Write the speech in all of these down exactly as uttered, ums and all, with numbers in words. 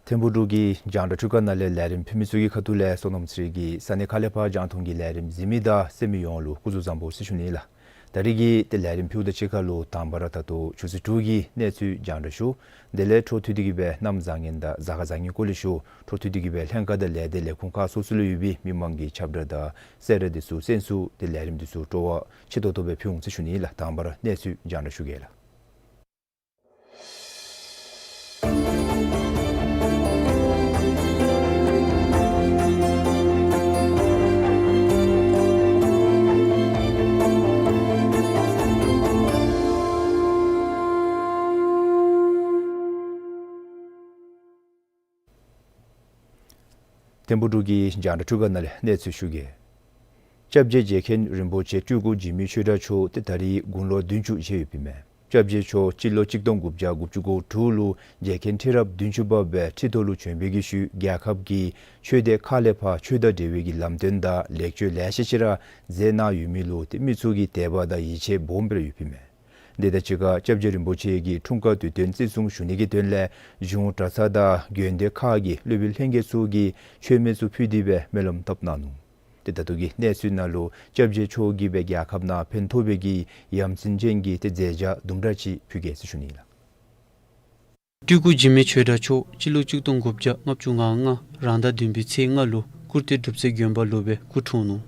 ཐིམ་ཕུག་འབྲུག་གི་རྒྱང་བསྒྲགས་འཕྲུལ་ཁང་ནང་ལས་ལས་རིམ་ཕུལ་མི་ཚུ་གི་ཁ་ཐུག་ལས་བསོད་ནམས་ཚེ་རིང་གིས་ས་གནས་ཁག་ལས་ཕར་རྒྱང་མཐོང་གི་ལས་རིམ་གཟིགས་མི་དང་གསན་མི་ཡོངས་ལུ་སྐུ་གཟུགས་བཟང་པོ་ཟེར་ཞུ་ནི་ལགས། ད་རིས་ཀྱི་ཏེ་ལས་རིམ་ཕུལཝ་དང་གཅིག་ཁར་ལུ་དང་པ་ར་ད་ལྟོ་ཆུ་ཚོད་དྲུག་གི་གནས་ཚུལ་རྒྱང་བསྒྲགས་ཞུ། དེ་ལས་འཕྲོ་མཐུད་དེ་གི་སྦེ་གནམ་བཟང་ངན་དང་གཟའ་སྐར་བཟང་ངན་སྐོར་ལས་ཞུ། འཕྲོ་མཐུད་དེ་གི་སྦེ་ལྷན་ཁག་དང་ལས་སྡེ་ལས་ཁུངས་ཁག་སོ་སོ་ལུ་ཡོད་པའི་མི་མང་གི་ཁྱབ་བསྒྲགས་དང་གསལ་བསྒྲགས་འདི་ཚུ་གསན་ཚུགས་ཏེ་ལས་རིམ་འདི་ཚུ་སྤྲོ་བ་ཆེ་ཏོག་ཏོ་སྦེ་ཕུལ་འོང་ཟེར་ཞུ་ནི་ལགས། དང་པ་ར་གནས་ཚུལ་རྒྱང་བསྒྲགས་ཞུ་གེ་ལགས། ཐིམ་ཕུག་འབྲུག་གི་རྒྱང་བསྒྲགས་འཕྲུལ་ཁང་ནང་ལས་གནས་ཚུལ་ཞུ་གེ། སྐྱབས་རྗེ་རྗེ་མཁན་རིན་པོ་ཆེ་སྤྲུལ་སྐུ་འཇིགས་མེད་ཆོས་གྲགས་མཆོག་ཏེ་ད་རིས་དགུང་ལོ་བདུན་ཅུ་བཞེས་ཡོདཔ་ཨིན་མས། སྐྱབས་རྗེ་མཆོག་སྤྱི་ལོ་གཅིག་སྟོང་དགུ་བརྒྱ་དགུ་བཅུ་གོ་དྲུག་ལུ་རྗེ་མཁན་ཁྲི་རབས་བདུན་ཅུ་པ་སྦེ་ཁྲི་ཐོག་ལུ་བྱོན་པའི་གི་ཤུལ་རྒྱལ་ཁབ་ཀྱི་ཆོས་སྡེ་ཁག་ལས་ཕར་ཆོས་དང་འབྲེལ་བའི་གི་ལམ་སྟོན་དང་ལེགས་བཅོས་ལེ་ཤ་ཅིག་ར་མཛད་གནང་ཡོད་མི་ལུ་ཏེ་མི་ཚུ་གིས་དད་པ་དང་ཡིད་ཆེས་སྦོམ་སྦེ་ར་ཡོདཔ་ཨིན་མས། དེ་དང་གཅིག་ཁར་སྐྱབས་རྗེ་རིན་པོ་ཆེ་གི་འཁྲུངས་སྐར་དུས་སྟོན་བརྩི་སྲུང་ཞུ་ནི་གི་དོན་ལས་གཞུང་གྲྭ་ཚང་དང་དགོན་སྡེ་ཁག་གི་སློབ་དཔོན་ལྷན་རྒྱས་ཚུ་གིས་མཆོད་མེ་ཚུ་ཕུལ་ཏེ་སྦེ་སྨོན་ལམ་བཏབ་གནང་ནུག། ཏེ་ད་ལྟོ་གི་གནས་ཚུལ་ནང་ལུ་སྐྱབས་རྗེ་མཆོག་གིས་སྦེ་རྒྱལ་ཁབ་ནང་ཕན་ཐོགས་པའི་གི་ཡ་མཚན་ཅན་གྱི་ཏེ་མཛད་བྱ་དུམ་གྲ་ཅིག་ཕུལ་གེ་ཟེར་ཞུ་ནི་ལགས། སྤྲུལ་སྐུ་འཇིགས་མེད་ཆོས་གྲགས་མཆོག་སྤྱི་ལོ་གཅིག་སྟོང་དགུ་བརྒྱ་ལྔ་བཅུ་ང་ལྔ་རང་ཟླ་བདུན་པའི་ཚེས་ལྔ་ལུ་ཀུར་སྟོད་སྒྲུབ་རྩེ་དགོན་པ་ལུ་སྦེ་སྐུ་འཁྲུངས་ནུག།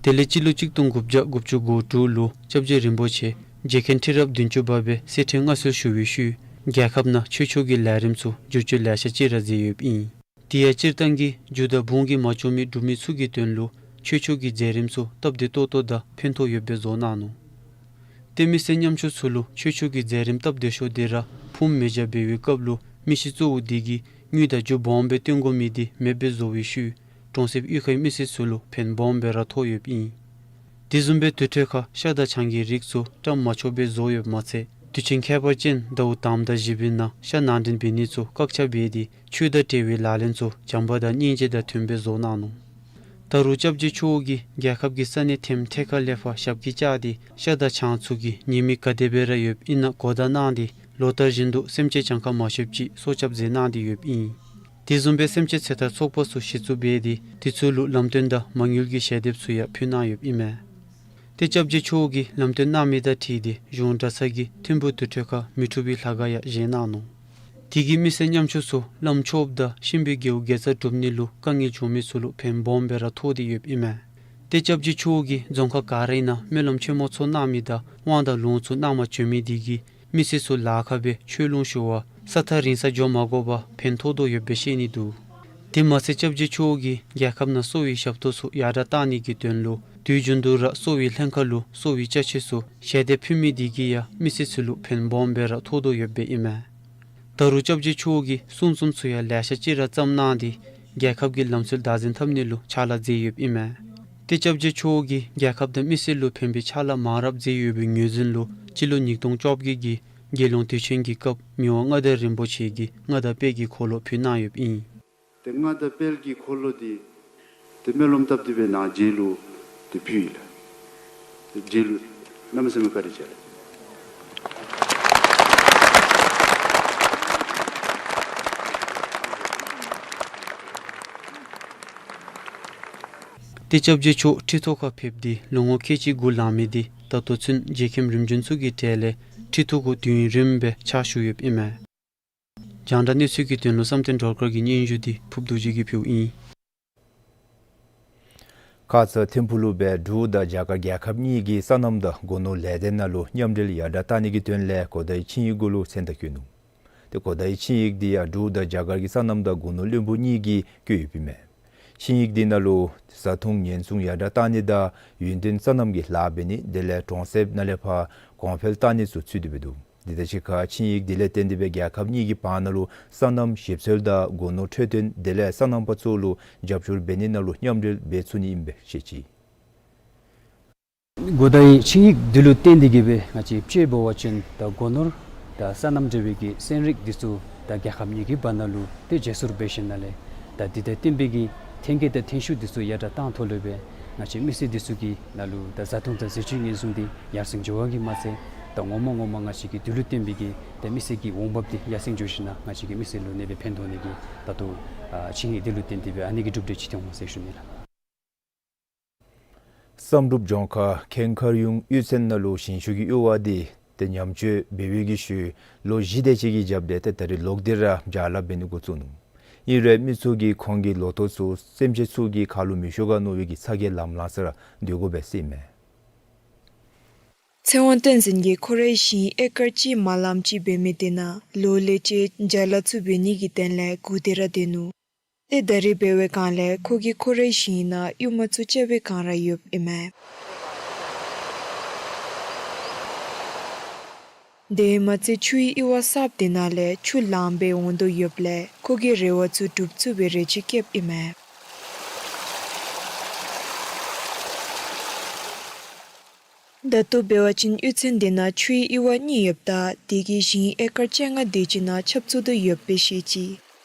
དེ་ལས་སྤྱི་ལོ་གཅིག་སྟོང་དགུ་བརྒྱ་དགུ་བཅུ་གོ་དྲུག་ལུ་སྐྱབས་རྗེ་རིན་པོ་ཆེ་རྗེ་མཁན་ཁྲི་རབས་བདུན་ཅུ་པ་སྦེ་གསེར་ཁྲི་མངའ་གསོལ་ཞུ་བའི་ཤུལ་རྒྱལ་ཁབ་ནང་ཆོས་ཕྱོགས་ཀྱི་ལས་རིམ་ཚུ་བསྒྱུར་བཅོས་ལེ་ཤ་ཅིག་ར་མཛད་ཡོདཔ་ཨིན། དེ་ཡང་སྤྱིར་བཏང་གི་རྒྱུ་དང་ཕུང་གིས་མ་ལྕོགས་མི་འབྲུག་མི་ཚུ་གི་དོན་ལུ་ཆོས་ཕྱོགས་ཀྱི་མཛད་རིམ་ཚུ་སྟབས་བདེ་ཏོག་ཏོ་དང་ཕན་ཐོགས་ཡོདཔ་སྦེ་བཟོ་གནང་ནུག། ཏེ་མི་སེར་ཉམ་ཆུང་ཚུ་ལུ་ཆོས་ཕྱོགས་ཀྱི་མཛད་རིམ་སྟབས་བདེ་ཤོས་འདི་ར་ཕུངམ་མེ་བྱ་འབད་བའི་སྐབས་ལུ་མི་ཤི་གཙོ་བོ་འདི་གིས་དངུལ་དང་རྒྱུ་སྦོམ་སྦེ་བཏོན་དགོ་མི་འདི་མེདཔ་སྦེ་བཟོ་བའི་ཤུལ་གྲོང་གསེབ་གཡུས་ཁའི་མི་སེར་ཚུ་ལུ་ཕན་སྦོམ་སྦེ་ར་ཐོགས་ཡོདཔ་ཨིན། དེ་བཟུམ་སྦེ་དུར་ཁྲོད་ཁར་ཤ་དང་ཆང་གི་རིགས་ཚུ་བཀྲམ་མ་ཆོགཔ་སྦེ་བཟོ་ཡོདཔ་མ་ཚད་དུས་ཆེན་ཁྱད་པར་ཅན་ཟླཝ་དང་པ་དང་བཞི་པའི་ནང་ཤ་ནང་འདྲེན་འབད་ནི་ཚུ་བཀག་ཆ་འབད་དེ་ཆོས་དང་འབྲེལ་བའི་ལག་ལེན་ཚུ་བྱམས་པ་དང་སྙིང་རྗེ་དང་མཐུནམ་སྦེ་བཟོ་གནང་ནུག། ད་རུང་སྐྱབས་རྗེ་མཆོག་གིས་རྒྱལ་ཁབ་ཀྱི་ས་གནས་ཐེམ་ཐེ་ཁ་ལས་ཕར་ཞབས་ཀྱིས་བཅགས་ཏེ་ཤ་དང་ཆང་ཚུ་གི་ཉེས་དམིགས་ག་དེ་སྦེ་ར་ཡོདཔ་ཨིན་ན་གོ་བརྡ་གནང་སྟེ་ལོ་ལྟར་བཞིན་དུ་སེམས་ཅན་གྱངས་ཁ་མ་ཆོདཔ་ཅིག་སྲོག་སྐྱབས་མཛད་གནང་སྟེ་ཡོདཔ་ཨིན། དེ་བཟུམ་སྦེ་སེམས་ཅན་ཚེ་ཐར་ཚོགས་པ་ཚུ་གཞི་བཙུགས་འབད་དེ་དེ་ཚུ་ལུ་ལམ་སྟོན་དང་མ་དངུལ་གྱི་ཞལ་འདེབས་ཚུ་ཡང་ཕུལ་གནང་ཡོདཔ་ཨིན་མས། ཏེ་སྐྱབས་རྗེ་མཆོག་གིས་ལམ་སྟོན་གནང་མི་དང་འཁྲིལ་ཏེ་གཞུང་གྲྭ་ཚང་གིས་ཐིམ་ཕུག་དུར་ཁྲོད་ཁར་མི་འཁྲུགས་པའི་ལྷ་ཁང་ཡང་བཞེངས་གནང་ནུག། དེ་གིས་མི་སེར་ཉམ་ཆུང་ཚུ་ལམ་ཆོསཔ་དང་གཤིན་པོའི་རྒྱལ་བོ་དགེ་རྩ་སྒྲུབ་ནི་ལུ་དཀའ་ངལ་བྱུང་མི་ཚུ་ལུ་ཕན་སྦོམ་སྦེ་ར་ཐོགས་ཏེ་ཡོདཔ་ཨིན་མས། ཏེ་སྐྱབས་རྗེ་མཆོག་གིས་རྫོང་ཁག་ག་ར་ཨིན་ན་སྨོན་ལམ་ཆེན་མོ་ཚུ་གནང་མི་དང་དབང་དང་ལུང་ཚུ་གནང་མ་བྱོན་མི་དེ་གིས་མི་སེར་ཚུ་ལཱ་ཁག་སྦེ་ཆོས་ལུང་ཞུ་བར་ས་ཐག་རིང་ས་འགྱོ་མ་དགོ་པར་ཕན་ཐོགས་དོ་ཡོདཔ་སྦེ་ཤེས་ནི་འདུག། དེ་མ་ཚད་སྐྱབས་རྗེ་མཆོག་གིས་རྒྱལ་ཁབ་ནང་གསོ་བའི་ཞབས་ཏོག་ཚུ་ཡར་དྲག་གཏང་ནི་གི་དོན་ལུ་དུས་རྒྱུན་དུ་ར་གསོ་བའི་ལྷན་ཁག་ལུ་གསོ་བའི་ཅ་ཆས་ཚུ་ཞལ་འདེབས་ཕུལ་མི་དེ་གིས་ཡང་མི་སེར་ཚུ་ལུ་ཕན་སྦོམ་སྦེ་ར་ཐོགས་དོ་ཡོདཔ་སྦེ་ཨིན་མས། ད་རུང་སྐྱབས་རྗེ་མཆོག་གིས་གསུང་རྩོམ་ཚུ་ཡང་ལེ་ཤ་ཅིག་ར་བརྩམས་གནང་སྟེ་རྒྱལ་ཁབ་ཀྱི་ལམ་སྲོལ་བདག་འཛིན་འཐབ་ནི་ལུ་ཕྱག་ལཱ་མཛད་ཡོདཔ་ཨིན་མས། ཏེ་སྐྱབས་རྗེ་མཆོག་གིས་རྒྱལ་ཁབ་དང་མི་སེར་ལུ་ཕན་པའི་ཕྱག་ལཱ་མང་རབས་མཛད་ཡོད་པའི་ངོས་འཛིན་ལུ་ སྤྱི་ལོ་ཉིས་སྟོང་བཅོ་བརྒྱད་ཀྱི་རྒྱལ་ཡོངས་དུས་ཆེན་གྱི་སྐབས་མི་དབང་མངའ་བདག་རིན་པོ་ཆེ་གིས་མངའ་བདག་དཔལ་གྱི་འཁོར་ལོ་ཕུལ་གནང་ཡོདཔ་ཨིན། ཏེ་མངའ་བདག་དཔལ་གྱི་འཁོར་ལོ་འདི་ཏེ་སྨོན་ལམ་བཏབ་སྟེ་སྦེ་ནཱ་རྗེ་ལུ་ཏེ་ཕུལ་ཡི་ལགས། ཏེ་རྗེ་ལུ་གནམ་མེད་ས་མེད་བཀའ་དྲིན་ཆེ་ལགས། ཏེ་སྐྱབས་རྗེ་མཆོག་ཁྲི་ཐོག་ཁར་ཕེབས་ཏེ་ལོ་ངོ་ཁལ་གཅིག་དགུ་ལང་མི་འདི་ད་ལྟོ་ཚུན་རྗེ་མཁན་རིམ་བྱོན་ཚུ་གི་གྲས་ལས་ཁྲི་ཐོག་གུ་དུས་ཡུན་རིངམོ་སྦེ་ཕྱག་ཞུ་ཡོདཔ་ཨིན་མས། རྒྱང་བསྒྲགས་གནས་ཚུལ་གྱི་དོན་ལུ་བསམ་གཏན་སྒྲོལ་དཀར་གྱི་སྙན་ཞུ་འདི་ཕུརཔ་རྡོ་རྗེ་གིས་ཕུལཝ་ཨིན། ཁ་ཙ་ཐིམ་ཕུག་ལུ་སྦེ་འབྲུག་དང་རྒྱ་གར་རྒྱལ་ཁབ་གཉིས་ཀྱི་སོ་ནམ་དང་སྒོ་ནོར་ལས་སྡེ་ནང་ལུ་མཉམ་འབྲེལ་ཡར་དྲག་བཏང་ནི་གི་དོན་ལས་གོ་བརྡའི་ཆིངས་ཡིག་གུ་ལུ་མཚན་རྟགས་བཀོད་ནུག། ཏེ་གོ་བརྡའི་ཆིངས་ཡིག་འདི་ཡང་འབྲུག་དང་རྒྱ་གར་གྱི་སོ་ནམ་དང་སྒོ་ནོར་བློན་པོ་གཉིས་ཀྱིས་བཀོད་ཡོདཔ་ཨིན་མས། ཆིངས་ཡིག་འདི་ནང་ལུ་བཟའ་འཐུང་ཉེན་སྲུང་ཡར་དྲག་བཏང་ནི་དང་ཡུན་བརྟན་སོ་ནམ་གྱི་ལཱ་འབད་ནི་དེ་ལས་གྲོང་གསེབ་ནང་ལས་ཕར་གོང་འཕེལ་བཏང་ནི་ཚུ་ཚུད་དེ་སྦེ་འདུག། དེ་དང་གཅིག་ཁར་ཆིངས་ཡིག་འདི་ལས་བརྟེན་ཏེ་སྦེ་རྒྱལ་ཁབ་གཉིས་ཀྱི་བར་ན་ལུ་སོ་ནམ་ཞིབ་འཚོལ་དང་སྒོ་ནོར་འཕྲོད་བསྟེན་དེ་ལས་སོ་ནམ་པ་ཚུ་ལུ་རྒྱབ་སྐྱོར་འབད་ནི་ནང་ལུ་མཉམ་འབྲེལ་འབད་ཚུགས་ནི་ཨིན་པས་ཟེར་བཤད་ཅི། གོ་བརྡའི་ཆིངས་ཡིག་འདི་ལུ་བརྟེན་ཏེ་གིས་སྦེ་ང་བཅས་དཔྱེ་འབད་བ་ཅིན་ད་སྒོ་ནོར་དང་སོ་ནམ་འབྲེལ་བའི་གི་ཚན་རིག་འདི་ཚུ་ད་རྒྱལ་ཁབ་གཉིས་ཀྱི་བར་ན་ལུ་ཏེ་བརྗེ་སོར་འབད་ཞིནམ་ལས་ད་འདི་དང་བསྟུན་པའི་གི་ཐོན་སྐྱེད་དང་ཐོན་ཤུགས་འདི་ཚུ་ཡར་དྲག་བཏང་ཐོག་ལུ་སྦེ་ང་བཅས་མི་སེར་འདི་ཚུ་གི་ནང་ལུ་ད་བཟའ་འཐུང་དང་ཟས་བཅུད་ཉེན་སྲུང་འདི་ཡར་སེང་འགྱོ་བ་གིས་མ་ཚད་ད་ངོ་མ་ངོ་མ་ང་བཅས་ཀྱི་འདི་ལུ་བརྟེན་པའི་གི་ད་མི་སེར་གྱི་འོང་འབབ་འདི་ཡར་སེང་འགྱོ་ཞིནམ་ལས་ང་བཅས་ཀྱི་མི་སེར་ལུ་ཨ་ནི་སྦེ་ཕན་ཐོགས་ནི་གི་ད་ལྟོ་ཨ་ཆིངས་ཡིག་འདི་ལུ་བརྟེན་ཏེ་སྦེ་ཨ་ནི་གི་གྲུབ་འབྲས་ཅིག་ཐོན་འོང་ཟེར་ཞུ་ནི་ལགས། བསམ་གྲུབ་ལྗོངས་མཁར་ཁེངས་མཁར་གཡུང་གཡུས་ཚན་ནང་ལུ་ཞིང་ཆུ་གི་གཡུར་བ་འདི་ཏེ་ཉམས་བཅོས་འབད་བའི་གི་ཤུལ་ལོ་བཞི་དེ་ཅིག་གི་རྒྱབ་ལས་ཏེ་ད་རིས་ལོག་སྟེ་ར་བྱ་ལཱ་འབད་ནི་འགོ་བཙུགས་ནུག། ཨིན་རུང་མི་ཚུ་གིས་ཁོང་གི་ལོ་ཐོག་ཚུ་སེམས་ཅན་ཚུ་གི་ཁ་ལུ་མི་ཤོར་ག་མནོ་བའི་གི་ཚ་གྱང་ལམ་ལམ་ས་ར་སྡོད་དགོ་པས་ཟེར་ཨིན་མས། ཚེ་དབང་བསྟན་འཛིན་གྱིས་ཁོ་རའི་ཞིང་ཨེ་ཀར་གཅིག་མ་ལམ་ཅིག་འབད་མི་དེ་ནང་ལོ་ལས་ཅིག་བྱ་ལཱ་ཚུ་འབད་ནི་གི་དོན་ལས་སྒུག་སྟེ་ར་སྡོད་ནུག། ཏེ་ད་རིས་འབད་བའི་སྒང་ལས་ཁོ་གིས་ཁོ་རའི་ཞིང་ནང་གཡུར་མ་ཚུ་རྐྱབ་པའི་སྒང་ར་ཡོདཔ་ཨིན་མས། དེ་མ་ཚད་ཆུའི་གཡུར་བ་གསརཔ་དེ་ནང་ལས་ཆུ་ལངམ་སྦེ་འོང་དོ་ཡོདཔ་ལས་ཁོ་གིས་རེ་བ་ཚུ་སྒྲུབ་ཚུགས་པའི་རེ་ཆེ་བསྐྱེདཔ་ཨིན་མས། ད་ལྟོ་འབད་བ་ཅིན་གཡུས་ཚན་དེ་ནང་ཆུའི་གཡུར་བ་གཉིས་ཡོདཔ་ད་དེ་གིས་ཞིང་ཨེ་ཀར་བཅོ་ལྔ་དེ་ཅིག་ནང་ཁྱབ་ཚུགས་དོ་ཡོདཔ་སྦེ་བཤད་ཅི།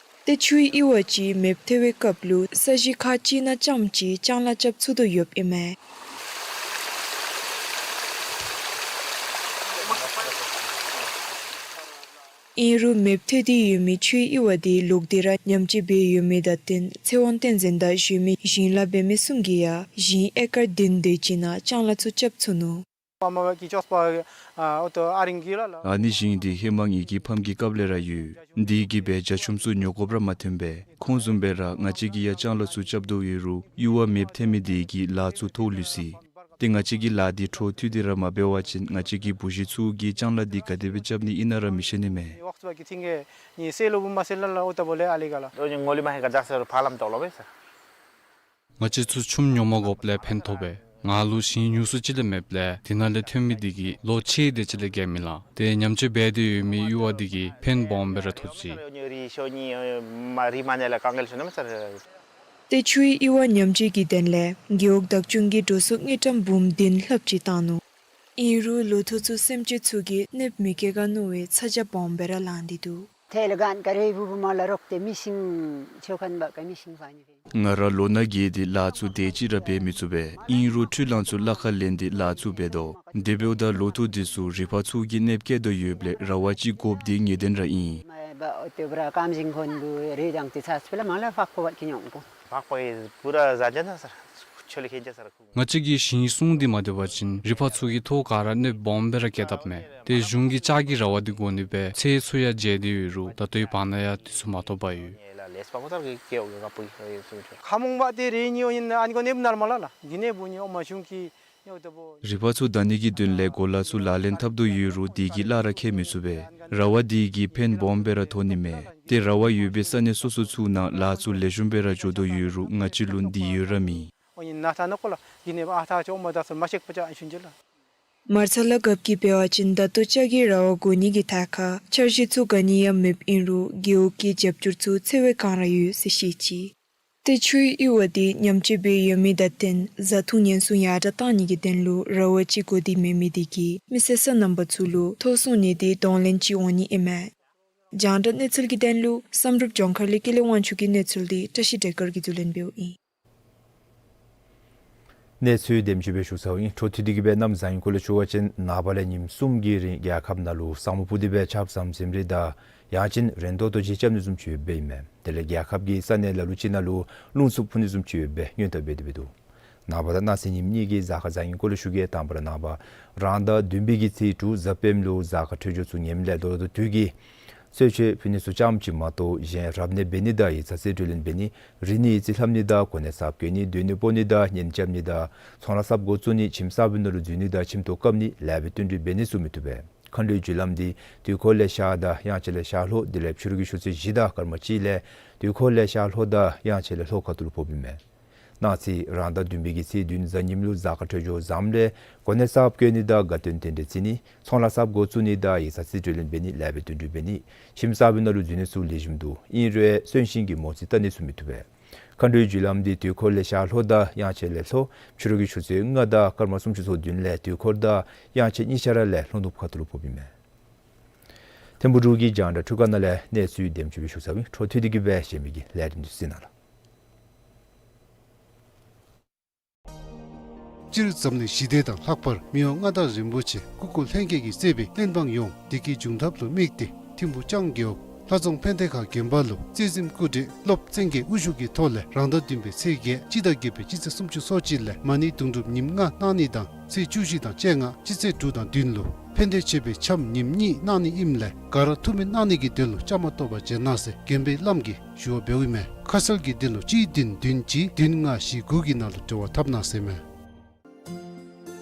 ཏེ་ཆུའི་གཡུར་བ་ཅིག་མེདཔ་ཐལ་བའི་སྐབས་ལུ་ས་གཞི་ཁག་གཅིག་ནང་རྐྱངམ་ཅིག་ལྕང་ལཱ་རྐྱབ་ཚུགས་དོ་ཡོདཔ་ཨིན་མས། ཨིན་རུང་མེདཔ་ཐལ་ཏེ་ཡོད་མི་ཆུའི་གཡུར་བ་དེ་ལོག་སྟེ་ར་ཉམས་བཅོས་འབད་ཡོད་མི་དང་བསྟུན་ཚེ་དབང་བསྟན་འཛིན་དང་གཞོན་མི་ཞིང་ལཱ་འབད་མི་གསུམ་གྱིས་ཡང་ཞིང་ཨེ་ཀར་བདུན་དེ་ཅིག་ནང་ལྕང་ལཱ་ཚུ་རྐྱབ་ཚུགས་ནུག། ཨ་ནི་ཞིང་འདི་ཧེ་མ་ངེ་གི་ཕམ་གྱི་སྐབས་ལས་ར་ཡོད། དེ་གིས་སྦེ་བྱ་ཆུམ་ཚུ་ཉོ་དགོཔ་ར་མ་ཐོན་པས། ཁོང་བཟུམ་སྦེ་ར་ང་བཅས་ཀྱིས་ཡང་ལྕང་ལཱ་ཚུ་རྐྱབ་དོ་ཡོད་རུང་གཡུར་བ་མེདཔ་ཐལ་མི་དེ་གིས་ལཱ་ཚུ་ཐོག་ལུས་སོ་ཡི། ཏེ་ང་བཅས་ཀྱིས་ལཱ་འདི་འཕྲོ་མཐུད་དེ་ར་མ་འབད་བ་ཅིན་ང་བཅས་ཀྱི་བུ་གཞི་ཚུ་གིས་ལྕང་ལཱ་འདི་ག་དེ་སྦེ་རྐྱབ་ནི་ཨིན་ན་ར་མི་ཤེས་ནི་མས། ང་བཅས་ཚུ་ཆུམ་ཉོ་མ་དགོཔ་ལས་ཕན་ཐོགས་པས། ང་ལུ་ཞིང་ཉུང་སུ་ཅིག་ལས་མེདཔ་ལས་དེ་ནང་ལས་ཐོན་མི་དེ་གིས་ལོ་ཕྱེད་དེ་ཅིག་ལས་བརྒལ་མི་ལང་། ཏེ་ཉམས་བཅོས་འབད་དེ་ཡོད་མི་གཡུར་བ་དེ་གིས་ཕན་སྦོམ་སྦེ་ར་ཐོགས་ཅི། ཏེ་ཆུའི་གཡུར་བ་ཉམས་བཅོས་ཀྱི་དོན་ལས་རྒེད་འོག་བདག་སྐྱོང་གིས་འགྲོ་སོང་དངུལ་ཀྲམ་འབུམ་བདུན་ལྷགཔ་ཅིག་བཏང་ནུག། ཨིན་རུང་ལོ་ཐོག་ཚུ་སེམས་ཅན་ཚུ་གིས་གནོདཔ་མི་བཀལ་ག་མནོ་བའི་ཚ་གྱང་སྦོམ་སྦེ་ར་ལང་སྟེ་འདུག། ང་ར་ལོ་ན་རྒས་ཏེ་ལཱ་ཚུ་དེ་ཅིག་ར་འབད་མི་ཚུགས་པས། ཨིན་རུང་འཕྲུལ་གླང་ཚུ་གླ་ཁར་ལེན་ཏེ་ལཱ་ཚུ་འབད་དོ། དེ་འབདཝ་ད་ལོ་ཐོག་འདི་ཚུ་རི་ཕག་ཚུ་གིས་གནོདཔ་བཀལ་དོ་ཡོདཔ་ལས་ར་བ་ཅིག་དགོཔ་འདི་ངེས་བདེན་ར་ཨིན། ང་བཅས་ཀྱི་ཞིང་སྲུང་འདི་མ་སྡོད་པ་ཅིན་རི་ཕག་ཚུ་གིས་ཐོག་ཁར་ར་གནོདཔ་སྦོམ་སྦེ་ར་བཀལ་དཔ་མས། ཏེ་གཞུང་གི་ལྕགས་ཀྱི་ར་བ་འདི་དགོ་ནི་སྦེ་ཚད་ཚུ་ཡང་འཇལ་ཏེ་ཡོད་རུང་ད་ལྟོའི་བར་ན་ཡང་དེ་ཚུ་མ་ཐོབ་པར་ཡོད། རི་ཕག་ཚུ་བདའ་ནི་གི་དོན་ལས་གོ་ལ་ཚུ་ལག་ལེན་འཐབ་དོ་ཡོད་རུང་དེ་གིས་གླ་ར་ཁྱེར་མི་ཚུགས་པས། ར་བ་དེ་གིས་ཕན་སྦོམ་སྦེ་ར་ཐོགས་ནི་མས། ཏེ་ར་བ་ཡོད་པའི་ས་གནས་སོ་སོ་ཚུ་ནང་ལཱ་ཚུ་ལེགས་ཤོམ་སྦེ་ར་འགྱོ་དོ་ཡོད་རུང་ང་བཅས་ལུ་འདི་ཡོད་ར་མེད། མར་ཚ་ལ་རྒཔོ་གིས་འབད་བ་ཅིན་ད་ལྟོ་ལྕགས་ཀྱི་ར་བ་དགོ་ནི་གི་ཐད་ཁར་འཆར་གཞི་ཚུ་ག་ནི་ཡང་མེདཔ་ཨིན་རུང་རྒེད་འོག་གི་རྒྱབ་སྐྱོར་ཚུ་འཚོལ་བའི་བསྒང་ར་ཡོད་ཟེར་བཤད་ཅི། ཏེ་ཆུའི་གཡུར་བ་འདི་ཉམས་བཅོས་འབད་ཡོད་མི་དང་བསྟུན་བཟའ་འཐུང་ཉེན་སྲུང་ཡར་དྲག་གཏང་ནི་གི་དོན་ལུ་ར་བ་ཅིག་དགོ་སྟེ་མེད་མི་དེ་གིས་མི་སེར་སོ་ནམ་པ་ཚུ་ལུ་ཐོག་སྲུང་ནི་དེ་གདོང་ལེན་ཅིག་འོང་ནི་ཨིན་མས། རྒྱང་བསྒྲགས་གནས་ཚུལ་གྱི་དོན་ལུ་བསམ་གྲུབ་ལྗོངས་མཁར་ལས་ཀུན་ལེགས་དབང་ཕྱུག་གི་གནས་ཚུལ་དེ་བཀྲ་ཤིས་བདེ་དཀར་གྱིས་བསྡུ་ལེན་འབདཝ་ཨིན། གནས་ཚུལ་དེམ་ཅིག་སྦེ་ཞུ་ཚརཝ་ཨིན། འཕྲོ་མཐུད་དེ་གི་སྦེ་གནམ་བཟང་ངན་སྐོར་ལས་ཞུ་བ་ཅིན་ནངས་པ་ལས་ཉིནམ་གསུམ་གྱི་རིང་རྒྱལ་ཁབ་ནང་ལུ་ས་སྨུག་སྤུབས་ཏེ་སྦེ་ཆརཔ་ཟམ་ཟིམ་རེ་དང་ཡང་ཅིན་རན་ཏོག་ཏོ་ཅིག་རྐྱབ་ནི་བཟུམ་ཅིག་ཡོདཔ་ཨིན་མས། དེ་ལས་རྒྱལ་ཁབ་ཀྱི་ས་གནས་ལ་ལུ་ཅིག་ནང་ལུ་རླུང་འཚུབ་འཕུ་ནི་བཟུམ་ཅིག་ཡོདཔ་སྦེ་སྔོན་བརྡ་འབད་དེ་སྦེ་འདུག། ནངས་པ་དང་གནངས་ཚེ་ཉིནམ་གཉིས་ཀྱི་གཟའ་སྐར་བཟང་ངན་སྐོར་ལས་ཞུ་གེ། དང་པ་ར་ནངས་པ་རང་ཟླ་བདུན་པའི་གི་ཚེས་དྲུག་གཟའ་སྤེནམ་ལུ་གཟའ་སྐར་འཕྲོད་སྦྱོར་ཚུ་ངནམ་ལས་ལོ་ལོ་དུས་ཀྱི་གསོལ་མཆོད་ཕུལ་ནི་ཚུ་ཙམ་ཅིག་མ་གཏོགས་གཞན་རབ་གནས་འབད་ནི་དང་ཡིག་ཚང་རྩིས་སྤྲོད་ལེན་འབད་ནི་རིག་གནས་ཡིག་རྩིས་ལྷབ་ནི་དང་གོ་གནས་གསརཔ་བཀོད་ནི་སྡོད་གནས་སྤོ་ནི་དང་གཉེན་རྐྱབ་ནི་དང་ཚོང་ལཱ་གསརཔ་འགོ་བཙུགས་ནི་ཁྱིམ་གསར་པའི་ནང་ལུ་འཛུལ་ནི་དང་ཁྱིམ་ཐོག་བཀབ་ནི་ལེགས་པའི་བསྟུན་གྲོས་འབད་ནི་ཚུ་མི་བཏུབ་པས། མཁའ་འགྲོའི་རྒྱུ་ལམ་འདི་དུས་འཁོར་ལས་ཤར་དང་དབྱངས་འཆར་ལས་ཤར་ལྷོ་དེ་ལས་ཕྱི་རུ་གི་ཆུ་ཚོད་བཞི་དང་སྐར་མ་གཅིག་ལས་དུས་འཁོར་ལས་ཤར་ལྷོ་དང་དབྱངས་འཆར་ལས་ལྷོ་ཁ་ཐུག་ལུ་ཕོགཔ་ཨིན་མས། གནངས་ཚེ་རང་ཟླ་བདུན་པའི་གི་ཚེས་བདུན་གཟའ་ཉིམ་ལུ་གཟའ་སྐར་འཕྲོད་སྦྱོར་བཟངམ་ལས་གོ་གནས་གསརཔ་བཀོད་ནི་དང་དགའ་སྟོན་རྟེན་འབྲེལ་བརྩི་ནི་ཚོང་ལཱ་གསརཔ་འགོ་བཙུགས་ནི་དང་ཡིག་ཚང་རྩིས་སྤྲོད་ལེན་འབད་ནི་ལེགས་པའི་བསྟུན་གྲོས་འབད་ནི་ཁྱིམ་གསར་པའི་ནང་ལུ་འཛུལ་ནི་ཚུ་ལེགས་ཤོམ་འདུག། ཨིན་རུང་གསོན་གཤིན་གྱི་མོ་རྩིས་བལྟ་ནི་ཚུ་མི་བཏུབ་པས། མཁའ་འགྲོའི་རྒྱུ་ལམ་འདི་དུས་འཁོར་ལས་ཤར་ལྷོ་དང་དབྱངས་འཆར་ལས་ལྷོ་ཕྱི་རུ་གི་ཆུ་ཚོད་ལྔ་དང་སྐར་མ་སུམ་ཅུ་སོ་བདུན་ལས་དུས་འཁོར་དང་དབྱངས་འཆར་གཉིས་ཆ་ར་ལས་ལྷོ་ནུབ་ཁ་ཐུག་ལུ་ཕོགཔ་ཨིན་མས། ཐིམ་ཕུ་འབྲུག་གི་རྒྱང་བསྒྲགས་འཕྲུལ་ཁང་ནང་ལས་གནས་ཚུལ་དེམ་ཅིག་སྦེ་ཞུ་ཚརཝ་ཨིན། འཕྲོ་མཐུད་དེ་གི་སྦེ་གཞན་མི་གི་ལས་རིམ་ཚུ་གཟིགས་གནང་ལགས། སྤྱིར་འཛམ་གླིང་ཞི་བདེ་དང་ལྷག་པར་མི་དབང་མངའ་བདག་རིན་པོ་ཆེ་སྐུ་འཁོར་ལྷན་རྒྱས་ཀྱིས་གཙོས་པའི་བློན་འབངས་ཡོངས་བདེ་སྐྱིད་འབྱུང་ཐབས་ལུ་དམིགས་ཏེ་ཐིམ་ཕུ་ལྕང་རྒེད་འོག་ལྷ་རྫོང་ཕན་བདེ་ཁ་དགོན་པ་ལུ་རྩེ་གཟིམ་སྐུ་བགྲེས་སློབ་བཙན་རྒྱལ་དབུ་བཞུགས་ཀྱི་ཐོག་ལས་རང་ཟླ་བདུན་པའི་ཚེས་བརྒྱད་སྤྱི་ཟླ་བརྒྱད་པའི་སྤྱི་ཚེས་སུམ་ཅུ་སོ་གཅིག་ལས་མ་ཎི་དུང་སྒྲུབ་ཉིནམ་ལྔ་གནང་ནི་དང་ཚེས་བཅུ་བཞི་དང་བཅོ་ལྔ་སྤྱི་ཚེས་དྲུག་དང་བདུན་ལུ་ཕན་བདེ་མཆོད་པའི་འཆམ་ཉིནམ་གཉིས་གནང་ནི་ཨིནམ་ལས་ག་ར་ཐུགས་སྨོན་གནང་ནི་གི་དོན་ལུ་བཅའ་མར་གཏོགས་པ་མཇལ་གནང་ཟེར་དགོན་པའི་བླམ་གིས་ཞུ་བ་འབདཝ་ཨིན་མས། ཁ་གསལ་གྱི་དོན་ལུ་གཅིག་བདུན་བདུན་གཅིག་བདུན་ལྔ་བཞི་དགུ་གི་ནང་ལུ་འབྲེལ་བ་འཐབ་གནང་ཟེར་ཨིན་མས།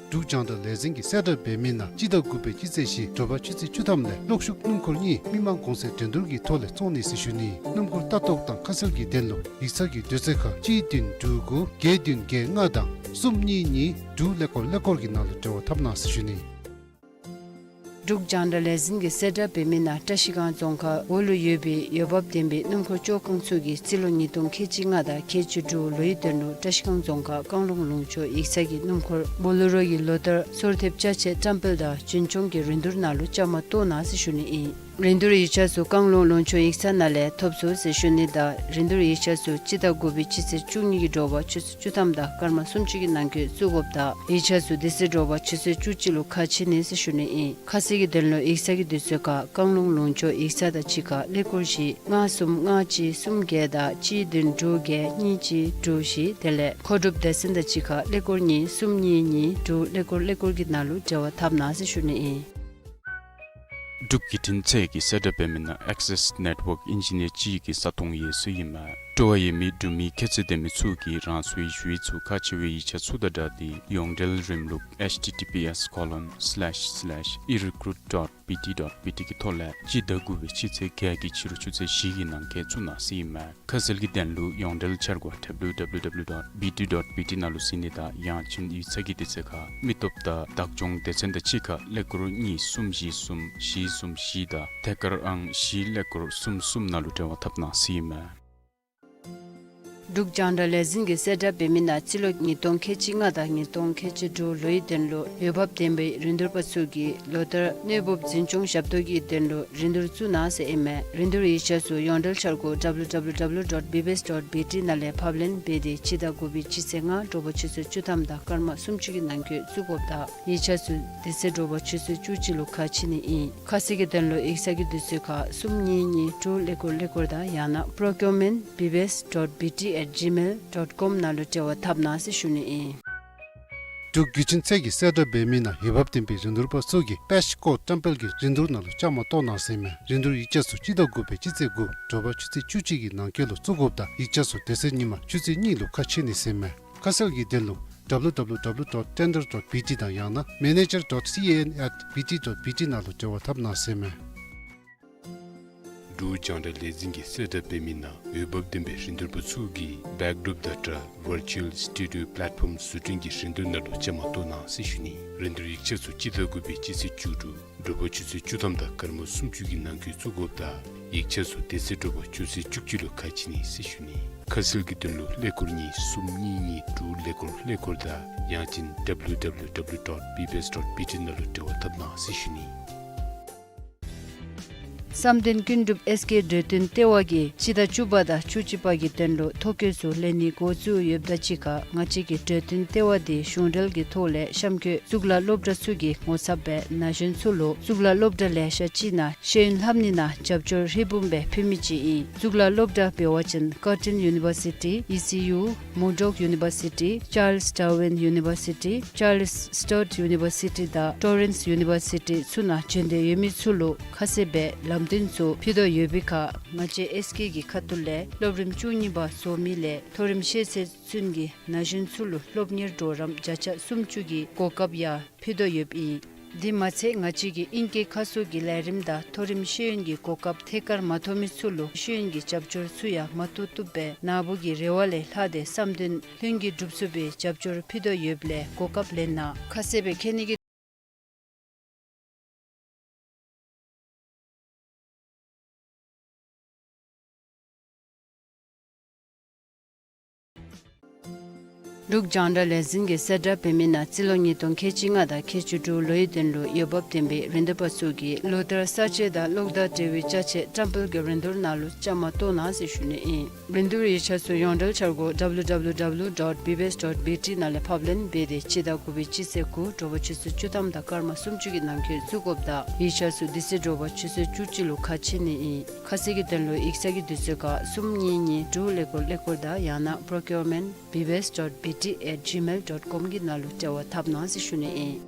འབྲུག་རྒྱང་བསྒྲགས་ལས་འཛིན་གྱིས་གསལ་བསྒྲགས་འབད་མི་ནང་སྤྱི་ཟླ་དགུ་པའི་སྤྱི་ཚེས་བཞི་དྲོ་པ་ཆུ་ཚོད་བཅུ་ཐམ་ལས་གློག་ཤུགས་སྣུམ་འཁོར་གཉིས་མི་མང་གོང་ཚད་འགྲན་བསྡུར་གྱི་ཐོག་ལས་བཙོང་ནི་ཟེར་ཞུ་ནི། སྣུམ་འཁོར་ལྟ་རྟོག་དང་ཁ་གསལ་གྱི་དོན་ལུ་ཡིག་ཚང་གི་དུས་ཚོད་ཁར་གཅིག་བདུན་དྲུག་དགུ་བརྒྱད་བདུན་བརྒྱད་ལྔ་དང་གསུམ་གཉིས་གཉིས་དྲུག་ཀླད་ཀོར་ཀླད་ཀོར་གྱི་ནང་ལུ་འབྲེལ་བ་འཐབ་གནང་ཟེར་ཞུ་ནི། འབྲུག་རྒྱང་བསྒྲགས་ལས་འཛིན་གྱིས་གསལ་བསྒྲགས་འབད་མི་ནང་བཀྲ་ཤིས་སྒང་རྫོང་ཁག་འོག་ལུ་ཡོད་པའི་འོས་འབབ་ལྡན་པའི་སྣུམ་འཁོར་བཅོ་ཁང་ཚུ་གིས་རྩིས་ལོ་ཉིས་སྟོང་ཁལ་གཅིག་ལྔ་དང་ཁལ་གཅིག་དྲུག་ལོའི་དོན་ལུ་བཀྲ་ཤིས་སྒང་རྫོང་ཁག་བཀང་ལུང་ལུང་ཕྱོགས་ཡིག་ཚང་གི་སྣུམ་འཁོར་བོ་ལེ་རོ་གི་ལོ་ལྟར་སོར་ཐེབས་ཅ་ཆས་བཀྲམ་སྤེལ་དང་རྒྱུན་སྐྱོང་གི་རིན་བསྡུར་ནང་ལུ་བཅའ་མར་གཏོགས་གནང་ཟེར་ཞུ་ནི་ཨིན། རིན་བསྡུར་ཡིག་ཆ་ཚུ་བཀང་ལུང་ལུང་ཕྱོགས་ཡིག་ཚང་ནང་ལས་ཐོབ་ཚུགས་ཟེར་ཞུ་ནི་དང་རིན་བསྡུར་ཡིག་ཆ་ཚུ་སྤྱི་ཟླ་དགུ་པའི་སྤྱི་ཚེས་བཅུ་གཉིས་ཀྱི་དྲོ་པ་ཆུ་ཚོད་བཅུ་ཐམ་དང་སྐར་མ་སུམ་ཅུ་གི་ནང་འཁོད་བཙུགས་དགོཔ་དང་ཡིག་ཆ་ཚུ་དེ་ཚེ་དྲོ་པ་ཆུ་ཚོད་བཅུ་གཅིག་ལུ་ཁ་ཕྱེ་ནི་ཟེར་ཞུ་ནི་ཨིན། ཁ་གསལ་གྱི་དོན་ལུ་ཡིག་ཚང་གི་དུས་ཚོད་ཁར་བཀང་ལུང་ལུང་ཕྱོགས་ཡིག་ཚང་དང་གཅིག་ཁར་ཀླད་ཀོར་བཞི་ལྔ་གསུམ་ལྔ་གཅིག་གསུམ་བརྒྱད་དང་གཅིག་བདུན་དྲུག་བརྒྱད་གཉིས་གཅིག་དྲུག་བཞི་དེ་ལས་མཁོ་སྒྲུབ་སྡེ་ཚན་དང་གཅིག་ཁར་ཀླད་ཀོར་གཉིས་གསུམ་གཉིས་གཉིས་དྲུག་ཀླད་ཀོར་ཀླད་ཀོར་གྱི་ནང་ལུ་འབྲེལ་བ་འཐབ་གནང་ཟེར་ཞུ་ནི་ཨིན། འབྲུག་བརྒྱུད་འཕྲིན་ཚད་ཀྱིས་གསལ་བསྒྲགས་འབད་མི་ནང་ཨེག་སེས་ནེཊ་ཝོརཀ་ཨིན་ཇི་ནི་ཡར་ཅིག་གི་ས་སྟོང་ཡོད་ཟེར་ཨིན་མས། སྤྲོ་བ་ཡོད་མི་འབྲུག་མི་ཁྱད་ཚད་ལྡན་མི་ཚུ་གིས་རང་སོའི་ཞུ་ཡིག་ཚུ་ཁག་ཆེ་བའི་ཡིག་ཆ་ཚུ་དང་སྦྲགས་ཏེ་ཡོངས་འབྲེལ་རིམ་ལུགས་H T T P S colon slash slash erecruit dot B T dot B T གི་ཐོག་ལས་སྤྱི་ཟླ་དགུ་པའི་སྤྱི་ཚེས་བརྒྱད་ཀྱི་ཕྱི་རུ་ཆུ་ཚོད་བཞི་གི་ནང་འཁོད་བཙུགས་གནང་ཟེར་ཨིན་མས། ཁ་གསལ་གྱི་དོན་ལུ་ཡོངས་འབྲེལ་འཆར་སྒོ་W W W dot B T dot B T ནང་ལུ་གཟིགས་ནི་དང་ཡང་ཅིན་ཡིག་ཚང་གི་དུས་ཚོད་ཁར་མི་སྟོབས་དང་བདག་སྐྱོང་སྡེ་ཚན་དང་གཅིག་ཁར་ཀླད་ཀོར་གཉིས་གསུམ་བཞི་གསུམ་བཞི་གསུམ་བཞི་དང་ཐད་ཀར་ཨང་བཞི་ཀླད་ཀོར་གསུམ་གསུམ་ནང་ལུ་འབྲེལ་བ་འཐབ་གནང་ཟེར་ཨིན་མས། འབྲུག་རྒྱང་བསྒྲགས་ལས་འཛིན་གྱིས་གསལ་བསྒྲགས་འབད་མི་ནང་རྩིས་ལོ་ཉིས་སྟོང་ཁལ་གཅིག་ལྔ་དང་ཉིས་སྟོང་ཁལ་གཅིག་དྲུག་ལོའི་དོན་ལུ་འོས་འབབ་ལྡན་པའི་རིན་བསྡུར་པ་ཚུ་གིས་ལོ་ལྟར་གནོད་འབུབ་འཛིན་སྐྱོང་ཞབས་ཏོག་གི་དོན་ལུ་རིན་བསྡུར་བཙུགས་གནང་ཟེར་ཨིན་མས། རིན་བསྡུར་ཡིག་ཆ་ཚུ་ཡོངས་འབྲེལ་འཆར་སྒོ་W W W dot B B S dot B T ནང་ལས་ཕབ་ལེན་འབད་དེ་སྤྱི་ཟླ་དགུ་པའི་སྤྱི་ཚེས་ལྔ་དྲོ་པ་ཆུ་ཚོད་བཅུ་ཐམ་དང་སྐར་མ་སུམ་ཅུ་གི་ནང་འཁོད་བཙུགས་དགོཔ་དང་ཡིག་ཆ་ཚུ་དེ་ཚེ་དྲོ་པ་ཆུ་ཚོད་བཅུ་གཅིག་ལུ་ཁ་ཕྱེ་ནི་ཨིན། ཁ་གསལ་གྱི་དོན་ལུ་ཡིག་ཚང་གི་དུས་ཚོད་ཁར་གསུམ་གཉིས་གཉིས་དྲུག་ཀླད་ཀོར་ཀླད་ཀོར་དང་ཡང་ན་procurement B B S dot B T at gmail dot com ནང་ལུ་འབྲེལ་བ་འཐབ་གནང་ཟེར་ཞུ་ནི་ཨིན། འབྲུག་བརྒྱུད་འཕྲིན་ཚད་ཀྱིས་གསལ་བསྒྲགས་འབད་མི་ནང་འོས་འབབ་ལྡན་པའི་རིན་བསྡུར་པ་ཚུ་གིས་པེཤ་ཀོཌ་བཀྲམ་སྤེལ་གྱི་རིན་བསྡུར་ནང་ལུ་བཅའ་མར་གཏོགས་གནང་ཟེར་ཨིན་མས། རིན་བསྡུར་ཡིག་ཆ་ཚུ་སྤྱི་ཟླ་དགུ་པའི་སྤྱི་ཚེས་དགུ་དྲོ་པ་ཆུ་ཚོད་བཅུ་གཅིག་གི་ནང་འཁོད་ལུ་བཙུགས་དགོཔ་དང་ཡིག་ཆ་ཚུ་དེ་ཚེ་ཉིན་མ་ཆུ་ཚོད་གཉིས་ལུ་ཁ་ཕྱེ་ནི་ཟེར་ཨིན་མས། ཁ་གསལ་གྱི་དོན་ལུ་W W W dot tender dot B T དང་ཡང་ན་manager dot C A N at B T dot B T ནང་ལུ་འབྲེལ་བ་འཐབ་གནང་ཟེར་ཨིན་མས། འབྲུག་རྒྱང་བསྒྲགས་ལས་འཛིན་གྱིས་གསལ་བསྒྲགས་འབད་མི་ནང་འོས་འབབ་ལྡན་པའི་རིན་བསྡུར་པ་ཚུ་གིས་བེཀ་ཌོབ་དང་སྦྲགས་ཝར་ཅུ་ཨལ་སི་ཊུ་ཌི་ཡོ་པ་ལེཊ་ཕོམ་བཟོ་སྐྲུན་གྱི་རིན་བསྡུར་ནང་ལུ་བཅའ་མར་གཏོགས་གནང་ཟེར་ཞུ་ནི། རིན་བསྡུར་ཡིག་ཆ་ཚུ་སྤྱི་ཟླ་དགུ་པའི་སྤྱི་ཚེས་བཅུ་དྲུག་དྲོ་པ་ཆུ་ཚོད་བཅུ་ཐམ་དང་སྐར་མ་སུམ་ཅུ་གི་ནང་འཁོད་བཙུགས་དགོཔ་དང་ཡིག་ཆ་ཚུ་དེ་ཚེ་དྲོ་པ་ཆུ་ཚོད་བཅུ་གཅིག་ལུ་ཁ་ཕྱེ་ནི་ཟེར་ཞུ་ནི། ཁ་གསལ་གྱི་དོན་ལུ་ཀླད་ཀོར་གཉིས་གསུམ་གཉིས་གཉིས་དྲུག་ཀླད་ཀོར་ཀླད་ཀོར་དང་ཡང་ཅིན་W W W dot B B S dot B T ནང་ལུ་འབྲེལ་བ་འཐབ་གནང་ཟེར་ཞུ་ནི། བསམ་གཏན་ཀུན་གྲུབ་ཨེས་ཀེ་འབྲུ་དོན་ལྟེ་བ་གིས་སྤྱི་ཟླ་བཅུ་པ་དང་བཅུ་གཅིག་པ་གི་དོན་ལུ་ཐོ་བཀོད་ཚུ་ལེན་ནི་འགོ་བཙུགས་ཡོདཔ་དང་གཅིག་ཁར་ང་བཅས་ཀྱི་འབྲུ་དོན་ལྟེ་བ་འདི་གཞུང་འབྲེལ་གྱི་ཐོག་ལས་གཤམ་འཁོད་གཙུག་ལག་སློབ་གྲྭ་ཚུ་གི་ངོ་ཚབ་སྦེ་ན་གཞོན་ཚུ་ལུ་གཙུག་ལག་སློབ་གྲྭ་ལེ་ཤ་ཅིག་ནང་ཤེས་ཡོན་ལྷབ་ནི་ནང་རྒྱབ་སྐྱོར་ཧྲིལ་བུམ་སྦེ་ཕུལ་མི་ཅིག་ཨིན། གཙུག་ལག་སློབ་གྲྭ་འབད་བ་ཅིན་Curtin University, E C U, Murdoch University, Charles Darwin University, Charles Sturt University དང་Torrens University ཚུ་ནང་བྱོན་ཏེ་ཡོད་མི་ཚུ་ལུ་ཁ་གསལ་སྦེ་ལམ་སྟོན་ཚུ་ཕུལ་དོ་ཡོད་པའི་ཁར་ང་བཅས་ཨེས་ཀེ་གི་ཁ་ཐུག་ལས་སློབ་རིམ་བཅུ་གཉིས་པ་རྫོགས་མི་ལས་མཐོ་རིམ་ཤེས་ཚད་ཚུན་གྱི་ན་གཞོན་ཚུ་ལུ་སློབ་གཉེར་གྲོགས་རམ་བརྒྱ་ཆ་སུམ་ཅུ་གི་གོ་སྐབས་ཡང་ཕུལ་དོ་ཡོདཔ་ཨིན། དེ་མ་ཚད་ང་བཅས་ཀྱིས་ཨིང་སྐད་ཁ་གསོ་གི་ལས་རིམ་དང་མཐོ་རིམ་ཤེས་ཡོན་གྱི་གོ་སྐབས་ཐད་ཀར་མ་ཐོབ་མི་ཚུ་ལུ་ཤེས་ཡོན་གྱི་རྒྱབ་སྐྱོར་ཚུ་ཡང་མ་ཐུབ་ཐུབ་སྦེ་ན་བུ་གི་རེ་བ་ལས་ལྷག་སྟེ་བསམ་དོན་ལྷུན་གྱིས་འགྲུབ་ཚུགས་པའི་རྒྱབ་སྐྱོར་ཕུལ་དོ་ཡོདཔ་ལས་གོ་སྐབས་ལེན་གནང་ཁ་གསལ་སྦེ་མཁྱེན་ནི་གི། འབྲུག་རྒྱང་བསྒྲགས་ལས་འཛིན་གྱིས་གསལ་བསྒྲགས་འབད་མི་ནང་རྩིས་ལོ་ཉིས་སྟོང་ཁལ་གཅིག་ལྔ་དང་ཁལ་གཅིག་དྲུག་ལོའི་དོན་ལུ་འོས་འབབ་ལྡན་པའི་རིན་བསྡུར་པ་ཚུ་གིས་ལོ་བསྟར་གསར་བརྗེ་དང་གློག་དང་འབྲེལ་བའི་ཅ་ཆས་བཀྲམ་སྤེལ་གྱི་རིན་བསྡུར་ནང་ལུ་བཅའ་མར་གཏོགས་གནང་ཟེར་ཞུ་ནི་ཨིན། རིན་བསྡུར་ཡིག་ཆ་ཚུ་ཡོངས་འབྲེལ་འཆར་སྒོ་W W W dot B B S dot B T ནང་ལས་ཕབ་ལེན་འབད་དེ་སྤྱི་ཟླ་དགུ་པའི་སྤྱི་ཚེས་དགུ་དྲོ་པ་ཆུ་ཚོད་བཅུ་ཐམ་དང་སྐར་མ་སུམ་ཅུ་གི་ནང་འཁོད་བཙུགས་དགོཔ་དང་ཡིག་ཆ་ཚུ་དེ་ཚེ་དྲོ་པ་ཆུ་ཚོད་བཅུ་གཅིག་ལུ་ཁ་ཕྱེ་ནི་ཨིན། ཁ་གསལ་གྱི་དོན་ལུ་ཡིག་ཚང་གི་དུས་ཚོད་ཁར་གསུམ་གཉིས་གཉིས་དྲུག་ཀླད་ཀོར་ཀླད་ཀོར་དང་ཡང་ན་procurement B B S dot B T at gmail dot com གི་ནང་ལུ་འབྲེལ་བ་འཐབ་གནང་ཟེར་ཞུ་ནི་ཨིན།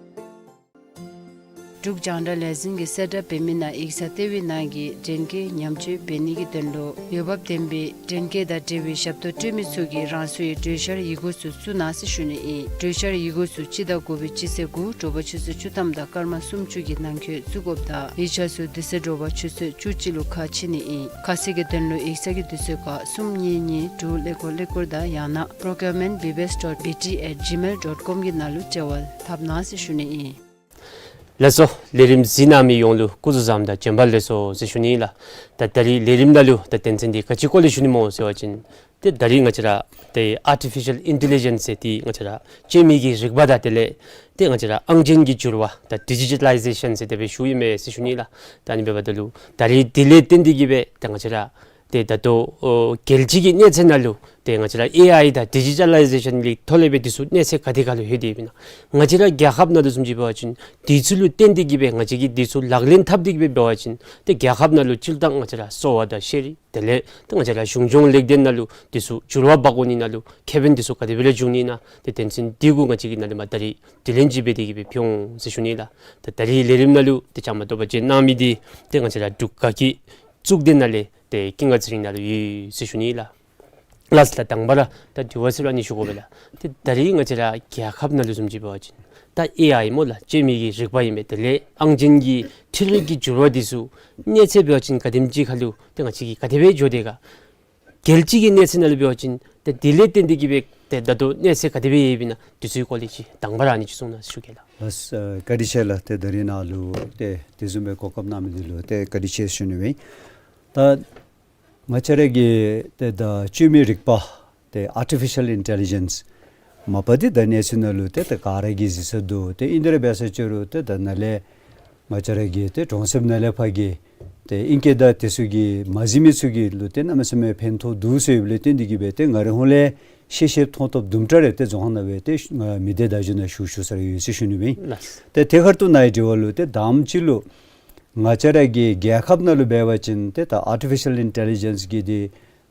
འབྲུག་རྒྱང་བསྒྲགས་ལས་འཛིན་གྱིས་གསལ་བསྒྲགས་འབད་མི་ནང་ཡིག་ཚང་ལྟེ་བའི་ནང་གི་འདྲེན་སྐས་ཉམས་བཅོས་འབད་ནི་གི་དོན་ལུ་འོས་འབབ་ལྡན་པའི་འདྲེན་སྐས་དང་འབྲེལ་བའི་ཞབས་ཏོག་སྤྲོད་མི་ཚུ་གིས་རང་སོའི་གྲོས་འཆར་ཡི་གུ་ཚུ་བཙུགས་གནང་ཟེར་ཞུ་ནི་ཨིན། གྲོས་འཆར་ཡི་གུ་ཚུ་སྤྱི་ཟླ་དགུ་པའི་སྤྱི་ཚེས་དགུ་དྲོ་པ་ཆུ་ཚོད་བཅུ་ཐམ་དང་སྐར་མ་སུམ་ཅུ་གི་ནང་འཁོད་བཙུགས་དགོཔ་དང་ཡིག་ཆ་ཚུ་དེ་ཚེ་དྲོ་པ་ཆུ་ཚོད་བཅུ་གཅིག་ལུ་ཁ་ཕྱེ་ནི་ཨིན། ཁ་གསལ་གྱི་དོན་ལུ་ཡིག་ཚང་གི་དུས་ཚོད་ཁར་གསུམ་གཉིས་གཉིས་དྲུག་ཀླད་ཀོར་ཀླད་ཀོར་དང་ཡང་ན་procurement B B S dot B T at gmail dot com གི་ནང་ལུ་འབྲེལ་བ་འཐབ་གནང་ཟེར་ཞུ་ནི་ཨིན། ལགས་སོ། ལས་རིམ་གཟིགས་གནང་མི་ཡོངས་ལུ་སྐུ་གཟུགས་བཟང་དང་བྱོན་པ་ལེགས་སོ་ཟེར་ཞུ་ནི་ལགས། ད་ད་རིས་ལས་རིམ་ནང་ལུ་ད་དོན་ཚན་འདི་ག་ཅི་སྐོར་ལས་ཞུ་ནི་སྨོ་ཟེར་བ་ཅིན་ཏེ་ད་རིས་ང་བཅས་ར་ཏེ་artificial intelligence ཟེར་ཏེ་ང་བཅས་ར་སྤྱོད་མེད་ཀྱི་རིག་པ་དང་དེ་ལས་ཏེ་ང་བཅས་ར་ཨང་ཅན་གྱི་འགྱུར་བ་ད་digitalization ཟེར་དེ་སྦེ་ཞུཝ་ཨིན་མས་ཟེར་ཞུ་ནི་ལགས། ད་ཨ་ནི་འབདཝ་ད་ལུ་ད་རིས་དེ་ལས་བརྟེན་ཏེ་གིས་སྦེ་ད་ང་བཅས་ར་ཏེ་ད་ལྟོ་ཨོ་རྒྱལ་སྤྱི་གི་གནས་ཚད་ནང་ལུ་ཏེ་ང་བཅས་ར་ཨེ་ཨའི་དང་ཌི་ཇི་ཊ་ལའི་ཟེ་ཤཱན་གྱི་ཐོག་ལས་སྦེ་འདི་ཚུ་གནས་ཚད་ག་དེ་ཁར་ལུ་ལྷོད་དེ་ཡོདཔ་ཨིན་ན། ང་བཅས་ར་རྒྱལ་ཁབ་ནང་ལུ་བཟུམ་ཅིག་འབད་བ་ཅིན་འདི་ཚུ་ལུ་བརྟེན་ཏེ་གིས་སྦེ་ང་བཅས་ཀྱིས་འདི་ཚུ་ལག་ལེན་འཐབ་སྟེ་གིས་སྦེ་འབད་བ་ཅིན་ཏེ་རྒྱལ་ཁབ་ནང་ལུ་སྤྱིར་བཏང་ང་བཅས་ར་གསོ་བ་དང་ཤེས་རིག་དེ་ལས་ཏེ་ང་བཅས་ར་གཞུང་སྐྱོང་ལེགས་ལྡན་ནང་ལུ་འདི་ཚུ་འགྱུར་བ་འབག་འོང་ནི་ནང་ལུ་ཁེ་ཕན་འདི་ཚུ་ག་དེ་སྦེ་ར་འབྱུང་ནི་ཨིན་ན་ཏེ་དོན་ཚན་འདི་གུ་ང་བཅས་ཀྱིས་ནཱ་ལས་མར་ད་རིས་དྲི་ལན་ཅིག་འབད་དེ་གིས་སྦེ་ཕུལ་འོང་ཟེར་ཞུ་ནི་ལགས། ད་ད་རིས་ལས་རིམ་ནང་ལུ་ཏེ་བཅའ་མར་གཏོགས་པ་བཅས་གནང་མི་འདི་ཏེ་ང་བཅས་ར་འབྲུག་དགའ་སྐྱིད་གཙུག་སྡེ་ནང་ལས་ཏེ་ཀུན་དགའ་ཚེ་རིང་ནཱ་ལུ་ཡོད་ཟེར་ཞུ་ནི་ལགས། ལགས་ལགས། དང་པ་ར་ད་དྲི་བ་ཟེར་རུང་ཨ་ནི་ཞུ་དགོ་པས་ལགས། ཏེ་ད་རིས་ང་བཅས་ར་རྒྱལ་ཁབ་ནང་ལུ་བཟུམ་ཅིག་འབད་བ་ཅིན་ད་ཨེ་ཨའི་སྨོ་ལགས། སྤྱོད་མེད་ཀྱི་རིག་པ་ཨིན་པས། དེ་ལས་ཨང་ཅན་གྱི་འཕྲུལ་རིག་གི་འགྱུར་བ་འདི་ཚུ་གནས་ཚད་འབད་བ་ཅིན་ག་དེམ་ཅིག་ཁར་ལུ་ཏེ་ང་བཅས་ཀྱིས་ག་དེ་སྦེ་འགྱོ་དེས་ག། རྒྱལ་སྤྱི་གི་གནས་ཚད་ནང་ལུ་འབད་བ་ཅིན་ཏེ་དེ་ལས་བརྟེན་ཏེ་གིས་སྦེ་ཏེ་ད་ལྟོ་གནས་ཚད་ག་དེ་སྦེ་ཡོདཔ་ཨིན་ན་འདི་ཚུ་གི་སྐོར་ལས་ཅིག་དང་པ་ར་ཨ་ནི་ཅིག་གསུང་གནང་ཞུ་གེ་ལགས། ལགས་སོ། བཀའ་དྲིན་ཆེ་ལགས། ཏེ་ད་རིས་ནཱ་ལུ་ཏེ་དེ་བཟུམ་སྦེ་གོ་སྐབས་གནང་མི་འདི་ལུ་ཏེ་བཀའ་དྲིན་ཆེ་ཞུ་ནི་ཨིན། ད་ང་བཅས་ར་གི་ཏེ་ད་སྤྱོད་མེད་རིག་པ་ཏེ་ཨར་ཊི་ཕི་ཤཱལ་ཨིན་ཊེ་ལི་ཇེནསི་མ་པ་འདི་ད་གནས་ཚུལ་ནང་ལུ་ཏེ་ད་ག་ར་གིས་གཟིགས་ས་འདུག། ཏེ་ཨིན་དེ་ར་འབད་ས་ཅིག་རུང་ཏེ་ད་ནཱ་ལས་ང་བཅས་ར་གི་ཏེ་གྲོང་གསེབ་ནང་ལས་ཕར་གྱི་ཏེ་ཨིང་སྐད་དང་དེ་ཚུ་གི་མ་གཟིགས་མི་ཚུ་གི་ལུ་ཏེ་གནམ་མེད་ས་མེད་ཕན་ཐོགས་འདུག་ཟེར་ཡོདཔ་ལས་བརྟེན་ཏེ་གིས་སྦེ་ཏེ་ང་རའི་ཧོངས་ལས་ཤེས་ཤེསཔ་མཐོང་ཐོབ་དུམ་གྲ་རེ་ཏེ་རྫོང་ཁ་ནང་སྦེ་ཏེ་ང་མི་སྡེ་བརྡ་བརྒྱུད་ནང་ཞུ་ཞུ་ས་ར་ཡོད་ཟེར་ཞུ་ནི་ཨིན། ལགས། ཏེ་དེ་ཁར་ཐུག་ནཱ་གི་དྲི་བ་ལུ་ཏེ་དང་པ་ཅིག་ལུ་ང་བཅས་ར་གི་རྒྱལ་ཁབ་ནང་ལུ་འབད་བ་ཅིན་ཏེ་ད་ཨར་ཊི་ཕི་ཤཱལ་ཨིན་ཊེ་ལི་ཇེནསི་གི་འདི་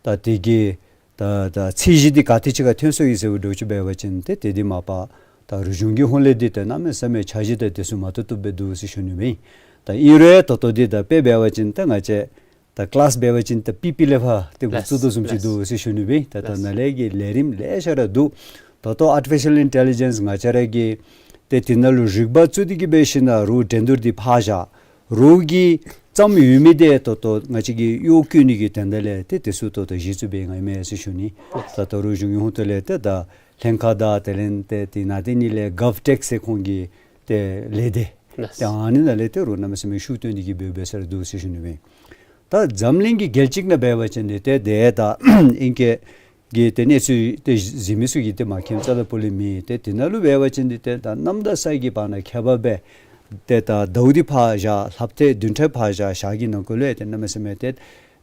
ད་དེ་གི་ད་ད་ཚད་གཞི་འདི་ག་ཏེ་ཅིག་ཁར་ཐོན་སོ་ཡི་ཟེར་བ་འདྲཝ་ཅིག་འབད་བ་ཅིན་ཏེ་དེ་འདི་མ་པ་ད་རིག་གཞུང་གི་ཧོངས་ལས་འདི་ད་གནམ་མེད་ས་མེད་འཆར་གཞི་དང་དེ་ཚུ་མ་བཏུབ་བཏུབ་སྦེ་འདུག་ཟེར་ཞུ་ནི་ཨིན། ད་ཨིན་རུང་ད་ལྟོ་འདི་ད་དཔེ་འབད་བ་ཅིན་ད་ང་བཅས་ད་ཀི་ལཱསི་འབད་བ་ཅིན་ད་པི་པི་ལས་ཕར་ཏེ་འགོ་བཙུགས་དོ་བཟུམ་ཅིག་འདུག་ཟེར་ཞུ་ནི་ཨིན། ད་ད་ནཱ་ལས་ཀྱི་ལས་རིམ་ལེ་ཤ་ར་འདུག། ད་ལྟོ་ཨར་ཊི་ཕི་ཤཱལ་ཨིན་ཊེ་ལི་ཇེནསི་ང་བཅས་ར་གི་ཏེ་དེ་ནང་ལུ་རིག་པ་བཙུགས་ཏེ་གིས་འབད་ཞིནམ་ལས་རོགས་འགྲན་བསྡུར་འདི་ཕར་བཞག། རོགས་ཀྱིས་བརྩམས་ཡོད་མི་འདི་ད་ལྟོ་ང་བཅས་ཀྱིས་གཡོག་བཀོལ་ནི་གི་དོན་དག་ལས་ཏེ་དེ་ཚུ་ད་ལྟོ་གཞི་བཙུགས་འབད་ནི་ཨིན་མས་ཟེར་ཞུ་ནི། ད་ལྟོ་རོགས་གཞུང་གི་ཧོངས་ཐོག་ལས་ཏེ་ད་ལྷན་ཁག་དང་དེ་ལས་ཏེ་དེ་ནང་ཏེ་ཨ་ནི་ལས་གཱབ་ཊེག་ཟེར་ཁོང་གི་ཏེ་ལས་སྡེ་ཏེ་ཨ་ནི་ནང་ལས་ཏེ་རོགས་གནམ་མེད་ས་མེད་ཤུགས་བཏོན་ཏེ་གིས་འབད་འབད་ས་ར་འདུག་ཟེར་ཞུ་ནི་ཨིན། ད་འཛམ་གླིང་གི་རྒྱལ་སྤྱི་ནང་འབད་བ་ཅིན་འདི་ཏེ་ཏེ་ད་ཨིང་སྐད་ གི་ཏེ་གནས་ཚུལ་ཏེ་གཟིགས་མི་ཚུ་གིས་ཏེ་མ་མཁྱེནམ་རྩ་དང་སྤུ་ལས་མེད། ཏེ་དེ་ནང་ལུ་འབད་བ་ཅིན་འདི་ཏེ་ད་གནམ་དང་ས་གི་བར་ན་ཁྱད་པར་འབད་ཏེ་ད་ཟླཝ་འདི་ཕར་བཞག་ལྷགཔ་ཏེ་བདུན་ཕྲག་ཕར་བཞག་ཞག་གི་ནང་འཁོད་ལུ་ཏེ་གནམ་མེད་ས་མེད་ཏེ་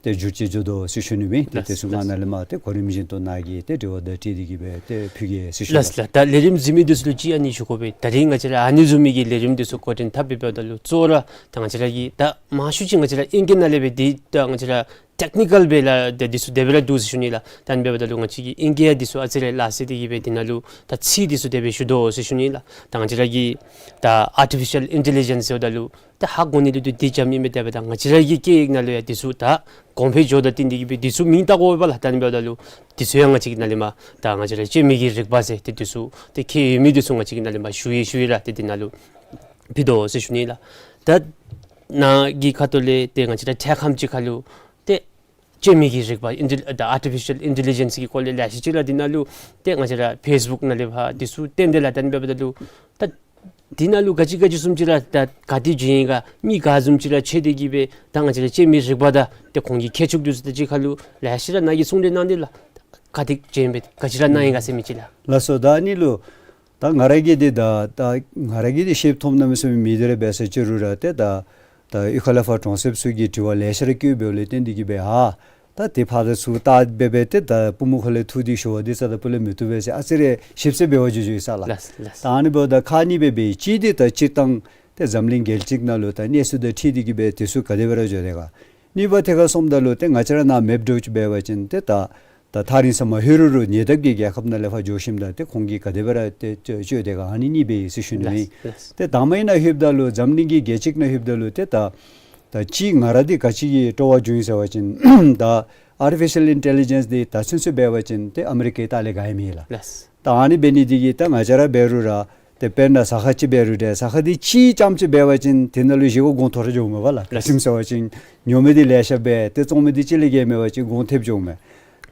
ཏེ་འགྱུར་བཅོས་འགྱོ་དོ་ཟེར་ཞུ་ནི་མས། ཏེ་ལགས་དེ་ཚུ་ལགས། ང་ནཱ་ལས་མར་ཏེ་གོ་རིམ་བཞིན་དུ་ནཱ་གིས་ཏེ་དྲི་བ་དང་འཁྲིལ་ཏེ་གིས་སྦེ་ཏེ་ཕུལ་གེ་ཟེར་ཞུ་ནི། ལགས་ལགས། ད་ལས་རིམ་གཟིགས་མི་འདི་ཚུ་ལུ་ཅིག་ཨ་ནི་ཞུ་དགོ་པས། ད་རིས་ང་བཅས་ར་ཨ་ནི་བཟུམ་མའི་གི་ལས་རིམ་འདི་ཚུ་འགོ་འདྲེན་འཐབ་སྦེ་འབདཝ་ད་ལུ་གཙོ་བོ་ར་ད་ང་བཅས་ར་གིས་ད་མང་ཤོས་ཅིག་ང་བཅས་ར་ཨིང་སྐད་ནང་ལས་སྦེ་འདི་ད་ང་བཅས་ར་ཊེཀ་ནི་ཀཱལ་སྦེ་ལགས་ཏེ་འདི་ཚུ་དེ་སྦེ་ར་འདུག་ཟེར་ཞུ་ནི་ལགས། ད་ཨ་ནི་འབདཝ་ད་ལུ་ང་བཅས་ཀྱིས་ཨིང་སྐད་འདི་ཚུ་ཨ་ཙི་རེ་ལག་ཟེར་ཏེ་གིས་སྦེ་འདི་ནང་ལུ་ད་ཚིག་འདི་ཚུ་དེ་སྦེ་ཞུ་དོ་ཟེར་ཞུ་ནི་ལགས། ད་ང་བཅས་ར་གིས་ད་ཨར་ཊི་ཕི་ཤཱལ་ཨིན་ཊེ་ལི་ཇེནསི་ཟེརཝ་ད་ལུ་ད་ཧ་གོ་ནི་ལུ་ཏེ་འདི་འཇམ་ཨིན་མས། དེ་འབདཝ་ད་ང་བཅས་ར་གི་སྐད་ཡིག་ནང་ལུ་ཡང་འདི་ཚུ་ད་གོང་འཕེལ་འགྱོཝ་དང་བསྟུན་ཏེ་གིས་སྦེ་འདི་ཚུ་མིང་བཏགས་དགོ་པས་ལགས། ད་ཨ་ནི་འབདཝ་ད་ལུ་འདི་ཚུ་ཡང་ང་བཅས་ཀྱིས་ནཱ་ལས་མར་ད་ང་བཅས་ར་སྤྱོད་མི་གི་རིག་པ་ཟེར་ཏེ་འདི་ཚུ་ཏེ་ཁྱད་ཡོད་མི་འདི་ཚུ་ང་བཅས་ཀྱིས་ནཱ་ལས་མར་ཞུ་ཡི་ཞུ་ཡི་ར་ཏེ་འདི་ནང་ལུ་ཕུལ་དོ་ཟེར་ཞུ་ནི་ལགས། ད་ནཱ་གི་ཁ་ཐུག་ལས་ཏེ་ང་བཅས་ར་འཕྲལ་ཁམས་ཅིག་ཁར་ལུ་ཏེ་སྤྱོད་མི་གི་རིག་པ་ཨིན་ཊེ་ད་ཨར་ཊི་ཕི་ཤཱལ་ཨིན་ཊེ་ལི་ཇེནསི་གི་སྐོར་ལས་ལེ་ཤ་ཅིག་ར་འདི་ནང་ལུ་ཏེ་ང་བཅས་ར་ཕེསི་བུཀ་ནང་ལས་ཕར་འདི་ཚུ་སྟོན་ཏེ་ལགས། ད་ཨ་ནི་འབདཝ་ད་ལུ་ད་འདི་ནང་ལུ་ག་ཅི་ག་ཅི་བཟུམ་ཅིག་ར་ད་ག་ཏེ་བྱུང་ཡི་ག་མི་ག་བཟུམ་ཅིག་ར་ཁྱེར་ཏེ་གིས་སྦེ་ད་ང་བཅས་ར་སྤྱོད་མི་རིག་པ་དང་ཏེ་ཁོང་གི་ཁྱད་ཆོས་འདི་ཚུ་དང་གཅིག་ཁར་ལུ་ལེ་ཤ་ར་ནཱ་གིས་གསུང་གྲོས་གནང་སྟེ་ལགས། ག་ཏེ་བྱོན་སྦེ་ག་ཅི་ར་གནང་ཡི་ག་ཟེར་མི་ཅིག་ལགས། ལགས་སོ། ད་ཨ་ནི་ལུ་ད་ང་ར་གིས་འདི་ད་ད་ང་ར་གིས་འདི་ཤེསཔ་ཐོབ་གནམ་མེད་ས་མེད་མེད། དེ་ར་འབད་ས་ཅིག་རུང་ར་ཏེ་ད་ད་གཡུས་ཁ་ལས་ཕར་གྲོང་གསེབ་ཚུ་གིས་དྲི་བ་ལེ་ཤ་ར་བཀོད་འབདཝ་ལས་བརྟེན་ཏེ་གིས་སྦེ་ཨ་ད་ཏེ་ཕར་དང་ཚུར་བལྟ་སྦེ་སྦེ་ཏེ་ད་པུས་མོ་ཁ་ལས་འཐུ་སྟེ་ཞུ་བ་འདི་རྩ་དང་སྤུ་ལས་མི་བཏུབ་པས་ཟེར་ཨ་ཙི་རེ་ཞིབ་ཚགས་འབད་བར་འགྱོ་འགྱོ་ཡི་ས་ལགས། ལགས་ལགས། ད་ཨ་ནི་འབདཝ་ད་ཁག་གཉིས་སྦེ་འབད་ཡི། གཅིག་འདི་ད་སྤྱིར་བཏང་ཏེ་འཛམ་གླིང་རྒྱལ་སྤྱི་ནང་ལུ་ད་གནས་ཚུལ་དང་འཁྲིལ་ཏེ་གིས་སྦེ་དུས་ཚོད་ག་དེ་སྦེ་ར་འགྱོ་དེས་ག། གཉིས་པ་ཐད་ཁར་སོངམ་ད་ལུ་ཏེ་ང་བཅས་ར་ནཱ་མེཔ་འདྲཝ་ཅིག་འབད་བ་ཅིན་ཏེ་ད་ད་ཐག་རིང་ས་མ་ལྷོད་རུང་རུང་ཉེ་འདབས་ཀྱི་རྒྱལ་ཁབ་ནང་ལས་ཕར་འགྱོ་ཞིནམ་ད་ཏེ་ཁོང་གིས་ག་དེ་སྦེ་ར་ཏེ་སྤྱོད་སྤྱོད་དེས་ག། ཨ་ནི་གཉིས་སྦེ་ཡོད་ཟེར་ཞུ་ནི་ཨིན། ལགས་ལགས། ཏེ་དང་པ་ཨིན་ན་ལྷོདཔ་ད་ལུ་འཛམ་གླིང་གི་རྒྱལ་སྤྱི་ནང་ལྷོདཔ་ད་ལུ་ཏེ་ད་ད་ཅི་ང་ར་འདི་ག་ཅི་གི་སྤྲོ་བ་བྱུང་ཡི་ཟེར་བ་ཅིན་ད་ཨར་ཊི་ཕི་ཤཱལ་ཨིན་ཊེ་ལི་ཇེནསི་འདི་ད་ཚུན་ཚོད་འབད་བ་ཅིན་ཏེ་ཨ་མི་རི་ཀའི་ལྟག་ལས་ག་ཡང་མེད་ལགས། ལགས། ད་ཨ་ནི་འབད་ནི་འདི་གིས་ད་ང་བཅས་ར་འབད་རུང་ར་ཏེ་དཔེར་ན་ཟ་ཁང་ཅིག་འབད་རུང་ཏེ་ཟ་ཁང་འདི་གཅིག་རྐྱངམ་ཅིག་འབད་བ་ཅིན་དེ་ནང་ལུ་བཞེས་སྒོ་གོང་མཐོ་ར་འགྱོཝ་མས་པ་ལགས། ལགས། ཁྱིམ་ཟེར་བ་ཅིན་ཉོ་མི་འདི་ལེ་ཤ་འབད་ཏེ་བཙོང་མི་འདི་གཅིག་ལས་བརྒལ་མེད་པ་ཅིན་གོང་ཐེབས་འགྱོཝ་མས།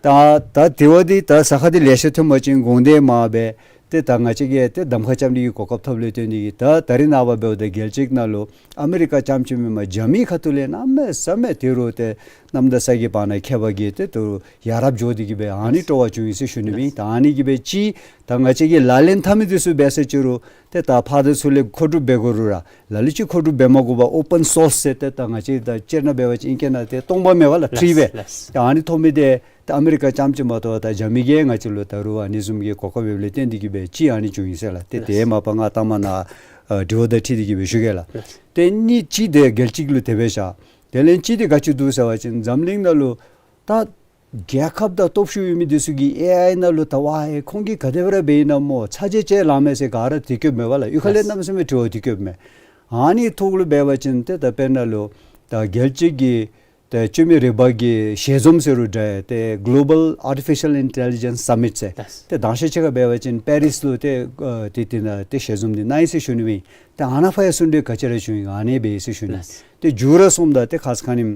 ད་ད་དེ་བ་འདི་ད་ཟ་ཁང་འདི་ལེ་ཤ་ཐོན་པ་ཅིན་གོང་འདི་མར་འབད་ཏེ་ད་ང་བཅས་ཀྱིས་ཏེ་གདམ་ཁ་རྐྱབ་ནི་གི་གོ་སྐབས་ཐོབ་ལས་བརྟེན་ཏེ་གིས་ད་ད་རེས་ནངས་པ་འབདཝ་ད་རྒྱལ་སྤྱི་ནང་ལུ་ཨ་མི་རི་ཀ་རྐྱངམ་ཅིག་མེན་པར་རྒྱ་མི་ཁ་ཐུག་ལས་གནམ་མེད་ས་མེད་ཏེ་རུང་ཏེ་གནམ་དང་ས་གི་བར་ན་ཁྱད་པར་གྱིས་ཏེ་ཏེ་རུང་ཡ་རབས་འགྱོ་སྟེ་གིས་སྦེ་ཨ་ནི་སྤྲོ་བ་བྱུང་ཡི་ཟེར་ཞུ་ནི་ཨིན། ད་ཨ་ནི་གིས་སྦེ་ཅིག་ད་ང་བཅས་ཀྱིས་ལག་ལེན་འཐབ་མི་འདི་ཚུ་འབད་ས་ཅིག་རུང་ཏེ་ད་ཕར་དང་ཚུར་ལས་མཁོ་སྒྲུབ་འབད་དགོ་རུང་ར་ལ་ལུ་ཅིག་མཁོ་སྒྲུབ་འབད་མ་དགོ་པར་ཨོ་པཱན་སོརསི་ཟེར་ཏེ་ད་ང་བཅས་ད་སྤྱིར་ན་འབད་བ་ཅིན་ཨིང་སྐད་ནང་ཏེ་སྟོང་པ་མེད་པ་ལགས། ཕི་རི་ལགས་སྦེ། ལགས། ད་ཨ་ནི་ཐོབ་མི་འདི་ད་ཨ་མི་རི་ཀ་རྐྱངམ་ཅིག་མ་གཏོགས་ད་རྒྱ་མི་གིས་ང་བཅས་ལུ་ད་རུང་ཨ་ནི་བཟུམ་གྱི་གོ་སྐབས་ཡོདཔ་ལས་བརྟེན་ཏེ་གིས་སྦེ་ཅིག་ཨ་ནི་བྱུང་ཡི་ཟེར་ལགས། ཏེ་ལགས། དེ་མ་པ་ང་ལྟ་མ་ནཱ་ཨ་དྲི་བ་དང་འཁྲིལ་ཏེ་གིས་སྦེ་ཞུ་གེ་ལགས། ལགས། ཏེ་གཉིས་གཅིག་འདི་རྒྱལ་སྤྱི་ལུ་དེ་སྦེ་བཞག། དེ་ལས་གཅིག་འདི་ག་ཅི་འདུག་ཟེར་བ་ཅིན་འཛམ་གླིང་ནང་ལུ་ད་རྒྱལ་ཁབ་དང་སྟོབས་ཤུགས་ཡོད་མི་འདི་ཚུ་གིས་ཨེ་ཨའི་ནང་ལུ་ད་ཝའི་ཁོང་གིས་ག་དེ་སྦེ་ར་འབད་ཡི་ན་སྨོ་ཚ་གྱང་ཅིག་ལང་མས་ཟེར་ག་ར་དེ་སྐྱོདཔ་མས་པ་ལགས། གཡུས་ཁ་ལས། ལགས། གནམ་མེད་ས་མེད་དྲི་བ་དེ་སྐྱོདཔ་མས། ཨ་ནི་ཐོག་ལུ་འབད་བ་ཅིན་ཏེ་ད་དཔེར་ན་ལུ་ད་རྒྱལ་སྤྱི་གི་ཏེ་སྤྱོད་མི་རིག་པ་གི་ཞལ་འཛོམས་ཟེར་རུང་འདྲ་ཏེ་གོ་ལོ་བཱལ་ཨར་ཊི་ཕི་ཤཱལ་ཨིན་ཊེ་ལི་ཇེནསི་སམ་མིཊ་ཟེར། ལགས། ཏེ་དང་ཤེས་ཅིག་ཁར་འབད་བ་ཅིན་པེ་རིསི་ལུ་ཏེ་ཨ་ཏེ་དེ་ནང་ཏེ་ཞལ་འཛོམས་འདི་གནང་ཡི་ཟེར་ཞུ་ནི་ཨིན། ཏེ་ཨ་ནཱ་ཕར་ཡང་གསུང་གྲོས་ག་ཅི་ར་བྱུང་ཡི་ག་ཨ་ནི་སྦེ་ཡོད་ཟེར་ཞུ་ནི། ལགས། ཏེ་མཇུག་ར་སོངམ་ད་ཏེ་ཁ་ཙ་ཁ་ཉིནམ་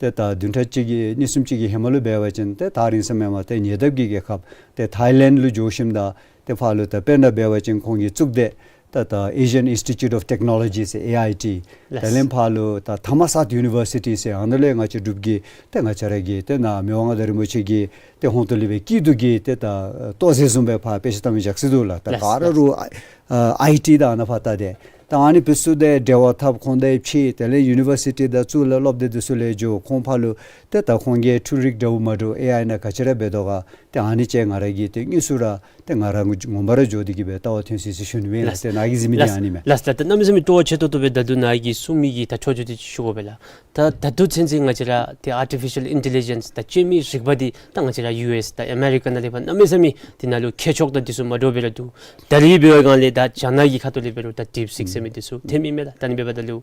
ཏེ་ད་བདུན་ཕྲག་གཅིག་གི་གཉིས་གསུམ་ཅིག་གི་ཧེ་མ་ལུ་འབད་བ་ཅིན་ཏེ་ཐག་རིང་ས་མེན་པར་ཏེ་ཉེ་འདབས་ཀྱི་རྒྱལ་ཁབ་ཏེ་ཐའི་ལེནཌ་ལུ་འགྱོ་ཞིནམ་ད་ཏེ་ཕར་ལུ་ད་དཔེར་ན་འབད་བ་ཅིན་ཁོང་གིས་བཙུགས་ཏེ་ད་ད་Asian Institute of Technology ཟེར་ཨེ་ཨའི་ཊི། ལགས། དེ་ལས་ཕར་ལུ་ད་ཐ་མ་སཱཐ་ཡུ་ནི་ཝར་སི་ཊི་ཟེར་ཨ་ནཱ་ལས་ང་བཅས་འབྲུག་གི་ཏེ་ང་བཅས་ར་གི་ཏེ་ནཱ་མི་དབང་མངའ་བདག་རིན་པོ་ཆེ་གི་ཏེ་ཧོངས་ཏོ་ལས་སྦེ་སྐྱིད་སྡུག་གི་ཏེ་ད་ལྟོ་ཟས་བཟུམ་སྦེ་ཕར་དཔེ་ཆ་བལྟ་མི་བཞག་སྲིད་འདུག་ལགས། ད་ལགས། ག་ར་རུང་ཨ་ཨའི་ཊི་དང་ཨ་ནཱ་ཕར་ལྟ་སྟེ་ད་ཨ་ནི་འདི་ཚུ་དང་འབྲེལ་བ་འཐབ་ཁོང་དང་ཕྱད་དེ་ལས་ཡུ་ནི་ཝར་སི་ཊི་དང་གཙུག་ལག་སློབ་སྡེ་འདི་ཚུ་ལས་འགྱོ་ཁོང་ཕར་ལུ་ཏེ་ད་ཁོང་གིས་འཕྲུལ་རིག་འདྲཝ་མ་འདྲཝ་ཨེ་ཨའི་ནང་ག་ཅི་ར་འབད་དོ་ག་ཏེ་ཨ་ནི་ཅིག་ང་ར་གིས་ཏེ་དངོས་སུ་ར་ཏེ་ང་ར་ངོ་མ་ར་འགྱོ་སྟེ་གིས་སྦེ་ལྟ་བ་ཐོན་ཅི་ཟེར་ཞུ་ནི་ཨིན་ལགས། ལགས། ཏེ་ནཱ་གིས་གཟིགས་མི་འདི་ལགས། ཨ་ནི་མས། ལགས་ལགས། ད་གནམ་མེད་ས་མེད་སྤྲོ་བ་ཆེ་ཏོག་ཏོ་སྦེ་ད་ལྟོ་ནཱ་གིས་གསུང་མི་གི་ད་འཕྲོ་མཐུད་དེ་ཞུ་དགོ་པས་ལགས། ད་ད་ལྟོ་ཚུན་ཚོད་ང་བཅས་ར་ཏེ་ཨར་ཊི་ཕི་ཤཱལ་ཨིན་ཊེ་ལི་ཇེནསི་ད་སྤྱོད་མི་རིག་པ་འདི་ད་ང་བཅས་ར་ཡུ་ཨེསི་དང་ཨ་མེ་རི་ཀ་ནང་ལས་ཕར་གནམ་མེད་ས་མེད་འདི་ནང་ལུ་ཁྱད་ཆོས་དང་འདི་ཚུ་མ་འདྲཝ་སྦེ་ར་འདུག། ད་རེས་འབད་བའི་སྒང་ལས་ད་རྒྱ་ནག་གི་ཁ་ཐུག་ལས་འབད་རུང་ད་ཌིབ་སིཀ་ཟེར་མི་འདི་ཚུ་ཐོན་མི་མས་ལགས། ད་ཨ་ནི་འབདཝ་ད་ལུ་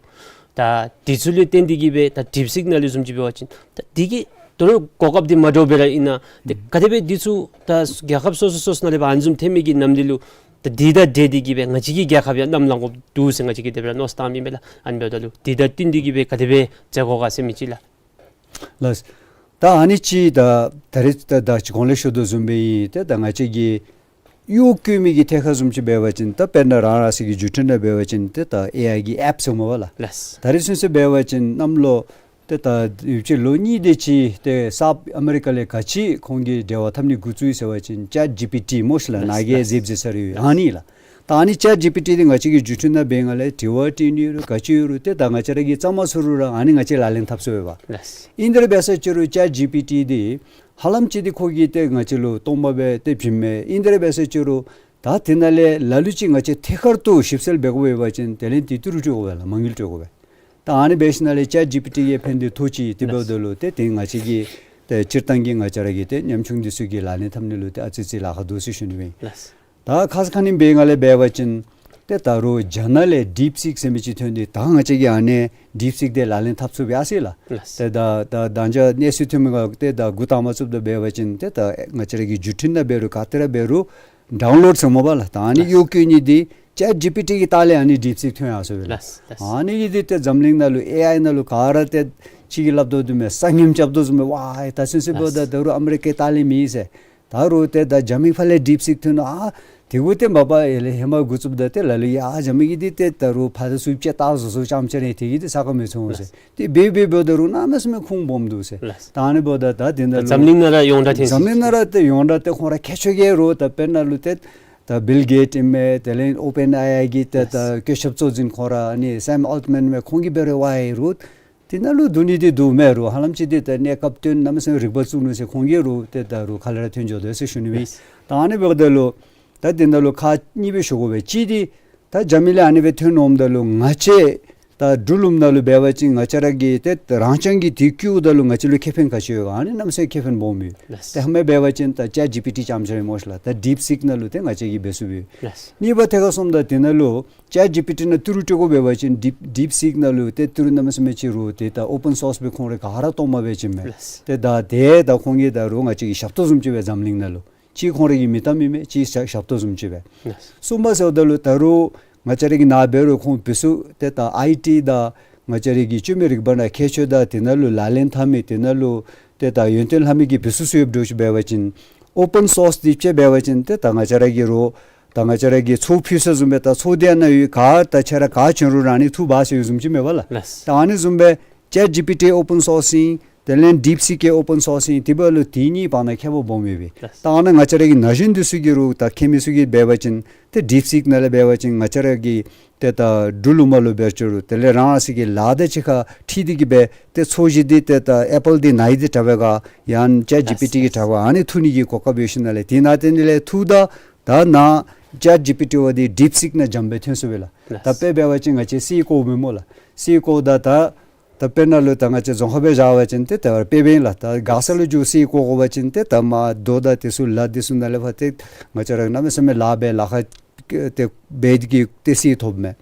ད་འདི་ཚུ་ལུ་བརྟེན་ཏེ་གིས་སྦེ་ད་ཌིབ་སིཀ་ནང་ལུ་བཟུམ་ཅིག་འབད་བ་ཅིན་ད་འདི་གི་དོ་རུང་གོ་སྐབས་འདི་མ་འདྲཝ་སྦེ་ར་ཨིན་ན་ཏེ་ག་དེ་སྦེ་འདི་ཚུ་ད་རྒྱལ་ཁབ་སོ་སོ་སོ་སོ་ནང་ལས་ཕར་ཨ་ནི་བཟུམ་ཐོན་མི་གི་ནམ་འདི་ལུ་ད་འདི་དང་འབྲེལ་ཏེ་གིས་སྦེ་ང་བཅས་ཀྱི་རྒྱལ་ཁབ་ཡང་གནམ་ལངས་དགོཔ་འདུག་ཟེར་ང་བཅས་ཀྱིས་དེ་སྦེ་ར་མནོ་བསམ་བཏངམ་ཨིན་པས་ལགས། ཨ་ནི་འབདཝ་ད་ལུ་འདི་དང་བསྟུན་ཏེ་གིས་སྦེ་ག་དེ་སྦེ་མཛད་དགོ་ག་ཟེར་མི་ཅིག་ལགས། ལགས། ད་ཨ་ནི་ཅིག་ད་ད་རེས་ད་ད་ཅི་གོང་ལས་ཞུ་དོ་བཟུམ་སྦེ་ཨིན། ཏེ་ད་ང་བཅས་ཀྱི་གཡོག་བཀོལ་མི་གི་ཐད་ཁར་བཟུམ་ཅིག་འབད་བ་ཅིན་ད་དཔེར་ན་རང་རང་སོའི་གི་བརྒྱུད་འཕྲིན་ནང་འབད་བ་ཅིན་ཏེ་ད་ཨེ་ཨའི་གི་ཨེཔ་ཟེར་སྨོ་པ་ལགས། ལགས། ད་རེས་ཚུན་ཚོད་འབད་བ་ཅིན་གནམ་ལོ་ ཏེ་ད་ཡུདཔ་ཅིག་ལོ་གཉིས་དེ་ཅིག་ཏེ་སཱཔ་ཨ་མི་རི་ཀ་ལས་ག་ཅི་ཁོང་གིས་འབྲེལ་བ་འཐབ་ནི་འགོ་བཙུགས་ཡི་ཟེར་བ་ཅིན་ཅེཊ་ཇི་པི་ཊི་སྨོ་ཤིག་ལགས། ལགས་ནཱ་གིས་ལགས། གཟིགས་གཟིགས་ས་རེ་ཡོད། ཨ་ནི་ལགས། ད་ཨ་ནི་ཅེཊ་ཇི་པི་ཊི་འདི་ང་བཅས་ཀྱིས་བརྒྱུད་འཕྲིན་ནང་འབད་སྒང་ལས་དྲི་བ་དྲི་ནི་ཡོད་རུང་ག་ཅི་ཡོད་རུང་ཏེ་ད་ང་བཅས་ར་གིས་གཙང་མ་ཚུ་རུང་ར་ཨ་ནི་ང་བཅས་ལག་ལེན་འཐབ་ཚུགས་པས། ལགས། ཨིན་དེ་ར་འབད་ས་ཅིག་རུང་ཅེཊ་ཇི་པི་ཊི་འདི་ཧ་ལམ་ཅིག་འདི་ཁོ་གིས་ཏེ་ང་བཅས་ལུ་སྟོང་པ་སྦེ་ཏེ་བྱིནམ་མས། ཨིན་དེ་ར་འབད་ས་ཅིག་རུང་ད་དེ་ནང་ལས་ལ་ལུ་ཅིག་ང་བཅས་ཐད་ཀར་དུ་ཞིབ་འཚོལ་འབད་དགོ་པ་ཅིན་དེ་ལས་ཏེ་ཏི་རུ་སྤྲོད་དགོ་པས་ལགས། མ་དངུལ་སྤྲོད་དགོ་པས། ད་ཨ་ནི་འབད་ཞིནམ་ལས་ཅེཊ་ཇི་པི་ཊི་གིས་ཕན་ཏེ་ཐོགས་ཅི། དེ་འབདཝ་ད་ལུ་ཏེ་དེ་ང་བཅས་ཀྱི་ཏེ་སྤྱིར་བཏང་གི་ང་བཅས་ར་གི་ཏེ་ཉམ་ཆུང་འདི་ཚུ་གིས་ལག་ལེན་འཐབ་ནི་ལུ་ཏེ་ཨ་ཙི་ཙི་ལཱ་ཁག་འདུག་ཟེར་ཞུ་ནི་ཨིན། ལགས། ད་ཁ་ཙ་ཁ་ཉིནམ་འབད་སྒང་ལས་འབད་བ་ཅིན་ཏེ་ད་རུང་རྒྱ་ནག་ལས་ཌིཔ་སིཀ་ཟེར་མི་ཅིག་ཐོན་ཏེ་ད་ང་བཅས་ཀྱིས་ཨ་ནི་ཌིཔ་སིཀ་དེ་ལག་ལེན་འཐབ་ཚུགས་པས་ཟེར་ལགས། ལགས། ཏེ་ད་ད་ད་ཅི་གནས་ཚུལ་ཐོན་མི་ག་ཏེ་ད་འགོ་དང་པ་བཙུགསཔ་ད་འབད་བ་ཅིན་ཏེ་ད་ང་བཅས་ར་གིས་བརྒྱུད་འཕྲིན་ནང་འབད་རུང་ག་ཏེ་ར་འབད་རུང་ཌའུན་ལོཌ་ཟེར་སྨོ་པ་ལགས། ད་ཨ་ནི་ལགས། གཡོག་བཀོལ་ནི་འདི་ཅེཊ་ཇི་པི་ཊི་གི་ལྟག་ལས་ཨ་ནི་ཌིཔ་སིཀ་ཐོན་ཡར་སོང་པས་ལགས། ལགས། ལགས། ཨ་ནི་གིས་འདི་ཏེ་འཛམ་གླིང་ནང་ལུ་ཨེ་ཨའི་ནང་ལུ་ག་ར་ཏེ་ཅིག་གིས་སླབ་དོ་བཟུམ་སྦེ་ས་ངོམ་རྐྱབ་དོ་བཟུམ་སྦེ་ཝའི་ད་ཚུན་ཚོད་འབདཝ་ད་ལགས། ད་རུང་ཨ་མི་རི་ཀའི་ལྟག་ལས་མེད་ཟེར། ད་རུང་ཏེ་ད་རྒྱ་མི་ཕར་ལས་ཌིཔ་སིཀ་ཐོན་ནུག། ཨ་དེ་གུ་ཏེ་མ་པ་ཡར་ལས་ཧེ་མ་འགོ་བཙུགསཔ་ད་ཏེ་ལ་ལུ་ཡ་རྒྱ་མི་གིས་འདི་ཏེ་ད་རུང་ཕར་ཚུར་ཅིག་བལྟ་བཟོ་བཟོཝ་ཙམ་ཅིག་ར་དེ་གིས་འདི་ས་ཁར་མི་ཚུད་འོང་ཟེར། ལགས། ཏེ་འབད་འབད་འབདཝ་ད་རུང་གནམ་མེད་ས་མེད་ཁུངས་སྦོམ་འདུག་ཟེར། ལགས། ད་ཨ་ནི་འབདཝ་ད་ད་དེ་ནང་ལུ་འཛམ་གླིང་ནང་ར་ཡོངས་གྲགས་ཐོན་འཛམ་གླིང་ནང་ར་ཏེ་ཡོངས་གྲགས་ཏེ་ཁོང་ར་ཁྱད་ཆོས་ག་ར་ད་དཔེར་ན་ལུ་ཏེ་ད་བིལ་གེཊ་ཨིན་མས། དེ་ལས་ཨོ་པེན་ཨེ་ཨའི་གི་ཏེ་ད་ལགས། བཀོད་ཁྱབ་གཙོ་འཛིན་ཁོང་ར་ཨ་ནི་སེམ་ཨལ་ཊི་མཱན་མས། ཁོང་གིས་འབད་རུང་ཝའི་རུང་དེ་ནང་ལུ་བསྡུ་ནི་འདི་བསྡུ་མེད་རུང་ཧ་ལམ་ཅིག་འདི་ད་གནས་སྐབས་བཏོན་གནམ་མེད་ས་མེད་རིག་པ་བཙུགས་ནུག་ཟེར། ཁོང་གིས་རུང་ཏེ་ད་རུང་ག་ལས་ར་ཐོན་འགྱོ་དོ་ཟེར་ཞུ་ནི་ཨིན། ལགས། ད་ཨ་ནི་འབདཝ་ད་ལུ་ད་དེ་ནང་ལུ་ཁག་གཉིས་སྦེ་ཞུ་དགོ་པས། གཅིག་འདི་ད་རྒྱ་མི་ལས་ཨ་ནི་སྦེ་ཐོན་འོངམ་ད་ལུ་ང་བཅས་ད་འབྲུག་ལུངམ་ནང་ལུ་འབད་བ་ཅིན་ང་བཅས་ར་གིས་ཏེ་རང་རྐྱང་གིས་དེ་བཀོལཝ་ད་ལུ་ང་བཅས་ལུ་ཁེ་ཕན་ག་ཅི་ཡོད་ག། ཨ་ནི་གནམ་མེད་ས་མེད་ཁེ་ཕན་སྦོམ་ཡོད། ལགས། ཏེ་ཧེ་མ་འབད་བ་ཅིན་ད་ཅེཊ་ཇི་པི་ཊི་རྐྱངམ་ཅིག་ར་སྨོ་ཤིག་ལགས། ད་ཌིཔ་སིཀ་ནང་ལུ་ཏེ་ང་བཅས་ཀྱིས་འབད་ཚུགས་པས། ལགས། གཉིས་པ་ཐད་ཁར་སོངམ་ད་དེ་ནང་ལུ་ཅེཊ་ཇི་པི་ཊི་ནང་ཏི་རུ་སྤྲོད་དགོ་འབད་བ་ཅིན་ཌིཔ་ཌིཔ་སིཀ་ནང་ལུ་ཏེ་ཏི་རུ་གནམ་མེད་ས་མེད་ཅིག་རུང་ཏེ་ད་ཨོ་པེན་སོརསི་སྦེ་ཁོང་ར་ག་ར་སྟོང་པ་སྦེ་བྱིནམ་མས། ལགས། ཏེ་ད་དེ་ད་ཁོང་གིས་ད་རུང་ང་བཅས་ཀྱི་ཞབས་ཏོག་བཟུམ་ཅིག་སྦེ་འཛམ་གླིང་ནང་ལུ་གཅིག་ཁོང་ར་གི་མིང་གཏམ་ཨིན་མས། གཅིག་ཞབས་ཞབས་ཏོག་བཟུམ་ཅིག་སྦེ། ལགས། གསུམ་པ་ཟེརཝ་ད་ལུ་ད་རུང་ང་བཅས་ར་གི་ནཱ་འབད་རུང་ཁོང་བུ་ཚུ་ཏེ་ད་ཨའི་ཊི་དང་ང་བཅས་ར་གི་བཅོས་མའི་རིག་པ་ནང་ཁྱད་ཆོས་དང་དེ་ནང་ལུ་ལག་ལེན་འཐབ་མི་དེ་ནང་ལུ་ཏེ་ད་ཡོན་ཏན་ལྷབ་མི་གི་བུ་ཚུ་ཚུ་ཡོདཔ་འདྲཝ་ཅིག་འབད་བ་ཅིན་ཨོ་པེན་སོརསི་འདི་ཅིག་འབད་བ་ཅིན་ཏེ་ད་ང་བཅས་ར་གི་རོགས་ད་ང་བཅས་ར་གི་ཚོགས་ཕུལ་ས་བཟུམ་སྦེ་ད་ཚོགས་འདི་ནང་ཡོད་ག་ད་ཁྱོད་ར་ག་བྱིན་རུང་རང་ནི་ཐོབ་པས་ཟེར་བཟུམ་ཅིག་མས་པ་ལགས། ལགས། ད་ཨ་ནི་བཟུམ་སྦེ་ཅེཊ་ཇི་པི་ཊི་ཨོ་པེན་སོརསི་ཨིན། དེ་ལས་ཌིཔ་སིཀ་ཨོ་པེན་སོརསི་ཨིན། དེ་འབདཝ་ད་ལུ་དེ་གཉིས་བར་ན་ཁྱད་པར་སྦོམ་ཡོད་པས། ལགས། ད་ཨ་ནཱ་ང་བཅས་ར་གི་ན་གཞོན་འདི་ཚུ་གིས་རུང་ད་མཁས་མི་ཚུ་གིས་འབད་བ་ཅིན་ཏེ་ཌིཔ་སིཀ་ནང་ལས་འབད་བ་ཅིན་ང་བཅས་ར་གི་ཏེ་ད་འབྲུག་ལུངམ་ལུ་འབད་རུང་ཏེ་ལས་རང་རང་སོ་གི་ལཱ་དང་གཅིག་ཁར་འཁྲིལ་ཏེ་གིས་སྦེ་ཏེ་ཚོས་གཞི་འདི་ཏེ་ད་ཨེ་པཱལ་འདི་ནཱ་ཡི་འདི་དྲག་པས་ག་ཡང་ཅེཊ་ཇི་པི་ཊི་གི་དྲག་པས་ག་ཨ་ནི་ཐོབ་ནི་གི་གོ་སྐབས་ཡོད་ཞིནམ་ལས་དེ་ནང་ཏེ་ནི་ལས་ཐོབ་ད་ད་ནཱ་ཅེཊ་ཇི་པི་ཊི་འབདཝ་འདི་ཌིཔ་སིཀ་ནང་འཇམ་སྦེ་ཐོན་སོང་པས་ལགས། ལགས། ད་དཔེ་འབད་བ་ཅིན་ང་བཅས་སའི་གོ་མས་སྨོ་ལགས། སའི་གོ་ད་ད་ད་དཔེར་ན་ལུ་ད་ང་བཅས་རྫོང་ཁ་སྦེ་བཞག་པ་ཅིན་ཏེ་ད་དཔེ་འབདན་ལགས། ད་མགར་ས་ལུ་འགྱོ་སའི་གོ་དགོ་པ་ཅིན་ཏེ་ད་མར་རྡོ་དང་དེ་ཚུ་ལ་དེ་ཚུ་ནང་ལས་ཕར་ཏེ་ང་བཅས་ར་གནམ་མེད་ས་མེད་ལཱ་འབད་ལཱ་ཁག་ཏེ་འབད་དེ་གིས་ཏེ་སའི་ཐོབ་མས།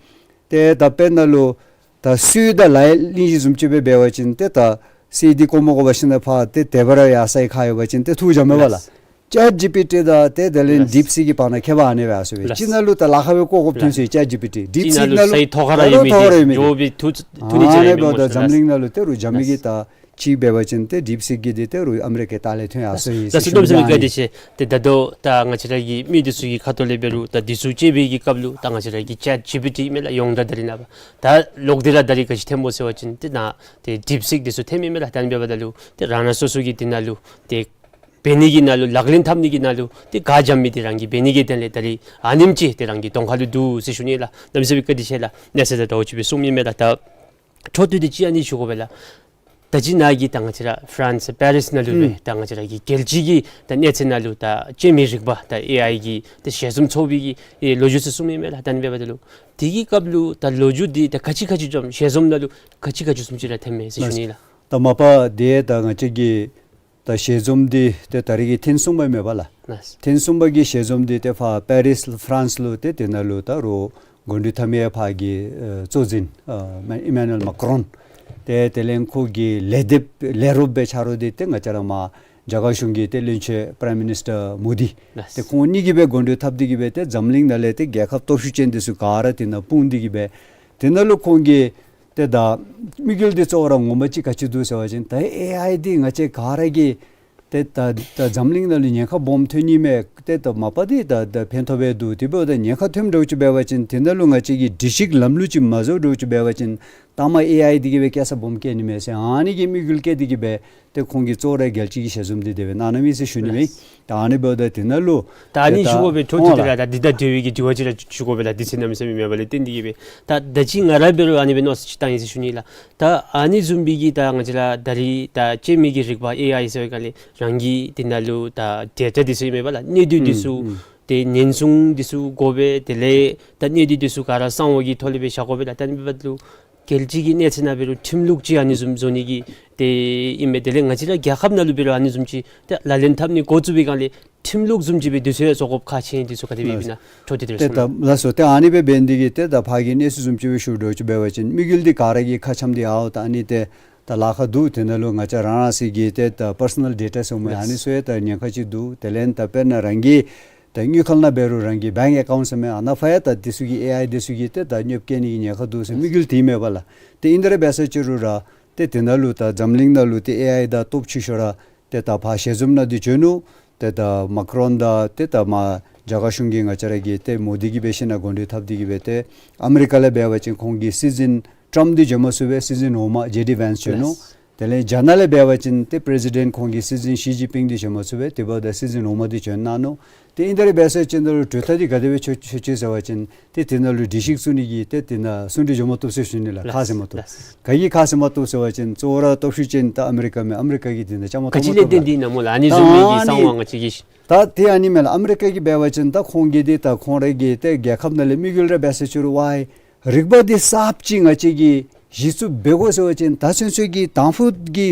ཏེ་ད་དཔེར་ན་ལུ་ད་སོ་དང་ལཱ་གླིང་བཞི་བཟུམ་ཅིག་སྦེ་འབད་བ་ཅིན་ཏེ་ད་སའི་འདི་གོ་མ་དགོ་པར་ཞིནམ་ལས་ཕར་ཏེ་དེ་སྦེ་ར་ཡར་སའི་ཁར་ཡོད་པ་ཅིན་ཏེ་ཐོབ་འཇམ་མས་པ་ལགས། ལགས། ཅེཊ་ཇི་པི་ཊི་དང་ཏེ་དེ་ལས་ལགས། ཌིཔ་སིཀ་གི་བར་ན་ཁྱད་པར་ཨ་ནི་སྦེ་ཨ་སོ་སྦེ། ལགས། གཅིག་ནང་ལུ་ད་ལཱ་ཁག་སྦེ་བཀོ་བཀོཝ་ཐོན་ལགས། སོ་ཡི་ཅེཊ་ཇི་པི་ཊི། ཌིཔ་སིཀ་ནང་ལུ་ད་རུང་ཐོག་ཁར་ཡོད་མི་འདི་ཐོག་ཁར་ཡོད་མི་འདི་འགྱོ་བའི་ཐུགས་ཐུགས་ནི་ཨ་ཅིག་ནི་རེ་མེད་སྨོ་ལགས། འབདཝ་ད་འཛམ་གླིང་ནང་ལུ་ཏེ་རུང་རྒྱ་མི་གིས་ད་ཅིག་འབད་བ་ཅིན་ཏེ་ཌིཔ་སིཀ་གི་འདི་ཏེ་རུང་ཨ་མི་རི་ཀའི་ལྟག་ལས་ཐོན་ཡར་སོ་ཡི་ཟེར་ཞུ་ནི་ཨིན། ལགས་སོ། ཏེ་ད་ལྟོ་ད་ང་བཅས་ར་གི་མི་འདི་ཚུ་གི་ཁ་ཐུག་ལས་འབད་རུང་ད་འདི་ཚུ་དཔྱད་པའི་གི་སྐབས་ལུ་ད་ང་བཅས་ར་གི་ཅེཊ་ཇི་པི་ཊི་མས་ལགས། ཡོངས་གྲགས་ད་རིས་ནངས་པ་ད་ལོག་སྟེ་ར་ད་རིས་ག་ཅི་ཐོནམ་སྨོ་ཟེར་བ་ཅིན་ཏེ་ནཱ་ཏེ་ཌིཔ་སིཀ་འདི་ཚུ་ཐོནམ་མས་ལགས། ད་ཨ་ནི་འབདཝ་ད་ལུ་ཏེ་རང་རང་སོ་སོ་གི་འདི་ནང་ལུ་ཏེ་འབད་ནི་གི་ནང་ལུ་ལག་ལེན་འཐབ་ནི་གི་ནང་ལུ་ཏེ་ག་འཇམ་མི་འདི་རང་གིས་འབད་ནི་གི་དོན་ལས་ད་རིས་ཨ་ནེམ་ཅིག་ཏེ་རང་གི་གདོང་ཁ་ལུ་འདུག་ཟེར་ཞུ་ནི་ལགས། གནམ་མེད་ས་མེད་བཀའ་དྲིན་ཆེ་ལགས། གནས་ཚུལ་ད་ད་ཨོ་ཅིག་སྦེ་གསུངམ་ཨིན་མས་ལགས། ད་འཕྲོ་མཐུད་དེ་ཅིག་ཨ་ནི་ཞུ་དགོ་པས་ལགས། ད་ཅི་ནཱ་གིས་ད་ང་བཅས་ར་ཕ་རན་སི་པེ་རིས་ནང་ལུ་སྦེ་ཨུམ་ད་ང་བཅས་ར་གི་རྒྱལ་སྤྱི་གི་ད་གནས་ཚད་ནང་ལུ་ད་བཅོས་མའི་རིག་པ་ད་ཨེ་ཨའི་གི་ད་ཞལ་འཛོམས་ཚོགས་པའི་གི་ཨེ་ལོ་རྒྱུས་ཚུ་གསུངམ་ཨིན་མས་ལགས། ད་ཨ་ནི་འབདཝ་ད་ལུ་དེ་གི་སྐབས་ལུ་ད་ལོ་རྒྱུས་འདི་ད་ག་ཅི་ག་ཅི་བྱུངམ་ཞལ་འཛོམས་ནང་ལུ་ག་ཅི་ག་ཅི་བཟུམ་ཅིག་ར་ཐོནམ་མས་ཟེར་ཞུ་ནི་ལགས། ད་མ་པ་འདི་ད་ང་བཅས་ཀྱི་ད་ཞལ་འཛོམས་འདི་ཏེ་ད་རིས་ཀྱི་ཐེངས་གསུམ་པ་མས་པ་ལགས། ལགས། ཐེངས་གསུམ་པ་གི་ཞལ་འཛོམས་འདི་ཏེ་ཕར་པེ་རིས་ཕ་རན་སི་ལུ་ཏེ་དེ་ནང་ལུ་ད་རུང་གོ་སྒྲིག་འཐབ་མི་ཕར་གྱི་ཨེ་གཙོ་འཛིན་ཨེ་ཨི་མེ་ནུ་ཨེལ་མཱ་ཀི་རོན་ཏེ་དེ་ལས་ཁོ་གི་ལས་སྡེ་ལས་རོགསཔ་སྦེ་ཆ་རོགས་འདི་ཏེ་ང་བཅས་ར་མར་རྒྱ་གར་གཞུང་གི་ཏེ་བློན་ཆེན་པ་རའིམ་མི་ནིས་ཊར་མོ་དི། ལགས། ཏེ་ཁོང་གཉིས་ཀྱིས་སྦེ་གོ་སྒྲིག་འཐབ་སྟེ་གིས་སྦེ་ཏེ་འཛམ་གླིང་ནང་ལས་ཏེ་རྒྱལ་ཁབ་སྟོབས་ཤུགས་ཅན་འདི་ཚུ་ག་ར་དེ་ནང་སྤུངས་ཏེ་གིས་སྦེ་དེ་ནང་ལུ་ཁོང་གིས་ཏེ་ད་དམིགས་ཡུལ་འདི་གཙོ་བོ་ར་ངོ་མ་ཅིག་ག་ཅི་འདུག་ཟེར་བ་ཅིན་ད་ཨེ་ཨའི་འདི་ང་བཅས་ག་ར་གིས་ཏེ་ད་ད་འཛམ་གླིང་ནང་ལུ་ཉེན་ཁ་སྦོམ་ཐོན་ནི་མས། ཏེ་ད་མ་པ་འདི་ད་ད་ཕན་ཐོགས་སྦེ་འདུག། དེ་འབདཝ་ད་ཉེན་ཁ་ཐོནམ་འདྲཝ་ཅིག་འབད་བ་ཅིན་དེ་ནང་ལུ་ང་བཅས་ཀྱིས་སྒྲིག་གཞི་ལམ་ལུགས་ཅིག་མ་བཟོ་འདྲཝ་ཅིག་འབད་བ་ཅིན་ ད་མ་ཨེ་ཨའི་འདི་གིས་སྦེ་བཀལ་ས་སྦོམ་བཀལ་ནི་མས་ཟེར་ཨ་ནི་གི་དམིགས་ཡུལ་བསྐྱེད་དེ་གིས་སྦེ་ཏེ་ཁོང་གིས་གཙོ་བོ་ར་རྒྱལ་སྤྱི་གི་ཞལ་འཛོམས་འདི་དེ་སྦེ་གནང་གནངམ་ཨིན་ཟེར་ཞུ་ནི་མས། ལགས། ད་ཨ་ནི་འབདཝ་ད་དེ་ནང་ལུ་ད་ཨ་ནི་ད་ཞུ་དགོ་པའི་འཕྲོ་མཐུད་ཁོང་དེ་ལགས་ད་འདི་ད་དེ་བའི་གི་དྲི་བ་ཅིག་ར་ཞུ་དགོ་པས་ལགས། དུས་ཚོད་གནམ་མེད་ས་མེད་མེད་པ་ལས་བརྟེན་ཏེ་གིས་སྦེ་ད་ད་ཅི་ང་ར་འབད་རུང་ཨ་ནི་སྦེ་མནོ་བསམ་ཅིག་བཏང་ཡི་ཟེར་ཞུ་ནི་ལགས། ད་ཨ་ནི་བཟུམ་སྦེ་གི་ད་ང་བཅས་ར་ད་རིས་ད་སྤྱོད་མི་གི་རིག་པ་ཨེ་ཨའི་ཟེར་བའི་སྒང་ལས་རང་གི་དེ་ནང་ལུ་ད་ཌེ་ཊ་འདི་ཚུ་ཨིན་མས་པ་ལགས། གནས་སྡུད་འདི་ཚུ་ཨུམ་ཨུམ་ཏེ་ཉེན་སྲུང་འདི་ཚུ་དགོ་པས། དེ་ལས་ད་གནས་སྡུད་འདི་ཚུ་ག་ར་གསང་བ་གི་ཐོག་ལས་སྦེ་བཞག་དགོ་པས་ལགས། ད་ཨ་ནི་འབདཝ་ད་ལུ་རྒྱལ་སྤྱི་གི་གནས་ཚད་ནང་འབད་རུང་ཁྲིམས་ལུགས་ཅིག་ཨ་ནི་བཟུམ་བཟོ་ནི་གི་ཏེ་ཨིན་མས། དེ་ལས་ང་བཅས་ར་རྒྱལ་ཁབ་ནང་ལུ་འབད་རུང་ཨ་ནི་བཟུམ་ཅིག་ཏེ་ལག་ལེན་འཐབ་ནི་འགོ་བཙུགས་པའི་སྒང་ལས་ཁྲིམས་ལུགས་བཟུམ་ཅིག་སྦེ་དུས་ཚོད་བཙོག་དགོཔ་ཁག་ཆེ་ནི་འདི་ཚུ་ག་དེ་སྦེ་ཨིན་ན་འཕྲོ་མཐུད་དེ་ཏེ་ད་གསུང་གནང་། ལགས་སོ། ཏེ་ཨ་ནི་སྦེ་འབད་ནི་དེ་གིས་ཏེ་ད་ཕར་གི་གནས་ཚུལ་བཟུམ་ཅིག་སྦེ་ཞུ་དོ་ཅིག་འབད་བ་ཅིན་དམིགས་ཡུལ་འདི་ག་ར་གིས་ཁ་འཆམ་སྟེ་ཨའོ་ད་ཨ་ནི་ཏེ་ད་ལཱ་ཁག་འདུག། དེ་ནང་ལུ་ང་བཅས་རང་རང་སོའི་གི་ཏེ་ད་པར་སོ་ནལ་ཌེ་ཊ་ཟེར་མི་ཨ་ནི་ཚུ་ཡང་ད་ཉེན་ཁ་ཅིག་འདུག། དེ་ལས་ད་དཔེར་ན་རང་གི་ད་དངུལ་ཁང་ནང་འབད་རུང་རང་གི་བེངཀ་ཨེ་ཀའུནཊ་ཟེར་མི་ཨ་ནཱ་ཕར་ཡང་ད་འདི་ཚུ་གིས་ཨེ་ཨའི་འདི་ཚུ་གིས་ཏེ་ད་ཉོབ་བཀལ་ནི་གི་ཉེན་ཁ་འདུག་ཟེར་དམིགས་ཡུལ་དེ་མེན་པ་ལགས། ཏེ་ཨིན་ཏེ་ར་འབད་ས་ཅིག་རུང་ར་ཏེ་དེ་ནང་ལུ་ད་འཛམ་གླིང་ནང་ལུ་ཏེ་ཨེ་ཨའི་དང་སྟོབས་ཆེ་ཤོས་ར་ཏེ་ད་ཕར་ཞལ་འཛོམས་ནང་འདི་བྱོན་ནུག། ཏེ་ད་མཱ་ཀི་རོན་དང་ཏེ་ད་མར་རྒྱ་གར་གཞུང་གིས་ང་བཅས་ར་གི་ཏེ་མོ་དི་གིས་འབད་ཞིན་ན་གོ་སྒྲིག་འཐབ་སྟེ་གིས་སྦེ་ཏེ་ཨ་མི་རི་ཀ་ལས་འབད་བ་ཅིན་ཁོང་གི་སྲིད་འཛིན་ཊམཔ་འདི་བྱོན་མ་ཚུགས་པས། སྲིད་འཛིན་འོག་མ་ཇེ་ཌི་ཝེནས་བྱོན་ནུག། ལགས། དེ་ལས་རྒྱ་ནག་ལས་འབད་བ་ཅིན་ཏེ་པི་རེ་སི་ཌེནཊ་ཁོང་གི་སྲིད་འཛིན་ཞི་ཅིན་ཕིང་འདི་བྱོན་མ་ཚུགས་པས། དེ་འབདཝ་ད་སྲིད་འཛིན་འོག་མ་འདི་བྱོན་གནང་ནུག། ཏེ་ཨིན་ཏེ་ར་འབད་ས་ཅིག་ནང་ལུ་གྲོས་ཐག་འདི་ག་དེ་སྦེ་ཆོད་ཆོད་ཅི་ཟེར་བ་ཅིན་ཏེ་དེ་ནང་ལུ་སྒྲིག་གཞི་བཙུགས་ནི་གི་ཏེ་དེ་ནང་གསུང་གྲོས་འབྱོན་མ་བཏུབ་ཟེར་ཞུ་ནི་ལགས། ལགས། ཁ་བཟེད་མ་བཏུབ། ལགས། ག་གིས་ཁ་བཟེད་མ་བཏུབ་ཟེར་བ་ཅིན་གཙོ་བོ་ར་སྟོབས་ཤུགས་ཅན་ད་ཨ་མི་རི་ཀ་མས། ཨ་མི་རི་ཀ་གིས་དེ་ནང་བཅའ་མར་ག་གཏོགས་ཅི་མ་ལས་བཏུབ་བཏོན་ལགས། ཏེ་ཨ་ནི་བཟུམ་མའི་གི་ད་གསང་བ་ང་བཅས་ཀྱིས། ད་ཏེ་ཨ་ནི་མས་ལགས། ཨ་མི་རི་ཀ་གིས་འབད་བ་ཅིན་ད་ཁོང་གིས་འདི་ད་ཁོང་རའི་གི་ཏེ་རྒྱལ་ཁབ་ནང་ལས་དམིགས་ཡུལ་ར་འབད་ས་ཅིག་རུང་ཝའི་རིག་པ་འདི་གསརཔ་ཅིག་ང་བཅས་ཀྱིས་གཞི་བཙུགས་འབད་དགོ་ཟེར་བ་ཅིན་ད་ཚུན་ཚོད་ཀྱི་དང་ཕུ་གི་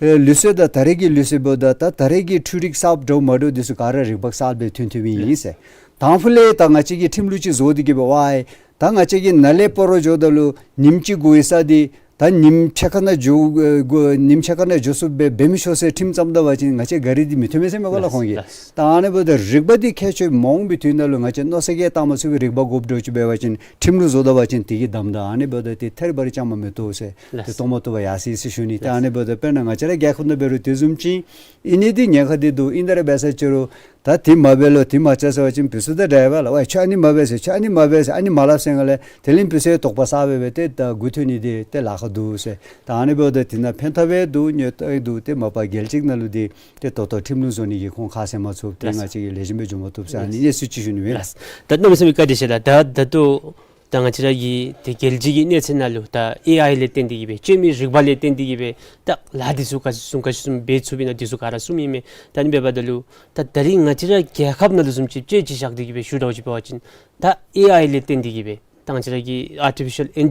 ཨེ་ལུགས་སྲོལ་དང་ད་རེས་ཀྱི་ལུགས་སྲོལ་འབདཝ་ད་ད་ད་རེས་ཀྱི་འཕྲུལ་རིག་གསརཔ་འདྲཝ་མ་འདྲཝ་འདི་ཚུ་ག་ར་རིག་པ་གསརཔ་སྦེ་ཐོན་ཐོནམ་ཨིན་ཟེར། དང་ཕུ་ལས་ད་ང་བཅས་ཀྱིས་ཁྲིམས་ལུགས་ཅིག་བཟོ་སྟེ་གིས་འབད་ཝའི་ད་ང་བཅས་ཀྱིས་ནཱ་ལས་སྤ་རོ་འགྱོཝ་ད་ལུ་ཉིནམ་གཅིག་འགོར་བའི་ས་འདི་ད་ཉིནམ་ཕྱེད་ཀ་ནང་འགྱོ་ཨེ་འགོ་ཉིནམ་ཕྱེད་ཀ་ནང་འགྱོ་ཚུགསཔ་སྦེ་འབད་མི་ཆོག་ཟེར་ཁྲིམས་བརྩམ་ད་པ་ཅིན་ང་བཅས་གཱ་རི་འདི་མི་ཐོན་མས་ཟེར་མས་པ་ལགས། ལགས། ཁོང་གིས། ལགས། ད་ཨ་ནི་འབདཝ་ད་རིག་པ་འདི་ཁྱད་ཆོས་མ་འོང་པའི་དུས་ནང་ལུ་ང་བཅས་མནོ་བསམ་གྱིས་བཏང་མ་ཚུགས་པའི་རིག་པ་དགོཔ་འདྲཝ་ཅིག་འབད་བ་ཅིན་ཁྲིམས་ལུགས་བཟོ་ད་པ་ཅིན་དེ་གིས་བསྡམ་ད། ཨ་ནི་འབདཝ་ད་ཏེ་ཐད་རི་བ་རི་བཅའ་མར་མི་གཏོགས་ཟེར། ལགས། ཏེ་གཏོགས་མ་བཏུབ་པར་ཡར་སོ་ཡི་ཟེར་ཞུ་ནི། ཏེ་ལགས། ཨ་ནི་འབདཝ་ད་དཔེར་ན་ང་བཅས་ར་རྒྱལ་ཁབ་ནང་འབད་རུང་དེ་བཟུམ་ཅིག་ཨིན་ནི་འདི་ཉེན་ཁ་འདི་འདུག། ཨིན་ཏེ་ར་འབད་ས་ཅིག་རུང་ད་འདི་མ་འབད་ལོ་འདི་མ་རྐྱབ་ཟེར་བ་ཅིན་འབད་ཚུགས་ད་འདྲཝ་ལགས། ཝའི་ཁྱོད་ཨ་ནི་མ་འབད་ཟེར་ཁྱོད་ཨ་ནི་མ་འབད་ཟེར་ཨ་ནི་མ་སླབ་ཟེར་སྒང་ལས་དེ་ལས་འབད་ས་དོགས་པ་ཟ་སྦེ་སྦེ་ཏེ་ད་མགུ་འཐོམ་ནི་འདི་ཏེ་ལཱ་ཁག་འདུག་ཟེར། ད་ཨ་ནི་འབདཝ་ད་དེ་ནང་ཕན་ཐབས་འདུག་གནོད་འདུག། ཏེ་མ་པ་རྒྱལ་སྤྱི་ནང་ལུ་འདི་ཏེ་ད་ལྟོ་ཁྲིམས་ལུགས་བཟོ་ནི་གི་ཁོང་ཁ་བཟེད་མ་ཚུགས། ཏེ་ལགས། ང་བཅས་ཀྱིས་ལེགས་ཤོམ་སྦེ་འབྱོན་མ་བཏུབ་ཟེར་ཨ་ནི་གནས་ཚུལ་ཅིག་ཞུ་ནི་མས། ལགས། ད་གནམ་མེད་ས་མེད་བཀའ་དྲིན་ཆེ་ལགས། ད་ད་ལྟོ་ད་ང་བཅས་ར་གི་ཏེ་རྒྱལ་སྤྱི་གི་གནས་ཚད་ནང་ལུ་ད་ཨེ་ཨའི་ལས་བརྟེན་ཏེ་གིས་སྦེ་སྤྱོད་མི་རིག་པ་ལས་བརྟེན་ཏེ་གིས་སྦེ་ད་ལཱ་འདི་ཚུ་ག་ཅི་བཟུམ་ག་ཅི་བཟུམ་འབད་ཚུགསཔ་ཨིན་ན་འདི་ཚུ་ག་ར་གསུངམ་ཨིན་མས། ད་ཨ་ནི་འབདཝ་ད་ལུ་ད་ད་རིས་ང་བཅས་ར་རྒྱལ་ཁབ་ནང་ལུ་བཟུམ་ཅིག་དཔྱེ་ཅིག་བཞག་སྟེ་གིས་སྦེ་ཞུ་དོ་ཅིག་འབད་བ་ཅིན་ད་ཨེ་ཨའི་ལས་བརྟེན་ཏེ་གིས་སྦེ་ད་ང་བཅས་ར་གི་ཨར་ཊི་ཕི་ཤཱལ་ཨིན་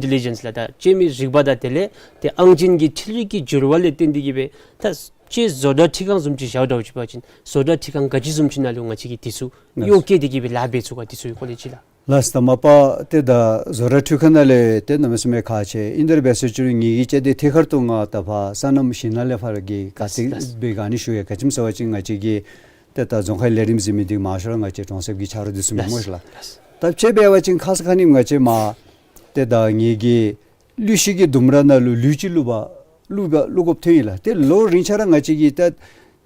ཊེ་ལི་ཇེནསི་ལགས། ད་སྤྱོད་མི་རིག་པ་དང་དེ་ལས་ཏེ་ཨང་ཅན་གྱི་འཕྲུལ་རིག་གི་འགྱུར་བ་ལས་བརྟེན་ཏེ་གིས་སྦེ་ད་ཅིག་བཟོ་གྲྭ་ཁྲི་ཁང་བཟུམ་ཅིག་བཞག་དོ་ཅིག་འབད་བ་ཅིན་བཟོ་གྲྭ་ཁྲི་ཁང་ག་ཅི་བཟུམ་ཅིག་ནང་ལུ་ང་བཅས་ཀྱིས་འདི་ཚུ་གཡོག་བཀོལ་ཏེ་གིས་སྦེ་ལཱ་འབད་ཚུགས་ག་འདི་ཚུ་གི་སྐོར་ལས་ཅིག་ལགས། ལགས་སོ། ད་མ་པ་ཏེ་ད་བཟོ་གྲྭ་ཁྲི་ཁང་ནང་ལས་ཏེ་གནམ་མེད་ས་མེད་ཁག་ཆེ། ཨིན་ཏེ་ར་འབད་ས་ཅིག་རུང་ངེ་གི་ཅིག་ཏེ་ཐད་ཀར་དུ་ང་ད་ཕར་སོ་ནམ་ཞིང་ནང་ལས་ཕར་གྱི་ག་ཅི་ལགས། སྦེ་ག་ནི་ཞུ་ཡི་ག་ཅི་སྨོ་ཟེར་བ་ཅིན་ང་བཅས་ཀྱི་ཏེ་ད་རྫོང་ཁའི་ལས་རིམ་ཟེར་མི་འདི་མང་ཤོས་ར་ང་བཅས་གྲོང་གསེབ་ཀྱི་ཆ་རོགས་འདི་ཚུ་མས་སྨོ་ཤིག་ལགས། ལགས། ད་དཔྱེ་འབད་བ་ཅིན་ཁ་ཙ་ཁ་ཉིནམ་ང་བཅས་མར་ཏེ་ད་ངེ་གི་ཀླུ་ཤིང་གི་ལྡུམ་ར་ནང་ལུ་ལུད་ཅིག་བླུག་པ་བླུག་པ་བླུག་དགོཔ་ཐོན་ཡི་ལགས། ཏེ་ལོ་རིམ་ཆད་ར་ང་བཅས་ཀྱི་ཏེ་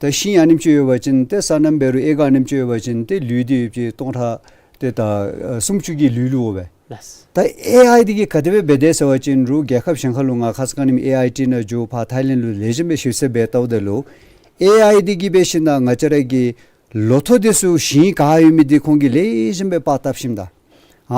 ད་ཤིང་ཨ་ནེམ་ཅིག་ཡོད་པ་ཅིན་ཏེ་སོ་ནམ་འབད་རུང་ཨེ་ཀར་ཨ་ནེམ་ཅིག་ཡོད་པ་ཅིན་ཏེ་ལུད་འདི་ཡོདཔ་ཅིག་སྟོང་ཕྲག་ཏེ་ད་ཨ་སུམ་ཅུ་གི་ལུད་བླུག་འོང་པས། ལགས། ད་ཨེ་ཨའི་འདི་གིས་ག་དེ་སྦེ་འབད་དེས་ཟེར་བ་ཅིན་རུང་རྒྱལ་ཁབ་གཞན་ཁར་ལུ་ང་ཁ་ཙ་ཁ་ཉིནམ་ཨེ་ཨའི་ཊི་ནང་འགྱོ་ཕར་ཐའི་ལེནཌ་ལུ་ལེགས་ཤོམ་སྦེ་ཞིབ་འཚོལ་འབད་བལྟཝ་ད་ལུ་ཨེ་ཨའི་འདི་གིས་འབད་ཞིན་ན་ང་བཅས་ར་གི་ལོ་ཐོག་འདི་ཚུ་ཞིང་ག་ཡོད་མི་འདི་ཁོང་གིས་ལེགས་ཤོམ་སྦེ་པར་བཏབ་ཞིནམ་ད་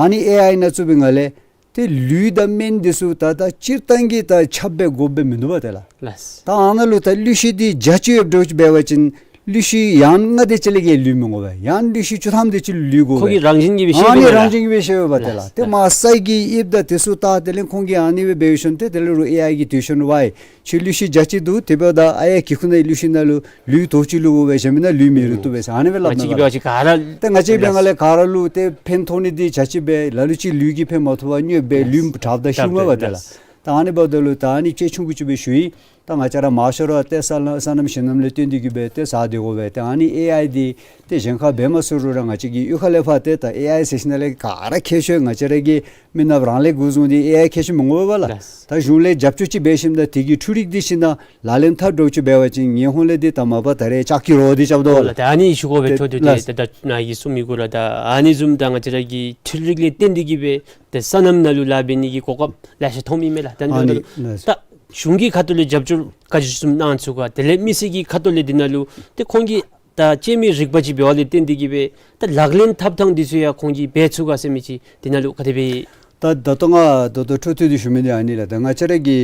ཨ་ནི་ཨེ་ཨའི་ནང་བཙུགས་པའི་སྒང་ལས་ཏེ་ལུད་དང་སྨན་འདི་ཚུ་ད་ད་སྤྱིར་བཏང་གི་ད་ཁྱབ་སྦེ་དགོཔ་སྦེ་མིན་འདུག་པ་ཏེ་ལགས། ལགས། ད་ཨ་ནཱ་ལུ་ད་ཀླུ་ཤིང་འདི་བརྒྱ་ཅིག་ཡོདཔ་འདྲཝ་ཅིག་འབད་བ་ཅིན་ཀླུ་ཤིང་ཡང་ལྔ་དེ་ཅིག་ལས་བརྒལ་ལུད་མི་དགོ་པས། ཡང་ཀླུ་ཤིང་བཅུ་ཐམ་དེ་ཅིག་ལུད་དགོ་པས། ཁོ་གི་རང་བཞིན་གྱིས་སྦེ་ཤེས་ཨ་ནི་པས་ལགས། རང་བཞིན་གྱིས་སྦེ་ཤེས་པས་ཏེ་ལགས། ལགས། ཏེ་ལགས། མར་ས་གི་དབྱིབས་དང་དེ་ཚུ་བལྟ་དེ་ལས་ཁོང་གིས་ཨ་ནི་སྦེ་འབད་ཞིནམ་ཏེ་དེ་ལས་རུང་ཨེ་ཨའི་གིས་དྲི་ཞིནམ་ཝའི་ཁྱོད་ཀླུ་ཤིང་བརྒྱ་ཅིག་འདུག། དེ་འབདཝ་ད་ཨ་ཡ་གི་ཁུག་ནང་ཀླུ་ཤིང་ནང་ལུ་ལུད་དོ་ཅིག་བླུག་དགོ་པས། གཞན་མི་ནང་ལུད་མི་བླུག་བཏུབ་པས་ཟེར་ཨ་ནི་སྦེ་སླབ་ང་བཅས་ཀྱི་ནུག་པ། ཅིག་ག་ར་ཏེ་ང་བཅས་ཀྱི་ལགས། སྦེ་ང་ལས་ག་ར་ལུ་ཏེ་ཕན་ཐོགས་ནི་འདི་བརྒྱ་ཅིག་སྦེ་ལ་ལུ་ཅིག་ལུད་ཀྱིས་ཕན་མ་ཐོགས་པར་དངོས་སྦེ་ལུད་དྲགཔ་ད་ཤུལ་མ་པ་ཏེ་ལགས། ལགས། ད་ཨ་ནི་འབདཝ་ད་ལུ་ད་ཨ་ནི་ཅིག་ཆུང་ཀུ་ཅིག་སྦེ་ཞུ་ཡི། ད་ང་བཅས་ར་མང་ཤོས་ར་ཏེ་སོ་ནམ་སོ་ནམ་ཞིང་ནམ་ལས་བརྟེན་ཏེ་གི་སྦེ་ཏེ་ཟ་སྡོད་དགོ་པས། ཏེ་ཨ་ནི་ཨེ་ཨའི་འདི་ཏེ་གཞན་ཁར་འབད་མ་ཚུགས་རུང་ར་ང་བཅས་ཀྱི་གཡུས་ཁ་ལས་ཕར་ཏེ་ད་ཨེ་ཨའི་ཟེར་ཞིནམ་ལས་ག་ར་ཁྱད་ཆོས་ང་བཅས་ར་གི་མི་ནགཔ་རང་ལས་འགོ་བཟུང་སྟེ་ཨེ་ཨའི་ཁྱད་ཆོས་མི་ངོམ་པས་ལགས། ལགས། ད་གཞུང་ལས་རྒྱབ་སྐྱོར་ཅིག་འབད་ཞིནམ་ད་དེ་གི་འཕྲུལ་རིག་འདི་ཞིནམ་ད་ལག་ལེན་འཐབ་འགྱོ་ཅིག་འབད་བ་ཅིན་ངེའི་ཧོངས་ལས་འདི་ད་མ་པ་ད་རེས་ལྕགས་ཀྱི་རོ་འདི་རྐྱབ་དོ་ལགས། ད་ཨ་ནི་ཤུགས་ཀྱིས་སྦེ་འཕྲོ་མཐུད་དེ་ལགས། ད་ད་ནཱ་གིས་གསུང་མི་གུ་ར་ད་ཨ་ནི་བཟུམ་ད་ང་བཅས་ར་གི་འཕྲུལ་རིག་ལས་བརྟེན་ཏེ་གི་སྦེ་ཏེ་སོ་ནམ་ནང་ལུ་ལཱ་འབད་ནི་གི་གོ་སྐབས་ལེ་ཤ་ཐོབ་ཨིན་མས་ལགས། ད་ཨ་ནི་ལགས། ད་གཞུང་གི་ཁ་ཐུག་ལས་རྒྱབ་སྐྱོར་ག་ཅི་བཟུམ་གནང་ཚུགས་ག། དེ་ལས་མི་སེར་གྱི་ཁ་ཐུག་ལས་འདི་ནང་ལུ་ཏེ་ཁོང་གིས་ད་སྐྱེད་མོས་རིག་པ་ཅིག་འབད་བ་ལས་བརྟེན་ཏེ་གི་སྦེ་ད་ལག་ལེན་འཐབ་ཐངས་འདི་ཚུ་ཡང་ཁོང་གིས་འབད་ཚུགས་ག་ཟེར་མི་ཅིག་འདི་ནང་ལུ་ག་དེ་སྦེ། ད་ད་ལྟོ་ང་ད་ལྟོ་འཕྲོ་མཐུད་དེ་ཞུ་མི་འདི་ཨ་ནི་ལགས། ད་ང་བཅས་ར་གི་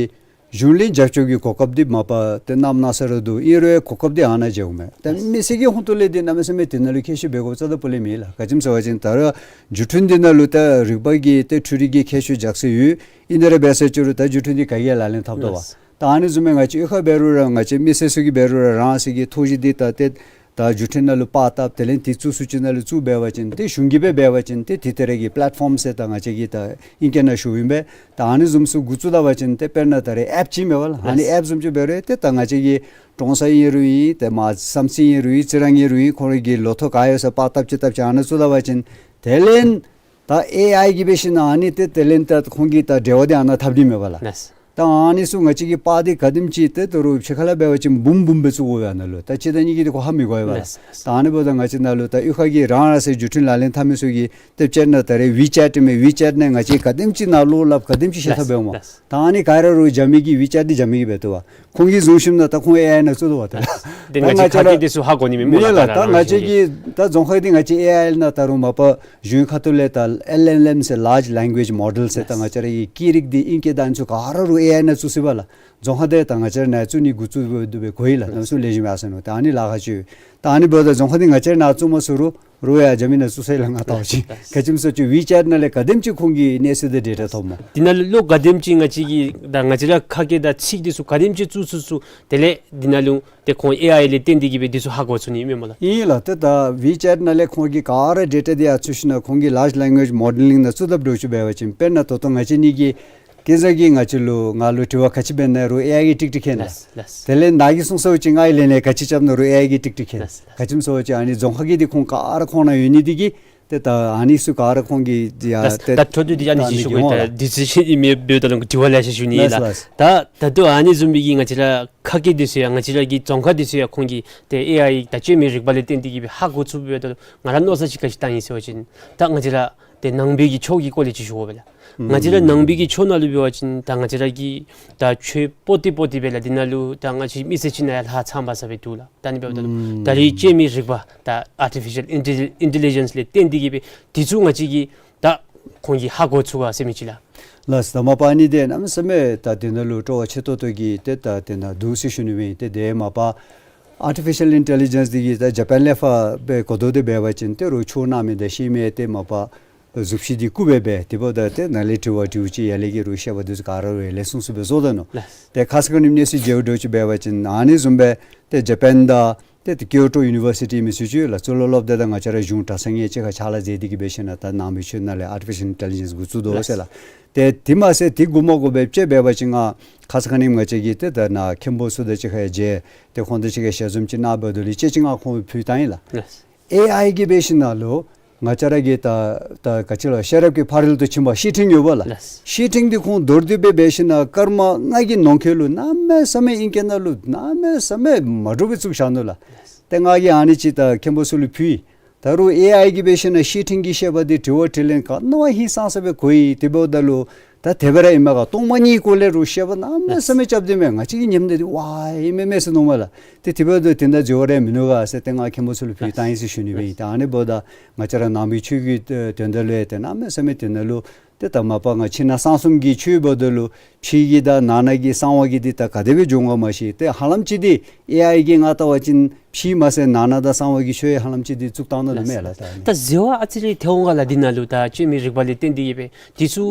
གཞུང་ལས་རྒྱབ་སྐྱོར་གྱི་གོ་སྐབས་འདི་མ་པ་ཏེ་གནམ་མེད་ས་མེད་ར་འདུག། ཨིན་རུང་གོ་སྐབས་འདི་ཨ་ནཱ་མཇལཝ་མས། ད་མི་སེར་གྱི་ཧོངས་ལས་འདི་གནམ་མེད་ས་མེད་འདི་ནང་ལུ་ཁྱད་ཆོས་འབད་དགོཔ་རྩ་དང་སྤུ་ལས་མེད་ལགས། ག་ཅི་སྨོ་ཟེར་བ་ཅིན་ད་རུང་བརྒྱུད་འཕྲིན་འདི་ནང་ལུ་ད་རིག་པ་གི་ཏེ་འཕྲུལ་རིག་གི་ཁྱད་ཆོས་རྒྱ་ཆེ་ཡོད། ཨིན་ཏེ་ར་འབད་ས་ཅིག་རུང་ད་བརྒྱུད་འཕྲིན་འདི་ག་གིས་ཡང་ལག་ལེན་འཐབ་དོ་བ། ལགས། ད་ཨ་ནི་བཟུམ་སྦེ་ང་བཅས་གཡུས་ཁར་འབད་རུང་ར་ང་བཅས་མི་སེར་ཚུ་གིས་འབད་རུང་ར་རང་སོ་གི་ཐོག་གཞི་འདི་ད་ཏེ་ད་བརྒྱུད་འཕྲིན་ནང་ལུ་པར་བཏབ། དེ་ལས་འདི་བཙུགས་ས་ཅིག་ནང་ལུ་བཙུགས་འབད་བ་ཅིན་ཏེ་གཞུང་གིས་སྦེ་འབད་བ་ཅིན་ཏེ་འདི་ད་རེས་ཀྱི་པེ་ལེཊ་ཕོམ་ཟེར་ད་ང་བཅས་ཀྱིས་ད་ཨིང་སྐད་ནང་ཞུཝ་ཨིན་པས། ད་ཨ་ནི་བཟུམ་ཚུ་འགོ་བཙུགས་ད་པ་ཅིན་ཏེ་དཔེར་ན་ད་རེས་ཨེཔ་ཅིག་མེན་པ་ལགས། ཨ་ནི་ལགས། ཨེཔ་བཟུམ་ཅིག་འབད་རུང་ཏེ་ད་ང་བཅས་ཀྱི་ཀྲོང་གསར་ཨིན་རུང་ཨིན། ཏེ་མར་བསམ་རྩེ་ཨིན་རུང་ཨིན། རྩི་རང་ཨིན་རུང་ཨིན། ཁོང་རའི་གི་ལོ་ཐོག་ག་ཡོད་ས་པར་བཏབ་ཅིག་བཏབ་ཅིག་ཨ་ནཱ་བཙུགས་ད་པ་ཅིན་དེ་ལས་ད་ཨེ་ཨའི་གིས་འབད་ཞིནམ་ཨ་ནི་ཏེ་དེ་ལས་ད་ཁོང་གིས་ད་འབྲེལ་བ་འདི་ཨ་ནཱ་འཐབ་ནི་མེན་པ་ལགས། ལགས། ད་ཨ་ནི་ཚུ་ང་བཅས་ཀྱི་པར་འདི་ག་དེམ་ཅིག་ཏེ་ད་རུང་ཕྱི་ཁ་ལས་འབད་བ་ཅིན་འབུམ་འབུམ་སྦེ་བཙུགས་དགོ་པས་ཨ་ནཱ་ལུ། ད་གཅིག་དང་གཉིས་ཀྱིས་འདི་ཁོ་ཧ་མི་གོ་བས་ལགས། ལགས། ད་ཨ་ནི་འབདཝ་ད་ང་བཅས་ནཱ་ལུ་ད་གཡུས་ཁ་གི་རང་རང་སོའི་བརྒྱུད་འཕྲིན་ལག་ལེན་འཐབ་མི་ཚུ་གིས་ཏེ་སྤྱིར་ན་ད་རེས་ཝི་ཅེཊ་མས། ཝི་ཅེཊ་ནང་ང་བཅས་ག་དེམ་ཅིག་ནང་བློ་སླབ་ག་དེམ་ཅིག་ཤེས་ཐབས་འབདཝ་སྨོ། ལགས། ད་ཨ་ནི་ག་ར་རུང་རྒྱ་མི་གིས་ཝི་ཅེཊ་འདི་རྒྱ་མི་གིས་འབད་དོ་བ། ཁོང་གིས་བཟུང་ཞིནམ་ད་ཁོང་ཨེ་ཨའི་ནང་བཙུགས་དོ་བ་ད། ལགས། ཏེ་ད་ང་བཅས་ང་ཁ་སྐད་འདི་ཚུ་ཧ་གོ་ནི་མེད་སྨོ་ལགས། ད་ང་བཅས་ཀྱི་ད་རྫོང་ཁག་འདི་ང་བཅས་ཨེ་ཨའི་ནང་ད་རུང་མ་པ་གཞུང་ཁ་ཐུག་ལས་ད་ཨེལ་ཨེལ་ཨེམ་ཟེར་ལཱརཇ་ལེང་གུ་ཨེཇ་མོ་ཌེལ་ཟེར་ད་ལགས། ང་བཅས་ར་གི་སྐད་རིགས་འདི་ཨིང་སྐད་ད་ཨ་ནི་ཚུ་ག་ར་རུང་ཨེ་ཨའི་ནང་བཙུགས་ཅི་པ་ལགས། རྫོང་ཁག་འདི་ད་ང་བཅས་ར་ནཱ་བཙུགས་ནི་འགོ་བཙུགས་འབད་དེ་སྦེ་གོ་ཡི་ལགས། ནམ་སུ་ལེགས་ཤོམ་ཡར་སོང་ནུག། ད་ཨ་ནི་ལཱ་ཁག་ཅིག་ད་ཨ་ནི་འབདཝ་ད་རྫོང་ཁག་འདི་ང་བཅས་ར་ནཱ་བཙུགས་མ་ཚུགས་རུང་རུང་ཡང་རྒྱ་མི་ནང་བཙུགས་ས་ལས་ང་བལྟ་བ་ཅིན་ག་ཅི་སྨོ་ཟེར་བ་ཅིན་ཝི་ཅེཊ་ནང་ལས་ག་དེམ་ཅིག་ཁོང་གིས་གནས་ཚུལ་དང་ཌེ་ཊ་ཐོབ་སྨོ། འདི་ནང་ལུ་ག་དེམ་ཅིག་ང་བཅས་ཀྱི་ད་ང་བཅས་ར་ཁ་སྐད་དང་ཚིག་འདི་ཚུ་ག་དེམ་ཅིག་བཙུགས་བཙུགས་བཙུགས་དེ་ལས་འདི་ནང་ལུ་ཏེ་ཁོང་ཨེ་ཨའི་ལས་བརྟེན་ཏེ་གི་སྦེ་འདི་ཚུ་ཧ་གོ་ཚུགས་ནི་མས་སྨོ་ལགས། ཨིན་ལགས། ཏེ་ད་ཝི་ཅེཊ་ནང་ལས་ཁོང་གིས་ག་ར་ཌེ་ཊ་འདི་ཡར་བཙུགས་ཞིནམ་ཁོང་གིས་ལཱརཇ་ལེང་གུ་ཨེཇ་མོ་ཌེལ་ལིང་ནང་བཙུགས་དཔ་འདྲཝ་ཅིག་འབད་བ་ཅིན་དཔེར་ན་ད་ལྟོ་ང་བཅས་གཉིས་ཀྱིས་ཁྱེད་ཚུ་གིས་ང་བཅས་ལུ་ང་ལུ་དྲི་བ་ག་ཅི་འབད་ན་རུང་ཨེ་ཨའི་གིས་ཀྲིག་ཀྲི་མཁྱེན་ལགས། ལགས། ལགས། དེ་ལས་ནཱ་གིས་གསུངས་ས་ཅིག་ང་གིས་ལན་ལན་ག་ཅི་རྐྱབ་ན་རུང་ཨེ་ཨའི་གིས་ཀྲིག་ཀྲི་མཁྱེན། ལགས། ལགས། ག་ཅི་སྨོ་ཟེར་བ་ཅིན་ཨ་ནི་རྫོང་ཁག་གི་འདི་ཁོང་ག་ར་ཁོང་ནང་ཡོད་ནི་འདི་གིས་ཏེ་ད་ཨ་ནི་ཚུ་ག་ར་ཁོང་གིས་ཡ་ལགས། ཏེ་ད་འཕྲོ་མཐུད་དེ་ཨ་ནི་ད་ཅིག་ཞུ་དགོ་ལགས། ད་འདི་ཚུ་ཅིག་ཨིན་མས་འབདཝ་ད་ལུ་དྲི་བ་ལེ་ཤ་ཞུ་ནི་ལགས། ལགས། ལགས། ད་ད་ལྟོ་ཨ་ནི་བཟུམ་སྦེ་གི་ང་བཅས་ར་ཁ་སྐད་འདི་ཚུ་ཡང་ང་བཅས་ར་གི་རྫོང་ཁག་འདི་ཚུ་ཡང་ཁོང་གིས་ཏེ་ཨེ་ཨའི་ད་སྐྱེད་མོས་རིག་པ་ལས་བརྟེན་ཏེ་གི་སྦེ་ཧ་གོ་ཚུགསཔ་འབདཝ་ད་ལུ་ང་ར་མནོ་བསམ་ཅིག་ག་ཅི་བཏང་ཡི་ཟེར་བ་ཅིན་ད་ང་བཅས་ར་ཏེ་ནང་པའི་གི་ཆོས་ཀྱི་སྐོར་ལས་ཅིག་ཞུ་དགོ་པས་ལགས། ང་བཅས་ར་ཨུམ་ནང་པའི་གི་ཆོས་ནང་ལུ་འབད་བ་ཅིན་ད་ང་བཅས་ར་གི་ད་ཆོས་པོ་ཏི་པོ་ཏི་སྦེ་ལགས་འདི་ནང་ལུ་ད་ང་བཅས་མི་སེར་ཅིག་ནང་ཡང་ལྷག་ཚངམ་ཟེར་སྦེ་འདུག་ལགས། ད་ཨ་ནི་འབདཝ་ད་ལུ་ཨུམ་ད་རེས་སྐྱེད་མོས་རིག་པ་ད་ཨར་ཊི་ཕི་ཤལ་ཨིན་ཊེ་ལི་ཇེནསི་ལས་བརྟེན་ཏེ་གི་སྦེ་འདི་ཚུ་ང་བཅས་ཀྱིས་ད་ཁོང་གིས་ཧ་གོ་ཚུགས་ག་ཟེར་མི་ཅིག་ལགས། ལགས། ད་མ་པ་ཨ་ནི་འདི་གནམ་མེད་ས་མེད་ད་འདི་ནང་ལུ་སྤྲོ་བ་ཆེ་ཏོག་ཏོ་གི་ཏེ་ད་འདི་ནང་འདུག་ཟེར་ཞུ་ནི་མས། ཏེ་འདི་མ་པ་ཨར་ཊི་ཕི་ཤལ་ཨིན་ཊེ་ལི་ཇེནསི་འདི་གིས་ད་ཇ་པཱན་ལས་ཕར་སྦེ་གོ་བརྡ་འདི་འབད་བ་ཅིན་ཏེ་རོགས་ཆོས་གནང་མི་དང་ཤེས་མི་ཏེ་མ་པ་གཟུགས་གཞི་འདི་རྐུ་སྦེ་འབད་དེ་འབདཝ་ད་ཏེ་ནཱ་ལས་དྲི་བ་དྲིཝ་ཅིག་ཡར་ལས་ཀྱི་རོགས་བཤད་པ་འདི་ཚུ་ག་ར་རོགས་ཡར་ལས་སྲུང་སྲུང་སྦེ་བཟོ་དོ་ནུག། ལགས། ཏེ་ཁ་ཙ་ཁ་ཉིནམ་གནས་ཚུལ་མཇལཝ་འདྲཝ་ཅིག་འབད་བ་ཅིན་ཨ་ནི་བཟུམ་སྦེ་ཏེ་ཇ་པཱན་དང་ཏེ་ཏེ་ཀིའོ་ཊོ་ཡུ་ནི་བར་སི་ཊི་མི་ཚུ་ཅིག་ལགས། གཙོ་ལོག་སློབ་སྡེ་དང་ང་བཅས་ར་གཞུང་གྲྭ་ཚང་གཉིས་གཅིག་ཁར་ཕྱག་ལཱ་མཛད་དེ་གི་འབད་ཞིནམ་ད་ནང་པའི་ཆོས་ནང་ལས་ཨར་ཊི་ཕི་ཤལ་ཨིན་ཊེ་ལི་ཇེནསི་འགོ་བཙུགས་དོ་ཟེར་ལགས། ལགས། ཏེ་དེ་མ་ཚད་དེ་འགོ་མ་འགོ་སྦེ་ཅིག་འབད་བ་ཅིན་ང་ཁ་ཙ་ཁ་ཉིནམ་ང་བཅས་ཀྱི་ཏེ་ད་ནཱ་མཁན་པོ་ཚུ་དང་གཅིག་ཁར་མཇལ་ཏེ་ཁོང་དང་གཅིག་ཁར་ཞལ་འཛོམས་ཅིག་གནང་འབདཝ་ད་ལུ་ཅིག་ཅིག་ང་ཁོང་ཕུལ་བཏང་ཡི་ལགས། ལགས། ཨེ་ཨའི་གིས་འབད་ཞིནམ་ལུ་ང་བཅས་ར་གི་ད་ད་ག་ཅི་ལོ་ཤེས་རབ་ཀྱི་ཕ་རོལ་ཏུ་ཕྱིན་པ་བཤེས་སྤྲིང་ཡོད་པ་ལགས། ལགས། བཤེས་སྤྲིང་འདི་ཁོང་མདོར་བསྡུས་སྦེ་འབད་ཞིནམ་སྐར་མ་ལྔ་གི་ནང་འཁོད་ལུ་གནམ་མེད་ས་མེད་ཨིང་སྐད་ནང་ལུ་གནམ་མེད་ས་མེད་མ་འདྲཝ་སྦེ་བཙུགས་བཞག་ནུག་ལགས། ལགས། ཏེ་ང་གིས་ཨ་ནི་ཅིག་ད་མཁན་པོ་ཚུ་ལུ་ཕུལ་ཡི། ད་རུང་ཨེ་ཨའི་གིས་འབད་ཞིནམ་བཤེས་སྤྲིང་གིས་བཤད་པ་འདི་དྲི་བ་དྲིས་ལན་ག་ནི་བ་ཧིང་སངས་ས་སྦེ་གོ་ཡི། དེ་འབདཝ་ད་ལུ་ད་དེ་སྦེ་ར་ཨིན་མས་ག། སྟོང་པ་ཉིད་སྐོར་ལས་རོགས་བཤད་པ་གནམ་མེད་ས་མེད་རྐྱབ་སྟེ་མས། ང་བཅས་ཀྱིས་ཉནམ་ད་འདི་ཝའི་ཨིན་མས་མས་ཟེར་མནོཝ་མས་ལགས། ཏེ་དེ་འབདཝ་ད་དེ་འདྲ་འཛོལ་བ་རེ་མིན་ནུག་ག་ཟེར་ཏེ་ང་མཁན་པོ་ཚུ་ལུ་ཕུལ་བཏང་ཡི་ཟེར་ཞུ་ནི་སྦེ་ཨིན། ད་ཨ་ནི་འབདཝ་ད་ང་བཅས་ར་ནང་པའི་ཆོས་ཀྱི་དོན་དག་ལུ་ཡང་ཏེ་གནམ་མེད་ས་མེད་དེ་ནང་ལུ་ཏེ་ད་མ་པ་ང་ཕྱི་ནང་གསང་གསུམ་གྱི་ཆོས་འབདཝ་ད་ལུ་ཕྱི་གི་དང་ནང་ན་གི་གསང་བ་གི་འདི་ད་ག་དེ་སྦེ་འགྱོ་འོང་ག་མ་ཤེས། ཏེ་ཧ་ལམ་ཅིག་འདི་ཨེ་ཨའི་གིས་ང་བལྟ་བ་ཅིན་ཕྱི་མ་ཚད་ནང་ན་དང་གསང་བ་གི་ཆོས་ཧ་ལམ་ཅིག་འདི་བཙུགས་བཏང་ནུག་མས་ལགས། ད་ད་འཛོལ་བ་ཨ་ཙི་རེ་ཐལ་འོང་ག་ལགས། འདི་ནང་ལུ་ད་སྐྱེད་མོས་རིག་པ་ལས་བརྟེན་ཏེ་གི་སྦེ་འདི་ཚུ་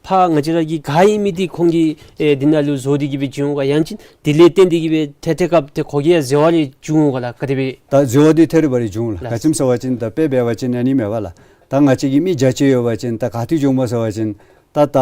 ཕར་ང་བཅས་ར་གི་ག་ཨིན་མི་འདི་ཁོང་གིས་ཨེ་འདི་ནང་ལུ་བཟོ་སྟེ་གི་སྦེ་བྱིན་འོང་ག། ཡང་ཅིན་དེ་ལས་བརྟེན་ཏེ་གི་སྦེ་ཐད་ཐད་སྐབས་ཏེ་ཁོ་གིས་ཡང་འཛོལ་བ་རེ་བྱུང་འོང་ག་ལགས། ག་དེ་སྦེ། ད་འཛོལ་བ་འདི་ཐད་རི་བ་རི་བྱུང་ལགས། ལགས། ག་ཅི་སྨོ་ཟེར་བ་ཅིན་ད་དཔེ་འབད་བ་ཅིན་ཨ་ནི་མས་པ་ལགས། ད་ང་བཅས་ཀྱི་མི་བརྒྱ་ཅིག་ཡོད་པ་ཅིན་ད་ག་ཏེ་འགྱོཝ་སྨོ་ཟེར་བ་ཅིན་ད་ད་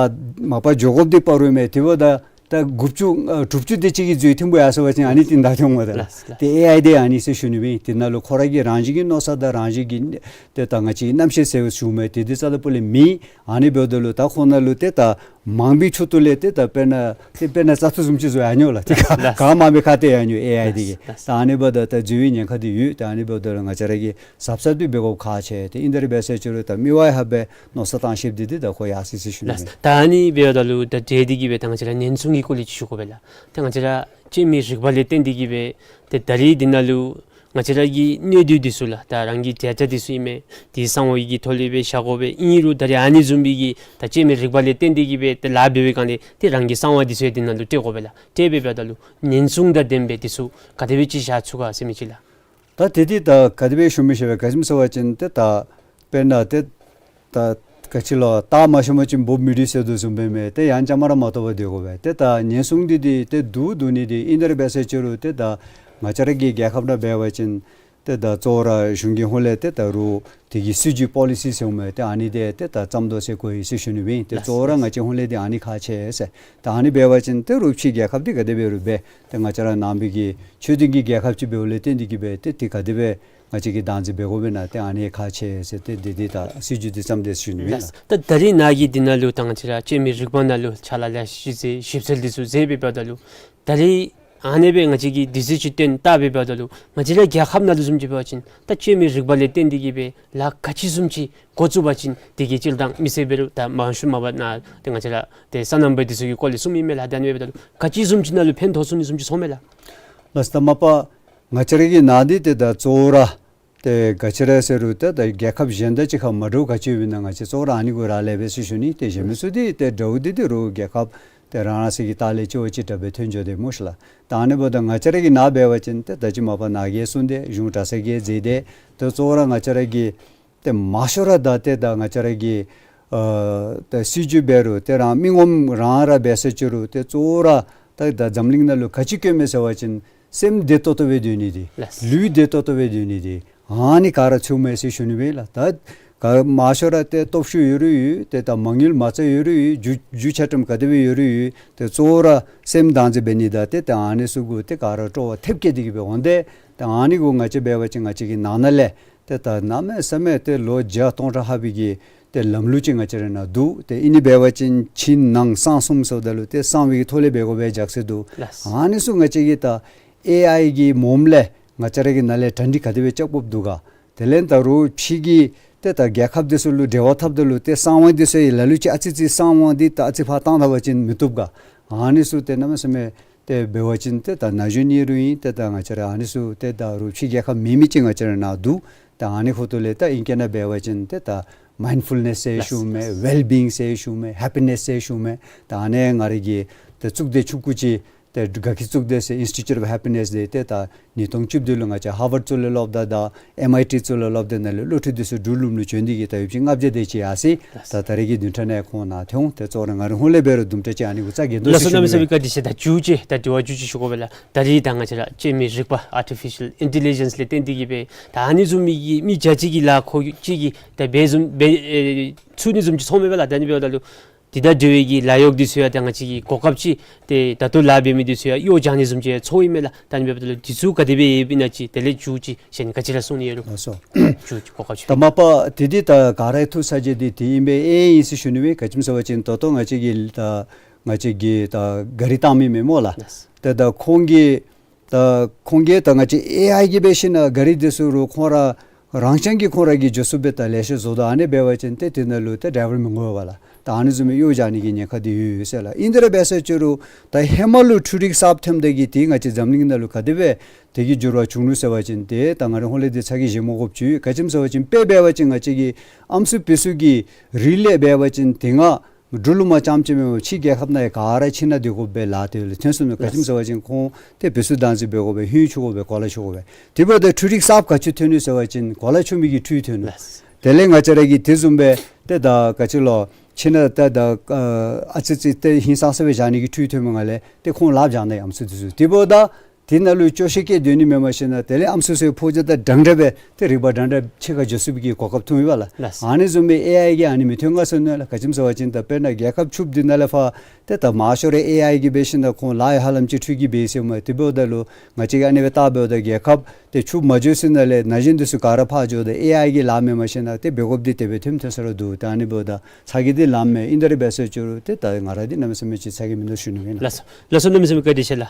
མ་པ་འགྱོ་དགོཔ་འདི་བར་རུ་མས། དེ་འབདཝ་ད་ ད་དགུ་བཅུ་ཨ་དྲུག་ཅུ་དེ་ཅིག་གི་འཛུལ་ཐིམ་པོ་ཡར་སོང་བ་ཅིན་ཨ་ནི་ཏེ་ད་ཐོན་འོང་ད་ལགས་ལགས། ཏེ་ཨེ་ཨའི་དེ་ཨ་ནི་ཟེར་ཞུ་ནི་སྦེ་དེ་ནང་ལུ་ཁོ་ར་གི་རང་བཞིན་གྱི་མནོ་བསམ་དང་རང་བཞིན་གྱི་ཏེ་ད་ང་བཅས་རྣམ་ཤེས་ཟེར་ཞུཝ་མས། ཏེ་དེ་རྩ་དང་པོ་ལས་མེད། ཨ་ནི་འབདཝ་ད་ལུ་ད་ཁོང་ནང་ལུ་ཏེ་ད་མང་པོའི་ཁྱུ་ཏོག་ལས་ཏེ་ད་དཔེར་ན་ཏེ་དཔེར་ན་བཙག་འཐུ་བཟུམ་ཅིག་བཟོ་ཡར་འགྱོ་ལགས། ཏེ་ལགས་ལགས། ག་མང་པོའི་ཁ་ཏེ་ཡར་འགྱོ་ཨེ་ཨའི་དེ་གིས། ལགས་ལགས། ད་ཨ་ནི་འབདཝ་ད་ད་འཛུལ་བའི་ཉེན་ཁ་དེ་ཡོད། ད་ཨ་ནི་འབདཝ་ད་ལུ་ང་བཅས་ར་གིས་གཟབ་གཟབ་དེ་འབད་དགོཔ་ཁག་ཆེ། ཏེ་ཨིན་ཏེ་ར་འབད་ས་ཅིག་རུང་ད་མི་དབང་ཧ་སྦེ་མནོ་བསམ་བཏང་ཤེསཔ་འདི་འདི་ད་ཁོ་ཡར་སོ་ཡི་ཟེར་ཞུ་ནི་ལགས། ད་ཨ་ནི་འབདཝ་ད་ལུ་ད་འབྲེལ་འདི་གིས་སྦེ་ད་ང་བཅས་ར་ཉེན་སྲུང་གི་སྐོར་ལས་ཅིག་ཞུ་དགོ་པས་ལགས། ད་ང་བཅས་ར་སྐྱེ་མེད་རིག་པ་ལས་བརྟེན་འདི་གིས་སྦེ་ཏེ་ད་རིས་འདི་ནང་ལུ་ང་བཅས་ར་གི་གནད་དོན་འདི་ཚུ་ལགས། ད་རང་གི་བརྒྱ་ཆ་འདི་ཚུ་ཨིན་མས། དེ་གསང་བ་གི་ཐོག་ལས་སྦེ་བཞག་དགོ་པས། ཨིན་རུང་ད་རིས་ཨ་ནི་བཟུམ་མའི་གི་ད་སྐྱེ་མེད་རིག་པ་ལས་བརྟེན་འདི་གིས་སྦེ་ཏེ་ལཱ་འབད་བའི་སྒང་ལས་ཏེ་རང་གི་གསང་བ་འདི་ཚུ་ཡང་འདི་ནང་ལུ་སྤྲོད་དགོ་པས་ལགས། སྤྲོད་པའི་འབདཝ་ད་ལུ་ཉེན་སྲུང་དང་ལྡནམ་སྦེ་འདི་ཚུ་ག་དེ་སྦེ་ཅིག་བཞག་ཚུགས་ག་ཟེར་མི་ཅིག་ལགས། ད་དེ་འདི་ད་ག་དེ་སྦེ་ཞུ་མི་ཤེས་པས། ག་ཅི་སྨོ་ཟེར་བ་ཅིན་ཏེ་ད་དཔེར་ན་ཏེ་ད་ག་ཅི་ལོ་སྟག་མ་ཤོར་བ་ཅིན་འབུཔ་མི་འདྲུད་ཟེར་དོ་བཟུམ་སྦེ་མས། ཏེ་ཡང་བཅའ་མར་མ་གཏོགས་པར་སྡོད་དགོ་པས། ཏེ་ད་ཉེན་སྲུང་འདི་འདི་ཏེ་བསྡུ་བསྡུ་ནི་འདི་ཨིན་ཏེ་ར་འབད་ས་ཅིག་རུང་ཏེ་ད་ང་བཅས་ར་གི་རྒྱལ་ཁབ་ནང་འབད་བ་ཅིན་ཏེ་ད་གཙོ་བོ་ར་གཞུང་གི་ཧོངས་ལས་ཏེ་ད་རུང་དེ་གི་སྲིད་བྱུས་པོ་ལི་སི་ཟེར་འོང་མས། ཏེ་ཨ་ནི་འདི་ཏེ་ད་བརྩམ་དོ་ཟེར་གོ་ཡི་ཟེར་ཞུ་ནི་སྦེ་ཨིན། ཏེ་གཙོ་བོ་ར་ང་བཅས་ཧོངས་ལས་འདི་ཨ་ནི་ཁག་ཆེ་ཟེར། ད་ཨ་ནི་འབད་བ་ཅིན་ཏེ་རུང་ཕྱི་རྒྱལ་ཁབ་འདི་ག་དེ་འབད་རུང་འབད་ཏེ་ང་བཅས་ར་ནང་པའི་གི་ཆོས་ལྡན་གྱི་རྒྱལ་ཁབ་ཅིག་འབདཝ་ལས་བརྟེན་འདི་གིས་སྦེ་ཏེ་དེ་ག་དེ་སྦེ་ང་བཅས་ཀྱིས་བདག་འཛིན་འབད་དགོ་པས་ན། ཏེ་ཨ་ནི་ཁག་ཆེ་ཟེར་ཏེ་འདི་འདི་ད་སྲིད་བྱུས་འདི་བརྩམས་ཏེ་ཞུ་ནི་སྦེ་ཨིན། ད་ད་རིས་ནཱ་གི་འདི་ནང་ལུ་ད་ང་བཅས་ར་སྐྱེ་མེད་རིག་པ་ནང་ལུ་ཕྱག་ལཱ་ལེ་ཤ་ཅིག་ཞིབ་འཚོལ་འདི་ཚུ་མཛད་པའི་འབདཝ་ད་ལུ་ད་རིས་ཨ་ནི་སྦེ་ང་བཅས་ཀྱིས་དུས་ཚོད་ཅིག་བཏོན་བལྟ་བའི་འབདཝ་ད་ལུ་ང་བཅས་ར་རྒྱལ་ཁབ་ནང་ལུ་བཟུམ་ཅིག་འབད་བ་ཅིན་ད་སྐྱེ་མེད་རིག་པ་ལས་བརྟེན་འདི་གིས་སྦེ་ལཱ་ག་ཅི་བཟུམ་ཅིག་འགོ་བཙུགས་པ་ཅིན་དེ་གི་སྤྱིར་བཏང་མི་སེར་འབད་རུང་ད་མང་ཤོས་མ་པ་ནཱ་ཏེ་ང་བཅས་ར་ཏེ་སོ་ནམ་པ་འདི་ཚུ་གི་སྐོར་ལས་གསུངམ་ཨིན་མས་ལགས། ད་ཨ་ནི་འབདཝ་ད་ལུ་ག་ཅི་བཟུམ་ཅིག་ནང་ལུ་ཕན་ཐོགས་ཚུགས་ནི་བཟུམ་ཅིག་ཚོར་མས་ལགས། ལགས་ད་མ་པ་ང་བཅས་ར་གི་ནཱ་འདི་ཏེ་ད་གཙོ་བོ་ར་ཏེ་ག་ཅི་ར་ཟེར་རུང་ཏེ་ད་རྒྱལ་ཁབ་གཞན་དང་གཅིག་ཁར་མ་འདྲཝ་ག་ཅི་ཡོདཔ་ཨིན་ན་ང་བཅས་གཙོ་བོ་ར་ཨ་ནི་གུ་རག་ལས་པས་ཟེར་ཞུ་ནི། ཏེ་གཞན་མི་ཚུ་འདི་ཏེ་འདྲཝ་འདི་འདི་རུང་རྒྱལ་ཁབ་ཏེ་རང་རང་སོའི་གི་ལྟག་ལས་གཅིག་བ་གཅིག་དྲག་སྦེ་ཐོན་འགྱོ་དེས་སྨོ་ཤི་ལགས། ད་ཨ་ནི་འབདཝ་ད་ང་བཅས་ར་གི་ནཱ་འབད་བ་ཅིན་ཏེ་ད་ཅི་མ་པ་ནཱ་གིས་གསུངས་ཏེ་གཞུང་གྲྭ་ཚང་གིས་མཛད་དེ་ཏེ་གཙོ་བོ་ར་ང་བཅས་ར་གི་ཏེ་མང་ཤོས་ར་ད་ཏེ་ད་ང་བཅས་ར་གི་ཨ་ད་སྲིད་བྱུས་འབད་རུང་ཏེ་རང་མི་ངོམ་རང་ར་འབད་ས་ཅིག་རུང་ཏེ་གཙོ་བོ་ར་ད་ད་འཛམ་གླིང་ནང་ལུ་ག་ཅི་དཀོན་མས་ཟེར་བ་ཅིན་སེམས་བདེ་ཏོག་ཏོ་སྦེ་སྡོད་ནི་འདི་ལགས། ལུས་བདེ་ཏོག་ཏོ་སྦེ་སྡོད་ནི་འདི་ཨ་ནི་ག་ར་ཚུད་མས་ཟེར་ཞུ་ནི་སྦེ་ལགས། ད་ག་མང་ཤོས་ར་ཏེ་སྟོབས་ཤུགས་ཡོད་རུང་ཡོད། ཏེ་ད་མ་དངུལ་མ་རྩ་ཡོད་རུང་ཡོད། རྒྱུ་རྒྱུ་ཆ་ཁྲིམས་ག་དེ་སྦེ་ཡོད་རུང་ཡོད། ཏེ་གཙོ་བོ་ར་སེམས་བདག་འཛིན་འབད་ནི་དང་ཏེ་ད་ཨ་ནི་ཚུ་གུ་ཏེ་ག་ར་སྤྲོ་བ་ཐེབས་བསྐྱེད་དེ་གི་སྦེ་འོང་སྟེ་ཏེ་ཨ་ནི་གུ་ང་བཅས་འབད་བ་ཅིན་ང་བཅས་ཀྱི་ནང་ན་ལས་ཏེ་ད་གནམ་མེད་ས་མེད་ཏེ་ལོ་བརྒྱ་སྟོང་ཕྲག་ལྷག་པའི་གི་ཏེ་ལམ་ལུགས་ཅིག་ང་བཅས་ར་ནང་འདུག། ཏེ་ཨིན་ནི་འབད་བ་ཅིན་ཕྱི་ནང་གསང་གསུམ་ཟེརཝ་ད་ལུ་ཏེ་གསང་བའི་གི་ཐོག་ལས་འབད་དགོ་པའི་རྒྱུ་མཚན་འདུག། ལགས། ཨ་ནི་ཚུ་ང་བཅས་ཀྱིས་ད་ཨེ་ཨའི་གི་མོམ་ལས་ང་བཅས་ར་གི་ནང་ལས་གྲ་སྒྲིག་ག་དེ་སྦེ་རྐྱབ་དགོཔ་འདུག་ག། དེ་ལས་ད་རུང་ཕྱི་གི་ཏེ་ད་རྒྱལ་ཁབ་འདི་ཚུ་ལུ་འབྲེལ་བ་འཐབ་ད་ལུ་ཏེ་གསང་བ་འདི་ཚུ་ཡང་ལ་ལུ་ཅིག་ཨ་ཙི་ཙི་གསང་བ་འདི་ད་ཨ་ཙི་ཕར་བཏང་ད་པ་ཅིན་མི་བཏུབ་ག། ཨ་ནི་ཚུ་ཏེ་གནམ་མེད་ས་མེད་ཏེ་འབད་བ་ཅིན་ཏེ་ད་ན་གཞོན་ཨིན་རུང་ཨིན། ཏེ་ད་ང་བཅས་ར་ཨ་ནི་ཚུ་ཏེ་ད་རུང་ཕྱི་རྒྱལ་ཁབ་མེད་མི་ཅིག་ང་བཅས་ར་ནང་འདུག། ད་ཨ་ནི་ཁོ་ཐོག་ལས་ད་ཨིང་སྐད་ནང་འབད་བ་ཅིན་ཏེ་ད་མའིན་ཌ་ཕུལ་ནེས་ཟེར་ཞུཝ་མས། ཝེལ་བིང་ཟེར་ཞུཝ་མས། ཧེ་པི་ནེས་ཟེར་ཞུཝ་མས། ད་ཨ་ནི་ང་རའི་གི་ཏེ་གཙུག་སྡེ་ཆུང་ཀུ་ཅིག་ཏེ་དགའ་སྐྱིད་གཙུག་སྡེ་ཟེར་Institute of Happiness འདི་ཏེ་ད་ཉིས་སྟོང་བཅུ་བདུན་ལུ་ང་བཅས་ཧར་ཝརཌ་གཙུག་ལག་སློབ་གྲྭ་དང་ཨེམ་ཨའི་ཊི་གཙུག་ལག་སློབ་གྲྭ་ནང་ལས་སློབ་ཕྲུག་འདི་ཚུ་འབྲུག་ལུངམ་ལུ་བྱོན་ཏེ་གིས་ད་ཡོདཔ་ཅིག་ལྔ་བརྒྱ་དེ་ཅིག་ཡར་སོ་ཡི། ད་ད་རེས་ཀྱི་བདུན་ཕྲག་ནང་ཁོང་ནཱ་ཐོན་འོང་། ཏེ་གཙོ་བོ་ར་ང་རའི་ཧོངས་ལས་འབད་རུང་དུམ་གྲ་ཅིག་ཨ་ནི་གུ་རྩ་འགེངས་དོ་ཟེར་ཞུ་ནི་སྦེ། ལགས་སོ། གནམ་མེད་ས་མེད་བཀའ་དྲིན་ཆེ། ད་མཇུག་ཅིག་ད་དྲི་བ་མཇུག་ཅིག་ཞུ་དགོ་པས་ལགས། ད་རེས་ད་ང་བཅས་ར་སྐྱེ་མེད་རིག་པ་ཨར་ཊི་ཕི་ཤཱལ་ཨིན་ཊེ་ལི་ཇེནསི་ལས་བརྟེན་ཏེ་གིས་སྦེ་ད་ཨ་ནི་བཟུམ་མའི་གི་མི་བརྒྱ་ཅིག་གིས་ལཱ་ཁོ་གཅིག་གིས་ད་འབད་བཟུམ་འབད་ཨེ་ཚུགས་ནི་བཟུམ་ཅིག་ཚོར་མས་པ་ལགས། ད་ཨ་ནི་འབདཝ་ད་ལུ་དེ་དང་འབྲེལ་བའི་གི་ལཱ་གཡོག་འདི་ཚུ་ཡང་ད་ང་བཅས་ཀྱི་གོ་སྐབས་ཅིག་ཏེ་ད་ལྟོ་ལཱ་འབད་མི་འདི་ཚུ་ཡང་གཡོག་རྐྱབ་ནི་བཟུམ་ཅིག་ཚོརཝ་ཨིན་མས་ལགས། ད་ཨ་ནི་འབདཝ་ད་ལུ་འདི་ཚུ་ག་དེ་སྦེ་ཡོདཔ་ཨིན་ན་ཅིག་དེ་ལས་མཇུག་ཅིག་གཞན་ག་ཅི་ར་གསུང་ནི་ཡོད་རུང་ལགས་སོ། མཇུག་ཅིག་གོ་སྐབས་ཅིག། ད་མ་པ་དེ་འདི་ད་ག་ར་ཐུགས་ས་ཅིག་འདི་དེ་ཨིན་པས་ཨེ་ཨིན་ཟེར་ཞུ་ནི་སྦེ། ག་ཅི་སྨོ་ཟེར་བ་ཅིན་ད་ལྟོ་ང་བཅས་ཀྱིས་ད་ང་བཅས་ཀྱིས་ད་གཱ་རི་བཏང་མི་མེན་སྨོ་ལགས། ལགས། ཏེ་ད་ཁོང་གིས་ད་ཁོང་གིས་ད་ང་བཅས་ཨེ་ཨའི་གིས་འབད་ཞིན་ན་གཱ་རི་འདི་ཚུ་རུང་ཁོང་ར་རང་རྐྱང་གིས་ཁོང་ར་གིས་མགྱོགས་སུ་སྦེ་ད་ལེ་ཤ་བཟོ་དོ། ཨ་ནི་འབད་བ་ཅིན་ཏེ་དེ་ནང་ལུ་ཏེ་ཌའི་ཝར་མི་དགོ་པས་ལགས། ད་ཨ་ནི་བཟུམ་མའི་གཡོག་རྐྱབ་ནི་གི་ཉེན་ཁ་འདི་ཡོད་ཡོད་ཟེར་ལགས། ཨིན་དེ་ར་འབད་ས་ཅིག་རུང་ད་ཧེ་མ་ལུ་འཕྲུལ་རིག་གསརཔ་ཐོནམ་ད་གིས་ཏེ་ང་བཅས་འཛམ་གླིང་ནང་ལུ་ག་དེ་སྦེ་དེ་གི་འགྱུར་བ་བྱུང་ནུག་ཟེར་བ་ཅིན་ཏེ་ད་ང་རའི་ཧོངས་ལས་འདི་ཚ་གྱང་བཞེས་མ་དགོཔ་ཅིག་ཡོད། ག་ཅི་སྨོ་ཟེར་བ་ཅིན་དཔེ་འབད་བ་ཅིན་ང་བཅས་ཀྱི་ཨམ་སྲུ་བེ་སྲུ་གི་རིགས་ལས་འབད་བ་ཅིན་དེ་སྔ་འབྲུག་ལུ་མ་རྐྱངམ་ཅིག་མེན་པར་ཕྱི་རྒྱལ་ཁབ་ནང་ཡང་ག་ར་ཕྱི་ནང་སྡོད་དགོ་པའི་ལཱ་དེ་ལུ་ཐོན་སོང་ནུག། ག་ཅི་སྨོ་ཟེར་བ་ཅིན་ཁོང་ཏེ་བེ་སྲུ་བདག་འཛིན་འབད་དགོ་པས། ཧིང་ཆུང་དགོ་པས། གོ་ལ་ཆུང་དགོ་པས། དེ་འབདཝ་ད་འཕྲུལ་རིག་གསརཔ་ག་ཅི་ཐོན་ནུག་ཟེར་བ་ཅིན་གོ་ལ་ཆུང་མི་གི་འཕྲུལ་ཐོན་ནུག། དེ་ལས་ང་བཅས་ར་གིས་དེ་བཟུམ་སྦེ་ཏེ་ད་ག་ཅི་ལོ་ཕྱི་ནང་ད་ད་ཨ་ཨ་ཙི་ཙི་ཏེ་ཧིང་སངས་ས་སྦེ་བཞག་ནི་གི་འཕྲུལ་ཐོན་མི་ནང་ལས་ཏེ་ཁོང་ལགཔ་བཞག་ནི་ཨམ་སྲུ་འདི་ཚུ། དེ་འབདཝ་ད་ དེ་ནང་ལུ་སྐྱོ་ཤས་བསྐྱེད་སྡོད་ནི་མེན་པར་ཞིན་ན་དེ་ལས་ཨམ་སྲུ་ཚུ་ཕོག་ཅ་དང་འདྲན་འདྲ་སྦེ་ཏེ་རིག་པ་འདྲན་འདྲ་ཕྱེད་ཀ་འགྱོ་ཚུགས་པའི་གི་གོ་སྐབས་ཐོབ་ཨིན་པས་ལགས། ལགས་སོ། ཨ་ནི་བཟུམ་སྦེ་ཨེ་ཨའི་གིས་ཨ་ནི་མི་ཐོན་ག་ཟེར་མནོ་ལགས། ག་ཅི་སྨོ་ཟེར་བ་ཅིན་ད་དཔེར་ན་རྒྱལ་ཁབ་ཕྱུགཔོ་འདི་ནང་ལས་ཕར་ཏེ་ད་མང་ཤོས་ར་ཨེ་ཨའི་གིས་འབད་ཞིན་ན་ཁོང་ལཱ་ཡང་ཧ་ལམ་ཅིག་འཕྲོ་གི་འབད་ཡི་ཟེར་མས། དེ་འབདཝ་ད་ལུ་ང་བཅས་ཀྱིས་ཨ་ནི་སྦེ་བལྟ་འབདཝ་ད་རྒྱལ་ཁབ་ཏེ་ཕྱུགཔོ་མ་འགྱོ་ཚུན་ནང་ལས་ན་གཞོན་འདི་ཚུ་ག་ར་ཕར་འགྱོཝ་ད་ཨེ་ཨའི་གི་ལཱ་མེན་པར་ཞིན་ན་ཏེ་འབད་དགོཔ་འདི་དེ་སྦེ་ཐོནམ་ཐོན་ས་ར་འདུག། ད་ཨ་ནི་འབདཝ་ད་ཚ་གྱང་འདི་ལངམ་མས། ཨིན་ད་རེ་འབད་ཟེར་ཞུ་རུང་ཏེ་ད་ང་ར་འདི་གནམ་མེད་ས་མེད་ཅིག་ཚ་གྱང་མིན་འདུག་ཞུ་ནི་ཨིན་ལགས། ལགས་སོ། ལགས་སོ། གནམ་མེད་ས་མེད་བཀའ་དྲིན་ཆེ་ལགས།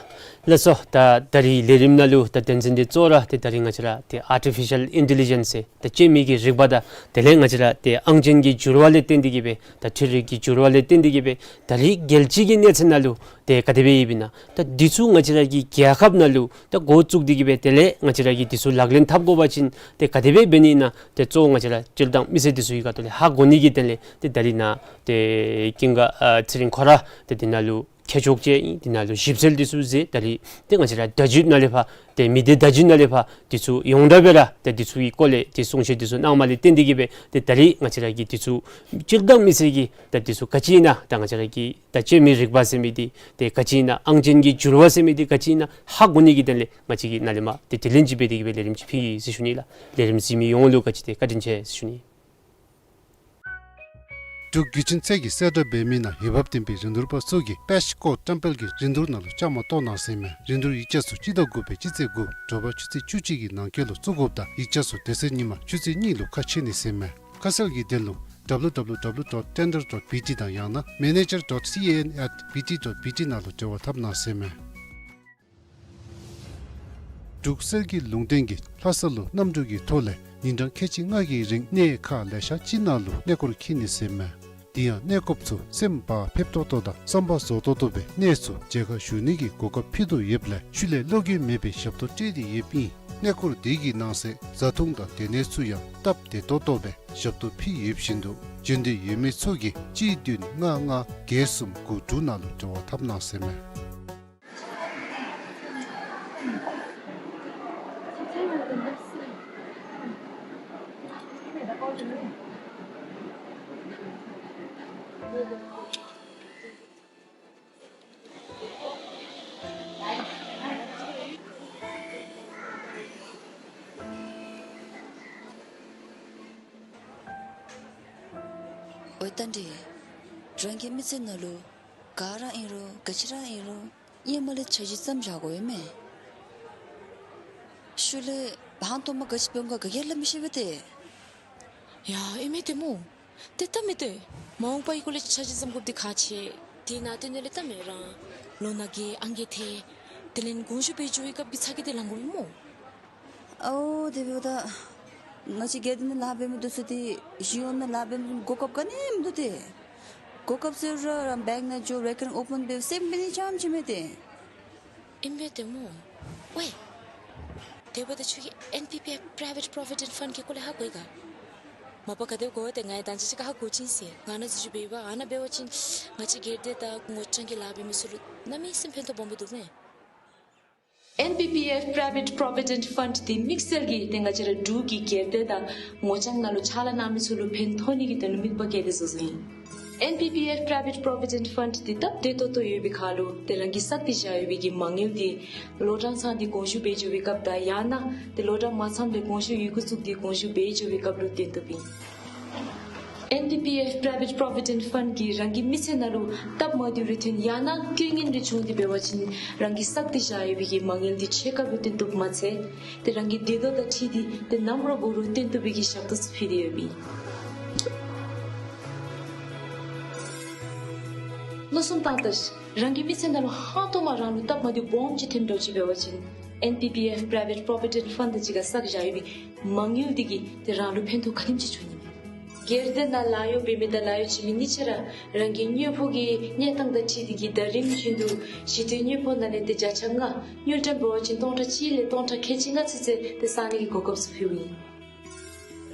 ལགས་སོ། ད་ད་རིས་ལས་རིམ་ནང་ལུ་ད་དོན་ཚན་འདི་གཙོ་བོ་ར་ཏེ་ད་རིས་ང་བཅས་ར་ཏེ་ཨར་ཊི་ཕི་ཤཱལ་ཨིན་ཊེ་ལི་ཇེནསི་ཟེར་ད་སྤྱན་མིག་གི་རིག་པ་དང་དེ་ལས་ང་བཅས་ར་ཏེ་ཨང་ཅན་གྱི་འགྱུར་བ་ལས་བརྟེན་ཏེ་གིས་སྦེ་ད་འཕྲུལ་རིག་གི་འགྱུར་བ་ལས་བརྟེན་ཏེ་གིས་སྦེ་ད་རིས་རྒྱལ་སྤྱི་གི་གནས་ཚད་ནང་ལུ་ཏེ་ག་དེ་སྦེ་ཡོདཔ་ཨིན་ན། ད་འདི་ཚུ་ང་བཅས་ར་གི་རྒྱལ་ཁབ་ནང་ལུ་ད་འགོ་བཙུགས་ཏེ་གིས་སྦེ་དེ་ལས་ང་བཅས་ར་གིས་འདི་ཚུ་ལག་ལེན་འཐབ་དགོ་པ་ཅིན་ཏེ་ག་དེ་སྦེ་འབད་ནི་ཨིན་ན། ཏེ་གཙོ་བོ་ང་བཅས་ར་སྤྱིར་བཏང་མི་སེར་འདི་ཚུ་གི་ཁ་ཐུག་ལས་ཧ་གོ་ནི་གི་དོན་ལས་ཏེ་ད་རིས་ནཱ་ཏེ་ཀུན་དགའ་ཨ་ཚེ་རིང་ཁོ་ར་ཏེ་འདི་ནང་ལུ་མཁས་མཆོག་ཅིག་ཨིན། འདི་ནང་ལུ་ཞིབ་འཚོལ་འདི་ཚུ་མཛད། ད་རིས་ཏེ་ང་བཅས་ར་བརྡ་བརྒྱུད་ནང་ལས་ཕར་ཏེ་མི་སྡེ་བརྡ་བརྒྱུད་ནང་ལས་ཕར་འདི་ཚུ་ཡོངས་གྲགས་སྦེ་ར་ཏེ་འདི་ཚུ་གི་སྐོར་ལས་ཏེ་གསུང་བཤད་འདི་ཚུ་གནངམ་ལས་བརྟེན་ཏེ་གིས་སྦེ་ཏེ་ད་རིས་ང་བཅས་ར་གིས་འདི་ཚུ་སྤྱིར་བཏང་མི་སེར་གྱིས་ད་འདི་ཚུ་ག་ཅི་ཨིན་ན། ད་ང་བཅས་ར་གི་ད་སྤྱན་མིག་རིག་པ་ཟེར་མི་འདི་ཏེ་ག་ཅི་ཨིན་ན། ཨང་ཅན་གྱི་འགྱུར་བ་ཟེར་མི་འདི་ག་ཅི་ཨིན་ན་ཧ་གོ་ནི་གི་དོན་ལས་ང་བཅས་ཀྱིས་ནཱ་ལས་མར་ཏེ་དྲི་ལན་ཅིག་འབད་དེ་གིས་སྦེ་ལས་རིམ་ཅིག་ཕུལ་ཡི་ཟེར་ཞུ་ནི་ལགས། ལས་རིམ་གཟིགས་མི་ཡོངས་ལུ་ག་ཅི་ཏེ་བཀའ་དྲིན་ཆེ་ཟེར་ཞུ་ནི། འབྲུག་བརྒྱུད་འཕྲིན་ཚད་ཀྱིས་གསལ་བསྒྲགས་འབད་མི་ནང་འོས་འབབ་ལྡན་པའི་རིན་བསྡུར་པ་ཚུ་གིས་པེཤ་ཀོཊ་ཊེམ་པལ་གྱི་རིན་བསྡུར་ནང་ལུ་བཅའ་མར་གཏོགས་གནང་ཟེར་མས། རིན་བསྡུར་ཡིག་ཆ་ཚུ་སྤྱི་ཟླ་དགུ་པའི་སྤྱི་ཚེས་དགུ་དྲོ་པ་ཆུ་ཚོད་བཅུ་གཅིག་གི་ནང་འཁོད་ལུ་བཙུགས་དགོཔ་དང་ཡིག་ཆ་ཚུ་དེ་ཚེ་ཉིན་མ་ཆུ་ཚོད་གཉིས་ལུ་ཁ་ཕྱེ་ནི་ཟེར་མས། ཁ་གསལ་གྱི་དོན་ལུ་W W W dot tender dot B T དང་ཡང་ན་manager dot C A N at B T dot B T ནང་ལུ་འབྲེལ་བ་འཐབ་གནང་ཟེར་མས། འབྲུག་གསེར་གྱི་ལུང་བསྟན་གྱིས་ལྷ་ས་ལུ་གནམ་གྲུ་གི་ཐོག་ལས་ཉིན་གྲངས་ཁལ་གཅིག་ལྔ་གི་རིང་གནས་ཁག་ལེ་ཤ་ཅིག་ནང་ལུ་གནས་སྐོར་འཁྱིད་ནི་ཟེར་མས། དེ་ཡང་གནས་སྐོརཔ་ཚུ་སེམས་བག་ཕེབས་ཏོག་ཏོ་དང་བསམ་པ་རྫོགས་ཏོག་ཏོ་སྦེ་གནས་ཚུ་མཇལ་ཁ་ཞུ་ནི་གི་གོ་སྐབས་ཕུལ་དོ་ཡོདཔ་ལས་ཤུལ་ལས་བློ་འགྱོད་མེད་པའི་ཞབས་ཏོག་སྤྲོད་དེ་ཡོདཔ་ཨིན། གནས་སྐོར་དེ་གི་ནང་གསེས་བཟའ་འཐུང་དང་སྡོད་གནས་ཚུ་ཡང་སྟབས་བདེ་ཏོག་ཏོ་སྦེ་ཞབས་ཏོག་ཕུལ་ཡོདཔ་བཞིན་དུ་འབྱོན་འདོད་ཡོད་མི་ཚུ་གིས་གཅིག་བདུན་ལྔ་ལྔ་བརྒྱད་གསུམ་དགུ་དྲུག་ནང་ལུ་འབྲེལ་བ་འཐབ་གནང་ཟེར་མས། ཨོ་ད་འདི་རང་གི་མི་ཚེ་ནང་ལུ་ག་ར་ཨིན་རུང་ག་ཅི་ར་ཨིན་རུང་ཧེ་མ་ལས་འཆར་གཞི་བརྩམས་བཞག་དགོ་ཡོད་མས། ཤུལ་ལས་ཧང་སྟོང་མ་ག་ཅི་འབད་འོང་ག་ག་གིས་སླབ་མི་ཤེས་པས་ཏེ། ཡ་ཨིན་མས་ཏེ་སྨོ། ཏེ་ད་མི་ཏེ་མ་འོངས་པའི་སྐོར་ལས་འཆར་གཞི་བརྩམ་དགོཔ་འདི་ཁག་ཆེ། དེ་ནང་དོན་ལས་ད་མི་རང་ལོ་ན་རྒས་ཨང་རྒས་ཐལ། དེ་ལས་དགོངས་ཞུ་འབད་འགྱོ་བའི་སྐབས་ཀྱི་ཚ་གྱང་འདི་ལང་དགོ་པས་སྨོ། ཨའོ་དེ་འབདཝ་ད་ང་བཅས་སྒེར་སྡེ་ནང་ལཱ་འབད་མི་འདི་ཚུ་ཏེ་གཞུང་ནང་ལཱ་འབད་མི་གོ་སྐབས་ག་ནི་མིན་འདུག་ཏེ། གོ་སྐབས་ཟེར་རུང་རང་བེངཀ་ནང་འགྱོ་རེ་ཀར་ཨོ་པཱན་འབད་སེམས་འབད་ནི་ཙམ་ཅིག་མས་ཏེ། ཨིན་པས་ཏེ་སྨོ། ཝའི། དེ་འབདཝ་ད་ཁྱོད་ཀྱིས་ཨེན་པི་པི་ཨེཕ་Private Provident Fund གི་སྐོར་ལས་ཧ་གོ་ཡི་ག། མ་པ་ག་དེ་གོ་ཡི་ཏེ་ང་ཡང་ད་ཅི་ཅིག་ཁར་ཧ་གོ་ཅི་ཟེར། ང་ནཱ་འཛུལ་ཞུགས་འབད་བ་ཨ་ནཱ་འབད་བ་ཅིན་ང་བཅས་སྒེར་སྡེ་དང་ངོ་རྐྱང་གི་ལཱ་འབད་མི་ཚུ་ལུ་གནམ་མེད་ས་མེད་ཕན་ཐོགས་སྦོམ་སྦེ་འདུག་མས། ཨེན་པི་པི་ཨེཕ་Private Provident Fund འདི་དམིགས་བསལ་གྱིས་ཏེ་ང་བཅས་ར་འབྲུག་གི་སྒེར་སྡེ་དང་ངོ་རྐྱང་ནང་ལུ་ཕྱག་ལཱ་གནང་མི་ཚུ་ལུ་ཕན་ཐོགས་ནི་གི་དོན་ལུ་དམིགས་པ་བསྐྱེད་དེ་བཟོ་བཟོཝ་ཨིན། ཨེན་པི་པི་ཨེཕ་Private Provident Fund འདི་སྟབས་བདེ་ཏོག་ཏོ་ཡོད་པའི་ཁར་ལུ་ཏེ་རང་གིས་བསགས་ཏེ་བཞག་ཡོད་པའི་གི་མ་དངུལ་འདི་ལོ་གྲངས་ཚང་སྟེ་དགོངས་ཞུ་འབད་འགྱོ་བའི་སྐབས་དང་ཡང་ན་ཏེ་ལོ་གྲངས་མ་ཚངམ་ལས་དགོངས་ཞུ་ཡི་གུ་བཙུགས་ཏེ་དགོངས་ཞུ་འབད་འགྱོ་བའི་སྐབས་ལུ་བཏོན་བཏུབ་ཨིན། ཨེན་པི་པི་ཨེཕ་Private Provident Fund གིས་རང་གི་མི་ཚེ་ནང་ལུ་སྟབས་མ་བདེཝ་རེ་ཐོན་ཡང་ན་རྐྱེན་ངན་རེ་བྱུང་སྟེ་འབད་བ་ཅིན་རང་གིས་བསགས་ཏེ་བཞག་ཡོད་པའི་གི་མ་དངུལ་འདི་ཕྱེད་ཀ་སྦེ་བཏོན་བཏུབ་མ་ཚད་ཏེ་རང་གི་བདེ་སྡུག་དང་འཁྲིལ་ཏེ་ཏེ་ནམ་ར་འབད་རུང་བཏོན་བཏུབ་པའི་གི་ཞབས་ཏོག་ཚུ་ཕུལ་ཏེ་ཡོདཔ་ཨིན། མནོ་བསམ་བཏང་ད་ཤིག། རང་གི་མི་ཚེ་ནང་ལུ་ཧང་སྟོང་མ་རང་ལུ་སྟབས་མ་བདེཝ་སྦོམ་ཅིག་ཐོནམ་འདྲཝ་ཅིག་འབད་བ་ཅིན་ཨེན་པི་པི་ཨེཕ་Private Provident Fund དང་གཅིག་ཁར་བསགས་བཞག་ཡོད་པའི་མ་དངུལ་འདི་གིས་ཏེ་རང་ལུ་ཕན་ཐོགས་ག་དེམ་ཅིག་འབྱུང་ནི་མས། སྒེར་སྡེ་ནང་ལཱ་གཡོག་འབད་མི་དང་ལཱ་གཡོག་བྱིན་མི་གཉིས་ཆ་ར་རང་གི་དངོས་པོ་གི་གནས་སྟངས་དང་འཁྲིལ་ཏེ་གིས་ཟླ་རིམ་བཞིན་དུ་གཞི་རྟེན་དངོས་པོ་ནང་ལས་ཏེ་བརྒྱ་ཆ་ལྔ་དངུལ་ཀྲམ་འབད་བ་ཅིན་སྟོང་ཕྲག་གཅིག་ལས་སྟོང་ཕྲག་ཁལ་གཅིག་ལྔ་ཚུན་ཚོད་ཏེ་བསག་ནི་གི་གོ་སྐབས་ཚུ་ཕུལཝ་ཨིན།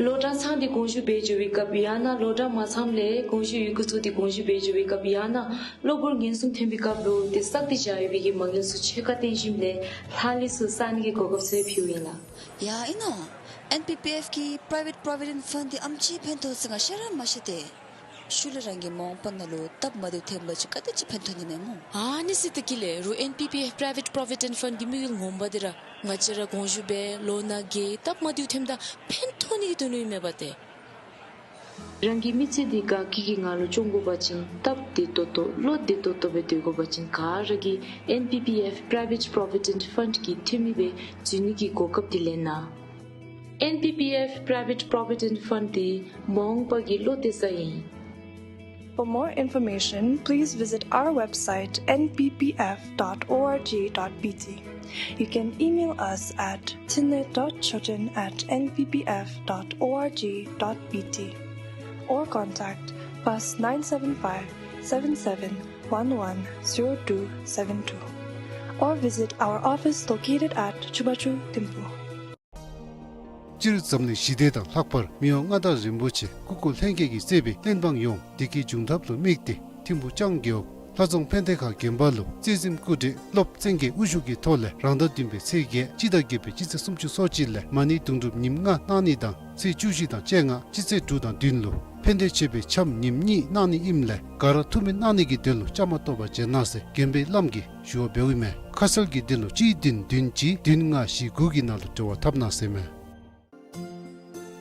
ལོ་གྲངས་ཚང་སྟེ་དགོངས་ཞུ་འབད་འགྱོ་བའི་སྐབས་ཡང་ན་ལོ་གྲངས་མ་ཚངམ་ལས་དགོངས་ཞུ་ཡི་གུ་བཙུགས་ཏེ་དགོངས་ཞུ་འབད་འགྱོ་བའི་སྐབས་ཡང་ན་གློ་བུར་ངན་སོང་ཐོན་པའི་སྐབས་ལུ་ཏེ་བསགས་ཏེ་བཞག་ཡོད་པའི་གི་མ་དངུལ་ཚུ་ཕྱེད་ཀ་བཏོན་ཞིནམ་ལས་ལྷག་ལུས་ཚུ་བསག་ནི་གི་གོ་སྐབས་ཚུ་ཕུལཝ་ཨིན་ལགས། ཡ་ཨིན་ནོ། ཨེན་པི་པི་ཨེཕ་གི་Private Provident Fund འདི་ཨམ་ཅིག་ཕན་ཐོགས་ཟེར་ང་ཤེས་ར་མ་ཤེས་ཏེ། ཤུལ་ལས་རང་གི་མ་འོངས་པ་ནང་ལུ་སྟབས་མ་བདེཝ་ཐོན་པ་ཅིན་ག་དེ་ཅིག་ཕན་ཐོགས་ནི་མས་སྨོ། ཨ་ནི་ཟེར་ཏེ་གི་ལས་རུང་ཨེན་པི་པི་ཨེཕ་པ་རའི་ཝེཊ་པོ་རོ་བི་ཌེནཊ་ཕཱནཌ་གི་དམིགས་ཡུལ་ངོ་མ་འདི་ར་ང་བཅས་ར་དགོངས་ཞུ་འབད་ལོ་ན་རྒས་སྟབས་མ་བདེཝ་ཐོནམ་ད་ཕན་ཐོགས་ནི་གི་དོན་ལུ་ཨིན་མས་པ་ཏེ། རང་གི་མི་ཚེ་འདི་དགའ་སྐྱིད་ཀྱི་ངང་ལུ་སྐྱོང་དགོ་པ་ཅིན་སྟབས་བདེ་ཏོག་ཏོ་བློ་བདེ་ཏོག་ཏོ་སྦེ་སྡོད་དགོ་པ་ཅིན་ག་ར་གིས་ཨེན་པི་པི་ཨེཕ་པ་རའི་ཝེཊ་པོ་རོ་བི་ཌེནཊ་ཕཱནཌ་གི་འཐུས་མི་སྦེ་འཛུལ་ནི་གི་གོ་སྐབས་འདི་ལེན་གནང་། ཨེན་པི་པི་ཨེཕ་པ་རའི་ཝེཊ་པོ་རོ་བི་ཌེནཊ་ཕཱནཌ་འདི་མ་འོངས་པ་གི་བློ་གཏད་ས་ཨིན། For more information, please visit our website N P P F dot org dot B T. You can email us at tinlet dot choten at N P P F dot org dot B T or contact plus nine seven five seven seven one one zero two seven two or visit our office located at Chubachu Thimphu. སྤྱིར་འཛམ་གླིང་ཞི་བདེ་དང་ལྷག་པར་མི་དབང་མངའ་བདག་རིན་པོ་ཆེ་སྐུ་འཁོར་ལྷན་རྒྱས་ཀྱིས་གཙོས་པའི་བློན་འབངས་ཡོངས་བདེ་སྐྱིད་འབྱུང་ཐབས་ལུ་དམིགས་ཏེ་ཐིམ་ཕུ་ལྕང་རྒེད་འོག་ལྷ་རྫོང་ཕན་བདེ་ཁང་དགོན་པ་ལུ་རྩེ་གཟིམ་སྐུ་བགྲེས་སློབ་བཙན་རྒྱལ་དབུ་བཞུགས་ཀྱི་ཐོག་ལས་རང་ཟླ་བདུན་པའི་ཚེས་བརྒྱད་སྤྱི་ཟླ་བརྒྱད་པའི་སྤྱི་ཚེས་སུམ་ཅུ་སོ་གཅིག་ལས་མ་ཎི་དུང་སྒྲུབ་ཉིནམ་ལྔ་གནང་ནི་དང་ཚེས་བཅུ་བཞི་དང་བཅོ་ལྔ་སྤྱི་ཚེས་དྲུག་དང་བདུན་ལུ་ཕན་བདེ་མཆོད་པའི་འཆམ་ཉིནམ་གཉིས་གནང་ནི་ཨིནམ་ལས་ག་ར་ཐུགས་སྨོན་གནང་ནི་གི་དོན་ལུ་བཅའ་མར་གཏོགས་པ་མཇལ་གནང་ཟེར་དགོན་པའི་བླམ་གིས་ཞུ་བ་འབདཝ་ཨིན་མས། ཁ་གསལ་གྱི་དོན་ལུ་གཅིག་བདུན་བདུན་གཅིག་བདུན་ལྔ་བཞི་དགུ་གི་ནང་ལུ་འབྲེལ་བ་འཐབ་གནང་ཟེར་མས།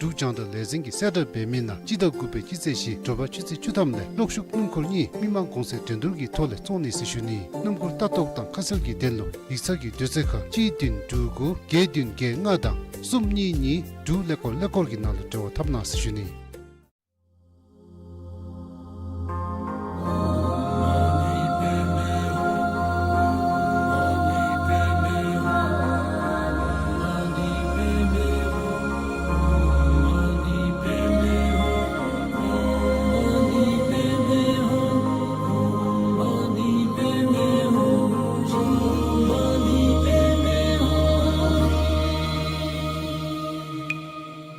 འབྲུག་རྒྱང་བསྒྲགས་ལས་འཛིན་གྱིས་གསལ་བསྒྲགས་འབད་མི་ནང་སྤྱི་ཟླ་དགུ་པའི་སྤྱི་ཚེས་བཞི་དྲོ་པ་ཆུ་ཚོད་བཅུ་ཐམ་ལས་གློག་ཤུགས་སྣུམ་འཁོར་གཉིས་མི་མང་གོང་ཚད་འགྲན་བསྡུར་གྱི་ཐོག་ལས་བཙོང་ནི་ཟེར་ཞུ་ནི། སྣུམ་འཁོར་ལྟ་རྟོག་དང་ཁ་གསལ་གྱི་དོན་ལུ་ཡིག་ཚང་གི་དུས་ཚོད་ཁར་གཅིག་བདུན་དྲུག་དགུ་བརྒྱད་བདུན་བརྒྱད་ལྔ་དང་གསུམ་གཉིས་གཉིས་དྲུག་ཀླད་ཀོར་ཀླད་ཀོར་གྱི་ནང་ལུ་འབྲེལ་བ་འཐབ་གནང་ཟེར་ཞུ་ནི།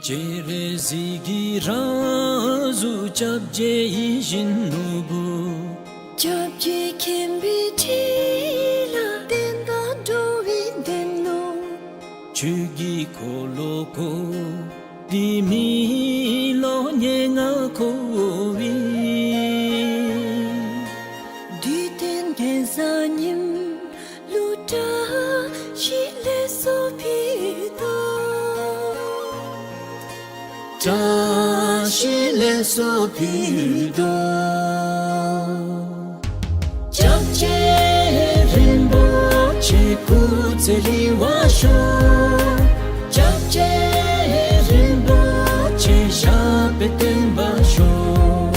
སྤྱན་རས་གཟིགས་ཀྱི་རང་གཟུགས་སྐྱབས་རྗེ་ཡིད་བཞིན་ནོར་བུ། སྐྱབས་རྗེ་མཁྱེན་པའི་ཁྲི་ལ་བརྟན་དང་འགྲོ་བའི་དོན་ལུ། ཆོས་ཀྱི་འཁོར་ལོ་བསྐོར་ཏེ་མི་ལོ་ཉེར་ལྔ་འཁོར་བའི། བདུད་བཏུལ་དགེ་བཟང་ཉིམ་ལུ་བཀྲ་ཤིས་ལེགས་སོ་ཕུལ་དོ། བཀྲ་ཤིས་ལེགས་སོ་ཕུལ་དོ། སྐྱབས་རྗེ་རིན་པོ་ཆེ་སྐུ་ཚེ་རིང་བར་ཤོག། སྐྱབས་རྗེ་རིན་པོ་ཆེ་ཞབས་པད་བརྟན་པར་ཤོག།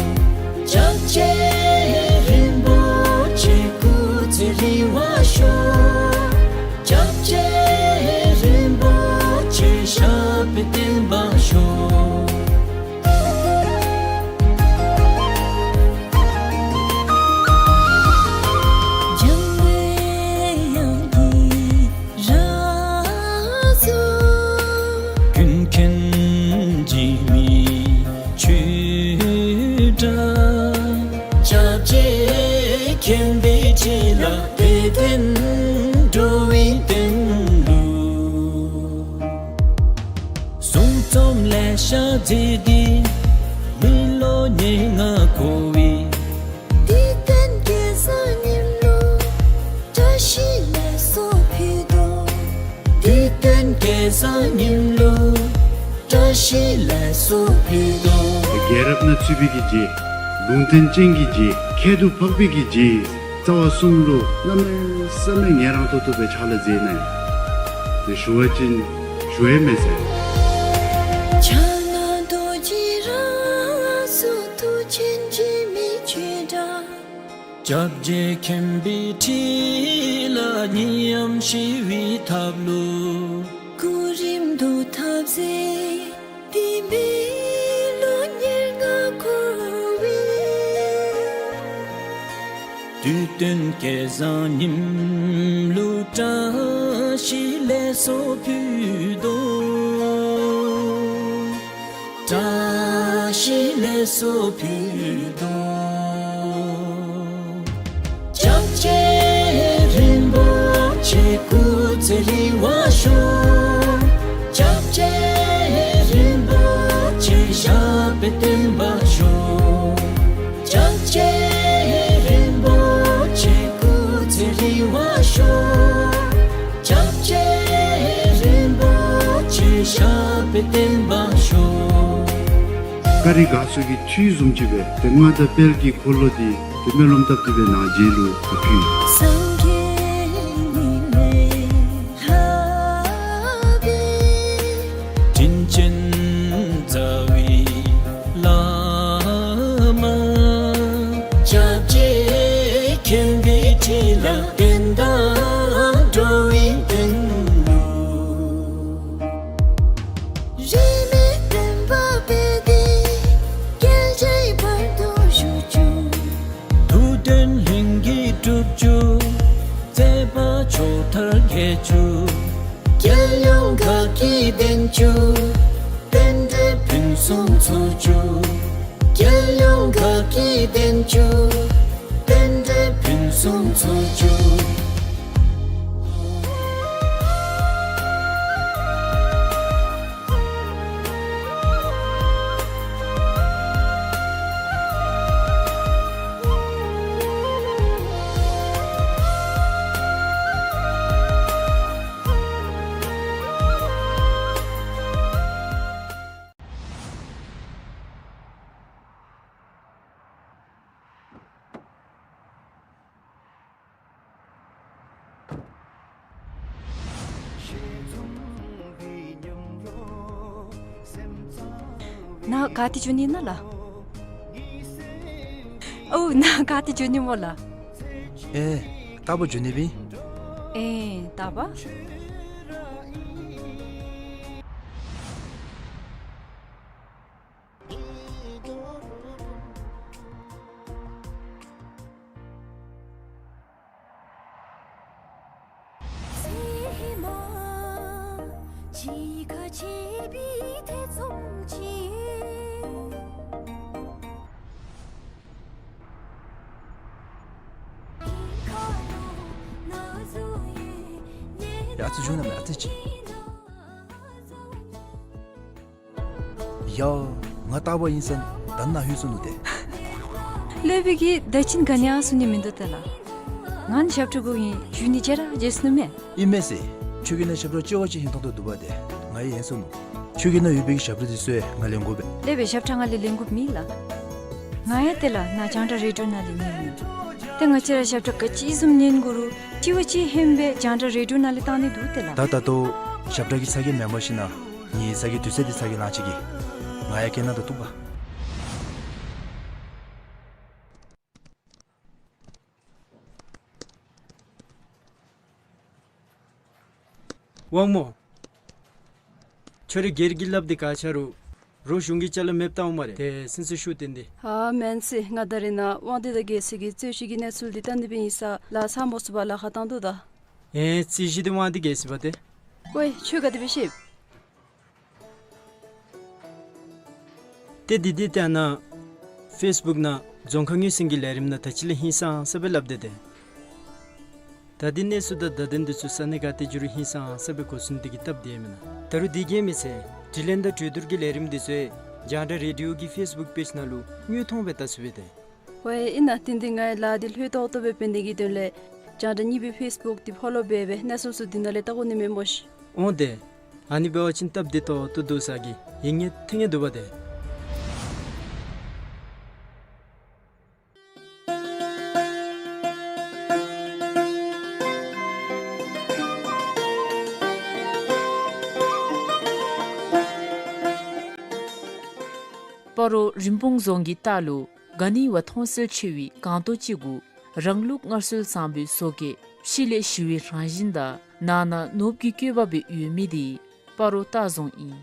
སྐྱབས་རྗེ་རིན་པོ་ཆེ་སྐུ་ཚེ་རིང་བར་ཤོག། སྐྱབས་རྗེ་རིན་པོ་ཆེ་ཞབས་པད་བརྟན་པར་ཤོག། འཇམ་དཔལ་དབྱངས་ཀྱི་རང་གཟུགས། ཀུན་མཁྱེན་འཇིགས་མེད་ཆོས་གྲགས། སྐྱབས་རྗེ་མཁྱེན་པའི་ཁྲི་ལ་བརྟན་འགྲོ་བའི་དོན་ལུ། གསུང་རྩོམ་ལེ་ཤ་མཛད་དེ་མི་ལོ་ཉེར་ལྔ་འཁོར་བའི། བདུད་བཏུལ་དགེ་བཟང་ཉིམ་ལུ་བཀྲ་ཤིས་ལེགས་སོ་ཕུལ་དོ། བདུད་བཏུལ་དགེ་བཟང་ཉིམ་ལུ་བཀྲ་ཤིས་ལེགས་སོ་ཕུལ་དོ། རྒྱལ་རབས་ནང་ཚུད་པའི་གི་རྗེ། ལུང་བསྟན་ཅན་གྱི་རྗེ། ཁྱད་དུ་འཕགས་པའི་གི་རྗེ། རྩ་བ་གསུམ་ལུ་གནམ་མེད་ས་མེད་ངལ་རངས་ཏོག་ཏོ་སྦེ་ཕྱག་ལཱ་མཛད་གནང་ཡི། དེ་ཞུ་བ་ཅིན་ཞུ་ཡང་མེད་ཟེར། ཕྱག་ན་རྡོ་རྗེ་རང་གཟུགས་ཐུགས་ཆེན་འཇིགས་མེད་ཆོས་གྲགས། སྐྱབས་རྗེ་མཁྱེན་པའི་ཁྲི་ལ་ཉིད་དབྱངས་ཞི་བའི་ཐབས་ལུ། གོ་རིམ་བསྡུ་ཐབས་མཛད་དེ་མི་ལོ་ཉེར་ལྔ་འཁོར་བའི། བདུད་བཏུལ་དགེ་བཟང་ཉིམ་ལུ་བཀྲ་ཤིས་ལེགས་སོ་ཕུལ་དོ། བཀྲ་ཤིས་ལེགས་སོ་ཕུལ་དོ། སྐྱབས་རྗེ་རིན་པོ་ཆེ་སྐུ་ཚེ་རིང་བར་ཤོག། སྐྱབས་རྗེ་རིན་པོ་ཆེ་ཞབས་པད་བརྟན་པར་ཤོག། བསྟན་པ་ཤོག། ཀ་རི་དགའ་ཚོགས་ཀྱི་ཁྲུས་བཟུམ་ཅིག་སྦེ་ཏེ་མངའ་བདག་དཔལ་གྱི་འཁོར་ལོ་འདི་ཏེ་སྨོན་ལམ་བཏབ་སྟེ་སྦེ་ནཱ་མཇལ་ལུ་ཕུལ་ཡི། སངས་རྒྱས་ཉིད་ལས་ལྷག་པའི་དྲིན་ཅན་རྩ་བའི་བླ་མ། སྐྱབས་རྗེ་མཁྱེན་པའི་ཁྲི་ལ་བརྟན་དང་འགྲོ་བའི་དོན་ལུ། རིས་མེད་བསྟན་པ་སྤེལ་ཏེ་རྒྱལ་སྲས་བར་དུ་བཞུགས་བཅུག། ཐུགས་དོན་ལྷུན་གྱིས་གྲུབ་བཅུག། མཛད་པ་ཕྱོགས་མཐར་རྒྱས་བཅུག། རྒྱལ་ཡོངས་དགའ་སྐྱིད་ལྡན་བཅུག། རྟེན་འབྲེལ་ཕུན་སུམ་ཚོགས་བཅུག། རྒྱལ་ཡོངས་དགའ་སྐྱིད་ལྡན་བཅུག། རྟེན་འབྲེལ་ཕུན་སུམ་ཚོགས་བཅུག། ནཱ་ག་ཏེ་འགྱོ་ནི་ཨིན་ན་ལགས། ཨོ་ནཱ་ག་ཏེ་འགྱོ་ནི་སྨོ་ལགས། ཨེ་རྟག་བུ་འགྱོ་ནི་སྦེ་ཨིན། ཨེ་རྟག་པ། ཡ་ཨ་ཙི་བྱོན་གནང་མས། ཨ་ཙི་ཅིག། ཡ་ང་རྟག་པ་ཨིན་ས་ད་ནཱ་ལྷོད་སོ་ནུག་ཏེ། ལྷོད་པའི་གི་ད་ཅི་ག་ནི་ཡང་གསུང་ནི་མིན་འདུག་ཏེ་ལགས། ང་ནི་ཞབས་ཁྲ་དགོ་ཨིན། འགྱོ་ནི་ཅིག་ར་བརྗེད་སོ་ནུག་མས། ཨིན་མས་ཟེར། ཁྱོད་ཀྱི་ནང་ཞབས་ཁྲ་ལྕི་བ་ཅིག་ཧིང་ཐང་དོ་འདུག་པ་ཏེ། ང་ཡང་ཡེངས་སོ་ནུག། ཁྱོད་ཀྱི་ནང་ཡོད་པའི་གི་ཞབས་ཁྲ་འདི་ཚུ་ཡང་ང་ལེན་དགོ་པས། ལེགས་པའི་ཞབས་ཁྲ་ང་ལས་ལེན་དགོཔ་མེད་ལགས། ང་ཡང་ཏེ་ལགས་ནཱ་རྒྱང་བསྒྲགས་རེ་ཌི་ཡོ་ནང་ལས་ཉན་ནི། ཏེ་ང་བཅས་ར་ཞབས་ཁྲ་ག་ཅི་བཟུམ་ཉན་དགོ་རུང་ལྕི་བ་ཅིག་ཧེང་སྦེ་རྒྱང་བསྒྲགས་རེ་ཌི་ཡོ་ནང་ལས་བཏང་ནི་འདུག་ཏེ་ལགས། ད་ད་ལྟོ་ཞབས་ཁྲ་གི་ཚ་གྱང་མེན་པར་ཞིན་ན་ངེའི་ཚ་གྱང་དུས་ཚོད་འདི་ཚ་གྱང་ལང་ཅི་གི། ང་ཡང་སྐད་ནང་ད་བཏུབ་པ། དབང་མོ། ཁྱོད་རའི་སྒེར་གྱི་ལགཔ་འདི་ག་ཆ་རུང་རོགས་གཞུང་གི་ཅ་ལ་མེདཔ་བཏང་འོང་སྨ་རེ། ཏེ་སེམས་གསོ་ཞུ་བཏོན་ཏེ། ཨ་མེན་ཟེར། ང་ད་རེས་ནཱ་དབང་འདུས་དང་རྒྱལ་སྲས་ཀྱི་རྩོད་གཞི་གི་གནས་ཚུལ་འདི་བལྟ་ནི་སྦེ་ཨིན་ས་ལགས། ཚ་མོ་སུ་བ་ལཱ་ཁག་བཏང་དོ་ད། ཨེ་རྩོད་གཞི་འདི་དབང་འདུས་རྒྱལ་སྲས་པ་ཏེ། ཝའེ་ཁྱོད་ག་དེ་སྦེ་ཤེས། ཏེ་འདི་འདི་ཏེ་ཨ་ནཱ་ཕེསི་བུཀ་ནང་རྫོང་ཁ་ངོས་ཟིན་གྱི་ལས་རིམ་ནང་ད་ཅི་ལས་ཧིང་སངས་ས་སྦེ་སླབ་སྟེ་ཏེ། ད་འདི་གནས་ཚུལ་དང་བརྡ་དོན་འདི་ཚུ་ས་གནས་ག་ཏེ་འགྱོ་རུང་ཧིང་སངས་ས་སྦེ་གོ་ཚུགས་ནི་དེ་གིས་སྟབས་བདེ་མེན་ན། ད་རུང་དེ་གིས་མི་ཚད་དྲི་ལན་དང་གྲོས་བསྡུར་གྱི་ལས་རིམ་འདི་ཚུ་ཡང་རྒྱང་བསྒྲགས་རེ་ཌི་ཡོ་གི་ཕེསི་བུཀ་པེཇ་ནང་ལུ་དངོས་མཐོང་སྦེ་བལྟ་ཚུགས་པས་ཏེ། ཝའེ་ཨིན་ན། དེ་འདི་ངེའི་ལཱ་འདི་ལྷོད་ཏོག་ཏོ་སྦེ་འབད་ནི་གི་དོན་ལས་རྒྱང་བསྒྲགས་གཉིས་པའི་ཕེསི་བུཀ་འདི་ཕོ་ལོ་འབད་སྦེ་གནས་ཚུལ་ཚུ་འདི་ནང་ལས་བལྟ་དགོ་ནི་མས་སྨོ་ཤིག། འོང་ཏེ། ཨ་ནི་འབད་བ་ཅིན་སྟབས་བདེ་ཏོག་ཏོ་འདུག་ས་གི་ཡིད་ངེས་ཐིང་ངེ་འདུག་པ་ཏེ། སྤ་རོ་རིན་སྤུངས་རྫོང་གི་ལྟག་ལུ་ག་ནི་བ་མཐོང་གསལ་ཆེ་བའི་སྒང་ཏོག་ཅིག་གུ་རང་ལུགས་སྔར་སྲོལ་བཟང་པོའི་བཟོ་བཀོད་ཕྱི་ལས་ཞི་བའི་རང་བཞིན་དང་ནང་ན་ནོར་བུ་གི་བཀོད་པ་སྦེ་ཡོད་མི་འདི་སྤ་རོ་ལྟ་རྫོང་ཨིན།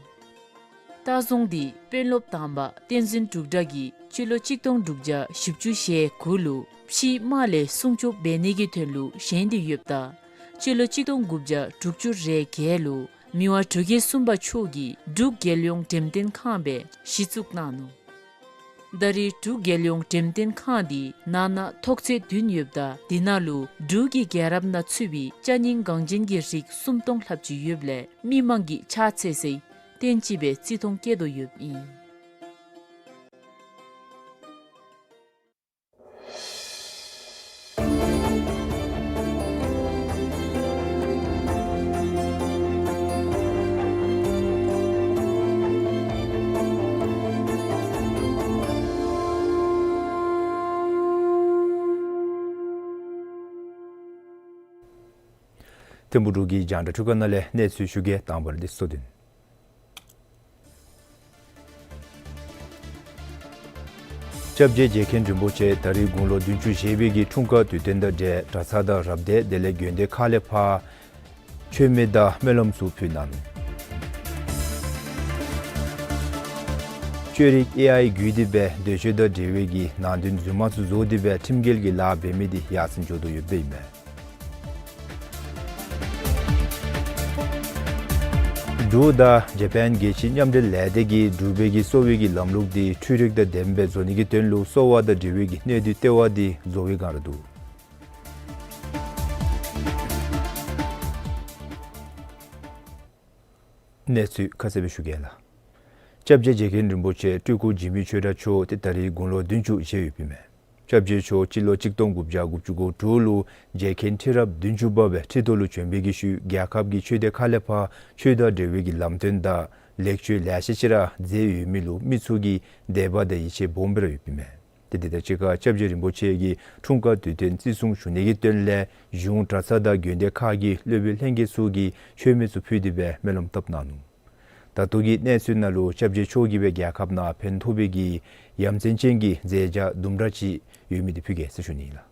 ལྟ་རྫོང་འདི་དཔོན་སློབ་དང་པ་བསྟན་འཛིན་འབྲུག་གྲགས་ཀྱིས་སྤྱི་ལོ་གཅིག་སྟོང་དྲུག་བརྒྱ་བཞི་བཅུ་ཞེ་དགུ་ལུ་ཕྱིའི་དམག་ལས་སྲུང་སྐྱོབ་འབད་ནི་གི་དོན་ལུ་བཞེངས་ཏེ་ཡོདཔ་ད་སྤྱི་ལོ་གཅིག་སྟོང་དགུ་བརྒྱ་དྲུག་ཅུ་རེ་བརྒྱད་ལུ་མི་དབང་འབྲུག་རྒྱལ་གསུམ་པ་མཆོག་གིས་འབྲུག་རྒྱལ་ཡོངས་འགྲེམས་སྟོན་ཁང་སྦེ་གཞི་བཙུགས་གནང་ནུག། ད་རེས་འབྲུག་རྒྱལ་ཡོངས་འགྲེམས་སྟོན་ཁང་འདི་ནང་ན་ཐོག་ཚད་བདུན་ཡོདཔ་ད་དེ་ནང་ལུ་འབྲུག་གི་རྒྱལ་རབས་ནང་ཚུད་པའི་ཅ་རྙིང་འགངས་ཅན་གྱི་རིགས་སུམ་སྟོང་ལྷགཔ་ཅིག་ཡོདཔ་ལས་མི་མང་གིས་ཕྱག་འཚལ་སའི་རྟེན་ཅིག་སྦེ་བརྩི་མཐོང་བསྐྱེད་དོ་ཡོདཔ་ཨིན། ཐིམ་ཕུ་འབྲུག་གི་རྒྱང་བསྒྲགས་ཁང་ནང་ལས་གནས་ཚུལ་ཞུ་གེ། དང་པ་ར་འདི་གཙོ་དོན། སྐྱབས་རྗེ་རྗེ་མཁན་རིན་པོ་ཆེ་ད་རིས་དགུང་ལོ་བདུན་ཅུ་བཞེས་པའི་གི་འཁྲུངས་སྐར་དུས་སྟོན་དང་འབྲེལ་གྲྭ་ཚང་དང་རབ་སྡེ་དེ་ལས་དགོན་སྡེ་ཁག་ལས་ཕར་མཆོད་མེ་དང་སྨོན་ལམ་ཚུ་ཕུལ་གནང་ནུག། བཅོས་རིག་ཨེ་ཨའི་བརྒྱུད་དེ་སྦེ་འདོད་སྤྱོད་དང་འབྲེལ་བའི་གི་ནང་དོན་རྫུན་མ་ཚུ་བཟོ་སྟེ་སྦེ་ཁྲིམས་འགལ་གྱི་ལཱ་འབད་མི་འདི་ཡར་སེང་འགྱོ་དོ་ཡོདཔ་ཨིན་མས། འབྲུག་དང་ཇ་པཱན་རྒྱལ་སྤྱིའི་མཉམ་འབྲེལ་ལས་སྡེ་གིས་འབྲུག་པའི་གི་གསོ་བའི་གི་ལམ་ལུགས་འདི་འཕྲུལ་རིག་དང་ལྡནམ་སྦེ་བཟོ་ནི་གི་དོན་ལུ་གསོ་བ་དང་འབྲེལ་བའི་གི་གནད་སྡུད་ལྟེ་བ་འདི་བཟོ་བའི་བསྒང་ར་འདུག། གནས་ཚུལ་ཁ་གསལ་སྦེ་ཞུ་གེ་ལགས། སྐྱབས་རྗེ་རྗེ་མཁན་རིན་པོ་ཆེ་སྤྲུལ་སྐུ་འཇིགས་མེད་ཆོས་གྲགས་མཆོག་འདི་ད་རིས་དགུང་ལོ་བདུན་ཅུ་བཞེས་ཡོདཔ་ཨིན་མས། སྐྱབས་རྗེ་མཆོག་སྤྱི་ལོ་གཅིག་སྟོང་དགུ་བརྒྱ་དགུ་བཅུ་གོ་དྲུག་ལུ་རྗེ་མཁན་ཁྲི་རབས་བདུན་ཅུ་པ་སྦེ་ཁྲི་ཐོག་ལུ་བྱོན་པའི་གི་ཤུལ་རྒྱལ་ཁབ་ཀྱི་ཆོས་སྡེ་ཁག་ལས་ཕར་ཆོས་དང་འབྲེལ་བའི་གི་ལམ་སྟོན་དང་ལེགས་བཅོས་ལེ་ཤ་ཅིག་ར་མཛད་ཡོད་མི་ལུ་མི་ཚུ་གིས་དད་པ་དང་ཡིད་ཆེས་སྦོམ་སྦེ་ར་ཡོདཔ་ཨིན་མས། ཏེ་དེ་དང་གཅིག་ཁར་སྐྱབས་རྗེ་རིན་པོ་ཆེ་གི་འཁྲུངས་སྐར་དུས་སྟོན་བརྩི་སྲུང་ཞུ་ནི་གི་དོན་ལས་གཞུང་གྲྭ་ཚང་དང་དགོན་སྡེ་ཁག་གི་སློབ་དཔོན་ལྷན་རྒྱས་ཚུ་གིས་མཆོད་མེ་ཚུ་ཕུལ་ཏེ་སྦེ་སྨོན་ལམ་བཏབ་གནང་ནུག། ད་ལྟོ་གི་གནས་ཚུལ་ནང་ལུ་སྐྱབས་རྗེ་མཆོག་གིས་སྦེ་རྒྱལ་ཁབ་ནང་ཕན་ཐོགས་པའི་གི་ཡ་མཚན་ཅན་གྱི་མཛད་བྱ་དུམ་གྲ་ཅིག་ཡོད་མི་འདི་ཕུལ་གེ་ཟེར་ཞུ་ནི་ལགས།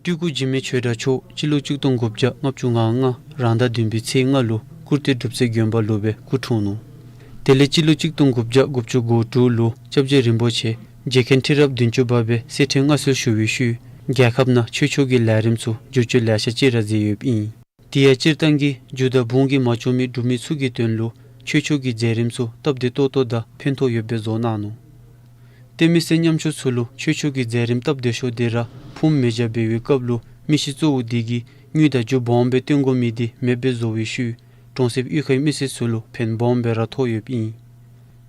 སྤྲུལ་སྐུ་འཇིགས་མེད་ཆོས་གྲགས་མཆོག་སྤྱི་ལོ་གཅིག་སྟོང་དགུ་བརྒྱ་ལྔ་བཅུ་ང་ལྔ་རང་ཟླ་བདུན་པའི་ཚེས་ལྔ་ལུ་ཀུར་སྟོད་སྒྲུབ་རྩེ་དགོན་པ་ལུ་སྦེ་སྐུ་འཁྲུངས་ནུག། དེ་ལས་སྤྱི་ལོ་གཅིག་སྟོང་དགུ་བརྒྱ་དགུ་བཅུ་གོ་དྲུག་ལུ་སྐྱབས་རྗེ་རིན་པོ་ཆེ་རྗེ་མཁན་ཁྲི་རབས་བདུན་ཅུ་པ་སྦེ་གསེར་ཁྲི་མངའ་གསོལ་ཞུ་བའི་ཤུལ་རྒྱལ་ཁབ་ནང་ཆོས་ཕྱོགས་ཀྱི་ལས་རིམ་ཚུ་བསྒྱུར་བཅོས་ལེ་ཤ་ཅིག་ར་མཛད་ཡོདཔ་ཨིན། དེ་ཡང་སྤྱིར་བཏང་གི་རྒྱུ་དང་ཕུང་གིས་མ་ལྕོགས་མི་འབྲུག་མི་ཚུ་གི་དོན་ལུ་ཆོས་ཕྱོགས་ཀྱི་མཛད་རིམ་ཚུ་སྟབས་བདེ་ཏོག་ཏོ་དང་ཕན་ཐོགས་ཡོདཔ་སྦེ་བཟོ་གནང་ནུག། ཏེ་མི་སེར་ཉམ་ཆུང་ཚུ་ལུ་ཆོས་ཕྱོགས་ཀྱི་མཛད་རིམ་སྟབས་བདེ་ཤོས་འདི་ར་ཕུངམ་མེ་སྦྱར་འབད་བའི་སྐབས་ལུ་མི་ཤི་གཙོ་བོ་འདི་གིས་དངུལ་དང་རྒྱུ་སྦོམ་སྦེ་བཏོན་དགོ་མི་འདི་མེདཔ་སྦེ་བཟོ་བའི་ཤུལ་གྲོང་གསེབ་གཡུས་ཁའི་མི་སེར་ཚུ་ལུ་ཕན་སྦོམ་སྦེ་ར་ཐོགས་ཡོདཔ་ཨིན།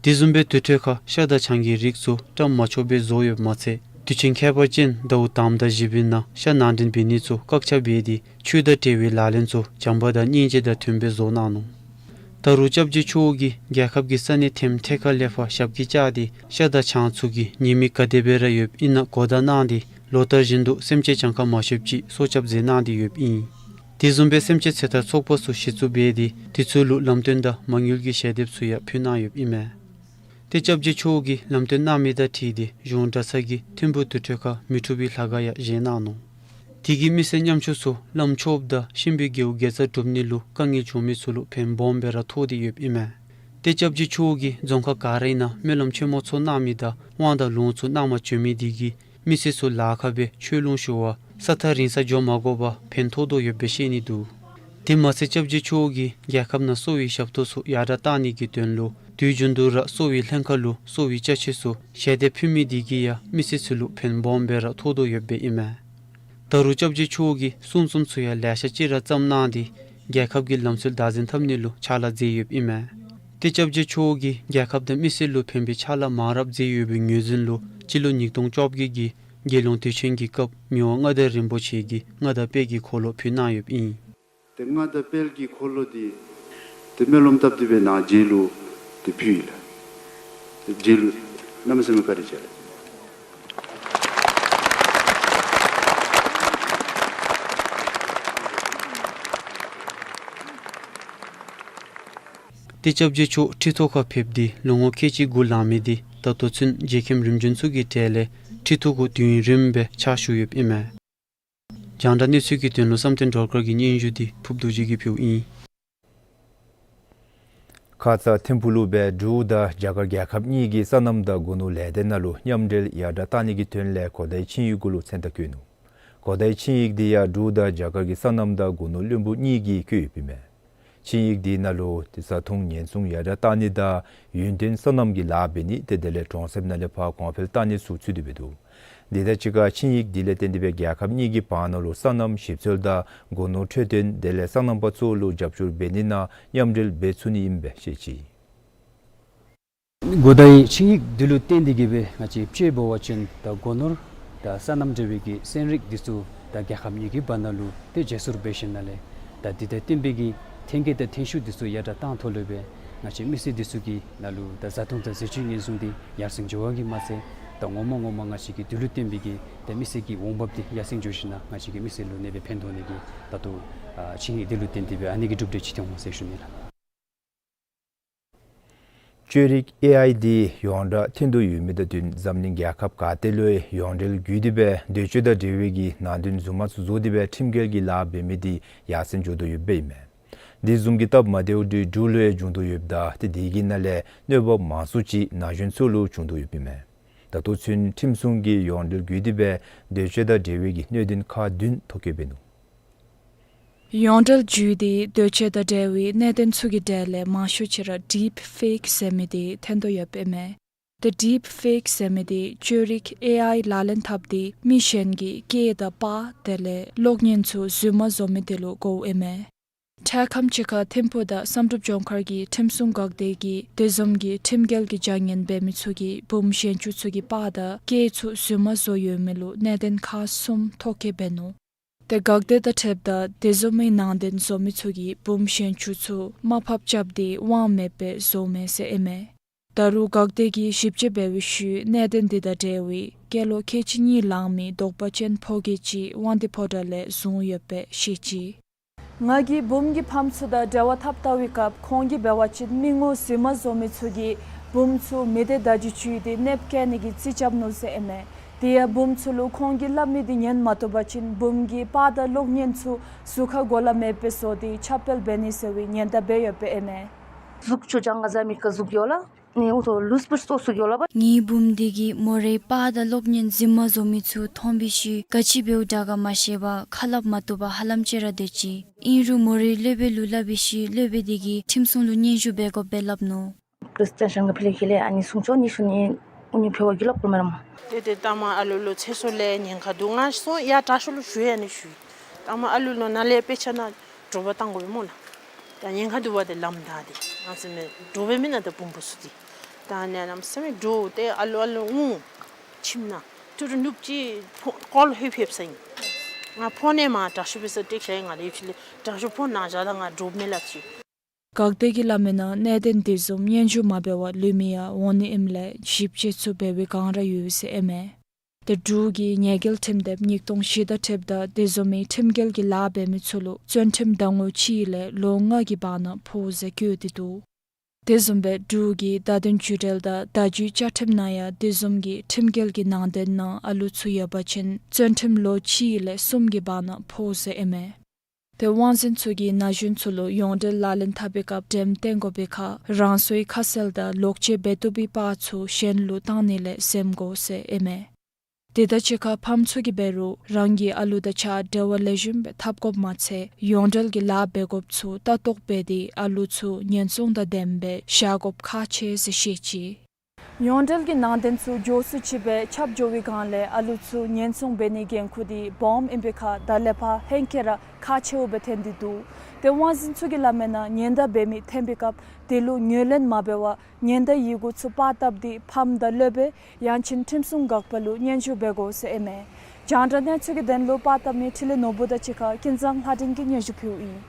དེ་བཟུམ་སྦེ་དུར་ཁྲོད་ཁར་ཤ་དང་ཆང་གི་རིགས་ཚུ་བཀྲམ་མ་ཆོགཔ་སྦེ་བཟོ་ཡོདཔ་མ་ཚད་དུས་ཆེན་ཁྱད་པར་ཅན་ཟླཝ་དང་པ་དང་བཞི་པའི་ནང་ཤ་ནང་འདྲེན་འབད་ནི་ཚུ་བཀག་ཆ་འབད་དེ་ཆོས་དང་འབྲེལ་བའི་ལག་ལེན་ཚུ་བྱམས་པ་དང་སྙིང་རྗེ་དང་མཐུནམ་སྦེ་བཟོ་གནང་ནུག། ད་རུང་སྐྱབས་རྗེ་མཆོག་གིས་རྒྱལ་ཁབ་ཀྱི་ས་གནས་ཐེམ་ཐེ་ཁ་ལས་ཕར་ཞབས་ཀྱིས་བཅགས་ཏེ་ཤ་དང་ཆང་ཚུ་གི་ཉེས་དམིགས་ག་དེ་སྦེ་ར་ཡོདཔ་ཨིན་ན་གོ་བརྡ་གནང་སྟེ་ལོ་ལྟར་བཞིན་དུ་སེམས་ཅན་གྱངས་ཁ་མ་ཆོདཔ་ཅིག་སྲོག་སྐྱབས་མཛད་གནང་སྟེ་ཡོདཔ་ཨིན། དེ་བཟུམ་སྦེ་སེམས་ཅན་ཚེ་ཐར་ཚོགས་པ་ཚུ་གཞི་བཙུགས་འབད་དེ་དེ་ཚུ་ལུ་ལམ་སྟོན་དང་མ་དངུལ་གྱི་ཞལ་འདེབས་ཚུ་ཡང་ཕུལ་གནང་ཡོདཔ་ཨིན་མས། ཏེ་སྐྱབས་རྗེ་མཆོག་གིས་ལམ་སྟོན་གནང་མི་དང་འཁྲིལ་ཏེ་གཞུང་གྲྭ་ཚང་གིས་ཐིམ་ཕུ་དུར་ཁྲོད་ཁར་མི་འཁྲུགས་པའི་ལྷ་ཁང་ཡང་བཞེངས་གནང་ནུག། དེ་གིས་མི་སེར་ཉམ་ཆུང་ཚུ་བླམ་ཆོསཔ་དང་གཤིན་པོའི་རྒྱལཔོ་དགེ་རྩ་སྒྲུབ་ནི་ལུ་དཀའ་ངལ་བྱུང་མི་ཚུ་ལུ་ཕན་སྦོམ་སྦེ་ར་ཐོགས་ཏེ་ཡོདཔ་ཨིན་མས། ཏེ་སྐྱབས་རྗེ་མཆོག་གིས་རྫོང་ཁག་ག་རའི་ནང་སྨོན་ལམ་ཆེན་མོ་ཚོགས་གནང་མི་དང་དབང་དང་ལུང་ཚུ་གནང་མ་བྱོན་མི་དེ་གིས་མི་སེར་ཚུ་ལཱ་ཁག་སྦེ་ཆོས་ལུང་ཞུ་བར་ས་ཐག་རིང་ས་འགྱོ་མ་དགོ་པར་ཕན་ཐོགས་དོ་ཡོདཔ་སྦེ་བཤད་ནི་འདུག། དེ་མ་ཚད་སྐྱབས་རྗེ་མཆོག་གིས་རྒྱལ་ཁབ་ནང་གསོ་བའི་ཞབས་ཏོག་ཚུ་ཡར་དྲག་གཏང་ནི་གི་དོན་ལུ་དུས་རྒྱུན་དུ་ར་གསོ་བའི་ལྷན་ཁག་ལུ་གསོ་བའི་ཅ་ཆས་ཚུ་ཞལ་འདེབས་ཕུལ་མི་དེ་གིས་ཡང་མི་སེར་ཚུ་ལུ་ཕན་སྦོམ་སྦེ་ར་ཐོགས་དོ་ཡོདཔ་ཨིན་མས། ད་རུང་སྐྱབས་རྗེ་མཆོག་གིས་གསུང་རྩོམ་ཚུ་ཡང་ལེ་ཤ་ཅིག་ར་བརྩམས་གནང་སྟེ་རྒྱལ་ཁབ་ཀྱི་ལམ་སྲོལ་བདག་འཛིན་འཐབ་ནི་ལུ་ཕྱག་ལཱ་མཛད་ཡོདཔ་ཨིན་མས། ཏེ་སྐྱབས་རྗེ་མཆོག་གིས་རྒྱལ་ཁབ་དང་མི་སེར་ལུ་ཕན་པའི་ཕྱག་ལཱ་མང་རབས་མཛད་ཡོད་པའི་ངོས་འཛིན་ལུ་སྤྱི་ལོ་ཉིས་སྟོང་བཅོ་བརྒྱད་ཀྱི་དགེ་སློང་དུས་ཆེན་གྱི་སྐབས་མི་དབང་མངའ་བདག་རིན་པོ་ཆེ་གིས་མངའ་བདག་དཔལ་གྱི་འཁོར་ལོ་ཕུལ་གནང་ཡོདཔ་ཨིན། ཏེ་མངའ་བདག་དཔལ་གྱི་འཁོར་ལོ་འདི་ཏེ་སྨོན་ལམ་བཏབ་སྟེ་སྦེ་ནཱ་རྗེ་ལུ་ཏེ་ཕུལ་ཡི་ལགས། ཏེ་རྗེ་ལུ་གནམ་མེད་ས་མེད་བཀའ་དྲིན་ཆེ་ལགས། ཏེ་སྐྱབས་རྗེ་མཆོག་ཁྲི་ཐོག་ཁར་ཕེབས་ཏེ་ལོ་ངོ་ཁལ་གཅིག་འགོར་ལང་མི་འདི་ད་ལྟོ་ཚུན་རྗེ་མཁན་རིམ་བྱོན་ཚུ་གི་གྲས་ལས་ཁྲི་ཐོག་གུ་དུས་ཡུན་རིངམོ་སྦེ་ཕྱག་ཞུ་ཡོདཔ་ཨིན་མས། རྒྱང་བསྒྲགས་གནས་ཚུལ་གྱི་དོན་ལུ་བསམ་གཏན་སྒྲོལ་དཀར་གྱི་སྙན་ཞུ་འདི་ཕུབ་རྡོ་རྗེ་གིས་ཕུལཝ་ཨིན། ཁ་ཙ་ཐིམ་ཕུག་ལུ་སྦེ་འབྲུག་དང་རྒྱ་གར་རྒྱལ་ཁབ་གཉིས་ཀྱི་སོ་ནམ་དང་སྒོ་ནོར་ལས་སྡེ་ནང་ལུ་མཉམ་འབྲེལ་ཡར་དྲག་གཏང་ནི་གི་དོན་ལས་གོ་བརྡའི་ཆིངས་ཡིག་གུ་ལུ་མཚན་རྟགས་བཀོད་ནུག། གོ་བརྡའི་ཆིངས་ཡིག་འདི་ཡང་འབྲུག་དང་རྒྱ་གར་གྱི་སོ་ནམ་དང་སྒོ་ནོར་བློན་པོ་གཉིས་ཀྱིས་བཀོད་ཡོདཔ་ཨིན་མས། ཆིངས་ཡིག་འདི་ནང་ལུ་ཏེ་བཟའ་འཐུང་ཉེན་སྲུང་ཡར་དྲག་གཏང་ནི་དང་ཡུན་བརྟན་སོ་ནམ་གྱི་ལཱ་འབད་ནི་ཏེ་དེ་ལས་གྲོང་གསེབ་ནང་ལས་ཕར་གོང་འཕེལ་གཏང་ནི་ཚུ་ཚུད་དེ་སྦེ་འདུག། དེ་དང་གཅིག་ཁར་ཆིངས་ཡིག་འདི་ལས་བརྟེན་ཏེ་སྦེ་རྒྱལ་ཁབ་གཉིས་ཀྱི་བར་ན་ལུ་སོ་ནམ་ཞིབ་འཚོལ་དང་སྒོ་ནོར་འཕྲོད་བསྟེན་དེ་ལས་སོ་ནམ་པ་ཚུ་ལུ་རྒྱབ་སྐྱོར་འབད་ནི་ནང་མཉམ་འབྲེལ་འབད་ཚུགས་ནི་ཨིནམ་སྦེ་བཤད་ཅི། གོ་བརྡའི་ཆིངས་ཡིག་འདི་ལུ་བརྟེན་ཏེ་གིས་སྦེ་ང་བཅས་ཕྱི་འབད་བ་ཅིན་ད་སྒོ་ནོར་དང་སོ་ནམ་འབྲེལ་བའི་གི་ཚན་རིག་འདི་ཚུ་ད་རྒྱལ་ཁབ་གཉིས་ཀྱི་བར་ན་ལུ་ཏེ་བརྗེ་སོར་འབད་ཞིནམ་ལས་ད་འདི་དང་བསྟུན་པའི་གི་ཐོན་སྐྱེད་དང་ཐོན་ཤུགས་འདི་ཚུ་ཡར་དྲག་གཏང་ཐོག་ལུ་སྦེ་ང་བཅས་མི་སེར་འདི་ཚུ་གི་ནང་ལུ་ད་བཟའ་འཐུང་དང་ཟས་བཅུད་ཉེན་སྲུང་འདི་ཡར་སེང་འགྱོ་བ་གིས་མ་ཚད་ ད་ངོ་མ་ངོ་མ་ང་བཅས་ཀྱི་འདི་ལུ་བརྟེན་པའི་གི་ཏེ་མི་སེར་གྱི་འོང་འབབ་འདི་ཡར་སེང་འགྱོ་ཞིན་ན་ང་བཅས་ཀྱི་མི་སེར་ལུ་གནོད་པ་ཕན་ཐོགས་ནི་གི་ད་ལྟོ་ཨ་ཆིངས་ཡིག་འདི་ལུ་བརྟེན་ཏེ་སྦེ་ཨ་ནི་གི་གྲུབ་འབྲས་ཅིག་ཐོན་འོང་ཟེར་ཞུ་ནི་ལགས། བཅོས་རིག་ཨེ་ཨའི་འདི་ཡོངས་གྲགས་ཐོན་དོ་ཡོད་མི་དང་བསྟུན་འཛམ་གླིང་རྒྱལ་ཁབ་ག་ཏེ་ལུ་ཡང་ཡོངས་འབྲེལ་བརྒྱུད་དེ་སྦེ་འདོད་སྤྱོད་དང་འབྲེལ་བའི་གི་ནང་དོན་རྫུན་མ་ཚུ་བཟོ་སྟེ་སྦེ་ཁྲིམས་འགལ་གྱི་ལཱ་འབད་མི་འདི་ཡར་སེང་འགྱོ་དོ་ཡོདཔ་ཨིན་མས། འདི་བཟུམ་གྱི་སྟབས་མ་བདེཝ་འདི་འབྲུག་ལུ་ཡང་བྱུང་དོ་ཡོདཔ་ད་ཏེ་དེ་གི་ནང་ལས་གནོད་པ་མང་སུ་ཅིག་ན་གཞོན་ཚུ་ལུ་བྱུང་དོ་ཡོདཔ་ཨིན་མས། ད་ལྟོ་ཚུན་ཁྲིམས་སྲུང་གིས་ཡོངས་འབྲེལ་བརྒྱུད་དེ་སྦེ་འདོད་སྤྱོད་དང་འབྲེལ་བའི་གི་གནད་དོན་ཁག་བདུན་ཐོ་བཀོད་འབད་ནུག། ཡོངས་འབྲེལ་བརྒྱུད་དེ་འདོད་སྤྱོད་དང་འབྲེལ་བའི་གནད་དོན་ཚུ་གི་གྲས་ལས་མང་ཤོས་ཅིག་ར་ཌིཔ་ཕེཀ་ཟེར་མི་འདི་ཐོན་དོ་ཡོདཔ་ཨིན་མས། ཏེ་ཌིཔ་ཕེཀ་ཟེར་མི་འདི་བཅོས་རིག་ཨེ་ཨའི་ལག་ལེན་འཐབ་སྟེ་མི་གཞན་གྱི་སྐད་དང་པར་དེ་ལས་གློག་བརྙན་ཚུ་རྫུན་མ་བཟོ་མི་དེ་ལུ་གོཝ་ཨིན་མས། འཕྲལ་ཁམས་ཅིག་ཁར་ཐིམ་ཕུག་དང་བསམ་གྲུབ་ལྗོངས་མཁར་གྱི་ཁྲིམས་སྲུང་འགག་སྡེ་གིས་དེ་བཟུམ་གྱི་ཁྲིམས་འགལ་གྱི་བྱ་ངན་འབད་མི་ཚུ་གི་བུམོ་གཞན་ཅིག་ཚུ་གི་པར་དང་སྐད་ཚུ་རྫུན་མ་བཟོ་ཡོད་མི་ལུ་གནད་དོན་ཁག་གསུམ་ཐོ་བཀོད་འབད་ནུག། ཏེ་འགག་སྡེ་དང་འཁྲིལཝ་ད་དེ་བཟུམ་མའི་ནང་དོན་བཟོ་མི་ཚུ་གིས་བུམོ་གཞན་ཅིག་ཚུ་དམའ་ཕབ་རྐྱབ་སྟེ་དབང་མེད་པར་བཟོཝ་མས་ཟེར་ཨིན་མས། ད་རུང་འགག་སྡེ་གིས་ཞིབ་དཔྱད་འབད་བའི་ཤུལ་གནད་དོན་འདི་དང་འབྲེལ་བའི་སྐྱེས་ལོ་ཁལ་གཅིག་གཉིས་ལང་མི་དོགས་པ་ཅན་ཕོ་སྐྱེས་ཅིག་དབང་འདུས་ཕོ་བྲང་ལས་བཟུང་ཡོད་པའི་ཤེས་ཅི། ང་གིས་བུམོ་གི་ཕམ་ཚུ་དང་འབྲེལ་བ་འཐབ་བལྟ་བའི་སྐབས་ཁོང་གིས་འབད་བ་ཅིན་མི་ངོ་རྫུན་མ་བཟོ་མི་ཚུ་གིས་བུམོ་ཚུ་མི་སྡེ་བརྡ་བརྒྱུད་བརྒྱུད་དེ་གནོདཔ་བཀལ་ནི་གི་རྩིས་རྐྱབ་ནུག་ཟེར་ཨིན་མས། དེ་ཡང་བུམོ་ཚུ་ལུ་ཁོང་གིས་སླབ་མི་འདི་ཉན་མ་བཏུབ་པ་ཅིན་བུམོ་གི་པར་དང་གློག་བརྙན་ཚུ་ཟུར་ཁར་གོ་ལ་མེདཔ་སྦེ་བཟོ་སྟེ་ཁྱབ་སྤེལ་འབད་ནི་ཟེར་བའི་ཉེན་བརྡ་འབད་ཡོདཔ་ཨིན་མས། གཟུགས་ཅོག་ཅང་ག་ཟ་མི་ཁ་གཟུགས་ཡོད་ལགས། ནི་འུ་ཐོ་ལུས་པོ་སོ་སོ་ཡོད་ལགས་པ། ངེའི་བུམོ་འདི་གིས་མོ་རའི་པར་དང་གློག་བརྙན་རྫུན་མ་བཟོ་མི་ཚུ་མཐོང་བའི་ཤུལ་ག་ཅི་འབདཝ་དྲག་ག་མ་ཤེས་པར་ཁ་སླབ་མ་བཏུབ་པར་ཧ་ལམ་ཅིག་ར་སྡོད་ཅི། ཨིན་རུང་མོ་རའི་སློབ་དཔོན་ལུ་སླབ་པའི་ཤུལ་སློབ་དཔོན་འདི་གིས་ཁྲིམས་སྲུང་ལུ་སྙན་ཞུ་འབད་དགོཔ་སྦེ་སླབ་ནུག། ཁྲིསི་ཊན་ཤང་གི་ཕི་ལེ་ཁི་ལེ་ཨ་ནི་སྲུང་སྐྱོབ་ནི་ཤུལ་ནི་ཨུ་ནི་ཕེ་བ་གི་ལོག་པོ་མེ་རམ། ཏེ་ཏེ་ད་མ་ཨ་ལུ་ལུ་ཚེ་སྲོག་ལས་ཉེན་ཁ་འདུག། ང་སོང་ཡར་དྲག་ཤོས་ལུ་ཞུ་ཡ་ནི་ཞུ། ད་མ་ཨ་ལུ་ལུ་ནཱ་ལས་དཔེ་ཆ་ནང་དྲོ་པ་བཏང་དགོ་པས་སྨོ་ལགས། ད་ཉེན་ཁ་འདུག་པ་ཏེ་ལམ་བདའ་སྟེ་ང་བཟུམ་མའི་དྲོ་པའི་མི་ནང་ད་བུམོ་བུ་ཚུ་འདི་ད་ནཱ་གནམ་མེད་ས་མེད་དྲོ་སྟེ་ཨ་ལུ་ཨ་ལུ་ངུ་ཁྱིམ་ནང་ཐུ་རུ་ནུབ་ཅིག་ཕོ་ཀོལ་ལྷོད་ཕེབས་ས་ཨིན། ང་ཕོ་ནང་མར་དྲག་ཤོས་འབད་ས་སྟེགས་ཤ་ཡི་ང་ལས་ཕྱི་ལས་དྲག་ཤོས་ཕོ་ནང་བཞག་ད་ང་དྲོ་པ་མེད་སླབ་ཅི། འགག་སྡེ་གིས་སླབ་མིའི་ནང་གནད་དོན་དེ་བཟུམ་སྙན་ཞུ་མ་འབད་བར་ལུས་མི་ཡང་འོང་ནི་ཨིནམ་ལས་ཞིབ་དཔྱད་ཚུ་འབད་བའི་བསྒང་ར་ཡོད་ཟེར་ཨིན་མས། ཏེ་འབྲུག་གི་ཉེས་འགེལ་ཁྲིམས་དེབ་ཉིས་སྟོང་བཞི་དང་འཁྲིལཝ་ད་དེ་བཟུམ་མའི་ཁྲིམས་འགལ་གྱི་ལཱ་འབད་མི་ཚུ་ལུ་བཙོན་ཁྲིམས་ཟླ་ངོ་གཅིག་ལས་ལོ་ལྔ་གི་བར་ན་ཕོག་ཟེར་བཀོད་དེ་འདུག། དེ་བཟུམ་སྦེ་འབྲུག་གི་བརྡ་དོན་བརྒྱུད་འབྲེལ་དང་བརྡ་བརྒྱུད་བཅའ་ཁྲིམས་ནང་ཡང་དེ་བཟུམ་གྱི་ཁྲིམས་འགལ་གྱི་ནང་དོན་ནང་ཨ་ལུ་ཚུ་ཡོད་པ་ཅིན་བཙོན་ཁྲིམས་ལོ་གཅིག་ལས་གསུམ་གྱི་བར་ན་ཕོག་ཟེར་ཨིན་མས། ཏེ་དབང་འཛིན་ཚུ་གིས་ན་གཞོན་ཚུ་ལུ་ཡོངས་འབྲེལ་ལག་ལེན་འཐབ་པའི་སྐབས་འགྲེམས་སྟོན་དགོ་པའི་ཁར་རང་སོའི་ཁ་གསལ་དང་ལོག་སྤྱོད་འབད་བཏུབ་པའི་པར་ཚུ་གཞན་ལུ་བཏང་ནི་ལས་འཛེམ་དགོ་ཟེར་ཨིན་མས། དེ་དང་གཅིག་ཁར་ཕམ་ཚུ་གིས་འབད་རུང་རང་གི་ཨ་ལུ་དང་གཅིག་ཁར་འབྲེལ་བ་ལེགས་ཤོམ་སྦེ་འཐབ་དགོཔ་མ་ཚད་ཡོངས་འབྲེལ་གྱི་ལཱ་འབད་དགོཔ་ཚུ་ལྟ་རྟོག་འབད་དེ་ཨ་ལུ་ཚུ་ཉེན་སྲུང་དང་ལྡནམ་སྦེ་བཞག་དགོཔ་ཁག་ཆེ་ཟེར་བཤད་ཅི། ཡོངས་འབྲེལ་གྱི་ནང་དོན་ཚུ་མགྱོགས་སུ་ཅིག་སྦེ་ཁྱབ་འགྱོ་བའི་བསྒང་ལས་ཨ་ལུ་ཚུ་ཉེན་སྲུང་འབད་ནིའི་འགན་ཁུར་འདི་སྦོམ་ཨིན་པའི་ཁར་ད་ལས་ཕར་ཧེང་སྐལ་ར་ཁག་ཆེཝ་སྦེ་ཐོན་ཏེ་འདུག། ཏེ་དབང་འཛིན་ཚུ་གིས་སླབ་མིའི་ནང་ཉེན་བརྡ་འབད་མི་ཐོན་པའི་སྐབས་དེ་ལུ་ངོས་ལེན་མ་འབད་བར་ཉེན་བརྡ་ཡི་གུ་ཚུ་པར་བཏབ་སྟེ་ཕམ་དང་སློབ་དཔོན་ཡང་ཅིན་ཁྲིམས་སྲུང་འགག་པ་ལུ་སྙན་ཞུ་འབད་དགོ་ཟེར་ཨིན་མས། རྒྱང་བསྒྲགས་གནས་ཚུལ་གྱི་དོན་ལུ་པར་བཏབ་མི་འཕྲིན་ལས་ནོར་བུ་དང་གཅིག་ཁར་ཀུན་བཟང་ལྷ་སྒྲོན་གྱིས་སྙན་ཞུ་ཕུལཝ་ཨིན།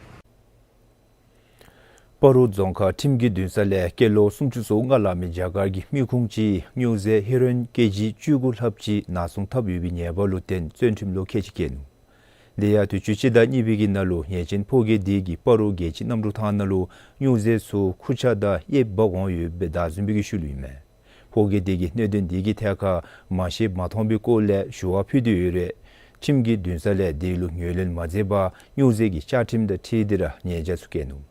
སྤ་རོ་རྫོང་ཁག་ཁྲིམས་ཀྱི་འདུན་ས་ལས་སྐྱེས་ལོ་སུམ་ཅུ་སོ་ལྔ་ལང་མི་རྒྱ་གར་གྱི་མི་ཁུངས་ཅིག་སྨྱོ་རྫས་ཧེ་རོ་ཨིན་ཀེ་ཇི་བཅུ་དགུ་ལྷགཔ་ཅིག་ནང་སྲུང་འཐབ་ཡོད་པའི་ཉེས་པ་ལུ་བརྟེན་བཙོན་ཁྲིམས་ལོ་ཁལ་གཅིག་བཀལ་ནུག། དེ་ཡང་དུས་ཅི་ཟླ་གཉིས་པའི་གི་ནང་ལུ་ཉེས་ཅན་ཕོ་སྐྱེས་དེ་གིས་སྤ་རོ་རྒྱལ་སྤྱི་གནམ་གྲུ་ཐང་ནང་ལུ་སྨྱོ་རྫས་ཚུ་ཁུར་ཆ་དང་གཡསཔ་འབག་འོང་ཡོདཔ་སྦེ་བདའ་ཟུན་པའི་གི་ཤུལ་ལུ་ཨིན་མས། ཕོ་སྐྱེས་དེ་གིས་གནད་དོན་དེ་གི་ཐད་ཁར་མ་ཤེས་མ་མཐོང་པའི་སྐོར་ལས་ཞུ་བ་ཕུལ་ཏེ་ཡོད་རུང་ཁྲིམས་ཀྱི་འདུན་ས་ལས་དེ་ལུ་ངོས་ལེན་མ་མཛད་པར་སྨྱོ་རྫས་ཀྱི་བཅའ་ཁྲིམས་དང་འཁྲིལ་ཏེ་ར་ཉེས་བྱ་ཚུ་བཀལ་ནུག།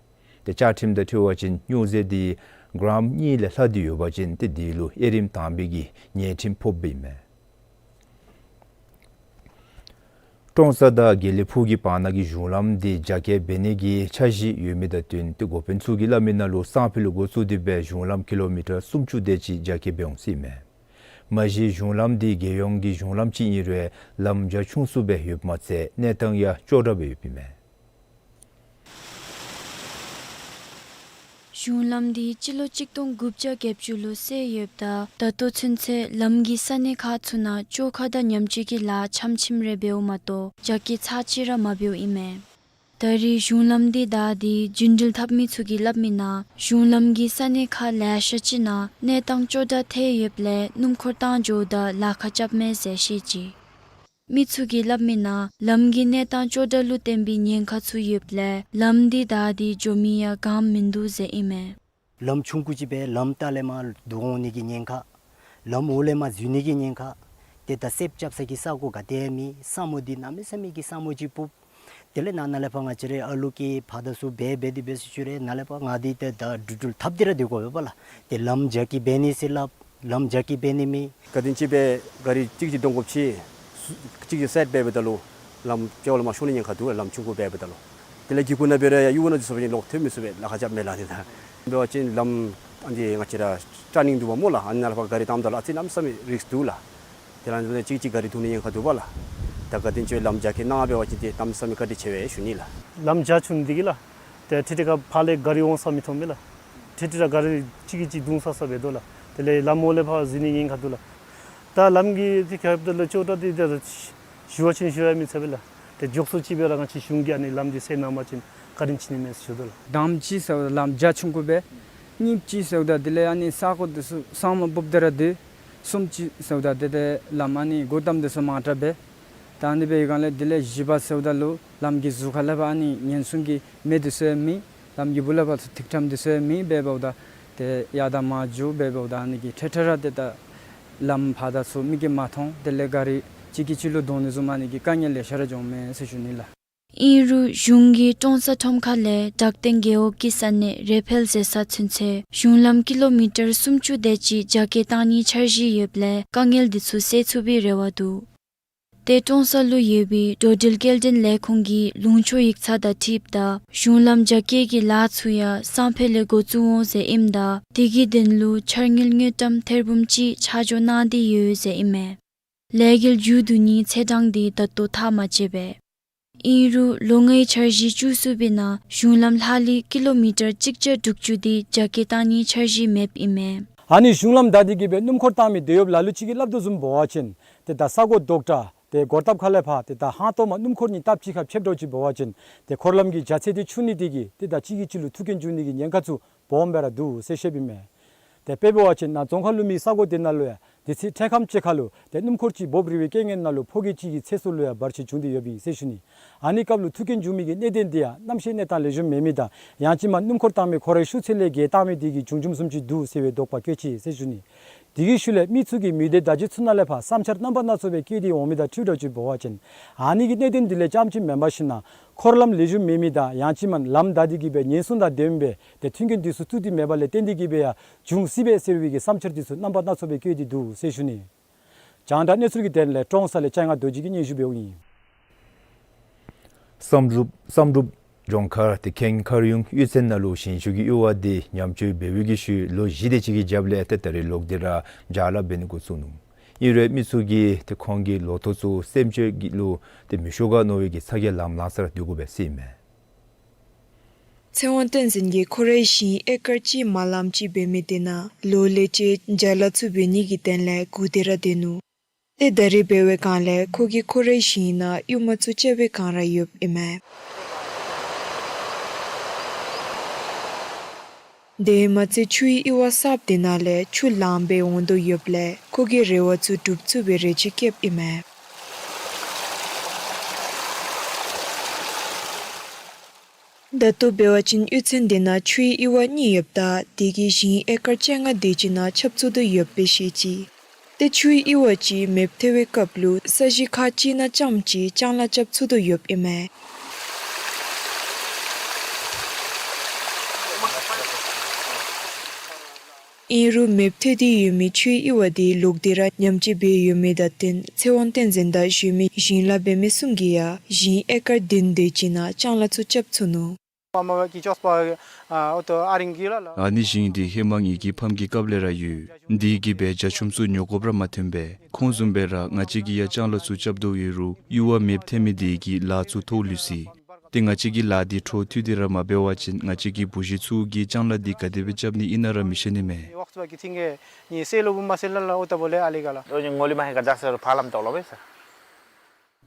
ཏེ་བཅའ་ཁྲིམས་དང་འཁྲིལ་བ་ཅིན་སྨྱོ་རྫས་དེ་གྲམ་གཉིས་ལས་ལྷག་སྟེ་ཡོད་པ་ཅིན་ཏེ་དེ་ལུ་དབྱེ་རིམ་དང་པའི་གི་ཉེས་ཁྲིམས་ཕོགཔ་ཨིན་མས། ཀྲོང་གསར་དང་དགེ་ལེགས་ཕུག་གི་བར་ན་གི་གཞུང་ལམ་དེ་རྒྱ་སྐྱེད་འབད་ནི་གི་འཆར་གཞི་ཡོད་མི་དང་བསྟུན་ཏེ་འགོ་དཔོན་ཚུ་གིས་སླབ་མིའི་ནང་ལུ་སང་ཕོད་ལུ་འགོ་བཙུགས་ཏེ་སྦེ་གཞུང་ལམ་ཀི་ལོ་མི་ཊར་སུམ་ཅུ་དེ་ཅིག་རྒྱ་སྐྱེད་འབད་འོང་ཟེར་ཨིན་མས། མ་གཞི་གཞུང་ལམ་དེ་རྒྱལ་ཡོངས་ཀྱི་གཞུང་ལམ་ཅིག་ཨིན་རུང་ལམ་རྒྱ་ཆུང་སུ་སྦེ་ཡོདཔ་མ་ཚད་གནས་སྟངས་ཡང་སྐྱོ་དྲགས་སྦེ་ཡོདཔ་ཨིན་མས། གཞུང་ལམ་འདི་སྤྱི་ལོ་གཅིག་སྟོང་དགུ་བརྒྱ་བརྒྱད་ཅུ་ལུ་བསལ་ཡོདཔ་ད་ད་ལྟོ་ཚུན་ཚོད་ལམ་གྱི་ས་གནས་ཁག་ཚུ་ནང་བཅོ་ཁ་དང་ཉམས་བཅོས་ཀྱི་ལཱ་ཆམ་ཆིམ་རེ་འབདཝ་མ་གཏོགས་རྒྱ་སྐྱེད་ཚར་གཅིག་ར་མ་འབདཝ་ཨིན་མས། ད་རེས་གཞུང་ལམ་འདི་བདའ་སྟེ་རྒྱུན་འགྲུལ་འཐབ་མི་ཚུ་གིས་སླབ་མི་ནང་གཞུང་ལམ་གྱིས་ས་གནས་ཁག་ལེ་ཤ་ཅིག་ནང་གནས་སྟངས་སྐྱོ་དྲགས་ཐལ་ཡོདཔ་ལས་སྣུམ་འཁོར་བཏང་འགྱོཝ་ད་ལཱ་ཁག་རྐྱབ་མས་ཟེར་བཤད་ཅི། མི་ཚུ་གིས་སླབ་མི་ནང་ལམ་གྱི་གནས་སྟངས་སྐྱོ་དྲགས་ལུ་བརྟེན་པའི་ཉེན་ཁ་ཚུ་ཡོདཔ་ལས་ལམ་འདི་བདའ་སྟེ་འགྱོ་མི་ཡང་གང་མིན་འདུག་ཟེར་ཨིན་མས། ལམ་ཆུང་ཀུ་ཅིག་སྦེ་ལམ་ལྟག་ལས་མར་བརྡུང་འོང་ནི་གི་ཉེན་ཁ། ལམ་འོག་ལས་མར་འཛུལ་ནི་གི་ཉེན་ཁ། ཏེ་ད་སེརཔ་རྐྱབ་ས་གི་ས་གོ་ག་ཏེ་མེད། ས་སྨུག་འདི་གནམ་མེད་ས་མེད་ཀྱི་ས་སྨུག་ཅིག་ཕུབ། དེ་ལས་ནཱ་ནཱ་ལས་ཕར་ང་བཅས་རའི་ཨ་ལུ་གིས་ཕར་དང་ཚུར་འབད་འབད་དེ་འབད་ཟེར་ཞུ་རུང་ནཱ་ལས་ཕར་ང་འདི་ཏེ་ད་འགྲུལ་འགྲུལ་འཐབ་སྟེ་ར་སྡོད་དགོ་པས་ལགས། ཏེ་ལམ་རྒྱ་སྐྱེད་འབད་ནི་ཟེར་སླབ། ལམ་རྒྱ་སྐྱེད་འབད་ནི་མེད། ག་དེམ་ཅིག་སྦེ་ག་རི་གཅིག་གཅིག་བརྡུང་དགོཔ་ཅིག་གཅིག་གཅིག་སེརཔ་འབད་འབདཝ་ད་ལུ་ལམ་ཕྱེད་ལུ་མར་ཤོར་ནི་ཉེན་ཁ་འདུག་ལགས། ལམ་ཆུང་ཀུ་འབད་འབདཝ་ད་ལུ། དེ་ལས་གི་གུ་ནང་འབད་རུང་ཡང་གཡུས་ནང་འདི་ཚུ་འབད་བ་ཅིན་ལོག་ཐོན་མི་ཚུགས་པས། ལཱ་ཁག་རྐྱབ་མས་ལགས། དེ་ད་འབད་བ་ཅིན་ལམ་ཨ་ནི་ང་བཅས་ར་ཊར་ནིང་འདུག་པ་སྨོ་ལགས། ཨ་ནི་ནང་ལས་ཕར་ག་རི་བཏངམ་ད་ལུ་ཨ་ཙི་གནམ་མེད་ས་མེད་རིསཀ་འདུག་ལགས། དེ་ལས་གཅིག་གཅིག་ག་རི་བརྡུང་ནི་ཉེན་ཁ་འདུག་པ་ལགས། ད་ག་དེམ་ཅིག་སྦེ་ལམ་རྒྱ་སྐྱེད་གནང་འབད་བ་ཅིན་ཏེ་གནམ་མེད་ས་མེད་བཀའ་དྲིན་ཆེ་བས་ཞུ་ནི་ལགས། ལམ་རྒྱ་ཆུང་ནི་འདི་གིས་ལགས། ཏེ་ཁྲིག་ཁྲི་ཁ་ཕར་ལས་ག་རི་འོང་ས་མི་མཐོང་མས་ལགས། ཁྲིག་ཁྲི་ར་ག་རི་གཅིག་གིས་གཅིག་བརྡུང་ས་ས་འབད་དོ་ལགས། དེ་ལས་ལམ་འོག་ལས་ཕར་འཛུལ་ནི་ཉེན་ཁ་འདུག་ལགས། ད་ལམ་གྱི་ཏེ་ཁྱབ་ད་ལུ་ཅོག་ཏ་འདི་ད་ཞུ་བ་ཅིན་ཞུ་ཡང་མི་ཚར་བས་ལགས། ཏེ་མགྱོགས་སུ་ཅིག་སྦེ་ར་ང་བཅས་གཞུང་གིས་ཨ་ནི་ལམ་འདི་སེལ་གནང་པ་ཅིན་བཀའ་དྲིན་ཆེ་ནི་མས་ཞུ་དོ་ལགས། དང་པ་ཅིག་ཟེརཝ་ད་ལམ་རྒྱ་ཆུང་ཀུ་སྦེ། གཉིས་པ་ཅིག་ཟེརཝ་ད་དེ་ལས་ཨ་ནི་ས་གོ་འདི་ཚུ་ས་སྨུག་ཕུབ་སྟེ་ར་སྡོད། གསུམ་པ་ཅིག་ཟེརཝ་ད་ཏེ་ཏེ་ལམ་ཨ་ནི་སྒོ་བསྡམ་འདི་ཚུ་མང་དྲགས་སྦེ། ད་ཨ་ནི་འབད་བའི་སྒང་ལས་དེ་ལས་བཞི་པ་ཟེརཝ་ད་ལུ་ལམ་གྱི་ཟུར་ཁ་ལས་ཕར་ཨ་ནི་ཉེན་སྲུང་གི་མེ་འདི་ཚུ་ཡང་མེད། ལམ་གྱི་སྦུག་ལས་ཕར་ཚུར་ཐིག་ཁྲམ་འདི་ཚུ་ཡང་མེད། འབད་འབདཝ་ད་ཏེ་ཡར་དང་མར་འགྱོ་འབད་འབདཝ་ད་ཨ་ནི་གིས་འཕྲལ་འཕྲལ་ར་ཏེ་ད་ལམ་ཕར་དང་ཚུར་མིག་གིས་མ་མཐོང་། དེ་ལས་ག་རི་གཅིག་གིས་གཅིག་ལུ་བརྡུང་ནི་བཟུམ་ཨ་ནི་གི་དཀའ་ངལ་ལེ་ཤ་ར་འབྱུངམ་མས་ཟེར་ཞུ་ནི་ལགས། ཨིན་རུང་གཞུང་གིས་ཀྲོང་གསར་ཁྲོམ་ཁ་ལས་བྲག་སྟེང་རྒེད་འོག་གི་ས་གནས་རེ་ཕེལ་ཟེར་ས་ཚུན་ཚོད་གཞུང་ལམ་ཀི་ལོ་མི་ཊར་སུམ་ཅུ་དེ་ཅིག་རྒྱ་སྐྱེད་བཏང་ནིའི་འཆར་གཞི་ཡོདཔ་ལས་དཀའ་ངལ་འདི་ཚུ་སེལ་ཚུགས་པའི་རེ་བ་འདུག། ཏེ་ཀྲོང་གསར་ལུ་ཡོད་པའི་འགྲོ་འགྲུལ་སྐྱེལ་འདྲེན་ལས་ཁུངས་ཀྱི་ལུང་ཕྱོགས་ཡིག་ཚང་དང་འཁྲིལཝ་ད་གཞུང་ལམ་རྒྱ་སྐྱེད་ཀྱི་ལཱ་ཚུ་ཡང་སང་ཕོད་ལས་འགོ་བཙུགས་འོང་ཟེར་ཨིནམ་ད་དེ་གི་དོན་ལུ་འཆར་དངུལ་དངུལ་ཀྲམ་ཐེར་འབུམ་གཅིག་ཆ་འཇོག་གནང་སྟེ་ཡོད་ཟེར་ཨིན་མས། ལས་འགུལ་མཇུག་བསྡུ་ནིའི་ཚེས་གྲངས་འདི་ད་ལྟོ་ཐག་མ་བཅད་པས། ཨིན་རུང་ལོ་ལྔའི་འཆར་གཞི་བཅུ་གསུམ་པའི་ནང་གཞུང་ལམ་ལྷག་ལུས་ཀི་ལོ་མི་ཊར་གཅིག་བརྒྱ་དྲུག་ཅུ་དེ་རྒྱ་སྐྱེད་བཏང་ནིའི་འཆར་གཞི་མེདཔ་ཨིན་མས། ཨ་ནི་གཞུང་ལམ་བདའ་སྟེ་གིས་སྦེ་སྣུམ་འཁོར་བཏང་མི་དེད་གཡོགཔ་ལ་ལུ་ཅིག་གིས་སླབ་དོ་བཟུམ་འབད་བ་ཅིན་ཏེ་ད་ས་གོ་རྡོག་དྲགས་ཏེ་སྒོ་རྟ་ཁ་ལས་ཕར་ཏེ་ད་ཧང་སྟོང་མ་སྣུམ་འཁོར་གཉིས་སྟབས་གཅིག་ཁར་ཕྱདཔ་འདྲཝ་ཅིག་འབད་བ་ཅིན་ཏེ་འཁོར་ལམ་གྱི་རྒྱ་ཚད་འདི་ཆུང་ནི་དེ་གིས་ཏེ་ད་གཅིག་གིས་གཅིག་ལུ་ཐུག་རྐྱེན་འབྱུང་ནི་གི་ཉེན་ཁ་ཚུ་སྦོམ་སྦེ་ར་འདུག་ཟེར་བཤདཔ་ཨིན་མས། ཏེ་དཔེ་འབད་བ་ཅིན་ནཱ་རྫོང་ཁ་ལུ་མི་ས་གོ་དེ་ནང་ལུ་ཡང་དུས་ཚོད་འཕྲལ་ཁམས་ཅིག་ཁར་ལུ་ཏེ་སྣུམ་འཁོར་ཅིག་འབོབ་རིལ་བའི་རྐྱེན་ངན་ནང་ལུ་ཕོ་སྐྱེས་གཅིག་གི་ཚེ་སྲོག་ལུ་ཡང་བར་ཆད་བྱུང་སྟེ་ཡོདཔ་ཨིན་ཟེར་ཞུ་ནི། ཨ་ནི་སྐབས་ལུ་ཐུག་རྐྱེན་འབྱུང་མི་གི་གནད་དོན་འདི་ཡང་གནམ་གཤིས་གནས་སྟངས་ལེགས་ཤོམ་མེད་མི་དང་ཡང་ཅིན་མ་སྣུམ་འཁོར་བཏང་མི་ཁོ་རའི་ཤུགས་ཚད་ལས་བརྒལ་བཏང་མི་དེ་གིས་བྱུང་བྱུངམ་བཟུམ་ཅིག་འདུག་ཟེར་བའི་དོགས་པ་བཀོད་ཅི་ཟེར་ཞུ་ནི། དེ་གི་ཤུལ་ལས་མི་ཚུ་གིས་མི་སྡེ་བརྡ་བརྒྱུད་ཚུ་ནང་ལས་ཕར་བསམ་འཆར་རྣམ་པ་སྣ་ཚོགས་སྦེ་བཀོད་དེ་འོང་མི་དང་འཁྲིལཝ་འདྲཝ་ཅིག་འབད་བ་ཅིན་ཨ་ནི་གི་གནད་དོན་འདི་ལས་རྐྱངམ་ཅིག་མེན་པར་ཞིན་ན་འཁོར་ལམ་ལེགས་ཤོམ་མེད་མི་དང་ཡང་ཅིན་མ་ལམ་བདའ་སྟེ་གིས་སྦེ་ཉེན་སྲུང་དང་ལྡནམ་སྦེ་ཏེ་མཐུན་རྐྱེན་འདི་ཚུ་བཙུགས་ཏེ་མེདཔ་ལས་བརྟེན་ཏེ་གིས་སྦེ་ཡང་འབྱུང་སྲིད་པས་ཟེར་བའི་གི་བསམ་འཆར་འདི་ཚུ་རྣམ་པ་སྣ་ཚོགས་སྦེ་བཀོད་དེ་འདུག་ཟེར་ཞུ་ནི། རྒྱང་བསྒྲགས་གནས་ཚུལ་གྱི་དོན་ལས་ཀྲོང་གསར་ལས་ལྕང་ཡ་རྡོ་རྗེ་གིས་སྙན་ཞུ་འབདཝ་ཨིན། བསམ་གྲུབ་བསམ་གྲུབ་ལྗོངས་མཁར་ཏེ་ཁེངས་མཁར་གཡུང་གཡུས་ཚན་ནང་ལུ་ཞིང་ཆུ་གི་གཡུར་བ་དེ་ཉམས་བཅོས་འབད་བའི་གི་ཤུལ་ལོ་བཞི་དེ་ཅིག་གི་རྒྱབ་ལས་ཏེ་ད་རེས་ལོག་སྟེ་ར་བྱ་ལཱ་འབད་ནི་འགོ་བཙུགས་ནུག། ཨིན་རུང་མི་ཚུ་གིས་ཏེ་ཁོང་གི་ལོ་ཐོག་ཚུ་སེམས་ཅན་གྱི་ལུ་ཏེ་མི་ཤོར་ག་མནོ་བའི་གི་ཚ་གྱང་ལམ་ལངས་ས་ར་སྡོད་དགོ་པས་ཟེར་ཨིན་མས། ཚེ་དབང་བསྟན་འཛིན་གྱིས་ཁོ་རའི་ཞིང་ཨེ་ཀར་གཅིག་མ་ལམ་ཅིག་འབད་མི་དེ་ནང་ལོ་ལས་ཅིག་བྱ་ལཱ་ཚུ་འབད་ནི་གི་དོན་ལས་སྒུག་སྟེ་ར་སྡོད་ནུག། ཏེ་ད་རེས་འབད་བའི་སྒང་ལས་ཁོ་གིས་ཁོ་རའི་ཞིང་ནང་གཡུར་མ་ཚུ་རྐྱབ་པའི་སྒང་ར་ཡོདཔ་ཨིན་མས། དེ་མ་ཚད་ཆུའི་གཡུར་བ་གསརཔ་དེ་ནང་ལས་ཆུ་ལངམ་སྦེ་འོང་དོ་ཡོདཔ་ལས་ཁོ་གི་རེ་བ་ཚུ་འགྲུབ་ཚུགས་པའི་རེ་ཆེ་བསྐྱེདཔ་ཨིན་མས། ད་ལྟོ་འབད་བ་ཅིན་གཡུས་ཚན་དེ་ནང་ཆུའི་གཡུར་བ་གཉིས་ཡོདཔ་ད་དེ་གིས་ཞིང་ཨེ་ཀར་བཅོ་ལྔ་དེ་ཅིག་ནང་ཁྱབ་ཚུགས་དོ་ཡོདཔ་སྦེ་བཤད་ཅི། ཏེ་ཆུའི་གཡུར་བ་ཅིག་མེདཔ་ཐལ་བའི་སྐབས་ལུ་ས་གཞི་ཁག་ཅིག་ནང་རྐྱངམ་ཅིག་ལྕང་ལཱ་རྐྱབ་ཚུགས་དོ་ཡོདཔ་ཨིན་མས། ཨིན་རུང་མེདཔ་ཐལ་ཏེ་ཡོད་མི་ཆུའི་གཡུར་བ་དེ་ལོག་སྟེ་ར་ཉམས་བཅོས་འབད་ཡོད་མི་དང་བསྟུན་ཚེ་དབང་བསྟན་འཛིན་དང་གཞན་མི་ཞིང་ལཱ་འབད་མི་གསུམ་གྱིས་ཡང་ཞིང་ཨེ་ཀར་བདུན་དེ་ཅིག་ནང་ལྕང་ལཱ་ཚུ་རྐྱབ་ཚུགས་ནུག། ཨ་ནི་ཞིང་འདི་ཧེ་མ་ངེ་གི་ཕམ་གྱི་སྐབས་ལས་ར་ཡོད། དེ་གིས་སྦེ་བྱ་ཆུམ་ཚུ་ཉོ་དགོཔ་ར་མ་ཐོན་པས། ཁོང་བཟུམ་སྦེ་ར་ང་བཅས་ཀྱིས་ཡང་ལྕང་ལཱ་ཚུ་རྐྱབ་དོ་ཡོད་རུང་གཡུར་བ་མེདཔ་ཐལ་མི་དེ་གིས་ལཱ་ཚུ་ཐོག་ལུས་སོ་ཡི། ཏེ་ང་བཅས་ཀྱིས་ལཱ་འདི་འཕྲོ་མཐུད་དེ་ར་མ་འབད་བ་ཅིན་ང་བཅས་ཀྱི་བུ་གཞི་ཚུ་གིས་ལྕང་ལཱ་འདི་ག་དེ་སྦེ་རྐྱབ་ནི་ཨིན་ན་ར་མི་ཤེས་ནི་མས།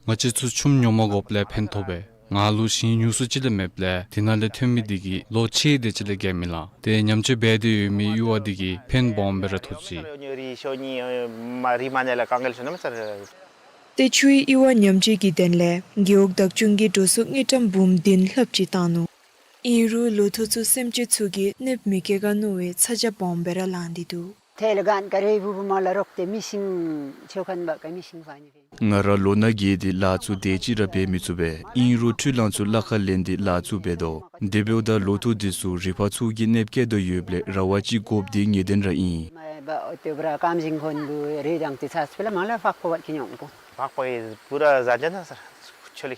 ང་བཅས་ཚུ་ཆུམ་ཉོ་མ་དགོཔ་ལས་ཕན་ཐོགས་པས། ང་ལུ་ཞིང་ཉུང་སུ་ཅིག་ལས་མེདཔ་ལས་དེ་ནང་ལས་ཐོན་མི་དེ་གིས་ལོ་ཕྱེད་དེ་ཅིག་ལས་བརྒལ་མི་ལང་། ཏེ་ཉམས་བཅོས་འབད་དེ་ཡོད་མི་ཡུར་བ་དེ་གིས་ཕན་སྦོམ་སྦེ་ར་ཐོགས་ཅི། ཏེ་ཆུའི་ཡུར་བ་ཉམས་བཅོས་ཀྱི་དོན་ལས་རྒེད་འོག་བདག་སྐྱོང་གིས་འགྲོ་སོང་དངུལ་ཀྲམ་འབུམ་བདུན་ལྷགཔ་ཅིག་བཏང་ནུག། ཨིན་རུང་ལོ་ཐོག་ཚུ་སེམས་ཅན་ཚུ་གིས་གནོདཔ་མི་བཀལ་ག་མནོ་བའི་ཚ་གྱང་སྦོམ་སྦེ་ར་ལང་སྟེ་འདུག། ང་ར་ལོ་ན་རྒས་ཏེ་ལཱ་ཚུ་དེ་ཅིག་ར་འབད་མི་ཚུགས་པས། ཨིན་རུང་འཕྲུལ་གླང་ཚུ་གླ་ཁར་ལེན་ཏེ་ལཱ་ཚུ་འབད་དོ། དེ་འབདཝ་ད་ལོ་ཐོག་དེ་ཚུ་རི་ཕག་ཚུ་གིས་གནོདཔ་བཀལ་དོ་ཡོདཔ་ལས་ར་བ་ཅིག་དགོཔ་དེ་ངེས་བདེན་ར་ཨིན། ང་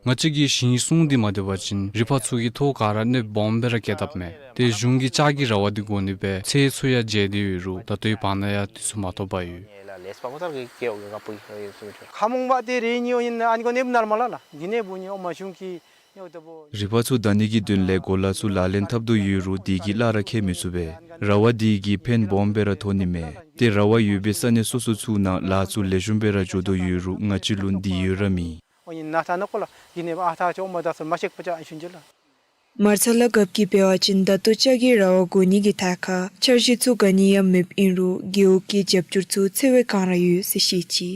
བཅས་ཀྱི་ཞིང་སྲུང་འདི་མ་བཏུབ་པ་ཅིན་རི་ཕག་ཚུ་གིས་ཐོག་ག་ར་གནོདཔ་སྦོམ་སྦེ་ར་བཀལ་དཔ་མས། ཏེ་གཞུང་གིས་ལྕགས་ཀྱི་ར་བ་འདི་བསྒོར་ནི་སྦེ་ཚད་ཚུ་ཡང་འཇལ་ཏེ་ཡོད་རུང་ད་ལྟོའི་བར་ན་ཡང་དེ་ཚུ་མ་ཐོབ་པར་ཡོད། རི་ཕག་ཚུ་བདའ་ནི་གི་དོན་ལས་གོ་ལ་ཚུ་ལག་ལེན་འཐབ་དོ་ཡོད་རུང་དེ་གིས་གླ་ར་ཁེ་མི་ཚུགས་པས། ར་བ་དེ་གིས་ཕན་སྦོམ་སྦེ་ར་ཐོགས་ནི་མས། ཏེ་ར་བ་ཡོད་པའི་ས་གནས་སོ་སོ་ཚུ་ནང་ལཱ་ཚུ་ལེགས་ཤོམ་སྦེ་ར་འགྱོ་དོ་ཡོད་རུང་ང་བཅས་ལུ་འདི་ཡོད་ར་མེད། མར་ཚ་ལ་རྒཔོ་གིས་འབད་བ་ཅིན་ད་ལྟོ་ལྕགས་ཀྱི་ར་བ་བསྒོར་ནི་གི་ཐད་ཁར་འཆར་གཞི་ཚུ་ག་ནི་ཡང་མེདཔ་ཨིན་རུང་རྒེད་འོག་གི་རྒྱབ་སྐྱོར་ཚུ་ཚེ་བའི་གང་ར་ཡོད་ཟེར་བཤད་ཅི།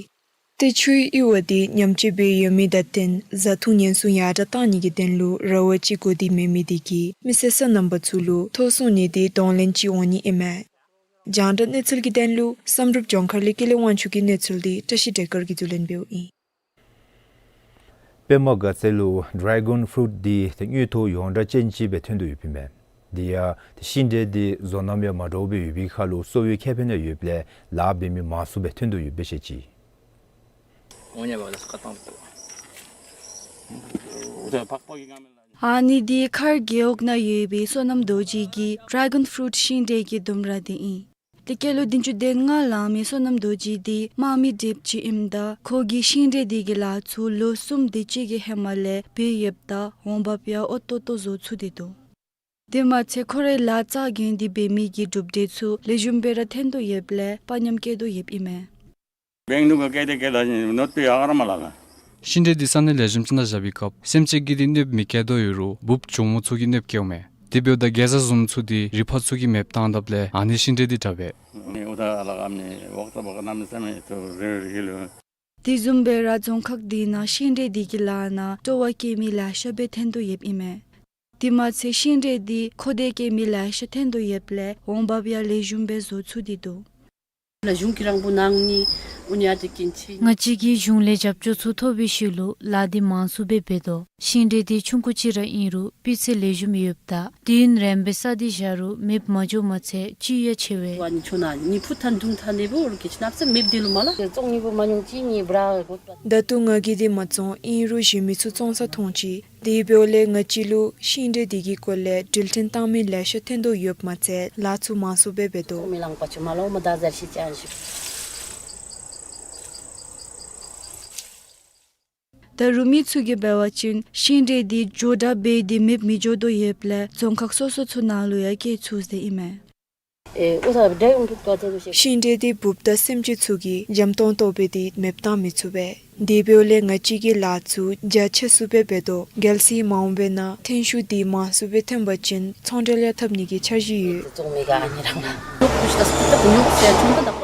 ཏེ་ཆུའི་ཡུར་བ་འདི་ཉམས་བཅོས་འབད་ཡོད་མི་དང་བསྟུན་བཟའ་འཐུང་ཉེན་སྲུང་ཡར་དྲག་བཏང་ནི་གི་དོན་ལུ་ར་བ་ཅིག་དགོ་སྟེ་མེད་མི་དེ་གིས་མི་སེར་སོ་ནམ་པ་ཚུ་ལུ་ཐོག་སོང་ནི་དེ་གདོང་ལེན་ཅིག་འོང་ནི་ཨིན་མས། རྒྱང་བསྒྲགས་གནས་ཚུལ་གྱི་དོན་ལུ་བསམ་གྲུབ་ལྗོངས་མཁར་ལས་ཀུན་ལེགས་དབང་ཕྱུག་གི་གནས་ཚུལ་འདི་བཀྲ་ཤིས་བདེ་སྐར་གྱིས་བསྡུ་ལེན་འབདཝ་ཨིན། པདྨ་དགའ་ཚལ་ལུ་ཌེ་གཱོན་ཕུ་རུཊ་འདི་ཏེ་དངུལ་ཐོག་ཡོངས་གྲགས་ཅན་ཅིག་སྦེ་ཐོན་དོ་ཡོདཔ་ཨིན་མས། དེ་ཡང་ཏེ་ཤིང་འབྲས་འདི་བཟོ་རྣམ་ཡང་མ་འདྲཝ་སྦེ་ཡོད་པའི་ཁར་ལུ་གསོ་བའི་ཁེ་ཕན་ཡང་ཡོདཔ་ལས་ལཱ་འབད་མི་མང་སུ་སྦེ་ཐོན་དོ་ཡོདཔ་སྦེ་བཤད་ཅི། ཨ་ནི་འདི་མཁར་རྒེད་འོག་ནང་ཡོད་པའི་བསོད་ནམས་རྡོ་རྗེ་གི་ཌེ་གཱོན་ཕུ་རུཊ་ཤིང་འབྲས་ཀྱི་ལྡུམ་ར་འདི་ཨིན། ཏེ་སྐྱེས་ལོ་བདུན་ཅུ་དོན་ལྔ་ལང་མི་བསོད་ནམས་རྡོ་རྗེ་འདི་དམག་མི་སྒྲིགཔ་ཅིག་ཨིནམ་ད་ཁོ་གིས་ཤིང་འབྲས་འདི་གི་ལཱ་ཚུ་ལོ་གསུམ་དེ་ཅིག་གི་ཧེ་མ་ལས་འབད་ཡོདཔ་ད་འོང་འབབ་ཡང་འོས་ཏོག་ཏོ་བཟོ་ཚུགས་ཏེ་འདུག། དེ་མ་ཚད་ཁོ་རའི་ལཱ་རྩ་འགེངས་ཏེ་འབད་མི་གི་གྲུབ་འབྲས་ཚུ་ལེགས་ཤོམ་སྦེ་ར་ཐོན་དོ་ཡོདཔ་ལས་དཔའ་ཉམས་བསྐྱེད་དོ་ཡོདཔ་ཨིན་མས། ཤིང་འབྲས་འདི་ས་གནས་ལེགས་ཤོམ་ཅིག་ནང་བཞག་པའི་སྐབས་སེམས་ཅན་གྱིས་འདི་གནོདཔ་མི་བཀལ་དོ་ཡོད་རུང་འབུཔ་གྱོག་མོ་ཚུ་གིས་གནོདཔ་བཀལཝ་མས། དེ་འབདཝ་ད་གེ་ཛ་བཟུམ་ཚུ་འདི་རི་ཕག་ཚུ་གིས་མེདཔ་བཏང་དཔ་ལས་ཨ་ནི་ཤིང་འབྲས་འདི་དྲག་པས། དེ་བཟུམ་སྦེ་ར་རྫོང་ཁག་འདི་ནང་ཤིང་འབྲས་འདི་གི་ལཱ་ནང་སྤྲོ་བ་བསྐྱེད་མི་ལེ་ཤ་སྦེ་ཐོན་དོ་ཡོདཔ་ཨིན་མས། དེ་མ་ཚད་ཤིང་འབྲས་འདི་ཁོག་སྟོད་བསྐྱེད་མི་ལེ་ཤ་ཐོན་དོ་ཡོདཔ་ལས་འོང་འབབ་ཡང་ལེགས་ཤོམ་སྦེ་བཟོ་ཚུགས་ཏེ་འདུག། ང་བཅས་ཀྱིས་གཞུང་ལས་རྒྱབ་སྐྱོར་ཚུ་ཐོབ་པའི་ཤུལ་ལུ་ལཱ་འདི་མང་སུ་སྦེ་འབད་དོ། ཤིང་འབྲས་འདི་ཆུང་ཀུ་ཅིག་ར་ཨིན་རུང་སྤུས་ཚད་ལེགས་ཤོམ་ཡོདཔ་ད་དུས་ཡུན་རིངམོ་སྦེ་བསགས་ཏེ་བཞག་རུང་མེདཔ་མ་འགྱོཝ་མ་ཚད་བཅུད་ཡང་ཆེ་བས། ད་ལྟོ་ང་གིས་འདི་མ་བཙོང་ཨིན་རུང་གཞན་མི་ཚུ་བཙོང་ས་མཐོང་ཅི། དེ་འབདཝ་ལས་ང་བཅས་ལུ་ཤིང་འབྲས་འདི་གི་སྐོར་ལས་འགྲུལ་འཕྲིན་བཏང་མི་ལེ་ཤ་ཐོན་དོ་ཡོདཔ་མ་ཚད་ལཱ་ཚུ་མང་སུ་སྦེ་འབད་དོ། ད་རུང་མི་ཚུ་གིས་འབད་བ་ཅིན་ཤིང་འབྲས་འདི་མགྱོགས་དྲགས་འབད་དེ་མེདཔ་མི་འགྱོ་དོ་ཡོདཔ་ལས་རྫོང་ཁག་སོ་སོ་ཚུ་ནང་ལུ་ཡང་བསྐྱལ་ཚུགས་ཟེར་ཨིན་མས། ཤིང་འབྲས་འདི་འབུཔ་དང་སེམས་ཅན་ཚུ་གིས་འཇམ་ཏོང་ཏོ་འབད་དེ་མེདཔ་བཏང་མི་ཚུགས་པས། དེ་འབདཝ་ལས་ང་བཅས་ཀྱིས་ལཱ་ཚུ་རྒྱ་ཆེ་སུ་སྦེ་འབད་དོ། གལ་སྲིད་མ་འོངས་པའི་ནང་ཐོན་ཤུགས་འདི་མང་སུ་སྦེ་ཐོན་པ་ཅིན་ཚོང་འབྲེལ་ཡང་འཐབ་ནི་གི་འཆར་གཞི་ཡོད།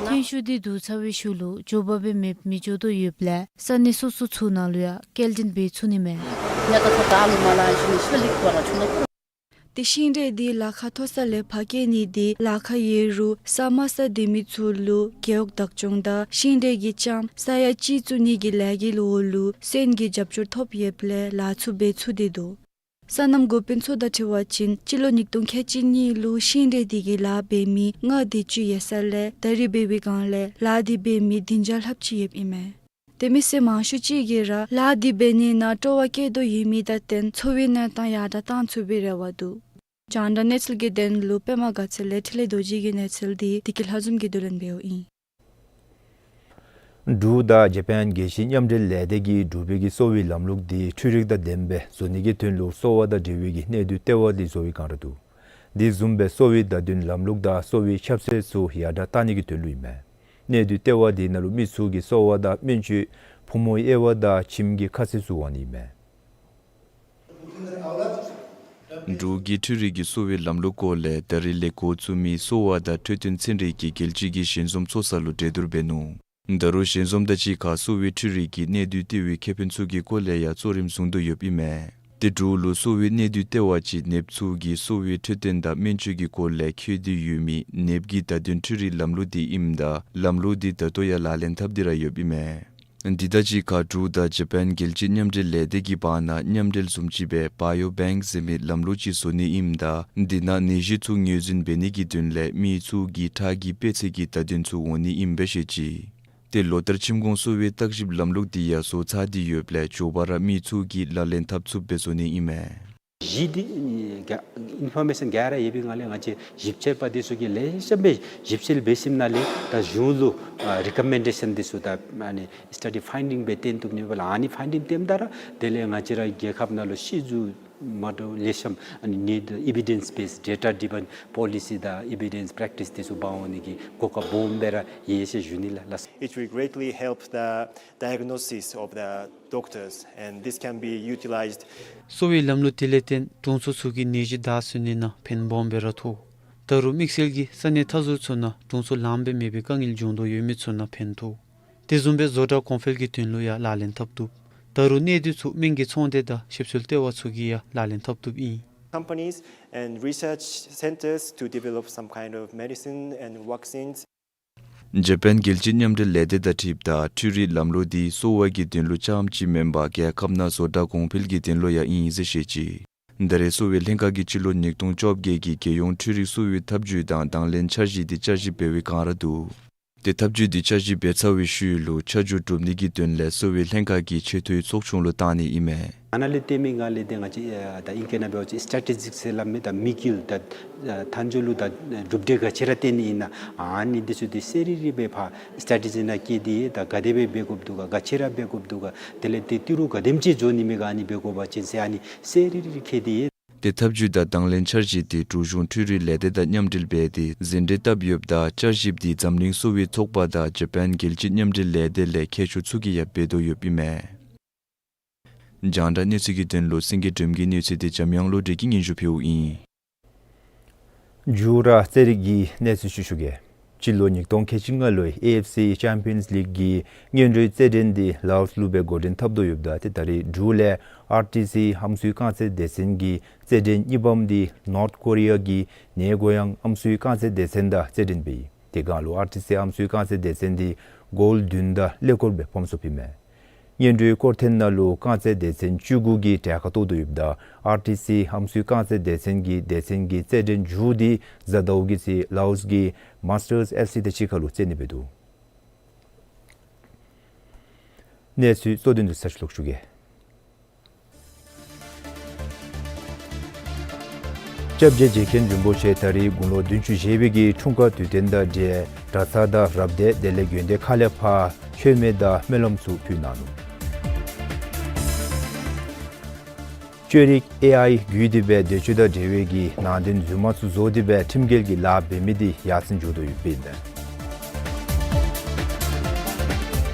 ཐོན་ཤུགས་འདི་བསྡུ་ཚར་བའི་ཤུལ་ལུ་མགྱོགས་པ་སྦེ་མེདཔ་མི་འགྱོ་དོ་ཡོདཔ་ལས་ས་གནས་སོ་སོ་ཚུ་ནང་ལུ་ཡང་སྐྱེལ་འདྲེན་འབད་ཚུགས་ནི་མས། ཏེ་ཤིང་འབྲས་འདི་ལཱ་ཁག་མཐོ་ས་ལས་ཕར་བསྐྱལ་ནི་འདི་ལཱ་ཁག་ཡོད་རུང་ས་དམའ་ས་སྡོད་མི་ཚུ་ལུ་རྒེད་འོག་བདག་སྐྱོང་དང་ཤིང་འབྲས་ཀྱི་ལྕངམ་ས་ཡ་གཅིག་བཙུགས་ནི་གི་ལས་འགུལ་འོག་ལུ་སོན་གྱི་རྒྱབ་སྐྱོར་ཐོབ་ཡོདཔ་ལས་ལཱ་ཚུ་འབད་ཚུགས་ཏེ་འདུག། སོ་ནམ་འགོ་དཔོན་ཚུ་དང་འཁྲིལ་བ་ཅིན་སྤྱི་ལོ་ཉིས་སྟོང་ཁལ་གཅིག་གཉིས་ལུ་ཤིང་འབྲས་འདི་གི་ལཱ་འབད་མི་ལྔ་དེ་ཅིག་ཡོད་ས་ལས་ད་རིས་འབད་བའི་སྒང་ལས་ལཱ་འདི་འབད་མི་བདུན་བརྒྱ་ལྷགཔ་ཅིག་ཡོདཔ་ཨིན་མས། ཏེ་མི་སེར་མང་ཤོས་ཅིག་གིས་ར་ལཱ་འདི་འབད་ནི་ནང་སྤྲོ་བ་བསྐྱེད་དོ་ཡོད་མི་དང་བསྟུན་འཚོ་བའི་གནས་སྟངས་ཡར་དྲགས་བཏང་ཚུགས་པའི་རེ་བ་འདུག། རྒྱང་བསྒྲགས་གནས་ཚུལ་གྱི་དོན་ལུ་པདྨ་དགའ་ཚལ་ལས་འཕྲིན་ལས་རྡོ་རྗེ་གི་གནས་ཚུལ་འདི་བདེ་སྐྱིད་ལྷ་འཛོམས་ཀྱིས་བསྡུ་ལེན་འབདཝ་ཨིན། འབྲུག་དང་ཇ་པཱན་རྒྱལ་སྤྱིའི་མཉམ་འབྲེལ་ལས་སྡེ་གིས་འབྲུག་པའི་གི་གསོ་བའི་ལམ་ལུགས་འདི་འཕྲུལ་རིག་དང་ལྡནམ་སྦེ་བཟོ་ནི་གི་དོན་ལུ་གསོ་བ་དང་འབྲེལ་བའི་གི་གནད་སྡུད་ལྟེ་བ་འདི་བཟོ་བའི་བསྒང་ར་འདུག། འདི་བཟུམ་སྦེ་གསོ་བའི་བརྡ་དོན་ལམ་ལུགས་དང་གསོ་བའི་ཁྱབ་ཚད་ཚུ་ཡར་དྲགས་བཏང་ནི་གི་དོན་ལུ་ཨིན་མས། གནད་སྡུད་ལྟེ་བ་འདི་ནང་ལུ་མི་ཚུ་གིས་གསོ་བ་དང་སྨན་བཅོས་ཕོ་མོའི་དབྱེ་བ་དང་ཁྱིམ་གྱི་ཁ་ཚིག་ཚུ་འོང་ནི་ཨིན་མས། འབྲུག་གི་འཕྲུལ་རིག་གི་གསོ་བའི་ལམ་ལུགས་སྐོར་ལས་ད་རེས་ལས་འགོ་བཙུགས་མི་གསོ་བ་དང་འཕྲོད་བསྟེན་ཚན་རིག་གི་རྒྱལ་སྤྱི་གི་ཞལ་འཛོམས་ཚོགས་ས་ལུ་གྲོས་བསྡུར་འབད་ནུག། ད་རུང་ཞལ་འཛོམས་དང་གཅིག་ཁར་གསོ་བའི་འཕྲུལ་རིག་གིས་གནས་སྡུད་ལྟེ་བའི་ཁེ་ཕན་ཚུ་གི་སྐོར་ལས་ཡང་གཙོ་རིམ་བཟུང་དོ་ཡོདཔ་ཨིན་མས། ཏེ་འབྲུག་ལུ་གསོ་བའི་གནས་སྡུད་ལྟེ་བ་ཅིག་ནདཔ་ཚུ་གིས་གསོ་བའི་འཕྲོད་བསྟེན་དང་སྨན་བཅོས་ཀྱི་སྐོར་ལས་ཁྱད་དུ་ཡོད་མི་ནདཔ་གི་བརྡ་དོན་འཕྲུལ་རིག་ལམ་ལུགས་འདི་ཨིནམ་ད་ལམ་ལུགས་འདི་ད་ལྟོ་ཡང་ལག་ལེན་འཐབ་སྟེ་ར་ཡོདཔ་ཨིན་མས། འདི་དང་གཅིག་ཁར་འབྲུག་དང་ཇ་པཱན་རྒྱལ་སྤྱི་མཉམ་འབྲེལ་ལས་སྡེ་གི་བར་ན་མཉམ་འབྲེལ་བཟུམ་ཅིག་སྦེ་བཱ་ཡོ་བེངཀ་ཟེར་མི་ལམ་ལུགས་ཅིག་བཟོ་ནི་ཨིནམ་ད་འདི་ནང་ནད་གཞི་ཚུ་ངོས་འཛིན་འབད་ནི་གི་དོན་ལས་མི་ཚུ་གི་ཁྲག་གི་དཔེ་ཚད་ཀྱི་བརྡ་དོན་ཚུ་འོང་ནི་ཨིནམ་སྦེ་བཤད་ཅི། ཏེ་ལོ་ལྟར་ཁྱིམ་གུང་གསོ་བའི་བརྟག་ཞིབ་ལམ་ལུགས་འདི་ཡང་བཟོ་ཚར་ཏེ་ཡོདཔ་ལས་མགྱོགས་པ་ར་མི་ཚུ་གིས་ལག་ལེན་འཐབ་ཚུགསཔ་སྦེ་བཟོ་ནི་ཨིན་མས། གཞི་འདི་ག་ཨིན་ཕོར་མེ་ཤཱན་ག་ར་ཡོད་པའི་ངང་ལས་ང་བཅས་ཞིབ་དཔྱད་པ་འདི་ཚུ་གིས་ལེགས་ཤོམ་སྦེ་ཞིབ་དཔྱད་འབད་ཞིནམ་ལས་ད་གཞུང་ལུ་ཨ་རི་ཀོ་མེན་ཌེ་ཤཱན་འདི་ཚུ་ད་ཨ་ནི་སི་ཊ་ཌི་ཕའིན་ཌིང་སྦེ་སྟོན་བཏུབ་ནི་འབདཝ་ལས་ཨ་ནི་ཕའིན་ཌིང་སྟོནམ་ད་ར་དེ་ལས་ང་བཅས་ར་རྒྱལ་ཁབ་ནང་ལུ་ཤེས་རྒྱུ་མ་འདྲཝ་ལེགས་ཤོམ་ཨ་ནི་ནི་ཨི་བི་ཌེནསི་བེསཌ་ཌེ་ཊ་ཌི་རིབ་བཱན་པོ་ལི་སི་དང་ཨི་བི་ཌེནསི་པྲེག་ཊིསི་འདི་ཚུ་འབག་འོང་ནི་གི་གོ་སྐབས་སྦོམ་སྦེ་ར་ཡོད་ཟེར་ཞུ་ནི་ལགས། It will greatly help the diagnosis of the doctors, and this can be utilized. གསོ་བའི་ལམ་ལུགས་དེ་ལས་བརྟེན་དྲུང་འཚོ་ཚུ་གིས་ནད་གཞི་བདའ་ཟུན་ནི་ནང་ཕན་སྦོམ་སྦེ་ར་ཐོགས། ད་རུང་དམིགས་བསལ་གྱིས་ས་གནས་མཐའ་ཟུར་ཚུ་ནང་དྲུང་འཚོ་ལངམ་སྦེ་མེད་པའི་དཀའ་ངལ་འབྱུང་དོ་ཡོད་མི་ཚུ་ནང་ཕན་ཐོགས། དེ་བཟུམ་སྦེ་བཟོ་གྲྭ་གོང་འཕེལ་གྱི་དོན་ལུ་ཡང་ལག་ལེན་འཐབ་བཏུབ། ད་རུང་གནས་སྡུད་ཚུ་སྨན་གྱི་ཚོང་སྡེ་དང་ཞིབ་འཚོལ་ལྟེ་བ་ཚུ་གིས་ཡང་ལག་ལེན་འཐབ་བཏུབ་ཨིན། Companies and research centers to develop some kind of medicine and vaccines. ཇ་པཱན་རྒྱལ་སྤྱི་མཉམ་འབྲེལ་ལས་སྡེ་དང་འཁྲིལཝ་ད་འཕྲུལ་རིག་ལམ་ལུགས་འདི་གསོ་བ་གི་དོན་ལུ་རྐྱངམ་ཅིག་མེན་པར་རྒྱལ་ཁབ་ནང་བཟོ་གྲྭ་གོང་འཕེལ་གྱི་དོན་ལུ་ཡང་ཨིན་ཟེར་བཤད་ཅི། ད་རེས་གསོ་བའི་ལྷན་ཁག་གིས་སྤྱི་ལོ་ཉིས་སྟོང་བཅོ་བརྒྱད་ཀྱི་རྒྱལ་ཡོངས་འཕྲུལ་རིག་གསོ་བའི་ཐབས་ཇུས་དང་དང་ལེན་འཆར་གཞི་འདི་བསྐྱར་ཞིབ་འབད་བའི་བསྒང་ར་འདུག། ཏེ་ཐབས་ཇུས་འདི་བསྐྱར་ཞིབ་འབད་ཚར་བའི་ཤུལ་ལུ་ཆ་འཇོག་གྲུབ་ནི་གི་དོན་ལས་གསོ་བའི་ལྷན་ཁག་གིས་ཆེ་མཐོའི་ཚོགས་ཆུང་ལུ་བཏང་ནི་ཨིན་མས། ཨ་ནཱ་ལས་བརྟེན་མི་ངང་ལས་ཏེ་ང་བཅས་ཨ་ད་ཨིང་སྐད་ནང་འབད་བ་ཅིན་སི་ཊེ་ཊི་ཇིག་ཟེར་སླབ་མི་ད་དམིགས་ཡུལ་ད་ཨ་མཐའ་མཇུག་ལུ་ད་གྲུབ་འབྲས་ག་ཅི་ར་བཏོན་ནི་ཨིན་ན་ཨ་ནི་འདི་ཚུ་འདི་གསལ་རི་རི་སྦེ་ཕར་སི་ཊེ་ཊི་ཇི་ནང་བཀོད་དེ་ད་ག་དེ་སྦེ་འབད་དགོཔ་འདུག་ག། ག་ཅི་ར་འབད་དགོཔ་འདུག་ག། དེ་ལས་ཏེ་ཏི་རུ་ག་དེམ་ཅིག་འགྱོ་ནི་མས་ག། ཨ་ནི་འབད་དགོ་པ་ཅིན་ཟེར་ཨ་ནི་གསལ་རི་རི་བཀོད་དེ། ཏེ་ཐབས་ཇུས་དང་དང་ལེན་འཆར་གཞི་འདི་འབྲུག་གཞུང་འཕྲུལ་རིག་ལས་སྡེ་དང་མཉམ་འབྲེལ་འབད་དེ་ཟིན་བྲིས་བཏབ་ཡོདཔ་ད་བསྐྱར་ཞིབ་འདི་འཛམ་གླིང་གསོ་བའི་ཚོགས་པ་དང་ཇ་པཱན་རྒྱལ་སྤྱི་མཉམ་འབྲེལ་ལས་སྡེ་ལས་མཁས་མཆོག་ཚུ་གིས་ཡང་འབད་དོ་ཡོདཔ་ཨིན་མས། རྒྱང་བསྒྲགས་གནས་ཚུལ་གྱི་དོན་ལུ་སེང་གེ་སྒྲོལམ་གྱི་གནས་ཚུལ་འདི་འཇམ་དབྱངས་བློ་གྲོས་ཀྱིས་སྙན་ཞུ་ཕུལཝ་ཨིན། འཇུ་ར་རྩེད་རིགས་ཀྱི་གནས་ཚུལ་ཅིག་ཞུ་གེ། སྤྱི་ལོ་ཉིས་སྟོང་ཁལ་གཅིག་ལྔ་ལོའི་ཨེ་ཨེཕ་སི་ཅེམ་པི་ཡཱནསི་ལིག་གི་སྔོན་འགྲོའི་རྩེད་འགྲན་འདི་ལའོསི་ལུ་སྦེ་འགོ་འདྲེན་འཐབ་དོ་ཡོདཔ་ད་ཏེ་ད་རེས་འབྲུག་ལས་ཨར་ཊི་སི་ཨམ་སྲུའི་རྐང་རྩེད་སྡེ་ཚན་གྱི་རྩེད་འགྲན་གཉིས་པམ་འདི་ནོརཐ་ཀོ་རི་ཡ་གི་ནེ་གོ་ཡང་ཨམ་སྲུའི་རྐང་རྩེད་སྡེ་ཚན་དང་རྩེད་འགྲན་འབད་ཡི། དེ་སྒང་ལུ་ཨར་ཊི་སི་ཨམ་སྲུའི་རྐང་རྩེད་སྡེ་ཚན་འདི་གོལ་བདུན་དང་ཀླད་ཀོར་སྦེ་ཕམ་སོཔ་ཨིན་མས། སྔོན་འགྲོའི་སྐོར་ཐེངས་ནང་ལུ་རྐང་རྩེད་སྡེ་ཚན་བཅུ་དགུ་གིས་གྲལ་ཁར་གཏོགས་དོ་ཡོདཔ་ད་ཨར་ཊི་སི་ཨམ་སྲུའི་རྐང་རྩེད་སྡེ་ཚན་གྱི་སྡེ་ཚན་གྱི་རྩེད་འགྲན་མཇུག་འདི་གཟའ་ཟླཝ་གི་ཚེ་ལའོསི་གི་མཱསི་ཊརསི་ཨེཕ་སི་དང་གཅིག་ཁར་ལུ་རྩེད་ནི་འབད་དོ། གནས་ཚུལ་གཙོ་དོན་དུ་ཚར་ཅིག་ལོག་ཞུ་གེ། སྐྱབས་རྗེ་རྗེ་མཁན་རིན་པོ་ཆེ་ད་རེས་དགུང་ལོ་བདུན་ཅུ་བཞེས་པའི་གི་འཁྲུངས་སྐར་དུས་སྟོན་དང་འབྲེལ་གྲྭ་ཚང་དང་རབ་སྡེ་དེ་ལས་དགོན་སྡེ་ཁག་ལས་ཕར་མཆོད་མེ་དང་སྨོན་ལམ་ཚུ་ཕུལ་གནང་ནུག། བཅོས་རིག་ཨེ་ཨའི་བརྒྱུད་དེ་སྦེ་འདོད་སྤྱོད་དང་འབྲེལ་བའི་གི་ནང་དོན་རྫུན་མ་ཚུ་བཟོ་སྟེ་སྦེ་ཁྲིམས་འགལ་གྱི་ལཱ་འབད་མི་འདི་ཡར་སེང་འགྱོ་དོ་ཡོདཔ་ཨིན་མས།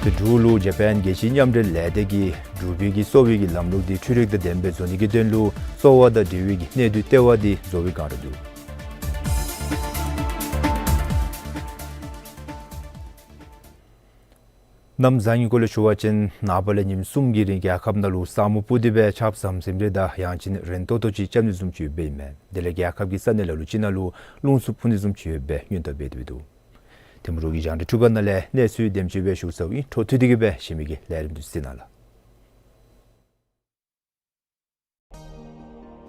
ཏེ་འབྲུག་ལུ་ཇ་པཱན་རྒྱལ་སྤྱིའི་མཉམ་འབྲེལ་ལས་སྡེ་གིས་འབྲུག་པའི་གི་གསོ་བའི་གི་ལམ་ལུགས་འདི་འཕྲུལ་རིག་དང་ལྡནམ་སྦེ་བཟོ་ནི་གི་དོན་ལུ་གསོ་བ་དང་འབྲེལ་བའི་གི་གནས་སྡུད་ལྟེ་བ་འདི་བཟོ་བའི་བསྒང་ར་འདུག། གནམ་བཟང་གི་སྐོར་ལས་ཞུ་བ་ཅིན་ནངས་པ་ལས་ཉིནམ་གསུམ་གྱི་རིང་རྒྱལ་ཁབ་ནང་ལུ་ས་སྨུག་སྤུབས་ཏེ་སྦེ་ཆརཔ་ཟམ་ཟིམ་རེ་དང་ཡང་ཅིན་རན་ཏོག་ཏོ་ཅིག་རྐྱབ་ནི་བཟུམ་ཅིག་ཡོདཔ་ཨིན་མས། དེ་ལས་རྒྱལ་ཁབ་ཀྱི་ས་གནས་ལ་ལུ་ཅིག་ནང་ལུ་རླུང་འཚུབ་འཕུ་ནི་བཟུམ་ཅིག་ཡོདཔ་སྦེ་སྔོན་བརྡ་འབད་དེ་འདུག། ཐིམ་རུ་གི་རྒྱང་བསྒྲགས་འཕྲུལ་ཁང་ནང་ལས་གནས་ཚུལ་དེམ་ཅིག་སྦེ་ཞུ་ཚརཝ་ཨིན། འཕྲོ་མཐུད་དེ་གི་སྦེ་གཞན་མི་གི་ལས་རིམ་འདི་གཟིགས་གནང་ལགས།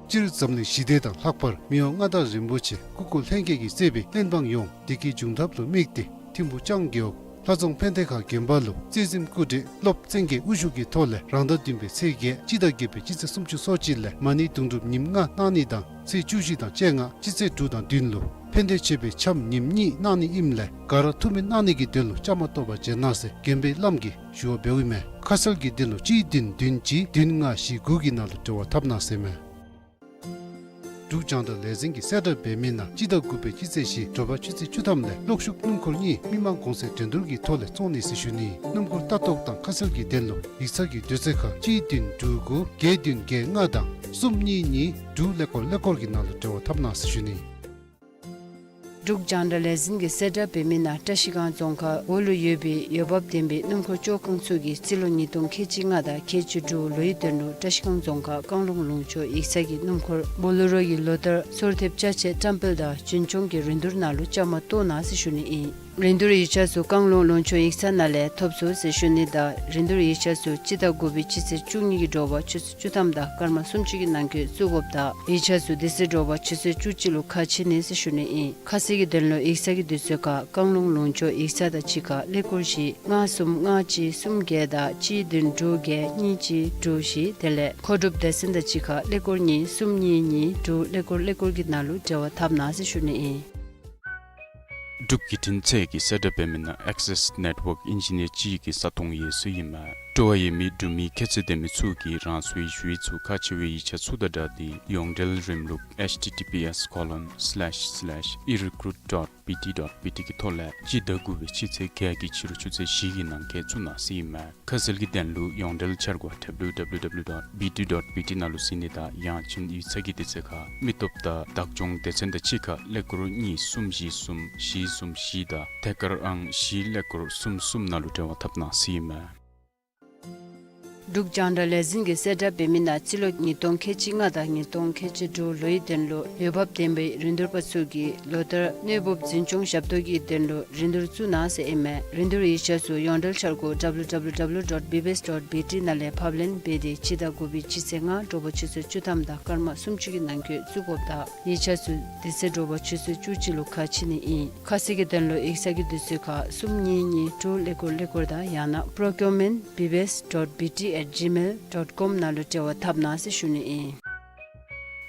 སྤྱིར་འཛམ་གླིང་ཞི་བདེ་དང་ལྷག་པར་མི་དབང་མངའ་བདག་རིན་པོ་ཆེ་སྐུ་འཁོར་ལྷན་རྒྱས་ཀྱིས་གཙོས་པའི་བློན་འབངས་ཡོངས་བདེ་སྐྱིད་འབྱུང་ཐབས་ལུ་དམིགས་ཏེ་ཐིམ་ཕུ་ལྕང་རྒེད་འོག་ལྷ་རྫོང་ཕན་བདེ་ཁ་དགོན་པ་ལུ་རྩེ་གཟིམ་སྐུ་བགྲེས་སློབ་བཙན་རྒྱལ་དབུ་བཞུགས་ཀྱི་ཐོག་ལས་རང་ཟླ་བདུན་པའི་ཚེས་བརྒྱད་སྤྱི་ཟླ་བརྒྱད་པའི་སྤྱི་ཚེས་སུམ་ཅུ་སོ་གཅིག་ལས་མ་ཎི་དུང་སྒྲུབ་ཉིནམ་ལྔ་གནང་ནི་དང་ཚེས་བཅུ་བཞི་དང་བཅོ་ལྔ་སྤྱི་ཚེས་དྲུག་དང་བདུན་ལུ་ཕན་བདེ་མཆོད་པའི་འཆམ་ཉིནམ་གཉིས་གནང་ནི་ཨིནམ་ལས་ག་ར་ཐུགས་སྨོན་གནང་ནི་གི་དོན་ལུ་བཅའ་མར་གཏོགས་པར་བྱོན་གནང་ཟེར་དགོན་པའི་བླམ་གིས་ཞུ་བ་འབདཝ་ཨིན་མས། ཁ་གསལ་གྱི་དོན་ལུ་གཅིག་བདུན་བདུན་གཅིག་བདུན་ལྔ་བཞི་དགུ་གི་ནང་ལུ་འབྲེལ་བ་འཐབ་གནང་ཟེར་མས། འབྲུག་རྒྱང་བསྒྲགས་ལས་འཛིན་གྱི་གསལ་བསྒྲགས་འབད་མི་ནང་སྤྱི་ཟླ་དགུ་པའི་སྤྱི་ཚེས་བཞི་དྲོ་པ་ཆུ་ཚོད་བཅུ་ཐམ་ལས་གློག་ཤུགས་སྣུམ་འཁོར་གཉིས་མི་མང་གོང་ཚད་འགྲན་བསྡུར་གྱི་ཐོག་ལས་བཙོང་ནི་ཟེར་ཞུ་ནི། སྣུམ་འཁོར་ལྟ་རྟོག་དང་ཁ་གསལ་གྱི་དོན་ལུ་ཡིག་ཚང་གི་དུས་ཚོད་ཁར་གཅིག་བདུན་དྲུག་དགུ་བརྒྱད་བདུན་བརྒྱད་ལྔ་དང་གསུམ་གཉིས་གཉིས་དྲུག་ཀླད་ཀོར་ཀླད་ཀོར་གྱི་ནང་ལུ་འབྲེལ་བ་འཐབ་གནང་ཟེར་ཞུ་ནི། འབྲུག་རྒྱང་བསྒྲགས་ལས་འཛིན་གྱི་གསལ་བསྒྲགས་འབད་མི་ནང་བཀྲ་ཤིས་སྒང་རྫོང་ཁག་འོག་ལུ་ཡོད་པའི་འོས་འབབ་ལྡན་པའི་སྣུམ་འཁོར་བཅོ་ཁང་ཚུ་གིས་རྩིས་ལོ་ཉིས་སྟོང་ཁལ་གཅིག་ལྔ་དང་ཁལ་གཅིག་དྲུག་ལོའི་དོན་ལུ་བཀྲ་ཤིས་སྒང་རྫོང་ཁག་བཀང་ལུང་ལུང་ཕྱོགས་ཡིག་ཚང་གི་སྣུམ་འཁོར་བོ་ལེ་རོ་གི་ལོ་ལྟར་སོར་ཐེབས་ཅ་ཆས་བཀྲམ་སྤེལ་དང་རྒྱུན་སྐྱོང་གི་རིན་བསྡུར་ནང་ལུ་བཅའ་མར་གཏོགས་གནང་ཟེར་ཞུ་ནི་ཨིན། རིན་བསྡུར་ཡིག་ཆ་ཚུ་བཀང་ལུང་ལུང་ཕྱོགས་ཡིག་ཚང་ནང་ལས་ཐོབ་ཚུགས་ཟེར་ཞུ་ནི་དང་རིན་བསྡུར་ཡིག་ཆ་ཚུ་སྤྱི་ཟླ་དགུ་པའི་སྤྱི་ཚེས་བཅུ་གཉིས་ཀྱི་དྲོ་པ་ཆུ་ཚོད་བཅུ་ཐམ་དང་སྐར་མ་སུམ་ཅུ་གི་ནང་འཁོད་བཙུགས་དགོཔ་དང་ཡིག་ཆ་ཚུ་དེ་ཚེ་དྲོ་པ་ཆུ་ཚོད་བཅུ་གཅིག་ལུ་ཁ་ཕྱེ་ནི་ཟེར་ཞུ་ནི་ཨིན། ཁ་གསལ་གྱི་དོན་ལུ་ཡིག་ཚང་གི་དུས་ཚོད་ཁར་བཀང་ལུང་ལུང་ཕྱོགས་ཡིག་ཚང་དང་གཅིག་ཁར་ཀླད་ཀོར་བཞི་ལྔ་གསུམ་ལྔ་གཅིག་གསུམ་བརྒྱད་དང་གཅིག་བདུན་དྲུག་བརྒྱད་གཉིས་གཅིག་དྲུག་བཞི་དེ་ལས་མཁོ་སྒྲུབ་སྡེ་ཚན་དང་གཅིག་ཁར་ཀླད་ཀོར་གཉིས་གསུམ་གཉིས་གཉིས་དྲུག་ཀླད་ཀོར་ཀླད་ཀོར་གྱི་ནང་ལུ་འབྲེལ་བ་འཐབ་གནང་ཟེར་ཞུ་ནི་ཨིན། འབྲུག་བརྒྱུད་འཕྲིན་ཚད་ཀྱི་གསལ་བསྒྲགས་འབད་མི་ནང་ཨེག་སེས་ནེཊ་ཝརཀ་ཨིན་ཇི་ནི་ཡར་ཅིག་གི་ས་སྟོང་ཡོད་ས་ཨིན་མས། སྤྲོ་བ་ཡོད་མི་འབྲུག་མི་ཁྱད་ཚད་ལྡན་མི་ཚུ་གིས་རང་སོའི་ཞུ་ཡིག་ཚུ་ཁག་ཆེ་བའི་ཡིག་ཆ་ཚུ་དང་སྦྲགས་ཏེ་ཡོངས་འབྲེལ་རིམ་ལུགས་ཨེཆ་ཊི་ཊི་པི་ཨེསི་ཀོ་ལོན་སི་ལེཤ་སི་ལེཤ་ཨི་རི་ཀུ་རུཊ་ཌོཊ་བི་ཊི་ཌོཊ་བི་ཊི་གི་ཐོག་ལས་སྤྱི་ཟླ་དགུ་པའི་སྤྱི་ཚེས་བརྒྱད་ཀྱི་ཕྱི་རུ་ཆུ་ཚོད་བཞི་གི་ནང་འཁོད་བཙུགས་གནང་ཟེར་ཨིན་མས། ཁ་གསལ་གྱི་དོན་ལུ་ཡོངས་འབྲེལ་འཆར་སྒོ་ཌབ་ལིའུ་ཌབ་ལིའུ་ཌབ་ལིའུ་ཌོཊ་བི་ཊི་ཌོཊ་བི་ཊི་ནང་ལུ་གཟིགས་ནི་དང་ཡང་ཅིན་ཡིག་ཚང་གི་དུས་ཚོད་ཁར་མི་སྟོབས་དང་བདག་སྐྱོང་སྡེ་ཚན་དང་གཅིག་ཁར་ཀླད་ཀོར་གཉིས་གསུམ་བཞི་གསུམ་བཞི་གསུམ་བཞི་དང་ཐད་ཀར་ཨང་བཞི་ཀླད་ཀོར་གསུམ་གསུམ་ནང་ལུ་འབྲེལ་བ་འཐབ་གནང་ཟེར་ཨིན་མས། འབྲུག་རྒྱང་བསྒྲགས་ལས་འཛིན་གྱི་གསལ་བསྒྲགས་འབད་མི་ནང་རྩིས་ལོ་ཉིས་སྟོང་ཁལ་གཅིག་ལྔ་དང་ཉིས་སྟོང་ཁལ་གཅིག་དྲུག་ལོའི་དོན་ལུ་འོས་འབབ་ལྡན་པའི་རིན་བསྡུར་པ་ཚུ་གིས་ལོ་ལྟར་གནས་སྤོ་འཛིན་སྐྱོང་ཞབས་ཏོག་གི་དོན་ལུ་རིན་བསྡུར་བཙུགས་གནང་ཟེར་ཨིན་མས། རིན་བསྡུར་ཡིག་ཆ་ཚུ་ཡོངས་འབྲེལ་འཆར་སྒོ་ཌབ་ལིའུ་ཌབ་ལིའུ་ཌབ་ལིའུ་ཌོཊ་བི་བི་ཨེསི་ཌོཊ་བི་ཊི་ནང་ལས་ཕབ་ལེན་འབད་དེ་སྤྱི་ཟླ་དགུ་པའི་སྤྱི་ཚེས་ལྔ་དྲོ་པ་ཆུ་ཚོད་བཅུ་ཐམ་དང་སྐར་མ་སུམ་ཅུ་གི་ནང་འཁོད་བཙུགས་དགོཔ་དང་ཡིག་ཆ་ཚུ་དེ་ཚེ་དྲོ་པ་ཆུ་ཚོད་བཅུ་གཅིག་ལུ་ཁ་ཕྱེ་ནི་ཨིན། ཁ་གསལ་གྱི་དོན་ལུ་ཡིག་ཚང་གི་དུས་ཚོད་ཁར་གསུམ་གཉིས་གཉིས་དྲུག་ཀླད་ཀོར་ཀླད་ཀོར་དང་ཡང་ན་པྲོ་ཀིའུར་མེནཊ་བི་བི་ཨེསི་ཌོཊ་བི་ཊི་ཨེཊ་ཇི་མེལ་ཌོཊ་ཀོམ་ནང་ལུ་འབྲེལ་བ་འཐབ་གནང་ཟེར་ཞུ་ནི་ཨིན།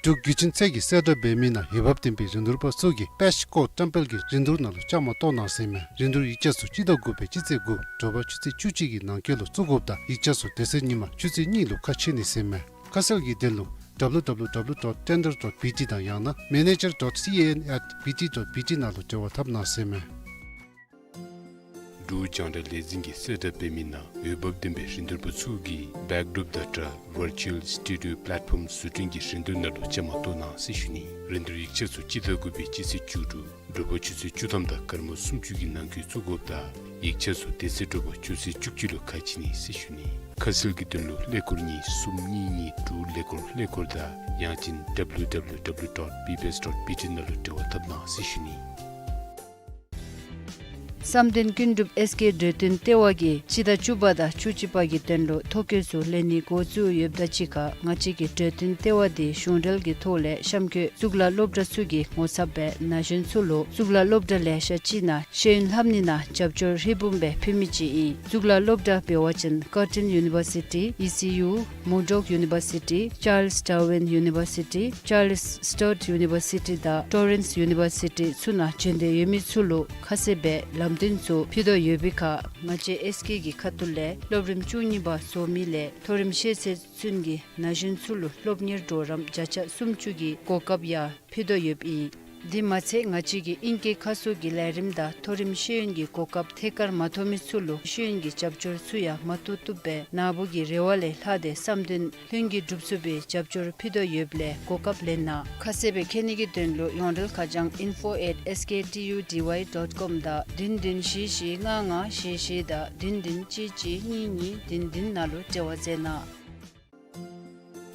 འབྲུག་བརྒྱུད་འཕྲིན་ཚད་ཀྱི་གསལ་བསྒྲགས་འབད་མི་ནང་འོས་འབབ་ལྡན་པའི་རིན་བསྡུར་པ་ཚུ་གིས་པེཤ་ཀོཌ་བཀྲམ་སྤེལ་གྱི་རིན་བསྡུར་ནང་ལུ་བཅའ་མར་གཏོགས་གནང་ཟེར་ཨིན་མས། རིན་བསྡུར་ཡིག་ཆ་ཚུ་སྤྱི་ཟླ་དགུ་པའི་སྤྱི་ཚེས་དགུ་དྲོ་པ་ཆུ་ཚོད་བཅུ་གཅིག་གི་ནང་འཁོད་ལུ་བཙུགས་དགོཔ་དང་ཡིག་ཆ་ཚུ་དེ་ཚེ་ཉིན་མ་ཆུ་ཚོད་གཉིས་ལུ་ཁ་ཕྱེ་ནི་ཟེར་ཨིན་མས། ཁ་གསལ་གྱི་དོན་ལུ་ཌབ་ལིའུ་ཌབ་ལིའུ་ཌབ་ལིའུ་ཌོཊ་ཊེན་ཌར་ཌོཊ་བི་ཊི་དང་ཡང་ན་མེ་ནེ་ཇར་ཌོཊ་སི་ཨེ་ཨེན་ཨེཊ་བི་ཊི་ཌོཊ་བི་ཊི་ནང་ལུ་འབྲེལ་བ་འཐབ་གནང་ཟེར་ཨིན་མས། འབྲུག་རྒྱང་བསྒྲགས་ལས་འཛིན་གྱི་གསལ་བསྒྲགས་འབད་མི་ནང་འོས་འབབ་ལྡན་པའི་རིན་བསྡུར་པ་ཚུ་གིས་བེཀ་ཌོརོཔ་དང་སྦྲགས་ཝར་ཅུ་ཨལ་སི་ཊུ་ཌི་ཡོ་པ་ལེཊ་ཕོརམ་བཟོ་སྐྲུན་གྱི་རིན་བསྡུར་ནང་ལུ་བཅའ་མར་གཏོགས་གནང་ཟེར་ཞུ་ནི། རིན་བསྡུར་ཡིག་ཆ་ཚུ་སྤྱི་ཟླ་དགུ་པའི་སྤྱི་ཚེས་བཅུ་དྲུག་དྲོ་པ་ཆུ་ཚོད་བཅུ་ཐམ་དང་སྐར་མ་སུམ་ཅུ་གི་ནང་འཁོད་བཙུགས་དགོཔ་དང་ཡིག་ཆ་ཚུ་དེ་ཚེ་དྲོ་པ་ཆུ་ཚོད་བཅུ་གཅིག་ལུ་ཁ་ཕྱེ་ནི་ཟེར་ཞུ་ནི། ཁ་གསལ་གྱི་དོན་ལུ་ཀླད་ཀོར་གཉིས་གསུམ་གཉིས་གཉིས་དྲུག་ཀླད་ཀོར་ཀླད་ཀོར་དང་ཡང་ཅིན་ཌབ་ལིའུ་ཌབ་ལིའུ་ཌབ་ལིའུ་ཌོཊ་བི་བི་ཨེསི་ཌོཊ་བི་ཊི་ནང་ལུ་འབྲེལ་བ་འཐབ་གནང་ཟེར་ཞུ་ནི། བསམ་གཏན་ཀུན་འགྲུབ་ཨེསི་ཀེ་འགྲོ་དོན་ལྟེ་བ་གིས་སྤྱི་ཟླ་བཅུ་པ་དང་བཅུ་གཅིག་པ་གི་དོན་ལུ་ཐོ་བཀོད་ཚུ་ལེན་ནི་འགོ་བཙུགས་ཡོདཔ་དང་གཅིག་ཁར་ང་བཅས་ཀྱི་འགྲོ་དོན་ལྟེ་བ་འདི་གཞུང་འབྲེལ་གྱི་ཐོག་ལས་གཤམ་འཁོད་གཙུག་ལག་སློབ་གྲྭ་ཚུ་གི་ངོ་ཚབ་སྦེ་ན་གཞོན་ཚུ་ལུ་གཙུག་ལག་སློབ་གྲྭ་ལེ་ཤ་ཅིག་ནང་ཤེས་ཡོན་ལྷབ་ནི་ནང་རྒྱབ་སྐྱོར་ཧྲིལ་བུམ་སྦེ་ཕུལ་མི་ཅིག་ཨིན། གཙུག་ལག་སློབ་གྲྭ་འབད་བ་ཅིན་ཀར་ཊིན་ཡུ་ནི་བར་སི་ཊི་ཨི་སི་ཡུ། མུར་ཌོག་ཡུ་ནི་བར་སི་ཊི། ཅཱརལས་ཌར་ཝིན་ཡུ་ནི་བར་སི་ཊི། ཅཱརལས་སི་ཊརཊ་ཡུ་ནི་བར་སི་ཊི་དང་ཊོ་རེནསི་ཡུ་ནི་བར་སི་ཊི་ཚུ་ནང་འབྱོན་འདོད་ཡོད་མི་ཚུ་ལུ་ཁ་གསལ་སྦེ་ལམ་སྟོན་ཚུ་ཕུལ་དོ་ཡོད་པའི་ཁར་ང་བཅས་ཨེསི་ཀེ་གི་ཁ་ཐུག་ལས་སློབ་རིམ་བཅུ་གཉིས་པ་རྫོགས་མི་ལས་མཐོ་རིམ་ཤེས་ཚད་ཚུན་གྱི་ན་གཞོན་ཚུ་ལུ་སློབ་གཉེར་གྲོགས་རམ་བརྒྱ་ཆ་སུམ་ཅུ་གི་གོ་སྐབས་ཡང་ཕུལ་དོ་ཡོདཔ་ཨིན། དེ་མ་ཚད་ང་བཅས་ཀྱིས་ཨིང་སྐད་ཁ་གསོ་གི་ལས་རིམ་དང་མཐོ་རིམ་ཤེས་ཡོན་གྱི་གོ་སྐབས་ཐད་ཀར་མ་ཐོབ་མི་ཚུ་ལུ་ཤེས་ཡོན་གྱི་རྒྱབ་སྐྱོར་ཚུ་ཡང་མ་ཐུབ་ཐུབ་སྦེ་ནཱ་བུ་གི་རེ་བ་ལས་ལྷག་སྟེ་བསམ་དོན་ལྷུན་གྱིས་འགྲུབ་ཚུགས་པའི་རྒྱབ་སྐྱོར་ཕུལ་དོ་ཡོདཔ་ལས་གོ་སྐབས་ལེན་གནང་། ཁ་གསལ་སྦེ་མཁྱེན་ནི་གི་དོན་ལུ་ཡོངས་འབྲེལ་ཁ་བྱང་ཨིན་ཕོ་ཨེཊ་ཨེསི་ཀེ་ཊི་ཡུ་ཌི་ཝའི་ཌོཊ་ཀོམ་དང་བདུན་བདུན་བཞི་བཞི་ལྔ་ལྔ་བཞི་བཞི་དང་བདུན་བདུན་གཅིག་གཅིག་གཉིས་གཉིས་བདུན་བདུན་ནང་ལུ་འབྲེལ་བ་མཛད་གནང་།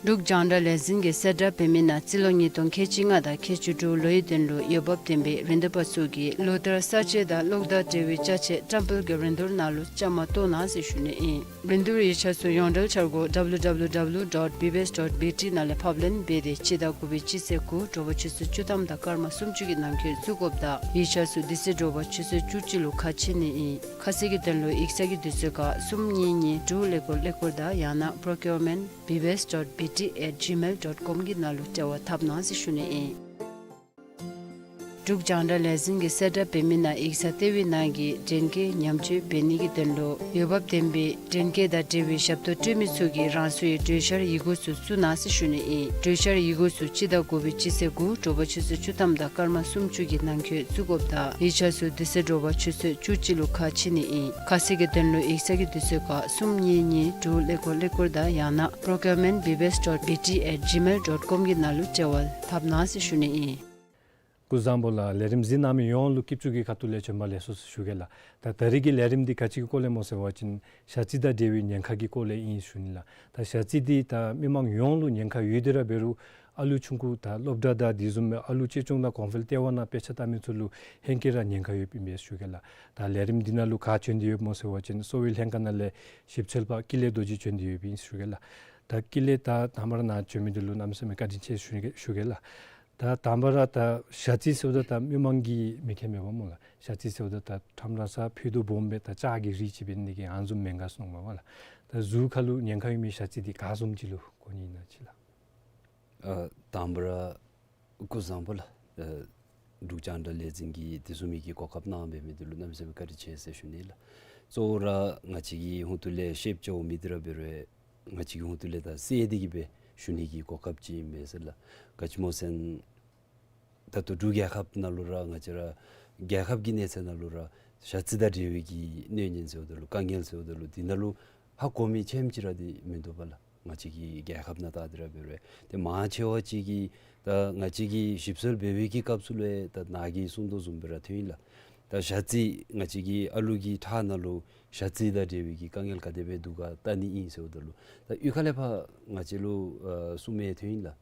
འབྲུག་རྒྱང་བསྒྲགས་ལས་འཛིན་གྱི་གསལ་བསྒྲགས་འབད་མི་ནང་རྩིས་ལོ་ཉིས་སྟོང་ཁལ་གཅིག་ལྔ་དང་ཁལ་གཅིག་དྲུག་ལོའི་དོན་ལུ་འོས་འབབ་ལྡན་པའི་རིན་བསྡུར་པ་ཚུ་གིས་ལོ་ལྟར་གསར་བརྗེ་དང་གློག་དང་འབྲེལ་བའི་ཅ་ཆས་བཀྲམ་སྤེལ་གྱི་རིན་བསྡུར་ནང་ལུ་བཅའ་མར་གཏོགས་གནང་ཟེར་ཞུ་ནི་ཨིན། རིན་བསྡུར་ཡིག་ཆ་ཚུ་ཡོངས་འབྲེལ་འཆར་སྒོ་ཌབ་ལིའུ་ཌབ་ལིའུ་ཌབ་ལིའུ་ཌོཊ་བི་བི་ཨེསི་ཌོཊ་བི་ཊི་ནང་ལས་ཕབ་ལེན་འབད་དེ་སྤྱི་ཟླ་དགུ་པའི་སྤྱི་ཚེས་དགུ་དྲོ་པ་ཆུ་ཚོད་བཅུ་ཐམ་དང་སྐར་མ་སུམ་ཅུ་གི་ནང་འཁོད་བཙུགས་དགོཔ་དང་ཡིག་ཆ་ཚུ་དེ་ཚེ་དྲོ་པ་ཆུ་ཚོད་བཅུ་གཅིག་ལུ་ཁ་ཕྱེ་ནི་ཨིན། ཁ་གསལ་གྱི་དོན་ལུ་ཡིག་ཚང་གི་དུས་ཚོད་ཁར་གསུམ་གཉིས་གཉིས་དྲུག་ཀླད་ཀོར་ཀླད་ཀོར་དང་ཡང་ན་པྲོ་ཀིའུར་མེནཊ་བི་བི་ཨེསི་ཌོཊ་བི་ཊི་ཨེཊ་ཇི་མེལ་ཌོཊ་ཀོམ་གི་ནང་ལུ་འབྲེལ་བ་འཐབ་གནང་ཟེར་ཞུ་ནི་ཨིན། འབྲུག་རྒྱང་བསྒྲགས་ལས་འཛིན་གྱིས་གསལ་བསྒྲགས་འབད་མི་ནང་ཡིག་ཚང་ལྟེ་བའི་ནང་གི་འདྲེན་སྐས་ཉམས་བཅོས་འབད་ནི་གི་དོན་ལུ་འོས་འབབ་ལྡན་པའི་འདྲེན་སྐས་དང་འབྲེལ་བའི་ཞབས་ཏོག་སྤྲོད་མི་ཚུ་གིས་རང་སོའི་གྲོས་འཆར་ཡི་གུ་ཚུ་བཙུགས་གནང་ཟེར་ཞུ་ནི་ཨིན། གྲོས་འཆར་ཡི་གུ་ཚུ་སྤྱི་ཟླ་དགུ་པའི་སྤྱི་ཚེས་དགུ་དྲོ་པ་ཆུ་ཚོད་བཅུ་ཐམ་དང་སྐར་མ་སུམ་ཅུ་གི་ནང་འཁོད་བཙུགས་དགོཔ་དང་ཡིག་ཆ་ཚུ་དེ་ཚེ་དྲོ་པ་ཆུ་ཚོད་བཅུ་གཅིག་ལུ་ཁ་ཕྱེ་ནི་ཨིན། ཁ་གསལ་གྱི་དོན་ལུ་ཡིག་ཚང་གི་དུས་ཚོད་ཁར་གསུམ་གཉིས་གཉིས་དྲུག་ཀླད་ཀོར་ཀླད་ཀོར་དང་ཡང་ན་procurement B B S dot B T at gmail dot com གི་ནང་ལུ་འབྲེལ་བ་འཐབ་གནང་ཟེར་ཞུ་ནི་ཨིན། སྐུ་གཟུགས་བཟང་པོ་ལགས། ལས་རིམ་གཟིགས་གནང་མི་ཡོངས་ལུ་སྐྱིད་ཅུང་གི་ཁ་ཐུག་ལས་བྱོན་པ་ལེགས་སོ་ཞུ་གེ་ལགས། ད་ད་རིས་ཀྱི་ལས་རིམ་འདི་ག་ཅི་གི་སྐོར་ལས་སྨོ་ཟེར་བ་ཅིན་ཞ་རྩི་དང་འབྲེལ་བའི་ཉེན་ཁ་གི་སྐོར་ལས་ཨིན་ཞུ་ནི་ལགས། ད་ཞ་རྩི་འདི་ད་མི་མང་ཡོངས་ལུ་ཉེན་ཁ་ཡོད་དེ་ར་འབད་རུང་ཨ་ལུ་ཆུང་ཀུ་དང་སློབ་གྲྭ་དང་དེ་བཟུམ་མའི་ཨ་ལུ་གཅེས་སྐྱོང་དང་གོང་འཕེལ་ལྟེ་བ་ནང་དཔེ་ཆ་ལྟ་མི་ཚུ་ལུ་ཧེང་སྐལ་ར་ཉེན་ཁ་ཡོདཔ་ཨིན་པས་ཞུ་གེ་ལགས། ད་ལས་རིམ་འདི་ནང་ལུ་ག་བྱོན་ཏེ་ཡོདཔ་སྨོ་ཟེར་བ་ཅིན་གསོ་བའི་ལྷན་ཁག་ནང་ལས་ཞིབ་འཚོལ་པ་ཀུན་ལེགས་རྡོ་རྗེ་བྱོན་ཏེ་ཡོདཔ་ཨིན་ཞུ་གེ་ལགས། ད་ཀུན་ལེགས་ད་དང་པ་ར་ནཱ་བྱོན་མི་འདི་ལུ་གནམ་མེད་ས་མེད་བཀའ་དྲིན་ཆེ་ཞུ་གེ་ཞུ་གེ་ལགས། ད་དང་པ་ར་ད་ཞ་རྩི་ཟེརཝ་ད་ད་མི་མང་གིས་མི་མཁྱེན་མས་པ་སྨོ་ལགས། ཞ་རྩི་ཟེརཝ་ད་ད་ཁྲམ་ར་ས་ཕུད་རྡོག་སྦོམ་སྦེ་ད་ལྕགས་ཀྱི་རིགས་ཅིག་འབད་ནི་གི་ཨ་ནི་བཟུམ་མེན་ག་ཟེར་མས་པ་ལགས། ད་གཟུགས་ཁ་ལུ་ཉེན་ཁ་ཡོད་མི་ཞ་རྩི་འདི་ག་བཟུམ་ཅིག་ལུ་གོ་ནི་ཨིན་ན་ཅིག་ལགས། ཨ་དང་པ་ར་སྐུ་གཟུགས་བཟང་པོ་ལགས། ཨ་འབྲུག་རྒྱང་བསྒྲགས་ལས་འཛིན་གྱིས་དེ་བཟུམ་མའི་གི་གོ་སྐབས་གནང་འབད་མི་འདི་ལུ་གནམ་མེད་ས་མེད་བཀའ་དྲིན་ཆེ་ཟེར་ཞུ་ནི་ལགས། གཙོ་བོ་ར་ང་བཅས་ཀྱི་ཧོངས་ཏོ་ལས་ཤེསཔ་འཇོཝ་མི་འདི་ར་འབད་རུང་ང་བཅས་ཀྱི་ཧོངས་ཏོ་ལས་ད་གསལ་ཏེ་གི་སྦེ་ཞུ་ནི་གི་གོ་སྐབས་ཅིག་ཨིན་པས་ཟེར་ལགས། ག་ཅི་སྨོ་ཟེར་ན་ད་ལྟོ་འབྲུག་རྒྱལ་ཁབ་ནང་ལུ་ར་ང་བཅས་ར་རྒྱལ་ཁབ་ཀྱི་གནས་ཚད་ནང་ལུ་ར་ཞ་རྩི་དང་འབྲེལ་བའི་གི་གནོད་ཉེན་ཟེརཝ་ད་ལུ་དཀའ་ངལ་ཟེརཝ་ད་ལུ་འདི་ནང་ལུ་ཧ་གོ་མི་ཆེམ་ཅིག་ར་འདི་མིན་འདུག་པ་ལགས། ང་བཅས་ཀྱི་རྒྱལ་ཁབ་ནང་ད་འདི་ར་འབད་རུང་ཏེ་མང་ཆེ་བ་ཅིག་གིས་ད་ང་བཅས་ཀྱིས་ཞིབ་འཚོལ་འབད་བའི་གི་སྐབས་སུ་ལུ་ད་ནཱ་གིས་གསུང་དོ་བཟུམ་སྦེ་ར་ཐོན་ཡི་ལགས། ད་ཞ་རྩི་ང་བཅས་ཀྱི་ཨ་ལུ་གི་ཁྲག་ནང་ལུ་ཞ་རྩི་དང་འབྲེལ་བའི་གི་དཀའ་ངལ་ག་དེ་སྦེ་འདུག་ག་བལྟ་ནི་ཨིན་ཟེརཝ་ད་ལུ་ད་གཡུས་ཁ་ལས་ཕར་ང་བཅས་ལུ་ཨ་གསུང་མི་ཐོན་ཡི་ལགས།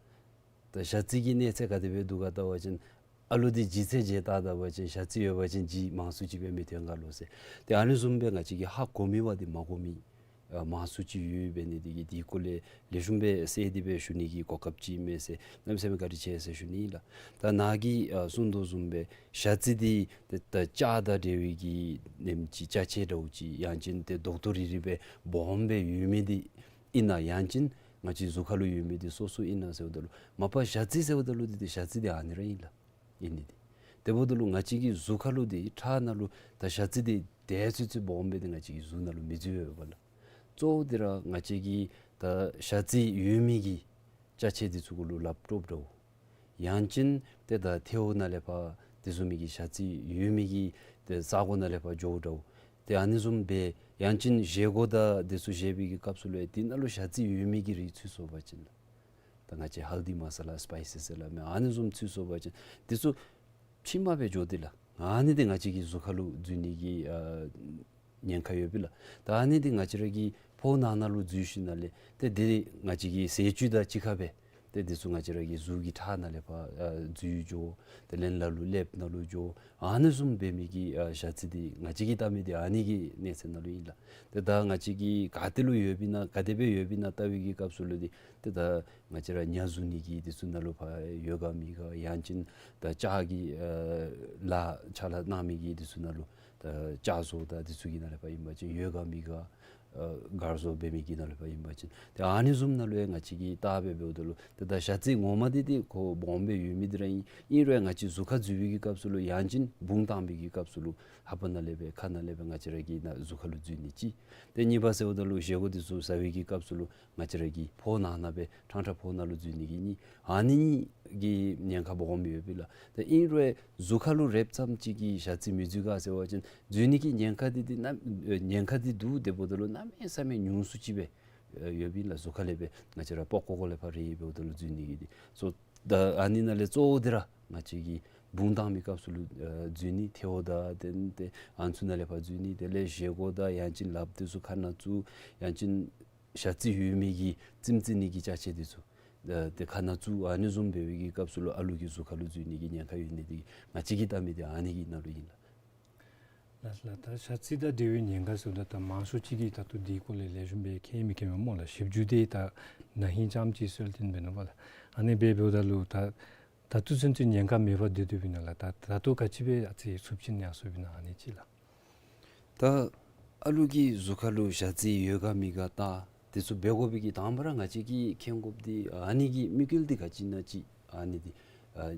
ད་ཞ་རྩི་གི་གནས་ཚད་ག་དེ་སྦེ་འདུག་ག་བལྟ་བ་ཅིན་ཨ་ལུ་འདི་ལྗིད་ཚད་བཞེས་བལྟ་བལྟ་བ་ཅིན་ཞ་རྩི་ཡོད་པ་ཅིན་ལྗིད་མང་སུ་ཅིག་སྦེ་མི་ཐོན་ག་ལོ་ཟེར། ཏེ་ཨ་ནི་བཟུམ་སྦེ་ང་བཅས་ཀྱིས་ཧ་གོ་མི་བ་འདི་མ་གོ་མི་ཨ་མང་སུ་ཅིག་ཡོད་འབད་ནི་འདི་གིས་འདི་སྐོར་ལས་ལེགས་ཤོམ་སྦེ་གསལ་ཏེ་སྦེ་ཞུ་ནི་གི་གོ་སྐབས་ཅིག་མས་ཟེར་གནམ་མེད་ས་མེད་བཀའ་དྲིན་ཆེ་ཟེར་ཞུ་ནི་ལགས། ད་ནཱ་གིས་ཨ་གསུང་དོ་བཟུམ་སྦེ་ཞ་རྩི་འདི་ད་ལྕགས་དང་འབྲེལ་བའི་གི་ནེམ་ཅིག་ཅ་ཆས་འདྲཝ་ཅིག་ཡང་ཅིན་ཏེ་རྡོག་ཏོ་རིལ་རི་སྦེ་སྦོམ་སྦེ་ཡོད་མི་འདི་ཨིན་ན་ཡང་ཅིན་ང་བཅས་གཟུགས་ཁ་ལུ་ཡོད་མི་འདི་སོ་སོ་ཨིན་ན་ཟེརཝ་ད་ལུ་མ་པ་ཞ་རྩི་ཟེརཝ་ད་ལུ་འདི་ཏེ་ཞ་རྩི་འདི་ཨ་ནི་ར་ཨིན་ལགས། ཨིན་ནི་འདི། དེ་འབདཝ་ད་ལུ་ང་བཅས་ཀྱི་གཟུགས་ཁ་ལུ་འདི་ཁྲག་ནང་ལུ་ད་ཞ་རྩི་འདི་དེ་ཚུན་ཚོད་སྦོམ་སྦེ་འདི་ང་བཅས་ཀྱི་གཟུགས་ནང་ལུ་མི་འཛུལ་བས་པ་ལགས། གཙོ་བོ་འདི་ར་ང་བཅས་ཀྱི་ད་ཞ་རྩི་ཡོད་མི་གི་ཅ་ཆས་འདི་ཚུ་གུ་ལུ་ལགཔ་དཀྲོགཔ་འདྲཝ། ཡང་ཅིན་ཏེ་ད་ཐལཝ་ནང་ལས་ཕར་དེ་བཟུམ་མའི་གི་ཞ་རྩི་ཡོད་མི་གི་ཏེ་ས་གོ་ནང་ལས་ཕར་འགྱོཝ་འདྲཝ། ཏེ་ཨ་ནི་བཟུམ་སྦེ་ཡང་ཅིན་བཞེས་སྒོ་དང་འདི་ཚུ་བཞེས་པའི་གི་སྐབས་སུ་ལུ་འདི་ནང་ལུ་ཞ་རྩི་ཡོད་མི་གི་རིགས་ཚུད་སོང་པ་ཅིན་ལགས། ད་ང་བཅས་ཧལ་དི་མ་ས་ལ་སི་པའི་སི་ཟེར་སླབ་མི་ཨ་ནི་བཟུམ་ཚུད་སོང་པ་ཅིན་འདི་ཚུ་ཕྱི་མ་སྦེ་འགྱོ་སྟེ་ལགས། ཨ་ནི་འདི་ང་བཅས་ཀྱི་གཟུགས་ཁ་ལུ་འཛུལ་ནི་གི་ཨ་ཉེན་ཁ་ཡོད་པས་ལགས། ད་ཨ་ནི་འདི་ང་བཅས་ར་གི་ཕོཝ་ནང་ན་ལུ་འཛུལ་ཞིནམ་ལས་ཏེ་འདི་ང་བཅས་ཀྱི་ཟས་བཅུད་དང་གཅིག་ཁར་སྦེ་ཏེ་འདི་ཚུ་ང་བཅས་ར་གི་གཟུགས་ཀྱི་ཁྲག་ནང་ལས་ཕར་ཨ་འཛུལ་འགྱོ། ཏེ་ལན་ལ་ལུ་ཀླདཔ་ནང་ལུ་འགྱོ། ཨ་ནི་བཟུམ་འབད་མི་གི་ཨ་ཞ་རྩི་འདི་ང་བཅས་ཀྱིས་བལྟ་མི་འདི་ཨ་ནི་གི་གནས་ཚད་ནང་ལུ་ཨིན་ལགས། ཏེ་ད་ང་བཅས་ཀྱིས་ག་ཏེ་ལུ་ཡོདཔ་ཨིན་ན་ག་དེ་སྦེ་ཡོདཔ་ཨིན་ན་བལྟ་བའི་གི་སྐབས་སུ་ལུ་འདི་ཏེ་ད་ང་བཅས་ར་ཉ་འཛུལ་ནི་གི་འདི་ཚུ་ནང་ལུ་ཕར་ཡོད་ག་མེད་ག་ཡང་ཅིན་ད་ལྕགས་ཀྱི་ཨ་ལག་ཕྱག་ལཱ་གནང་མི་གི་འདི་ཚུ་ནང་ལུ་ད་ལྕགས་བཟོ་དང་འདི་ཚུ་གི་ནང་ལས་ཕར་ཨིན་པ་ཅིན་ཡོད་ག་མེད་ག་ཨ་གར་བཟོ་འབད་མི་གི་ནང་ལས་ཕར་ཨིན་པ་ཅིན་ཏེ་ཨ་ནི་བཟུམ་ནང་ལུ་ཡང་ང་བཅས་ཀྱིས་བལྟ་སྦེ་འབདཝ་ད་ལུ་ཏེ་ད་ཞ་རྩི་ངོ་མ་འདི་ཏེ་ཁོ་སྦོམ་སྦེ་ཡོད་མི་འདི་ར་ཨིན། ཨིན་རུང་ང་བཅས་གཟུགས་ཁར་འཛུལ་བའི་གི་སྐབས་སུ་ལུ་ཡང་ཅིན་བུང་བཏང་བའི་གི་སྐབས་སུ་ལུ་ལྷ་པ་ནང་ལས་སྦེ་ཁ་ནང་ལས་སྦེ་ང་བཅས་ར་གི་ནང་གཟུགས་ཁ་ལུ་འཛུལ་ནི་གཅིག། ཏེ་གཉིས་པ་ཟེརཝ་ད་ལུ་བཞེས་སྒོ་འདི་ཚུ་ཟ་བའི་གི་སྐབས་སུ་ལུ་ང་བཅས་ར་གི་ཕོཝ་ནང་ན་སྦེ་ཕྲང་ཕྲང་ཕོཝ་ནང་ལུ་འཛུལ་ནི་གི་གཉིས། ཨ་ནི་གཉིས་ཀྱི་ཉེན་ཁ་སྦོམ་ཡོད་པས་ལགས། ཏེ་ཨིན་རུང་གཟུགས་ཁ་ལུ་རེགཔ་ཙམ་ཅིག་གིས་ཞ་རྩི་མི་འཛུལ་ག་ཟེར་བ་ཅིན་འཛུལ་ནི་གི་ཉེན་ཁ་འདི་འདི་ནམ་ཉེན་ཁ་འདི་འདུག། དེ་འབདཝ་ད་ལུ་གནམ་མེད་ས་མེད་ཉུང་སུ་ཅིག་སྦེ་ཡོདཔ་ཨིན་ལགས། གཟུགས་ཁ་ལས་སྦེ་ང་བཅས་ར་པགས་ཀོ་ཀོ་ལས་ཕར་རེག་འབདཝ་ད་ལུ་འཛུལ་ནི་གི་འདི་ཚུ། ད་ཨ་ནི་ནང་ལས་གཙོ་བོ་འདི་ར་ང་བཅས་ཀྱིས་བུང་བཏང་མི་སྐབས་སུ་ལུ་ཨ་འཛུལ་ནི་ཐལཝ་དང་ཏེ་ཏེ་ཨ་ནི་ཚུ་ནང་ལས་ཕར་འཛུལ་ནི། དེ་ལས་བཞེས་སྒོ་དང་ཡང་ཅིན་ལགཔ་འདི་ཚུ་ཁ་ནང་བཙུགས། ཡང་ཅིན་ཞ་རྩི་ཡོད་མི་གི་རྩེདམོ་རྩེ་ནི་གི་ཅ་ཆས་འདི་ཚུ་ཨ་ཏེ་ཁ་ནང་བཙུགས། ཨ་ནི་བཟུམ་འབད་བའི་གི་སྐབས་སུ་ལུ་ཨ་ལུ་གི་གཟུགས་ཁ་ལུ་འཛུལ་ནི་གི་ཉེན་ཁ་ཡོད་ནི་འདི་ང་བཅས་ཀྱིས་བལྟ་མི་འདི་ཨ་ནི་གི་ནང་ལུ་ཨིན་ལགས། ལགས་ལགས། ད་ཞ་རྩི་དང་འབྲེལ་བའི་ཉེན་ཁ་ཟེརཝ་ད་ད་མང་ཤོས་ཅིག་གིས་ད་ལྟོ་འདི་སྐོར་ལས་ལེགས་ཤོམ་སྦེ་མཁྱེན་མི་མཁྱེན་མས་སྨོ་ལགས། ཞིབ་འཇུག་འདི་ད་ན་ཧིང་ཙམ་ཅིག་སྲོལ་བཏོན་འབད་ནུག་པ་ལགས། ཨ་ནི་སྦེ་འབདཝ་ད་ལུ་ད་ད་ལྟོ་ཚུན་ཚོད་ཉེན་ཁ་མེད་པར་སྡོད་སྡོདཔ་ཨིན་ན་ལགས། ད་ད་ལྟོ་ག་ཅི་སྦེ་ཨ་ཙི་ཚབས་ཆེན་ཡར་སོངམ་ཨིན་ན་ཨ་ནི་ཅིག་ལགས། ད་ཨ་ལུ་གི་གཟུགས་ཁ་ལུ་ཞ་རྩི་ཡོད་ག་མེད་ག་བལྟ་དེ་ཚུ་འབད་དགོ་པའི་གི་དང་པ་ར་ང་བཅས་ཀྱིས་མཁྱེན་དགོཔ་འདི་ཨ་ནི་གི་དམིགས་ཡུལ་འདི་ག་ཅི་ཨིན་ན་ཅིག་ཨ་ནི་འདི་ ཨ་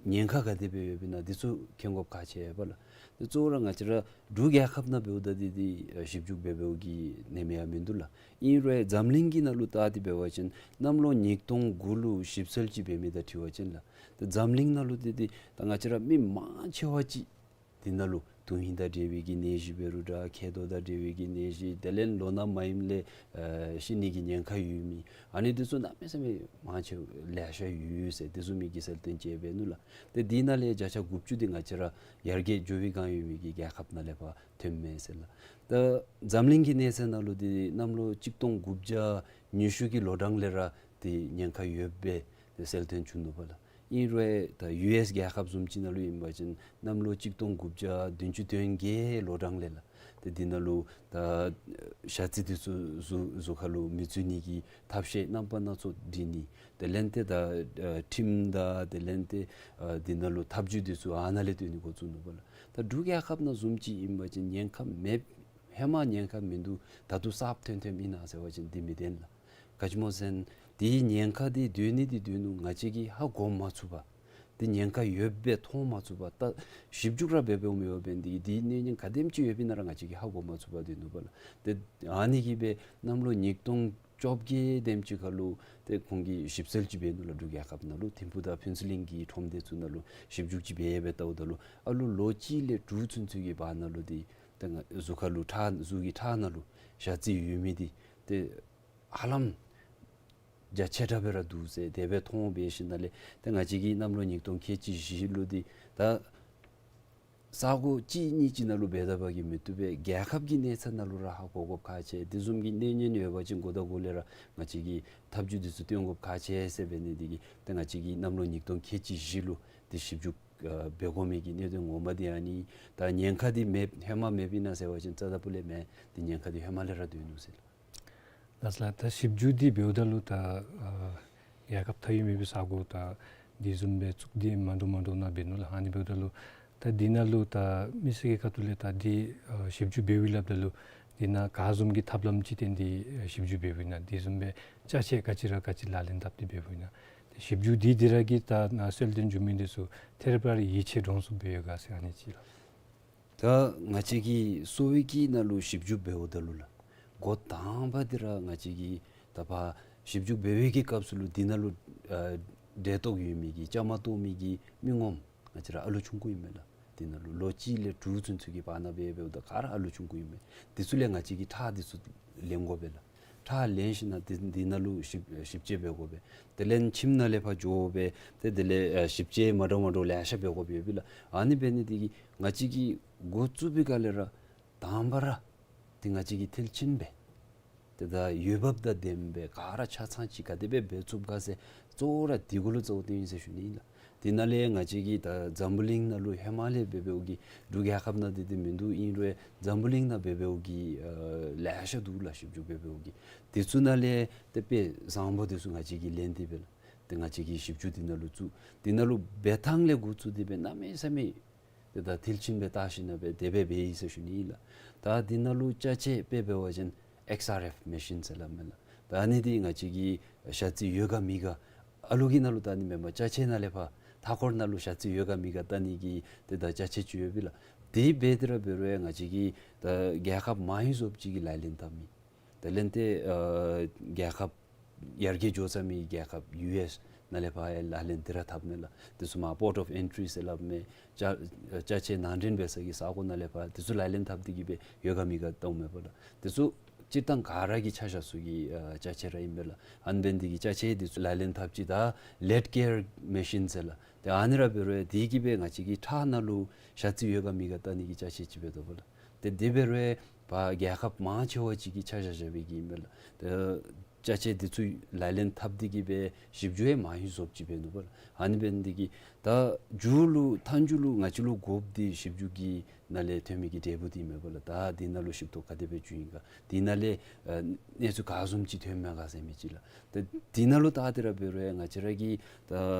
ཉེན་ཁ་ག་དེ་སྦེ་ཡོདཔ་ཨིན་ན་འདི་ཚུ་མཁྱེན་དགོཔ་ཁག་ཆེ་བས་ལགས། དེ་གཙོ་བོ་ར་ང་བཅས་ར་འབྲུག་རྒྱལ་ཁབ་ནང་འབདཝ་ད་འདི་འདི་ཨ་ཞིབ་འཇུག་འབད་འབདཝ་གི་ནེམ་ཡང་མིན་འདུག་ལགས། ཨིན་རུང་འཛམ་གླིང་གི་ནང་ལུ་བལྟ་སྟེ་འབད་བ་ཅིན་གནམ་ལོ་ཉིས་སྟོང་དགུ་ལུ་ཞིབ་འཚོལ་ཅིག་འབད་མི་དང་འཁྲིལ་བ་ཅིན་ལགས། ཏེ་འཛམ་གླིང་ནང་ལུ་འདི་འདི་ད་ང་བཅས་ར་མི་མང་ཆེ་བ་ཅིག་འདི་ནང་ལུ་དོན་ཧིང་དང་འབྲེལ་བའི་གི་ནད་གཞི་འབད་རུང་འདྲ། མཁལ་རྡོག་དང་འབྲེལ་བའི་གི་ནད་གཞི། དེ་ལས་ལོ་ན་མ་ཡིན་ལས་ཨ་ཤི་ནི་གི་ཉེན་ཁ་ཡོད་མི། ཨ་ནི་འདི་ཚུ་གནམ་མེད་ས་མེད་མང་ཆེ་ལེ་ཤ་ཡོད་ཟེར། འདི་ཚུ་མི་གིས་གསལ་སྟོན་བྱས་འབད་ནུག་ལགས། ཏེ་འདི་ནང་ལས་བརྒྱ་ཆ་དགུ་བཅུ་འདི་ང་བཅས་ར་ཡར་རྒྱས་འགྱོ་བའི་སྒང་ཡོད་མི་གི་རྒྱལ་ཁབ་ནང་ལས་ཕར་ཐོནམ་མས་ཟེར་ལགས། ད་འཛམ་གླིང་གི་གནས་ཚད་ནང་ལུ་འདི་གནམ་ལོ་གཅིག་སྟོང་དགུ་བརྒྱ་ཉི་ཤུ་གི་ལོ་གྲངས་ལས་ར་འདི་ཉེན་ཁ་ཡོདཔ་སྦེ་ཏེ་གསལ་སྟོན་བྱུང་ནུག་པ་ལགས། ཨིན་རུང་ད་ཡུ་ཨེསི་རྒྱལ་ཁབ་བཟུམ་ཅིག་ནང་ལུ་ཨིན་པ་ཅིན་གནམ་ལོ་གཅིག་སྟོང་དགུ་བརྒྱ་བདུན་ཅུ་དོན་བརྒྱད་ལོ་གྲངས་ལས་ལགས། ཏེ་འདི་ནང་ལུ་ད་ཞ་རྩི་འདི་ཚུ་གཟུགས་གཟུགས་ཁར་ལུ་མི་འཛུལ་ནི་གི་ཐབས་ཤེས་རྣམ་པ་སྣ་ཚོགས་སྒྲིག་ནི། དེ་ལས་ཏེ་ད་ཨ་ཁྲིམས་དང་དེ་ལས་ཏེ་ཨ་འདི་ནང་ལུ་ཐབས་བྱུས་འདི་ཚུ་ཨ་ནཱ་ལས་བཏོན་ནི་འགོ་བཙུགས་ནུག་པ་ལགས། ད་འབྲུག་རྒྱལ་ཁབ་ནང་བཟུམ་ཅིག་ཨིན་པ་ཅིན་ཉེན་ཁ་མེད། ཧེ་མ་ཉེན་ཁ་མིན་འདུག། ད་ལྟོ་གསརཔ་ཐོན་ཐོནམ་ཨིན་ན་ཟེར་བ་ཅིན་འདི་མི་བདེན་ལགས། ག་ཅི་སྨོ་ཟེར་ན་འདི་ཉེན་ཁ་འདི་སྡོད་ནི་འདི་སྡོད་ནུག། ང་བཅས་ཀྱིས་ཧ་གོ་མ་ཚུགས་པར་འདི་ཉེན་ཁ་ཡོདཔ་སྦེ་མཐོང་མ་ཚུགས་པར་ད་ཞིབ་འཇུག་ར་འབད་འབདཝ་མེད་པར་འབད་ནི་འདི་གིས་འདི་གནོད་ཉེན་ག་དེམ་ཅིག་ཡོདཔ་ཨིན་ན་ར་ང་བཅས་ཀྱིས་ཧ་གོ་མ་ཚུགས་པར་སྡོད་ནུག་པ་ལགས། ཏེ་ཨ་ནི་གིས་སྦེ་གནམ་ལོ་ཉིས་སྟོང་བཅོ་བརྒྱད་དེམ་ཅིག་ཁར་ལུ་ཏེ་ཁོང་གིས་ཞིབ་འཚོལ་ཅིག་འབད་ནུག་ལགས། འབྲུག་རྒྱལ་ཁབ་ནང་ལུ་ཐིམ་ཕུག་དང་ཕུན་ཚོགས་གླིང་གི་ཁྲོམ་སྡེ་ཚུ་ནང་ལུ་ཞིབ་འཇུག་ཅིག་འབད་འབད་བལྟཝ་ད་ལུ་ཨ་ལུ་ལོ་གཅིག་ལས་དྲུག་ཚུན་ཚོད་ཀྱི་བར་ན་ལུ་འདི་ཏེ་ང་གཟུགས་ཁར་ལུ་ཁྲག་གཟུགས་ཀྱི་ཁྲག་ནང་ལུ་ཞ་རྩི་ཡོད་མི་འདི་ཏེ་ཧ་ལམ་རྒྱ་ཆེ་དྲགས་སྦེ་ར་འདུག་ཟེར་དེ་སྦེ་མཐོང་འབད་ཞིནམ་ལས་ཏེ་ང་བཅས་ཀྱིས་གནམ་ལོ་ཉིས་སྟོང་ཁལ་གཅིག་བཞི་ལུ་འདི་ད་ས་གོ་གཅིག་གཉིས་ཅིག་ནང་ལུ་འབད་ད་པ་གིས་མི་བཏུབ་པས། རྒྱལ་ཁབ་ཀྱི་གནས་ཚད་ནང་ལུ་ར་ཧ་གོ་དགོཔ་ཁག་ཆེ། དེ་བཟུམ་གྱི་གནོད་ཉེན་ཡོད་པ་ཅིན་འགོ་དང་འགོ་ལས་ར་ང་བཅས་ཀྱིས་ཐབས་བྱུས་འདི་ཚུ་སྟོན་དགོཔ་ཁག་ཆེ་ཟེར་འབད་ནི་འདི་གིས་ཏེ་ང་བཅས་ཀྱིས་གནམ་ལོ་ཉིས་སྟོང་ཁལ་གཅིག་བཞི་ལུ་ཏེ་ཞིབ་འཇུག་ཨ་འབད་དགོ་མི་གི་གནད་དོན་ངོ་མ་འདི་ཨ་ནི། ད་ཉེན་ཁ་འདི་མེདཔ་ཧེ་མ་མེདཔ་ཨིན་ན་ཟེར་བ་ཅིན་རྩ་དང་སྤུ་ལས་མེན། ཏེ་ཉེན་ཁ་འདི་ཧེ་མ་ལས་ར་སྡོད་ནུག་ཟེར་ལགས། ལགས་སོ་ལགས། ད་ཞིབ་འཇུག་འདི་འབདཝ་ད་ལུ་ད་ཨ་རྒྱལ་ཁབ་མཐའ་དབུས་མེད་པའི་ས་གོ་ད་འདི་བཟུམ་སྦེ་བཙུགས་ཏེ་མ་འདྲཝ་མ་འདྲཝ་ནང་འབད་ནུག་ལགས། ཨ་ནི་འབདཝ་ད་ལུ་ད་འདི་ནང་ལུ་ད་མི་སེར་གྱི་ཁ་ཐུག་ལས་ད་འདི་ཨ་ཞིབ་འཇུག་འབདཝ་ཨིན་སླབ་ད་ལུ་འདི་ནང་ག་བཟུམ་གྱི་ཐབས་ལམ་ཅིག་བརྟེན་ཏེ་ཨ་ཞིབ་འཇུག་འབདཝ་ཨིན་ན། དེ་བཟུམ་སྦེ་ཅ་ཆས་ག་ཅི་ར་ག་ཅི་ལག་ལེན་འཐབ་སྟེ་འབདཝ་ཨིན་ན། ཏེ་ཞིབ་འཇུག་འདི་འདི་ར་གི་ད་ནཱ་གསལ་སྟོན་འབྱུང་མི་འདི་ཚུ་ཐད་རི་བ་རི་ཡིད་ཆེས་འདྲོངས་ཚུགསཔ་སྦེ་ཡོད་ག་ཟེར་ཨ་ནི་ཅིག་ལགས། ད་ང་བཅས་ཀྱིས་གསོ་བའི་གི་ནང་ལུ་ཞིབ་འཇུག་འབདཝ་ད་ལུ་ལགས། འགོ་དང་པ་འདི་ར་ང་བཅས་ཀྱིས་ད་ཕར་ཞིབ་འཇུག་འབད་བའི་གི་སྐབས་སུ་ལུ་འདི་ནང་ལུ་ཨ་འདྲེ་གཏོགས་ཡོད་མི་གི་བཅའ་མར་གཏོགས་མི་གི་མི་ངོམ་ང་བཅས་ར་ཨ་ལུ་ཆུང་ཀུ་ཨིན་མས་ལགས། འདི་ནང་ལུ་ལོ་གཅིག་ལས་དྲུག་ཚུན་ཚོད་ཀྱི་བར་ན་འབད་འབདཝ་ད་ག་ར་ཨ་ལུ་ཆུང་ཀུ་ཨིན་མས། འདི་ཚུ་ལས་ང་བཅས་ཀྱིས་ཁྲག་འདི་ཚུ་ལེན་དགོ་པས་ལགས། ཁྲག་ལེན་ཞིནམ་ལས་འདི་འདི་ནང་ལུ་ཞིབ་ཞིབ་དཔྱད་འབད་དགོ་པས། དེ་ལས་ཁྱིམ་ནང་ལས་ཕར་འགྱོ་སྦེ་ཏེ་དེ་ལས་ཨ་ཞིབ་དཔྱད་མ་འདྲཝ་མ་འདྲཝ་ལེ་ཤ་འབད་དགོཔ་ཡོད་པས་ལགས། ཨ་ནི་འབད་ནི་འདི་གིས་ང་བཅས་ཀྱིས་འགོ་བཙུགས་པའི་སྒང་ལས་ར་དང་པ་ར་ཏེ་ང་བཅས་ཀྱིས་མཐིལ་ཕྱིན་སྦེ་ཏེ་ད་འོས་འབབ་དང་ལྡནམ་སྦེ་ག་ར་ཆ་ཚང་ཅིག་ག་དེ་སྦེ་འབད་ཚུགས་ག་ཟེར་གཙོ་བོ་ར་འདི་གུ་ལུ་གཙོ་བོ་བཏོན་ཡི་ཟེར་ཞུ་ནི་ཨིན་ལགས། དེ་ནང་ལས་ང་བཅས་ཀྱིས་ད་འཛམ་བུ་གླིང་ནང་ལུ་ཧེ་མ་ལས་འབད་འབདཝ་གི་འབྲུག་རྒྱལ་ཁབ་ནང་འདི་འདི་མིན་འདུག། ཨིན་རུང་འཛམ་བུ་གླིང་ནང་འབད་འབདཝ་གི་ཨ་ལེ་ཤ་འདུག་ལགས། ཞིབ་འཇུག་འབད་འབདཝ་གི་འདི་ཚུ་ནང་ལས་ཏེ་དཔེ་བཟང་པོ་འདི་ཚུ་ང་བཅས་ཀྱིས་ལེན་ཏེ་སྦེ་ལགས། ཏེ་ང་བཅས་ཀྱིས་ཞིབ་འཇུག་འདི་ནང་ལུ་བཙུགས། འདི་ནང་ལུ་འབད་ཐངས་ལས་འགོ་བཙུགས་ཏེ་སྦེ་གནམ་མེད་ས་མེད་ཏེ་ད་མཐིལ་ཕྱིན་སྦེ་བལྟ་ཞིནམ་ལས་སྦེ་དེ་སྦེ་འབད་ཡི་ཟེར་ཞུ་ནི་ཨིན་ལགས། ད་འདི་ནང་ལུ་ཅ་ཆས་དཔེ་འབད་བ་ཅིན་ཨེགསི་ཨར་ཨེཕ་མེ་ཤིན་ཟེར་སླབ་མས་ལགས། ད་ཨ་ནི་འདི་ང་བཅས་ཀྱི་ཞ་རྩི་ཡོད་ག་མེད་ག་ཨ་ལུ་གི་ནང་ལུ་བལྟ་ནི་མེན་པར་ཅ་ཆས་ནང་ལས་ཕར་མཐའ་འཁོར་ནང་ལུ་ཞ་རྩི་ཡོད་ག་མེད་ག་བལྟ་ནི་གི་ཏེ་ད་ཅ་ཆས་ཅིག་ཡོད་པས་ལགས། དེ་འབད་དེ་ར་འབད་རུང་ང་བཅས་ཀྱི་ད་རྒྱལ་ཁབ་མང་ཡོད་ཟོབ་ཅིག་གིས་ལག་ལེན་འཐབ་མི། དེ་ལས་ཏེ་ཨ་རྒྱལ་ཁབ་ཡར་རྒྱས་འགྱོ་ཚར་མི་རྒྱལ་ཁབ་ཡུ་ཨེསི་ནང་ལས་ཕར་ཡང་ལག་ལེན་འདི་ར་འཐབ་མས་ལགས། དེ་ཚུ་མར་པོརཊ་ཨོཕ་ཨེན་ཊི་རི་ཟེར་སླབ་མས། ཅ་ཅ་ཆས་ནང་འདྲེན་འབད་ས་གི་ས་གོ་ནང་ལས་ཕར་དེ་ཚུ་ལག་ལེན་འཐབ་སྟེ་གི་སྦེ་ཡོད་ག་མེད་ག་བལྟཝ་མས་པ་ལགས། དེ་ཚུ་སྤྱིར་བཏང་ག་ར་གི་ཆ་བཞག་ས་གི་ཨ་ཅ་ཆས་ར་ཨིན་པས་ལགས། ཨ་ནི་འབད་ནི་འདི་གིས་ཅ་ཆས་འདི་ཚུ་ལག་ལེན་འཐབ་ཅི། ད་ལེཊ་ཀེར་མེ་ཤིན་ཟེར་ལགས། ཏེ་ཨ་ནི་ར་འབད་རུང་འདི་གིས་སྦེ་ང་བཅས་ཀྱི་ཁྲག་ནང་ལུ་ཞ་རྩི་ཡོད་ག་མེད་ག་བལྟ་ནི་གི་ཅ་ཆས་ཅིག་འབད་དོ་པ་ལགས། ཏེ་དེ་འབད་རུང་ཕར་རྒྱལ་ཁབ་མང་ཆེ་བ་ཅིག་གིས་ཆ་བཞག་བཞག་པའི་གི་ཨིན་པས་ལགས། ཏེ་ཅ་ཆས་འདི་ཚུ་ལག་ལེན་འཐབ་སྟེ་གི་སྦེ་ཞིབ་འཇུག་ཡང་མང་ཡོད་ཟོབ་ཅིག་འབད་ནུག་པ་ལགས། ཨ་ནི་འབད་ནི་འདི་གིས་ད་མཇུག་ལུ་མཐའ་མཇུག་ལུ་ང་བཅས་ལུ་དགོཔ་འདི་ཞིབ་འཇུག་གི་ནང་ལས་ཐོན་མི་གི་འབྲས་བུ་འདི་མས་པ་ལགས། ད་འདི་ནང་ལུ་ཞིབ་ཏོག་ག་དེ་སྦེ་བྱུང་ཡི་ག། འདི་ནང་ལས་ཨ་གནས་ཚུལ་ག་བཟུམ་ཅིག་ཐོན་མས་ག་ཟེར་མི་ཅིག་ལགས། ད་འདི་ནང་ལུ་བལྟ་སྟེ་ར་འབད་རུང་ང་བཅས་ར་གི་ད་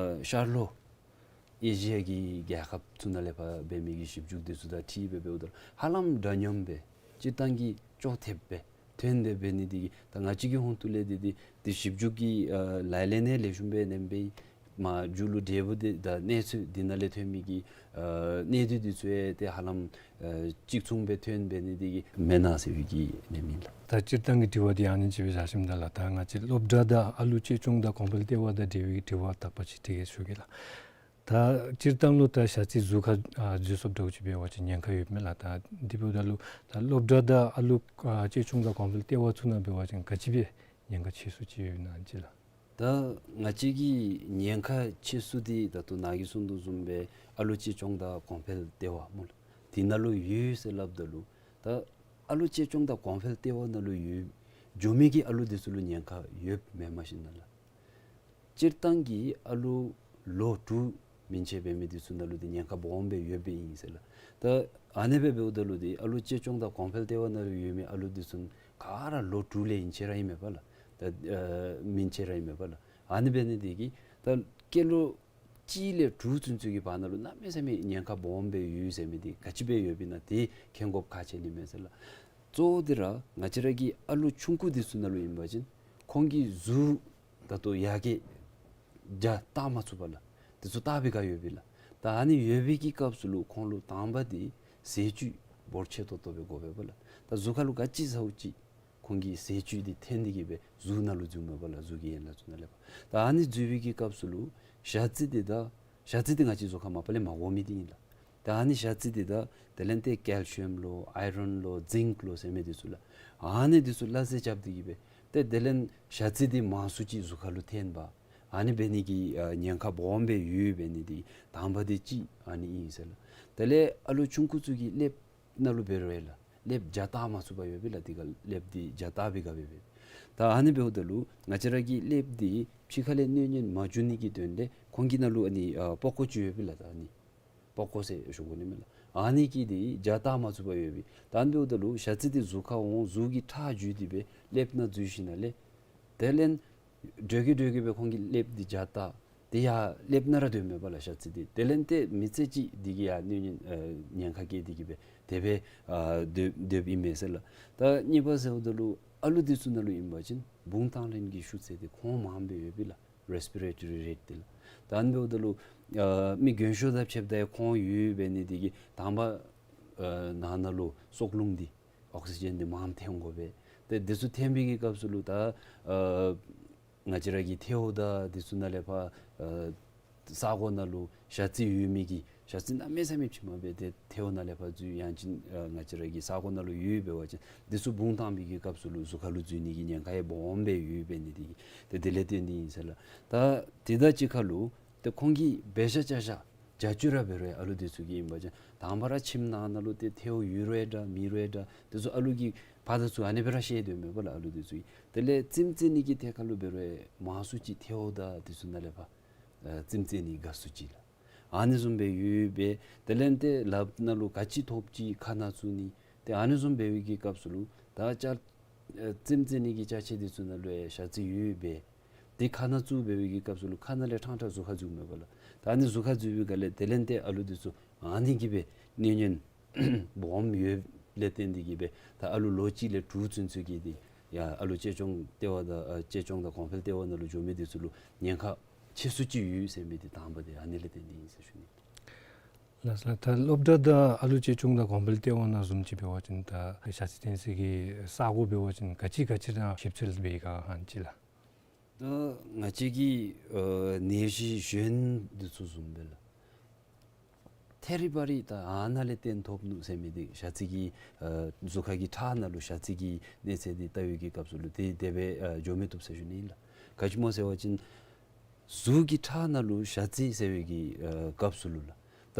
ཤར་ལྷོ་ཨེ་ཤི་ཡ་གི་རྒྱལ་ཁབ་ཚུ་ནང་ལས་ཕར་འབད་མི་གི་ཞིབ་འཇུག་འདི་ཚུ་དང་འཁྲིལ་སྦེ་འབདཝ་ད་ཧ་ལམ་འདྲ་མཉམ་སྦེ་སྤྱིར་བཏང་གི་ཅོག་འཐདཔ་སྦེ་ཐོན་ཏེ་འབད་ནི་འདི་གིས་ད་ང་བཅས་ཀྱི་ཧོངས་ཏོ་ལས་འདི་འདི་འདི་ཞིབ་འཇུག་གི་ཨ་ལག་ལེན་ཡང་ལེགས་ཤོམ་སྦེ་ལེན་པས། མ་མཇུག་ལུ་འབྲས་བུ་འདི་དང་གནས་ཚུལ་འདི་ནང་ལས་ཐོན་མི་གི་ཨ་གནད་དོན་འདི་ཚུ་ཡང་ཏེ་ཧ་ལམ་ཨ་གཅིག་མཚུངས་སྦེ་ཐོན་འབད་ནི་འདི་གིས་མེན་ན་ཟེར་བའི་གི་ཨིན་མས་ལགས། ད་སྤྱིར་བཏང་གི་དྲི་བ་འདི་ཨ་ནི་ཅིག་སྦེ་བཞག་ཞིནམ་ད་ལགས། ད་ང་བཅས་སློབ་གྲྭ་དང་ཨ་ལུ་གཅེས་སྐྱོང་དང་གོང་འཕེལ་ལྟེ་བ་དང་འབྲེལ་བའི་དྲི་བ་དག་པ་ཅིག་དྲི་གེ་ཞུ་གེ་ལགས། ད་སྤྱིར་བཏང་ལུ་ད་ཞ་རྩི་གཟུགས་ཁར་ཨ་འཛུལ་སོངམ་འདྲཝ་ཅིག་འབད་བ་ཅིན་ཉེན་ཁ་ཡོདཔ་མས་ལགས། ད་དེ་འབདཝ་ད་ལུ་ད་སློབ་གྲྭ་དང་ཨ་ལུ་ཨ་གཅེས་སྐྱོང་དང་གོང་འཕེལ་ལྟེ་བ་ཚུ་ནང་འབད་བ་ཅིན་ག་ཅི་སྦེ་ཉེན་ཁ་ཆེ་སུ་ཅིག་ཡོད་ན་ཅིག་ལགས། ད་ང་བཅས་ཀྱི་ཉེན་ཁ་ཆེ་སུ་འདི་ད་ལྟོ་ནཱ་གིས་གསུངས་དོ་བཟུམ་སྦེ་ཨ་ལུ་གཅེས་སྐྱོང་དང་གོང་འཕེལ་ལྟེ་བ་སྨོ་ལགས། དེ་ནང་ལུ་ཡོད་ཟེར་སླབ་ད་ལུ་ད་ཨ་ལུ་གཅེས་སྐྱོང་དང་གོང་འཕེལ་ལྟེ་བ་ནང་ལུ་ཡོད་འགྱོ་མི་གི་ཨ་ལུ་འདི་ཚུ་ལུ་ཉེན་ཁ་ཡོདཔ་མེན་མས་ཤིག་ན་ལགས། སྤྱིར་བཏང་གི་ཨ་ལུ་ལོ་དྲུག་མན་ཆད་འབད་མི་འདི་ཚུ་ནང་ལུ་འདི་ཉེན་ཁ་སྦོམ་སྦེ་ཡོདཔ་ཨིན་ཟེར་ལགས། ད་ཨ་ནི་སྦེ་འབདཝ་ད་ལུ་འདི་ཨ་ལུ་གཅེས་སྐྱོང་དང་གོང་འཕེལ་ལྟེ་བ་ནང་ལུ་ཡོད་མི་ཨ་ལུ་འདི་ཚུ་ག་ར་ལོ་དྲུག་ལས་ཡན་ཆད་ར་ཨིན་མས་པ་ལགས། ད་ཨ་མན་ཆད་ར་ཨིན་མས་པ་ལགས། ཨ་ནི་འབད་ནི་འདི་གིས་ད་སྐྱེས་ལོ་གཅིག་ལས་དྲུག་ཚུན་ཚོད་ཀྱི་བར་ན་ལུ་གནམ་མེད་ས་མེད་ཉེན་ཁ་སྦོམ་སྦེ་ཡོད་ཟེར་མི་འདི་ག་ཅི་སྦེ་ཡོདཔ་ཨིན་ན་འདི་མཁྱེན་དགོཔ་ཁག་ཆེ་ནི་མས་ཟེར་ལགས། གཙོ་བོ་འདི་ར་ང་བཅས་ར་གི་ཨ་ལུ་ཆུང་ཀུ་འདི་ཚུ་ནང་ལུ་ཨིན་པ་ཅིན་ཁོང་གི་གཟུགས་ད་ལྟོ་ཡར་རྒྱས་རྒྱ་བཏང་མ་ཚུགས་པ་ལགས། འདི་ཚུ་བལྟ་སྦེ་ག་ཡོད་པས་ལགས། ད་ཨ་ནི་ཡོད་པའི་གི་སྐབས་སུ་ལུ་ཁོང་ལུ་དང་པ་འདི་ཟས་བཅུད་འབོར་ཆེ་ཏོག་ཏོ་སྦེ་དགོ་པས་པ་ལགས། ད་གཟུགས་ཁ་ལུ་ག་ཅི་ཟཝ་ཅིག་ཁོང་གི་ཟས་བཅུད་འདི་འཐོན་ཏེ་གི་སྦེ་གཟུགས་ནང་ལུ་འཛུལཝ་མས་པ་ལགས། གཟུགས་ཀྱི་ཡན་ལག་ཚུ་ནང་ལས་ཕར། ད་ཨ་ནི་འཛུལ་བའི་གི་སྐབས་སུ་ལུ་ཞ་རྩི་འདི་དང་ཞ་རྩི་འདི་ང་བཅས་གཟུགས་ཁར་མ་པ་ལས་མ་དགོ་མི་འདི་ཨིན་ལགས། ད་ཨ་ནི་ཞ་རྩི་འདི་དང་དེ་ལས་ཏེ་ཀལ་ཤི་ཡམ་ལོ་ཨའི་རོན་ལོ་ཛིང་ལོ་ཟེར་མི་འདི་ཚུ་ལགས། ཨ་ནི་འདི་ཚུ་སླ་བསྲེ་རྐྱབ་སྟེ་གི་སྦེ་ཏེ་དེ་ལས་ཞ་རྩི་འདི་མང་སུ་ཅིག་གཟུགས་ཁ་ལུ་འཐོན་པ། ཨ་ནི་འབད་ནི་གི་ཨ་ཉེན་ཁ་སྦོམ་སྦེ་ཡོད་འབད་ནི་འདི་དང་པ་འདི་གཅིག་ཨ་ནི་ཨིན་ཟེར་ལགས། དེ་ལས་ཨ་ལུ་ཆུང་ཀུ་ཚུ་གི་ཀླདཔ་ནང་ལུ་འབད་རུང་ཡང་ལགས། ཀླདཔ་རྒྱ་བཏང་མ་ཚུགས་པར་ཡོད་པས་ལགས། འདི་ག་ཀླདཔ་འདི་རྒྱ་བཏང་སྦེ་ག་སྦེ་འབད། ད་ཨ་ནི་འབདཝ་ད་ལུ་ང་བཅས་ར་གི་ཀླདཔ་འདི་ཕྱི་ཁ་ལས་གནོད་ཉེན་མ་འབྱུང་ནི་གི་དོན་ལས་ཁོང་གི་ནང་ལུ་ཨ་ནི་ཨ་པགས་ཀོ་ཅིག་ཡོད་པས་ལགས། ད་ཨ་ནི་པགས་ཀོ་ཟེར་ཞུ་དགོ་ནི་མས་ལགས། ཨ་ནི་གིས་འདི་རྒྱ་བཏང་མ་ཚུགས་པར་ཡོད་པས། ད་ཨ་ནི་འབདཝ་ད་ལུ་ཞ་རྩི་འདི་གཟུགས་ཁར་འོང་གཟུགས་ཀྱི་ཁྲག་འཇུ་སྟེ་སྦེ་ཀླདཔ་ནང་འཛུལ་ཞིནམ་ལས་དེ་ལས་འགྱོ་གི་འགྱོ་གི་སྦེ་ཁོང་གི་ཀླདཔ་འདི་རྒྱ་བཏང་། དེ་ཡང་ཀླདཔ་ནང་ར་སྡོདཔ་མས་པ་ལགས་ཞ་རྩི་འདི། དེ་ལས་ཏེ་མི་ཚེ་གཅིག་འདི་གིས་ཡང་གནོད་ཉེན་ཨ་ཉེན་ཁ་བཀལ་ཏེ་གི་སྦེ་དེ་སྦེ་ཨ་སྡོད་སྡོདཔ་ཨིན་མས་ཟེར་ལགས། ད་གཉིས་པ་ཟེརཝ་ད་ལུ་ཨ་ལུ་འདི་ཚུ་ནང་ལུ་ཨིན་པ་ཅིན་བུང་བཏང་ལེན་གྱི་ཤུགས་ཚད་འདི་ཁོང་མངམ་སྦེ་ཡོད་པས་ལགས། རེས་པི་རེ་ཊོ་རི་རེཊ་འདི་ལགས། ད་ཨ་ནི་འབདཝ་ད་ལུ་ཨ་མི་རྒན་ཤོས་དང་ཕྱདཔ་ད་ཡང་ཁོང་ཡོད་འབད་ནི་འདི་གིས་དང་པ་ཨ་ནང་ན་ལུ་སྲོག་རླུང་འདི་ཨོག་སི་ཇེན་འདི་མངམ་འཐོན་དགོ་པས། ཏེ་འདི་ཚུ་འཐོན་པའི་གི་སྐབས་སུ་ལུ་ད་ཨ་ང་བཅས་ར་གི་ཐལཝ་དང་འདི་ཚུ་ནང་ལས་ཕར་ཨ་ས་གོ་ནང་ལུ་ཞ་རྩི་ཡོད་མི་གི་ཞ་རྩི་གནམ་མེད་ས་མེད་ཕྱི་མ་སྦེ་ཏེ་ཐལཝ་ནང་ལས་ཕར་འཛུལ་ཡང་ཅིན་ཨ་ང་བཅས་ར་གི་ས་གོ་ནང་ལུ་ཡོད་འབད་བ་ཅིན་འདི་ཚུ་བུང་བཏང་པའི་གི་སྐབས་སུ་ལུ་གཟུགས་ཁ་ལུ་འཛུལ་ནི་གི་ཉེན་ཁ་ཡང་སྦོམ་སྦེ་ཡོད་འབད་ནི་འདི་གིས་ཏེ་དེ་ལས་བརྟེན་ཏེ་ཨིན་ཟེར་ལགས། ད་དེ་དང་གཅིག་ཁར་ལུ་ཏེ་ཁོང་གི་འབད་བཞག་བྱ་བཞག་བྱ་སྤྱོད་ར་འབད་རུང་ཨ་ལུ་འདི་ཚུ་གི་ཨིན་པ་ཅིན་དང་པ་ར་ཁྱིམ་ནང་ན་ལུ་ཏེ་ཐལཝ་ཡོད་རུང་འདྲ་མེད་རུང་འདྲ་འདི་ཚུ་ཨ་ལུ་གིས་ཕར་དང་ཚུར་ཨ་ནི་སྦེ་ར་བཤལ་སྡོདཔ་མས་པ་ལགས་ཨ་ལུ་འདི་ཚུ་གིས། དེ་ལས་རྩེདམོ་རྩེ་ནི་གི་ཐད་ཁར་ལུ་འབད་རུང་མང་སུ་ཅིག་ཐལཝ་དང་འདི་ཚུ་ནང་ལས་ཕར་ཨ་རྩེདམོ་རྩེ་ནི་དགའ་སུ་ཅིག་ལགས། ཨ་ནི་བཟུམ་སྦེ་ཡོད་པས། དེ་ལས་ཏེ་ལགཔ་ནང་ལུ་ག་ཅི་ཐོབ་ཅི་ཁ་ནང་བཙུགས་ནི། ཏེ་ཨ་ནི་བཟུམ་འབད་བའི་གི་སྐབས་སུ་ལུ་ད་ཅ་ཨ་རྩེདམོ་རྩེ་ནི་གི་ཅ་ཆས་འདི་ཚུ་ནང་ལུ་ཡང་ཞ་རྩི་ཡོད་པས། ཏེ་ཁ་ནང་བཙུགས་འབད་བའི་གི་སྐབས་སུ་ལུ་ཁ་ནང་ལས་ཕྲང་ཕྲང་གཟུགས་ཁར་འཛུལཝ་མས་པ་ལགས། ད་ཨ་ནི་གཟུགས་ཁར་འཛུལ་བའི་སྒང་ལས་དེ་ལས་ཏེ་ཨ་ལུ་འདི་ཚུ་ཨ་ནི་གིས་སྦེ་གནོད་ཉེན་སྦོམ་ཡོདཔ་ལས་བརྟེན་ཏེ་གི་སྦེ་ད་ཨ་ལུ་ལོ་གཅིག་ལས་དྲུག་ཚུན་ཚོད་ཀྱི་འདི་ཡ་ཨ་ལུ་གཅེས་སྐྱོང་ལྟེ་བ་དང་ཨ་གཅེས་སྐྱོང་དང་གོང་འཕེལ་ལྟེ་བ་ནང་ལུ་འགྱོ་མི་འདི་ཚུ་ལུ་ཉེན་ཁ་ཆེ་སུ་ཅིག་ཡོད་ཟེར་མི་འདི་དང་པ་འདི་ཨ་ནི་ལས་བརྟེན་ཏེ་ཨིན་ཟེར་ཞུ་ནི། ལགས་སོ། ད་སློབ་གྲྭ་དང་ཨ་ལུ་གཅེས་སྐྱོང་དང་གོང་འཕེལ་ལྟེ་བ་ནང་བཟུམ་ཅིག་འབད་བ་ཅིན་ད་ཞ་རྩི་འཐོན་སའི་གི་ས་གོ་འབད་བ་ཅིན་ག་ཅི་ག་ཅི་ར་ཞིབ་འཚོལ་འབད་ག་ཧན་ཅི་ལགས། ད་ང་བཅས་ཀྱི་ཨ་ནད་གཞི་གཞན་འདི་ཚུ་བཟུམ་སྦེ་ལགས། ཐེ་རི་བ་རི་ད་ཨ་ནཱ་ལས་བརྟེན་ཐོབ་ནུག་ཟེར་མི་འདི་ཞ་རྩི་གི་ཨ་གཟུགས་ཁ་གི་ཁྲག་ནང་ལུ་ཞ་རྩི་གི་གནས་ཚད་འདི་བལྟ་བའི་གི་སྐབས་སུ་ལུ་དེ་དེ་སྦེ་ཨ་འགྱོ་མི་བཏུབ་ཟེར་ཞུ་ནི་ཨིན་ལགས། ག་ཅི་སྨོ་ཟེར་བ་ཅིན་གཟུགས་ཀྱི་ཁྲག་ནང་ལུ་ཞ་རྩི་ཟེར་བའི་གི་ཨ་སྐབས་སུ་ལུ་ལགས། ད་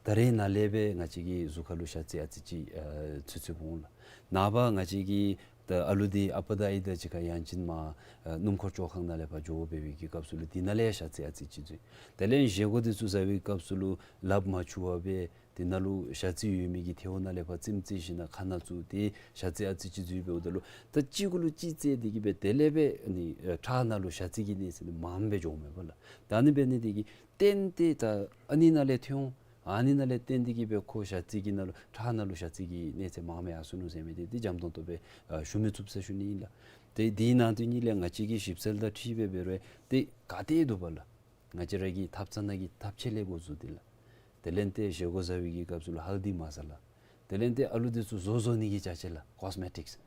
ད་རེས་ནཱ་ལས་སྦེ་ང་བཅས་ཀྱི་གཟུགས་ཁ་ལུ་ཞ་རྩི་ཨ་ཙི་ཅིག་ཨ་ཚུད་ཚུདཔ་འོང་ལགས། ནངས་པ་ང་བཅས་ཀྱི་ད་ཨ་ལུ་འདི་ཨ་པ་དང་ཨའི་དང་གཅིག་ཁར་ཡང་ཅིན་མར་ཨ་སྣུམ་འཁོར་བཅོ་ཁང་ནང་ལས་ཕར་འགྱོ་འབད་བའི་གི་སྐབས་སུ་ལུ་དེ་ནང་ལས་ཞ་རྩི་ཨ་ཙི་ཅིག་འཛུལ། དེ་ལས་བཞེས་སྒོ་འདི་ཚུ་བཟའ་བའི་སྐབས་སུ་ལུ་ལགཔ་མ་འཁྱུ་བར་སྦེ་དེ་ནང་ལུ་ཞ་རྩི་ཡོད་མི་གི་ཐལཝ་ནང་ལས་ཕར་རྩེདམོ་རྩེ་ཞིན་ན་ཁ་ནང་བཙུགས་ཏེ་ཞ་རྩི་ཨ་ཙི་ཅིག་འཛུལ་འབདཝ་ད་ལུ་ད་གཅིག་གུ་ལུ་གཅིག་རྩེ་སྟེ་གི་སྦེ་དེ་ལས་སྦེ་ཨ་ནི་ཨ་ཁྲག་ནང་ལུ་ཞ་རྩི་གི་གནས་ཚད་འདི་མངམ་སྦེ་འགྱོཝ་མས་པ་ལགས། ད་ཨ་ནི་འབད་ནི་འདི་གིས་བརྟེན་ཏེ་ད་ཨ་ནི་ནང་ལས་ཐོན་འོང་། ཨ་ནི་ནང་ལས་བརྟེན་ཏེ་གི་སྦེ་ཁོ་ཞ་རྩི་གི་ནང་ལུ་ཁྲག་ནང་ལུ་ཞ་རྩི་གི་གནས་ཚད་མངམ་ཡར་སོ་ནུག་ཟེར་མི་འདི་འདི་འཇམ་ཏོང་ཏོ་སྦེ་ཨ་ཞུ་མི་ཚུགས་ཟེར་ཞུ་ནི་ཨིན་ལགས། ཏེ་དེའི་ནང་དོན་ཉིད་ལས་ང་བཅས་ཀྱིས་ཞིབ་འཚོལ་དང་འཁྲིལ་སྦེ་འབད་རུང་ཏེ་ག་ཏེ་འདུག་པ་ལགས། ང་བཅས་ར་གི་ཐབ་ཚང་ནང་གི་ཐབ་ཆས་ལས་འགོ་བཙུགས་ཏེ་ལགས། དེ་ལས་ཏེ་བཞེས་སྒོ་བཟའ་བའི་གི་སྐབས་སུ་ལུ་ཧལ་དི་མ་ས་ལ། དེ་ལས་ཏེ་ཨ་ལུ་འདི་ཚུ་བཟོ་བཟོ་ནི་གི་ཅ་ཆས་ལགས། ཀོས་མེ་ཊིཀསི།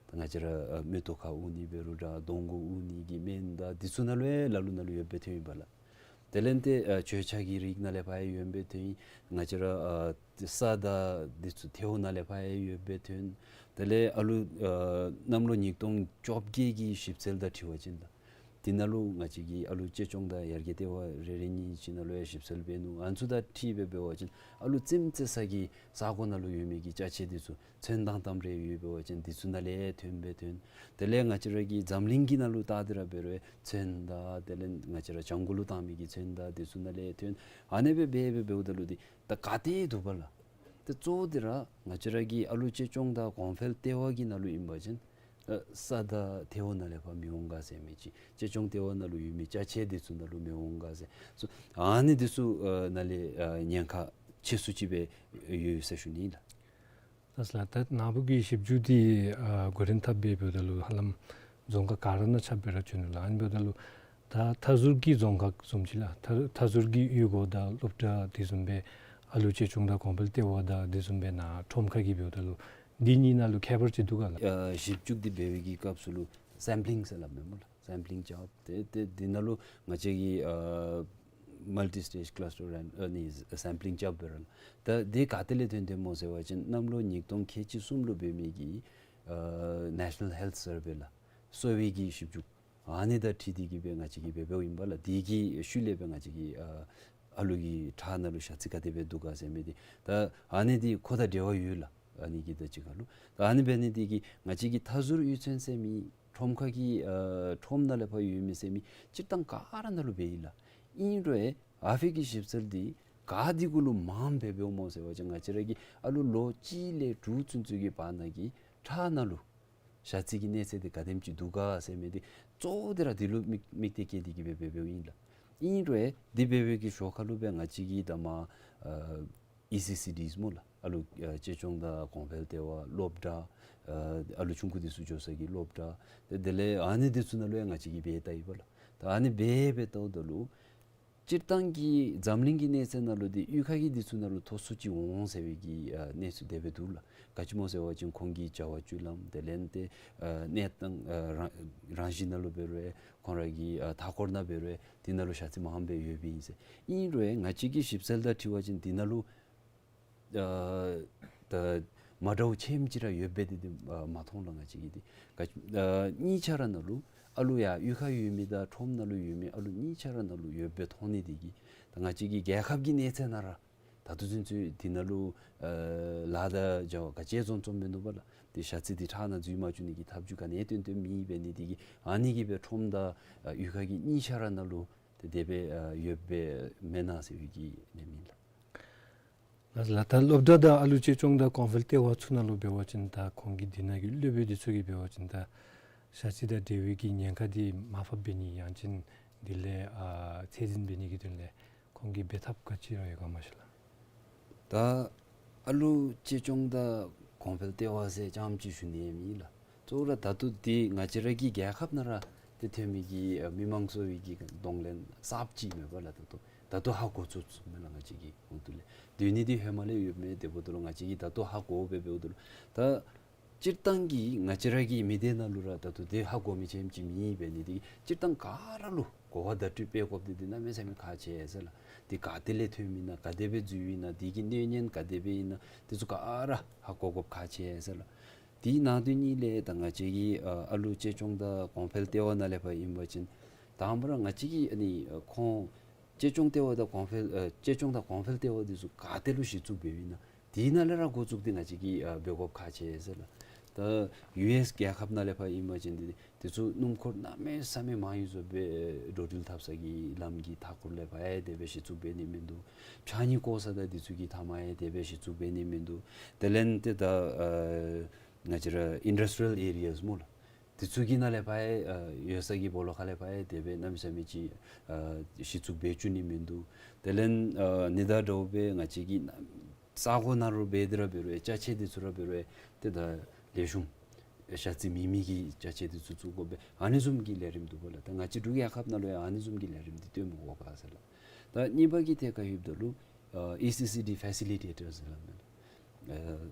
ད་ང་བཅས་ར་ཨ་མིག་ཏོ་ཁར་དབུར་ནི་འབད་རུང་འདྲ་གདོང་གུ་དབུར་ནི་གི་སྨན་དང་འདི་ཚུ་ནང་ལུ་ཡང་ལ་ལུ་ནང་ལུ་ཡོདཔ་སྦེ་ཐོན་ཡི་པ་ལགས། དེ་ལས་ཏེ་ཨ་མཆོད་ཆས་ཀྱི་རིགས་ནང་ལས་ཕར་ཡང་ཡོདཔ་སྦེ་ཐོན་ཡི། ང་བཅས་ར་ཨ་ས་དང་འདི་ཚུ་ཐལཝ་ནང་ལས་ཕར་ཡང་ཡོདཔ་སྦེ་ཐོན། དེ་ལས་ཨ་ལུ་ཨ་གནམ་ལོ་ཉིས་སྟོང་བཅོ་བརྒྱད་ཀྱི་ཞིབ་འཚོལ་དང་འཁྲིལ་བ་ཅིན་ལགས། འདི་ནང་ལུ་ང་བཅས་ཀྱི་ཨ་ལུ་གཅེས་སྐྱོང་དང་ཡར་རྒྱས་ལྟེ་བ་རེ་རེ་གཉིས་ཅིག་ནང་ལུ་ཡང་ཞིབ་འཚོལ་འབད་ནུག། ཨ་ནི་ཚུ་དང་འཁྲིལ་སྦེ་འབད་བ་ཅིན་ཨ་ལུ་རྩེདམོ་རྩེ་ས་གི་ས་གོ་ནང་ལུ་ཡོད་མི་གི་ཅ་ཆས་འདི་ཚུ་ཚོན་མདངས་ལྟམ་རེ་ཡོད་འབད་བ་ཅིན་འདི་ཚུ་ནང་ལས་ཐོན་སྦེ་ཐོན། དེ་ལས་ང་བཅས་ར་གི་འཛམ་གླིང་གི་ནང་ལུ་བལྟ་སྟེ་ར་འབད་རུང་ཚོན་དང་དེ་ལས་ང་བཅས་ར་བྱང་གུ་ལུ་བཏང་མི་གི་ཚོན་དང་འདི་ཚུ་ནང་ལས་ཐོན། ཨ་ནི་སྦེ་འབད་སྦེ་འབདཝ་ད་ལུ་འདི་ད་ག་ཏེ་འདུག་པ་ལགས། ཏེ་གཙོ་བོ་འདི་ར་ང་བཅས་ར་གི་ཨ་ལུ་གཅེས་སྐྱོང་དང་གོང་འཕེལ་ལྟེ་བ་གི་ནང་ལུ་ཨིན་པ་ཅིན་ཨ་ས་དང་ཐལཝ་ནང་ལས་ཕར་མི་འོང་ག་ཟེར་མི་ཅིག། གཅེས་སྐྱོང་ལྟེ་བ་ནང་ལུ་ཡོད་མི་ཅ་ཆས་འདི་ཚུ་ནང་ལུ་མི་འོང་ག་ཟེར། སོ་ཨ་ནི་འདི་ཚུ་ཨ་ནང་ལས་ཨ་ཉེན་ཁ་ཆེ་སུ་ཅིག་སྦེ་ཡོད་ཟེར་ཞུ་ནི་ལགས། ལགས་སོ་ལགས། ད་ནཱ་བུ་གིས་ཞིབ་འཇུག་འདི་ཨ་འགོ་འདྲེན་འཐབ་སྦེ་འབདཝ་ད་ལུ་ཧ་ལམ་རྫོང་ཁག་ག་ར་ནང་ཁྱབ་སྦེ་ར་བྱོན་ནུག་ལགས། ཨ་ནི་འབདཝ་ད་ལུ་ད་མཐའ་ཟུར་གྱི་རྫོང་ཁག་བཟུམ་ཅིག་ལགས། མཐའ་མཐའ་ཟུར་གྱི་གཡུས་སྒོ་དང་སློབ་གྲྭ་དེ་བཟུམ་སྦེ་ཨ་ལུ་གཅེས་སྐྱོང་དང་གོང་འཕེལ་ལྟེ་བ་དང་དེ་བཟུམ་སྦེ་ནཱ་ཁྲོམ་ཁ་གི་འབདཝ་ད་ལུ་འདི་གཉིས་ནང་ལུ་ཁྱད་པར་ཅིག་འདུག་ག་ལགས། ཨ་ཞིབ་འཇུག་འདི་འབད་བའི་གི་སྐབས་སུ་ལུ་སེམ་པི་ལིང་ཟེར་སླབ་མས་སྨོ་ལགས། སེམ་པི་ལིང་རྐྱབ། ཏེ་ཏེ་འདི་ནང་ལུ་ང་བཅས་ཀྱི་ཨ་མལ་ཊི་སི་ཊེཇ་ཀ་ལ་སི་ཊར་ཨ་ནི་སེམ་པི་ལིང་རྐྱབ་སྦེ་ར་ལགས། ད་འདི་ག་ཏེ་ལས་ཐོན་ཏེ་སྨོ་ཟེར་བ་ཅིན་གནམ་ལོ་ཉིས་སྟོང་ཁལ་གཅིག་གསུམ་ལུ་འབད་མི་གི་ཨ་ནེ་ཤ་ནཱལ་ཧེལཐ་སར་ཝེ་ལགས། གསོ་བའི་གི་ཞིབ་འཇུག་ཨ་ནི་དང་འཁྲིལ་ཏེ་གི་སྦེ་ང་བཅས་ཀྱིས་འབད་འབདཝ་ཨིན་པ་ལགས། དེ་གི་ཤུལ་ལས་སྦེ་ང་བཅས་ཀྱིས་ཨ་ཨ་ལུ་གི་ཁྲག་ནང་ལུ་ཞ་རྩི་ག་དེ་སྦེ་འདུག་ག་ཟེར་མི་འདི་ད་ཨ་ནི་འདི་ཁོ་དང་འབྲེལ་བ་ཡོད་ལགས། ཨ་ནི་གི་ད་ཅི་ག་ལུ་ད་ཨ་ནི་འབད་ནི་འདི་གིས་ང་བཅས་ཀྱི་མཐའ་ཟུར་གཡུས་ཚན་ཟེར་མི་ཁྲོམ་ཁ་གི་ཨ་ཁྲོམ་ནང་ལས་ཕར་ཡོད་མི་ཟེར་མི་སྤྱིར་བཏང་ག་ར་ནང་ལུ་འབད་ཡི་ལགས། ཨིན་རུང་ཨ་ཕི་གི་ཞིབ་འཚོལ་འདི་ག་འདི་གུ་ལུ་མངམ་སྦེ་འབདཝ་སྨོ་ཟེར་བ་ཅིན་ང་བཅས་ར་གི་ཨ་ལུ་ལོ་གཅིག་ལས་དྲུག་ཚུན་ཚོད་ཀྱི་བར་ན་གི་ཁྲག་ནང་ལུ་ཞ་རྩི་གི་གནས་ཚད་འདི་ག་དེམ་ཅིག་འདུག་ག་ཟེར་མི་འདི་གཙོ་བོ་འདི་ར་འདི་ལུ་དམིགས་དམིགས་གཏད་བསྐྱེད་དེ་གི་སྦེ་འབད་འབདཝ་ཨིན་ལགས། ཨིན་རུང་འདི་འབད་བའི་གི་ཞོར་ཁ་ལུ་སྦེ་ང་བཅས་ཀྱིས་ད་མ་ཨ་ཨི་སི་སི་ཌིས་སྨོ་ལགས། ཨ་ལུ་ཨ་གཅེས་སྐྱོང་དང་གོང་འཕེལ་ལྟེ་བ། སློབ་གྲྭ། ཨ་ཨ་ལུ་ཆུང་ཀུ་འདི་ཚུ་འགྱོ་ས་གི་སློབ་གྲྭ། དེ་དེ་ལས་ཨ་ནི་འདི་ཚུ་ནང་ལུ་ཡང་ང་བཅས་ཀྱིས་འབད་བལྟ་ཡི་པ་ལགས། ད་ཨ་ནི་འབད་འབད་བལྟཝ་ད་ལུ་སྤྱིར་བཏང་གི་འཛམ་གླིང་གི་གནས་ཚད་ནང་ལུ་འདི་གཡུས་ཁ་གི་འདི་ཚུ་ནང་ལུ་མཐོ་སུ་ཅིག་འོང་ཟེར་བའི་གི་ཨ་གནས་ཚུལ་དེ་སྦེ་འདུག་ལགས། ག་ཅི་སྨོ་ཟེར་བ་ཅིན་ཁོང་གི་བྱ་བ་སྤྱོད་ལམ་དེ་ལས་ཏེ་ཨ་གནས་སྟངས་ཨ་རང་རང་བཞིན་ནང་ལུ་འབད་རུང་ཁོང་ར་གི་ཨ་མཐའ་འཁོར་ནང་འབད་རུང་འདི་ནང་ལུ་ཞ་རྩི་མངམ་སྦེ་ཡོདཔ་ཨིན་ཟེར། ཨིན་རུང་ང་བཅས་ཀྱི་ཞིབ་འཚོལ་དང་འཁྲིལ་བ་ཅིན་འདི་ནང་ལུ་ཨ་ད་མ་འདྲཝ་ཆེམ་ཅིག་ར་ཡོདཔ་སྦེ་འདི་འདི་ཨ་མ་མཐོང་ལགས། ང་བཅས་ཀྱིས་འདི་ག་ཨ་གཉིས་ཆ་ར་ནང་ལུ་ཨ་ལུ་ཡར་གཡུས་ཁར་ཡོད་མི་དང་ཁྲོམ་ནང་ལུ་ཡོད་མི་ཨ་ལུ་གཉིས་ཆ་ར་ནང་ལུ་ཡོདཔ་སྦེ་མཐོང་ནི་འདི་གིས་ད་ང་བཅས་ཀྱི་རྒྱལ་ཁབ་ཀྱི་གནས་ཚད་ནང་ར་ད་ལྟོ་ཚུན་ཚོད་འདི་ནང་ལུ་ཨ་ལཱ་དང་བྱ་བ་ག་ཅི་བཟུམ་བཟུམ་མིན་འདུག་པ་ལགས། ཏེ་ཞ་རྩི་འདི་ཁྲག་ནང་འཛུལ་མ་བཅུག་ནི་གི་ཐབས་བྱུས་ག་ནི་ཡང་སྟོན་སྟོནམ་མེད་པའི་ནི་འདི་གིས་ཨ་ནི་གིས་སྦེ་ཁྲོམ་དང་ཨ་གཡུས་ཁ་གི་གཉིས་ཆ་ར་ནང་ལུ་ཏེ་དེ་སྦེ་ཨ་ཡོདཔ་སྦེ་མེན་ན་ཟེར་བའི་གི་ཨིན་མས་ལགས། ལགས་ལགས། ད་སློབ་གྲྭ་དང་ཨ་ལུ་གཅེས་སྐྱོང་དང་གོང་འཕེལ་ལྟེ་བ་ཚུ་ནང་ལུ་འབད་བ་ཅིན་ད་ཁོང་གི་འདི་ནང་གི་སློབ་དཔོན་འདི་ཚུ་གིས་འབད་བ་ཅིན་ད་ཞ་རྩི་དང་འབྲེལ་བའི་གི་ཉེན་ཁ་འདི་མར་ཕབ་འབད་ནི་ཡང་ཅིན་འདི་ལས་ཨ་ཚད་འཛིན་འབད་ནི་གི་དོན་ལས་ཁོང་གིས་འབད་ཐབས་ག་ཅི་ར་ཡོད་ག་མ་ཤེས་ལགས། ད་ཨ་ལུ་གཅེས་སྐྱོང་དང་གོང་འཕེལ་ལྟེ་བ་ཟེར་རྐྱངམ་ཅིག་ཞུ་ནི་ཡང་མེད་ལགས། གཙོ་བོ་ར་ད་ལྟོ་འདི་ང་བཅས་ར་གི་རྒྱལ་ཁབ་ནང་ར་ཏེ་ཐོན་མི་གི་ཨ་མི་མང་གསོ་བའི་གི་གདོང་ལེན་གསརཔ་ཅིག་མེན་པ་ལགས། ད་ལྟོ་ད་ལྟོ་ཧ་གོ་ཚུགས་ཚུགས་མས་ལགས། ང་བཅས་ཀྱི་ཁོངས་ཏེ་ལས་སྡོད་ནི་འདི་ཧེ་མ་ལས་ཡོདཔ་མས། དེ་འབདཝ་ད་ལུ་ང་བཅས་ཀྱིས་ད་ལྟོ་ཧ་གོ་སྦེ་འབདཝ་ད་ལུ་ད་སྤྱིར་བཏང་གི་ང་བཅས་ར་གི་མི་སྡེ་ནང་ལུ་ར་ད་ལྟོ་འདི་ཧ་གོ་མི་ཆེམ་ཅིག་མེད་པའི་ནི་འདི་སྤྱིར་བཏང་ག་ར་ལུ་གོ་བ་བརྡ་སྤྲོད་འབད་དགོཔ་འདི་འདི་གནམ་མེད་ས་མེད་ཁག་ཆེ་ཟེར་ལགས། འདི་ག་ཏེ་ལས་ཐོནམ་ཨིན་ན་ག་དེ་སྦེ་འཛུལཝ་ཨིན་ན་འདི་གི་གནོད་ཉེན་ག་དེ་སྦེ་ཨིན་ན་འདི་ཚུ་ག་ར་ཧ་གོ་དགོཔ་ཁག་ཆེ་ཟེར་ལགས། དེ་ནང་དོན་གཉིས་ལས་ད་ང་བཅས་ཀྱི་ཨ་ཨ་ལུ་གཅེས་སྐྱོང་དང་གོང་འཕེལ་ལྟེ་བ་ནང་ལས་ཕར་ཨིན་པ་ཅིན་དང་པ་ར་ང་བཅས་ཀྱི་ཨ་ནི་ཨ་ཁོང་གཅེས་སྐྱོང་ལྟེ་བ་དང་གོང་འཕེལ་ཨ་གཅེས་སྐྱོང་དང་གོང་འཕེལ་ལྟེ་བ་འདི་ཚུ་ག་ཏེ་ལུ་གཞི་བཙུགས་འབདཝ་ཨིན་ན་དེ་ནང་ལས་ར་འགོ་བཙུགས་ཏེ་ང་བཅས་ཀྱིས་ཨ་འབད་དགོཔ་ཁག་ཆེ་ཟེར་ལགས། ད་ཡུ་ཨེསི་རྒྱལ་ཁབ་ནང་ལས་ཕར་ཨིན་པ་ཅིན་འདི་དེ་ཚུ་སྣུམ་འཁོར་གནམ་མེད་ས་མེད་མང་ཡོད་བཟོ་སྦེ་འགྲོ་འགྲུལ་འཐབ་ས་གི་ལམ་གྱི་མཐའ་འཁོར་ལས་ཕར་ཡང་དེ་སྦེ་གཞི་བཙུགས་འབད་ནི་མིན་འདུག། ཕྱགས་སྙིགས་བཀོ་ས་དང་འདི་ཚུ་གི་མཐའ་མ་ཡང་དེ་སྦེ་གཞི་བཙུགས་འབད་ནི་མིན་འདུག། དེ་ལས་ཏེ་ད་ཨ་ང་བཅས་ར་ཨིན་ཌསི་ཊི་རི་ཡལ་ཨེ་རི་ཡཱས་སྨོ་ལགས། དེ་ཚུ་གི་ནང་ལས་ཕར་ཡང་ཨ་ཡོད་ས་གི་སྦོ་ལོགས་ཁ་ལས་ཕར་ཡང་དེ་སྦེ་གནམ་མེད་ས་མེད་ཅིག་ཨ་གཞི་བཙུགས་འབད་བཅུག་ནི་མིན་འདུག། དེ་ལས་ཨ་ནི་དང་འདྲཝ་སྦེ་ང་བཅས་ཀྱི་ས་གོ་ནང་ར་འབད་དེ་ར་འབད་རུང་ཡང་ཅ་ཆས་འདི་ཚུ་ར་འབད་རུང་ཡང་ཏེ་ད་ལེགས་ཤོམ་ ཞ་རྩི་མེད་མི་གི་ཅ་ཆས་འདི་ཚུ་བཙུགས་དགོ་པས། ཨ་ནི་བཟུམ་གྱི་ལས་རིམ་འདུག་པ་ལགས། ད་ང་བཅས་འབྲུག་རྒྱལ་ཁབ་ནང་ལུ་ཡང་ཨ་ནི་བཟུམ་གྱི་ལས་རིམ་འདི་སྟོན་དགོ་ག་ཟེར་ལགས། ད་གཉིས་པ་གི་ཐད་ཁར་ལྷོདཔ་ད་ལུ་ཨེ་སི་སི་ཌི་ཕེ་སི་ལི་ཊེ་ཊར་ཟེར་སླབ་མས་ལགས།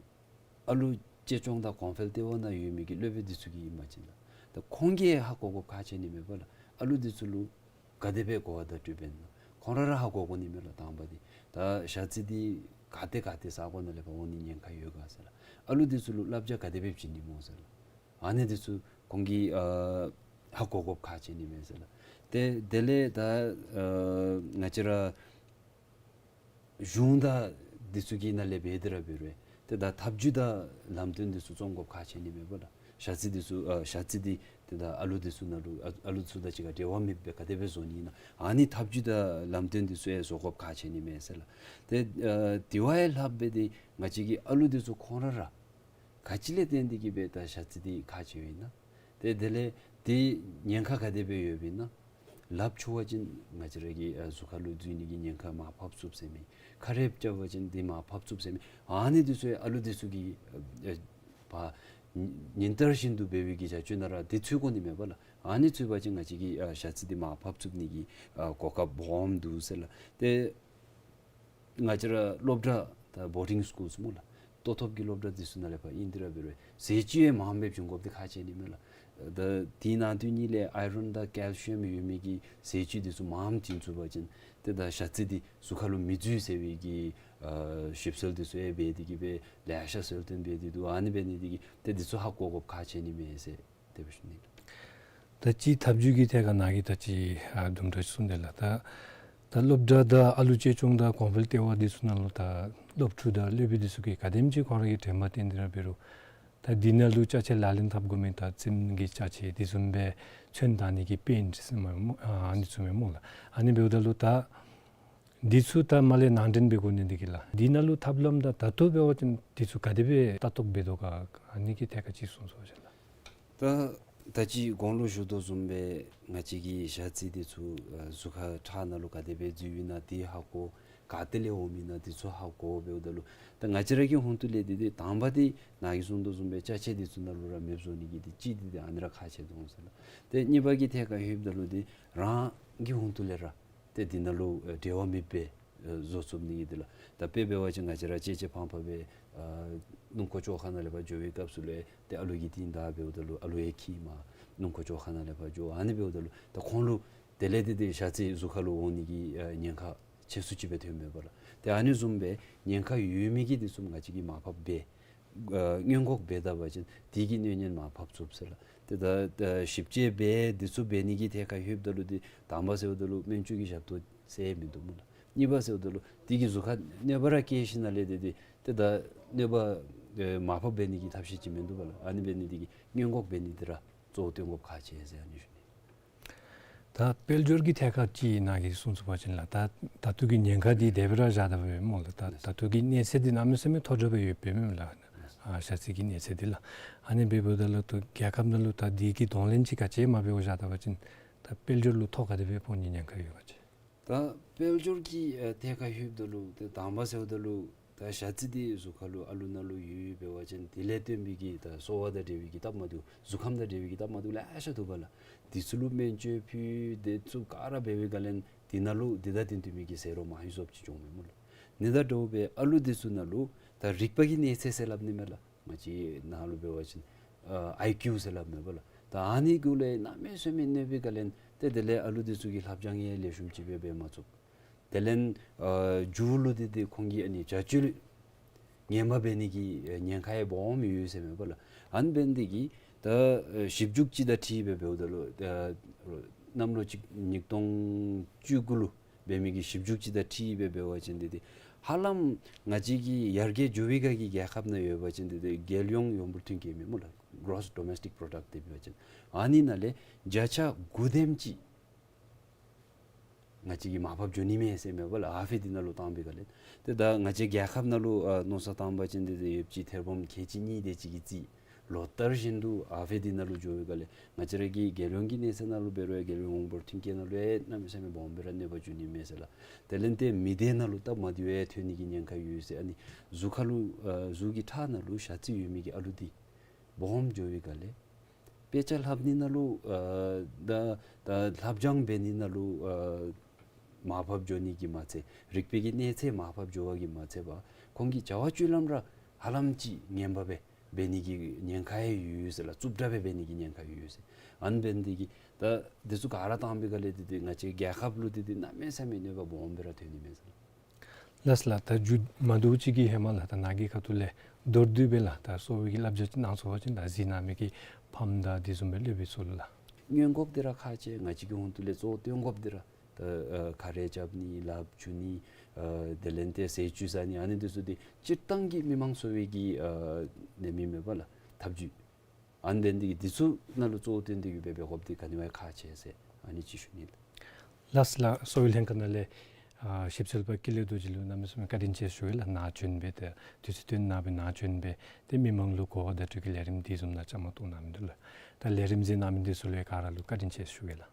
ཨ་ལུ་གཅེས་སྐྱོང་དང་གོང་འཕེལ་ལྟེ་བ་ནང་ཡོད་མི་གི་སློབ་དཔོན་འདི་ཚུ་གིས་ཨིན་པ་ཅིན་ལགས། ད་ཁོང་གིས་ཧ་གོ་དགོཔ་ཁག་ཆེ་ནི་མས་པ་ལགས། ཨ་ལུ་འདི་ཚུ་ལུ་ག་དེ་སྦེ་གོ་བ་བརྡ་སྤྲོད་འབད་ནི་ན་ཁོང་ར་ར་ཧ་གོ་དགོ་ནི་མས་ལགས། དང་པ་འདི་ད་ཞ་རྩི་འདི་ག་ཏེ་ག་ཏེ་ས་གོ་ནང་ལས་ཕར་འོང་ནི་ཉེན་ཁ་ཡོད་ག་ཟེར་ལགས། ཨ་ལུ་འདི་ཚུ་ལུ་བསླབ་བྱ་ག་དེ་སྦེ་བྱིན་ནི་སྨོ་ཟེར་ལགས། ཨ་ནི་འདི་ཚུ་ཁོང་གིས་ཨ་ཧ་གོ་དགོཔ་ཁག་ཆེ་ནི་མས་ཟེར་ལགས། ཏེ་དེ་ལས་ད་ཨ་ང་བཅས་ར་གཞུང་དང་འདི་ཚུ་གི་ནང་ལས་འབད་དེ་ར་འབད་རུང་ཏེ་ད་ཐབས་བྱུས་དང་ལམ་སྟོན་འདི་ཚུ་བརྩོན་དགོཔ་ཁག་ཆེ་ནི་མས་པ་ལགས། ཞ་རྩི་འདི་ཚུ་ཨ་ཞ་རྩི་འདི་ཏེ་ད་ཨ་ལུ་འདི་ཚུ་ནང་ལུ་ཨ་ཨ་ལུ་ཚུ་དང་གཅིག་ཁར་འབྲེལ་བ་མེདཔ་སྦེ་ག་དེ་སྦེ་བཟོ་ནི་ཨིན་ན། ཨ་ནི་ཐབས་བྱུས་དང་ལམ་སྟོན་འདི་ཚུ་ཡང་བཟོ་དགོཔ་ཁག་ཆེ་ནི་མས་ཟེར་ལགས། ཏེ་ཨ་དེ་བ་ཡང་ལྷགཔ་སྦེ་ཏེ་ང་བཅས་ཀྱི་ཨ་ལུ་འདི་ཚུ་ཁོང་ར་ར་ག་ཅི་ལས་བརྟེན་ཏེ་གིས་སྦེ་ད་ཞ་རྩི་འདི་ཁག་ཆེཝ་ཨིན་ན། ཏེ་དེ་ལས་འདི་ཉེན་ཁ་ག་དེ་སྦེ་ཡོདཔ་ཨིན་ན། ལགཔ་འཁྱུ་བ་ཅིན་ང་བཅས་ར་གི་ཨ་གཟུགས་ཁར་ལུ་འཛུལ་ནི་གི་ཉེན་ཁ་མར་ཕབ་ཚུགས་ཟེར་མི། ཁ་རས་རྐྱབ་པ་ཅིན་འདི་མར་ཕབ་ཚུགས་ཟེར་མི། ཨ་ནི་འདི་ཚུ་ཡང་ཨ་ལུ་འདི་ཚུ་གིས་ཨ་ཨ་ཕར་ཉིན་ལྟར་བཞིན་དུ་འབད་བའི་གི་བྱ་སྤྱོད་ནང་ར་འདི་ཚུད་དགོ་ནི་མས་པ་ལགས། ཨ་ནི་ཚུད་པ་ཅིན་ང་བཅས་ཀྱི་ཨ་ཞ་རྩི་འདི་མར་ཕབ་ཚུགས་ནི་གི་ཨ་གོ་སྐབས་སྦོམ་འདུག་ཟེར་ལགས། ཏེ་ང་བཅས་ར་སློབ་གྲྭ་ད་བོར་ཌིང་སི་ཀུལ་སྨོ་ལགས། ལྟོ་ཐོབ་ཀྱི་སློབ་གྲྭ་འདི་ཚུ་ནང་ལས་ཕར་ཨིན་ཏེ་ར་འབད་རུང་ཟས་བཅུད་ཡང་མངམ་སྦེ་བྱིན་དགོཔ་འདི་ཁག་ཆེ་ནི་མས་ལགས། ད་དེའི་ནང་དོན་གཉིས་ལས་ཨའི་རོན་དང་ཀེལ་ཤི་ཡམ་ཡོད་མི་གི་ཟས་བཅུད་འདི་ཚུ་མངམ་བྱིན་ཚུགས་པ་ཅིན་ཏེ་ད་ཞ་རྩི་འདི་གཟུགས་ཁར་ལུ་མི་འཛུལ་ཟེར་བའི་གི་ཨ་ཞིབ་འཚོལ་འདི་ཚུ་ཡང་འབད་དེ་གིས་སྦེ་ལེ་ཤ་གསལ་སྟོན་འབད་དེ་འདུག། ཨ་ནི་འབད་ནི་འདི་གིས་ཏེ་འདི་ཚུ་ཧ་གོ་དགོཔ་ཁག་ཆེ་ནི་མས་ཟེར་དེ་སྦེ་ཞུ་ནི། ད་ཅི་ཐབས་བྱུས་ཀྱི་ཐད་ཁར་ནཱ་གིས་ད་ཅི་ཨ་དུམ་གྲ་ཅིག་གསུངས་དེས་ལགས། ད་ད་སློབ་གྲྭ་དང་ཨ་ལུ་གཅེས་སྐྱོང་དང་གོང་འཕེལ་ལྟེ་བ་འདི་ཚུ་ནང་ལུ་ད་སློབ་ཕྲུག་དང་སློབ་དཔོན་འདི་ཚུ་གིས་ག་དེམ་ཅིག་ཁོང་ར་གིས་དྲན་པ་བསྟེན་ཏེ་ར་འབད་རུང་ད་འདི་ནང་ལུ་ཅ་ཆས་ལག་ལེན་འཐབ་དགོ་མི་ད་རྩེདམོ་གི་ཅ་ཆས་འདི་བཟུམ་སྦེ་ཚོན་བཏགས་ནི་གི་པེནཊ་ཟེར་མི་སྨོ་ཨ་ཨ་ནི་བཟུམ་སྦེ་སྨོ་ལགས། ཨ་ནི་འབདཝ་ད་ལུ་ད་འདི་ཚུ་ད་མར་ལས་ནང་འདྲེན་འབད་དགོ་ནི་འདི་གིས་ལགས། འདི་ནང་ལུ་ཐབས་ལམ་དང་ད་ལྟོ་འབད་བ་ཅིན་འདི་ཚུ་ག་དེ་སྦེ་ལྟ་རྟོག་འབད་དོ་ག་ཨ་ནི་གི་ཐད་ཁར་ཅིག་གསུང་ཟེར་བ་ཅིན་ལགས། ད་ད་ཅི་གོང་ལུ་ཞུ་དོ་བཟུམ་སྦེ་ང་བཅས་ཀྱི་ཞ་རྩི་འདི་ཚུ་ཨ་གཟུགས་ཁར་ཁྲག་ནང་ལུ་ག་དེ་སྦེ་འཛུལཝ་ཨིན་ན་འདི་ཧ་གོ། ག་ཏེ་ལས་འོངམ་ཨིན་ན་འདི་ཚུ་ཧ་གོ་འབདཝ་ད་ལུ་ད་ང་བཅས་ར་གི་ཧོངས་ཏོ་ལས་འདི་འདི་དང་པ་འདི་ནཱ་གིས་གསུངས་དོ་བཟུམ་སྦེ་ཅ་ཆས་འདི་ཚུ་ནང་ལུ་ར་མེདཔ་བཟོ་ནི་གི་འདི་གཅིག་འདི་འདི་ཨ་ནི་ར་ཁག་ཆེ་དོ་འོང་ཟེར་ལགས། ཏེ་གཉིས་པ་གི་ཐད་ཁར་ལྷོདཔ་ད་ལུ་འདི་རང་གི་ཧོངས་ཏོ་ལས་ར་ཏེ་འདི་ནང་ལུ་ཨེ་འབྲེལ་བ་མེདཔ་སྦེ་ཨེ་བཟོ་ཚུགས་ནི་གི་འདི་ལགས། ད་དཔེ་འབད་བ་ཅིན་ང་བཅས་ར་གཅེས་གཅེས་ཕངས་ཕངས་སྦེ་ཨ་སྣུམ་འཁོར་བཅོ་ཁང་ནང་ལས་ཕར་འགྱོ་བའི་སྐབས་སུ་ལས་ཏེ་ཨ་ལུ་གིས་འདི་ད་འབདཝ་ད་ལུ་ཨ་ལུ་ཡང་འཁྱིད་མར་སྣུམ་འཁོར་བཅོ་ཁང་ནང་ལས་ཕར་འགྱོ། ཨ་ནི་འབདཝ་ད་ལུ་ད་ཁོང་ལུ་དེ་ལས་འདི་འདི་ཞ་རྩི་གཟུགས་ཁར་ལུ་འོང་ནི་གི་ཨ་ཉེན་ཁ་ཆེ་སུ་ཅིག་སྦེ་ཐོནམ་མས་པ་ལགས། ཏེ་ཨ་ནི་བཟུམ་སྦེ་ཉེན་ཁ་ཡོད་མི་གི་འདི་ཚུ་ང་བཅས་ཀྱིས་མར་ཕབ་འབད་ཨ་སྔོན་འགོག་འབད་ད་པ་ཅིན་དེ་གི་གནོད་ཉེན་མར་ཕབ་ཚུགས་ཟེར་ལགས། ཏེ་ད་ད་ཞིབ་དཔྱད་འབད་འདི་ཚུ་འབད་ནི་གི་ཐད་ཁར་ལྷོདཔ་ད་ལུ་འདི་དང་པ་ཟེརཝ་ད་ལུ་སྨན་བཅོས་ཀྱི་ཞབས་ཏོག་ཟེར་མིན་འདུག་སྨོ་ལགས། གཉིས་པ་ཟེརཝ་ད་ལུ་དེ་གིས་གཟུགས་ཁར་གནོད་པ་ར་བཀལ་ཞིནམ་ལས་འདི་འདི་ཏེ་ད་གནོད་པ་ཨེ་མར་ཕབ་འབད་ནི་གི་ཐབས་ཤེས་ཅིག་མིན་འདུག་པ་ལགས། ཨ་ནི་འབད་ནི་འདི་གིས་སྔོན་འགོག་འབད་ནི་འདི་ར་གཙོ་བོ་བཏོན་དགོཔ་ཁག་ཆེ་ཟེར་ཨ་ནི་ཞུ་ནི། ད་དཔལ་འབྱོར་གྱི་ཐད་ཁར་ཅིག་ནཱ་གིས་གསུངས་ཚུགས་པ་ཅིན་ལགས། ད་ད་ལྟོ་གི་ཉེན་ཁ་འདི་དེ་སྦེ་ར་བཞག་ད་པས་སྨོ་ལགས། ད་ད་ལྟོ་གི་གནས་ཚད་འདི་གནམ་མེད་ས་མེད་མཐོ་དྲགས་སྦེ་ཡོདཔ་མས་ལགས། ཨ་ཞ་རྩི་གི་གནས་ཚད་འདི་ལགས། ཨ་ནི་འབདཝ་ད་ལུ་ད་རྒྱལ་ཁབ་ནང་ལུ་ད་འདི་གི་གདོང་ལེན་ཅིག་ག་ཅི་མ་འབད་བར་བཞག་ད་པ་ཅིན་ད་དཔལ་འབྱོར་ལུ་ཐོ་ག་དེ་སྦེ་ཕོག་ནི་ཉེན་ཁ་ཡོད་ག་ཅི། ད་དཔལ་འབྱོར་གྱི་ཨ་ཐད་ཁར་ལྷོདཔ་ད་ལུ་ཏེ་དང་པ་ཟེརཝ་ད་ལུ་ད་ཞ་རྩི་འདི་གཟུགས་ཁར་ལུ་ཨ་ལུ་ནང་ལུ་ཡོད་འབད་བ་ཅིན་དེ་ལས་བརྟེན་པའི་གི་ད་གསོ་བ་དང་འབྲེལ་བའི་གི་སྟབས་མ་བདེཝ་གཟུགས་ཁམས་དང་འབྲེལ་བའི་གི་སྟབས་མ་བདེཝ་ལེ་ཤ་འདུག་པ་ལགས། འདི་ཚུ་ལུ་སྨན་བཅོས་ཕུལ་དེ་ཚུ་ག་ར་འབད་བའི་སྒང་ལས་དེ་ནང་ལུ་དེ་དང་དེ་མཐུན་མི་གི་ཟད་འགྲོ་མང་ཤོས་ཅིག་བྱུངམ་མས་སྨོ་ལགས། ཨ་ནི་དང་འདྲཝ་སྦེ་ཨ་ལུ་འདི་ཚུ་ནང་ལུ་ད་རིག་པ་གི་གནས་ཚད་ཟེར་སླབ་ནི་མས་ལགས། ང་བཅས་ནང་ལུ་འབད་བ་ཅིན་ཨ་ཨའི་ཀིའུ་ཟེར་སླབ་མས་པ་ལགས། ད་ཨ་ནི་གུ་ལས་གནམ་མེད་ས་མེད་གནོད་པའི་སྒང་ལས་ཏེ་དེ་ལས་ཨ་ལུ་འདི་ཚུ་གིས་ལྷབ་སྦྱང་ཡང་ལེགས་ཤོམ་ཅིག་སྦེ་འབད་མ་ཚུགས། དེ་ལས་ཨ་མཇུག་ལུ་འདི་འདི་ཁོང་གི་ཨ་ནི་བྱ་སྤྱོད་ངན་པ་འབད་ནི་གི་ཨ་ཉེན་ཁ་ཡང་སྦོམ་ཡོད་ཟེར་མས་པ་ལགས། ཨ་ནི་འབད་ནི་འདི་གིས་ད་ཨ་ཞིབ་འཇུག་ཅིག་དང་འཁྲིལ་སྦེ་འབདཝ་ད་ལུ་ཨ་གནམ་ལོ་གཅིག་ཉིས་སྟོང་བཅུ་དགུ་ལུ་འབད་མི་གི་ཞིབ་འཇུག་ཅིག་དང་འཁྲིལ་སྦེ་འབད་བ་ཅིན་འདི་འདི་ཧ་ལམ་ང་བཅས་ཀྱི་ཡར་རྒྱས་འགྱོ་བའི་སྒང་གི་རྒྱལ་ཁབ་ནང་ཡོད་པ་ཅིན་འདི་འདི་རྒྱལ་ཡོངས་ཡོངས་འབོར་ཐོན་སྐྱེད་མས་སྨོ་ལགས། གྲོསི་ཌོ་མེསི་ཊིཀ་པོ་རོ་ཌཀཊ་འདི་འབད་བ་ཅིན་ཨ་ནི་ནང་ལས་བརྒྱ་ཆ་དགུ་དེམ་ཅིག་ང་བཅས་ཀྱིས་མར་ཕབ་འགྱོ་ནི་མས་ཟེར་མས་པ་ལགས། ཨ་ཕི་འདི་ནང་ལུ་བཏང་པའི་སྒང་ལས། ཏེ་ད་ང་བཅས་རྒྱལ་ཁབ་ནང་ལུ་ཨ་མནོ་བསམ་བཏང་པ་ཅིན་འདི་འདི་ཡོདཔ་ཅིག་ཐེར་འབུམ་ཁལ་གཅིག་གཉིས་དེ་ཅིག་གིས་རྩིས། ལོ་ལྟར་བཞིན་དུ་ཨ་ཕི་འདི་ནང་ལུ་འགྱོ་བའི་སྒང་ལས་ང་བཅས་ར་གི་རྒྱལ་ཡོངས་ཀྱི་གནས་ཚད་ནང་ལུ་འབད་རུང་ཡང་རྒྱལ་ཡོངས་ཡོངས་འབོར་ཐོན་སྐྱེད་ནང་ལུ་ཡང་གནམ་མེད་ས་མེད་སྦོམ་སྦེ་ར་གནོད་པ་འབྱུང་ནི་མས་ཟེར་ལགས། དེ་ལས་ཏེ་མི་སྡེ་ནང་ལུ་སྟབས་མ་བདེཝ་ཡང་ཐོན་ནི་གི་ཉེན་ཁ་ཡོད་ཟེར། ཨ་ནི་གཟུགས་ཁ་ལུ་ཨ་གཟུགས་ཀྱི་ཁྲག་ནང་ལུ་ཞ་རྩི་ཡོད་མི་གི་ཨ་ལུ་འདི་ སྦོམ་འགྱོ་བའི་སྒང་ལས་དཔེ་ཆ་ལྷབ་ནི་ནང་ལུ་ཨ་ད་ད་ལྷབ་སྦྱང་འབད་ནི་ནང་ལུ་ཨ་མར་ཕབ་འགྱོ་ནི་གིས་མ་ཚད་རིག་པའི་གི་གནས་ཚད་མར་ཕབ་འགྱོ་བ་གིས་མ་ཚད་པར་ཁོང་གི་བྱ་བ་སྤྱོད་ལམ་ར་ཧ་ལམ་ཅིག་ངན་པ་སྦེ་འབད་ནི་གི་ཉེན་ཁ་ཡང་ཡོད་ཟེར་ལགས། རྩུབ་དྲགས་སྦེ་འབད་ནི་གི་ཉེན་ཁ་ཡང་ཡོད་ཟེར། ཨ་ནི་འབད་ནི་དེ་གིས་ད་འདི་ཚུ་ག་ར་བཏང་བའི་སྒང་ལས་འདི་འདི་ང་བཅས་རྒྱལ་ཁབ་ལུ་འདི་འདི་གནམ་མེད་ས་མེད་གནོད་པ་སྦོམ་སྦེ་ར་ཐོན་ནི་མས་ཟེར་ལགས། ལགས་ལགས། ད་མཇུག་མ་བསྡུ་ཅིག་གི་ཧེ་མ་ལགས་ད་ནཱ་གི་ཁ་ཐུག་ལས་མདོར་བསྡུས་སྦེ་ལགས་ད་གསོ་བའི་གི་བསླབ་བྱ་ཅིག་གནང་ཚུགས་པ་ཅིན་ད་གཟིགས་གནང་མི་གི་ཕམ་དང་དེ་བཟུམ་སྦེ་སློབ་དཔོན་ཚུ་ལུ་ལགས། སྔོན་འགོག་འདི་ར་ཁག་ཆེ། ང་བཅས་ཀྱི་ཧོངས་ཏོ་ལས་གཙོ་བོ་སྔོན་འགོག་འདི་ར་ད་ཨ་ཁ་རས་རྐྱབ་ནི་ལགཔ་འཁྱུ་ནི་ཨ་དེ་ལས་ཏེ་ཟས་བཅུད་ཟ་ནི་ཨ་ནི་འདི་ཚུ་འདི་སྤྱིར་བཏང་གི་མི་མང་གསོ་བའི་གི་ཨ་ལས་མི་མེད་པ་ལགས་ཐབས་བྱུས། ཨ་ནི་འདི་འདི་གིས་འདི་ཚུ་ནང་ལུ་གཙོ་བོ་བཏོན་ཏེ་གིས་འབད་འབད་དགོཔ་འདི་ག་ནི་བ་ཁག་ཆེ་ཟེར་ཨ་ནི་ཅིག་ཞུ་ནི་ལགས། ལགས་ལགས། གསོ་བའི་ལྷན་ཁག་ནང་ལས་ཨ་ཞིབ་འཚོལ་པ་ཀུན་ལེགས་རྡོ་རྗེ་ལུ་གནམ་མེད་ས་མེད་བཀའ་དྲིན་ཆེ་ཞུ་ཡི་ལགས། ནཱ་བྱོན་སྦེ་ཏེ་དུས་ཚོད་བཏོན་གནང་སྦེ་ནཱ་བྱོན་སྦེ་ཏེ་མི་མང་ལུ་གོ་བ་བརྡ་སྤྲོད་ཀྱི་ལས་རིམ་འདི་བཟུམ་ནང་བཅའ་མར་གཏོགས་གནང་མི་འདི་ལུ་ད་ལས་རིམ་གཟིགས་གནང་མི་འདི་ཚུ་ལུ་ག་ར་ལུ་བཀའ་དྲིན་ཆེ་ཞུ་ཡི་ལགས།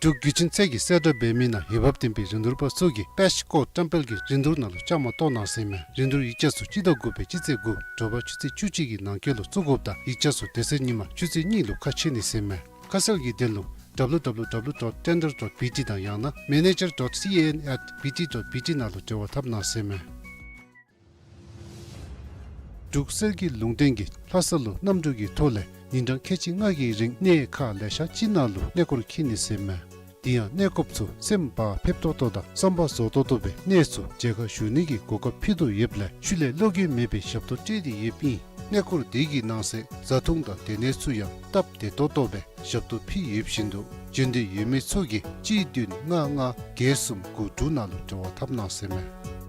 འབྲུག་བརྒྱུད་འཕྲིན་ཚད་ཀྱིས་གསལ་བསྒྲགས་འབད་མི་ནང་འོས་འབབ་ལྡན་པའི་རིན་བསྡུར་པ་ཚུ་གིས་པེཤ་ཀོཌ་བཀྲམ་སྤེལ་གྱི་རིན་བསྡུར་ནང་ལུ་བཅའ་མར་གཏོགས་གནང་ཟེར་མས། རིན་བསྡུར་ཡིག་ཆ་ཚུ་སྤྱི་ཟླ་དགུ་པའི་སྤྱི་ཚེས་དགུ་དྲོ་པ་ཆུ་ཚོད་བཅུ་གཅིག་གི་ནང་འཁོད་ལུ་བཙུགས་དགོཔ་དང་ཡིག་ཆ་ཚུ་དེ་ཚེ་ཉིན་མ་ཆུ་ཚོད་གཉིས་ལུ་ཁ་ཕྱེ་ནི་ཟེར་མས། ཁ་གསལ་གྱི་དོན་ལུ་W W W dot tender dot B T དང་ཡང་ན་manager dot C A N at B T dot B T ནང་ལུ་འབྲེལ་བ་འཐབ་གནང་ཟེར་མས། འབྲུག་གསེར་གྱི་ལུང་བསྟན་གྱིས་ལྷ་ས་ལུ་གནམ་གྲུ་གི་ཐོག་ལས་ཉིན་གྲངས་ཁལ་གཅིག་ལྔ་གི་རིང་གནས་ཁག་ལེ་ཤ་ཅིག་ནང་ལུ་གནས་སྐོར་འཁྱིད་ནི་ཟེར་མས། དེ་ཡང་གནས་སྐོརཔ་ཚུ་སེམས་བག་ཕེབས་ཏོག་ཏོ་དང་བསམ་པ་རྫོགས་ཏོག་ཏོ་སྦེ་གནས་ཚུ་མཇལ་ཁ་ཞུ་ནི་གི་གོ་སྐབས་ཕུལ་དོ་ཡོདཔ་ལས་ཤུལ་ལས་བློ་འགྱོད་མེད་པའི་ཞབས་ཏོག་སྤྲོད་དེ་ཡོདཔ་ཨིན། གནས་སྐོར་དེ་གི་ནང་གསེས་བཟའ་འཐུང་དང་སྡོད་གནས་ཚུ་ཡང་སྟབས་བདེ་ཏོག་ཏོ་སྦེ་ཞབས་ཏོག་ཕུལ་ཡོདཔ་བཞིན་དུ་བྱོན་འདོད་ཡོད་མི་ཚུ་གིས་གཅིག་བདུན་ལྔ་ལྔ་བརྒྱད་གསུམ་དགུ་དྲུག་ནང་ལུ་འབྲེལ་བ་འཐབ་གནང་ཟེར་མས།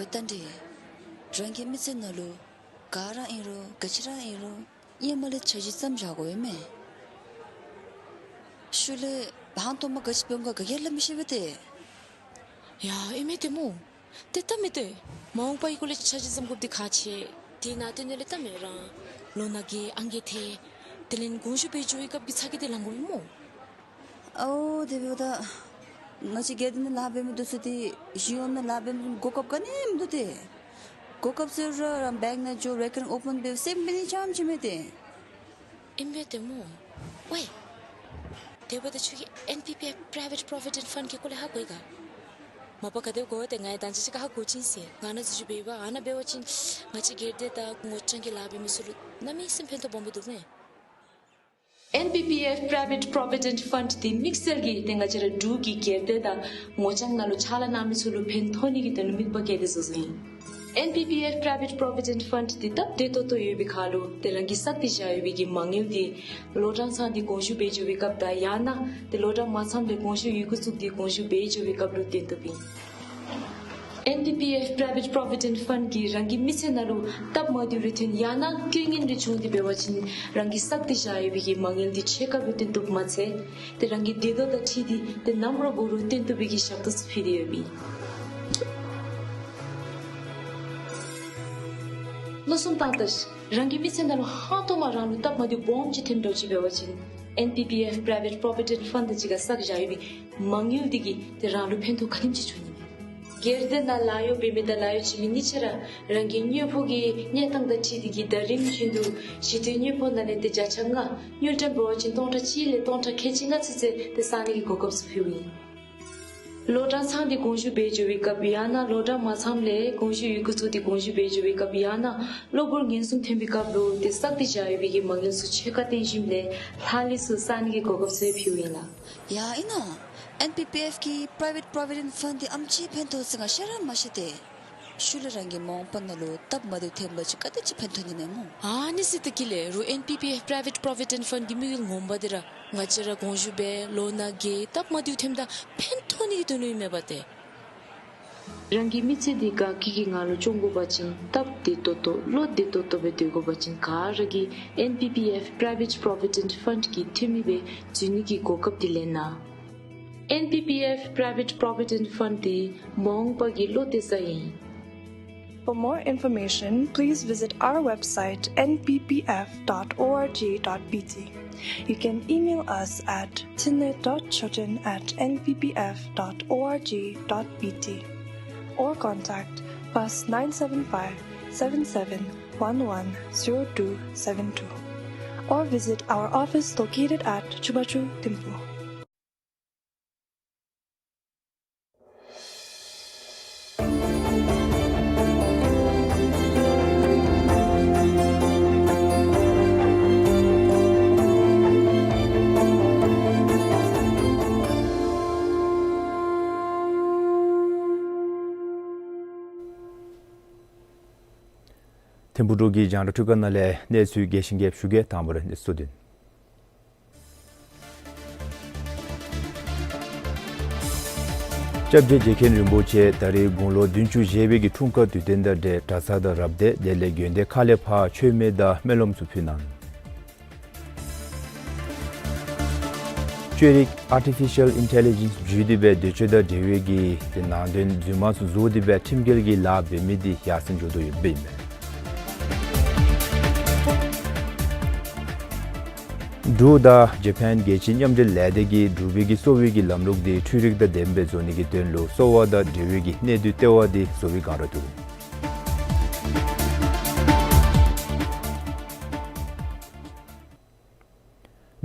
ཨོ་ད་འདི་རང་གི་མི་ཚེ་ནང་ལུ་ག་ར་ཨིན་རུང་ག་ཅི་ར་ཨིན་རུང་ཧེ་མ་ལས་འཆར་གཞི་བརྩམ་བཞག་དགོ་པས་མས། ཤུལ་ལས་ཧང་སྟོང་མ་ག་ཅི་འབད་འོང་ག་ག་གིས་ལགས་མི་ཤེས་པས་ཏེ། ཡ་ཨིན་མས་ཏེ་སྨོ། ཏེ་ད་མི་ཏེ་མ་འོངས་པའི་སྐོར་ལས་འཆར་གཞི་བརྩམ་དགོཔ་འདི་ཁག་ཆེ། དེ་ནང་དོན་ལས་ལྟ་མས་རང་ལོ་ན་རྒས་ཨང་རྒས་ཐལ། དེ་ལས་དགོངས་ཞུ་འབད་འགྱོ་བའི་སྐབས་ཀྱི་ཚ་གྱང་འདི་ལང་དགོ་པས་སྨོ། ཨོ་དེ་འབདཝ་ད་ང་བཅས་སྒེར་སྡེ་ནང་ལཱ་འབད་མི་འདི་ཚུ་འདི་གཞུང་ནང་ལཱ་འབད་མི་གོ་སྐབས་ག་ནི་མིན་འདུག་ཏེ། གོ་སྐབས་ཟེར་རུང་རང་བེངཀ་ནང་འགྱོ་རེ་ཀར་རིང་ཨོ་པཱན་འབད་སེམས་འབད་ནི་རྐྱངམ་ཅིག་མས་ཏེ། ཨིན་པས་ཏེ་སྨོ། ཝའི། དེ་འབདཝ་ད་ཁྱོད་ཀྱིས་ཨེན་པི་པི་ཨེཕ་པྲའི་ཝེཊ་པྲོ་བི་ཌེནཊ་ཕཱནཌ་གི་སྐོར་ལས་ཧ་གོ་ཡི་ག། མ་པ་ག་དེ་གོ་ཏེ་ང་ཡང་ད་ཅི་ཅིག་ཁར་ཧ་གོ་ཅི་ཟེར། ང་ནཱ་འཛུལ་ཞུགས་འབད་བ་ཨ་ནཱ་འབད་བ་ཅིན་ང་བཅས་སྒེར་སྡེ་དང་ངོ་རྐྱང་གི་ལཱ་འབད་མི་ཚུ་ལུ་གནམ་མེད་ས་མེད་ཕན་ཐོགས་སྦོམ་སྦེ་འདུག་མས། ཨེན་པི་པི་ཨེཕ་པྲའི་ཝེཊ་པྲོ་བི་ཌེནཊ་ཕཱནཌ་འདི་དམིགས་བསལ་གྱིས་ཏེ་ང་བཅས་ར་འབྲུག་གི་སྒེར་སྡེ་དང་ངོ་རྐྱང་ནང་ལུ་ཕྱག་ལཱ་གནང་མི་ཚུ་ལུ་ཕན་ཐོགས་ནི་གི་དོན་ལུ་དམིགས་པ་བསྐྱེད་དེ་བཟོ་བཟོཝ་ཨིན། ཨེན་པི་པི་ཨེཕ་པྲའི་ཝེཊ་པྲོ་བི་ཌེནཊ་ཕཱནཌ་འདི་སྟབས་བདེ་ཏོག་ཏོ་ཡོད་པའི་ཁར་ལུ་ཏེ་རང་གིས་བསགས་ཏེ་བཞག་ཡོད་པའི་གི་མ་དངུལ་འདི་ལོ་གྲངས་ཚང་འདི་དགོངས་ཞུ་འབད་འགྱོ་བའི་སྐབས་དང་ཡང་ན་ཏེ་ལོ་གྲངས་མ་ཚངམ་ལས་དགོངས་ཞུ་ཡི་གུ་བཙུགས་ཏེ་དགོངས་ཞུ་འབད་འགྱོ་བའི་སྐབས་ལུ་བཏོན་བཏུབ་ཨིན། ཨེན་པི་པི་ཨེཕ་པྲའི་ཝེཊ་པྲོ་བི་ཌེནཊ་ཕཱནཌ་གིས་རང་གི་མི་ཚེ་ནང་ལུ་སྟབས་མ་བདེཝ་རེ་ཐོན་ཡང་ན་རྐྱེན་ངན་རེ་བྱུང་སྟེ་འབད་བ་ཅིན་རང་གིས་བསགས་ཏེ་བཞག་ཡོད་པའི་གི་མ་དངུལ་འདི་ཕྱེད་ཀ་ལུ་བཏོན་བཏུབ་མ་ཚད་ཏེ་རང་གི་འདོད་ཐོག་དང་འཁྲིལ་ཏེ་ཏེ་ནམ་ར་འབད་རུང་བཏོན་བཏུབ་པའི་གི་ཞབས་ཏོག་ཚུ་ཕུལ་ཏེ་ཡོདཔ་ཨིན། བློ་བཟང་ཏང་ཏ་རང་གི་མི་ཚེ་ནང་ལུ་ཧང་སྟོང་མ་རང་ལུ་སྟབས་མ་བདེཝ་སྦོམ་ཅིག་ཐོནམ་འདྲཝ་ཅིག་འབད་བ་ཅིན་ཨེན་པི་པི་ཨེཕ་པྲའི་ཝེཊ་པྲོ་བི་ཌེནཊ་ཕཱནཌ་དང་གཅིག་ཁར་བསགས་བཞག་ཡོད་པའི་མ་དངུལ་འདི་གིས་ཏེ་རང་ལུ་ཕན་ཐོགས་ག་དེམ་ཅིག་འབྱུང་ནི་མས། སྒེར་སྡེ་ནང་ལཱ་གཡོག་འབད་མི་དང་ལཱ་གཡོག་བྱིན་མི་གཉིས་ཆ་ར་རང་གི་དངུལ་ཕོགས་ཀྱི་གནས་སྟངས་དང་འཁྲིལ་ཏེ་གི་ཟླ་རིམ་བཞིན་དུ་ཞི་དུལ་དངུལ་ཕོགས་ནང་ལས་ཏེ་བརྒྱ་ཆ་ལྔ་དངུལ་ཀྲམ་འབད་བ་ཅིན་སྟོང་ཕྲག་གཅིག་ལས་སྟོང་ཕྲག་ཁལ་གཅིག་ལྔ་ཚུན་ཚོད་ཏེ་བསག་ནི་གི་གོ་སྐབས་ཚུ་ཕུལཝ་ཨིན། ལོ་གྲངས་ཚང་འདི་དགོངས་ཞུ་འབད་འགྱོ་བའི་སྐབས་ཡང་ན་ལོ་གྲངས་མ་ཚངམ་ལས་དགོངས་ཞུ་ཡི་གུ་བཙུགས་ཏེ་དགོངས་ཞུ་འབད་འགྱོ་བའི་སྐབས་ཡང་ན་གློ་བུར་ངན་སོང་ཐོན་པའི་སྐབས་ལུ་ཏེ་བསགས་ཏེ་བཞག་ཡོད་པའི་གི་མ་དངུལ་ཚུ་ཕྱེད་ཀ་བཏོན་ཞིནམ་ལས་ལྷག་ལུས་ཚུ་བསག་ནི་གི་གོ་སྐབས་ཚུ་ཕུལཝ་ཨིན་ལགས། ཡ་ཨིན་ན། ཨེན་པི་པི་ཨེཕ་གི་པྲའི་ཝེཊ་པྲོ་བི་ཌེནཊ་ཕཱནཌ་འདི་ཨེམ་ཅིག་ཕན་ཐོགས་ཟེར་ང་ཤེས་ར་མ་ཤེས་ཏེ། ཤུལ་ལས་རང་གི་མ་འོངས་པ་ནང་ལུ་སྟབས་མ་བདེཝ་ཐོནམ་ཅིག་ག་དེ་ཅིག་ཕན་ཐོགས་ནི་མས་སྨོ། ཨ་ནི་ཟེར་ཏེ་གི་ལས་རུང་ཨེན་པི་པི་ཨེཕ་པྲའི་ཝེཊ་པྲོ་བི་ཌེནཊ་ཕཱནཌ་གི་དམིགས་ཡུལ་ངོ་མ་འདི་ར་ང་བཅས་ར་དགོངས་ཞུ་འབད་ལོ་ན་རྒས་སྟབས་མ་བདེཝ་ཐོནམ་ད་ཕན་ཐོགས་ནི་གི་དོན་ལུ་ཨིན་མས་པ་ཏེ། རང་གི་མི་ཚེ་འདི་དགའ་སྐྱིད་ཀྱི་ངང་ལུ་སྐྱོང་དགོ་པ་ཅིན་སྟབས་བདེ་ཏོག་ཏོ་བློ་བདེ་ཏོག་ཏོ་སྦེ་སྡོད་དགོ་པ་ཅིན་ག་ར་གིས་ཨེན་པི་པི་ཨེཕ་Private Provident Fund གི་འཐུས་མི་སྦེ་འཛུལ་ནི་གི་གོ་སྐབས་འདི་ལེན་གནང་། ཨེན་པི་པི་ཨེཕ་Private Provident Fund འདི་མ་འོངས་པ་གི་བློ་གཏད་ས་ཨིན། For more information, please visit our website N P P F dot org dot B T. You can email us at thinley dot choten at N P P F dot org dot B T or contact plus nine seven five, seven seven one one, zero two seven two or visit our office located at Chubachu, Thimphu. ཐིམ་ཕུག་འབྲུག་གི་རྒྱང་བསྒྲགས་འཕྲུལ་ཁང་ནང་ལས་གནས་ཚུལ་རྒྱས་ཤིང་རྒྱསཔ་ཞུ་གེ། དང་པ་ར་གནས་ཚུལ་བསྡུ་ནི། སྐྱབས་རྗེ་རྗེ་མཁན་རིན་པོ་ཆེ་ད་རེས་དགུང་ལོ་བདུན་ཅུ་བཞེས་པའི་གི་འཁྲུངས་སྐར་དུས་སྟོན་དང་འབྲེལ་གྲྭ་ཚང་དང་རབ་སྡེ་དེ་ལས་དགོན་སྡེ་ཁག་ལས་ཕར་མཆོད་མེ་དང་སྨོན་ལམ་ཚུ་ཕུལ་གནང་ནུག། བཅོས་རིག་Artificial Intelligence བརྒྱུད་དེ་སྦེ་འདོད་སྤྱོད་དང་འབྲེལ་བའི་གི་དེ་ནང་དོན་རྫུན་མ་ཚུ་བཟོ་སྟེ་སྦེ་ཁྲིམས་འགལ་གྱི་ལཱ་འབད་མི་དེ་ཡར་སེང་འགྱོ་དོ་ཡོདཔ་ཨིན་མས། འབྲུག་དང་ཇ་པཱན་རྒྱལ་སྤྱིའི་མཉམ་འབྲེལ་ལས་སྡེ་གིས་འབྲུག་པའི་གི་གསོ་བའི་གི་ལམ་ལུགས་དེ་འཕྲུལ་རིག་དང་ལྡནམ་སྦེ་བཟོ་ནི་གི་དོན་ལུ་གསོ་བ་དང་འབྲེལ་བའི་གི་གནད་སྡུད་ལྟེ་བ་དེ་བཟོ་བའི་བསྒང་ར་འདུག།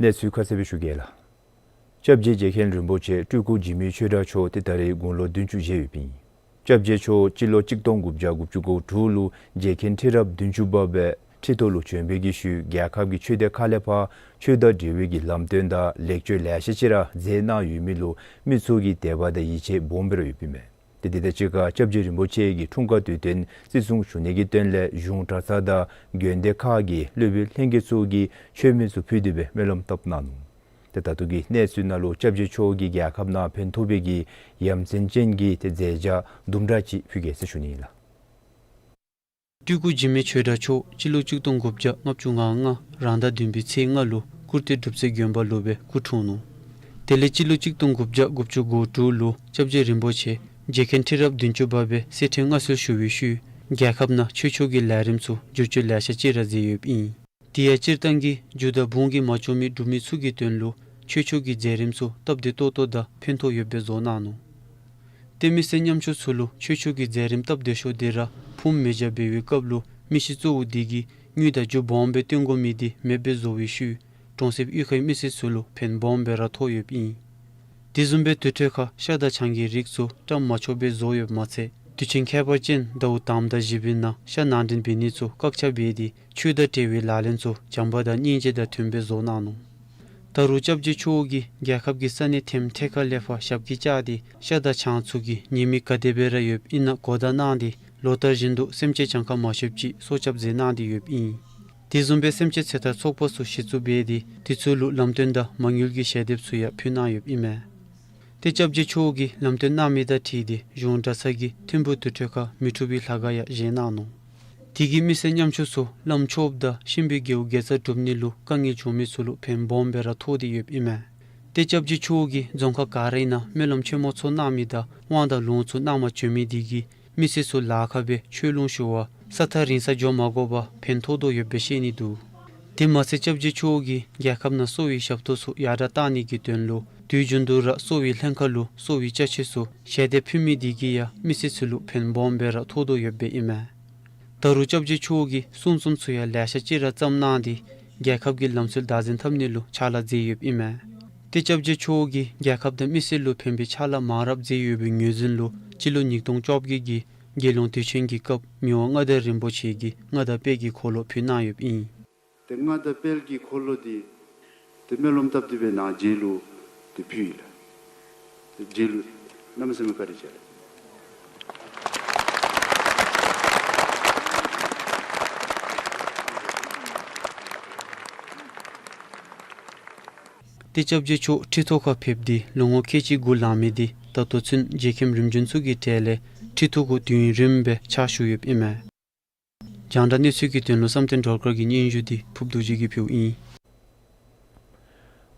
གནས་ཚུལ་ཁ་གསལ་སྦེ་ཞུ་གེ་ལགས། སྐྱབས་རྗེ་རྗེ་མཁན་རིན་པོ་ཆེ་སྤྲུལ་སྐུ་འཇིགས་མེད་ཆོས་གྲགས་མཆོག་དེ་ད་རེས་དགུང་ལོ་བདུན་ཅུ་བཞེས་ཡོདཔ་ཨིན། སྐྱབས་རྗེ་མཆོག་སྤྱི་ལོ་གཅིག་སྟོང་དགུ་བརྒྱ་དགུ་བཅུ་གོ་དྲུག་ལུ་རྗེ་མཁན་ཁྲི་རབས་བདུན་ཅུ་པ་སྦེ་ཁྲི་ཐོག་ལུ་བྱོན་པའི་གི་ཤུལ་རྒྱལ་ཁབ་ཀྱི་ཆོས་སྡེ་ཁག་ལས་ཕར་ཆོས་དང་འབྲེལ་བའི་གི་ལམ་སྟོན་དང་ལེགས་བཅོས་ལེ་ཤ་ཅིག་ར་མཛད་གནང་ཡོད་མི་ལུ་མི་ཚུ་གིས་དད་པ་དང་ཡིད་ཆེས་སྦོམ་སྦེ་ར་ཡོདཔ་ཨིན་མས། དེ་དེ་དང་གཅིག་ཁར་སྐྱབས་རྗེ་རིན་པོ་ཆེ་གི་འཁྲུངས་སྐར་དུས་སྟོན་བརྩི་སྲུང་ཞུ་ནི་གི་དོན་ལས་གཞུང་གྲྭ་ཚང་དང་དགོན་སྡེ་ཁག་གི་སློབ་དཔོན་ལྷན་རྒྱས་ཚུ་གིས་མཆོད་མེ་ཚུ་ཕུལ་ཏེ་སྦེ་སྨོན་ལམ་བཏབ་གནང་ནུག། ཏེ་ད་ལྟོ་གི་གནས་ཚུལ་ནང་ལུ་སྐྱབས་རྗེ་མཆོག་གིས་རྒྱལ་ཁབ་ནང་ཕན་ཐོགས་པའི་གི་ཡ་མཚན་ཅན་གྱི་ཏེ་མཛད་བྱ་དུམ་གྲ་ཅིག་ཕུལ་གེ་ཟེར་ཞུ་ནི་ཨིན་ལགས། སྤྲུལ་སྐུ་འཇིགས་མེད་ཆོས་གྲགས་མཆོག་སྤྱི་ལོ་གཅིག་སྟོང་དགུ་བརྒྱ་ལྔ་བཅུ་ང་ལྔ་རང་ཟླ་བདུན་པའི་ཚེས་ལྔ་ལུ་ཀུར་སྟོད་སྒྲུབ་རྩེ་དགོན་པ་ལུ་སྦེ་སྐུ་འཁྲུངས་ནུག། དེ་ལས་སྤྱི་ལོ་གཅིག་སྟོང་དགུ་བརྒྱ་དགུ་བཅུ་གོ་དྲུག་ལུ་སྐྱབས་རྗེ་རིན་པོ་ཆེ་རྗེ་མཁན་ཁྲི་རབས་བདུན་ཅུ་པ་སྦེ་གསེར་ཕྲེང་མངའ་གསོལ་ཞུ་བའི་ཤུལ་རྒྱལ་ཁབ་ནང་ཆོས་ཕྱོགས་ཀྱི་ལས་རིམ་ཚུ་བསྒྱུར་བཅོས་ལེ་ཤ་ཅིག་ར་མཛད་ཡོདཔ་ཨིན། དེ་ཡང་སྤྱིར་བཏང་གི་རྒྱུ་དང་བུང་གིས་མ་ལྕོགས་མི་འབྲུག་མི་ཚུ་གི་དོན་ལུ་ཆོས་ཕྱོགས་ཀྱི་མཛད་རིམ་ཚུ་སྟབས་བདེ་ཏོག་ཏོ་དང་ཕན་ཐོགས་ཡོདཔ་སྦེ་བཟོ་གནང་ནུག། ཏེ་མི་སེར་ཉམ་ཆུང་ཚུ་ལུ་ཆོས་ཕྱོགས་ཀྱི་མཛད་རིམ་སྟབས་བདེ་ཤོས་དེ་ར་ཕུངམ་མེ་སྦྱར་འབད་བའི་སྐབས་ལུ་མི་ཤི་གཙོ་བོ་དེ་གིས་དངུལ་དང་རྒྱུ་སྦོམ་སྦེ་བཏོན་དགོ་མི་དེ་མེདཔ་སྦེ་བཟོ་བའི་ཤུལ་གྲོང་གསེབ་གཡུས་ཁའི་མི་སེར་ཚུ་ལུ་ཕན་སྦོམ་སྦེ་ར་ཐོགས་ཡོདཔ་ཨིན། དེ་བཟུམ་སྦེ་དུར་ཁྲོད་ཁར་ཤ་དང་ཆང་གི་རིགས་ཚུ་བཀྲམ་མ་ཆོགཔ་སྦེ་བཟོ་ཡོདཔ་མ་ཚད་དུས་ཆེན་ཁྱད་པར་ཅན་ཟླཝ་དང་པ་དང་བཞི་པའི་ནང་ཤ་ནང་འདྲེན་འབད་ནི་ཚུ་བཀག་ཆ་འབད་དེ་ཆོས་དང་འབྲེལ་བའི་ལག་ལེན་ཚུ་བྱམས་པ་དང་སྙིང་རྗེ་དང་མཐུནམ་སྦེ་བཟོ་གནང་ནུག། ད་རུང་སྐྱབས་རྗེ་མཆོག་གིས་རྒྱལ་ཁབ་ཀྱི་ས་གནས་ཐེམ་ཐེ་ཁ་ལས་ཕར་ཞབས་ཀྱིས་བཅགས་ཏེ་ཤ་དང་ཆང་ཚུ་གི་ཉེས་དམིགས་ག་དེ་སྦེ་ར་ཡོདཔ་ཨིན་ན་གོ་བརྡ་གནང་སྟེ་ལོ་ལྟར་བཞིན་དུ་སེམས་ཅན་གྱངས་ཁ་མ་ཆོདཔ་ཅིག་སྲོག་སྐྱབས་མཛད་གནང་སྟེ་ཡོདཔ་ཨིན། དེ་བཟུམ་སྦེ་སེམས་ཅན་ཚེ་ཐར་ཚོགས་པ་ཚུ་གཞི་བཙུགས་འབད་དེ་དེ་ཚུ་ལུ་ལམ་སྟོན་དང་མ་དངུལ་གྱི་ཞལ་འདེབས་ཚུ་ཡང་ཕུལ་གནང་ཡོདཔ་ཨིན་མས། ཏེ་སྐྱབས་རྗེ་མཆོག་གིས་ལམ་སྟོན་གནང་མི་དང་འཁྲིལ་ཏེ་གཞུང་གྲྭ་ཚང་གིས་ཐིམ་ཕུག་དུར་ཁྲོད་ཁར་མི་འཁྲུགས་པའི་ལྷ་ཁང་ཡང་བཞེངས་གནང་ནུག། དེ་གིས་མི་སེར་ཉམ་ཆུང་ཚུ་ལམ་ཆོསཔ་དང་གཤིན་པོའི་རྒྱལ་པོ་དགེ་རྩ་སྒྲུབ་ནི་ལུ་དཀའ་ངལ་བྱུང་མི་ཚུ་ལུ་ཕན་སྦོམ་སྦེ་ར་ཐོགས་ཏེ་ཡོདཔ་ཨིན་མས། ཏེ་སྐྱབས་རྗེ་མཆོག་གིས་རྫོང་ཁག་ག་རའི་ནང་སྨོན་ལམ་ཆེན་མོ་ཚོགས་གནང་མི་དང་དབང་དང་ལུང་ཚུ་གནང་བར་བྱོན་མི་དེ་གིས་མི་སེར་ཚུ་ལཱ་ཁག་སྦེ་ཆོས་ལུང་ཞུ་བར་ས་ཐག་རིང་ས་འགྱོ་མ་དགོ་པར་ཕན་ཐོགས་དོ་ཡོདཔ་སྦེ་ཤེས་ནི་འདུག། དེ་མ་ཚད་སྐྱབས་རྗེ་མཆོག་གིས་རྒྱལ་ཁབ་ནང་གསོ་བའི་ཞབས་ཏོག་ཚུ་ཡར་དྲག་གཏང་ནི་གི་དོན་ལུ་དུས་རྒྱུན་དུ་ར་གསོ་བའི་ལྷན་ཁག་ལུ་གསོ་བའི་ཅ་ཆས་ཚུ་ཞལ་འདེབས་ཕུལ་མི་དེ་གིས་ཡང་མི་སེར་ཚུ་ལུ་ཕན་སྦོམ་སྦེ་ར་ཐོགས་དོ་ཡོདཔ་ཨིན་མས། ད་རུང་སྐྱབས་རྗེ་མཆོག་གིས་གསུང་རྩོམ་ཚུ་ཡང་ལེ་ཤ་ཅིག་ར་བརྩམས་གནང་སྟེ་རྒྱལ་ཁབ་ཀྱི་ལམ་སྲོལ་བདག་འཛིན་འཐབ་ནི་ལུ་ཕྱག་ལཱ་མཛད་ཡོདཔ་ཨིན་མས། ཏེ་སྐྱབས་རྗེ་མཆོག་གིས་རྒྱལ་ཁབ་དང་མི་སེར་ལུ་ཕན་པའི་ཕྱག་ལཱ་མང་རབས་མཛད་ཡོད་པའི་ངོས་འཛིན་ལུ་སྤྱི་ལོ་ཉིས་སྟོང་བཅོ་བརྒྱད་ཀྱི་རྒྱལ་ཡོངས་དུས་ཆེན་གྱི་སྐབས་མི་དབང་མངའ་བདག་རིན་པོ་ཆེ་གིས་མངའ་བདག་དཔལ་གྱི་འཁོར་ལོ་ཕུལ་གནང་ཡོདཔ་ཨིན། ཏེ་མངའ་བདག་དཔལ་གྱི་འཁོར་ལོ་འདི་ཏེ་སྨོན་ལམ་བཏབ་སྟེ་སྦེ་ནཱ་མཇལ་ལུ་ཏེ་ཕུལ་ཡི་ལགས། ཏེ་མཇལ་ལུ་གནམ་མེད་ས་མེད་བཀའ་དྲིན་ཆེ་ལགས། ཏེ་སྐྱབས་རྗེ་མཆོག་ཁྲི་ཐོག་ཁར་ཕེབས་ཏེ་ལོ་ངོ་ཁལ་གཅིག་དགུ་ལང་མི་འདི་ད་ལྟོ་ཚུན་རྗེ་མཁན་རིམ་བྱོན་ཚུ་གི་གྲས་ལས་ ཁྲི་ཐོག་གུ་དུས་ཡུན་རིངམོ་སྦེ་ཕྱག་ཞུ་ཡོདཔ་ཨིན་མས། རྒྱང་བསྒྲགས་གནས་ཚུལ་གྱི་དོན་ལུ་བསམ་གཏན་སྒྲོལ་དཀར་གྱི་སྙན་ཞུ་འདི་ཕུརབ་རྡོ་རྗེ་གིས་ཕུལཝ་ཨིན།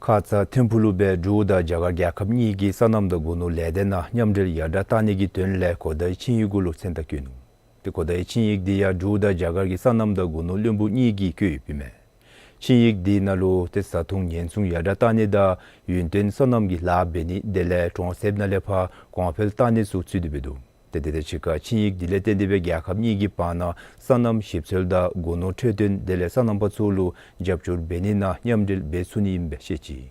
ཁ་ཙ་ཐིམ་ཕུག་ལུ་སྦེ་འབྲུག་དང་རྒྱ་གར་རྒྱལ་ཁབ་གཉིས་ཀྱི་སོ་ནམ་དང་སྒོ་ནོར་ལས་སྡེ་ནང་མཉམ་འབྲེལ་ཡར་དྲག་བཏང་ནི་གི་དོན་ལས་གོ་བརྡའི་ཆིངས་ཡིག་གུ་ལུ་མཚན་རྟགས་བཀོད་ནུག། ཏེ་གོ་བརྡའི་ཆིངས་ཡིག་འདི་ཡང་འབྲུག་དང་རྒྱ་གར་གྱི་སོ་ནམ་དང་སྒོ་ནོར་བློན་པོ་གཉིས་ཀྱིས་བཀོད་ཡོདཔ་ཨིན་མས། ཆིངས་ཡིག་འདི་ནང་ལུ་ཏེ་བཟའ་འཐུང་ཉེན་སྲུང་ཡར་དྲག་བཏང་ནི་དང་ཡུན་བརྟན་སོ་ནམ་གྱི་ལཱ་འབད་ནི་དེ་ལས་གྲོང་གསེབ་ནང་ལས་ཕར་གོང་འཕེལ་བཏང་ནི་ཚུ་ཚུད་དེ་འབད་དོ། ཏེ་དེ་དང་གཅིག་ཁར་ཆིངས་ཡིག་འདི་ལས་བརྟེན་ཏེ་སྦེ་རྒྱལ་ཁབ་གཉིས་ཀྱི་བར་ན་སོ་ནམ་ཞིབ་འཚོལ་དང་སྒོ་ནོར་འཕྲོད་བསྟེན་དེ་ལས་སོ་ནམ་པ་ཚུ་ལུ་རྒྱབ་སྐྱོར་འབད་ནི་ནང་མཉམ་འབྲེལ་འབད་ཚུགས་ནི་ཨིནམ་སྦེ་བཤད་ཅི།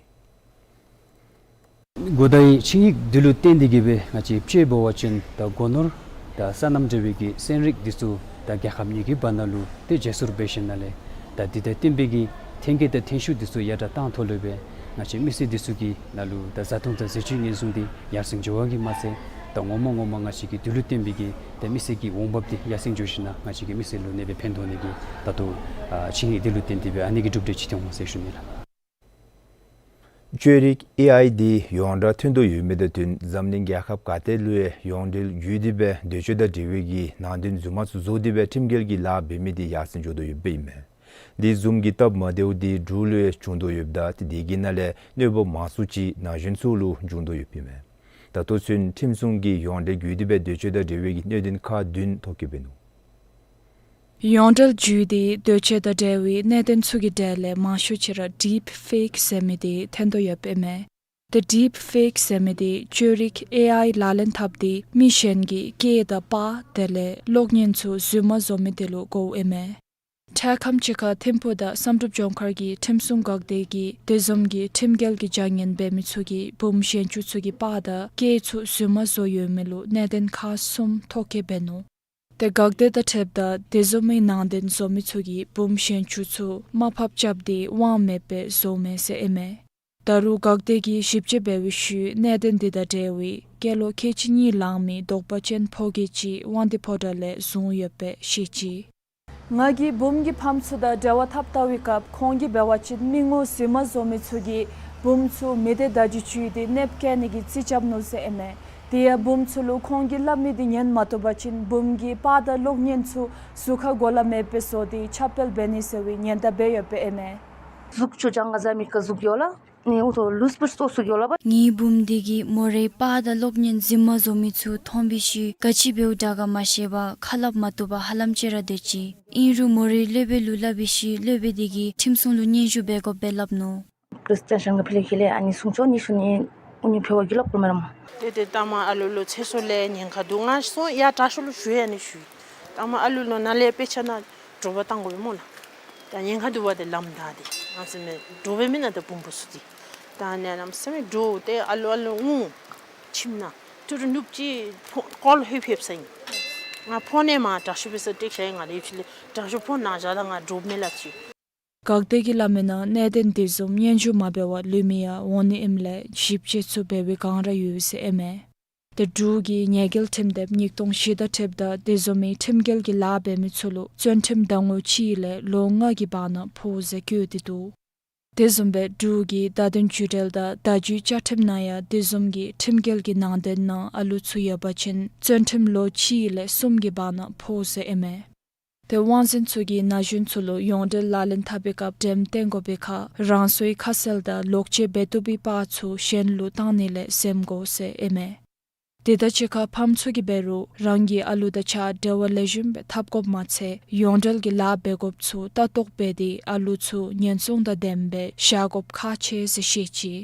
གོ་བརྡའི་ཆིངས་ཡིག་འདི་ལུ་བརྟེན་ཏེ་གིས་སྦེ་ང་བཅས་དཔྱེ་འབད་བ་ཅིན་ད་སྒོ་ནོར་དང་སོ་ནམ་འབྲེལ་བའི་གི་ཚན་རིག་འདི་ཚུ་ད་རྒྱལ་ཁབ་གཉིས་ཀྱི་བར་ན་ལུ་ཏེ་བརྗེ་སོར་འབད་ཞིནམ་ལས་ད་འདི་དང་བསྟུན་པའི་གི་ཐོན་སྐྱེད་དང་ཐོན་ཤུགས་འདི་ཚུ་ཡར་དྲག་བཏང་ཐོག་ལུ་སྦེ་ང་བཅས་མི་སེར་འདི་ཚུ་གི་ནང་ལུ་ད་བཟའ་འཐུང་དང་ཟས་བཅུད་ཉེན་སྲུང་འདི་ཡར་སེང་འགྱོ་བ་གིས་མ་ཚད་ད་ངོ་མ་ངོ་མ་ང་བཅས་ཀྱི་འདི་ལུ་བརྟེན་པའི་གི་ད་མི་སེར་གྱི་འོང་འབབ་འདི་ཡར་སེང་འགྱོ་ཞིནམ་ལས་ང་བཅས་ཀྱི་མི་སེར་ལུ་ནེ་སྦེ་ཕན་ཐོགས་ནི་གི་ད་ལྟོ་ཨ་ཆིངས་ཡིག་འདི་ལུ་བརྟེན་ཏེ་སྦེ་ཨ་ནི་གི་གྲུབ་འབྲས་ཅིག་ཐོན་འོང་ཟེར་ཞུ་ནི་ལགས། བཅོས་རིག་ཨེ་ཨའི་འདི་ཡོངས་གྲགས་ཐོན་དོ་ཡོད་མི་དང་བསྟུན་འཛམ་གླིང་རྒྱལ་ཁབ་ག་ཏེ་ལུ་ཡང་ཡོངས་འབྲེལ་བརྒྱུད་དེ་སྦེ་འདོད་སྤྱོད་དང་འབྲེལ་བའི་གི་ནང་དོན་རྫུན་མ་ཚུ་བཟོ་སྟེ་སྦེ་ཁྲིམས་འགལ་གྱི་ལཱ་འབད་མི་འདི་ཡར་སེང་འགྱོ་དོ་ཡོདཔ་ཨིན་མས། དེ་བཟུམ་གྱི་སྟབས་མ་བདེཝ་འདི་འབྲུག་ལུ་ཡང་བྱུང་དོ་ཡོདཔ་ད་ཏེ་དེ་གི་ནང་ལས་གནོད་པ་མང་སུ་ཅིག་ན་གཞོན་ཚུ་ལུ་བྱུང་དོ་ཡོདཔ་ཨིན་མས། ད་ལྟོ་ཚུན་ཁྲིམས་སྲུང་གིས་ཡོངས་འབྲེལ་བརྒྱུད་དེ་སྦེ་འདོད་སྤྱོད་དང་འབྲེལ་བའི་གི་གནད་དོན་ཁག་བདུན་ཐོ་བཀོད་འབད་ནུག། ཡོངས་འབྲེལ་བརྒྱུད་དེ་འདོད་སྤྱོད་དང་འབྲེལ་བའི་གནད་དོན་ཚུ་གི་གྲས་ལས་མང་ཤོས་ཅིག་ར་ཌིཔ་ཕེཀ་ཟེར་མི་འདི་ཐོན་དོ་ཡོདཔ་ཨིན་མས། ཏེ་ཌིཔ་ཕེཀ་ཟེར་མི་འདི་བཅོས་རིག་ཨེ་ཨའི་ལག་ལེན་འཐབ་སྟེ་མི་གཞན་གྱི་སྐད་དང་པར་དེ་ལས་གློག་བརྙན་ཚུ་རྫུན་མ་བཟོ་མི་འདི་ལུ་གོཝ་ཨིན་མས། འཕྲལ་ཁམས་ཅིག་ཁར་ཐིམ་ཕུག་དང་བསམ་གྲུབ་ལྗོངས་མཁར་གྱི་ཁྲིམས་སྲུང་འགག་སྡེ་གིས་དེ་བཟུམ་གྱི་ཁྲིམས་འགལ་གྱི་བྱ་ངན་འབད་མི་ཚུ་གི་བུམོ་གཞན་ཚུ་གི་པར་དང་སྐད་ཚུ་རྫུན་མ་བཟོ་ཡོད་མི་ལུ་གནད་དོན་ཁག་གསུམ་ཐོ་བཀོད་འབད་ནུག། ཏེ་འགག་སྡེ་དང་འཁྲིལཝ་ད་དེ་བཟུམ་མའི་ནང་དོན་བཟོ་མི་ཚུ་གིས་བུམོ་གཞན་ཚུ་ཚུ་དམའ་ཕབ་རྐྱབ་སྟེ་དབང་མེད་པར་བཟོཝ་མས་ཟེར་ཨིན་མས། ད་རུང་འགག་སྡེ་གིས་ཞིབ་དཔྱད་འབད་བའི་ཤུལ་གནད་དོན་འདི་དང་འབྲེལ་བའི་སྐྱེས་ལོ་ཁལ་གཅིག་གཉིས་ལང་མི་དོགས་པ་ཅན་ཕོ་སྐྱེས་ཅིག་དབང་འདུས་ཕོ་བྲང་ལས་བཟུང་ཡོདཔ་སྦེ་བཤད་ཅི། ང་གིས་བུམོ་གི་ཕམ་ཚུ་དང་འབྲེལ་བ་འཐབ་བལྟ་བའི་སྐབས་ཁོང་གིས་འབད་བ་ཅིན་མི་ངོ་རྫུན་མ་བཟོ་མི་ཚུ་གིས་བུམོ་ཚུ་མི་སྡེ་བརྡ་བརྒྱུད་བཙུགས་ཏེ་གནོདཔ་བཀལ་ནི་གི་རྩིས་རྐྱབ་ནུག་ཟེར་ཨིན་མས། དེ་ཡང་བུམོ་ཚུ་ལུ་ཁོང་གིས་སླབ་མི་འདི་ཉན་མ་བཏུབ་པ་ཅིན་བུམོ་གི་པར་དང་གློག་བརྙན་ཚུ་གཟུགས་ཁར་གོ་ལ་མེདཔ་སྦེ་བཟོ་སྟེ་ཁྱབ་སྤེལ་འབད་ནི་ཟེར་བའི་ཉེན་བརྡ་འབད་ཡོདཔ་ཨིན་མས། གཟུགས་ཅོག་ཅང་ག་ཟ་མི་ཁ་གཟུགས་ཡོད་ལགས། ནི་འུ་ཐོ་ལུས་པོ་སོ་སོ་ཡོད་ལགས་པ། ངེའི་བུམོ་འདི་གིས་མོ་རའི་པར་དང་གློག་བརྙན་རྫུན་མ་བཟོ་མི་ཚུ་མཐོང་བའི་ཤུལ་ག་ཅི་འབདཝ་དྲག་ག་མ་ཤེས་པར་ཁ་སླབ་མ་བཏུབ་པར་ཧ་ལམ་ཅིག་ར་སྡོད་ཅི། ཨིན་རུང་མོ་རའི་སློབ་དཔོན་ལུ་སླབ་པའི་ཤུལ་སློབ་དཔོན་འདི་གིས་ཁྲིམས་སྲུང་ལུ་སྙན་ཞུ་འབད་དགོཔ་སྦེ་སླབ་ནུག། ཁྲིསི་ཊན་ཤང་གི་ཕི་ལེ་ཁི་ལེ་ཨ་ནི་སྲུང་སྐྱོབ་ནི་ཤུལ་ནི་ཨུ་ནི་ཕེ་བ་གི་ལོག་པོ་མེན་ན་མ། ཏེ་ཏེ་ཏ་མ་ཨ་ལུ་ལུ་ཚེ་སྲོག་ལས་ཉེན་ཁ་འདུག། ང་སོང་ཡར་དྲག་ཤོས་ལུ་ཞུ་ཡ་ནི་ཞུ། ཏ་མ་ཨ་ལུ་ལུ་ནཱ་ལས་དཔེ་ཆ་ནང་དྲོ་པ་བཏང་དགོ་པས་སྨོ་ལགས། ད་ཉེན་ཁ་འདུག་པ་ཏེ་ལམ་བདའ་སྟེ་ཨ་ཙི་མེད་དྲོ་པ་མེན་ན་ད་བུམོ་བུ་ཚུ་འདི་ད་ནི་ཨ་ནམ་ས་མེད་འདྲོག་སྟེ་ཨ་ལུ་ཨ་ལུ་འོང་ཁྱིམ་ནང་ཐུ་རུ་ནུབ་ཅིག་ཕོ་ཀོལ་ལྷོད་ཕེབས་ས་ཨིན། ང་ཕོན་ནང་མར་དྲག་ཤོས་འབད་ས་སྟེགས་ཤ་ཡི་ང་ལས་ཡུལ་ལས་དྲག་ཤོས་ཕོན་ནང་བཞག་ད་ང་འདྲོགཔ་མས་ལགས་ཅིག། འགག་སྡེ་གིས་སླབ་མིའི་ནང་གནད་དོན་དེ་བཟུམ་སྙན་ཞུ་མ་འབད་བར་ལུས་མི་ཡང་འོང་ནི་ཨིནམ་ལས་ཞིབ་དཔྱད་ཚུ་འབད་བའི་བསྒང་ར་ཡོད་ཟེར་ཨིན་མས། ཏེ་འབྲུག་གི་ཉེས་འགེལ་ཁྲིམས་དེབ་ཉིས་སྟོང་བཞི་དང་འཁྲིལཝ་ད་དེ་བཟུམ་མའི་ཁྲིམས་འགལ་གྱི་ལཱ་འབད་མི་ཚུ་ལུ་བཙོན་ཁྲིམས་ཟླ་ངོ་གཅིག་ལས་ལོ་ལྔ་གི་བར་ན་ཕོག་ཟེར་བཀོད་དེ་འདུག། དེ་བཟུམ་སྦེ་འབྲུག་གི་བརྡ་དོན་བརྒྱུད་འབྲེལ་དང་བརྡ་བརྒྱུད་བཅའ་ཁྲིམས་ནང་ཡང་དེ་བཟུམ་གྱི་ཁྲིམས་འགལ་གྱི་ནང་དོན་ནང་ཨ་ལུ་ཚུ་ཡོད་པ་ཅིན་བཙོན་ཁྲིམས་ལོ་གཅིག་ལས་གསུམ་གྱི་བར་ན་ཕོག་ཟེར་ཨིན་མས། ཏེ་དབང་འཛིན་ཚུ་གིས་ན་གཞོན་ཚུ་ལུ་ཡོངས་འབྲེལ་ལག་ལེན་འཐབ་པའི་སྐབས་འགྲེམས་སྟོན་དགོ་པའི་ཁར་རང་སོའི་ཁ་གསལ་དང་ལོག་སྤྱོད་འབད་བཏུབ་པའི་པར་ཚུ་གཞན་ལུ་བཏང་ནི་ལས་འཛེམ་དགོ་ཟེར་ཨིན་མས། དེ་དང་གཅིག་ཁར་ཕམ་ཚུ་གིས་འབད་རུང་རང་གི་ཨ་ལུ་དང་གཅིག་ཁར་འབྲེལ་བ་ལེགས་ཤོམ་སྦེ་འཐབ་དགོཔ་མ་ཚད་ཡོངས་འབྲེལ་གྱི་ལཱ་འབད་དགོཔ་ཚུ་ལྟ་རྟོག་འབད་དེ་ཨ་ལུ་ཚུ་ཉེན་སྲུང་དང་ལྡནམ་སྦེ་བཞག་དགོཔ་ཁག་ཆེ་ཟེར་བཤད་ཅི།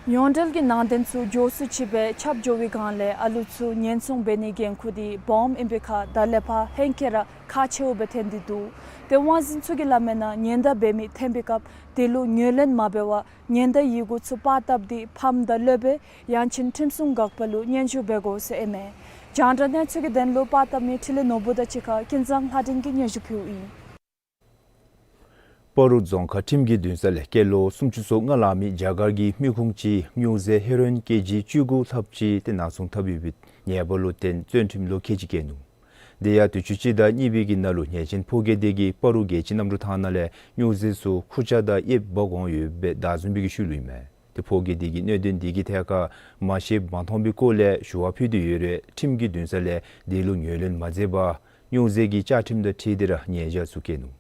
ཡོངས་འབྲེལ་གྱི་ནང་དོན་ཚུ་མགྱོགས་སུ་ཅིག་སྦེ་ཁྱབ་འགྱོ་བའི་བསྒང་ལས་ཨ་ལུ་ཚུ་ཉེན་སྲུང་འབད་ནིའི་འགན་ཁུར་འདི་སྦོམ་ཨིན་པའི་ཁར་ད་ལས་ཕར་ཧེང་སྐལ་ར་ཁག་ཆེཝ་སྦེ་ཐོན་ཏེ་འདུག། ཏེ་དབང་འཛིན་ཚུ་གིས་སླབ་མིའི་ནང་ཉེན་བརྡ་འབད་མི་ཐོན་པའི་སྐབས་དེ་ལུ་ངོས་ལེན་མ་འབད་བར་ཉེན་བརྡ་ཡི་གུ་ཚུ་པར་བཏབ་སྟེ་ཕམ་དང་སློབ་དཔོན་ཡང་ཅིན་ཁྲིམས་སྲུང་འགག་པ་ལུ་སྙན་ཞུ་འབད་དགོ་ཟེར་ཨིན་མས། རྒྱང་བསྒྲགས་གནས་ཚུལ་གྱི་དོན་ལུ་པར་བཏབ་མི་འཕྲིན་ལས་ནོར་བུ་དང་གཅིག་ཁར་ཀུན་བཟང་ལྷ་སྒྲོན་གྱིས་སྙན་ཞུ་ཕུལཝ་ཨིན། སྤ་རོ་རྫོང་ཁག་ཁྲིམས་ཀྱི་འདུན་ས་ལས་སྐྱེས་ལོ་སུམ་ཅུ་སོ་ལྔ་ལང་མི་རྒྱ་གར་གྱི་མི་ཁུངས་ཅིག་སྨྱོ་རྫས་ཧེ་རོ་ཨིན་ཀེ་ཇི་བཅུ་དགུ་ལྷགཔ་ཅིག་ཏེ་ནང་སྲུང་འཐབ་ཡོད་པའི་ཉེས་པ་ལུ་བརྟེན་བཙོན་ཁྲིམས་ལོ་ཁལ་གཅིག་བཀལ་ནུག། དེ་ཡང་དུས་ཅི་ཅིག་དང་གཉིས་པའི་གི་ནང་ལུ་ཉེས་ཅན་ཕོ་སྐྱེས་དེ་གིས་སྤ་རོ་རྒྱལ་སྤྱི་གནམ་གྲུ་ཐང་ནང་ལས་སྨྱོ་རྫས་ཚུ་ཁུར་ཆ་དང་ཡོདཔ་འབག་འོང་ཡོདཔ་སྦེ་བདའ་བཟུང་བའི་གི་ཤུལ་ལུ་ཨིན་མས། ཏེ་ཕོ་སྐྱེས་དེ་གིས་གནད་དོན་དེ་གི་ཐད་ཁར་མ་ཤེསཔ་མ་མཐོང་པའི་སྐོར་ལས་ཞུ་བ་ཕུལ་ཏེ་ཡོད་རུང་ཁྲིམས་ཀྱི་འདུན་ས་ལས་དེ་ལུ་ངོས་ལེན་མ་མཛད་པར་སྨྱོ་རྫས་ཀྱི་བཅའ་ཁྲིམས་དང་འཁྲིལ་ཏེ་ར་ཉེས་བྱ་ཚུ་བཀལ་ནུག།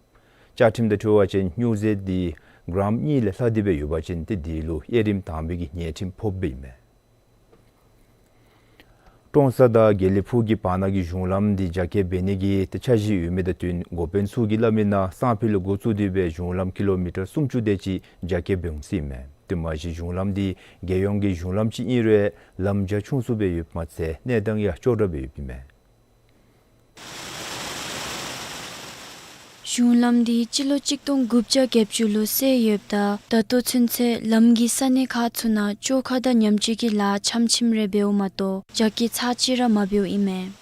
བཅའ་ཁྲིམས་དང་འཁྲིལ་བ་ཅིན་སྨྱོ་རྫས་དེ་གྲམ་གཉིས་ལས་ལྷག་སྟེ་སྦེ་ཡོད་པ་ཅིན་ཏེ་དེ་ལུ་དབྱེ་རིམ་དང་པའི་གི་ཉེས་ཁྲིམས་ཕོགཔ་ཨིན་མས། ཀྲོང་གསར་དང་དགེ་ལེགས་ཕུག་གི་བར་ན་གི་གཞུང་ལམ་འདི་རྒྱ་སྐྱེད་འབད་ནི་གི་ཏེ་འཆར་གཞི་ཡོད་མི་དང་བསྟུན་འགོ་དཔོན་ཚུ་གིས་སླབ་མི་ནང་སང་ཕོད་ལས་འགོ་བཙུགས་ཏེ་སྦེ་གཞུང་ལམ་ཀི་ལོ་མི་ཊར་སུམ་ཅུ་དེ་ཅིག་རྒྱ་སྐྱེད་འབད་འོང་ཟེར་ཨིན་མས། དེ་མ་གཞི་གཞུང་ལམ་འདི་རྒྱལ་ཡོངས་ཀྱི་གཞུང་ལམ་ཅིག་ཨིན་རུང་ལམ་རྒྱ་ཆུང་སུ་སྦེ་ཡོདཔ་མ་ཚད་གནས་སྟངས་ཡང་སྐྱོ་དྲགས་སྦེ་ཡོདཔ་ཨིན་མས། གཞུང་ལམ་འདི་སྤྱི་ལོ་གཅིག་སྟོང་དགུ་བརྒྱ་བརྒྱད་ཅུ་ལུ་བསལ་ཡོདཔ་ད་ད་ལྟོ་ཚུན་ཚོད་ལམ་གྱི་ས་གནས་ཁག་ཚུ་ནང་བཅོ་ཁ་དང་ཉམས་བཅོས་ཀྱི་ལཱ་ཆམ་ཆིམ་རེ་འབདཝ་མ་གཏོགས་རྒྱ་སྐྱེད་ཚར་གཅིག་ར་མ་འབདཝ་ཨིན་མས།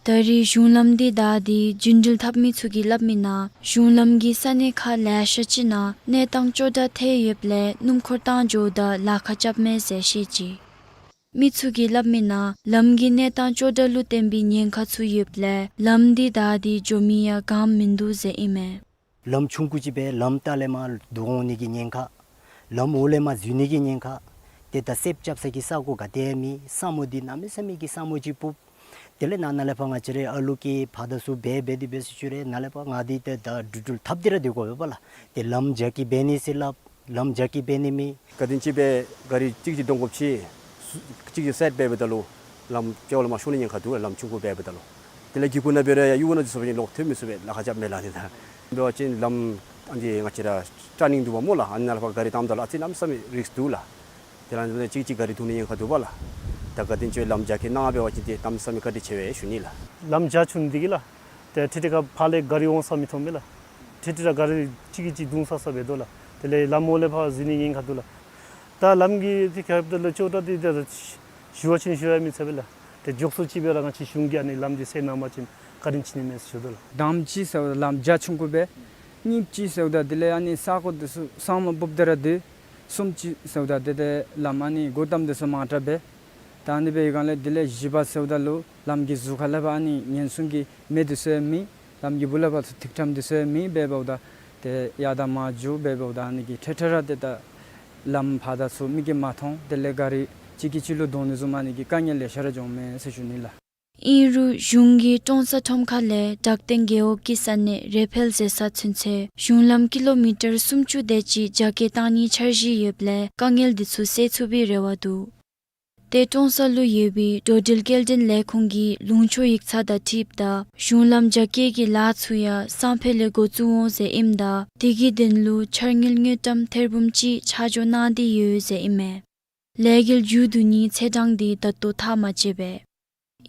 ད་རེས་གཞུང་ལམ་འདི་བདའ་སྟེ་རྒྱུན་འགྲུལ་འཐབ་མི་ཚུ་གིས་སླབ་མི་ནང་གཞུང་ལམ་གྱི་ས་གནས་ཁག་ལེ་ཤ་ཅིག་ནང་གནས་སྟངས་སྐྱོ་དྲགས་ཐལ་ཡོདཔ་ལས་སྣུམ་འཁོར་བཏང་འགྱོཝ་ད་ལཱ་ཁག་རྐྱབ་མས་ཟེར་བཤད་ཅི། མི་ཚུ་གིས་སླབ་མི་ནང་ལམ་གྱི་གནས་སྟངས་སྐྱོ་དྲགས་ལུ་བརྟེན་པའི་ཉེན་ཁ་ཚུ་ཡོདཔ་ལས་ལམ་འདི་བདའ་སྟེ་འགྱོ་མི་ཡང་ག་ནི་མིན་འདུག་ཟེར་ཨིན་མས། ལམ་ཆུང་ཀུ་ཅིག་སྦེ་ལམ་ལྟག་ལས་མར་བརྡུང་འོང་ནི་གི་ཉེན་ཁ། ལམ་འོག་ལས་མར་འཛུལ་ནི་གི་ཉེན་ཁ། ཏེ་ད་གསེབ་རྐྱབ་ས་གི་ས་གོ་ག་ཏེ་ཡང་མེད། ས་སྨུག་འདི་གནམ་མེད་ས་མེད་ཀྱི་ས་སྨུག་ཅིག་ཕོགཔ། དེ་ལས་ནཱ་ནཱ་ལས་ཕར་ང་བཅས་རའི་ཨ་ལུ་གིས་ཕར་དང་ཚུར་འབད་འབད་དེ་འབད་ཟེར་ཞུ་རུང་ནཱ་ལས་ཕར་ང་འདི་ཏེ་ད་འགྲུལ་འགྲུལ་འཐབ་སྟེ་ར་སྡོད་དགོ་པས་ལགས། ཏེ་ལམ་རྒྱ་སྐྱེད་འབད་ནི་ཟེར་སླབ། ལམ་རྒྱ་སྐྱེད་འབད་ནི་མེད། ག་དེམ་ཅིག་སྦེ་ག་རི་གཅིག་གཅིག་བརྡུང་དགོཔ་ཅིག་གཅིག་གཅིག་སེཊ་འབད་འབདཝ་ད་ལུ་ལམ་ཅིག་ལུ་མར་ཤོར་ནི་ཉེན་ཁ་འདུག་ལགས། ལམ་ཆུང་ཀུ་འབད་འབདཝ་ད་ལུ། དེ་ལས་གི་ཀུ་ནང་འབད་རུང་ཡང་གཡུས་ནང་འདི་ཚུ་འབད་ནི་ལོག་ཐོན་མི་ཚུགས་པས། ལཱ་ཁག་རྐྱབ་མས་ལགས་ནི་ད། འབད་བ་ཅིན་ལམ་ཨ་ནི་ང་བཅས་ར་ཊར་ནིང་འདུག་པ་སྨོ་ལགས། ཨ་ནི་ནང་ལས་ཕར་ག་རི་བཏངམ་ད་ལུ་ཨ་ཙི་གནམ་མེད་ས་མེད་རིསཀ་འདུག་ལགས། དེ་ལས་གཅིག་གཅིག་ག་རི་བརྡུང་ནི་ཉེན་ཁ་འདུག་པ་ལགས། ད་ག་དེམ་ཅིག་ལམ་རྒྱ་སྐྱེད་གནང་འབད་བ་ཅིན་ཏེ་གནམ་མེད་ས་མེད་བཀའ་དྲིན་ཆེ་བས་ཞུ་ནི་ལགས། ལམ་རྒྱ་ཆུང་ནི་འདི་གིས་ལགས། ཏེ་ཁྲི་ཁྲི་ཁ་ཕར་ལས་ག་རི་འོང་ས་མི་མཐོང་མས་ལགས། ཁྲི་ཁྲི་ར་ག་རི་གཅིག་གིས་གཅིག་བརྡུང་ས་ས་འབད་དོ་ལགས། དེ་ལས་ལམ་འོག་ལས་ཕར་འཛུལ་ནི་ཉེན་ཁ་འདུག་ལགས། ད་ལམ་གྱི་ཏེ་ཁྱབ་ད་ལུ་ཅོག་འཐདཔ་འདི་ད་ཞུ་བ་ཅིན་ཞུ་ཡང་མི་ཚར་བས་ལགས། ཏེ་མགྱོགས་སུ་ཅིག་སྦེ་ར་ང་བཅས་གཞུང་གིས་ཨ་ནི་ལམ་འདི་སེལ་གནང་པ་ཅིན་བཀའ་དྲིན་ཆེ་ནི་མས་ཟེར་ཞུ་དོ་ལགས། དང་པ་ཅིག་ཟེརཝ་ད་ལམ་རྒྱ་ཆུང་ཀུ་སྦེ། གཉིས་པ་ཅིག་ཟེརཝ་ད་དེ་ལས་ཨ་ནི་ས་གོ་འདི་ཚུ་སྲང་མ་འབུབ་སྟེ་ར་སྡོད། གསུམ་པ་ཅིག་ཟེརཝ་ད་ཏེ་ཏེ་ལམ་ཨ་ནི་སྒོ་བསྡམ་འདི་ཚུ་མང་དྲགས་སྦེ། ད་ཨ་ནི་སྦེ་ཡོད་ག་ལས། དེ་ལས་བཞི་པ་ཟེརཝ་ད་ལུ་ལམ་གྱི་ཟུར་ཁ་ལས་ཕར་ཨ་ནི་ཉེན་སྲུང་གི་མེ་འདི་ཚུ་ཡང་མེད། ལམ་གྱི་སྦུག་ལས་ཕར་ཚུར་ཐིག་ཕྲེང་འདི་ཚུ་ཡང་མེད། འབད་འབདཝ་ད་ཏེ་ཡར་དང་མར་རྒྱུག་འབད་འབདཝ་ད་ཨ་ནི་གིས་འཕྲལ་འཕྲལ་ར་ཏེ་ད་ལམ་ཕར་དང་ཚུར་མིག་གིས་མ་མཐོང་། དེ་ལས་ག་རི་གཅིག་གིས་གཅིག་ལུ་བརྡུང་ནི་བཟུམ་ཨ་ནི་གི་དཀའ་ངལ་ལེ་ཤ་ར་འབྱུངམ་མས་ཟེར་ཞུ་ནི་ལགས། ཨིན་རུང་གཞུང་གིས་ཀྲོང་གསར་ཁྲོམ་ཁ་ལས་བྲག་སྟེང་རྒེད་འོག་གི་ས་གནས་རེ་ཕེལ་ཟེར་ས་ཚུན་ཚོད་གཞུང་ལམ་ཀི་ལོ་མི་ཊར་སུམ་ཅུ་དེ་ཅིག་རྒྱ་སྐྱེད་བཏང་ནིའི་འཆར་གཞི་ཡོདཔ་ལས་དཀའ་ངལ་འདི་ཚུ་སེལ་ཚུགས་པའི་རེ་བ་འདུག། ཏེ་ཀྲོང་གསར་ལུ་ཡོད་པའི་འགྲོ་འགྲུལ་སྐྱེལ་འདྲེན་ལས་ཁུངས་ཀྱི་ལུང་ཕྱོགས་ཡིག་ཚང་དང་འཁྲིལཝ་ད་གཞུང་ལམ་རྒྱ་སྐྱེད་ཀྱི་ལཱ་ཚུ་ཡང་སང་ཕོད་ལས་འགོ་བཙུགས་འོང་ཟེར་ཨིནམ་ད་དེ་གི་དོན་ལུ་འཆར་དངུལ་དངུལ་ཀྲམ་ཐེར་འབུམ་གཅིག་ཆ་འཇོག་གནང་སྟེ་ཡོད་ཟེར་ཨིན་མས། ལས་འགུལ་མཇུག་བསྡུ་ནིའི་ཚེས་གྲངས་འདི་ད་ལྟོ་ཐག་མ་བཅད་པས།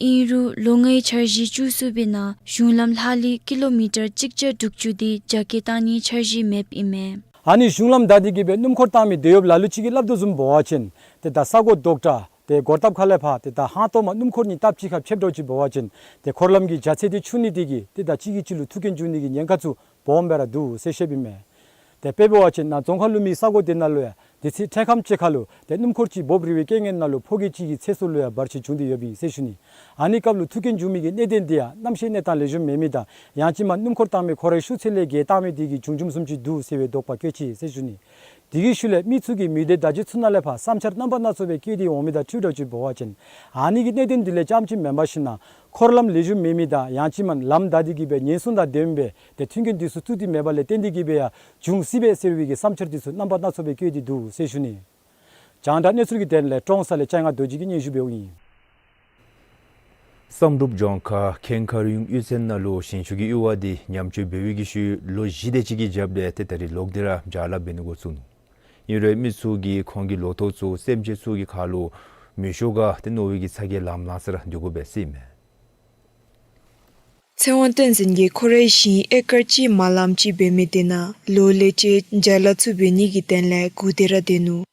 ཨིན་རུང་ལོ་ལྔའི་འཆར་གཞི་བཅུ་གསུམ་པའི་ནང་གཞུང་ལམ་ལྷག་ལུས་ཀི་ལོ་མི་ཊར་གཅིག་བརྒྱ་དྲུག་ཅུ་དེ་རྒྱ་སྐྱེད་བཏང་ནིའི་འཆར་གཞི་མེདཔ་ཨིན་མས། ཨ་ནི་གཞུང་ལམ་བདའ་སྟེ་གི་སྦེ་སྣུམ་འཁོར་བཏང་མི་དེ་ཡོདཔ་ལ་ལུ་ཅིག་གིས་སླབ་དོ་བཟུམ་འབད་བ་ཅིན་ཏེ་ད་ས་གོ་རྡོག་དྲགས་ཏེ་གོར་ཐབ་ཁ་ལས་ཕར་ཏེ་ད་ཧང་ཏོ་མ་སྣུམ་འཁོར་གཉིས་སྟབས་གཅིག་ཁར་ཕྱདཔ་འདྲཝ་ཅིག་འབད་བ་ཅིན་ཏེ་འཁོར་ལམ་གྱི་རྒྱ་ཚད་འདི་ཆུང་ནི་དེ་གིས་ཏེ་ད་གཅིག་གིས་གཅིག་ལུ་ཐུག་རྐྱེན་འབྱུང་ནི་གི་ཉེན་ཁ་ཚུ་སྦོམ་སྦེ་ར་འདུག་ཟེར་བཤདཔ་ཨིན་མས། ཏེ་དཔེ་འབད་བ་ཅིན་ནཱ་རྫོང་ཁ་ལུ་མེད་ས་གོ་དེ་ནང་ལུ་ཡང་དུས་ཚོད་འཕྲལ་ཁམས་ཅིག་ཁ་ལུ་ཏེ་སྣུམ་འཁོར་ཅིག་འབོབ་རིལ་བའི་རྐྱེན་ངན་ནང་ལུ་ཕོ་སྐྱེས་ཅིག་གི་ཚེ་སྲོག་ལུ་ཡང་བར་ཆད་བྱུང་སྟེ་ཡོདཔ་ཨིན་ཟེར་ཞུ་ནི། ཨ་ནི་སྐབས་ལུ་ཐུག་རྐྱེན་འབྱུང་མི་གི་གནད་དོན་འདི་ཡང་རྣམ་ཤེས་གནས་སྟངས་ལེགས་ཤོམ་མེད་མི་དང་ཡང་ཅིན་མ་སྣུམ་འཁོར་བཏང་མི་ཁོ་རའི་ཤུགས་ཚད་ལས་བརྒལ་བཏང་མི་དེ་གིས་བྱུང་བྱུངམ་བཟུམ་ཅིག་འདུག་ཟེར་བའི་དོགས་པ་བསྐྱེད་ཅི་ཟེར་ཞུ་ནི། དེ་གི་ཤུལ་ལས་མི་ཚུ་གིས་མི་སྡེ་བརྡ་བརྒྱུད་ཚུ་ནང་ལས་ཕར་བསམ་འཆར་རྣམ་པ་སྣ་ཚོགས་སྦེ་བཀོད་དེ་འོང་མི་དང་འཁྲིལཝ་འདྲཝ་ཅིག་འབད་བ་ཅིན་ཨ་ནི་གི་གནད་དོན་འདི་ལས་རྐྱངམ་ཅིག་མེན་པར་ཞིན་ན་འཁོར་ལམ་ལེགས་ཤོམ་མེད་མི་དང་ཡང་ཅིན་མ་ལམ་བདའ་སྟེ་གི་སྦེ་ཉེན་སྲུང་དང་ལྡནམ་སྦེ་ཏེ་མཐུན་རྐྱེན་འདི་ཚུ་བཙུགས་ཏེ་མེདཔ་ལས་བརྟེན་ཏེ་གི་སྦེ་ཡང་བྱུང་སྲིད་པས་ཟེར་བའི་གི་བསམ་འཆར་འདི་ཚུ་རྣམ་པ་སྣ་ཚོགས་སྦེ་བཀོད་དེ་འདུག་ཟེར་ཞུ་ནི། རྒྱང་བསྒྲགས་གནས་ཚུལ་གྱི་དོན་ལས་ཀྲོང་གསར་ལས་ལྕང་ང་རྡོ་རྗེ་གིས་སྙན་ཞུ་འབདཝ་ཨིན། བསམ་གྲུབ་ལྗོངས་མཁར་ཁེངས་མཁར་གཡུང་གཡུས་ཚན་ནང་ལུ་ཞིང་ཆུ་གི་གཡུར་བ་འདི་ཉམས་བཅོས་འབད་བའི་གི་ཤུལ་ལོ་བཞི་དེ་ཅིག་གི་རྒྱབ་ལས་ཏེ་ད་རེས་ལོག་སྟེ་ར་བྱ་ལཱ་འབད་ནི་འགོ་བཙུགས་ནུག། ཨིན་རུང་མི་ཚུ་གིས་ཁོང་གི་ལོ་ཐོག་ཚུ་སེམས་ཅན་ཚུ་གི་ཁ་ལུ་མི་ཤོར་ག་ཏེ་མནོ་བའི་གི་ཚ་གྱང་ལང་ལང་ས་ར་སྡོད་དགོཔ་སྦེ་ཨིན་མས། ཚེ་དབང་བསྟན་འཛིན་གྱིས་ཁོ་རའི་ཞིང་ཨེ་ཀར་གཅིག་མ་ལངམ་ཅིག་འབད་མི་དེ་ནང་ལོ་ལས་ཅིག་བྱ་ལཱ་ཚུ་འབད་ནི་གི་དོན་ལས་སྒུག་སྟེ་ར་སྡོད་ནུག།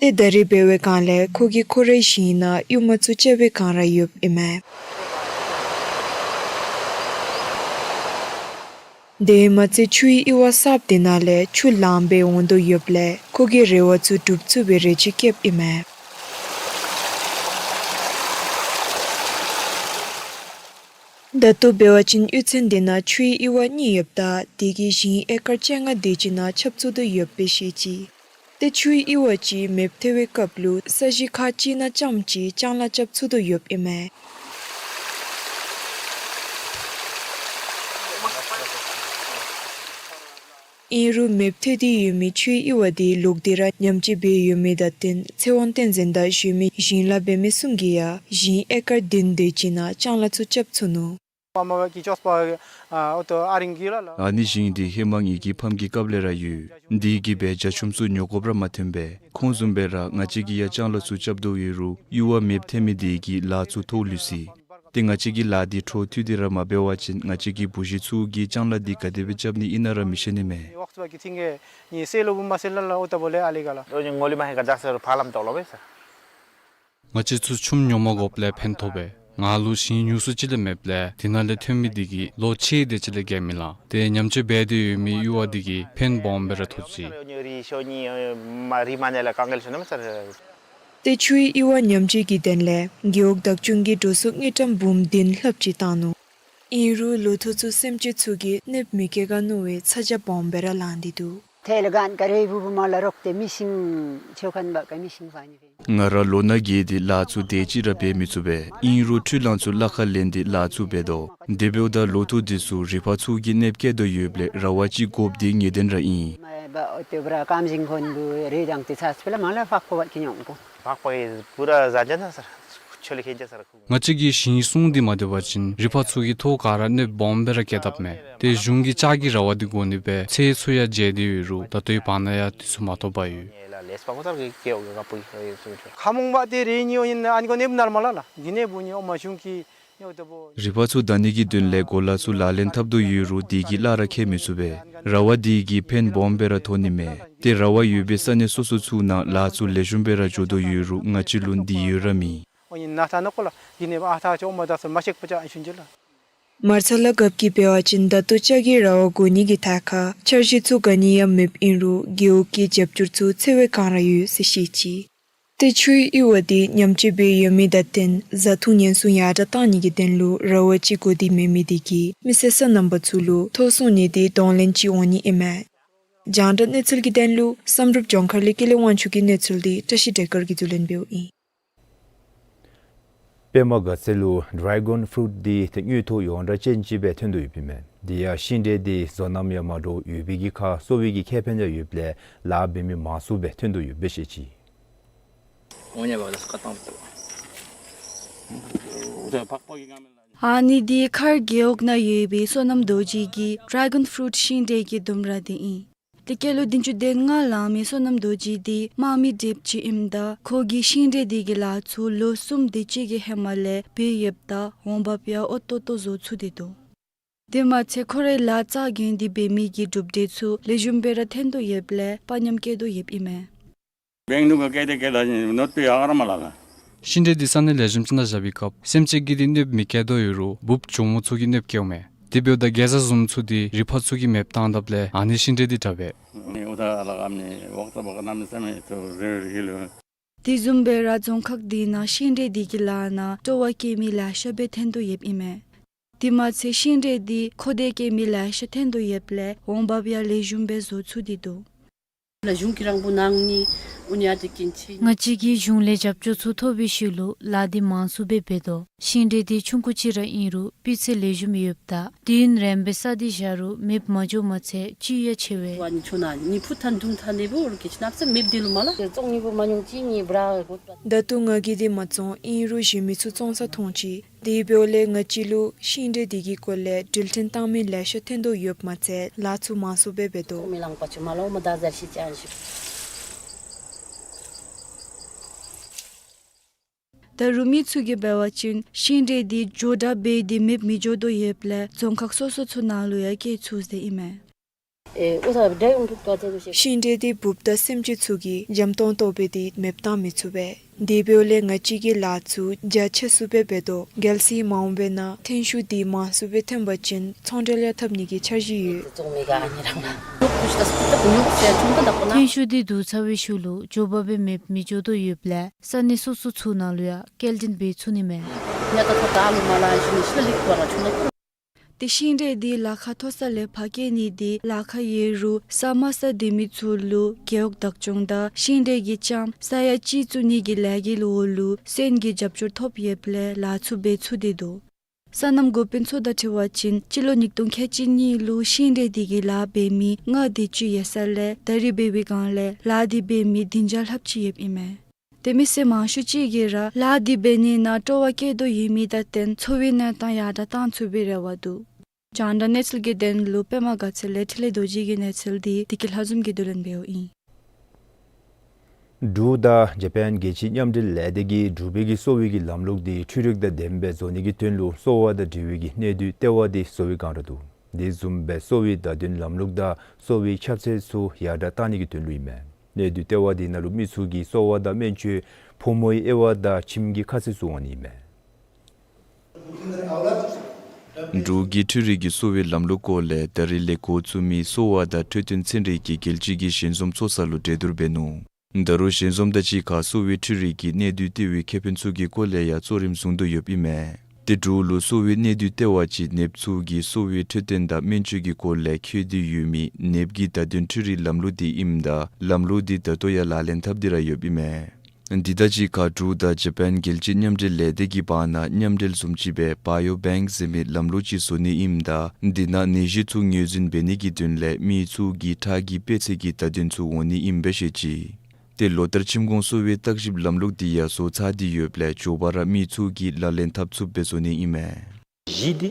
ཏེ་ད་རེས་འབད་བའི་སྒང་ལས་ཁོ་གིས་ཁོ་རའི་ཞིང་ནང་གཡུར་མ་ཚུ་བཅག་པའི་སྒང་ར་ཡོདཔ་ཨིན་མས། དེ་མ་ཚད་ཆུའི་གཡུར་བ་གསརཔ་དེ་ནང་ལས་ཆུ་ལངམ་སྦེ་འོང་དོ་ཡོདཔ་ལས་ཁོ་གི་རེ་བ་ཚུ་འགྲུབ་ཚུགས་པའི་རེ་ཆེ་བསྐྱེདཔ་ཨིན་མས། ད་ལྟོ་འབད་བ་ཅིན་གཡུས་ཚན་དེ་ནང་ཆུའི་གཡུར་བ་གཉིས་ཡོདཔ་ད་དེ་གིས་ཞིང་ཨེ་ཀར་བཅོ་ལྔ་དེ་ཅིག་ནང་ཁྱབ་ཚུགས་དོ་ཡོདཔ་སྦེ་བཤད་ཅི། ཏེ་ཆུའི་ཡུར་བ་ཅིག་མེདཔ་ཐལ་བའི་སྐབས་ལུ་ས་གཞི་ཁག་ཅིག་ནང་རྐྱངམ་ཅིག་ལྕང་ལཱ་རྐྱབ་ཚུགས་དོ་ཡོདཔ་ཨིན་མས། ཨིན་རུང་མེདཔ་ཐལ་ཏེ་ཡོད་མི་ཆུའི་ཡུར་བ་དེ་ལོག་སྟེ་ར་ཉམས་བཅོས་འབད་ཡོད་མི་དང་བསྟུན་ཚེ་དབང་བསྟན་འཛིན་དང་གཞོན་མི་ཞིང་ལཱ་འབད་མི་གསུམ་གྱིས་ཡང་ཞིང་ཨེ་ཀར་བདུན་དེ་ཅིག་ནང་ལྕང་ལཱ་ཚུ་རྐྱབ་ཚུགས་ནུག། ཨ་ནི་ཞིང་འདི་ཧེ་མ་ངེ་གི་ཕམ་གྱི་སྐབས་ལས་ར་ཡོད། དེ་གིས་སྦེ་རྒྱ་ཆུམ་ཚུ་ཉོ་དགོཔ་ར་མ་ཐོན་པས། ཁོང་བཟུམ་སྦེ་ར་ང་བཅས་ཀྱིས་ཡང་ལྕང་ལཱ་ཚུ་རྐྱབ་དོ་ཡོད་རུང་ཡུར་བ་མེདཔ་ཐལ་མི་དེ་གིས་ལཱ་ཚུ་ཐོགས་ལུས་ཅི། ཏེ་ང་བཅས་ཀྱིས་ལཱ་འདི་འཕྲོ་མཐུད་དེ་ར་མ་འབད་བ་ཅིན་ང་བཅས་ཀྱི་བུ་གཞི་ཚུ་གིས་ལྕང་ལཱ་འདི་ག་དེ་སྦེ་རྐྱབ་ནི་ཨིན་ན་ར་མི་ཤེས་ནི་མས། ང་བཅས་ཚུ་ཆུམ་ཉོ་མ་དགོཔ་ལས་ཕན་ཐོགས་པས། ང་ལུ་ཞིང་ཉུང་སུ་ཅིག་ལས་མེདཔ་ལས་དེ་ནང་ལས་ཐོན་མི་དེ་གིས་ལོ་ཕྱེད་དེ་ཅིག་ལས་བརྒལ་མི་ལང་། ཏེ་ཉམས་བཅོས་འབད་དེ་ཡོད་མི་ཡུར་བ་དེ་གིས་ཕན་སྦོམ་སྦེ་ར་ཐོགས་ཅི། ཏེ་ཆུའི་ཡུར་བ་ཉམས་བཅོས་ཀྱི་དོན་ལས་རྒེད་འོག་བདག་སྐྱོང་གིས་འགྲོ་སོང་དངུལ་ཀྲམ་འབུམ་བདུན་ལྷགཔ་ཅིག་བཏང་ནུག། ཨིན་རུང་ལོ་ཐོག་ཚུ་སེམས་ཅན་ཚུ་གིས་གནོདཔ་མི་བཀལ་ག་མནོ་བའི་ཚ་གྱང་སྦོམ་སྦེ་ར་ལང་སྟེ་འདུག། ང་ར་ལོ་ན་རྒས་ཏེ་ལཱ་ཚུ་དེ་ཅིག་ར་འབད་མི་ཚུགས་པས། ཨིན་རུང་འཕྲུལ་གླང་ཚུ་གླ་ཁར་ལེན་ཏེ་ལཱ་ཚུ་འབད་དོ། དེ་འབདཝ་ད་ལོ་ཐོག་འདི་ཚུ་རི་ཕག་ཚུ་གིས་གནོདཔ་བཀལ་དོ་ཡོདཔ་ལས་ར་བ་ཅིག་དགོཔ་འདི་ངེས་བདེན་ར་ཨིན། ང་བཅས་ཀྱི་ཞིང་སྲུང་འདི་མ་བཏུབ་པ་ཅིན་རི་ཕག་ཚུ་གིས་ཐོག་ག་ར་གནོདཔ་སྦོམ་སྦེ་ར་བཀལ་དཔ་མས། ཏེ་གཞུང་གི་ལྕགས་ཀྱི་ར་བ་འདི་དགོ་ནི་སྦེ་ཚེ་ཚུ་ཡང་བརྗེད་དེ་ཡོད་རུང་ད་ལྟོའི་བར་ན་ཡང་དེ་ཚུ་མ་ཐོབ་པར་ཡོད། རི་ཕག་ཚུ་བདའ་ནི་གི་དོན་ལས་གོ་ལ་ཚུ་ལག་ལེན་འཐབ་དོ་ཡོད་རུང་དེ་གིས་གླ་ར་ཁེལ་མི་ཚུགས་པས། ར་བ་འདི་གིས་ཕན་སྦོམ་སྦེ་ར་ཐོགས་ནི་མས། ཏེ་ར་བ་ཡོད་པའི་ས་གནས་སོ་སོ་ཚུ་ནང་ལཱ་ཚུ་ལེགས་ཤོམ་སྦེ་ར་འགྱོ་དོ་ཡོད་རུང་ང་བཅས་ལུ་འདི་ཡོད་ར་མེད། མར་ཚ་ལ་རྒཔོ་གིས་འབད་བ་ཅིན་ད་ལྟོ་ལྕགས་ཀྱི་ར་བ་དགོ་ནི་གི་ཐད་ཁར་འཆར་གཞི་ཚུ་ག་ནི་ཡང་མེདཔ་ཨིན་རུང་རྒེད་འོག་གི་རྒྱབ་སྐྱོར་ཚུ་ཚེ་བའི་གང་ར་ཡོད་ཟེར་བཤད་ཅི། ཏེ་ཆུའི་ཡུར་བ་འདི་ཉམས་བཅོས་འབད་ཡོད་མི་དང་བསྟུན་བཟའ་འཐུང་ཉེན་སྲུང་ཡར་དྲག་གཏང་ནི་གི་དོན་ལུ་ར་བ་ཅིག་དགོ་འདོད་མེད་མི་དེ་གིས་མི་སེར་སོ་ནམ་པ་ཚུ་ལུ་ཐོ་སྲུང་ནི་འདི་གདོང་ལེན་ཅིག་འོང་ནི་ཨིན་མས། རྒྱང་བསྒྲགས་གནས་ཚུལ་གྱི་དོན་ལུ་བསམ་གྲུབ་ལྗོངས་མཁར་ལས་ཀུན་ལེགས་དབང་ཕྱུག་གི་གནས་ཚུལ་འདི་བཀྲ་ཤིས་བདེ་སྐར་གྱིས་བསྡུ་ལེན་འབདཝ་ཨིན། པདྨ་དགའ་ཚལ་ལུ་ཌེ་གཱོན་ཕུ་རུཊ་འདི་ཏེ་དངུལ་ཐོག་ཡོངས་གྲགས་ཅན་ཅིག་སྦེ་ཐོན་དོ་ཡོདཔ་ཨིན་མས། དེ་ཡང་ཤིང་འབྲས་འདི་བཟོ་རྣམ་ཡང་མ་འདྲཝ་ཡོད་པའི་གི་ཁར་གསོ་བའི་གི་ཁེ་ཕན་ཡང་ཡོདཔ་ལས་ལཱ་འབད་མི་མང་སུ་སྦེ་ཐོན་དོ་ཡོདཔ་སྦེ་བཤད་ཅི། ཨ་ནི་འདི་མཁར་རྒེད་འོག་ནང་ཡོད་པའི་བསོད་ནམས་རྡོ་རྗེ་གི་ཌེ་གཱོན་ཕུ་རུཊ་ཤིང་འབྲས་ཀྱི་ལྡུམ་ར་འདི་ཨིན། ཏེ་སྐྱེས་ལོ་བདུན་ཅུ་དོན་ལྔ་ལང་མི་བསོད་ནམས་རྡོ་རྗེ་འདི་དམག་མི་སྒྲིགཔ་ཅིག་ཨིནམ་ད་ཁོ་གིས་ཤིང་འབྲས་འདི་གི་ལཱ་ཚུ་ལོ་གསུམ་དེ་ཅིག་གི་ཧེ་མ་ལས་འབད་ཡོདཔ་ད་འོང་འབབ་ཡང་འོས་ཏོག་ཏོ་བཟོ་ཚུགས་ཏེ་འདུག། དེ་མ་ཚད་ཁོ་རའི་ལཱ་རྩ་འགེངས་ཏེ་འབད་མི་གི་གྲུབ་འབྲས་ཚུ་ལེགས་ཤོམ་སྦེ་ར་ཐོན་དོ་ཡོདཔ་ལས་དཔའ་ཉམས་བསྐྱེད་དོ་ཡོདཔ་ཨིན་མས། ཤིང་འབྲས་འདི་ས་གནས་ལེགས་ཤོམ་ཅིག་ནང་བཞག་པའི་སྐབས་སེམས་ཅན་གྱིས་འདི་གནོདཔ་མི་བཀལ་དོ་ཡོད་རུང་འབུཔ་གྱོག་མོ་ཚུ་གིས་གནོདཔ་བཀལཝ་མས། དེ་འབདཝ་ད་གེ་ཛ་བཟུམ་ཚུ་འདི་རི་ཕག་ཚུ་གིས་མེདཔ་བཏང་དཔ་ལས་ཨ་ནི་ཤིང་འབྲས་འདི་དྲག་པས། དེ་བཟུམ་སྦེ་ར་རྫོང་ཁག་འདི་ནང་ཤིང་འབྲས་འདི་གི་ལཱ་ནང་སྤྲོ་བ་བསྐྱེད་མི་ལེ་ཤ་སྦེ་ཐོན་དོ་ཡོདཔ་ཨིན་མས། དེ་མ་ཚད་ཤིང་འབྲས་འདི་མཁོ་འདོད་བསྐྱེད་མི་ལེ་ཤ་ཐོན་དོ་ཡོདཔ་ལས་འོང་འབབ་ཡང་ལེགས་ཤོམ་སྦེ་བཟོ་ཚུགས་ཏེ་འདུག། ང་བཅས་ཀྱིས་གཞུང་ལས་རྒྱབ་སྐྱོར་ཚུ་ཐོབ་པའི་ཤུལ་ལུ་ལཱ་འདི་མང་སུ་སྦེ་འབད་དོ། ཤིང་འབྲས་འདི་ཆུང་ཀུ་ཅིག་ར་ཨིན་རུང་སྤུས་ཚད་ལེགས་ཤོམ་ཡོདཔ་ད་དུས་ཡུན་རིངམོ་སྦེ་བསགས་ཏེ་བཞག་རུང་མེདཔ་མ་འགྱོཝ་མ་ཚད་བཅུད་ཡང་ཆེ་བས། ད་ལྟོ་ང་གིས་འདི་མ་བཙོང་ཨིན་རུང་གཞན་མི་ཚུ་བཙོང་ས་མཐོང་ཅི། དེ་འབདཝ་ལས་ང་བཅས་ལུ་ཤིང་འབྲས་འདི་གི་སྐོར་ལས་འགྲུལ་འཕྲིན་བཏང་མི་ལེ་ཤ་ཐོན་དོ་ཡོདཔ་མ་ཚད་ལཱ་ཚུ་མང་སུ་སྦེ་འབད་དོ། ད་རུང་མི་ཚུ་གིས་འབད་བ་ཅིན་ཤིང་འབྲས་འདི་མགྱོགས་དྲགས་འབད་དེ་མེདཔ་མི་འགྱོ་དོ་ཡོདཔ་ལས་རྫོང་ཁག་སོ་སོ་ཚུ་ནང་ལུ་ཡང་བསྐྱལ་ཚུགས་ཟེར་ཨིན་མས། ཤིང་འབྲས་འདི་འབུཔ་དང་སེམས་ཅན་ཚུ་གིས་འཇམ་ཏོང་ཏོ་འབད་དེ་མེདཔ་བཏང་མི་ཚུགས་པས། དེ་འབདཝ་ལས་ང་བཅས་ཀྱིས་ལཱ་ཚུ་རྒྱ་ཆེ་སུ་སྦེ་འབད་དོ། གལ་སྲིད་མ་འོངས་པའི་ནང་ཐོན་ཤུགས་འདི་མང་སུ་སྦེ་ཐོན་པ་ཅིན་ཚོང་འབྲེལ་ཡང་འཐབ་ནི་གི་འཆར་གཞི་ཡོད། ཐོན་ཤུགས་འདི་བསྡུ་ཚར་བའི་ཤུལ་ལུ་མགྱོགས་པ་སྦེ་མེདཔ་མི་འགྱོ་དོ་ཡོདཔ་ལས་ས་གནས་སོ་སོ་ཚུ་ནང་ལུ་ཡང་སྐྱེལ་འདྲེན་འབད་ཚུགས་ནི་མས། ཏེ་ཤིང་འབྲས་འདི་ལཱ་ཁག་མཐོ་ས་ལས་ཕར་སྐྱེ་ནི་འདི་ལཱ་ཁག་ཡོད་རུང་ས་དམའ་ས་སྡོད་མི་ཚུ་ལུ་རྒེད་འོག་བདག་སྐྱོང་དང་ཤིང་འབྲས་ཀྱི་ལྕངམ་ས་ཡ་གཅིག་བཙུགས་ནི་གི་ལས་འགུལ་འོག་ལུ་སོན་གྱི་རྒྱབ་སྐྱོར་ཐོབ་ཡོདཔ་ལས་ལཱ་ཚུ་འབད་ཚུགས་ཏེ་འདུག། སོ་ནམ་འགོ་དཔོན་ཚུ་དང་འཁྲིལ་བ་ཅིན་སྤྱི་ལོ་ཉིས་སྟོང་ཁལ་གཅིག་གཉིས་ལུ་ཤིང་འབྲས་འདི་གི་ལཱ་འབད་མི་ལྔ་དེ་ཅིག་ཡོད་ས་ལས་ད་རིས་འབད་བའི་སྒང་ལས་ལཱ་འདི་འབད་མི་བདུན་བརྒྱ་ལྷགཔ་ཅིག་ཡོདཔ་ཨིན་མས། ཏེ་མི་སེར་མང་ཤོས་ཅིག་གིས་ར་ལཱ་འདི་འབད་ནི་ནང་སྤྲོ་བ་བསྐྱེད་དོ་ཡོད་མི་དང་བསྟུན་འཚོ་བའི་གནས་སྟངས་ཡར་དྲག་གཏང་ཚུགས་པའི་རེ་བ་འདུག། རྒྱང་བསྒྲགས་གནས་ཚུལ་གྱི་དོན་ལུ་པདྨ་དགའ་ཚལ་ལས་འཕྲིན་ལས་རྡོ་རྗེ་གི་གནས་ཚུལ་འདི་བདེ་སྐྱིད་ལྷ་འཛོམས་ཀྱིས་བསྡུ་ལེན་འབདཝ་ཨིན། འབྲུག་དང་ཇ་པཱན་རྒྱལ་སྤྱིའི་མཉམ་འབྲེལ་ལས་སྡེ་གིས་འབྲུག་པའི་གི་གསོ་བའི་གི་ལམ་ལུགས་འདི་འཕྲུལ་རིག་དང་ལྡནམ་སྦེ་བཟོ་ནི་གི་དོན་ལུ་གསོ་བ་དང་འབྲེལ་བའི་གི་གནད་སྡུད་ལྟེ་བ་འདི་བཟོ་བའི་སྒང་ར་འདུག། དེ་བཟུམ་སྦེ་གསོ་བའི་བརྡ་དོན་ལམ་ལུགས་དང་གསོ་བའི་ཁྱབ་ཚད་ཚུ་ཡར་དྲག་གཏང་ནི་གི་དོན་ལུ་ཨིན་མས། གནད་སྡུད་ལྟེ་བ་འདི་ནང་ལུ་མི་ཚུ་གིས་གསོ་བ་དང་སྨན་བཅོས་ཕོ་མོའི་དབྱེ་བ་དང་ཁྱིམ་གྱི་ཁ་གསལ་ཚུ་འོང་ནི་ཨིན་མས། འབྲུག་གི་འཕྲུལ་རིག་གི་གསོ་བའི་ལམ་ལུགས་སྐོར་ལས་ད་རིས་ལས་འགོ་བཙུགས་མི་གསོ་བ་དང་འཕྲོད་བསྟེན་ཚན་རིག་གི་རྒྱལ་སྤྱི་གི་ཞལ་འཛོམས་ཚོགས་ས་ལུ་གྲོས་བསྡུར་འབད་ནུག། ད་རུང་ཞལ་འཛོམས་དང་གཅིག་ཁར་གསོ་བའི་འཕྲུལ་རིག་གི་གནད་སྡུད་ལྟེ་བའི་ཁེ་ཕན་ཚུ་གི་སྐོར་ལས་ཡང་གཙོ་རིམ་བཟུང་དོ་ཡོདཔ་ཨིན་མས། ཏེ་འབྲུག་ལུ་གསོ་བའི་གནད་སྡུད་ལྟེ་བ་ཅིག་ནདཔ་ཚུ་གི་གསོ་བའི་འཕྲོད་བསྟེན་དང་སྨན་བཅོས་ཀྱི་སྐོར་ལས་འཁོད་དེ་ཡོད་མི་ནདཔ་གི་བརྡ་དོན་འཕྲུལ་རིག་ལམ་ལུགས་འདི་ཨིནམ་ད་ལམ་ལུགས་འདི་ད་ལྟོ་ཡང་ལག་ལེན་འཐབ་སྟེ་ར་ཡོདཔ་ཨིན་མས། འདི་དང་གཅིག་ཁར་འབྲུག་དང་ཇ་པཱན་རྒྱལ་སྤྱིའི་མཉམ་འབྲེལ་ལས་སྡེ་གི་བར་ན་མཉམ་འབྲེལ་བཟུམ་ཅིག་སྦེ་བཱ་ཡོ་བེངཀ་ཟེར་མི་ལམ་ལུགས་ཅིག་བཟོ་ནི་ཨིནམ་ད་འདི་ནང་ནད་གཞི་ཚུ་ངོས་འཛིན་འབད་ནི་གི་དོན་ལས་མི་ཚུ་གི་ཁྲག་གི་དཔེ་ཚད་ཀྱི་བརྡ་དོན་ཚུ་འོང་ནི་ཨིནམ་སྦེ་བཤད་ཅི། ཏེ་ལོ་ལྟར་ཁྱིམ་གུང་གསོ་བའི་བརྟག་ཞིབ་ལམ་ལུགས་འདི་ཡང་བཟོ་ཚར་ཏེ་ཡོདཔ་ལས་མགྱོགས་པ་ར་མི་ཚུ་གིས་ལག་ལེན་འཐབ་ཚུགསཔ་སྦེ་བཟོ་ནི་ཨིན་མས། གཞི་འདི་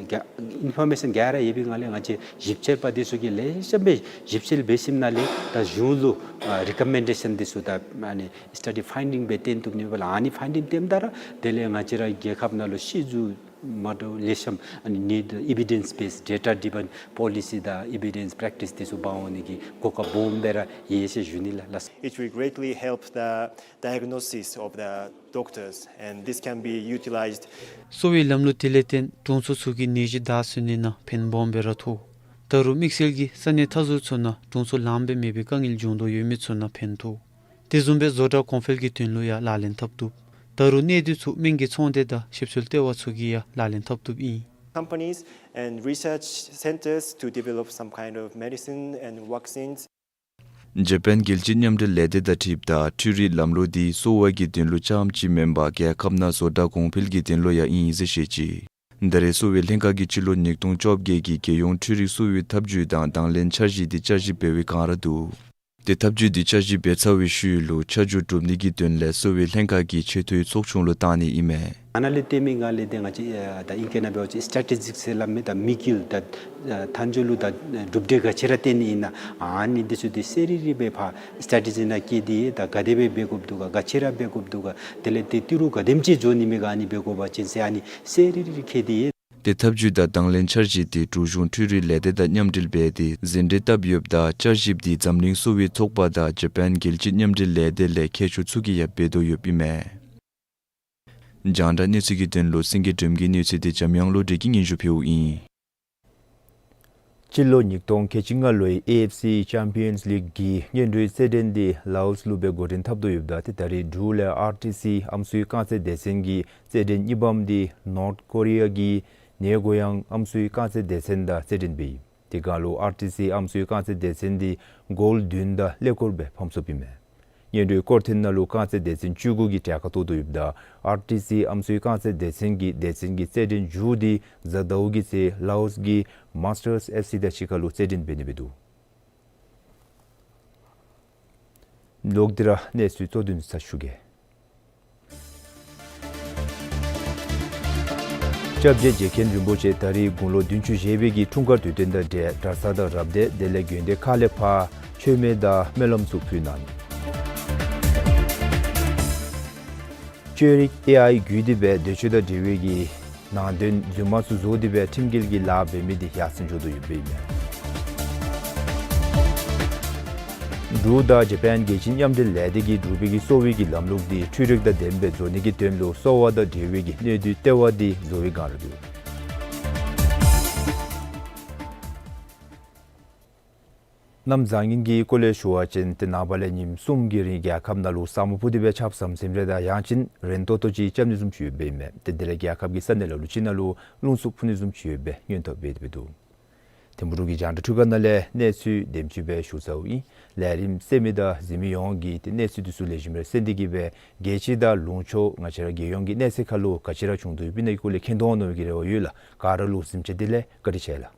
ག་ཨིན་ཕོར་མེ་ཤཱན་ག་ར་ཡོད་པའི་སྒང་ལས་ང་བཅས་ཞིབ་དཔྱད་པ་འདི་ཚུ་གིས་ལེ་ཤ་སྦེ་ཞིབ་དཔྱད་འབད་ཞིནམ་ལས་ད་གཞུང་ལུ་ཨ་རི་ཀོ་མེན་ཌེ་ཤཱན་འདི་ཚུ་ད་ཨ་ནི་སི་ཊ་ཌི་ཕའིན་ཌིང་སྦེ་བཏོན་བཏུབ་ནི་ཨིན་པས་ལགས། ཨ་ནི་ཕའིན་ཌིང་བཏོནམ་ད་ར་དེ་ལས་ང་བཅས་ར་རྒྱལ་ཁབ་ནང་ལུ་ཤེས་ཚུལ་མ་འདྲཝ་ལེ་ཤ་ཨ་ནི་ནིཌ་ཨི་བི་ཌེནསི་བེསཌ་ཌེ་ཊ་ཌི་རི་ཝན་པོ་ལི་སི་དང་ཨི་བི་ཌེནསི་པེ་རེག་ཊིསི་འདི་ཚུ་འབག་འོང་ནི་གི་གོ་སྐབས་སྦོམ་སྦེ་ར་ཡོད་ཟེར་ཞུ་ནི་ལགས། It will greatly help the diagnosis of the doctors, and this can be utilized. གསོ་བའི་ལམ་ལུགས་དེ་ལས་བརྟེན་དྲུང་འཚོ་ཚུ་གི་ནད་གཞི་བདའ་ཟུན་ནི་ནང་ཕན་སྦོམ་སྦེ་ར་ཐོགས། ད་རུང་དམིགས་བསལ་གྱིས་ས་གནས་མཐའ་ཟུར་ཚུ་ནང་དྲུང་འཚོ་ལངམ་སྦེ་མེད་པའི་དཀའ་ངལ་བྱུང་དོ་ཡོད་མི་ཚུ་ནང་ཕན་ཐོགས། དེ་བཟུམ་སྦེ་བཟོ་གྲྭ་གོང་འཕེལ་གྱི་དོན་ལུ་ཡང་ལག་ལེན་འཐབ་བཏུབ། ད་རུང་གནད་སྡུད་ཚུ་སྨན་གྱི་ཚོང་སྡེ་དང་ཞིབ་འཚོལ་ལྟེ་བ་ཚུ་གིས་ཡང་ལག་ལེན་འཐབ་བཏུབ་ཨིན། Companies and research centers to develop some kind of medicine and vaccines. ཇ་པཱན་རྒྱལ་སྤྱིའི་མཉམ་འབྲེལ་ལས་སྡེ་དང་འཁྲིལཝ་ད་འཕྲུལ་རིག་ལམ་ལུགས་འདི་གསོ་བ་གི་དོན་ལུ་རྐྱངམ་ཅིག་མེན་པར་རྒྱལ་ཁབ་ནང་བཟོ་གྲྭ་གོང་འཕེལ་གྱི་དོན་ལུ་ཡང་ཨིན་ཟེར་བཤད་ཅི། ད་རེས་གསོ་བའི་ལྷན་ཁག་གིས་སྤྱི་ལོ་ཉིས་སྟོང་བཅོ་བརྒྱད་ཀྱི་རྒྱལ་ཡོངས་འཕྲུལ་རིག་གསོ་བའི་ཐབས་བྱུས་དང་དང་ལེན་འཆར་གཞི་འདི་བསྐྱར་ཞིབ་འབད་བའི་སྒང་ར་འདུག། ཏེ་ཐབས་བྱུས་འདི་བསྐྱར་ཞིབ་འབད་ཚར་བའི་ཤུལ་ལུ་ཆ་འཇོག་གྲུབ་ནི་གི་དོན་ལས་གསོ་བའི་ལྷན་ཁག་གིས་ཆེ་མཐོའི་ཚོགས་ཆུང་ལུ་བཏང་ནི་ཨིན་མས། ཨ་ནཱ་ལས་བརྟེན་མི་སྒང་ལས་ཏེ་ང་བཅས་ཨ་ད་ཨིང་སྐད་ནང་འབད་བ་ཅིན་སི་ཊེ་ཊི་ཇིག་ཟེར་སླབ་མི་ད་མཐའ་མཇུག་ལུ་ད་གྲུབ་འབྲས་ག་ཅི་ར་བཏོན་ནི་ཨིན་ན་ཨ་ནི་འདི་ཚུ་ཏེ་གསལ་རི་རི་སྦེ་ཕར་སི་ཊེ་ཊི་ཇི་ནང་བཀོད་དེ་ད་ག་དེ་སྦེ་འབད་དགོཔ་འདུག་ག་ག་ཅི་ར་འབད་དགོཔ་འདུག་ག་དེ་ལས་ཏེ་ཏི་རུ་ག་དེམ་ཅིག་འགྱོ་ནི་མས་ག་ཨ་ནི་འབད་དགོ་པ་ཅིན་ཟེར་ཨ་ནི་གསལ་རི་རི་ར་བཀོད་དེ། ཏེ་ཐབས་བྱུས་དང་དང་ལེན་འཆར་གཞི་འདི་འབྲུག་གཞུང་འཕྲུལ་རིག་ལས་སྡེ་དང་མཉམ་འབྲེལ་འབད་དེ་ཟིན་བྲིས་བཏབ་ཡོདཔ་ད་བསྐྱར་ཞིབ་འདི་འཛམ་གླིང་གསོ་བའི་ཚོགས་པ་དང་ཇ་པཱན་རྒྱལ་སྤྱིའི་མཉམ་འབྲེལ་ལས་སྡེ་ལས་མཁས་མཆོག་ཚུ་གིས་ཡང་འབད་དོ་ཡོདཔ་ཨིན་མས། རྒྱང་བསྒྲགས་གནས་ཚུལ་གྱི་དོན་ལུ་སེང་གེ་སྒྲོལམ་གྱི་གནས་ཚུལ་འདི་འཇམ་དབྱངས་བློ་གྲོས་ཀྱིས་སྙན་ཞུ་ཕུལཝ་ཨིན། སྤྱི་ལོ་ཉིས་སྟོང་ཁལ་གཅིག་ལྔ་ལོའི་ཨེ་ཨེཕ་སི་ཅེམ་པི་ཡཱནསི་ལིག་གི་སྔོན་འགྲོའི་རྩེད་འགྲན་འདི་ལའོསི་ལུ་སྦེ་འགོ་འདྲེན་འཐབ་དོ་ཡོདཔ་ད་ཏེ་ད་རེས་འབྲུག་ལས་ཨར་ཊི་སི་ཨམ་སྲུའི་རྐང་རྩེད་སྡེ་ཚན་གྱི་རྩེད་འགྲན་གཉིས་པམ་འདི་ནོརཐ་ཀོ་རི་ཡ་གི་ནེ་གོ་ཡང་ཨམ་སྲུའི་རྐང་རྩེད་སྡེ་ཚན་དང་རྩེད་འགྲན་འབད་ཡི། དེ་སྒང་ལུ་ཨར་ཊི་སི་ཨམ་སྲུའི་རྐང་རྩེད་སྡེ་ཚན་འདི་གོལ་བདུན་དང་ཀླད་ཀོར་སྦེ་ཕམ་སོཔ་ཨིན་མས། སྔོན་འགྲོའི་སྐོར་ཐེངས་ནང་ལུ་རྐང་རྩེད་སྡེ་ཚན་བཅུ་དགུ་གིས་གྲལ་ཁར་གཏོགས་དོ་ཡོདཔ་ད་ཨར་ཊི་སི་ཨམ་སྲུའི་རྐང་རྩེད་སྡེ་ཚན་གྱི་སྡེ་ཚན་གྱི་རྩེད་འགྲན་མཇུག་འདི་གཟའ་ཟླཝ་གི་ཚེ་ལའོསི་གི་མཱསི་ཊརསི་ཨེཕ་སི་དང་གཅིག་ཁར་ལུ་རྩེད་འགྲན་འབད་ནི་སྦེ་འདུག། ལོག་སྟེ་ར་གནས་ཚུལ་གཙོ་དོན་ཚུ་ཞུ་གེ། སྐྱབས་རྗེ་རྗེ་མཁན་རིན་པོ་ཆེ་ད་རིས་དགུང་ལོ་བདུན་ཅུ་བཞེས་པའི་གི་འཁྲུངས་སྐར་དུས་སྟོན་དང་འབྲེལ་གྲྭ་ཚང་དང་རབ་སྡེ་དེ་ལས་དགོན་སྡེ་ཁག་ལས་ཕར་མཆོད་མེ་དང་སྨོན་ལམ་ཚུ་ཕུལ་གནང་། བཅོས་རིག་ཨེ་ཨའི་བརྒྱུད་དེ་སྦེ་འདོད་སྤྱོད་དང་འབྲེལ་བའི་གི་ནང་དོན་རྫུན་མ་ཚུ་བཟོ་སྟེ་སྦེ་ཁྲིམས་འགལ་གྱི་ལཱ་འབད་མི་འདི་ཡར་སེང་འགྱོ་དོ་ཡོདཔ་ཨིན་མས། འབྲུག་དང་ཇ་པཱན་རྒྱལ་སྤྱིའི་མཉམ་འབྲེལ་ལས་སྡེ་གིས་འབྲུག་པའི་གི་གསོ་བའི་གི་ལམ་ལུགས་འདི་འཕྲུལ་རིག་དང་ལྡནམ་སྦེ་བཟོ་ནི་གི་དོན་ལུ་གསོ་བ་དང་འབྲེལ་བའི་གི་གནད་སྡུད་ལྟེ་བ་འདི་བཟོ་བའི་སྒང་ར་འདུག། གནམ་བཟང་ངན་གྱི་སྐོར་ལས་ཞུ་བ་ཅིན་ཏེ་ནངས་པ་ལས་ཉིནམ་གསུམ་གྱི་རིང་རྒྱལ་ཁབ་ནང་ལུ་ས་སྨུག་ཕུབ་སྟེ་སྦེ་ཆརཔ་ཟམ་ཟིམ་རེ་དང་ཡང་ཅིན་རན་ཏོག་ཏོ་ཅིག་རྐྱབ་ནི་བཟུམ་ཅིག་ཡོདཔ་ཨིན་མས། ཏེ་དེ་ལས་རྒྱལ་ཁབ་ཀྱི་ས་གནས་ལ་ལུ་ཅིག་ནང་ལུ་རླུང་འཚུབ་ཕུབ་ནི་བཟུམ་ཅིག་ཡོད་པའི་སྔོན་ཐོན་འབད་དེ་འདུག། ཐིམ་ཕུ་འབྲུག་གི་རྒྱང་བསྒྲགས་འཕྲུལ་ཁང་ནང་ལས་གནས་ཚུལ་དེམ་ཅིག་སྦེ་ཞུ་ཚརཝ་ཨིན། ལས་རིམ་གསན་མི་དང་གཟིགས་མི་ཡོངས་ཀྱིས་ཏེ་གནས་ཚུལ་འདི་ཚུ་ལེགས་ཤོམ་རེ་གསན་ཏེ་གིས་སྦེ་རྒྱལ་སྤྱི་དང་ལུང་ཕྱོགས་ང་བཅས་ར་རྒྱལ་ཡོངས་ཀྱི་གནས་ཚད་ཁར་ལུ་ག་ཅི་ར་བྱུང་དོ་ཡོདཔ་ཨིན་ན་གི་སྐོར་ལས་མཁྱེན་རྟོགས་འོང་མནོ་བའི་གི་རེ་བ་ཡོད་ལགས། ག་ར་ལུ་གཟིམ་ཅ་དེ་ལས་བཀའ་དྲིན་ཆེ་ལགས།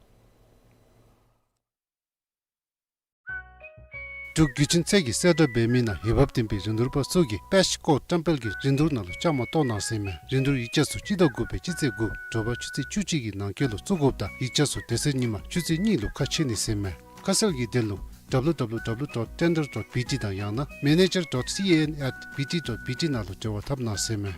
འབྲུག་བརྒྱུད་འཕྲིན་ཚད་ཀྱིས་གསལ་བསྒྲགས་འབད་མི་ནང་འོས་འབབ་ལྡན་པའི་རིན་བསྡུར་པ་ཚུ་གིས་པེཤ་ཀོ་ཊམ་པེལ་གྱི་རིན་བསྡུར་ནང་ལུ་བཅའ་མར་གཏོགས་གནང་ཟེར་མས། རིན་བསྡུར་ཡིག་ཆ་ཚུ་སྤྱི་ཟླ་དགུ་པའི་སྤྱི་ཚེས་དགུ་དྲོ་པ་ཆུ་ཚོད་བཅུ་གཅིག་གི་ནང་འཁོད་ལུ་བཙུགས་དགོཔ་དང་ཡིག་ཆ་ཚུ་དེ་ཚེ་ཉིན་མ་ཆུ་ཚོད་གཉིས་ལུ་ཁ་ཕྱེ་ནི་ཟེར་མས། ཁ་གསལ་གྱི་དོན་ལུ་W W W dot tender dot B T དང་ཡང་ན་manager dot C A N at B T dot B T ནང་ལུ་འབྲེལ་བ་འཐབ་གནང་ཟེར་མས།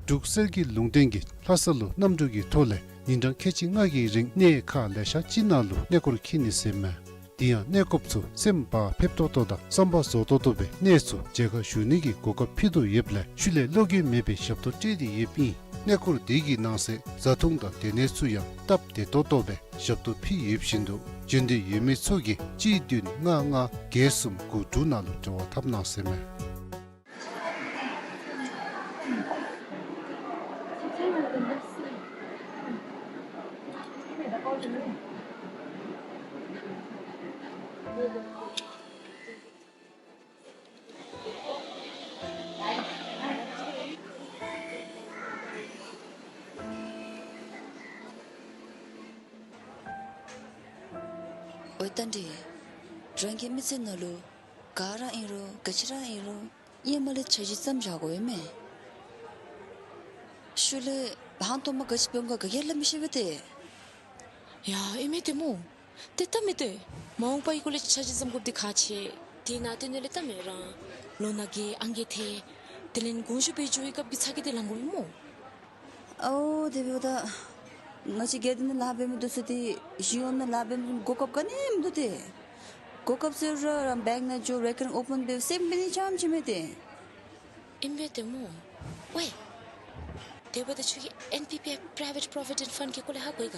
འབྲུག་གསེར་གྱི་ལུང་བསྟན་གྱིས་ལྷ་ས་ལུ་གནམ་གྲུ་གི་ཐོག་ལས་ཉིན་གྲངས་ཁལ་གཅིག་ལྔ་གི་རིང་གནས་ཁག་ལེ་ཤ་ཅིག་ནང་ལུ་གནས་སྐོར་འཁྱིད་ནི་ཟེར་མས། དེ་ཡང་གནས་སྐོརཔ་ཚུ་སེམས་བག་ཕེབས་ཏོག་ཏོ་དང་བསམ་པ་རྫོགས་ཏོག་ཏོ་སྦེ་གནས་ཚུ་མཇལ་ཁ་ཞུ་ནི་གི་གོ་སྐབས་ཕུལ་དོ་ཡོདཔ་ལས་ཤུལ་ལས་བློ་འགྱོད་མེད་པའི་ཞབས་ཏོག་སྤྲོད་དེ་ཡོདཔ་ཨིན། གནས་སྐོར་དེ་གི་ནང་གསེས་བཟའ་འཐུང་དང་སྡོད་གནས་ཚུ་ཡང་སྟབས་བདེ་ཏོག་ཏོ་སྦེ་ཞབས་ཏོག་ཕུལ་ཡོདཔ་བཞིན་དུ་འབྱོན་འདོད་ཡོད་མི་ཚུ་གིས་གཅིག་བདུན་ལྔ་ལྔ་བརྒྱད་གསུམ་དགུ་དྲུག་ནང་ལུ་འབྲེལ་བ་འཐབ་གནང་ཟེར་མས། ཨོ་ད་འདི་རང་གི་མི་ཚེ་ནང་ལུ་ག་ར་ཨིན་རུང་ག་ཅི་ར་ཨིན་རུང་ཧེ་མ་ལས་འཆར་གཞི་བརྩམས་བཞག་དགོ་ཨིན་མས། ཤུལ་ལས་ཧང་སྟོང་མ་ག་ཅི་འབད་འོང་ག་ག་གིས་སླབ་མི་ཤེས་པས་ཏེ། ཡ་ཨིན་མས་ཏེ་སྨོ། ཏེ་ད་མི་ཏེ་མ་འོངས་པའི་སྐོར་ལས་འཆར་གཞི་བརྩམ་དགོཔ་འདི་ཁག་ཆེ། དེ་ནང་དོན་ལས་ད་མི་རང་ལོ་ན་རྒས་ཨང་རྒས་ཐལ། དེ་ལས་དགོངས་ཞུ་འབད་འགྱོ་བའི་སྐབས་ཀྱི་ཚ་གྱང་འདི་ལང་དགོ་པས་སྨོ། ཨའོ་དེ་འབདཝ་ད་ང་བཅས་སྒེར་སྡེ་ནང་ལཱ་འབད་མི་འདི་ཚུ་ཏེ་གཞུང་ནང་ལཱ་འབད་མི་གོ་སྐབས་ག་ནི་མིན་འདུག་ཏེ། གོ་སྐབས་ཟེར་རུང་ར་བེངཀ་ནང་འགྱོ་རེ་ཀར་རིང་ཨོ་པེན་འབད་སེམས་འབད་ནི་རྐྱངམ་ཅིག་མས་ཏེ། ཨིན་པས་ཏེ་སྨོ། ཝའི། དེ་འབདཝ་ད་ཁྱོད་ཀྱིས་ཨེན་པི་པི་ཨེཕ་པྲའི་ཝེཊ་པྲོ་བི་ཌེནཊ་ཕནཌ་གི་སྐོར་ལས་ཧ་གོ་ཡི་ག།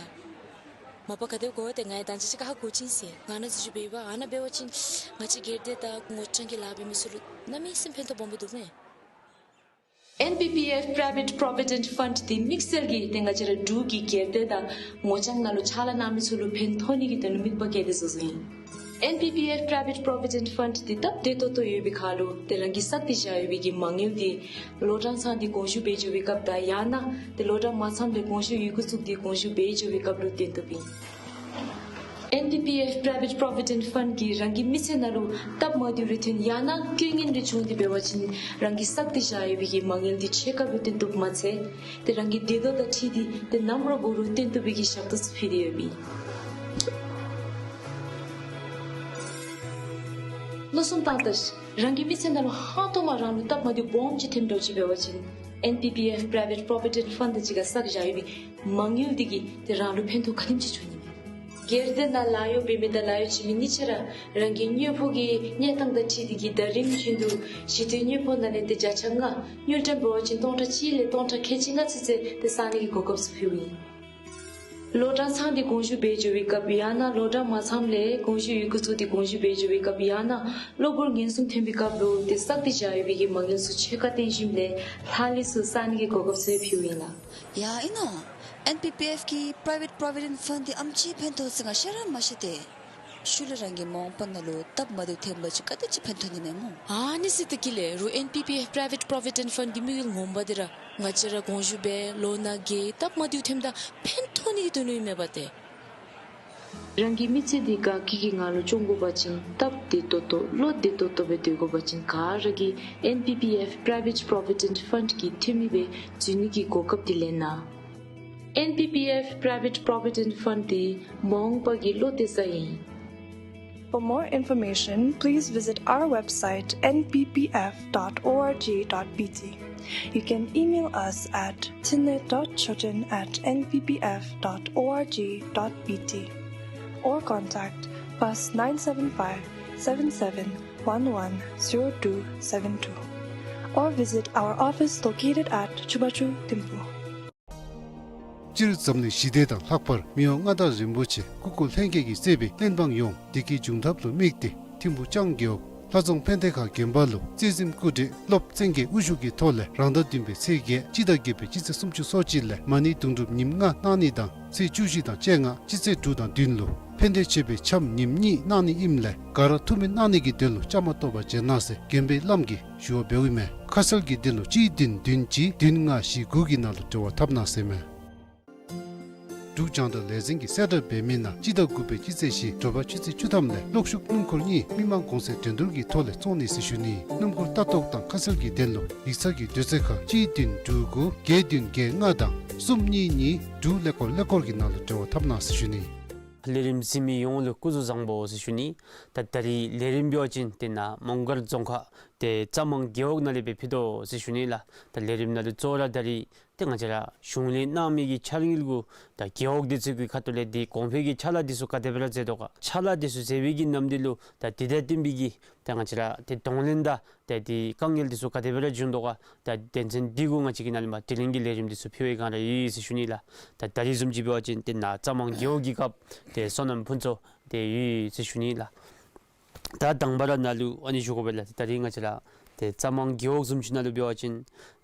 མ་པ་ག་དེ་གོ་སྟེ་ང་ཡང་ད་ཅི་ཅིག་ཁར་ཧ་གོ་ཅི་ཟེར། ང་ནཱ་འཛུལ་ཞུགས་འབད་བ་ཨ་ནཱ་འབད་བ་ཅིན་ང་བཅས་སྒེར་སྡེ་དང་ངོ་རྐྱང་གི་ལཱ་འབད་མི་ཚུ་ལུ་གནམ་མེད་ས་མེད་ཕན་ཐོགས་སྦོམ་སྦེ་འདུག་མས། ཨེན་པི་པི་ཨེཕ་པྲའི་ཝེཊ་པྲོ་བི་ཌེནཊ་ཕནཌ་འདི་དམིགས་བསལ་གྱིས་ཏེ་ང་བཅས་ར་འབྲུག་གི་སྒེར་སྡེ་དང་ངོ་རྐྱང་ནང་ལུ་ཕྱག་ལཱ་གནང་མི་ཚུ་ལུ་ཕན་ཐོགས་ནི་གི་དོན་ལུ་དམིགས་པ་བསྐྱེད་དེ་བཟོ་བཟོཝ་ཨིན། ཨེན་པི་པི་ཨེཕ་པྲའི་ཝེཊ་པྲོ་བི་ཌེནཊ་ཕནཌ་འདི་སྟབས་བདེ་ཏོག་ཏོ་ཡོད་པའི་ཁར་ལུ་ཏེ་རང་གིས་བསགས་ཏེ་བཞག་ཡོད་པའི་གི་མ་དངུལ་འདི་ལོ་གྲངས་ཚང་སྟེ་དགོངས་ཞུ་འབད་འགྱོ་བའི་སྐབས་དང་ཡང་ན་ཏེ་ལོ་གྲངས་མ་ཚངམ་ལས་དགོངས་ཞུ་ཡི་གུ་བཙུགས་ཏེ་དགོངས་ཞུ་འབད་འགྱོ་བའི་སྐབས་ལུ་བཏོན་བཏུབ་ཨིན། ཨེན་པི་པི་ཨེཕ་པྲའི་ཝེཊ་པྲོ་བི་ཌེནཊ་ཕནཌ་གིས་རང་གི་མི་ཚེ་ནང་ལུ་སྟབས་མ་བདེཝ་རེ་ཐོན་ཡང་ན་དཀའ་ངལ་རེ་བྱུང་སྟེ་འབད་བ་ཅིན་རང་གིས་བསགས་ཏེ་བཞག་ཡོད་པའི་གི་མ་དངུལ་འདི་ཕྱེད་ཀ་ལུ་བཏོན་བཏུབ་མ་ཚད་ཏེ་རང་གི་བདེ་སྡུག་དང་འཁྲིལ་ཏེ་ཏེ་ནམ་ར་འབད་རུང་བཏོན་བཏུབ་པའི་གི་ཞབས་ཏོག་ཚུ་ཕུལ་ཏེ་ཡོདཔ་ཨིན། བློ་བཟུང་བཏང་ད། རང་གི་མི་ཚེ་ནང་ལུ་ཧང་སྟོང་མ་རང་ལུ་སྟབས་མ་བདེཝ་སྦོམ་ཅིག་ཐོནམ་འདྲཝ་ཅིག་འབད་བ་ཅིན་ཨེན་པི་པི་ཨེཕ་པྲའི་ཝེཊ་པྲོ་བི་ཌེནཊ་ཕནཌ་དང་གཅིག་ཁར་བསགས་བཞག་ཡོད་པའི་མ་དངུལ་འདི་གིས་ཏེ་རང་ལུ་ཕན་ཐོགས་ག་དེམ་ཅིག་འབྱུང་ནི་མས། སྒེར་སྡེ་ནང་ལཱ་གཡོག་འབད་མི་དང་ལཱ་གཡོག་བྱིན་མི་གཉིས་ཆ་ར་རང་གི་དངུལ་ཕོགས་ཀྱི་གནས་སྟངས་དང་འཁྲིལ་ཏེ་གིས་ཟླ་རིམ་བཞིན་དུ་ཞི་དུལ་དངུལ་ཕོགས་ནང་ལས་ཏེ་བརྒྱ་ཆ་ལྔ་དངུལ་ཀྲམ་འབད་བ་ཅིན་སྟོང་ཕྲག་གཅིག་ལས་སྟོང་ཕྲག་ཁལ་གཅིག་ལྔ་ཚུན་ཚོད་ཏེ་བསག་ནི་གི་གོ་སྐབས་ཚུ་ཕུལཝ་ཨིན། ལོ་གྲངས་ཚང་སྟེ་དགོངས་ཞུ་འབད་འགྱོ་བའི་སྐབས་ཡང་ན་ལོ་གྲངས་མ་ཚངམ་ལས་དགོངས་ཞུ་ཡི་གུ་བཙུགས་ཏེ་དགོངས་ཞུ་འབད་འགྱོ་བའི་སྐབས་ཡང་ན་གློ་བུར་ངན་སོང་ཐོན་པའི་སྐབས་ལུ་ཏེ་བསགས་ཏེ་བཞག་ཡོད་པའི་གི་མ་དངུལ་ཚུ་ཕྱེད་ཀ་བཏོན་ཞིནམ་ལས་ལྷག་ལུས་ཚུ་བསག་ནི་གི་གོ་སྐབས་ཚུ་ཕུལཝ་ཨིན་ལགས། ཡ་ཨིན་ནོ། ཨེན་པི་པི་ཨེཕ་གི་པྲའི་ཝེཊ་པྲོ་བི་ཌེནཊ་ཕནཌ་འདི་ཨེམ་ཅིག་ཕན་ཐོགས་ཟེར་ང་ཤེས་ར་མ་ཤེས་ཏེ། ཤུལ་ལས་རང་གི་མ་འོངས་པ་ནང་ལུ་སྟབས་མ་བདེཝ་ཐོནམ་ཅིག་ག་དེ་ཅིག་ཕན་ཐོགས་ནི་མས་སྨོ། ཨ་ནི་ཟེར་ཏེ་གི་ལས་རུང་ཨེན་པི་པི་ཨེཕ་པྲའི་ཝེཊ་པྲོ་བི་ཌེནཊ་ཕནཌ་གི་དམིགས་ཡུལ་ངོ་མ་འདི་ར་ང་བཅས་ར་དགོངས་ཞུ་འབད་ལོ་ན་རྒས་སྟབས་མ་བདེཝ་ཐོནམ་ད་ཕན་ཐོགས་ནི་གི་དོན་ལུ་ཨིན་མས་པ་ཏེ། རང་གི་མི་ཚེ་འདི་དགའ་སྐྱིད་ཀྱི་ངང་ལུ་སྐྱོང་དགོ་པ་ཅིན་སྟབས་བདེ་ཏོག་ཏོ་བློ་བདེ་ཏོག་ཏོ་སྦེ་སྡོད་དགོ་པ་ཅིན་ག་ར་གིས་ཨེན་པི་པི་ཨེཕ་པྲའི་ཝེཊ་པྲོ་བི་ཌེནཊ་ཕནཌ་གི་འཐུས་མི་སྦེ་འཛུལ་ནི་གི་གོ་སྐབས་འདི་ལེན་གནང་། ཨེན་པི་པི་ཨེཕ་པྲའི་ཝེཊ་པྲོ་བི་ཌེནཊ་ཕནཌ་འདི་མ་འོངས་པ་གི་བློ་གཏད་ས་ཨིན། For more information, please visit our website N P P F dot org dot B T. You can email us at tinle dot choten at N P P F dot org dot B T or contact plus nine seven five, seven seven one one, zero two seven two or visit our office located at Chubachu Thimphu. སྤྱིར་འཛམ་གླིང་ཞི་བདེ་དང་ལྷག་པར་མི་དབང་མངའ་བདག་རིན་པོ་ཆེ་སྐུ་འཁོར་ལྷན་རྒྱས་ཀྱིས་གཙོས་པའི་བློན་འབངས་ཡོངས་བདེ་སྐྱིད་འབྱུང་ཐབས་ལུ་དམིགས་ཏེ་ཐིམ་ཕུག་ལྕང་རྒེད་འོག་ལྷ་རྫོང་ཕན་བདེ་ཁ་དགོན་པ་ལུ་རྩེ་གཟིམ་སྐུ་བགྲེས་སློབ་བཙན་རྒྱལ་དབུ་བཞུགས་ཀྱི་ཐོག་ལས་རང་ཟླ་བདུན་པའི་ཚེས་བརྒྱད་སྤྱི་ཟླ་བརྒྱད་པའི་སྤྱི་ཚེས་སུམ་ཅུ་སོ་གཅིག་ལས་མ་ཎི་དུང་སྒྲུབ་ཉིནམ་ལྔ་གནང་ནི་དང་ཚེས་བཅུ་བཞི་དང་བཅོ་ལྔ་སྤྱི་ཚེས་དྲུག་དང་བདུན་ལུ་ཕན་བདེ་མཆོད་པའི་འཆམ་ཉིནམ་གཉིས་གནང་ནི་ཨིནམ་ལས་ག་ར་ཐུགས་སྨོན་གནང་ནི་གི་དོན་ལུ་བཅའ་མར་གཏོགས་པར་བྱོན་གནང་ཟེར་དགོན་པའི་བླམ་གིས་ཞུ་བ་འབདཝ་ཨིན་མས། ཁ་གསལ་གྱི་དོན་ལུ་གཅིག་བདུན་བདུན་གཅིག་བདུན་ལྔ་བཞི་དགུ་གི་ནང་ལུ་འབྲེལ་བ་འཐབ་གནང་ཟེར་མས། འབྲུག་རྒྱང་བསྒྲགས་ལས་འཛིན་གྱིས་གསལ་བསྒྲགས་འབད་མི་ནང་སྤྱི་ཟླ་དགུ་པའི་སྤྱི་ཚེས་བཞི་དྲོ་པ་ཆུ་ཚོད་བཅུ་ཐམ་ལས་གློག་ཤུགས་སྣུམ་འཁོར་གཉིས་མི་མང་གུང་སེང་འགྲན་བསྡུར་གྱི་ཐོག་ལས་བཙོང་ནི་ཟེར་ཞུ་ནི། སྣུམ་འཁོར་ལྟ་རྟོག་དང་ཁ་གསལ་གྱི་དོན་ལུ་ཡིག་ཚང་གི་དུས་ཚོད་ཁར་གཅིག་བདུན་དྲུག་དགུ་བརྒྱད་བདུན་བརྒྱད་ལྔ་དང་གསུམ་གཉིས་གཉིས་དྲུག་ཀླད་ཀོར་ཀླད་ཀོར་གྱི་ནང་ལུ་འབྲེལ་བ་འཐབ་གནང་ཟེར་ཞུ་ནི། ལས་རིམ་གཟིགས་མི་ཡོངས་ལུ་སྐུ་གཟུགས་བཟང་པོ་ཟེར་ཞུ་ནི། ད་ད་རིས་ལས་རིམ་འབད་བ་ཅིན་དེ་ནང་མོང་སྒར་རྫོང་ཁག་ཏེ་རྩ་མང་རྒེད་འོག་ནང་ལས་སྦེ་ཕུལ་དོ་ཟེར་ཞུ་ནི་ལགས། ད་ལས་རིམ་ནང་ལུ་གཙོ་བོ་ར་ད་རིས་ཏེ་ང་བཅས་ར་གཞུང་ལས་གནང་མི་གི་འཆར་དངུལ་གུ་ད་རྒེད་འོག་འདི་ཚུ་གི་ཁ་ཐུག་ལས་འདི་གོང་འཕེལ་གྱི་ཕྱག་ལཱ་འདི་ཚུ་ག་དེ་སྦེ་ར་མཛད་དོ་ག། ཕྱག་ལཱ་འདི་ཚུ་མཛད་པའི་གི་ནམ་དུས་ལུ་ད་འདི་དང་བསྟུན་པའི་གི་ད་ང་བཅས་ར་ཏེ་གདོང་ལེན་དང་ཏེ་འདི་དཀའ་ངལ་འདི་ཚུ་ག་དེ་སྦེ་ར་བྱུང་དོ་ག། ད་དོན་ཚན་འདི་གུ་ང་བཅས་ཀྱིས་ནཱ་ལས་མར་དྲི་ལན་གྱི་ལས་རིམ་འདི་ཚུ་ཕུལ་བའི་སྒང་ར་ཡོད་ཟེར་ཞུ་ནི་ལགས། ད་ད་རིས་བཟུམ་ཅིག་འབད་བ་ཅིན་ཏེ་ནཱ་རྩ་མང་རྒེད་འོག་གི་སྐབས་ཏེ་སོ་ནམ་ཕུན་ཚོགས་ཏེ་ཡོད་ཟེར་ཞུ་ནི་ལགས། ད་དང་པ་ར་ནཱ་ལུ་ཨ་ནི་ཞུ་དགོ་པས་ལགས། ད་རིས་ང་བཅས་ར་ཏེ་རྩ་མང་རྒེད་འོག་བཟུམ་ཅིག་ནང་ལུ་འབད་བ་ཅིན་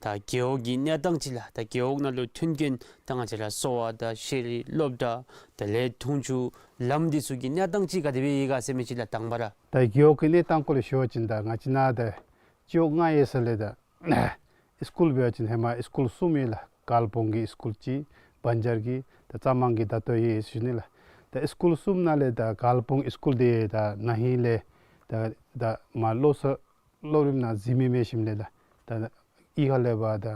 ད་རྒེད་འོག་གི་གནས་སྟངས་ཅིག་ལགས། ད་རྒེད་འོག་ནང་ལུ་མཐུན་རྐྱེན་ད་ང་བཅས་ར་གསོ་བ་དང་ཤེས་རིག་སློབ་གྲྭ་དེ་ལས་འཐུང་ཆུ་ལམ་འདི་ཚུ་གི་གནས་སྟངས་ཅིག་ག་དེ་སྦེ་ཡོད་ག་ཟེར་མི་ཅིག་ལགས། དང་པ་ར་ད་རྒེད་འོག་གི་གནས་སྟངས་སྐོར་ལས་ཞུ་བ་ཅིན་ད་ང་བཅས་ནཱ་ད་སྤྱི་འོག་ལྔ་ཡོད་ས་ལས་ད་སི་ཀུལ་འབད་བ་ཅིན་ཧེ་མ་སི་ཀུལ་གསུམ་ཡོད་ལགས། དཀར་སྤུངས་ཀྱི་སི་ཀུལ་གཅིག་བན་ཆར་གྱི་ད་རྩ་མང་གི་ད་ལྟོ་ཡོད་ཟེར་ཞུ་ནི་ལགས། ད་སི་ཀུལ་གསུམ་ནང་ལས་ད་དཀར་སྤུངས་སི་ཀུལ་འདི་ད་ན་ཧིང་ལས་ད་ད་མར་སློབ་གསོ་སློབ་རིམ་ནང་འཛུལ་མི་མེད་ཞིནམ་ལས་ད་ད་གཡུས་ཁ་ལས་ཕར་ད་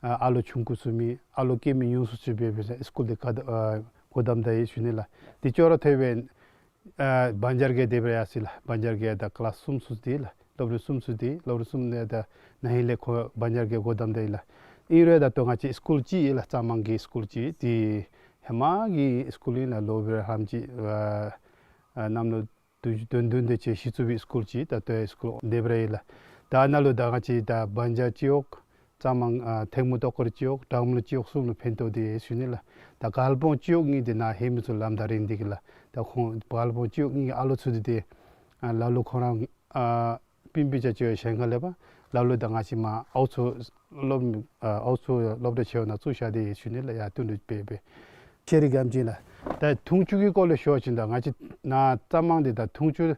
ཨ་ལོ་ཆུང་ཀུ་ཚུ་མེད་ཨ་ལོ་སྐྱེས་མི་ཉུང་སུ་ཚུ་སྦེ་སྦེ་སི་ཀུལ་འདི་ག་ད་ཨ་སྒོ་བསྡམས་ད་ཡོད་ཟེར་ཞུ་ནི་ལགས། འདི་ཅོག་ར་འཐདཔ་སྦེ་ཨ་བན་ཆར་གྱི་དེ་སྦེ་ར་ཡར་སོ་ཡི་ལགས། བན་ཆར་གྱི་ད་ཀི་ལཱསི་གསུམ་ཚུ་འདི་ལགས། སློབ་རིམ་གསུམ་ཚུ་འདི་སློབ་རིམ་གསུམ་ནང་ད་ན་ཧིང་ལས་ཁོ་བན་ཆར་གྱི་སྒོ་བསྡམས་ད་ཡི་ལགས། ཨིན་རུང་ད་ལྟོ་ང་བཅས་སི་ཀུལ་གཅིག་ཡོད་ལགས། རྩ་མང་གི་སི་ཀུལ་གཅིག་འདི་ཧེ་མ་གི་སི་ཀུལ་ཨིན་ལགས། ལོ་སྦེ་ར་ཧ་ལམ་ཅིག་ཨ་ཨ་གནམ་ལོ་དུས་དོན་བདུན་དེ་ཅིག་གཞི་བཙུགས་པའི་སི་ཀུལ་གཅིག་ད་ལྟོ་ཡང་སི་ཀུལ་དེ་སྦེ་ར་ཡོད་ལགས། ད་ནཱ་ལུ་ད་ང་བཅས་ད་བན་ཆར་སྤྱི་འོག་རྩ་མང་ཨ་ཐེངས་མ་ཏོག་དཀར་སྤྱི་འོག་དྲག་མོ་ལུ་སྤྱི་འོག་གསུམ་ལུ་ཕན་ཐོགས་ཏེ་ཡོད་ཟེར་ཞུ་ནི་ལགས། ད་དཀར་སྤུངས་སྤྱི་འོག་གཉིས་འདི་ནཱ་ཧེ་མ་ཚུ་ལམ་ད་རིང་འདི་གི་ལགས། ད་ཁོང་དཀར་སྤུངས་སྤྱི་འོག་གཉིས་ཀྱི་ཨ་ལོ་ཚུ་འདི་ཏེ་ཨ་ལ་ལུ་ཁོང་ར་ཨ་སྤུན་སྤུན་ཆ་ཅིག་ཡོད་གཞན་ཁ་ལས་ཕར་ལ་ལུ་ད་ང་བཅས་མར་ཨའུ་མཚོ་སློབ་ཨ་ཨའུ་མཚོ་སློབ་གྲྭ་ཆེ་བ་ནང་བཙུགས་བཞག་སྟེ་ཡོད་ཟེར་ཞུ་ནི་ལགས། ཡར་སྟོན་འགྲོ་སྦེ་སྦེ་ཤེས་རིག་སྒམ་ཅིག་ལགས། ད་འཐུང་ཆུ་གི་སྐོར་ལས་ཞུ་བ་ཅིན་ད་ང་བཅས་ནཱ་རྩ་མང་འདི་ད་འཐུང་ཆུ་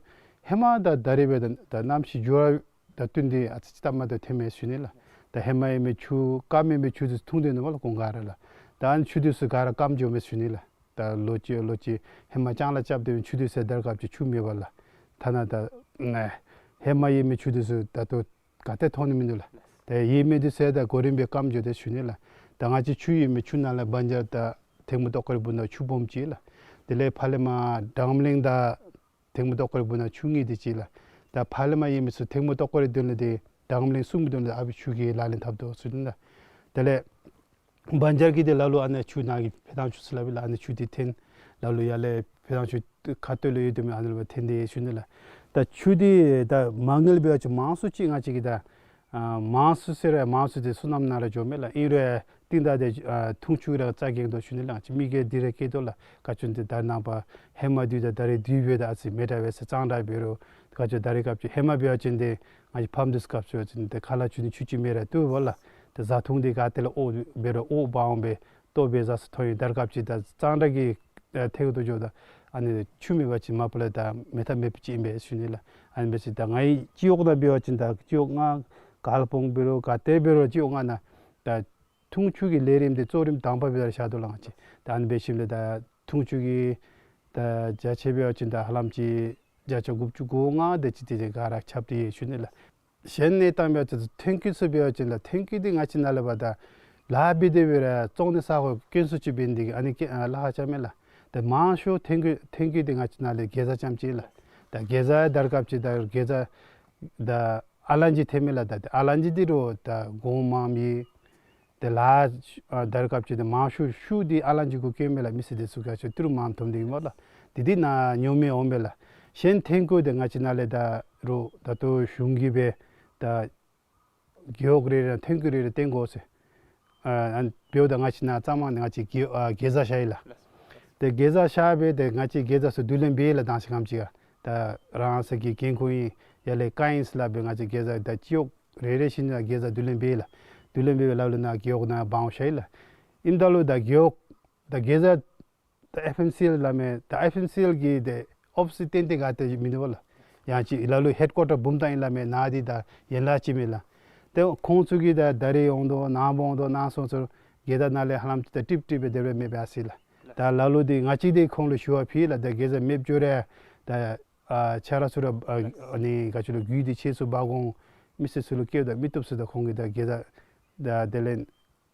ཧེ་མ་ད་ད་རེས་སྦེ་ད་ད་གནམ་གཤིས་འགྱུར་བ་དང་བསྟུན་ཏེ་ཨ་ཙི་ཙི་སྟབས་མ་བདེཝ་ཐོནམ་མས་ཟེར་ཞུ་ནི་ལགས། ད་ཧེ་མ་ཡོད་མི་ཆུ་སྐམ་མི་མི་ཆུ་འདི་འཐུང་སྡོད་ནུག་སྨོ་ལགས་གུང་དཀར་ར་ལགས། ད་ཨ་ནི་ཆུ་འདི་ཚུ་ག་ར་སྐམ་འགྱོཝ་མས་ཟེར་ཞུ་ནི་ལགས། ད་ལོ་གཅིག་ལོ་གཅིག་ཧེ་མ་ལྕང་ལཱ་རྐྱབ་སྡོད་མི་ཆུ་འདི་ཚུ་ད་རེས་སྐབས་ཅིག་ཆུ་མེད་པས་ལགས། ཐ་ན་ད་ཨ་ཧེ་མ་ཡོད་མི་ཆུ་འདི་ཚུ་ད་ལྟོ་ག་ཏེ་མཐོང་ནི་མིན་འདུག་ལགས། ད་ཡོད་མི་འདི་ཚུ་ད་གོ་རིམ་སྦེ་སྐམ་འགྱོ་དེས་ཟེར་ཞུ་ནི་ལགས། ད་ང་བཅས་ཆུ་ཡོད་མི་ཆུ་ནང་ལས་བན་ཆར་དང་ཐེངས་མ་ཏོག་དཀར་སྦུག་ན་ཆུ་སྦོམ་ཅིག་ལགས། དེ་ལས་ཕར་ལས་མར་གྲངས་མ་གླིང་དང་ཐེངས་མ་ཏོག་དཀར་སྦུག་ན་ཆུ་ངེས་ཏེ་ཅིག་ལགས། ད་ཕར་ལས་མར་ཡོད་མི་ཚུ་ཐེངས་མ་ཏོག་དཀར་དོན་ལས་ཏེ་གྲངས་མ་གླིང་གསུམ་གྱི་དོན་ལས་ཨ་ཕི་ཆུ་གིས་ལག་ལེན་འཐབ་དོ་ཟེར་ཞུ་ནི་ལགས། དེ་ལས་བན་ཆར་གྱི་འདི་ལ་ལུ་ཨ་ནི་ཆུ་ནང་གི་ཕོ་ཐང་ཆུ་ཟེར་སླབ་ཨིན་ལགས། ཨ་ནི་ཆུ་འདི་འཐོན། ལ་ལུ་ཡར་ལས་ཕོ་ཐང་ཆུ་ཁ་སྟོད་ལུ་ཡོད་དོ་མི་ཨ་ནི་ལུ་འཐོན་དེས་ཟེར་ཞུ་ནི་ལགས། ད་ཆུ་འདི་ད་མ་དངུལ་འབད་བ་ཅིན་མང་སུ་ཅིག་ང་བཅས་ཀྱིས་ད་ཨ་མང་སུ་ཟེར་རུང་མང་སུ་འདི་སོ་ནམ་ནང་ར་འགྱོཝ་མས་ལགས། ཨིན་རུང་ཡང་རྟིང་བདའ་སྟེ་ཨ་འཐུང་ཆུ་ར་རྩ་འགེངས་དོ་ཟེར་ཞུ་ནི་ལགས། ང་བཅས་མི་སྒེར་འདི་ར་སྐྱེལ་དོ་ལགས། ག་ཅི་འདི་ད་ནངས་པ་ཧེ་མ་འདི་དང་ད་རེས་འདི་འབདཝ་ད་ཨ་ཙི་མི་འདྲ་བས་ཟེར། གཙང་སྦྲ་འབད་རུང་ག་ཅི་ད་རེས་སྐབས་ཅིག་ཧེ་མ་འབད་བ་ཅིན་འདི་ང་བཅས་ཕམ་འདི་ཚུ་སྐབས་སུ་འབད་བ་ཅིན་འདི་ཁ་ལས་ཆུ་འདི་ཆུ་ཅིག་མེད་རུང་བཏུབ་པས་ལགས། ད་བཟའ་འཐུང་འདི་ག་ཏེ་ལས་འོ་འབད་རུང་འོ་འབག་འོང་སྦེ་ལྟོ་འབད་བཟའ་ས་ཐོབ་ཡི། ད་རེས་སྐབས་ཅིག་ད་གཙང་སྦྲ་གི་ཨ་ཐད་ཁར་འགྱོཝ་ད་ཨ་ནི་ཆུ་མེད་པ་ཅིན་མ་པ་ལས་ད་མེད་ཐབས་མེདཔ་ཅིག་ཨིན་པས་ཟེར་ཞུ་ནི་ལགས། ཨ་ནི་འབད་ཞིནམ་ད་ང་བཅས་སྤྱི་འོག་ནང་འབད་བ་ཅིན་ད་སྤྱི་འོག་ལྔ་དཀར་སྤུངས་འབད་རུང་ག་ཏེ་འབད་རུང་སྤྱི་འོག་ལྔ་ནང་ད་འཐུང་ཆུ་གི་ལས་རིམ་འདི་གཙོ་རིམ་དང་པ་སྦེ་ད་བཞག་དོ་ལགས་ང་བཅས། ད་ཨ་ནི་འབད་ཞིནམ་ལས་ད་འཐུང་ཆུ་གི་ད་བརྒྱ་ཆ་འབད་བ་ཅིན་ད་ཧ་ལམ་ཅིག་བརྒྱ་ཆ་དགུ་བཅུ་གོ་ལྔ་དེ་ཅིག་དེ་ཅིག་ག་ར་ཁྱབ་སྟེ་ཡོད་ཟེར་ཞུ་ནི་ལགས། གཞན་གནས་སྟངས་འབད་བ་ཅིན་ཐོན་སྐྱེད་ཚུ་འབད་བ་ཅིན་ལགས་ཐོན་སྐྱེད་འདི་ང་བཅས་ནཱ་ལས་ཕར་ད་ལཱ་འབད་དེ་འབད་རུང་བཙོང་ནི་ས་གོ་དཀོན་སུ་ཅིག་འབད་ནི་འདི་གིས་ཨ་ནི་ཀེ་ཨ་ལཱ་ཁག་ཆེཝ་མས་ལགས། ད་མང་ཤོས་ཐོན་སྐྱེད་ཐོན་སྐྱེད་འདི་ང་བཅས་ནཱ་ལས་གེ་ཛ་རྐྱངམ་ཅིག་ལགས། ད་གེ་ཛ་ད་རེས་སྐབས་ཅིག་ད་གེ་ཛ་ད་ཨ་ལང་ཅི་ཐོན་མས་ལགས། ད་ཨ་ལང་ཅི་འདི་རུང་ད་གོང་མངམ་ཨིན། དེ་ལས་ཨ་ད་རེས་སྐབས་ཅིག་ད་མང་ཤོས་ཤུགས་འདི་ཨ་ལང་ཅི་གུ་བཀལཝ་མས་ལགས། མི་སེར་འདི་ཚུ་ག་ཅི་ཏི་རུ་མངམ་འཐུངམ་འདི་ཨིན་པས་ལགས། འདི་འདི་ནཱ་ཉོ་མི་འོང་པས་ལགས། གཞན་ཐོན་སྐྱེད་འདི་ང་བཅས་ནཱ་ལས་ད་རུང་ད་ལྟོ་གཞུང་གིས་སྦེ་ད་རྒེད་འོག་རེ་རེ་ཐོན་སྐྱེད་རེ་རེ་བཏོན་དགོ་ཟེར། ཨ་ཨ་འབདཝ་ད་ང་བཅས་ནཱ་གཙང་མ་ནི་ང་བཅས་གེ་ཨ་གེ་ཛ་བཞག་ཡི་ལགས། ཏེ་གེ་ཛ་བཞག་སྦེ་ཏེ་ང་བཅས་གེ་ཛ་ཚུ་བསྡུ་ལེན་འབད་ཡི་ལགས། དང་ཤེས་གམ་ཅིག་ཁར་ད་རང་སོའི་གི་འགན་ཁུར་ཨིན་ཡར་ལས་བཀའ་ཨིན་ཟེར་སླབ་སྦེ་ང་བཅས་གེ་ཛ་ད་སྤྱི་འོག་རེ་རེ་བཞིན་ནཱ་གེ་ཛ་བསྡུ་ལེན་འབད་ཡི་ལགས། བསྡུ་ལེན་འབད་སྦེ་ལ་ལུ་ནཱ་རྒེད་འོག་ནང་འབག་འོང་བཞག་ཡི་ལགས། ཨིནམ་ད་ལུ་ད་རྒེད་འོག་ད་གེ་ཛ་ད་ཨེཕ་ཨེམ་སི་ཨེལ་སླབ་མི་ད་ཨེཕ་ཨེམ་སི་ཨེལ་གྱི་ཏེ་ཨོ་ཕིསི་ཏན་ཏན་ག་ཏེ་མིན་འདུག་པ་ལགས། ཡང་ཅིན་ལ་ལུ་ཧེཌ་ཀོར་ཊར་བུམ་ཐང་ཨིན་སླབ་མི་ནཱ་འདི་ད་ཡན་ལག་ཅིག་མས་ལགས། ཏེ་ཁོང་ཚུ་གིས་ད་ད་རིས་འོང་དོ་ནངས་པ་འོང་དོ་ནང་སོང་ཚུན་གེ་ཛ་ནང་ལས་ཧ་ལམ་ཅིག་ད་ཀྲིག་ཀྲི་སྦེ་དེ་སྦེ་མེདཔ་སྦེ་ཨ་ཟེར་ལགས། ད་ལ་ལུ་འདི་ང་བཅས་འདི་ཁོང་ལུ་ཞུ་བ་ཕུལ་ལགས། ད་གེ་ཛ་མེདཔ་འགྱོ་རུང་ད་ཨ་ཆ་རོགས་ཚུ་ར་ཨ་ཨ་ནི་ག་ཅི་ལོ་རྒྱུ་འདི་ཆེ་སུ་འབག་འོང་མི་སེར་ཚུ་ལུ་བསྐྱལཝ་ད་མི་བཏུབ་ཟེར་ད་ཁོང་གིས་ད་གེ་ཛ་ད་དེ་ལས་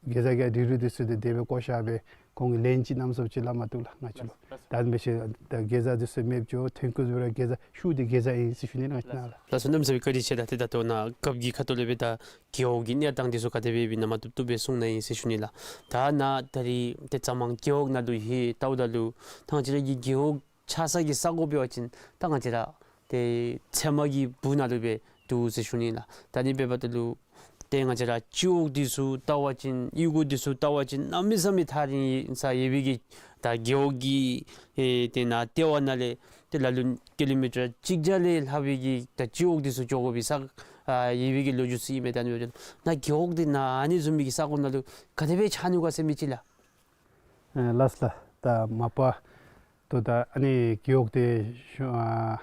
གེ་ཛ་གི་རིལ་རུ་འདི་ཚུ་ཏེ་དེ་སྦེ་བཀོ་བཞག་སྦེ་ཁོང་གིས་ལན་ཅིག་གནམ་མེད་ས་མེད་ཅིག་སླབ་མ་བཏུབ་ལགས་ང་བཅས་ལུ། ད་འབད་ཞིནམ་ད་གེ་ཛ་འདི་ཚུ་མེདཔ་འགྱོ་ཐོན་ཁུངས་ཚུ་ར་གེ་ཛ་ཤུགས་འདི་གེ་ཛ་ཨིན་ཟེར་ཞུ་ནི་ལགས་ང་བཅས་ནཱ་ལགས། ལགས་སོ། གནམ་མེད་ས་མེད་བཀའ་དྲིན་ཆེ་ལགས། ཏེ་ད་ལྟོ་ནཱ་རྒཔོ་གི་ཁ་ཐུག་ལས་སྦེ་ད་རྒེད་འོག་གི་གནས་སྟངས་འདི་ཚུ་ག་དེ་སྦེ་ཨིན་མེན་ན་མ་བཏུབ་བཏུབ་སྦེ་གསུང་གནང་ཡི་ཟེར་ཞུ་ནི་ལགས། ད་ནཱ་ད་རིས་ཏེ་གཙང་མ་རྒེད་འོག་ནང་ལུ་ཧེ་ལྟཝ་ད་ལུ་ད་ང་བཅས་ར་གི་རྒེད་འོག་ཆགས་ས་གི་ས་གོ་འབད་བ་ཅིན་ད་ང་བཅས་ར་ཏེ་ཚལ་མ་གི་སྦུག་ནང་ལུ་སྦེ་འདུག་ཟེར་ཞུ་ནི་ལགས། ད་ཨ་ནི་འབདཝ་ད་ལུ་ཏེ་ང་བཅས་ར་སྤྱི་འོག་འདི་ཚུ་ལྟ་བ་ཅིན་གཡུས་སྒོ་འདི་ཚུ་ལྟ་བ་ཅིན་གནམ་མེད་ས་མེད་ཐག་རིང་ས་ཡོད་པའི་གི་ད་རྒེད་འོག་གི་ཨེ་ཏེ་ནཱ་ལྟེ་བ་ནང་ལས་ཏེ་ལ་ལུ་ཀི་ལོ་མི་ཊར་གཅིག་བརྒྱ་ལས་ལྷག་པའི་གི་ད་སྤྱི་འོག་འདི་ཚུ་འགྱོ་དགོ་པའི་ས་ཨ་ཡོད་པའི་གི་ལོ་རྒྱུས་ཚུ་ཨིན་མས། ད་ཨ་ནི་འབདཝ་ད་ནཱ་རྒེད་འོག་འདི་ནཱ་ཨ་ནི་བཟུམ་མའི་གི་ས་གོ་ནང་ལུ་ག་དེ་སྦེ་ཆགས་ནུག་ག་ཟེར་མི་ཅིག་ལགས། ཨེ་ལགས་ལགས། ད་མ་པ་ཏེ་ད་ཨ་ནི་རྒེད་འོག་འདི་ཤུ་ཨ་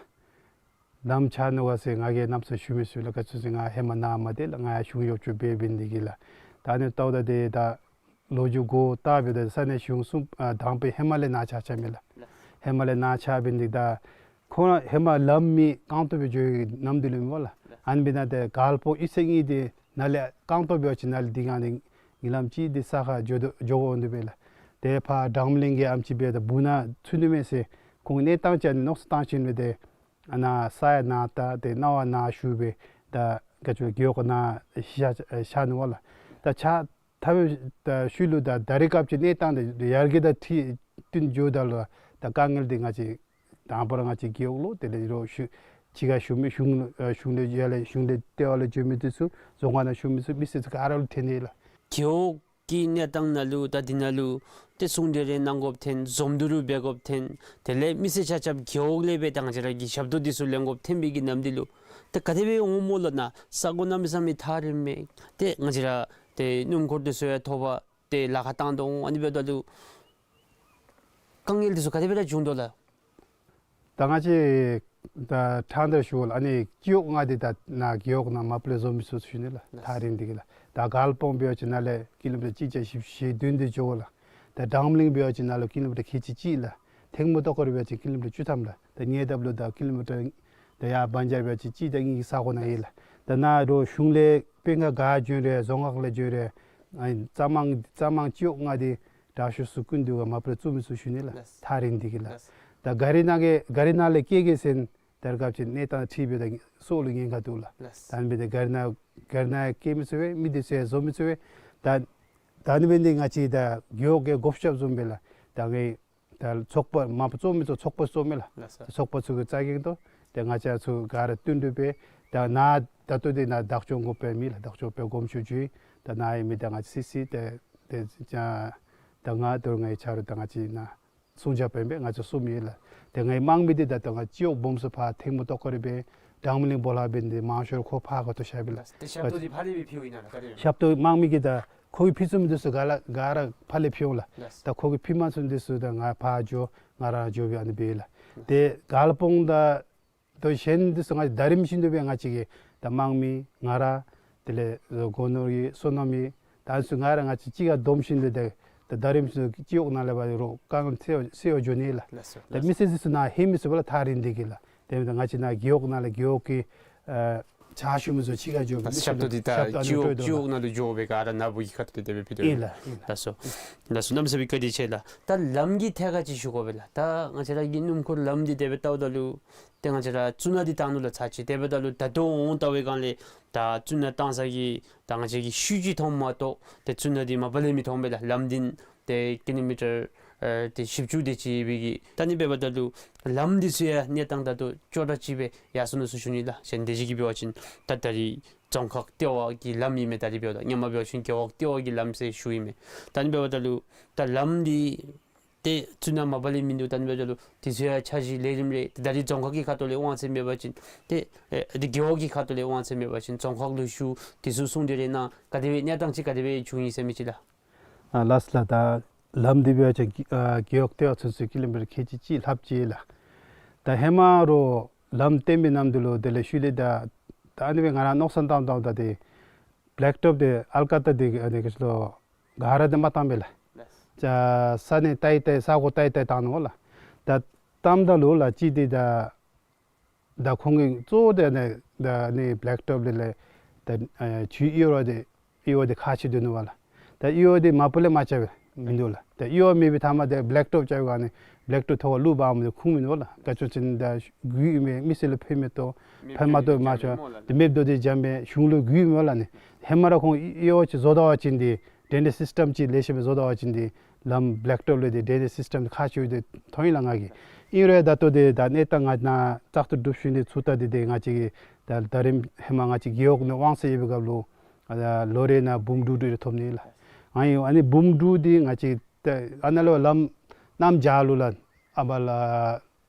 ལམ་ཆགས་ནུག་ག་ཟེར་ང་གིས་གནམ་མེད་ས་མེད་ཞུ་མི་ཚུགས་ལགས། ག་ཅི་ཟེར་ང་ཧེ་མ་ནཱ་མ་སྡོད་ལགས། ང་ཡང་གཞུང་གཡོགཔ་ཅིག་འབད་འབདཝ་འདི་གིས་ལགས། ད་ཨ་ནི་ལྟཝ་ད་ཏེ་ད་ལོ་རྒྱུས་གོ་བལྟ་འབདཝ་ད་ས་གནས་གཞུང་གསུམ་ཨ་དང་པའི་ཧེ་མ་ལས་ནཱ་ཆགས་ཆགསཔ་མས་ལགས། ཧེ་མ་ལས་ནཱ་ཆགས་འབདཝ་འདི་ད་ཁོང་ཧེ་མ་ལམ་མེད་རྐང་སྟོང་སྦེ་འགྱོ་བའི་གནམ་དུས་ལུ་མས་ལགས། ཨ་ནི་འབདཝ་ད་ཏེ་དཀར་སྤང་གཡུས་ཚན་གཉིས་འདི་ནཱ་ལས་རྐང་སྟོང་འབད་བ་ཅིན་ནཱ་ལས་འདི་གང་འདི་ཉིན་ལམ་ཅིག་འདི་ས་ཁར་འགྱོ་དོ་འགྱོ་དགོཔ་འདུག་པས་ལགས། ཏེ་ཕར་འབྲང་མི་གླིང་གི་ཨེམ་ཆི་འབདཝ་ད་སྦུག་ནང་ཚུད་ནི་མས་ཟེར་ཁོང་གིས་གནས་སྟངས་ཅིག་ཨ་ནི་མནོ་བསམ་བཏང་ཞིནམ་ལས་ཏེ་ཨ་ནཱ་ས་ཡང་ནཱ་བལྟ་ཏེ་གནམ་ཡང་ནཱ་ཞུ་སྦེ་ད་ག་ཅི་རྒེད་འོག་ནང་ཤར་ཤར་ནུག་པ་ལགས། ད་ཆགས་ཐབས་ད་ཤུལ་ལུ་ད་ད་རེས་སྐབས་ཅིག་གནས་སྟངས་འདི་ཡར་རྒྱས་དང་འཁྲིལ་བསྟུན་འགྱོཝ་ད་ལུ་ད་དཀའ་ངལ་འདི་ང་བཅས་དང་པ་ར་ང་བཅས་རྒེད་འོག་ལུ་དེ་ལས་རོགས་ཞུ་ཕྱི་ཁར་ཞུ་མི་གཞུང་ཨ་གཞུང་ལས་ཡར་ལས་གཞུང་ལས་ལྟེ་བ་ལས་འགྱོ་མི་འདི་ཚུ་རྫོང་ཁག་ནང་ཞུ་མི་ཚུ་མི་སེར་ཚུ་ག་ར་ལུ་ཐོན་ནི་ལགས། རྒེད་འོག་གི་གནས་སྟངས་ནང་ལུ་ད་འདི་ནང་ལུ་ཏེ་གསུང་གྲོས་རེ་གནང་དགོཔ་ཐོན། འཛོམས་འདུ་རེ་འབད་དགོཔ་ཐོན། དེ་ལས་མི་སེར་ཆ་ཁྱབ་རྒེད་འོག་ལས་སྦེ་ད་ང་བཅས་ར་གི་ཞབས་ཏོག་འདི་ཚུ་ལེན་དགོཔ་ཐོན་པའི་གི་ནམ་འདི་ལུ་ད་ག་དེ་སྦེ་འོང་སྨོ་ལགས། ནཱ་ས་གོ་གནམ་མེད་ས་མེད་ཐག་རིངམ་མས། ཏེ་ང་བཅས་ར་ཏེ་སྣུམ་འཁོར་འདི་ཚུ་ཡང་ཐོབ་པར་ཏེ་ལཱ་ཁག་བཏང་དོ་འོང་། ཨ་ནི་འབདཝ་ད་ལུ་དཀའ་ངལ་འདི་ཚུ་ག་དེ་སྦེ་ར་བྱུང་དོ་ལགས། ད་ང་བཅས་ད་ཕྲང་སྟེ་ཞུཝ་ལགས། ཨ་ནི་སྤྱི་འོག་ལྔ་འདི་ད་ནཱ་རྒེད་འོག་ནང་མ་པ་ལས་འཛོམས་མི་ཚུགས་ཞུ་ནི་ལགས། ཐག་རིང་འདི་གིས་ལགས། ད་དཀར་སྤང་འབད་བ་ཅིན་ནཱ་ལས་ཀི་ལོ་མི་ཊར་གཅིག་བརྒྱ་བཞི་བཅུ་ཞེ་བདུན་འདི་འགྱོ་དགོ་ལགས། ད་འབྲང་མི་གླིང་འབད་བ་ཅིན་ནཱ་ལུ་ཀི་ལོ་མི་ཊར་ཁལ་གཅིག་གཅིག་ལགས། ཐེངས་མ་ཏོག་དཀར་འབད་བ་ཅིན་ཀི་ལོ་མི་ཊར་བཅུ་ཐམ་ལགས། ད་ཉེ་འདབས་ལུ་ད་ཀི་ལོ་མི་ཊར་ད་ཡར་བན་ཇར་འབད་བ་ཅིན་གཅིག་དང་གཉིས་ཀྱི་ས་གོ་ནང་ཡོད་ལགས། ད་ནཱ་རོགས་གཞུང་ལས་དཔོན་ཁག་ག་བྱོན་རུང་རྫོང་ཁག་ལས་བྱོན་རུང་ཨ་ནི་གཙང་མ་གཙང་མ་སྤྱི་འོག་ལྔ་འདི་དྲག་ཤོས་ཚུ་ཀུན་འདུས་ག་མ་པ་ལས་བཙུགས་མི་ཚུགས་ཞུ་ནི་ལགས། ཐག་རིང་འདི་གིས་ལགས། ད་གཱ་རི་ནང་གི་གཱ་རི་ནང་ལས་སྐྱེལ་གེ་ཟེར་ད་རེས་སྐབས་ཅིག་གནས་སྟངས་འཁྲིལ་འབདཝ་ད་སྲོག་ལུ་ཉེན་ཁ་འདུག་ལགས། ད་ཨ་ནི་འབདཝ་ད་གཱ་རི་ནང་གཱ་རི་ནང་སྐྱེལ་མི་ཚུགས་པས། མི་འདི་ཚུ་ཡང་འཛོམས་མི་ཚུགས་པས། ད་ད་ཨ་ནི་འབདཝ་ད་ང་བཅས་ད་རྒེད་འོག་གི་བགོ་བཤའ་བཟུམ་སྦེ་ལགས། ད་ངེ་ད་ཚོགས་པ་མ་པ་བཙུགས་མི་ཚུ་ཚོགས་པ་བཙུགས་མས་ལགས། ལགས་སོ། ཚོགས་པ་ཚུ་གི་རྩ་འགེངས་ཏེ་ཏེ་ང་བཅས་ཚུ་ག་ར་བསྟུན་གྲོས་འབད། ད་ནཱ་ད་ལྟོ་འདི་ནཱ་བདག་སྐྱོང་འགོ་དཔོན་མེད་ལགས། བདག་སྐྱོང་དཔོན་དགོངས་ཞུ་ཞུ་ཡི། ད་ནཱ་ཡོད་མི་ད་ང་བཅས་སི་སི་ཏེ་ཏེ་ད་ང་དོ་རུང་ངེའི་ཆ་རོགས་ད་ང་བཅས་ནཱ་སྲུང་སྐྱོབ་དཔོན་འབད་ང་བཅས་གསུམ་ཡོད་ལགས། ཏེ་ངེའི་དམངས་མི་འདི་ད་ལྟོ་ང་སྤྱི་འོག་སྦོམ་ཚུ་ཕར་ཐེངས་མ་ཏོག་དཀར་འབད་འབྲང་མི་གླིང་སྦོ་ལོགས་འབད་ནི་འདི་མང་ཤོས་ཁོ་ཕར་ཁ་ཐུག་བཞག་པས་ལགས། ཏེ་ཞབས་ཏོག་འདི་ཕར་ལས་སྦེ་ཕུལཝ་ཨིན་ན་ལགས། ག་དེ་ཞབས་ཏོག་དམངས་མི་གིས་ད་ཁོ་གིས་ཕུལ་ཚུགས་མི་འདི་ཚུ་ག་ར་ག་ར་ཕར་ལས་ཕུལ་འོང་ལགས། ད་ཁོ་གིས་ཕུལ་མ་ཚུགས་མི་འདི་ཚུ་ད་ང་ཕར་འགྱོ་ང་ར་འགྱོ་སྦེ་ཨ་ནི་འབད་ལགས། ཏེ་དཀར་སྤང་དང་ད་གཞན་འདི་ཚུ་ང་བཅས་ད་རིམ་བཞིན་དུ་སྦེ་ང་བཅས་ཀྱི་ད་དམངས་མི་ང་ར་དེ་ལས་སྒོ་ནོར་གྱི་སོ་ནམ་གྱི་ད་ཚུ་ང་ར་ང་བཅས་གཅིག་ཁར་བསྡོམས་ཞིནམ་ལས་ད་ད་རིམ་བཞིན་དུ་སྤྱི་འོག་ནང་ལས་འབད་རུང་དཀའ་ངལ་སེལ་སེལ་བར་འགྱོ་ནི་ལགས། ལགས་སོ། ད་མི་སེར་འདི་ཚུ་ནཱ་ལྷོད་མི་ཚུགས་པས་ལགས། ཐག་རིང་འདི་གིས་ལགས། དེ་འབདཝ་ད་ང་བཅས་ནཱ་རྒེད་འོག་ནང་ལས་རྒེད་འོག་གི་ཨ་ཕྱག་ཞུ་མི་ཚུ་གཅིག་ཁར་འགྱོ་སྦེ་ཞབས་ཏོག་འདི་ད་ཞབས་ཏོག་ཨ་ནི་སྤྲོད་དོ་ལགས། སྤྱི་འོག་ནང་ལུ་འགྱོ་སྦེ་ག་ར་ནཱ་བུ་གི་ཁ་ཐུག་ཏེ་དེ་སྦེ་ཕུལ་དོ་ལགས། ལགས་སོ། ལགས་སོ། གནམ་མེད་ས་མེད་བཀའ་དྲིན་ཆེ་ལགས། ད་ལམ་གྱི་ཐད་ཁར་ཅིག་ཞུ་དགོ་པས་ལགས། ད་ང་བཅས་ར་གི་སྣུམ་འཁོར་ལམ་འདི་དེ་སྦེ་ལྟཝ་ད་ལུ་ཏེ་ང་བཅས་ར་བཙུགས་ནི་འདི་བཏང་ནུག་ལགས་ཚར་གཅིག། དེ་འབདཝ་ད་ལུ་ད་ལྟོ་འོང་ལྟ་བའི་སྒང་ལས་ད་བཙུགས་ནི་བཏང་ས་གི་ད་ང་བཅས་ཀྱིས་ཤུལ་ཅིག་མཐོངམ་མ་གཏོགས་ཏེ་བཙུགས་ནི་འདི་མ་པ་ལས་མི་མཐོང་པས་ལགས། ལམ་འདི་ཏེ་ཀི་ལོ་མི་ཊར་ ཨ་ཏེ་ཞིབ་འཇུག་དེ་ཅིག་འབད་གི། ད་ཨ་ནི་འབདཝ་ད་ལུ་ལམ་འདི་ཚུ་ཡང་གནས་སྟངས་ད་ལྟོ་ཅོག་འཐདཔ་ཅིག་སྦེ་ཡར་སོ་ནུག་ཟེར་ཞུ་ནི་ལགས། གཞན་དེ་ཅིག་གིས་འབད་བ་ཅིན་ད་ད་རིས་རྫོང་ཁག་ལྟེ་བ་གི་ལམ་ཨིན་མས། ད་རིས་འབདཝ་ད་སྔོན་མ་འབད་བ་ཅིན་རྒེད་འོག་ལྟེ་བ་གི་ལམ་ཟེར་ཞུཝ་ཨིན་མས། ད་ཨ་ནི་འབདཝ་ད་ལུ་ད་ལམ་འདི་ཏེ་ཚུ་ནང་མ་པ་ལས་མིན་འདུག། ད་ཨ་ནི་འབདཝ་ད་ལུ་དེ་ཚུ་ཡང་འཆར་གཞི་ལས་རིམ་རེ་ད་རིས་རྫོང་ཁག་གི་ཁ་ཐུག་ལས་དབང་ཚད་མེད་པ་ཅིན་ཏེ་ཨེ་ཏེ་རྒེད་འོག་གི་ཁ་ཐུག་ལས་དབང་ཚད་མེད་པ་ཅིན་རྫོང་ཁག་ལུ་ཞུ། དེ་ཚུ་གསུང་གྲོས་རེ་གནང་། ག་དེ་སྦེ་གནས་སྟངས་ཅིག་ག་དེ་སྦེ་བྱུང་ཡི་ཟེར་མི་ཅིག་ལགས། ཨ་ལགས་ལགས། ད་ལམ་འདི་འབད་བ་ཅིན་ཨ་རྒེད་འོག་ལྟེ་བ་ཚུན་ཚོད་ཀི་ལོ་མི་ཊར་ཁལ་གཅིག་གཅིག་ལྷགཔ་ཅིག་ལགས། ད་ཧེ་མ་རོགས་ལམ་བཏོན་པའི་ནམ་དུས་ལུ་དེ་ལས་ཤུལ་ལས་ད་ད་ཨ་ནི་སྦེ་ང་ར་མནོ་བསམ་བཏངམ་ད་ད་ཏེ་བེ་ལེཀ་ཊོབ་དེ་ཨལ་ཀ་ཏ་དེ་ཨ་ནི་ག་ཅི་ལོ་ག་ར་དེ་མ་བཏང་པས་ལགས། ལགས། ཅ་ས་གནས་བལྟ་ཡི་བལྟ་ཡི་ས་གོ་བལྟ་ཡི་བལྟ་ཡི་བཏང་ནུག་ལགས། ད་བཏངམ་ད་ལུ་ལགས་ཅིག་དེ་ད་ད་ཁོང་གིས་གཙོ་བོ་དེ་ནི་ད་ནི་བེ་ལེཀ་ཊོབ་ལས་ལས་ད་ཨ་ཆུའི་གཡུར་བ་དེ་གཡུར་བ་དེ་ཁག་ཆེ་དོ་ནུག་པ་ལགས། ད་གཡུར་བ་དེ་མ་པ་ལས་མ་རྐྱབ་པས་མིན་འདུག་ལགས། ད་གཡུར་བ་མེད་པའི་མཐའ་མ་དེ་བེ་ལེཀ་ཊོབ་རྐྱབ་ག་ནི་བེ་ལེཀ་ཊོབ་ཐོག་ཁར་བླུག་འབག་མི་དེ་ཁུངས་མིན་འདུག་ལགས། ག་ཅི་ཟེར་ན་ད་གུ་ཨིན་མས། མི་སེར་ལུ་ཕན་མི་ཐོགས། ཕན་མ་ཐོགས་མ་ཆོག། དེ་མེདཔ་དོ་དེ་འཇམ་པས། གཞུང་ལུ་གུ་ཨིན་མས་ལགས་ནི། ཧེ་མ་ར་ཁོང་གཡུར་བ་ཅིག་བཟོ་ད་པ་ཅིན་དེ་ཌྲེ་ནེཇ་སིསི་ཊམ་ཅིག་ལེགས་ཤོམ་སྦེ་བཟོ་ད་པ་ཅིན་དེ་ལམ་བེ་ལེཀ་ཊོབ་ལས་དེ་ཌྲེ་ནེཇ་སིསི་ཊམ་དེ་ཁག་ཆེ་བས་དེ་མཐོང་ཡི་ལགས་ང་གིས། ཨིན་རུང་ད་ལྟོ་དེ་ད་གནས་སྟངས་ང་ནཱ་བཙག་འཐུ་གྲུབ་ཞིནམ་ལས་ཚུར་ལྟ་སྟེ་དེ་ང་བཅས་ཀྱིས་ད་ད་རིས་ཧེ་མ་ང་བཅས་རྒེད་འོག་ནང་དབང་ཚད་ཡོད་པའི་སྐབས་ལུ་ཨ་ལོ་རེ་ནང་འབུམ་དྲུག་དྲུག་རེ་ཐོབ་ནི་ལགས། ཨ་ནི་ཨ་ནི་འབུམ་དྲུག་དེ་ང་བཅས་ད་ཨ་ནཱ་ལས་ལམ་གནམ་བྱཱར་ལུ་ལགས་ཨ་པ་ལགས་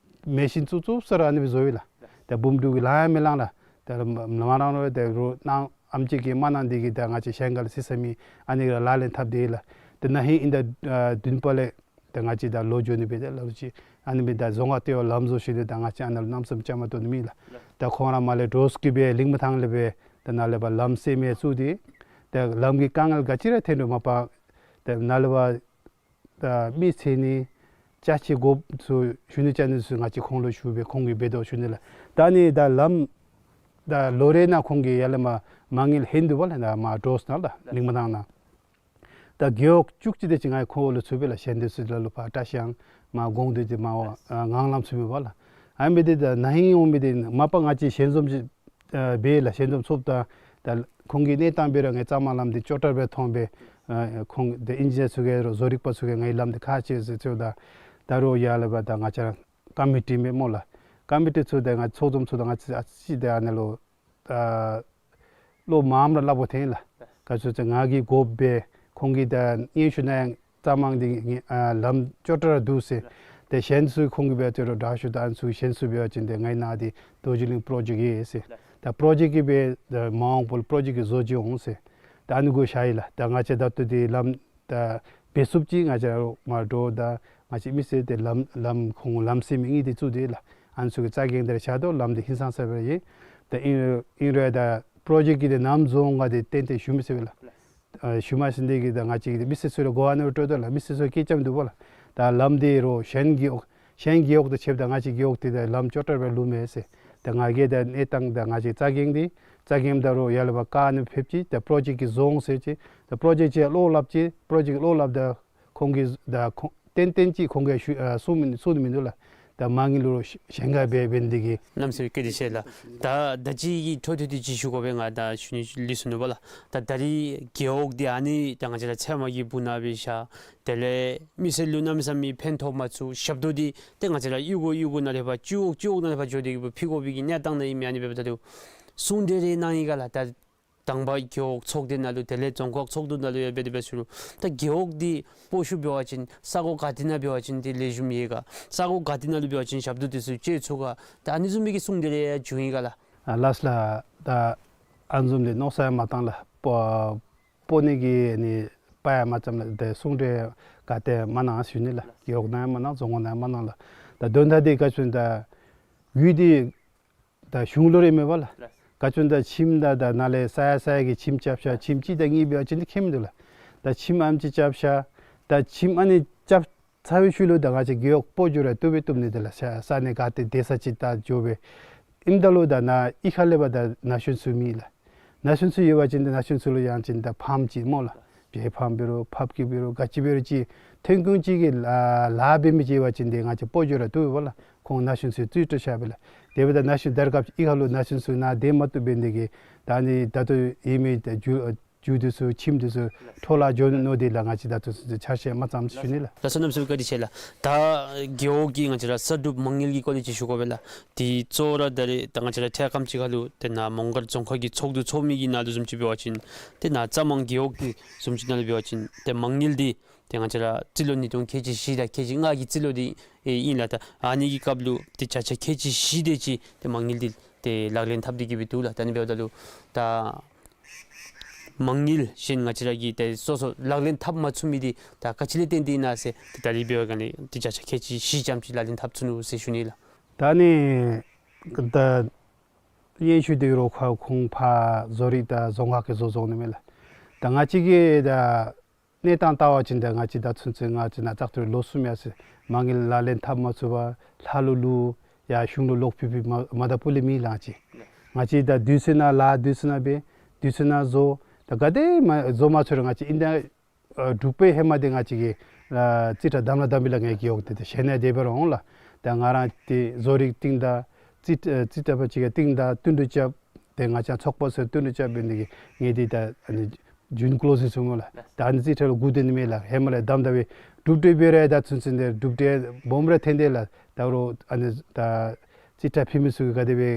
མེ་ཤིན་བཙུགས་བཙུགས་ས་ར་ཨ་ནི་སྦེ་བཟོ་ཡི་ལགས། ད་འབུམ་དྲུག་གིས་ལང་ཡང་མི་ལང་ལགས། ད་མ་རང་རོགས་ད་རོགས་གནང་ཨམ་ཅིག་གིས་མ་གནང་དེ་གིས་ད་ང་བཅས་གཞན་ཁ་ལས་རྩིས་ས་མེད། ཨ་ནི་ར་ལག་ལེན་འཐབ་སྟེ་ཡོད་ལགས། ད་ན་ཧིང་ཨིན་ད་ཨ་བདུན་པ་ལས་ད་ང་བཅས་ད་ལོག་འགྱོ་ནི་སྦེ་ད་ལ་ལུ་ཅིག་ཨ་ནི་སྦེ་ད་རྫོང་ཁག་ལྟེ་བ་ལམ་བཟོ་ཞིནམ་ལས་ད་ང་བཅས་ཨ་ནཱ་ལུ་གནམ་མེད་ས་མེད་བཅའ་མར་གཏོགས་ནི་མེད་ལགས། ད་ཁོང་ར་མར་ལས་འདྲོག་སྐྱིད་སྦེ་ལིང་མ་ཐང་ལས་སྦེ་ད་ནཱ་ལས་ཕར་ལམ་སེལ་མི་བཙུགས་ཏེ་ད་ལམ་གྱི་དཀའ་ངལ་ག་ཅི་ར་ཐོན་རུང་མ་པ་ད་ནཱ་ལས་ཕར་ད་མི་འཚོལ་ནི་ཅ་ཆས་དགོཔ་ཚུ་ཞུ་ནི་ཅ་ནི་ཚུ་ང་བཅས་ཁོང་ལུ་ཞུ་སྦེ་ཁོང་གིས་འབད་དོ་ཞུ་ནི་ལགས། ད་ཨ་ནི་ད་ལམ་ད་ལོ་རེ་ནང་ཁོང་གིས་ཡར་ལས་མར་མ་དངུལ་ལྷོད་འདུག་པ་ལགས། ད་མར་འདྲོག་ནང་ལགས་ལིང་མ་ཐང་ནང་ད་རྒེད་འོག་བཅུ་གཅིག་དེ་ཅིག་ང་ཁོང་ལུ་ཚུད་པས་ལགས། གཞན་དེ་ཚུ་ལ་ལུ་ཕར་བཀྲིས་ཤང་མར་དགོངས་འདུས་དེ་མར་ཨ་ངང་ལམ་ཚུད་མི་པ་ལགས། ཨ་ནི་སྦེ་དེ་ད་ན་ཧིང་འོང་མི་དེ་མ་པ་ང་བཅས་ཞལ་འཛོམས་ཅིག་ཨ་འབད་ལགས། ཞལ་འཛོམས་ཚོགསཔ་ད་ད་ཁོང་གི་གནས་སྟངས་འབད་རུང་ངེའི་གཙང་མ་ལམ་འདི་ཅོག་འཐདཔ་སྦེ་མཐོང་སྦེ་ཨ་ཁོང་ད་ཨིན་ཇི་ནི་ཡར་ཚུ་གིས་རོགས་བཟོ་རིག་པ་ཚུ་གིས་ངེའི་ལམ་འདི་ཁག་ཆེ་ཟེར་ཚུ་ད་ད་རོགས་ཡར་ལས་ཕར་ད་ང་བཅས་ཀོ་མི་ཊི་མས་སྨོ་ལགས། ཀོ་མི་ཊི་ཚུ་ད་ང་ཚོགས་འཛོམས་ཚུ་ད་ང་བཅས་ཨ་ཙི་ད་ཨ་ནཱ་ལུ་ད་ལོག་མངམ་ར་སླབ་དགོ་ཐོན་ལགས། ག་ཅི་ཟེར་ང་གིས་དགོཔ་སྦེ་ཁོང་གིས་ད་སྙན་ཞུ་གནང་ཡང་གཙང་མ་འདི་ངེའི་ཨ་ལམ་ཅོག་འཐདཔ་ར་འདུག་ཟེར། ཏེ་གཞན་ཚུ་ཁོང་གིས་འབད་དེ་རུང་དྲག་ཤོས་ད་ཨ་ནི་ཚུ་གཞན་ཚུ་འབད་བ་ཅིན་ཏེ་ངེའི་ནཱ་འདི་རྡོ་རྗེ་གླིང་པྲོ་ཇེཀཊ་ཡོད་ཟེར། ད་པྲོ་ཇེཀཊ་གི་སྦེ་ད་མ་འོངས་པ་ལུ་པྲོ་ཇེཀཊ་གི་བཟོ་བཅོས་འོང་ཟེར། ད་ཨ་ནི་གུ་བཞག་ཡི་ལགས། ད་ང་བཅས་ད་ལྟོ་འདི་ལམ་ད་འབད་ཚུགསཔ་ཅིག་ང་བཅས་ར་མར་འགྱོ་ད་ང་བཅས་མི་སེར་ཏེ་ལམ་ལམ་ཁོང་ལམ་སེལ་མི་གཉིས་དེ་བཙུགས་ཏེ་ལགས། ཨ་ནི་ཚུ་གི་རྩ་འགེངས་དེ་ར་བཞག་དོ། ལམ་འདི་ཧིང་སངས་ས་སྦེ་ར་ཡོད། ད་ཨིན་ཨིན་རུང་ད་པྲོ་ཇེཀཊ་གི་དེ་ནམ་བཟོ་འོང་ག་དེ་ཏན་ཏན་ཞུ་མི་ཚུགས་པས་ལགས། ཨ་ཞུ་མ་ཚུགས་ནི་དེ་གིས་ད་ང་བཅས་ཀྱིས་མི་སེར་ཚུ་ལུ་གོ་བ་ནོར་སྤྲོད་དོ་ལགས། མི་སེར་ཚུ་སྐད་རྐྱབ་འདུག་པ་ལགས། ད་ལམ་འདི་རོགས་གཞན་རྒེད་འོག་གཞན་རྒེད་འོག་དང་ཕྱདཔ་ད་ང་བཅས་རྒེད་འོག་འདི་ད་ལམ་ཅོག་འཐདཔ་སྦེ་ལུས་མས་ཟེར། ད་ང་གིས་ད་གནས་སྟངས་ད་ང་བཅས་རྩ་འགེངས་ཏེ་རྩ་འགེངསམ་ད་རོགས་ཡར་ལས་ཕར་བཀག་ནི་ཕེབས་ཅི། ད་པྲོ་ཇེཀཊ་གི་བཟོ་འོང་ཟེར་ཅི། ད་པྲོ་ཇེཀཊ་ཅིག་ལོག་སླབ་ཅི། པྲོ་ཇེཀཊ་ལོག་སླབ་ད་ཁོང་གིས་ད་ཁོང་ཏན་ཏན་ཅིག་ཁོང་གིས་ཞུ་ཨ་གསུང་མི་གསུང་ནི་མིན་འདུག་ལགས། ད་མ་དངུལ་ལུ་གཞན་ཁར་འབད་འབད་ནི་དེ་གིས། གནམ་མེད་ས་མེད་བཀའ་དྲིན་ཆེ་ལགས། ད་ད་ཅི་གི་འཕྲོ་མཐུད་དེ་ཅིག་ཞུ་དགོ་པས། ང་ད་ཞུ་ནི་ལུས་སོ་ནུག་པ་ལགས། ད་ད་རིས་རྒེད་འོག་འདི་ཨ་ནི་ད་ང་བཅས་ར་ཚལ་མ་གི་སྦུག་ན་སྦེ་བཞག། དེ་ལས་མི་སེར་ལུ་གནམ་མེད་ས་མེད་ཕན་ཐོགས་མ་ཚུགས། ཞབས་ཏོག་འདི་ཏེ་ང་བཅས་ར་གཡུས་སྒོ་གཡུས་སྒོ་ནང་ལས་ཕར་སྤྱི་འོག་སྤྱི་འོག་ནང་ལས་ཕར་འགྱོ་སྟེ་གི་སྦེ་ཕུལ་དགོ་པའི་གི་གནས་སྟངས་ནང་ཨིན་མས། ཨ་ནི་འབདཝ་ད་ལུ་གསུང་གྲོས་རེ་གནང་ཡི་ག་ལགས། ད་དང་པ་རྒེད་འོག་ཚོགས་སྡེ་ནང་ལུ་དེ་ལས་རྫོང་ཁག་ཚོགས་འདུ་ནང་ལུ་ཡང་འབད་དེ་འབད་ཚུགས་རུང་ད་རྒེད་འོག་འདི་སྤོ་བཤུད་འབད་བ་ཅིན་ས་གོ་ག་ཏེ་ནང་འབད་བ་ཅིན་ཏེ་ལེགས་ཤོམ་ཡོད་ག། ས་གོ་ག་ཏེ་ནང་ལུ་འབད་བ་ཅིན་ཞབས་ཏོག་དེ་ཚུ་སྤྱོད་ཚུགས་ག། ད་ཨ་ནི་བཟུམ་མའི་གི་གསུང་དེ་རེ་ཡང་བྱུང་ཡི་ག་ལགས། ཨ་ལགས་ལགས། ད་ཨ་ནི་བཟུམ་དེ་མནོ་བསམ་ཡང་མ་བཏང་ལགས། སྤོ་སྤོ་ནི་གི་ནི་དཔའ་ཡང་མ་བཅམ་ལགས། དེ་གསུང་དེ་ག་ཏེ་མ་གནང་ཟེར་ཞུ་ནི་ལགས། རྒེད་འོག་ནང་ཡང་མ་གནང་། རྫོང་ཁག་ནང་ཡང་མ་གནང་ལགས། ད་དོན་དག་དེ་ག་ཅི་ད་ཡུལ་དེ་ད་གཞུང་ལུ་རེ་མེད་པ་ལགས། ག་ཅི་ད་ཁྱིམ་ད་ད་ནཱ་ལས་ས་ཡ་ས་ཡ་གི་ཁྱིམ་རྐྱབ་ཤར། ཁྱིམ་གཅིག་དང་གཉིས་འབད་བ་ཅིན་འདི་ཁྱད་མིན་འདུག་ལགས། ད་ཁྱིམ་ཨ་ནེམ་ཅིག་རྐྱབ་ཤར། ད་ཁྱིམ་ཨ་ནི་རྐྱབ་ཚར་བའི་ཤུལ་ལུ་ད་ང་བཅས་རྒེད་འོག་སྤོ་འགྱོ་ར་བཏུབ་པས་བཏུབ་ནི་དེ་ལགས། ས་ས་གནས་ག་ཏེ་སྡོད་ས་ཅིག་ད་འགྱོ་སྦེ་ཨིནམ་ད་ལུ་ད་ནཱ་གཡུས་ཁ་ལས་ཕར་ད་ན་གཞོན་ཚུ་མེད་ལགས། ན་གཞོན་ཚུ་ཡོད་པ་ཅིན་ཏེ་ན་གཞོན་ཚུ་ལུ་ཡང་ཅིན་ད་ཕཱམ་ཅིག་སྨོ་ལགས། བྱེ་ཕཱམ་འབད་རུང་ཕགཔ་སྐྱེས་འབད་རུང་ག་ཅི་འབད་རུང་ཅིག་ཐོན་ཁུངས་ཅིག་གི་ལཱ་ལཱ་འབད་མི་ཅིག་ཡོད་པ་ཅིན་ཏེ་ང་བཅས་སྤོ་འགྱོ་ར་བཏུབ་པས་ལགས། ཁོང་ན་གཞོན་ཚུ་བཙུགས་སྤྲོད་བཞག་པས་ལགས། དེ་འབདཝ་ད་ན་གཞོན་ད་རེས་སྐབས་གཡུས་ཁ་ལུ་ན་གཞོན་ཚུ་ནཱ་སྡོད་མ་བཏུབ་འབད་ནི་དེ་གིས་ད་ནི་ད་ལྟོ་ཡོད་མི་ད་རྒྱུ་ རྒྱུ་འདི་ཚུ་ཁྱིམ་འདི་ཚུ་འཕྲོ་བརླག་འགྱོ་ནི་མནོ་སྟེ་ལགས། ང་བཅས་ད་ལྟོ་ཚུན་ཚོད་འཆར་གཞི་མ་བརྩམས་ཞུ་ནི་ལགས། ལགས་སོ། གནམ་མེད་ས་མེད་བཀའ་དྲིན་ཆེ་ལགས། ད་རྒེད་འོག་གི་ང་བཅས་ར་གསར་སྒྲུབ་མ་དངུལ་གྱི་སྐོར་ལས་ཅིག་ཞུ་དགོ་པས་ལགས། དེ་གཙོ་བོ་ར་ད་རེས་ད་ང་བཅས་ར་འཕྲལ་ཁམས་ཅིག་ཁར་ལུ་དེ་ནཱ་མོང་སྒར་རྫོང་ཁག་གི་ཚོགས་འདུ་ཚོགས་མི་གི་ནང་ལུ་བཟུམ་ཅིག་འབད་བ་ཅིན་དེ་ནཱ་རྩ་དམངས་རྒེད་འོག་གི་བཟུམ་ཅིག་ནང་ལུ་འབད་བ་ཅིན་དེ་མ་དངུལ་འདི་དེ་ང་བཅས་ར་རྩིས་ལོ་ཉིས་སྟོང་ཁལ་གཅིག་བཞི་དང་ཁལ་གཅིག་ལྔ་གི་རྩིས་ལོ་འདི་ཨེ་ཨིན་ལགས། ད་ཨ་ནི་གི་སྐབས་ལུ་དེ་བརྒྱ་ཆ་ཁལ་གཅིག་བཞི་དེ་ཅིག་དེ་མ་དངུལ་འདི་དེ་ལག་ལེན་འཐབ་སྟེ་གི་སྦེ་འདུག་ལགས། ད་ཨ་ནི་འབདཝ་ད་ལུ་ད་མ་དངུལ་གཞན་ང་བཅས་ར་གིས་དེ་སོ་སོ་ལག་ལེན་འཐབ་མ་ཚུགས་མི་འདི་ད་ག་ཅི་ལས་བརྟེན་ཏེ་ཨིན་ན་ཟེར་དེ་ད་རིས་འབད་བའི་སྒང་ལས་དེ་བརྒྱ་ཆ་ཁལ་གཅིག་བཞི་ཙམ་ཅིག་ལག་ལེན་འཐབ་ཚུགས་ནུག་ཟེར་ཞུ་ནི་ལགས། ད་ཨ་ནི་ད་སྙན་ཞུ་འདི་རོགས་ཁ་ཁོང་ཕར་བཟོ་རིག་དང་རྫོང་ཁག་གིས་བཟོ་བཟོཝ་ཨིན་མས་ལགས། ད་ང་བཅས་ཀྱིས་ད་གནས་སྟངས་བལྟ་བ་ཅིན་ད་ང་བཅས་ད་ཚུན་ཚོད་ང་བཅས་ནཱ་བཙག་འཐུ་རེ་ལོ་གསུམ་ཡར་སོང་། མ་དངུལ་ལག་ལེན་འཐབ་མ་ཚུགས་པར་ལྷ་ལུ་བླུག་ཡར་གཞུང་ལུ་ལོག་ཕུལ་ཕུལཝ་མ་མ་དང་པོ་ལས་མེད་ལགས། ང་བཅས་ང་བཅས་ད་དུས་ཚོད་ནང་ལཱ་དུས་ཚོད་ནང་འབད། དུས་ཚོད་ནང་བཟོ། ད་ག་དེ་མ་བཟོ་མ་ཚུགས་རུང་ང་བཅས་ཨིན་ད་ཨ་འབྲུག་པའི་ཧེ་མ་འདི་ང་བཅས་ཀྱིས་ཨ་རྩིས་ཁྲ་བདམས་ལ་བདམས་པས་ལགས། ངེའི་རྒེད་འོག་འདི་ཏེ་གཞན་ནང་དེ་སྦེ་ར་འོང་ལགས། ད་ང་ར་ཏེ་བཟོ་རིག་སྟེང་དང་རྩིས་ཨ་རྩིས་ཁྲ་པ་ཅིག་གི་སྟེང་དང་བསྟུན་གྲོས་རྐྱབ། ཏེ་ང་བཅས་ཚོགས་པ་ཚུ་བསྟུན་གྲོས་རྐྱབ་འབད་ནི་དེ་གིས་ངེའི་འདི་ད་ཨ་ནི་ཇུན་ཀློ་ཟིང་སོང་སྨོ་ལགས། ད་ཨ་ནི་རྩིས་ཁྲ་ལུ་སྒུག་སྡོད་ནི་མས་ལགས། ཧེ་མ་ལས་བདམས་ད་སྦེ་གྲུབ་འབྲས་འབད་རུང་ད་ཚུན་ཚོད་འདི་གྲུབ་འབྲས་སྦོམ་ར་ཐོན་ཏེ་ལགས། ད་རུང་ཨ་ནི་ད་རྩིས་ཁྲ་ཕུལ་མི་ཚུ་གིས་ག་དེ་སྦེ་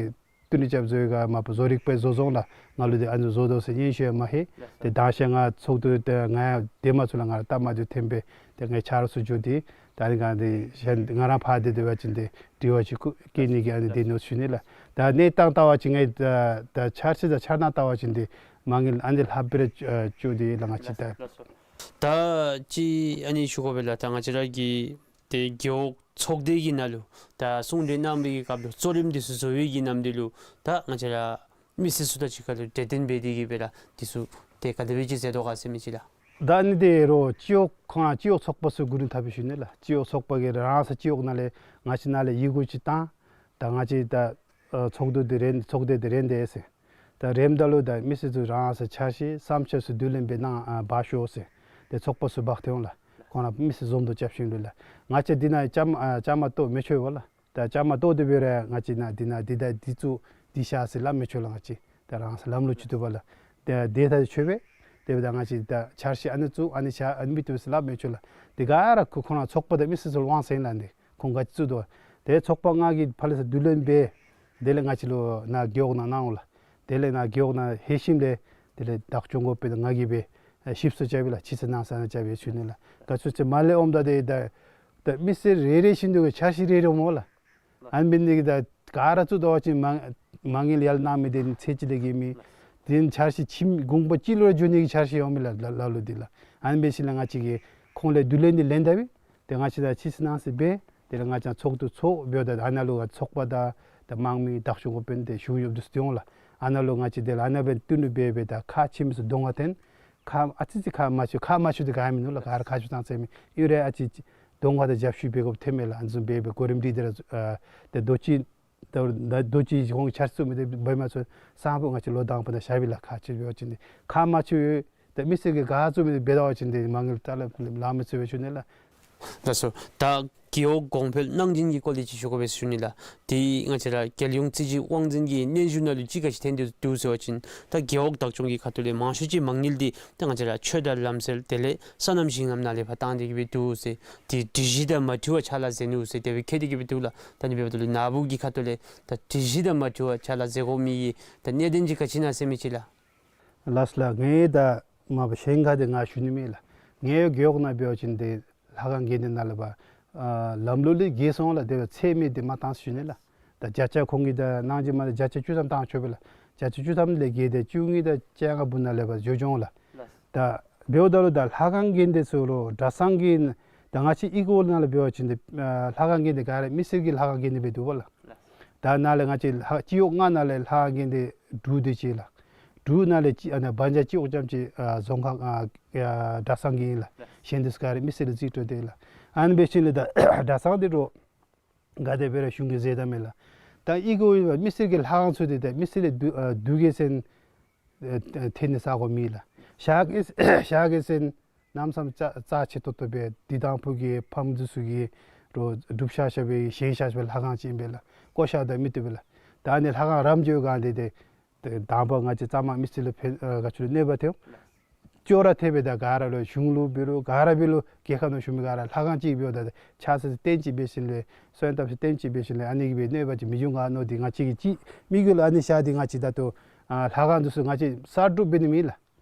བསྟུན་གྲོས་རྐྱབ་བཟོ་ཡི་ག་མ་པ་བཟོ་རིག་པས་བཟོ་བཟོཝ་ལགས། ང་ལུ་འདི་ཨ་ནི་བཟོ་དོ་ཟེར་སྙན་ཞུ་ཡང་མ་ལྷོད། ཏེ་དང་ཤེས་ང་ཚོགས་འདུ་ཏེ་ང་ཡང་དེ་མ་ཚུགས་ལགས། ང་ར་སྟབས་མ་བདེཝ་ཐོན་པས། ཏེ་ངེའི་ཆ་རོགས་ཚུ་འགྱོ་སྟེ་ད་ཨ་ནི་ག་འདི་གཞན་ང་ར་ཕར་འདི་སྡོད་པ་ཅིན་ཏེ་དྲི་བ་ཅིག་བཀོད་བཀོད་ནི་གི་ཨ་ནི་འདི་ནོ་ཞུ་ནི་ལགས། ད་གནས་སྟངས་བལྟ་བ་ཅིན་ངེའི་ད་ད་འཆར་གཞི་དང་འཆར་སྣང་བལྟ་བ་ཅིན་ཏེ་མ་དངུལ་ཨ་ནི་ལྷག་པར་ཨ་བཅུག་སྟེ་ལགས་ང་བཅས་ད། ད་ཅི་ཨ་ནི་ཞུ་དགོ་པས་ལགས། ད་ང་བཅས་ར་གི་ཏེ་རྒེད་འོག་ཚོགས་སྡེ་གི་ནང་ལུ་ད་གསུང་གྲོས་གནང་བའི་སྐབས་ལུ་གཙོ་རིམ་འདི་ཚུ་བཟོ་བའི་གི་ནམ་དུས་ལུ་ད་ང་བཅས་ར་མི་སེར་ཚུ་དང་གཅིག་ཁར་ལུ་གྲོས་བསྟུན་འབད་དེ་གི་སྦེ་ར་འདི་ཚུ་ཏེ་ག་དེ་སྦེ་ཅིག་མཛད་དོ་ག་ཟེར་མི་ཅིག་ལགས། ད་ཨ་ནི་འདི་རོགས་སྤྱི་འོག་ཁོང་སྤྱི་འོག་ཚོགས་པ་ཚུ་གུ་རུ་འཐབ་པའི་ཞུ་ནི་ལགས། སྤྱི་འོག་ཚོགས་པ་གིས་རང་སོ་སྤྱི་འོག་ནང་ལས་ང་བཅས་ནང་ལས་ཡི་གུ་ཅིག་བཏང་། ད་ང་བཅས་ད་ཨ་ཚོགས་འདུ་འདི་རན་ཚོགས་སྡེ་འདི་རན་དེས་ཟེར། ད་རནམ་ད་ལུ་ད་མི་སེར་ཚུ་རང་སོ་འཆར་གཞི་བསམ་འཆར་ཚུ་བསྡུ་ལེན་འབད་གནང་ཨ་འབག་ཤོག་ཟེར། ཏེ་ཚོགས་པ་ཚུ་འབག་སྟེ་འོང་ལགས། ཁོང་ར་མི་སེར་འཛོམས་འདུ་རྐྱབ་ཞིནམ་ལས་ལགས། ང་བཅས་འདི་ནང་བཅའ་མར་ཨ་བཅའ་མར་གཏོགས་མི་ཆོག་པས་ལགས། ད་བཅའ་མར་གཏོགས་ཏེ་འབད་རུང་ང་བཅས་ནང་འདི་ནང་འདི་ད་འདི་བཙུགས་འདི་བཞག་ཟེར་སླབ་མི་ཆོག་ལགས། ང་བཅས་ད་རང་སོ་ལམ་ལུགས་ཅིག་འདུག་པས་ལགས། ད་དེ་ད་ཆོག་པས། དེ་འབདཝ་ད་ང་བཅས་ད་འཆར་གཞི་ཨ་ནི་བཙུགས་ཨ་ནི་བཞག་ཨ་ནི་མི་བཏུབ་ཟེར་སླབ་མི་ཆོག་ལགས། དེ་ག་ར་ཁོ་ཁོང་ར་ཚོགས་པ་དང་མི་སེར་ཚུ་ལུ་དབང་ཟེར་ཨིན་ལགས། འདི་ཁོང་ག་ཅི་བཙུགས་དོ། ཏེ་ཚོགས་པ་ལྔ་གིས་ཕར་ལས་ཚུར་བསྡུ་ལེན་འབད། དེ་ལས་ང་བཅས་ལུ་ནཱ་རྒེད་འོག་ནང་གནང་འོང་ལགས། དེ་ལས་ནཱ་རྒེད་འོག་ནང་ལྷོད་ཞིནམ་ལས་དེ་ལས་བདག་སྐྱོང་འགོ་དཔོན་ང་གིས་སྦེ་ཨ་ཞིབ་འཚོལ་རྐྱབ་ཨིན་ལགས། ཕྱི་ཚུ་ནང་ཚུ་ཨ་ནཱ་རྐྱབ་ཨིན་ཞུ་ནི་ལགས། ག་ཅི་ཟེར་མར་ལས་འོངམ་ད་དེ་ད་ད་མི་སེར་རེ་རེ་བཞིན་དུ་གི་འཆར་གཞི་རེ་རེ་འོང་ལགས། ཨ་ནི་འབད་ནི་དེ་གིས་ད་ག་ར་བཙུགས་ད་པ་ཅིན་མ་མ་དངུལ་ཡར་གནང་མི་དེ་ཚད་ཅིག་ལས་བརྒལ་མེད། དེ་འཆར་གཞི་ཁྱིམ་གུང་པ་གཅིག་ལུ་ར་འགྱོ་ནི་གི་འཆར་གཞི་ཡོད་མི་ལགས་ལ་ལ་ལུ་འདི་ལགས། ཨ་ནི་འབད་ཞིནམ་ལས་ང་བཅས་ཀྱིས་ཁོང་ལས་བསྡུ་ལེན་འདི་ལེན་ད་པས། ཏེ་ང་བཅས་ད་ཕྱི་ཚུ་ནང་ཚུ་འབད། དེ་ལས་ང་བཅས་ཚོགས་འདུ་ཚོགས་འབདཝ་ད་ཨ་ནཱ་ལུ་ཚོགས་པ་དང་ད་དམངས་མི་བདག་སྐྱོང་འགོ་དཔོན་དེ་ཞུ་ཡོདཔ་འདི་ཚུ་ཏེ་འོང་ལགས། ཨ་ནཱ་ལུ་ང་བཅས་དེ་ལས་ཨ་ནཱ་འབད་བསྟུན་གྲོས་འབད་འབདཝ་ད་ཁག་ཆེ་མི་ཚུ་གདོང་ཁར་ཐོན། ཁག་ཨ་ཙི་ཙི་ཁག་མ་ཆེ་ཁག་མ་ཆེཝ་འདི་ག་ཡང་མིན་ནུག་ལགས། ག་ར་ཁག་ཆེཝ་ཙང་ཙ་མི་ཨིན་རུང་ཨ་ཙི་ཅིག་གདོང་ཁར་ད་རྒྱབ་བཤུད་འབད་དགོཔ་ཐོནམ་མས་ལགས། ཨ་ནི་བཟུམ་འབད་འབད་གོ་རིམ་འདི་འདི་ར་ཨ་ད་རྡོ་ཅིག་ད་རྡོ་ཅིག་ཁོང་འཆར་ཚུགས་མི་དེ་འབད་མ་ཚུགས་སང་ཕོད་ང་བཅས་ལོག་དང་པ་ད་བཞག་པས་ལགས། ཁག་ཆེ་འབད་བ་ཅིན་འདི་ཁག་མ་ཆེཝ་ད་མི་སེར་གྱིས་ག་བཙུགས་མི་དེ་འབད་ད་པ་ཅིན་འདི་མ་དངུལ་ད་ལ་ལང་མི་ཚུགས་པས་ཞུ་ནི་ལགས། ལགས་སོ། ད་རྒེད་འོག་གོང་འཕེལ་གནང་སྦྱིན་གྱི་སྐོར་ལས་ཅིག་ཞུ་དགོ་པས་ཞུ་ནི་ལགས། དེ་ང་བཅས་ར་རྒྱལ་ཡོངས་རྩིས་ཞིབ་དབང་འཛིན་གྱི་སྙན་ཞུ་ནང་ལུ་ཅིག་ག་ཅི་ཐོན་ཏེ་འདུག་ཟེར་བ་ཅིན་ད་རྒེད་འོག་བདག་སྐྱོང་གི་ཁ་ཐུག་ལས་མང་ཤོས་ཅིག་མ་དངུལ་འདི་ད་ང་བཅས་ར་ཆོས་དང་ལམ་སྲོལ་དེ་ལས་སོ་ནམ་ཞིང་ནམ་ནང་ལས་ཕར་བཏང་སྟེ་གི་སྦེ་འདུག་ཟེར། དེ་སྒྲིག་གཞི་དང་མ་འཁྲིལ་བར་ཕྱག་ལཱ་མཛད་ནུག་ཟེར་དེ་སྦེ་བཀོད་དེ་གི་སྦེ་འདུག་ལགས། ད་ཨ་ནི་འབདཝ་ད་ལུ་ནཱ་བུ་གི་ཁ་ཐུག་ལས་ད་སྒྲིག་གཞི་དང་མ་འཁྲིལ་བར་ཕྱག་ལཱ་མཛད་དགོ་མི་གི་ད་གནད་དོན་ཅིག་ག་ཅི་ཨིན་ན་ཟེར་མི་ཅིག་ལགས། ལགས་སོ་ལགས། ངེའི་ད་མ་པ་གཞན་ཁར་དེ་ང་ཞུ་ནི་མེད་ལགས། ངེའི་རྒེད་འོག་ནང་འབད་བ་ཅིན་དེ་ལྷ་ཁང་དགོན་སྡེ་ནང་ལས་ཕར་ཨ་ལམ་ལུགས་ལས་བརྒལ་སོང་ལགས། དེ་སྦེ་ཚད་མེད་དེ་མ་བཏང་ཟེར་ཞུ་ནི་ལགས། ད་བརྒྱ་ཆ་ཁོང་གིས་ད་གནང་སྦྱིན་མ་ད་བརྒྱ་ཆ་བཅུ་ཐམ་བཏང་ཆོག་པས་ལགས། བརྒྱ་ཆ་བཅུ་ཐམ་ལས་བརྒལ་ཏེ་བཅུ་གཉིས་དང་བཅོ་ལྔ་བུ་ནང་ལས་ཕར་འགྱོ་འགྱོ་འོང་ལགས། ད་འབདཝ་ད་ལུ་ད་ལྷ་ཁང་དགོན་སྡེ་ཚུ་ལུ་གྲྭ་ཚང་གི་ད་ང་བཅས་ཨི་ཀོ་ནང་ལས་འབད་བ་ཅིན་ཏེ་ཨ་ལྷ་ཁང་དགོན་སྡེ་ག་ར་མི་སེར་གྱི་ལྷ་ཁང་དགོན་སྡེ་སྦེ་འདུག་པ་ལགས། ད་ནཱ་ལས་ང་བཅས་ལྷ་སྤྱི་འོག་ལྔ་ནང་ལས་ལྷ་ཁང་དགོན་སྡེ་དྲུག་དེ་ཅིག་ལགས། དྲུག་ནང་ལས་གཅིག་ཨ་ནཱ་བ་འཇའ་སྤྱི་འོག་རྐྱངམ་ཅིག་ཨ་རྫོང་ཁག་ཨ་ཨ་གྲྭ་ཚང་གི་ཨིན་ལགས། གཞན་དེ་ཚུ་ག་ར་མི་སེར་ལུ་རྩིས་སྤྲོད་དེ་ལགས། ཨ་ནི་འབད་ཞིནམ་ལས་ད་གྲྭ་ཚང་དེ་ལུ་ག་དེ་སྦེ་ར་གཞུང་གིས་ཟེར་ད་མས་ལགས། ད་ཨི་ཀོ་མི་སེར་གྱི་ལྷ་ཁང་ཚུ་དེ་ད་མི་སེར་ལས་དུ་ཨ་དུས་ཀྱི་ཚན་ཨ་ཨ་ཐོན་ནི་ས་གོ་མེད་ལགས། ཞག་གི་ཞག་གི་ཚན་གནམ་མེད་ས་མེད་རྩ་རྩ་ཆེ་ཏོག་ཏོ་སྦེ་འདི་དང་ཕུ་གི་ཕམ་འདི་ཚུ་གི་རོགས་སྒྲུབ་བཞག་བཞག་པའི་བཞེངས་བཞག་པའི་ལྷ་ཁང་ཅིག་ཨིན་པས་ལགས། བཀོ་བཞག་ད་མི་བཏུབ་པས་ལགས། ད་ཨ་ནི་ལྷ་ཁང་རམ་འགྱོ་སྒང་དེ་དེ་དེ་དང་པ་ང་བཅས་གཙང་མ་མི་སེར་ལུ་ཕན་ཨ་ག་ཅི་ལུ་གནོད་པ་ཐེབས། ཅོག་ར་འཐདཔ་སྦེ་ད་ག་ར་ལུ་གཞུང་ལུ་འབད་རུང་ག་ར་འབད་རུང་རྒྱལ་ཁབ་ནང་བཞུགས་མི་ག་ར་ལྷ་ཁང་ཅིག་འབདཝ་ད་ཕྱག་འཚལ་རྟེན་ཅིག་འབད་ཞིནམ་ལས་གསོལ་བ་བཏབ་ས་རྟེན་ཅིག་འབད་ཞིནམ་ལས་ཨ་ནི་གི་སྦེ་གནོད་པ་ཅིག་མི་འབྱུང་ག་མནོ་སྟེ་ང་བཅས་ཀྱིས་ཅིག་དམིགས་ཡུལ་ཨ་ནི་བཞག་སྟེ་ང་བཅས་ད་ལྟོ་ཨ་ལྷ་ཁང་འདི་ཚུ་ང་བཅས་གསར་སྒྲུབ་འབད་ནི་མེན་ལགས།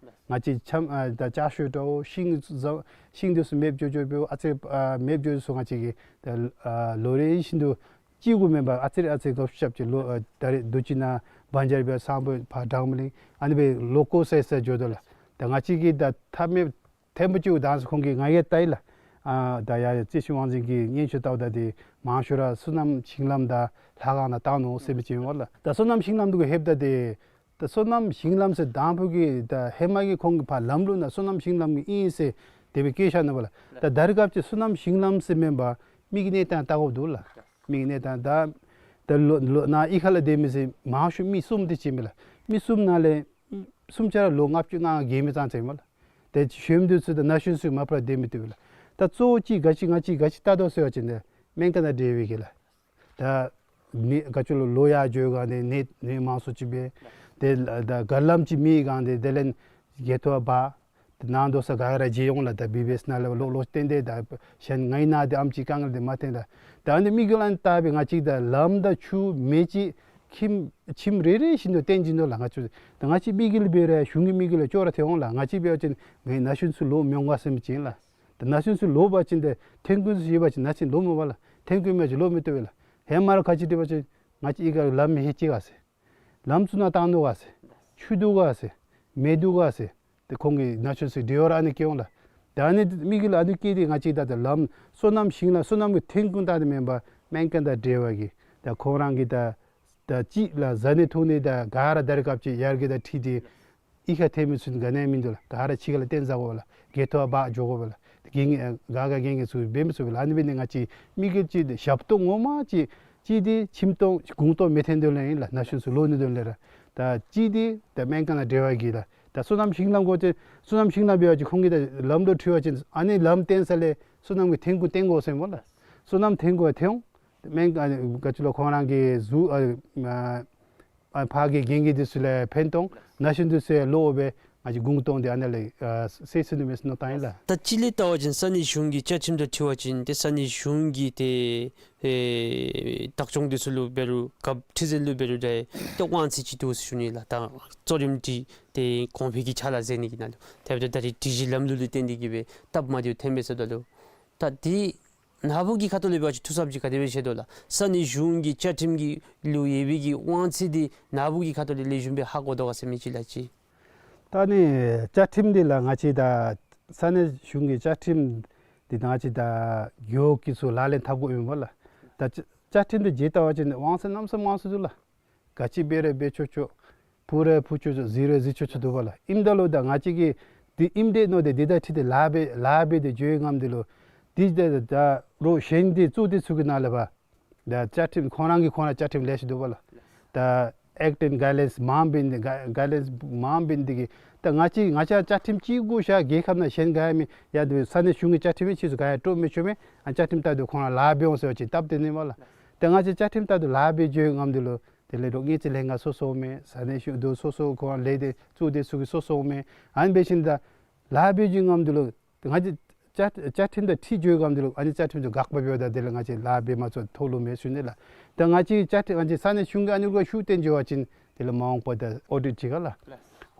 ང་བཅས་ཆམ་ཨ་ད་ལྕགས་ཤོག་འདྲཝ་ཤིང་ཟ་ཤིང་འདི་ཚུ་མེདཔ་འགྱོ་འགྱོཝ་འབདཝ་ཨ་ཙི་ཨ་མེདཔ་འགྱོ་ཚུ་ང་བཅས་ཀྱིས་ད་ཨ་ལོ་རེ་བཞིན་དུ་གཅིག་གུ་མེན་པར་ཨ་ཙི་རེ་ཨ་ཙི་རེ་དགའ་བསུ་རྐྱབ་ཅི། ལོ་ཨ་ད་རེས་དུས་ཅི་ནང་བཛྲ་པ་སམ་བྷོ་ཊ་ཕར་གྲངས་མེད་གླིང་ཨ་ནི་སྦེ་ལོག་ལོག་སི་སི་འགྱོ་དོ་ལགས། ད་ང་བཅས་ཀྱིས་ད་ཐབས་མེད་ཐེངས་པོ་གཅིག་གུ་དང་ས་ཁོང་གིས་ང་གིས་བལྟ་ཡི་ལགས། ཨ་ད་ཡར་རྩེ་ཤུལ་དབང་འཛིན་གྱི་སྙན་ཞུ་བལྟཝ་ད་དེ་མང་ཤོས་ར་སོ་ནམ་ཞིང་ལམ་དང་ལྷ་ཁང་ནང་བཏང་ནུག་ཟེར་མི་ཅིག་ཨིན་པས་ལགས། ད་སོ་ནམ་ཞིང་ལམ་འདི་གུ་ལྷོདཔ་ད་དེ་ད་སོ་ནམ་ཞིང་ལམ་ཟེར་དང་ཕུ་གི་ད་ཧེ་མ་གི་ཁོང་གི་ཕར་ལམ་ལུགས་ནང་སོ་ནམ་ཞིང་ལམ་གྱི་ཨིན་ཟེར་དེ་སྦེ་བཀོད་བཞག་ནུག་པ་ལགས། ད་ད་རེས་སྐབས་ཅིག་སོ་ནམ་ཞིང་ལམ་ཟེར་མེན་པར་མི་གི་གནས་སྟངས་བལྟ་དགོཔ་འདུག་ལགས། མི་གི་གནས་སྟངས་ད་ད་ལོ་ལོ་ནཱ་གཡུས་ཁ་ལུ་སྡོད་མི་ཟེར་མང་ཤོས་མི་གསུམ་དེ་ཅིག་ཨིན་པས་ལགས། མི་གསུམ་ནང་ལས་གསུམ་ཆ་ར་ལོ་ལྔ་བཅུ་ང་ལྔ་བརྒལ་མི་ཙང་ཙ་ཨིན་པས་ལགས། ཏེ་གཞོནམ་འདི་ཚུ་དང་ན་གཞོན་ཚུ་མ་པ་ར་སྡོད་མི་བཏུབ་པས་ལགས། ད་གཙོ་བོ་ཅིག་ག་ཅི་ང་བཅས་ག་ཅི་བལྟ་དོ་ཟེར་བ་ཅིན་ཏེ་སྨན་ཁང་དང་འབྲེལ་བའི་གི་ལགས། ད་ནད་ག་ཅི་ལོ་ལོ་ཡར་འགྱོ་སྒང་ཏེ་ནད་ནད་མང་སུ་ཅིག་འབད། ཏེ་ད་ག་ལམ་ཅིག་མེད་སྒང་ཏེ་དེ་ལས་གྱལ་ཐོག་འབག། ཏེ་ནང་དོ་ས་ག་ར་མཇལ་འོང་ལགས། ད་བི་བི་ཨེསི་ནང་ལས་ལོག་ལོག་སྟོན་ཏེ་ད་གཞན་ང་གི་ནང་འདི་ཨམ་ཅིག་དཀའ་ངལ་འདི་མ་ཐོན་ད། ད་ཨ་ནི་དམིགས་ཡུལ་ཨ་ནི་བལྟ་སྦེ་ང་བཅས་ད་ལམ་དང་ཆུ་མེ་ཅིག་ཁྱིམ་ཁྱིམ་རེ་རེ་བཞིན་དུ་བཏོན་བྱིན་དོ་ལགས། ང་བཅས་ད་ང་བཅས་དམིགས་ཡུལ་འབད་རུང་གཞུང་གི་དམིགས་ཡུལ་ལུ་ཅོག་ར་འཐད་འོང་ལགས། ང་བཅས་འབད་བ་ཅིན་ངེའི་ན་གཞོན་ཚུ་ལོག་མི་འོང་ག་ཟེར་མི་ཅིག་ཨིན་ལགས། ད་ན་གཞོན་ཚུ་ལོག་པ་ཅིན་ཏེ་ཐོན་ཁུངས་ཚུ་ཡོད་པ་ཅིན་ན་གཞོན་ལོག་མི་འོང་པ་ལགས། ཐོན་ཁུངས་མེད་ཅིན་ལོག་མི་བཏུབ་པས་ལགས། ཧེ་མ་ར་ག་ཅི་འདྲ་བ་ཅིན་ང་བཅས་གཡུས་ཁར་ལམ་མེད་ཅི་ག་ཟེར། ལམ་ཚུ་ནང་བཏང་ནུག་ག་ཟེར། ཆུ་འདུག་ག་ཟེར། མེ་འདུག་ག་ཟེར། ཏེ་ཁོང་གི་ན་གཞོན་ཚུ་འདྲི་བར་ཨ་ནི་སྐྱེ་འོང་ལགས། ད་ཨ་ནི་དམིགས་ཡུལ་ཨ་ནི་བསྐྱེད་དེ་ང་བཅས་ད་ད་ལམ་སོ་ནམ་ཞིང་ལམ་སོ་ནམ་གྱི་ཐོན་ཁུངས་བཏང་སྟེ་མེན་པར་སྨན་ཁང་དང་འབྲེལ་བ་གི་ད་ཁོང་རང་གི་ད་ད་ཅིག་ལགས་བཟའ་ནི་འཐུང་ནི་ད་ག་ར་ད་རེས་སྐབས་ཅིག་ཡར་རྒྱས་དང་འཁྲིལ་ཏེ་གཡུས་ཁར་ཐོན་མི་ཚུ་ག་ནི་ཡང་མིན་འདུག་ལགས། ག་ར་ཕྱི་ཁ་ལུ་བཏོན་ཟ་དགོ་པས་ལགས། གྱལ་ཐོག་འབག་འགྱོ་དགོ་པས་ལགས། དགེ་རྒན་ག་ག་དགེ་རྒན་ཚུ་འབད་མི་ཚུགས་པས་ལགས། ཨ་ནི་འབད་ནི་ང་བཅས་དམིགས་ཡུལ་ཅིག་ཏེ་ཞབས་ཏོག་ངོ་མ་ཅིག་ཅིག་ཏེ་ཁྱིམ་སྟོང་གུང་སྟོང་མི་ཐོན་དོ་ལས་ཨིན་ལགས། ན་གཞོན་ཚུ་ལོག་ནི་དོན་ལས་ར། ད་ཅིག་ཏེ་ད་སྨན་ཁང་དང་འབྲེལ་བ་གི་ལགས། ད་སོ་ནམ་ཞིང་ལམ་དགོ་ཅིན་སོ་ནམ་ཞིང་ལམ་འབད་བ་ཅིན་ཁོང་གིས་ད་ལམ་ལུ་འཁྲུལ་བ་ཅིན་ཨ་ནི་ལམ་བཏོན་ས་ལས་སོ་ནམ་གྱི་ཐོན་ཁུངས་བཏོན་དགོ་ཟེར་སྨོ་ལགས། སོ་ནམ་ཐོན་ཁུངས་ཐོན་འོང་། སྨན་ཁང་ག་ཅི་ལོ་ཁོང་རང་གི་གཟུགས་ཨ་ཨ་ཕར་གྱི་རྒན་གྱི་འདི་ཚུ་ལུ་ཕན་ཐོགས། ན་གཞོན་འདི་ཚུ་ལོག་སྦེ་ང་བཅས་གུང་སྟོང་འདི་ཨ་ནཱ་ལས་ཨ་སེལ་ཚུགས་ནི་མས་ཟེར་མནོ་བཏང་ཡི་ལགས། ད་སྤྱིར་ལས་བལྟ་བ་ཅིན་ས་གནས་གཞུང་གི་བཅའ་ཁྲིམས་དང་འཁྲིལ་བ་ཅིན་ཏེ་ས་གནས་གཞུང་གི་ཏེ་ཨེ་བདག་སྐྱོང་འདི་ཚུ་ལུ་འབད་རུང་རྒཔོ་ཁྲི་འཛིན་ལུ་འབད་རུང་ཏེ་ཏོག་དབང་ཚད་ཅིག་འདུག་ཟེར་ཞུ་ནི་ལགས། ད་གཙོ་རིམ་འདི་ཏེ་གོང་འཕེལ་གྱི་ཕྱག་ལཱ་མཛད་ནི་གི་ནང་ལུ་དེ་འབདཝ་ད་ད་རེས་སྒྲིག་གཞི་ལམ་ལུགས་ལུ་བརྟེན་ཏེ་གིས་སྦེ་སྟབས་མ་བདེཝ་ཐོན་པས་ཟེརཝ་ད་ལུ་ད་འདི་ནཱ་བུ་གི་ཁ་ཐུག་ལས་འབད་བ་ཅིན་ཐུགས་འཚབ་ཅིག་ག་དེ་སྦེ་བཞེས་དོ་ལགས། ས་གནས་གཞུང་གི་བཅའ་ཁྲིམས་ཀྱི་ལུ་ཡོད་པའི་གི་དབང་ཚད་འདི་ནཱ་བུ་གི་ཁ་ཐུག་ལས་ལེགས་ཤོམ་སྦེ་ཧ་གོ་དོ་ག་ཟེར་མི་ཅིག་ལགས་ཅིག། ད་ཨ་ནི་བཅའ་ཁྲིམས་འདི་ལགས་ང་བཅས་ད་ས་གནས་གཞུང་གི་བཅའ་ཁྲིམས་འདི་ད་ང་བཅས་ད་རྒེད་འོག་གི་ཚུ་ལག་ལེན་འཐབ་དགོཔ་ཨིན་པས་ལགས། ད་བཅའ་བཅའ་ཁྲིམས་འདི་མཇལ་བལྟ་བ་ཅིན་དབང་ཚད་གནམ་མེད་ས་མེད་མང་སུ་འདུག་ལགས། ག་ཅི་འབད་རུང་འབད་ཆོག་ཆོག། ཕུལ་རུང་ཕུལ་ཆོག་ཆོག། བཟི་རུང་བཟི་ཆོག་ཆོག་འདུག་པ་ལགས། ཨིནམ་ད་ལུ་ད་ང་བཅས་ཀྱིས་འདི་ཨིནམ་འདྲས་མནོ་སྟེ་འདི་དང་འཁྲིལ་ཏེ་ལཱ་འབད་ལཱ་འབད་དེ་འགྱོ་བའི་སྒང་འདི་ལུ་འདི་ད་ད་རོགས་གཞན་འདི་གཙུག་སྡེ་ཚུ་གི་ནང་ལས་ཕར་ད་བཅའ་ཁྲིམས་ཁོང་རང་གི་ཁོང་ར་བཅའ་ཁྲིམས་ལེ་ཤ་འདུག་པ་ལགས། ད་ཨེཀཊ་ཨེནཌ་གའིཌ་ལའིནསི་མང་འབད་ནི་ག་གའིཌ་ལའིནསི་མང་འབད་ནི་འདི་གིས་ད་ང་བཅས་ང་བཅས་བཅའ་ཁྲིམས་གཅིག་གུ་བཞག་རྒྱལ་ཁབ་ནང་གཞན་ག་ཡང་མེད། ཡང་འདི་ས་གནས་གཞུང་གི་བཅའ་ཁྲིམས་ཨིན། ཕྱིས་སུ་ག་ཡང་སྤྲོ་མི་ཆོག་མས། ཨ་བཅའ་ཁྲིམས་ལྟར་དུ་ཁོང་ར་ལཱ་འབད་འོང་ཟེར་བ་ཅིན་སྟབས་བདེ་ནི་མས་ལགས། ད་ང་བཅས་བཅའ་ཁྲིམས་ལྟར་དུ་ལཱ་འབད་འགྱོ་བའི་སྒང་འདི་ལུ་དེ་ལས་རོགས་དངུལ་རྩིས་ལྷན་ཁག་སོ་སོ་འོང་མས། ས་གནས་གཞུང་འདི་སོ་སོ་ཁོང་ལས་སྡེ་གཙུག་སྡེ་ཚུ་གི་སོ་སོ་འོང་མས། ཨ་ནི་འབད་ཞིནམ་ད་ལཱ་འབད་འགྱོ་བའི་སྒང་འདི་ལུ་ང་བཅས་བཅའ་བཅའ་ཁྲིམས་དང་འཁྲིལ་འགྱོ་བའི་སྒང་འདི་ལུ་ཨ་ནི་བཅའ་ཁྲིམས་ཚུ་དགག་པ་འབདཝ་ད་དེ་ལས་ང་བཅས་ལཱ་འབད་མ་ཚུགས་ཐོགས་ལུ་མེད་ཟེར་ཞུ་ནི་ལགས། ད་ང་བཅས་བཅའ་ཁྲིམས་ང་བཅས་ས་གནས་གཞུང་གི་ཨ་ནི་ལུ་ཤུགས་བཏོན་འགྱོ་བ་ཅིན་དེ་ལས་མ་འོངས་པ་ད་ཨོ་ཌིཊ་ཅིག་ག་ལགས།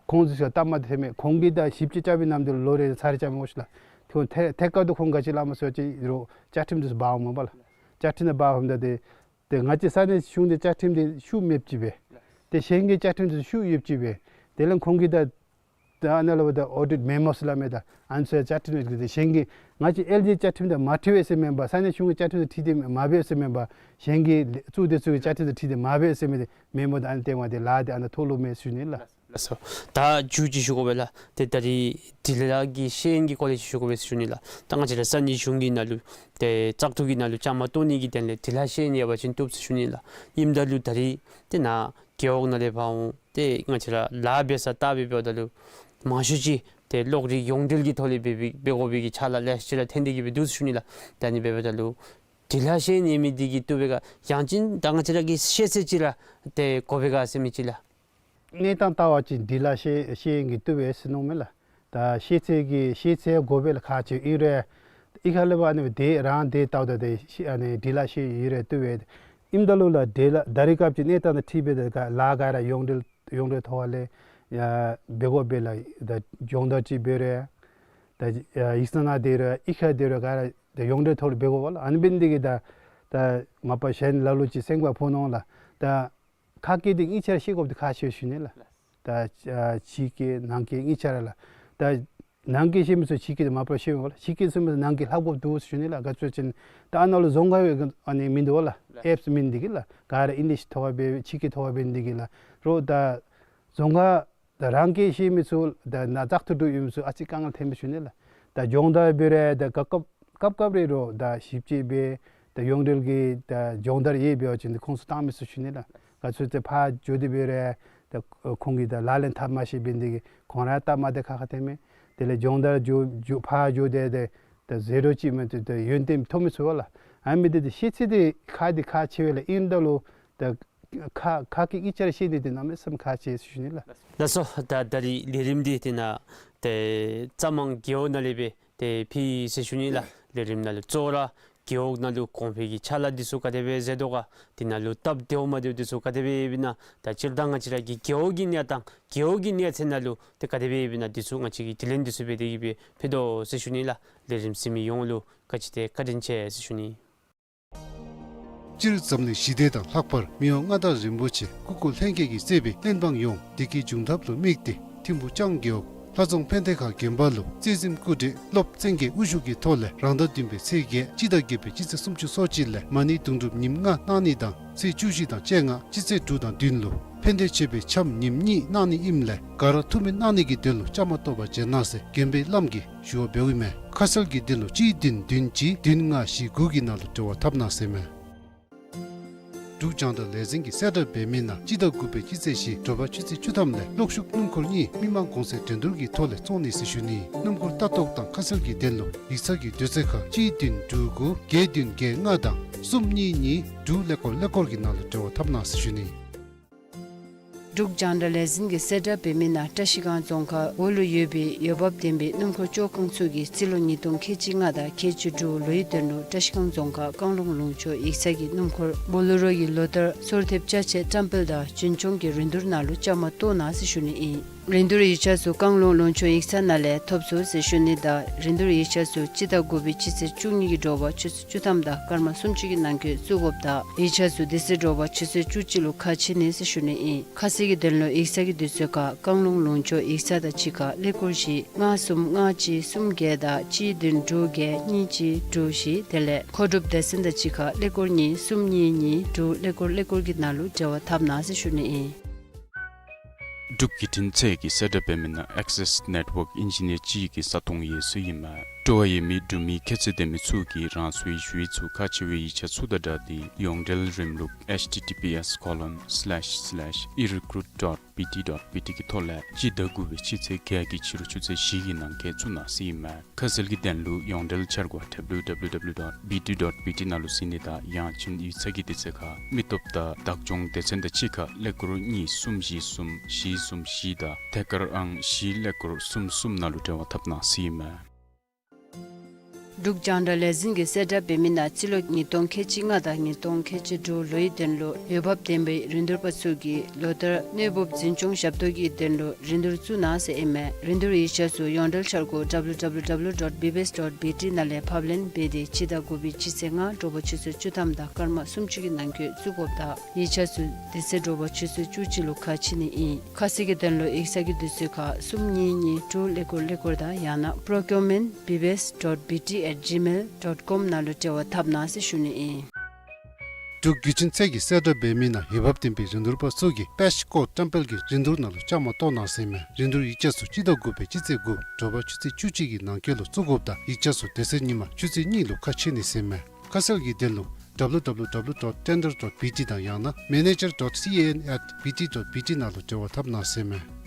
ཁོང་ཚུ་ཤུགས་སྟབས་མ་བདེ་མས། ཁོང་གིས་ད་ཞིབ་དཔྱད་རྐྱབ་པའི་ནམ་དུ་ལོ་རེ་ཚར་རེ་རྐྱབ་མི་དགོ་ཟེར་ལགས། ཁོང་ཐད་ཐད་ཀར་དུ་ཁོང་ག་ཅི་སླབ་མས་ཟེར་བ་ཅིན་རོགས་བཅའ་ཁྲིམས་འདི་ཚུ་འབག་འོང་མས་པ་ལགས། བཅའ་ཁྲིམས་འདི་འབག་འོངམ་ད་ཏེ་ཏེ་ང་བཅས་ས་གནས་གཞུང་འདི་བཅའ་ཁྲིམས་འདི་ཤུགས་མེདཔ་ཅིག་སྦེ། ཏེ་གཞན་གྱི་བཅའ་ཁྲིམས་འདི་ཤུགས་ཡོདཔ་ཅིག་སྦེ། དེ་ལས་ཁོང་གིས་ད་ད་ཨ་ནཱ་ལུ་ད་ཨོ་ཌིཊ་མེ་མོ་ཟེར་སླབ་མས། ད་ཨ་ནི་ཚུ་བཅའ་ཁྲིམས་འདི་གཞན་གྱི་ང་བཅས་ཨེལ་ཇི་བཅའ་ཁྲིམས་དང་མ་འཁྲིལ་བས་ཟེར་མེན་པར་ས་གནས་གཞུང་གི་བཅའ་ཁྲིམས་དང་འཁྲིལ་ཏེ་མ་འབད་ཟེར་མེན་པར་གཞན་གྱི་གཙུག་སྡེ་ཚུ་གི་བཅའ་ཁྲིམས་དང་འཁྲིལ་ཏེ་མ་འབད་ཟེར་མི་འདི་མེ་མོ་ད་ཨ་ནི་སྟོན་པ་འདི་ལཱ་འདི་ཨ་ནཱ་ཐོགས་ལུ་མེད་ཟེར་ཞུ་ནི་ལགས། ལགས་སོ། ད་མཇུག་ཅིག་ཞུ་དགོ་པས་ལགས། ཏེ་ད་རིས་འབྲི་ལྷག་གི་ཤེས་ཡོན་གྱི་སྐོར་ལས་ཅིག་ཞུ་དགོ་པས་ཟེར་ཞུ་ནི་ལགས། ད་ང་བཅས་ར་ས་གནས་གཞུང་གི་ནང་ལུ་ཏེ་བཙག་འཐུ་གི་ནང་ལུ་བཅའ་མར་གཏོགས་ནི་གི་དོན་ལས་འབྲི་ལྷག་ཤེས་ཡོན་ཡོད་པ་ཅིན་བཏུབ་ཟེར་ཞུ་ནི་ལགས། ཨིནམ་ད་ལུ་ད་རིས་ཏེ་ནཱ་རྒེད་འོག་ནང་ལས་ཕར་འོང་སྟེ་ང་བཅས་ར་ལཱ་འབད་ས་བལྟ་སྦེ་འབདཝ་ད་ལུ་མང་ཤོས་ཅིག་ཏེ་གློག་རིག་ཡོངས་འབྲེལ་གྱི་ཐོག་ལས་འབད་འབད་འབད་དགོ་པའི་གི་ཕྱག་ལཱ་ལེ་ཤ་ཅིག་ར་ཐོན་ཏེ་གིས་སྦེ་འདུག་ཟེར་ཞུ་ནི་ལགས། ད་ཨ་ནི་འབདཝ་ད་ལུ་འབྲི་ལྷག་ཤེས་ཡོན་ཡོད་མི་འདི་གིས་བཏུབ་པས་ག་ཡང་ཅིན་ད་ང་བཅས་ར་གི་ཤེས་ཚད་ཅིག་ར་ཏེ་དགོ་པས་ག་ཟེར་མི་ཅིག་ལགས། གནས་སྟངས་བལྟ་བ་ཅིན་འབྲི་ལྷག་ཤེས་ཤེས་ཡོན་གྱིས་བཏུབ་པས་ཟེར་མནོཝ་མས་ལགས། ད་ཤེས་ཚད་ཀྱི་ཤེས་ཚད་དགོ་པས་ལགས། ཁག་ཆེ་ཨིན་རུང་ཨི་ཁ་ལས་འབད་ཨ་ནི་སྦེ་ཏེ་རང་ཏེ་ལྟཝ་ད་ཏེ་ཤེས་ཨ་ནི་འབྲི་ལ་ཤེས་ཡི་རུང་བཏུབ་པས། ཨིནམ་ད་ལུ་ལགས་ཏེ་ལགས་ད་རེས་སྐབས་ཀྱི་གནས་སྟངས་དང་འཁྲིལ་སྦེ་ད་ག་ལཱ་ག་ར་ཡོངས་འབྲེལ་ཡོངས་འབྲེལ་ཐོག་ལས་ཡ་འབད་དགོ་པས་ལགས། ད་སྦྱོང་བརྡར་ཅིག་འབད་རུང་ད་ཡིག་ཚང་ནང་སྡོད་རུང་ཨི་ཁ་སྡོད་རུང་ག་ར་ད་ཡོངས་འབྲེལ་ཐོག་ལས་འབད་དགོ་པས་ལགས། ཨ་ནི་འབད་ནི་འདི་གིས་ད་ད་མ་པ་གཞན་ལ་ལུ་ཅིག་སེམས་ཁར་ཕོག་མནོ་ལགས། ད་ཁ་སྐད་འདི་གཉིས་ཆ་ར་ཤེས་དགོཔ་འདི་ཁག་ཆེ་ཞུ་ནི་ལགས། ད་ཨ་ཕྱི་སྐད་ནང་སྐད་གཉིས་ཆ་ར་ལགས། ད་ནང་སྐད་ཤེས་མི་ཚུ་ཕྱི་སྐད་འདི་མ་པ་ཤེས་འོང་ལགས། ཕྱི་སྐད་ཤེས་མི་ཚུ་ནང་སྐད་ལྷབ་དགོཔ་འདུག་ཞུ་ནི་ལགས། ག་ཅི་ཟེར་བ་ཅིན་ད་ཨ་ནཱ་ལུ་རྫོང་ཁ་ཡོད་ཨ་ནི་མིན་འདུག་ལགས། ཨེཔསི་མེན་ནི་འདི་གིས་ལགས། ག་ར་ཨིང་ལིཤ་ཐོག་ཁར་འབད་ཕྱི་སྐད་ཐོག་ཁར་འབད་ནི་འདི་གིས་ལགས། རོགས་ད་རྫོང་ཁ་ད་རང་སྐད་ཤེས་མི་ཚུ་ད་ནཱ་བཙག་འཐུ་གྲུབ་ཡོད་མི་ཚུ་ཨ་ཙི་དཀའ་ངལ་ཐོན་པས་ཞུ་ནི་ལགས། ད་སྦྱོང་བརྡར་འབད་རུང་ད་སྐབས་སྐབས་སྐབས་སྐབས་རེ་རོགས་ད་ཞིབ་དཔྱད་འབད་ད་ཡོངས་འབྲེལ་གྱི་ད་སྦྱོང་བརྡར་ཡོད་པ་ཅིན་འདི་ཁོང་ཚུ་བཏང་མི་ཚུགས་ཞུ་ནི་ལགས། ག་ཚོད་ཚོད་ཕར་འགྱོ་སྟེ་འབད་རུང་ད་ཁོང་གིས་ད་ལག་ལེན་འཐབ་མ་ཤེས་པས་འདི་གིས་ཁོང་ར་སྟབས་མ་བདེ་ཁག་ཁ་ཐོན་མས། དེ་ལས་སྦྱོང་བརྡར་འགྱོ་འགྱོ་ཕར་འགྱོ་སྟེ་ཏེ་ད་ཟེར་རོགས་ཅིག་མེན་ཏེ་ད་ཡོན་ཏན་ཐོབ་མི་ཚུགས་པས་ལགས། ཨ་མི་འདི་ད་ཤེས་ཚད་འདི་ཁག་འདི་ཁག་ཆེ་བས་ལགས། ཨིནམ་ད་ལུ་ད་ཁ་ཁ་སྐད་གཉིས་ཆ་ར་ཤེས་ནི་འདི་གནམ་མེད་ས་མེད་ཁག་ཆེ་ཞུ་ནི་ལགས། ལགས་སོ། ད་ད་རིས་ལས་རིམ་འདི་དེ་ནང་ཏེ་རྩ་མང་རྒེད་འོག་ནང་ལས་སྦེ་ཏེ་ཕུལ་ཡི་ཟེར་ཞུ་ནི་ལགས། ལས་རིམ་ནང་ལུ་གཙོ་བོ་ར་རྒེད་འོག་ནང་ལུ་གོང་འཕེལ་གྱི་ཕྱག་ལཱ་འདི་ཚུ་ག་དེ་སྦེ་མཛད་དོ་ག། དེ་ནང་ལུ་སྟབས་བདེཝ་མ་བདེཝ་འདི་ཚུ་ག་དེ་སྦེ་ཡོདཔ་ཨིན་ན། ད་སྤྱིར་བཏང་ང་བཅས་ར་གི་རྒེད་འོག་གི་གནས་སྟངས་རྒེད་འོག་གི་གནས་ཚད་ནང་ལུ་ཏེ་ག་དེ་སྦེ་ཡོདཔ་ཨིན་ན་འདི་ཚུ་ང་བཅས་ཀྱིས་དྲི་ལན་འདི་ཚུ་འབད་དེ་གི་སྦེ་ཕུལ་དོ་ཟེར་ཞུ་ནི་ལགས། ལས་རིམ་གཟིགས་མི་ཡོངས་ལུ་ག་ཅི་ཏེ་བཀའ་དྲིན་ཆེ་ཟེར་ཞུ་ནི། སྤྱིར་འཛམ་གླིང་ཞི་བདེ་དང་ལྷག་པར་མི་དབང་མངའ་བདག་རིན་པོ་ཆེ་སྐུ་འཁོར་ལྷན་རྒྱས་ཀྱིས་གཙོས་པའི་བློན་འབངས་ཡོངས་བདེ་སྐྱིད་འབྱུང་ཐབས་ལུ་དམིགས་ཏེ་ཐིམ་ཕུ་ལྕང་རྒེད་འོག་ལྷ་རྫོང་ཕན་བདེ་ཁང་དགོན་པ་ལུ་རྩེ་གཟིམ་སྐུ་བགྲེས་སློབ་བཙན་རྒྱལ་དབུ་བཞུགས་ཀྱི་ཐོག་ལས་རང་ཟླ་བདུན་པའི་ཚེས་བརྒྱད་སྤྱི་ཟླ་བརྒྱད་པའི་སྤྱི་ཚེས་སུམ་ཅུ་སོ་གཅིག་ལས་མ་ཎི་དུང་སྒྲུབ་ཉིནམ་ལྔ་གནང་ནི་དང་ཚེས་བཅུ་བཞི་དང་བཅོ་ལྔ་སྤྱི་ཚེས་དྲུག་དང་བདུན་ལུ་ཕན་བདེ་མཆོད་པའི་འཆམ་ཉིནམ་གཉིས་གནང་ནི་ཨིནམ་ལས་ག་ར་ཐུགས་སྨོན་གནང་ནི་གི་དོན་ལུ་བཅའ་མར་གཏོགས་པར་བྱོན་གནང་ཟེར་དགོན་པའི་བླམ་གིས་ཞུ་བ་འབདཝ་ཨིན་མས། ཁ་གསལ་གྱི་དོན་ལུ་གཅིག་བདུན་བདུན་གཅིག་བདུན་ལྔ་བཞི་དགུ་གི་ནང་ལུ་འབྲེལ་བ་འཐབ་གནང་ཟེར་མས། འབྲུག་རྒྱང་བསྒྲགས་ལས་འཛིན་གྱིས་གསལ་བསྒྲགས་འབད་མི་ནང་སྤྱི་ཟླ་དགུ་པའི་སྤྱི་ཚེས་བཞི་དྲོ་པ་ཆུ་ཚོད་བཅུ་ཐམ་ལས་གློག་ཤུགས་སྣུམ་འཁོར་གཉིས་མི་མང་གོང་ཚད་འགྲན་བསྡུར་གྱི་ཐོག་ལས་བཙོང་ནི་ཟེར་ཞུ་ནི། སྣུམ་འཁོར་ལྟ་རྟོག་དང་ཁ་གསལ་གྱི་དོན་ལུ་ཡིག་ཚང་གི་དུས་ཚོད་ཁར་གཅིག་བདུན་དྲུག་དགུ་བརྒྱད་བདུན་བརྒྱད་ལྔ་དང་གསུམ་གཉིས་གཉིས་དྲུག་ཀླད་ཀོར་ཀླད་ཀོར་གྱི་ནང་ལུ་འབྲེལ་བ་འཐབ་གནང་ཟེར་ཞུ་ནི། འབྲུག་རྒྱང་བསྒྲགས་ལས་འཛིན་གྱིས་གསལ་བསྒྲགས་འབད་མི་ནང་བཀྲ་ཤིས་སྒང་རྫོང་ཁག་འོག་ལུ་ཡོད་པའི་འོས་འབབ་ལྡན་པའི་སྣུམ་འཁོར་བཅོ་ཁང་ཚུ་གིས་རྩིས་ལོ་ཉིས་སྟོང་ཁལ་གཅིག་ལྔ་དང་ཁལ་གཅིག་དྲུག་ལོའི་དོན་ལུ་བཀྲ་ཤིས་སྒང་རྫོང་ཁག་བཀང་ལུང་ལུང་ཕྱོགས་ཡིག་ཚང་གི་སྣུམ་འཁོར་བོ་ལེ་རོ་གི་ལོ་ལྟར་སོར་ཐེབས་ཅ་ཆས་བཀྲམ་སྤེལ་དང་རྒྱུན་སྐྱོང་གི་རིན་བསྡུར་ནང་ལུ་བཅའ་མར་གཏོགས་གནང་ཟེར་ཞུ་ནི་ཨིན། རིན་བསྡུར་ཡིག་ཆ་ཚུ་བཀང་ལུང་ལུང་ཕྱོགས་ཡིག་ཚང་ནང་ལས་ཐོབ་ཚུགས་ཟེར་ཞུ་ནི་དང་རིན་བསྡུར་ཡིག་ཆ་ཚུ་སྤྱི་ཟླ་དགུ་པའི་སྤྱི་ཚེས་བཅུ་གཉིས་ཀྱི་དྲོ་པ་ཆུ་ཚོད་བཅུ་ཐམ་དང་སྐར་མ་སུམ་ཅུ་གི་ནང་འཁོད་བཙུགས་དགོཔ་དང་ཡིག་ཆ་ཚུ་དེ་ཚེ་དྲོ་པ་ཆུ་ཚོད་བཅུ་གཅིག་ལུ་ཁ་ཕྱེ་ནི་ཟེར་ཞུ་ནི་ཨིན། ཁ་གསལ་གྱི་དོན་ལུ་ཡིག་ཚང་གི་དུས་ཚོད་ཁར་བཀང་ལུང་ལུང་ཕྱོགས་ཡིག་ཚང་དང་གཅིག་ཁར་ཀླད་ཀོར་བཞི་ལྔ་གསུམ་ལྔ་གཅིག་གསུམ་བརྒྱད་དང་གཅིག་བདུན་དྲུག་བརྒྱད་གཉིས་གཅིག་དྲུག་བཞི་དེ་ལས་མཁོ་སྒྲུབ་སྡེ་ཚན་དང་གཅིག་ཁར་ཀླད་ཀོར་གཉིས་གསུམ་གཉིས་གཉིས་དྲུག་ཀླད་ཀོར་ཀླད་ཀོར་གྱི་ནང་ལུ་འབྲེལ་བ་འཐབ་གནང་ཟེར་ཞུ་ནི་ཨིན། འབྲུག་བརྒྱུད་འཕྲིན་ཚད་ཀྱིས་གསལ་བསྒྲགས་འབད་མི་ནང་ཨེག་སེས་ནེཊ་ཝོརཀ་ཨིན་ཇི་ནི་ཡར་ཅིག་གི་བཟའ་འཐུང་ཡོད་ཚུལ་ཨིན་མས། སྤྲོ་བ་ཡོད་མི་འབྲུག་མི་ཁྱད་ཚད་ལྡན་མི་ཚུ་གིས་རང་སོའི་ཞུ་ཡིག་ཚུ་ཁག་ཆེ་བའི་ཡིག་ཆ་ཚུ་དང་སྦྲགས་ཏེ་ཡོངས་འབྲེལ་རིམ་ལུགས་H T T P S colon slash slash e recruit dot B T dot B T གི་ཐོག་ལས་སྤྱི་ཟླ་དགུ་པའི་སྤྱི་ཚེས་བརྒྱད་ཀྱི་ཕྱི་རུ་ཆུ་ཚོད་བཞི་གི་ནང་འཁོད་བཙུགས་གནང་ཟེར་ཨིན་མས། ཁ་གསལ་གྱི་དོན་ལུ་ཡོངས་འབྲེལ་འཆར་སྒོ་W W W dot B T dot B T ནང་ལུ་གཟིགས་ནི་དང་ཡང་ཅིན་ཡིག་ཚང་གི་དུས་ཚོད་ཁར་མི་སྟོབས་དང་བདག་སྐྱོང་སྡེ་ཚན་དང་གཅིག་ཁར་ཀླད་ཀོར་གཉིས་གསུམ་བཞི་གསུམ་བཞི་གསུམ་བཞི་དང་ཐད་ཀར་ཨང་བཞི་ཀླད་ཀོར་གསུམ་གསུམ་ནང་ལུ་འབྲེལ་བ་འཐབ་གནང་ཟེར་ཨིན་མས། འབྲུག་རྒྱང་བསྒྲགས་ལས་འཛིན་གྱིས་གསལ་བསྒྲགས་འབད་མི་ནང་སྤྱི་ལོ་ཉིས་སྟོང་ཁལ་གཅིག་ལྔ་དང་ཉིས་སྟོང་ཁལ་གཅིག་དྲུག་ལོའི་དོན་ལུ་འོས་འབབ་ལྡན་པའི་རིན་བསྡུར་པ་ཚུ་གིས་ལོ་ལྟར་གནོད་འབུབ་འཛིན་སྐྱོང་ཞབས་ཏོག་གི་དོན་ལུ་རིན་བསྡུར་བཙུགས་གནང་ཟེར་ཨིན་མས། རིན་བསྡུར་ཡིག་ཆ་ཚུ་ཡོངས་འབྲེལ་འཆར་སྒོ་W W W dot B B S dot B T ནང་ལས་ཕབ་ལེན་འབད་དེ་སྤྱི་ཟླ་དགུ་པའི་སྤྱི་ཚེས་ལྔ་དྲོ་པ་ཆུ་ཚོད་བཅུ་ཐམ་དང་སྐར་མ་སུམ་ཅུ་གི་ནང་འཁོད་བཙུགས་དགོཔ་དང་ཡིག་ཆ་ཚུ་དེ་ཚེ་དྲོ་པ་ཆུ་ཚོད་བཅུ་གཅིག་ལུ་ཁ་ཕྱེ་ནི་ཨིན། ཁ་གསལ་གྱི་དོན་ལུ་ཡིག་ཚང་གི་དུས་ཚོད་ཁར་གསུམ་གཉིས་གཉིས་དྲུག་ཀླད་ཀོར་ཀླད་ཀོར་དང་ཡང་ན་procurement B B S dot B T at gmail dot com ནང་ལུ་འབྲེལ་བ་འཐབ་གནང་ཟེར་ཞུ་ནི་ཨིན། འབྲུག་བརྒྱུད་འཕྲིན་ཚད་ཀྱིས་གསལ་བསྒྲགས་འབད་མི་ནང་འོས་འབབ་ལྡན་པའི་རིན་བསྡུར་པ་ཚུ་གིས་པེཤ་ཀོཌ་བཀྲམ་སྤེལ་གྱི་རིན་བསྡུར་ནང་ལུ་བཅའ་མར་གཏོགས་གནང་ཟེར་ཨིན་མས། རིན་བསྡུར་ཡིག་ཆ་ཚུ་སྤྱི་ཟླ་དགུ་པའི་སྤྱི་ཚེས་དགུ་དྲོ་པ་ཆུ་ཚོད་བཅུ་གཅིག་གི་ནང་འཁོད་ལུ་བཙུགས་དགོཔ་དང་ཡིག་ཆ་ཚུ་དེ་ཚེ་ཉིན་མ་ཆུ་ཚོད་གཉིས་ལུ་ཁ་ཕྱེ་ནི་ཟེར་ཨིན་མས། ཁ་གསལ་གྱི་དོན་ལུ་W W W dot tender dot B T དང་ཡང་ན་manager dot C A N at B T dot B T ནང་ལུ་འབྲེལ་བ་འཐབ་གནང་ཟེར་ཨིན་མས།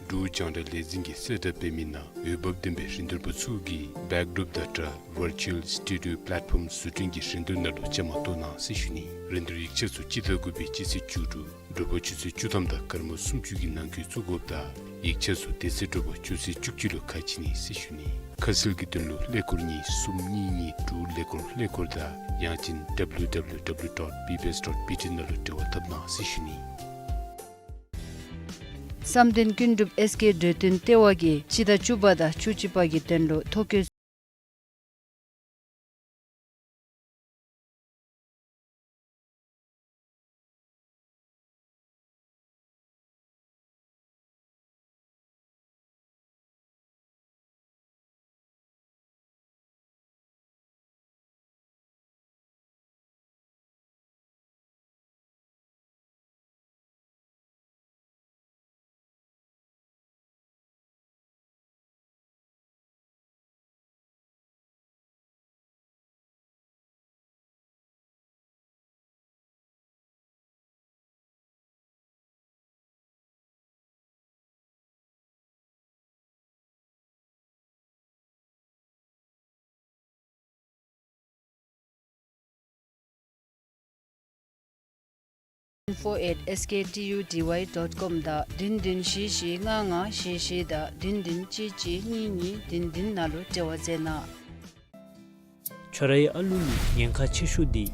འབྲུག་རྒྱང་བསྒྲགས་ལས་འཛིན་གྱིས་གསལ་བསྒྲགས་འབད་མི་ནང་འོས་འབབ་ལྡན་པའི་རིན་བསྡུར་པ་ཚུ་གིས་Backdrop Data Virtual Studio Platform བཟོ་སྐྲུན་གྱི་རིན་བསྡུར་ནང་ལུ་བཅའ་མར་གཏོགས་གནང་ཟེར་ཞུ་ནི། རིན་བསྡུར་ཡིག་ཆ་ཚུ་སྤྱི་ཟླ་དགུ་པའི་སྤྱི་ཚེས་བཅུ་དྲུག་ དྲོ་པ་ཆུ་ཚོད་བཅུ་ཐམ་དང་སྐར་མ་སུམ་ཅུ་གི་ནང་འཁོད་བཙུགས་དགོཔ་དང་ཡིག་ཆ་ཚུ་དེ་ཚེ་དྲོ་པ་ཆུ་ཚོད་བཅུ་གཅིག་ལུ་ཁ་ཕྱེ་ནི་ཟེར་ཞུ་ནི། ཁ་གསལ་གྱི་དོན་ལུ་ཀླད་ཀོར་གཉིས་གསུམ་གཉིས་གཉིས་དྲུག་ཀླད་ཀོར་ཀླད་ཀོར་དང་ཡང་ཅིན་W W W dot B B S dot B T ནང་ལུ་འབྲེལ་བ་འཐབ་གནང་ཟེར་ཞུ་ནི། བསམ་གཏན་ཀུན་གྲུབ་ཨེས་ཀེ་འགྲོས་སྟོན་ལྟེ་བ་གིས་སྤྱི་ཟླ་བཅུ་པ་དང་བཅུ་གཅིག་པ་གི་དོན་ལུ་ཐོ་བཀོད། info at S K T U D Y dot com དང་བདུན་བདུན་བཞི་བཞི་ལྔ་ལྔ་བཞི་བཞི་དང་བདུན་བདུན་གཅིག་གཅིག་གཉིས་གཉིས་བདུན་བདུན་ནང་ལུ་འབྲེལ་བ་མཛད་གནང་། ཁྱོད་རའི་ཨ་ལུ་ལུ་ཉེན་ཁ་ཆེ་ཤོས་འདི་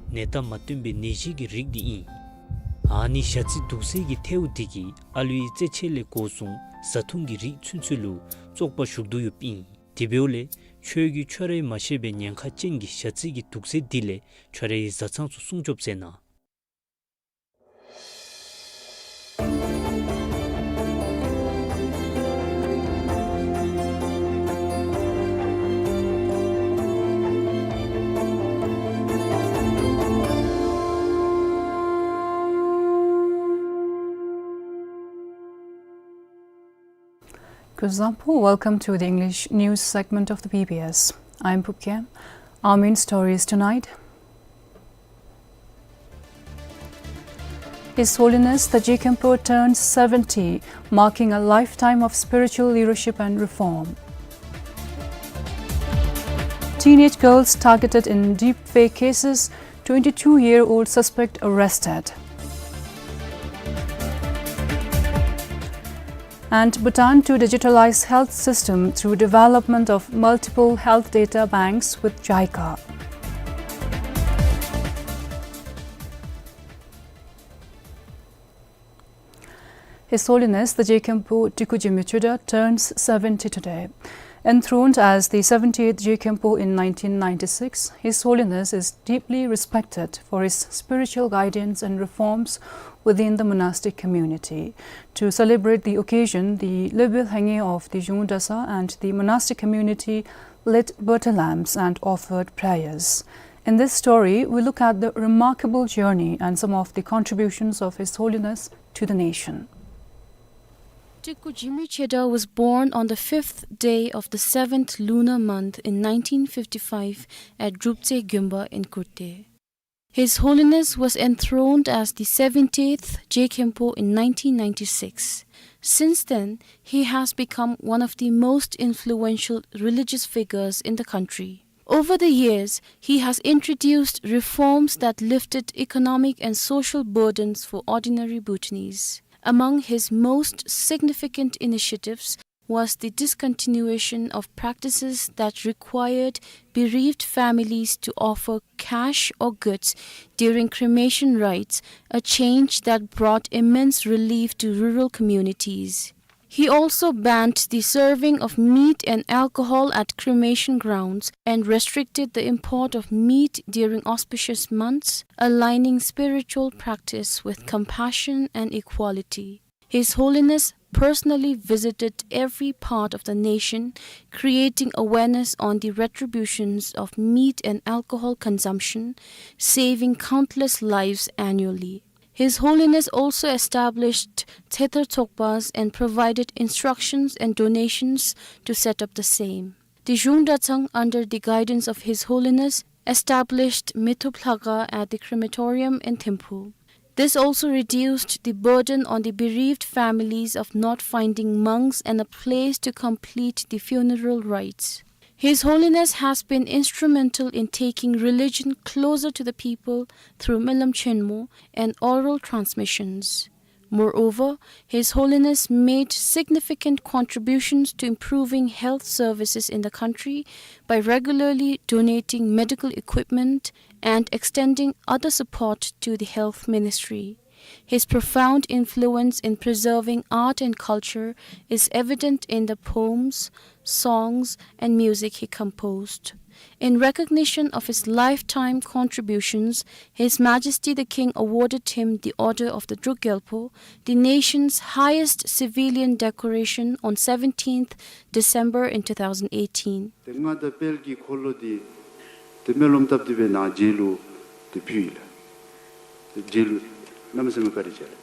ནད་རྟགས་མ་སྟོན་པའི་ནད་གཞི་གི་རིགས་འདི་ཨིན། ཨ་ནི་ཞ་རྩི་དུག་རྫས་ཀྱི་ཐལཝ་འདི་གིས་ཨ་ལུའི་རྩེད་ཆས་ལས་འགོ་བཟུང་བཟའ་འཐུང་གི་རིགས་ཚུན་ཚོད་ལུ་བཙོག་པ་ཞུགས་དོ་ཡོདཔ་ཨིན། དེ་འབདཝ་ལས་ཁྱོད་ཀྱིས་ཁྱོད་རའི་མ་ཤེས་པའི་ཉེན་ཁ་ཅན་གྱི་ཞ་རྩི་གི་དུག་རྫས་འདི་ལས་ཁྱོད་རའི་བཟའ་ཚང་ཚུ་སྲུང་སྐྱོབ་མཛད་གནང་། Kuzuzangpo, welcome to the English news segment of the B B S. I'm Pupkia. Our main stories tonight. His Holiness the Je Khenpo turns seventy, marking a lifetime of spiritual leadership and reform. Teenage girls targeted in deepfake cases, twenty-two-year-old suspect arrested. And Bhutan to digitalize health system through development of multiple health data banks with JICA. His Holiness the Je Khenpo Tiku Jigme Choda turns seventy today. Enthroned as the seventy-eighth Je Khenpo in nineteen ninety-six, His Holiness is deeply respected for his spiritual guidance and reforms within the monastic community. To celebrate the occasion, the Lebe Lhenge of the Zhung Dratshang and the monastic community lit birthday lamps and offered prayers. In this story, we look at the remarkable journey and some of the contributions of His Holiness to the nation. Tiku Jigme Choda was born on the fifth day of the seventh lunar month in nineteen fifty-five at Druptse Gyonpa in Kurte. His Holiness was enthroned as the seventy-eighth Je Khenpo in nineteen ninety-six. Since then, he has become one of the most influential religious figures in the country. Over the years, he has introduced reforms that lifted economic and social burdens for ordinary Bhutanese. Among his most significant initiatives was the discontinuation of practices that required bereaved families to offer cash or goods during cremation rites, a change that brought immense relief to rural communities. He also banned the serving of meat and alcohol at cremation grounds and restricted the import of meat during auspicious months, aligning spiritual practice with compassion and equality. His Holiness personally visited every part of the nation, creating awareness on the retributions of meat and alcohol consumption, saving countless lives annually. His Holiness also established Tsetar Tsokpas and provided instructions and donations to set up the same. The Zhung Dratshang, under the guidance of His Holiness, established Mithup Lhakha at the crematorium in Thimphu. This also reduced the burden on the bereaved families of not finding monks and a place to complete the funeral rites. His Holiness has been instrumental in taking religion closer to the people through Melam Chenmo and oral transmissions. Moreover, His Holiness made significant contributions to improving health services in the country by regularly donating medical equipment and extending other support to the health ministry. His profound influence in preserving art and culture is evident in the poems, songs, and music he composed. In recognition of his lifetime contributions, His Majesty the King awarded him the Order of the Druk Gyalpo, the nation's highest civilian decoration, on seventeenth December in two thousand eighteen. ཏེ་མངའ་བདག་དཔལ་གྱི་འཁོར་ལོ་འདི་ཏེ་སྨོན་ལམ་བཏབ་སྟེ་སྦེ་ནཱ་རྗེ་ལུ་ཏེ་ཕུལ་ཡི་ལགས། ཏེ་རྗེ་ལུ་གནམ་མེད་ས་མེད་བཀའ་དྲིན་ཆེ་ལགས།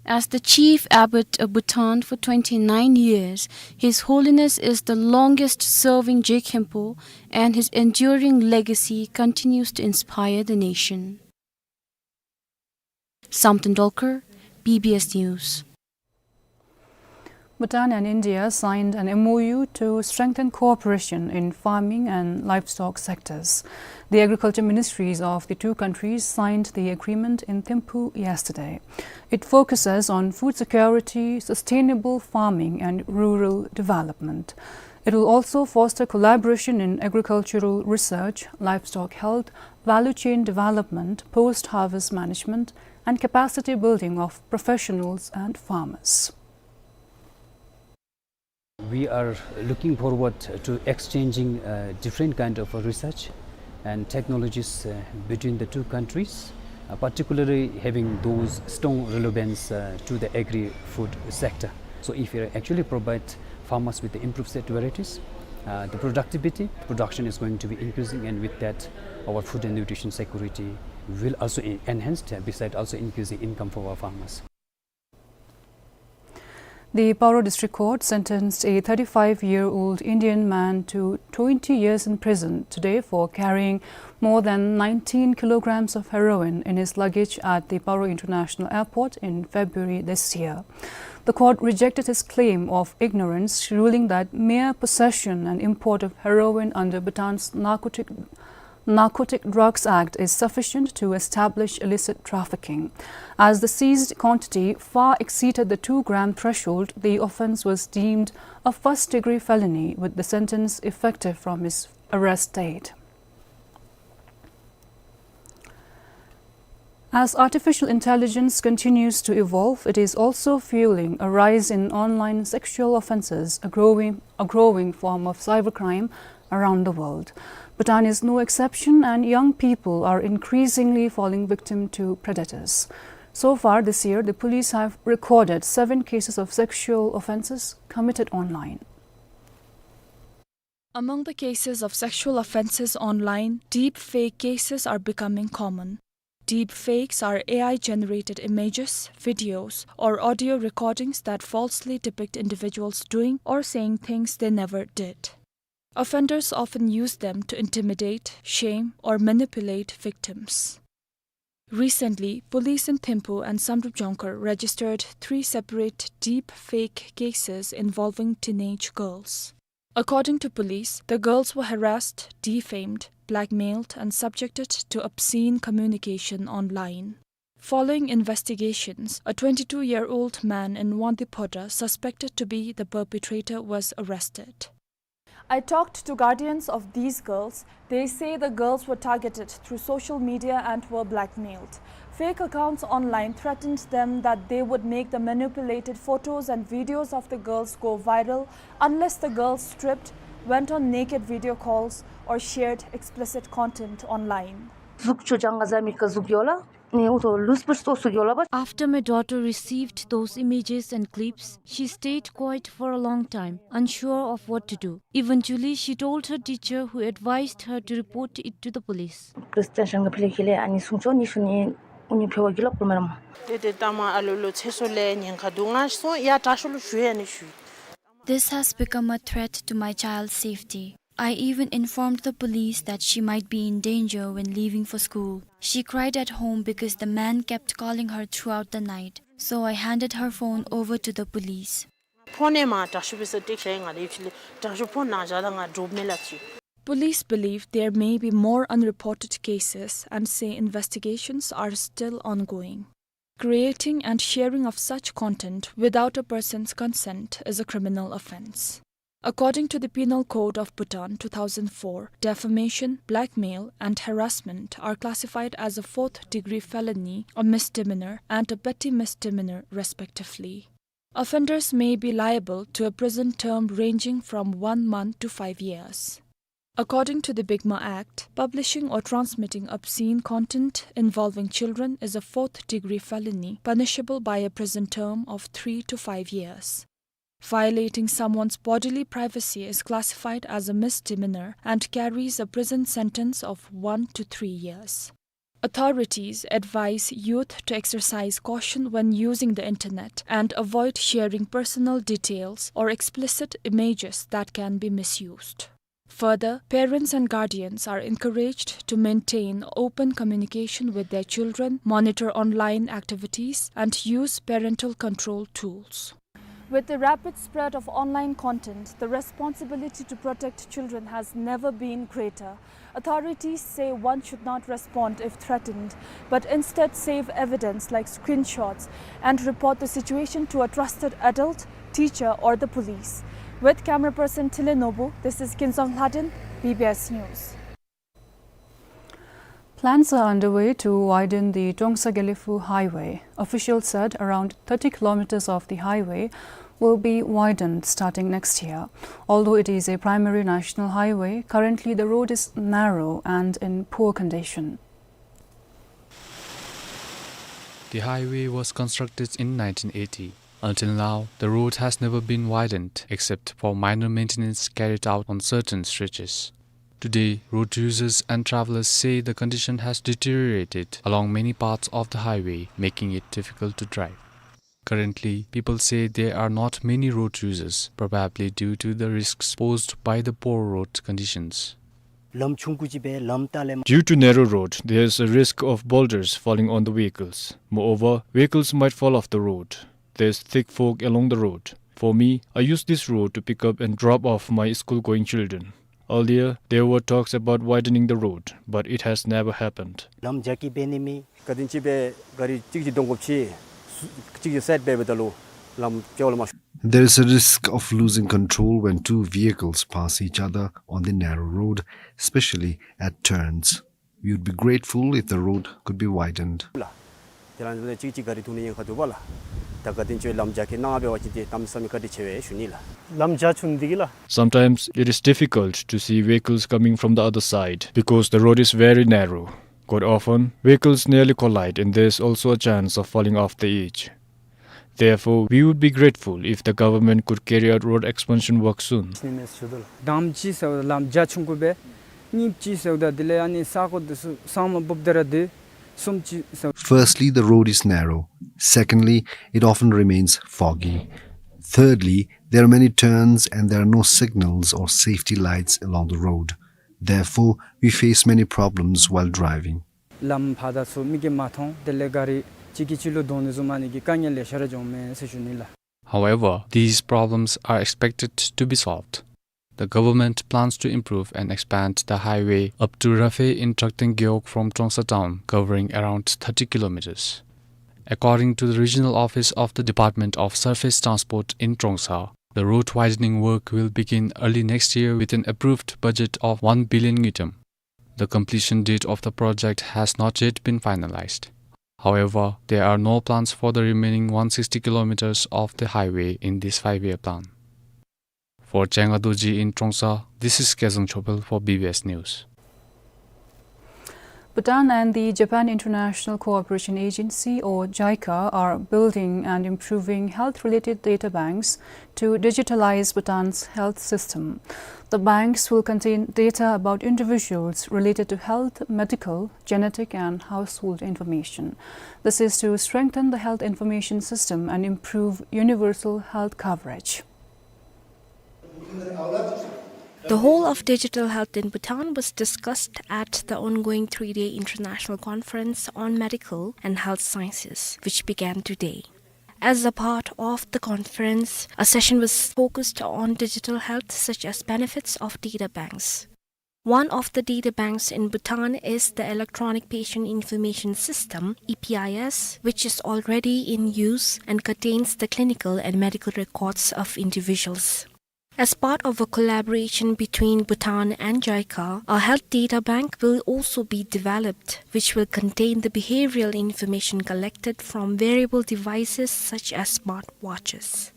As the chief abbot of Bhutan for twenty-nine years, His Holiness is the longest serving Je Khenpo, and his enduring legacy continues to inspire the nation. Samten Dolkar, B B S News. Bhutan and India signed an M O U to strengthen cooperation in farming and livestock sectors. The agriculture ministries of the two countries signed the agreement in Thimphu yesterday. It focuses on food security, sustainable farming, and rural development. It will also foster collaboration in agricultural research, livestock health, value chain development, post-harvest management, and capacity building of professionals and farmers. We are looking forward to exchanging, uh, different kind of research and technologies, uh, between the two countries, uh, particularly having those strong relevance, uh, to the agri-food sector. So if we actually provide farmers with the improved set varieties, uh, the productivity, production is going to be increasing, and with that, our food and nutrition security will also en-, enhanced, uh, beside also increasing income for our farmers. The Paro District Court sentenced a thirty-five-year-old Indian man to twenty years in prison today for carrying more than nineteen kilograms of heroin in his luggage at the Paro International Airport in February this year. The court rejected his claim of ignorance, ruling that mere possession and import of heroin under Bhutan's Narcotic Narcotic Drugs Act is sufficient to establish illicit trafficking. As the seized quantity far exceeded the two-gram threshold, the offense was deemed a first-degree felony, with the sentence effective from his arrest date. As artificial intelligence continues to evolve, it is also fueling a rise in online sexual offenses, a growing, a growing form of cybercrime around the world. Bhutan is no exception, and young people are increasingly falling victim to predators. So far this year, the police have recorded seven cases of sexual offenses committed online. Among the cases of sexual offenses online, deep fake cases are becoming common. Deep fakes are A I-generated images, videos, or audio recordings that falsely depict individuals doing or saying things they never did. Offenders often use them to intimidate, shame, or manipulate victims. Recently, police in Thimphu and Samdrup Jongkhar registered three separate deep fake cases involving teenage girls. According to police, the girls were harassed, defamed, blackmailed, and subjected to obscene communication online. Following investigations, a twenty-two-year-old man in Wangdue Phodrang, suspected to be the perpetrator, was arrested. I talked to guardians of these girls. They say the girls were targeted through social media and were blackmailed. Fake accounts online threatened them that they would make the manipulated photos and videos of the girls go viral unless the girls stripped, went on naked video calls, or shared explicit content online. གཟུགས་ཆོས་རྒྱ་ང་བཟའ་མི་ག་གཟུགས་ཡོད་ལགས། ནི་འུ་ཐོ་ལུས་པོ་སོ་སོ་ཡོད་ལགས་པ། After my daughter received those images and clips, she stayed quiet for a long time, unsure of what to do. Eventually, she told her teacher, who advised her to report it to the police. པོ་ལིས་སི་ཊེ་ཤཱན་ག་ཕི་ལེ་ཁེ་ལེ། ཨ་ནི་སུང་ཆོ་ནི་ཤུ་ནི་འུ་ནི་ཕེ་བ་གི་ལོག་པོ་མེ་རམ། ཏེ་ཏེ་ཏ་མ་ཨ་ལོ་ལོ་ཚེ་སྲོག་ལས་ཉེན་ཁ་འདུག། ང་སོང་ཡ་དྲག་ཤོས་ལུ་ཞུ་ཡ་ནི་ཞུ། This has become a threat to my child's safety. I even informed the police that she might be in danger when leaving for school. She cried at home because the man kept calling her throughout the night, so I handed her phone over to the police. ཕོན་ནང་དྲག་ཤོས་འབད་སར་ཊེཀསཊ་བཞག་ཡི། ང་ལས་ཕྱི་ལས་དྲག་ཤོས་ཕོན་ནང་བཞག་ད་ང་འདྲོག་མས་ལགས་ཅིག། Police believe there may be more unreported cases and say investigations are still ongoing. Creating and sharing of such content without a person's consent is a criminal offense. According to the Penal Code of Bhutan two thousand four, defamation, blackmail, and harassment are classified as a fourth-degree felony, a misdemeanor, and a petty misdemeanor, respectively. Offenders may be liable to a prison term ranging from one month to five years. According to the BICMA Act, publishing or transmitting obscene content involving children is a fourth-degree felony, punishable by a prison term of three to five years. Violating someone's bodily privacy is classified as a misdemeanor and carries a prison sentence of one to three years. Authorities advise youth to exercise caution when using the internet and avoid sharing personal details or explicit images that can be misused. Further, parents and guardians are encouraged to maintain open communication with their children, monitor online activities, and use parental control tools. With the rapid spread of online content, the responsibility to protect children has never been greater. Authorities say one should not respond if threatened, but instead save evidence like screenshots and report the situation to a trusted adult, teacher, or the police. With camera person Thile Nobu, this is Kinzong Lhaden, B B S News. Plans are underway to widen the Trongsa-Gelephu highway. Officials said around thirty kilometers of the highway will be widened starting next year. Although it is a primary national highway, currently the road is narrow and in poor condition. The highway was constructed in nineteen eighty. Until now, the road has never been widened except for minor maintenance carried out on certain stretches. Today, road users and travelers say the condition has deteriorated along many parts of the highway, making it difficult to drive. Currently, people say there are not many road users, probably due to the risks posed by the poor road conditions. Due to narrow road, there is a risk of boulders falling on the vehicles. Moreover, vehicles might fall off the road. There's thick fog along the road. For me, I use this road to pick up and drop off my school-going children. Earlier, there were talks about widening the road, but it has never happened. ལམ་རྒྱ་སྐྱེད་འབད་ནི་མེད། ག་དེམ་ཅིག་སྦེ་ག་རི་གཅིག་གིས་སྡོད་དགོཔ་ཅིག་གཅིག་གིས་སའིཌ་འབད་འབདཝ་ད་ལུ་ལམ་སྐྱོ་བ་ལུ་མ་ཤོང་། There is a risk of losing control when two vehicles pass each other on the narrow road, especially at turns. We would be grateful if the road could be widened. ལགས། དེ་ལས་གཅིག་གཅིག་ག་རི་འཐུང་ནི་ཡང་ཁག་འདུག་པ་ལགས། ད་ག་དེམ་ཅིག་ལམ་རྒྱ་སྐྱེད་གནང་འབད་བ་ཅིན་ཏེ་གནམ་མེད་ས་མེད་བཀའ་དྲིན་ཆེ་བས་ཞུ་ནི་ལགས། ལམ་རྒྱ་ཆུང་ནི་འདི་གིས་ལགས། Sometimes it is difficult to see vehicles coming from the other side because the road is very narrow. Quite often, vehicles nearly collide and there's also a chance of falling off the edge. Therefore, we would be grateful if the government could carry out road expansion work soon. དང་པ་ཅིག་ཟེརཝ་ད་ལམ་རྒྱ་ཆུང་ཀུ་སྦེ། གཉིས་པ་ཅིག་ཟེརཝ་ད་དེ་ལས་ཨ་ནི་ས་གོ་འདི་ཚུ་སྲང་ལམ་འབུབ་སྟེ་ར་སྡོད། གསུམ་པ་ཅིག་ཟེརཝ་ད། Firstly, the road is narrow. Secondly, it often remains foggy. Thirdly, there are many turns and there are no signals or safety lights along the road. Therefore, we face many problems while driving. ལམ་ཕར་དང་ཚུར་མི་གིས་མ་མཐོང་། དེ་ལས་ག་རི་གཅིག་གིས་གཅིག་ལུ་རྡུང་ནི་བཟུམ་ཨ་ནི་གི་དཀའ་ངལ་ལེ་ཤ་ར་འབྱུངམ་མས་ཟེར་ཞུ་ནི་ལགས། However, these problems are expected to be solved. The government plans to improve and expand the highway up to Raphei in Trakteng Gewog from Trongsa town, covering around thirty kilometers. According to the regional office of the Department of Surface Transport in Trongsa, the road widening work will begin early next year with an approved budget of one billion ngultrum. The completion date of the project has not yet been finalized. However, there are no plans for the remaining one sixty kilometers of the highway in this five-year plan. For Chenga Dorji in Trongsa, this is Kezang Chopel for B B S News. Bhutan and the Japan International Cooperation Agency, or JICA, are building and improving health-related data banks to digitalize Bhutan's health system. The banks will contain data about individuals related to health, medical, genetic, and household information. This is to strengthen the health information system and improve universal health coverage. The role of digital health in Bhutan was discussed at the ongoing three-day international conference on medical and health sciences, which began today. As a part of the conference, a session was focused on digital health, such as benefits of data banks. One of the data banks in Bhutan is the Electronic Patient Information System, E P I S, which is already in use and contains the clinical and medical records of individuals. As part of a collaboration between Bhutan and JICA, a health data bank will also be developed, which will contain the behavioral information collected from wearable devices such as smartwatches.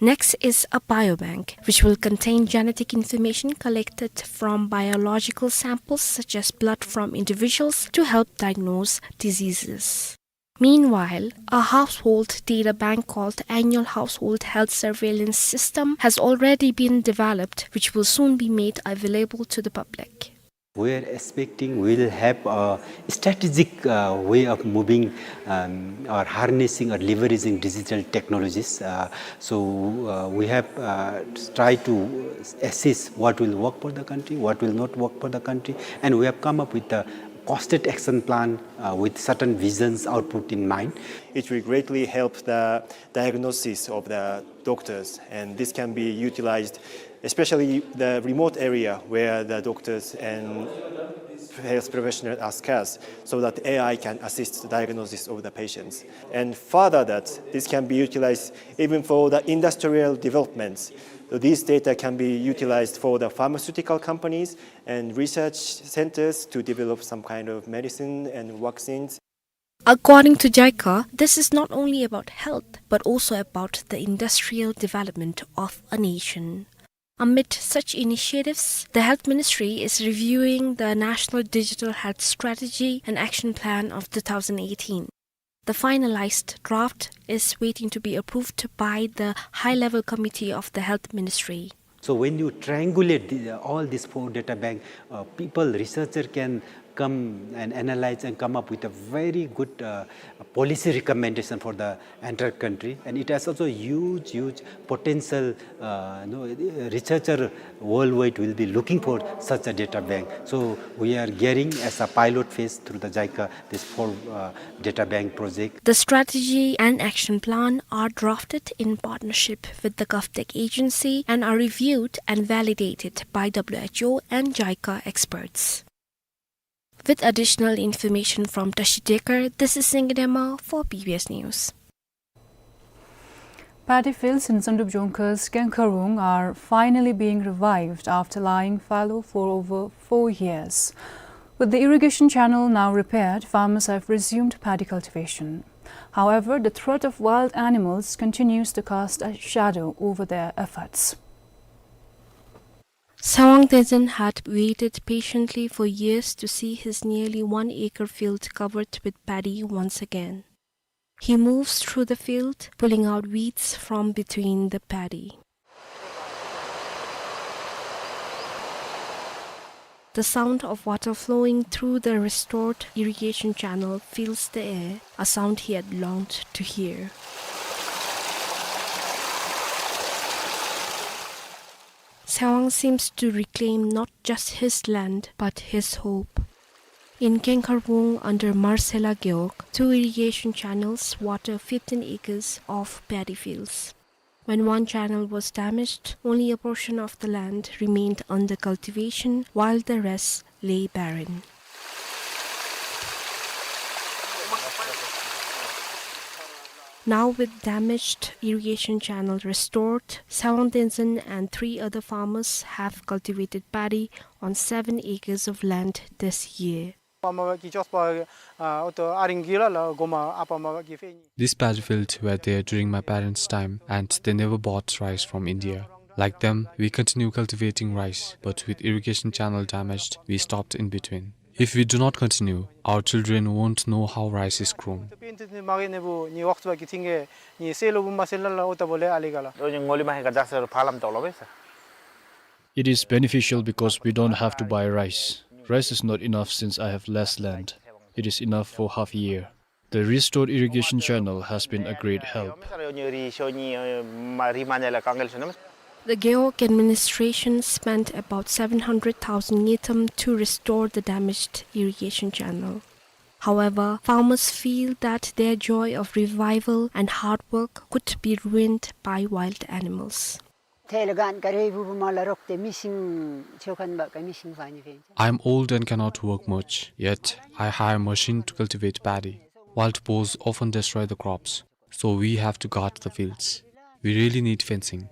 Next is a biobank, which will contain genetic information collected from biological samples such as blood from individuals to help diagnose diseases. Meanwhile, a household data bank called Annual Household Health Surveillance System has already been developed, which will soon be made available to the public. We are expecting we will have a strategic, uh, way of moving, um, or harnessing or leveraging digital technologies. Uh, so, uh, we have, uh, tried to assess what will work for the country, what will not work for the country, and we have come up with a costed action plan, uh, with certain visions output in mind. It will greatly help the diagnosis of the doctors, and this can be utilized, especially the remote area where the doctors and health professionals are scarce, so that A I can assist the diagnosis of the patients. And further that, this can be utilized even for the industrial developments. So these data can be utilized for the pharmaceutical companies and research centers to develop some kind of medicine and vaccines. According to JICA, this is not only about health, but also about the industrial development of a nation. Amid such initiatives, the Health Ministry is reviewing the National Digital Health Strategy and Action Plan of two thousand eighteen. The finalized draft is waiting to be approved by the High-Level Committee of the Health Ministry. So when you triangulate the, all these four data bank, uh, people, researcher can come and analyze and come up with a very good, uh, policy recommendation for the entire country. And it has also huge, huge potential, uh, you know, researcher worldwide will be looking for such a data bank. So we are gearing as a pilot phase through the JICA, this four, uh, data bank project. The strategy and action plan are drafted in partnership with the GovTech agency and are reviewed and validated by W H O and JICA experts. With additional information from Tashi Dekar, this is Singye Dema for B B S News. Paddy fields in Zunheboto Jongkhaw's Kengkharwung are finally being revived after lying fallow for over four years. With the irrigation channel now repaired, farmers have resumed paddy cultivation. However, the threat of wild animals continues to cast a shadow over their efforts. Sawang Tenzin had waited patiently for years to see his nearly one-acre field covered with paddy once again. He moves through the field, pulling out weeds from between the paddy. The sound of water flowing through the restored irrigation channel fills the air, a sound he had longed to hear. Sawang seems to reclaim not just his land, but his hope. In Kengkharwung under Marsela Gewog, two irrigation channels water fifteen acres of paddy fields. When one channel was damaged, only a portion of the land remained under cultivation, while the rest lay barren. Now, with damaged irrigation channel restored, Sawang Tenzin and three other farmers have cultivated paddy on seven acres of land this year. These paddy fields were there during my parents' time, and they never bought rice from India. Like them, we continue cultivating rice, but with irrigation channel damaged, we stopped in between. If we do not continue, our children won't know how rice is grown. It is beneficial because we don't have to buy rice. Rice is not enough since I have less land. It is enough for half a year. The restored irrigation channel has been a great help. The Gewog administration spent about seven hundred thousand ngultrum to restore the damaged irrigation channel. However, farmers feel that their joy of revival and hard work could be ruined by wild animals. ཐེ་ལ་གན་ཀ་རེ་བུ་བུ་མ་ལ་རོག་ཏེ་མི་ཤིང་ཆོ་ཁན་བ་ཀ་མི་ཤིང་བ་ནི་ཕེན། I'm old and cannot work much, yet I hire a machine to cultivate paddy. Wild boars often destroy the crops, so we have to guard the fields. We really need fencing.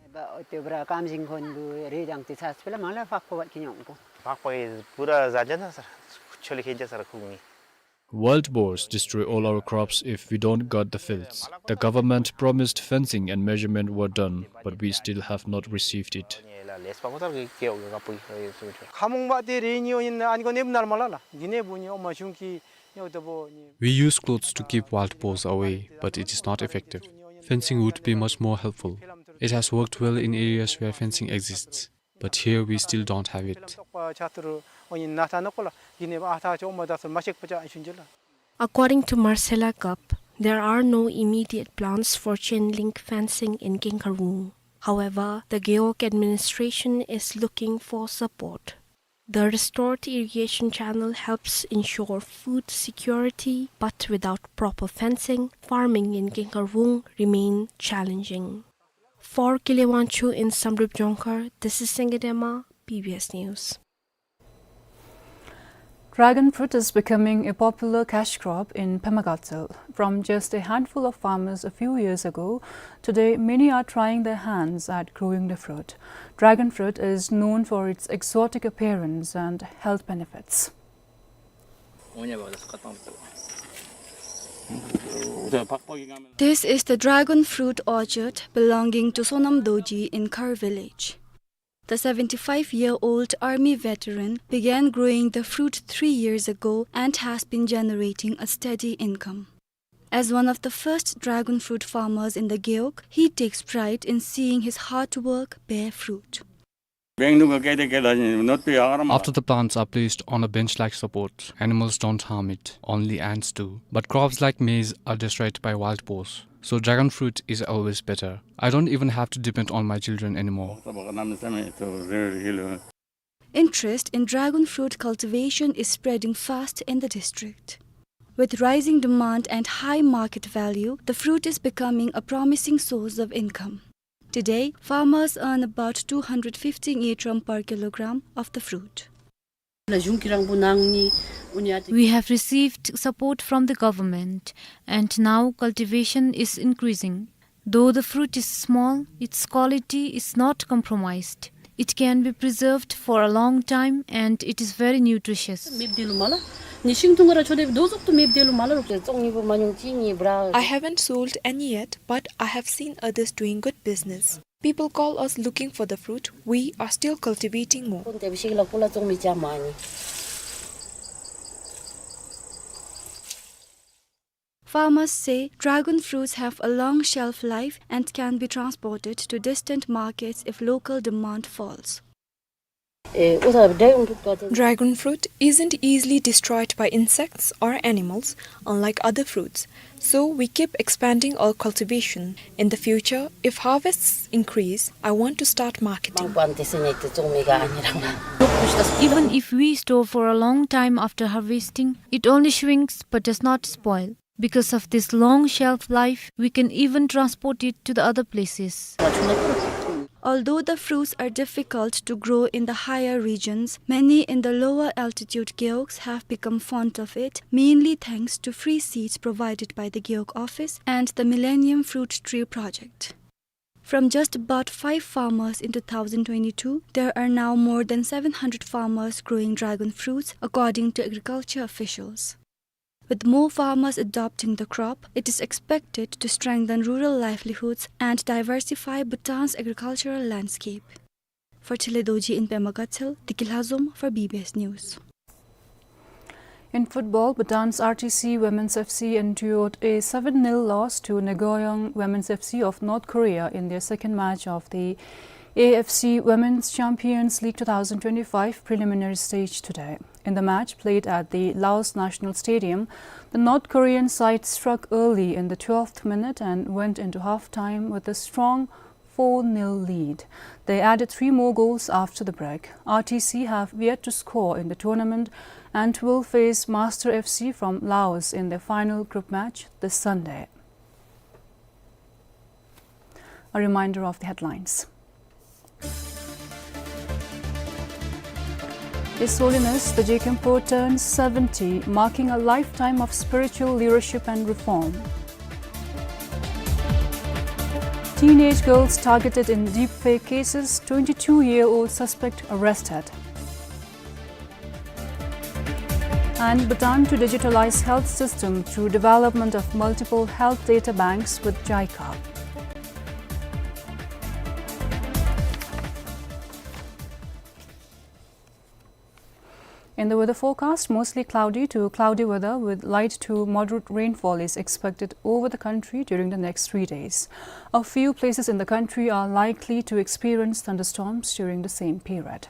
ཏེ་བྲ་ཀམ་ཤིང་ཁོན་བུ་རེ་དང་ཏེ་ཚ་སྤེ་ལ་མ་ལ་ཕག་པ་བ་ཀི་ཉོང་པོ། ཕག་པ་ཨིན་པུ་ར་ཟ་ཇ་ན་སར་ཆོ་ལེ་ཁེ་ཇ་སར་ཁུག་ནི། Wild boars destroy all our crops if we don't guard the fields. The government promised fencing and measurement were done, but we still have not received it. ཁ་མོང་བ་ཏེ་རེ་ཉིའོ་ཨིན་ཨན་གོ་ནེབ་ནར་མ་ལ་ལ་གི་ནེ་བུ་ཉིའོ་མ་ཤུང་ཀི་ཉོ་ཏེ་བོ་ཉི། We use clothes to keep wild boars away, but it is not effective. Fencing would be much more helpful. It has worked well in areas where fencing exists, but here we still don't have it. According to Marcella Gup, there are no immediate plans for chain link fencing in Kengkharwung. However, the Gewog administration is looking for support. The restored irrigation channel helps ensure food security, but without proper fencing, farming in Kengkharwung remain challenging. For Kile Wangchuk in Samdrup Jongkhar, this is Singye Dema, B B S News. Dragon fruit is becoming a popular cash crop in Pema Gatshel. From just a handful of farmers a few years ago, today many are trying their hands at growing the fruit. Dragon fruit is known for its exotic appearance and health benefits. This is the dragon fruit orchard belonging to Sonam Dorji in Khar village. The seventy-five-year-old army veteran began growing the fruit three years ago and has been generating a steady income. As one of the first dragon fruit farmers in the Gewog, he takes pride in seeing his hard work bear fruit. After the plants are placed on a bench-like support, animals don't harm it, only ants do. But crops like maize are destroyed by wild boars, so dragon fruit is always better. I don't even have to depend on my children anymore. Interest in dragon fruit cultivation is spreading fast in the district. With rising demand and high market value, the fruit is becoming a promising source of income. Today, farmers earn about two hundred fifty ngultrum per kilogram of the fruit. We have received support from the government, and now cultivation is increasing. Though the fruit is small, its quality is not compromised. It can be preserved for a long time and it is very nutritious. I haven't sold any yet, but I have seen others doing good business. People call us looking for the fruit. We are still cultivating more. Farmers say dragon fruits have a long shelf life and can be transported to distant markets if local demand falls. Dragon fruit isn't easily destroyed by insects or animals, unlike other fruits. So we keep expanding our cultivation. In the future, if harvests increase, I want to start marketing. Even if we store for a long time after harvesting, it only shrinks but does not spoil. Because of this long shelf life, we can even transport it to the other places. Although the fruits are difficult to grow in the higher regions, many in the lower altitude gewogs have become fond of it, mainly thanks to free seeds provided by the Gewog office and the Millennium Fruit Tree Project. From just about five farmers in two thousand twenty-two, there are now more than seven hundred farmers growing dragon fruits, according to agriculture officials. With more farmers adopting the crop, it is expected to strengthen rural livelihoods and diversify Bhutan's agricultural landscape. For Thile Dorji in Pema Gatshel, Deki Lhazom for B B S News. In football, Bhutan's R T C Women's F C endured a seven nil loss to Nagoyang Women's F C of North Korea in their second match of the A F C Women's Champions League two thousand twenty-five preliminary stage today. In the match played at the Laos National Stadium, the North Korean side struck early in the twelfth minute and went into half-time with a strong four nil lead. They added three more goals after the break. R T C have yet to score in the tournament and will face Master F C from Laos in their final group match this Sunday. A reminder of the headlines. His Holiness the Jigkhenpo turns seventy, marking a lifetime of spiritual leadership and reform. Teenage girls targeted in deepfake cases, twenty-two-year-old suspect arrested. And Bhutan to digitalize health system through development of multiple health data banks with JICA. In the weather forecast, mostly cloudy to cloudy weather with light to moderate rainfall is expected over the country during the next three days. A few places in the country are likely to experience thunderstorms during the same period.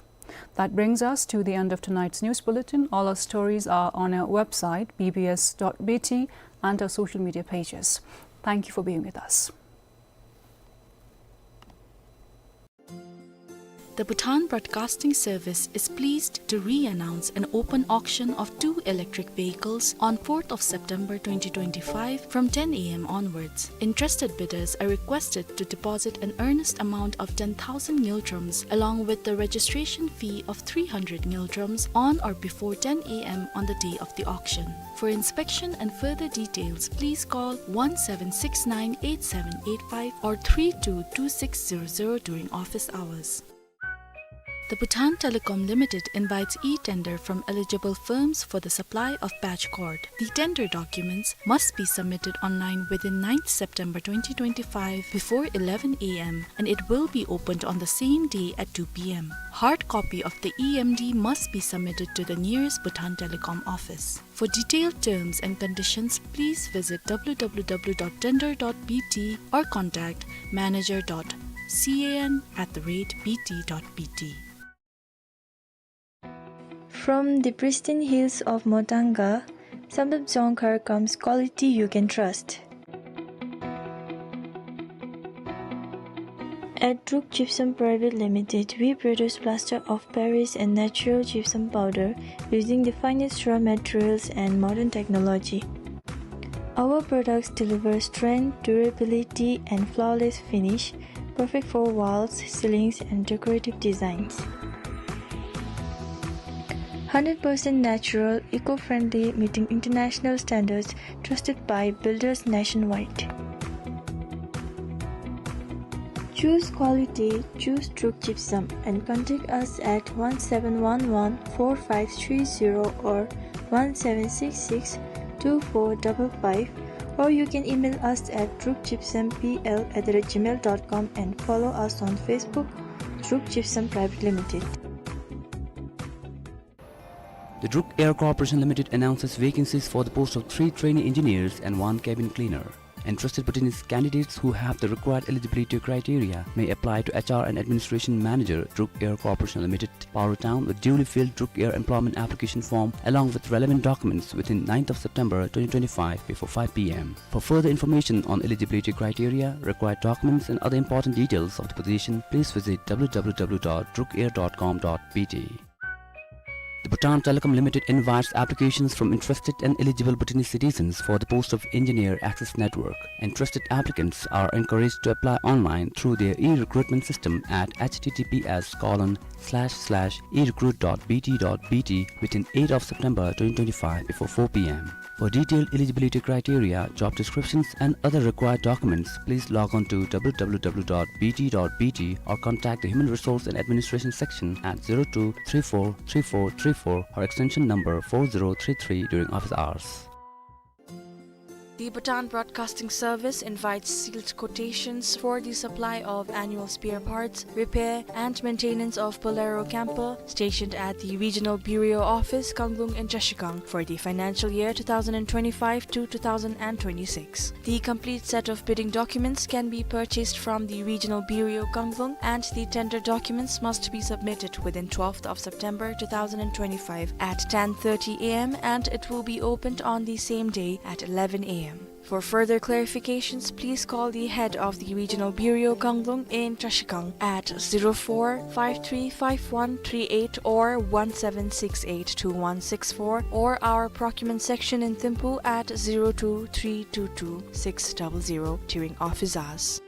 That brings us to the end of tonight's news bulletin. All our stories are on our website, B B S dot B T, and our social media pages. Thank you for being with us. The Bhutan Broadcasting Service is pleased to re-announce an open auction of two electric vehicles on fourth of September twenty twenty-five from ten A M onwards. Interested bidders are requested to deposit an earnest amount of ten thousand ngultrums along with the registration fee of three hundred ngultrums on or before ten A M on the day of the auction. For inspection and further details, please call one seven six nine eight seven eight five or three two two six zero zero during office hours. The Bhutan Telecom Limited invites e-tender from eligible firms for the supply of patch cord. The tender documents must be submitted online within ninth September twenty twenty-five before eleven A M, and it will be opened on the same day at two P M. Hard copy of the E M D must be submitted to the nearest Bhutan Telecom office. For detailed terms and conditions, please visit W W W dot tender dot B T or contact manager dot C A N at the rate B T dot B T. From the pristine hills of Motanga, Samdrup Jongkhar comes quality you can trust. At Druk Gypsum Private Limited, we produce plaster of Paris and natural gypsum powder using the finest raw materials and modern technology. Our products deliver strength, durability, and flawless finish, perfect for walls, ceilings, and decorative designs. Hundred percent natural, eco-friendly, meeting international standards, trusted by builders nationwide. Choose quality, choose Druk Gypsum, and contact us at one seven one one four five three zero or one seven six six two four double five, or you can email us at druk gypsum P L at the rate gmail dot com and follow us on Facebook, Druk Gypsum Private Limited. The Druk Air Corporation Limited announces vacancies for the post of three trainee engineers and one cabin cleaner. Interested Bhutanese candidates who have the required eligibility criteria may apply to H R and Administration Manager, Druk Air Corporation Limited, Paro Town, with duly filled Druk Air employment application form along with relevant documents within ninth of September twenty twenty-five before five P M. For further information on eligibility criteria, required documents and other important details of the position, please visit W W W dot druk air dot com dot B T. The Bhutan Telecom Limited invites applications from interested and eligible Bhutanese citizens for the post of Engineer Access Network. Interested applicants are encouraged to apply online through their e-recruitment system at H T T P S colon slash slash e recruit dot B T dot B T within eighth of September twenty twenty-five before four P M. For detailed eligibility criteria, job descriptions, and other required documents, please log on to W W W dot B T dot B T or contact the Human Resource and Administration section at zero two three four three four three four or extension number four zero three three during office hours. The Bhutan Broadcasting Service invites sealed quotations for the supply of annual spare parts, repair, and maintenance of Bolero camper stationed at the Regional Bureau Office, Kanglung in Trashigang for the financial year two thousand twenty-five to two thousand twenty-six. The complete set of bidding documents can be purchased from the Regional Bureau, Kanglung, and the tender documents must be submitted within twelfth of September two thousand twenty-five at ten thirty A M, and it will be opened on the same day at eleven A M. For further clarifications, please call the head of the Regional Bureau, Kanglung, in Trashigang at zero four five three five one three eight or one seven six eight two one six four, or our procurement section in Thimphu at zero two three two two six double zero during office hours.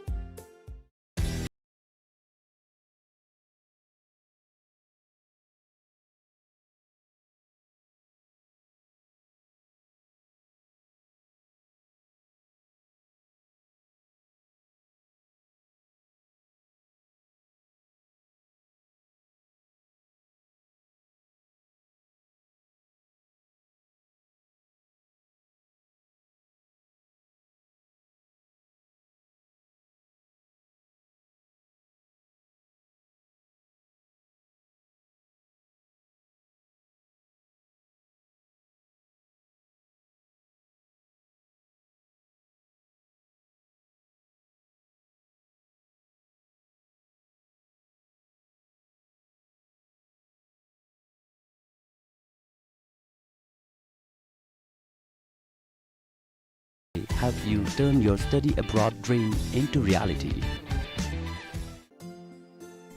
Have you turned your study abroad dream into reality?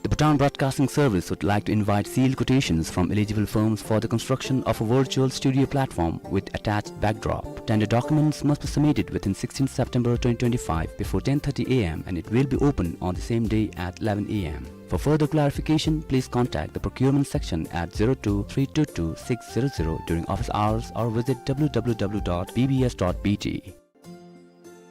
The Bhutan Broadcasting Service would like to invite sealed quotations from eligible firms for the construction of a virtual studio platform with attached backdrop. Tender documents must be submitted within sixteenth September twenty twenty-five before ten thirty A M and it will be open on the same day at eleven A M. For further clarification, please contact the procurement section at zero two three two two six zero zero during office hours or visit W W W dot B B S dot B T.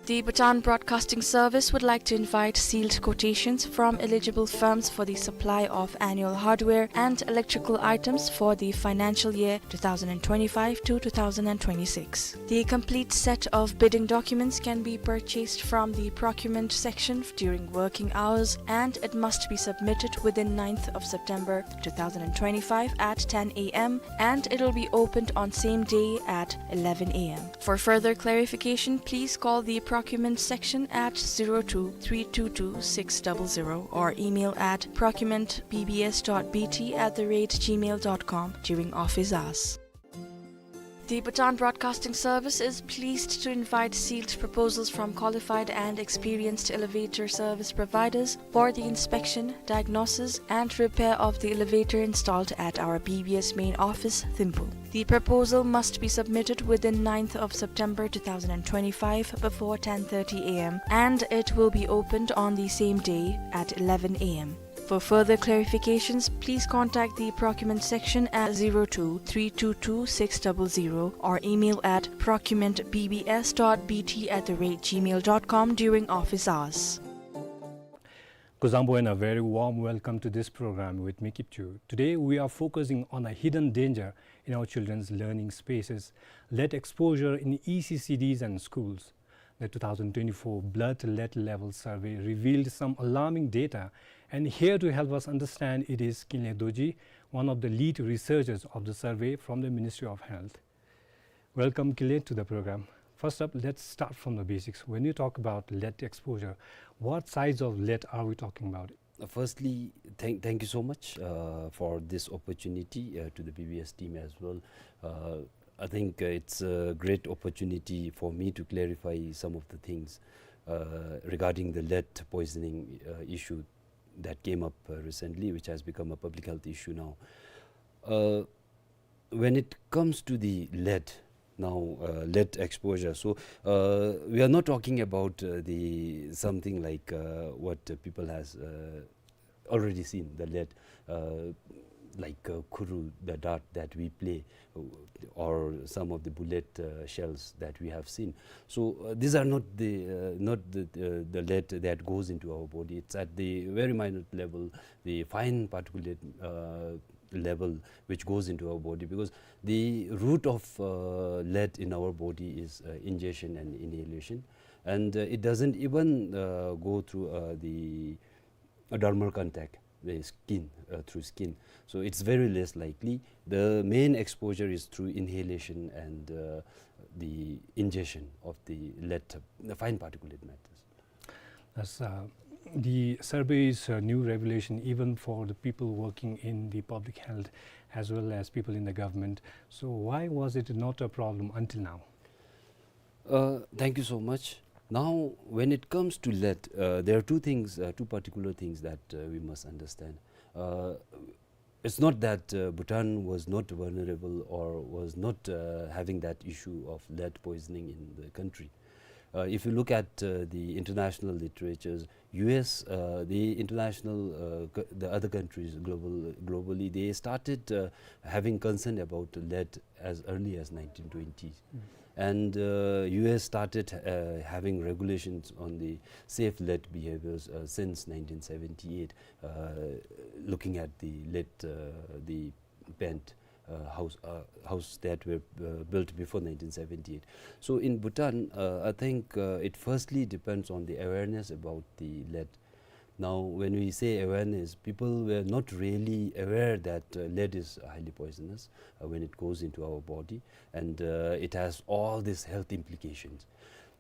The Bhutan Broadcasting Service would like to invite sealed quotations from eligible firms for the supply of annual hardware and electrical items for the financial year two thousand twenty-five to two thousand twenty-six. The complete set of bidding documents can be purchased from the procurement section during working hours, and it must be submitted within ninth of September two thousand twenty-five at ten A M, and it will be opened on same day at eleven A M. For further clarification, please call the procurement section at zero two three two two six double zero or email at procurement B B S dot B T at the rate gmail dot com during office hours. The Bhutan Broadcasting Service is pleased to invite sealed proposals from qualified and experienced elevator service providers for the inspection, diagnosis, and repair of the elevator installed at our B B S main office, Thimphu. The proposal must be submitted within ninth of September two thousand twenty-five before ten thirty A M, and it will be opened on the same day at eleven A M. For further clarifications, please contact the procurement section at zero two three two two six double zero or email at procurement B B S dot B T at the rate gmail dot com during office hours. Kuzuzangpo and a very warm welcome to this program with me, Kipchu. Today we are focusing on a hidden danger in our children's learning spaces, lead exposure in E C C Ds and schools. The two thousand twenty-four Blood Lead Level Survey revealed some alarming data, and here to help us understand it is Kinley Dorji, one of the lead researchers of the survey from the Ministry of Health. Welcome, Kinley, to the program. First up, let's start from the basics. When you talk about lead exposure, what size of lead are we talking about? Uh, firstly, thank, thank you so much, uh, for this opportunity, uh, to the B B S team as well. Uh, I think, uh, it's a great opportunity for me to clarify some of the things, uh, regarding the lead poisoning, uh, issue that came up, uh, recently, which has become a public health issue now. Uh, when it comes to the lead, now, uh, lead exposure, so, uh, we are not talking about, uh, the something like, uh, what, uh, people has, uh, already seen, the lead, uh, like, uh, khuru, the dart that we play, uh, or some of the bullet, uh, shells that we have seen. So, uh, these are not the, uh, not the, uh, the lead that goes into our body. It's at the very minute level, the fine particulate, uh, level which goes into our body, because the route of, uh, lead in our body is, uh, ingestion and inhalation, and, uh, it doesn't even, uh, go through, uh, the, uh, dermal contact, the skin, uh, through skin. So it's very less likely. The main exposure is through inhalation and, uh, the ingestion of the lead, the fine particulate matters. As, uh, the survey is a new revelation even for the people working in the public health as well as people in the government. So why was it not a problem until now? Uh, thank you so much. Now, when it comes to lead, uh, there are two things, uh, two particular things that, uh, we must understand. Uh, it's not that, uh, Bhutan was not vulnerable or was not, uh, having that issue of lead poisoning in the country. Uh, if you look at, uh, the international literatures, U S, uh, the international, uh, co-, the other countries global, globally, they started, uh, having concern about lead as early as nineteen twenties. Mm. And, uh, U S started, uh, having regulations on the safe lead behaviors, uh, since nineteen seventy-eight, uh, looking at the lead, uh, the pent, uh, house, uh, house that were, uh, built before nineteen seventy-eight. So in Bhutan, uh, I think, uh, it firstly depends on the awareness about the lead. Now, when we say awareness, people were not really aware that, uh, lead is highly poisonous, uh, when it goes into our body, and, uh, it has all these health implications.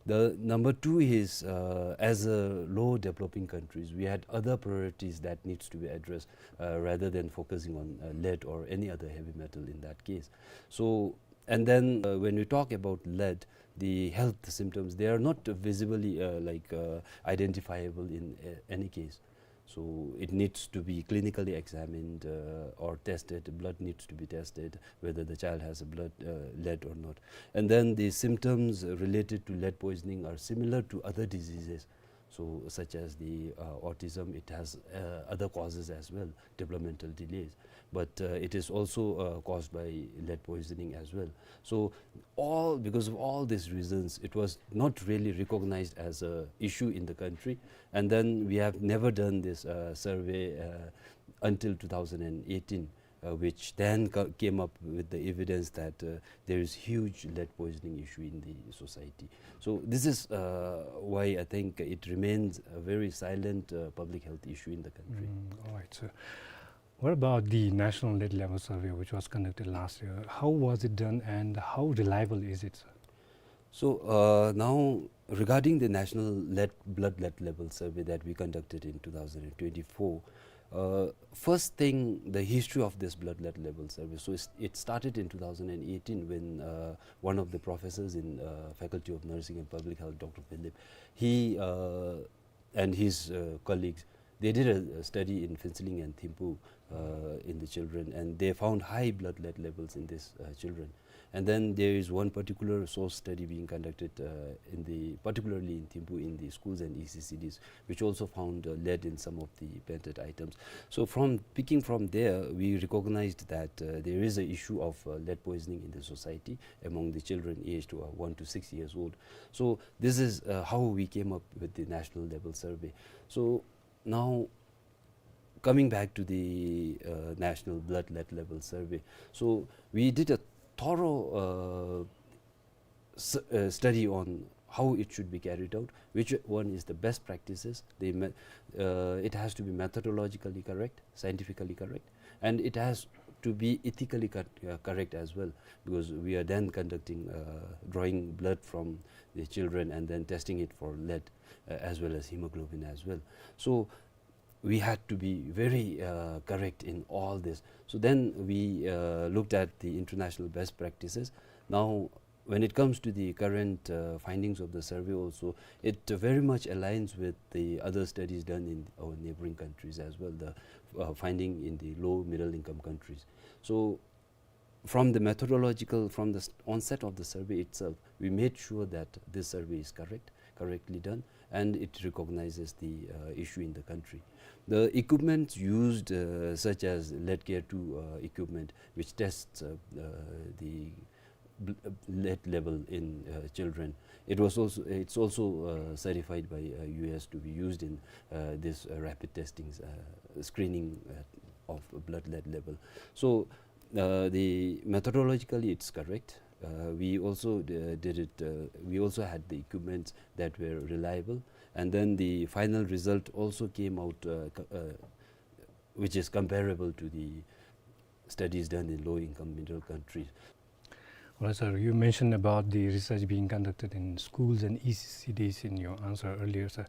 The number two is, uh, as a low developing countries, we had other priorities that needs to be addressed, uh, rather than focusing on, uh, lead or any other heavy metal in that case. So, and then, uh, when we talk about lead, the health symptoms, they are not visibly, uh, like, uh, identifiable in, uh, any case. So it needs to be clinically examined, uh, or tested. Blood needs to be tested, whether the child has a blood, uh, lead or not. And then the symptoms related to lead poisoning are similar to other diseases. So such as the, uh, autism, it has, uh, other causes as well, developmental delays. But, uh, it is also, uh, caused by lead poisoning as well. So all, because of all these reasons, it was not really recognized as a issue in the country. And then we have never done this, uh, survey, uh, until two thousand eighteen, uh, which then ca-, came up with the evidence that, uh, there is huge lead poisoning issue in the society. So this is, uh, why I think it remains a very silent, uh, public health issue in the country. Mm, all right, sir. What about the National Lead Level Survey, which was conducted last year? How was it done and how reliable is it, sir? So, uh, now, regarding the National Lead, Blood Lead Level Survey that we conducted in two thousand twenty-four, uh, first thing, the history of this Blood Lead Level Survey. So it's, it started in two thousand eighteen when, uh, one of the professors in, uh, Faculty of Nursing and Public Health, Doctor Philip, he, uh, and his, uh, colleagues, they did a, a study in Phuentsholing and Thimphu, uh, in the children, and they found high blood lead levels in these, uh, children. And then there is one particular source study being conducted, uh, in the, particularly in Thimphu, in the schools and E C C Ds, which also found, uh, lead in some of the painted items. So from, picking from there, we recognized that, uh, there is an issue of, uh, lead poisoning in the society among the children aged, uh, one to six years old. So this is, uh, how we came up with the national level survey. So now, coming back to the, uh, National Blood Lead Level Survey. So we did a thorough, uh, s-, uh, study on how it should be carried out, which one is the best practices. The me-, uh, it has to be methodologically correct, scientifically correct, and it has to be ethically cor-, uh, correct as well, because we are then conducting, uh, drawing blood from the children and then testing it for lead, uh, as well as hemoglobin as well. So we had to be very, uh, correct in all this. So then we, uh, looked at the international best practices. Now, when it comes to the current, uh, findings of the survey also, it very much aligns with the other studies done in our neighboring countries as well, the, uh, finding in the low middle income countries. So from the methodological, from the s-, onset of the survey itself, we made sure that this survey is correct, correctly done, and it recognizes the, uh, issue in the country. The equipments used, uh, such as Leadcare two, uh, equipment, which tests, uh, uh, the bl-, uh, lead level in, uh, children, it was also, it's also, uh, certified by, uh, U S to be used in, uh, this, uh, rapid testings, uh, screening, uh, of blood lead level. So, uh, the methodologically it's correct. Uh, we also d-, did it, uh, we also had the equipments that were reliable. And then the final result also came out, uh, co-, uh, which is comparable to the studies done in low-income middle countries. Well, sir, you mentioned about the research being conducted in schools and E C C Ds in your answer earlier, sir.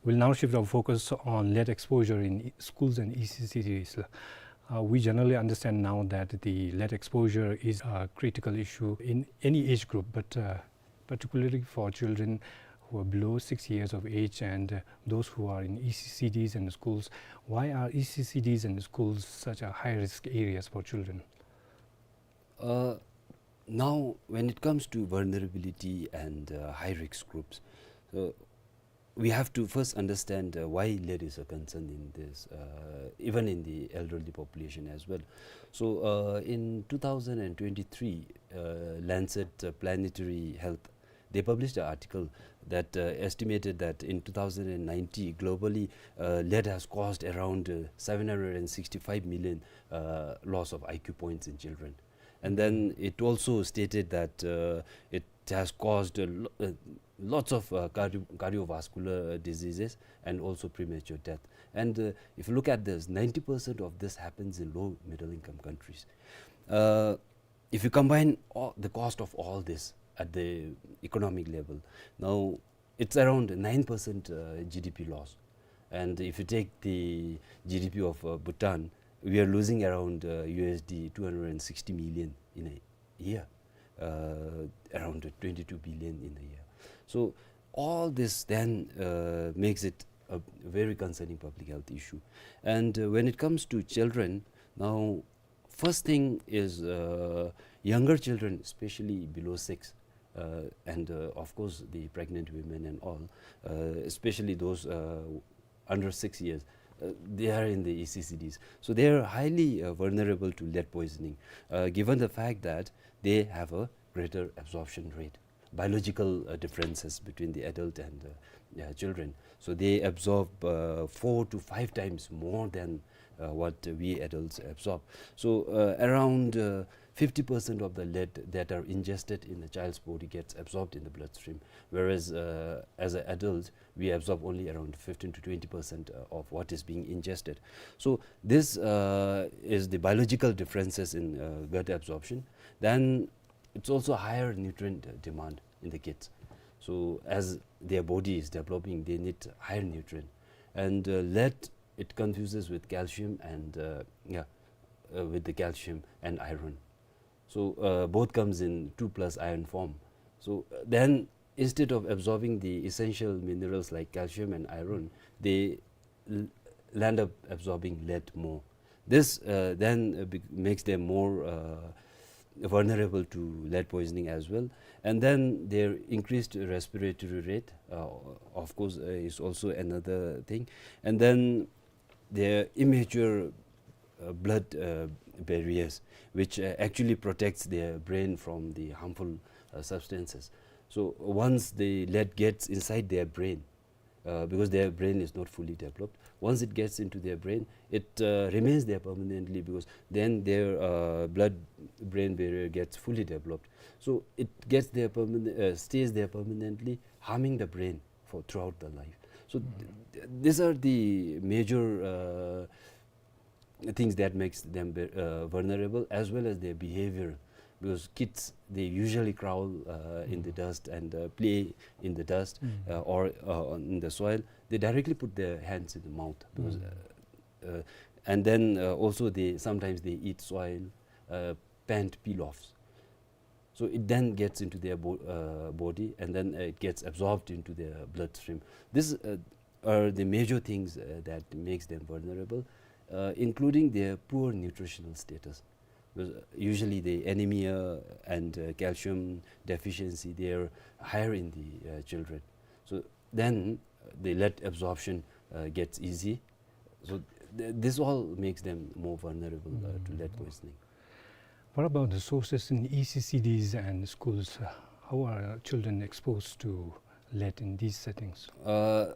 We'll now shift our focus on lead exposure in e-, schools and E C C Ds. Uh, we generally understand now that the lead exposure is a critical issue in any age group, but, uh, particularly for children who are below six years of age and, uh, those who are in E C C Ds and schools. Why are E C C Ds and schools such a high risk areas for children? Uh, now, when it comes to vulnerability and uh, high risk groups, uh, we have to first understand uh, why lead is a concern in this, uh, even in the elderly population as well. So, uh, in two thousand twenty-three, uh, Lancet uh, Planetary Health, they published an article that uh, estimated that in two thousand ninety, globally, uh, lead has caused around uh, seven hundred sixty-five million uh, loss of I Q points in children. And then it also stated that uh, it has caused a lo- uh, lots of uh, cardio- cardiovascular diseases and also premature death. And uh, if you look at this, ninety percent of this happens in low middle income countries. Uh, if you combine all, the cost of all this at the economic level, now it's around nine percent uh, G D P loss. And if you take the G D P of uh, Bhutan, we are losing around uh, U S D two hundred sixty million in a year, uh, around twenty-two billion in a year. So all this then uh, makes it a very concerning public health issue. And uh, when it comes to children, now, first thing is uh, younger children, especially below six, uh, and uh, of course the pregnant women and all, uh, especially those uh, under six years, uh, they are in the E C C Ds. So they are highly uh, vulnerable to lead poisoning, uh, given the fact that they have a greater absorption rate, biological uh, differences between the adult and uh, uh, children. So they absorb uh, four to five times more than uh, what we adults absorb. So uh, around uh, fifty percent of the lead that are ingested in a child's body gets absorbed in the bloodstream, whereas uh, as an adult, we absorb only around fifteen to twenty percent uh, of what is being ingested. So this uh, is the biological differences in uh, gut absorption. Then it's also higher nutrient uh, demand in the kids. So as their body is developing, they need higher nutrient. And uh, lead, it confuses with calcium and uh, yeah, uh, with the calcium and iron. So uh, both comes in two plus iron form. So uh, then, instead of absorbing the essential minerals like calcium and iron, they l- land up absorbing lead more. This uh, then uh, bec- makes them more uh, vulnerable to lead poisoning as well. And then their increased respiratory rate, uh, of course, uh, is also another thing. And then their immature uh, blood uh, barriers, which uh, actually protects their brain from the harmful uh, substances. So once the lead gets inside their brain, uh, because their brain is not fully developed, once it gets into their brain, it uh, remains there permanently, because then their uh, blood brain barrier gets fully developed. So it gets there permanent, uh, stays there permanently, harming the brain for throughout the life. So th- th- these are the major uh, things that makes them ve- uh, vulnerable, as well as their behavior, because kids, they usually crawl uh, in the dust and uh, play in the dust uh, or uh, on- in the soil. They directly put their hands in the mouth because, uh, uh, and then uh, also they sometimes they eat soil, uh, plant peel-offs. So it then gets into their bo- uh, body, and then uh, it gets absorbed into their bloodstream. These uh, are the major things uh, that makes them vulnerable, uh, including their poor nutritional status. Because uh, usually the anemia and uh, calcium deficiency, they are higher in the uh, children. So then uh, the lead absorption uh, gets easy. So th- this all makes them more vulnerable uh, to lead poisoning. What about the sources in E C C Ds and schools? Uh, How are children exposed to lead in these settings? Uh,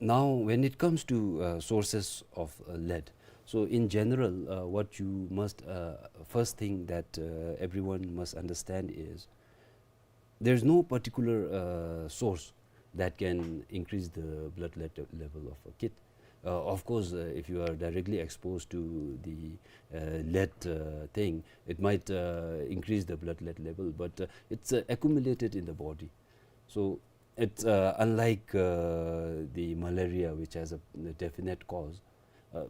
now, when it comes to uh, sources of uh, lead, so in general, uh, what you must uh, first thing that uh, everyone must understand is there's no particular uh, source that can increase the blood lead level of a kid. Uh, of course, uh, if you are directly exposed to the uh, lead uh, thing, it might uh, increase the blood lead level, but uh, it's uh, accumulated in the body. So it's uh, unlike uh, the malaria, which has a, a definite cause. Uh,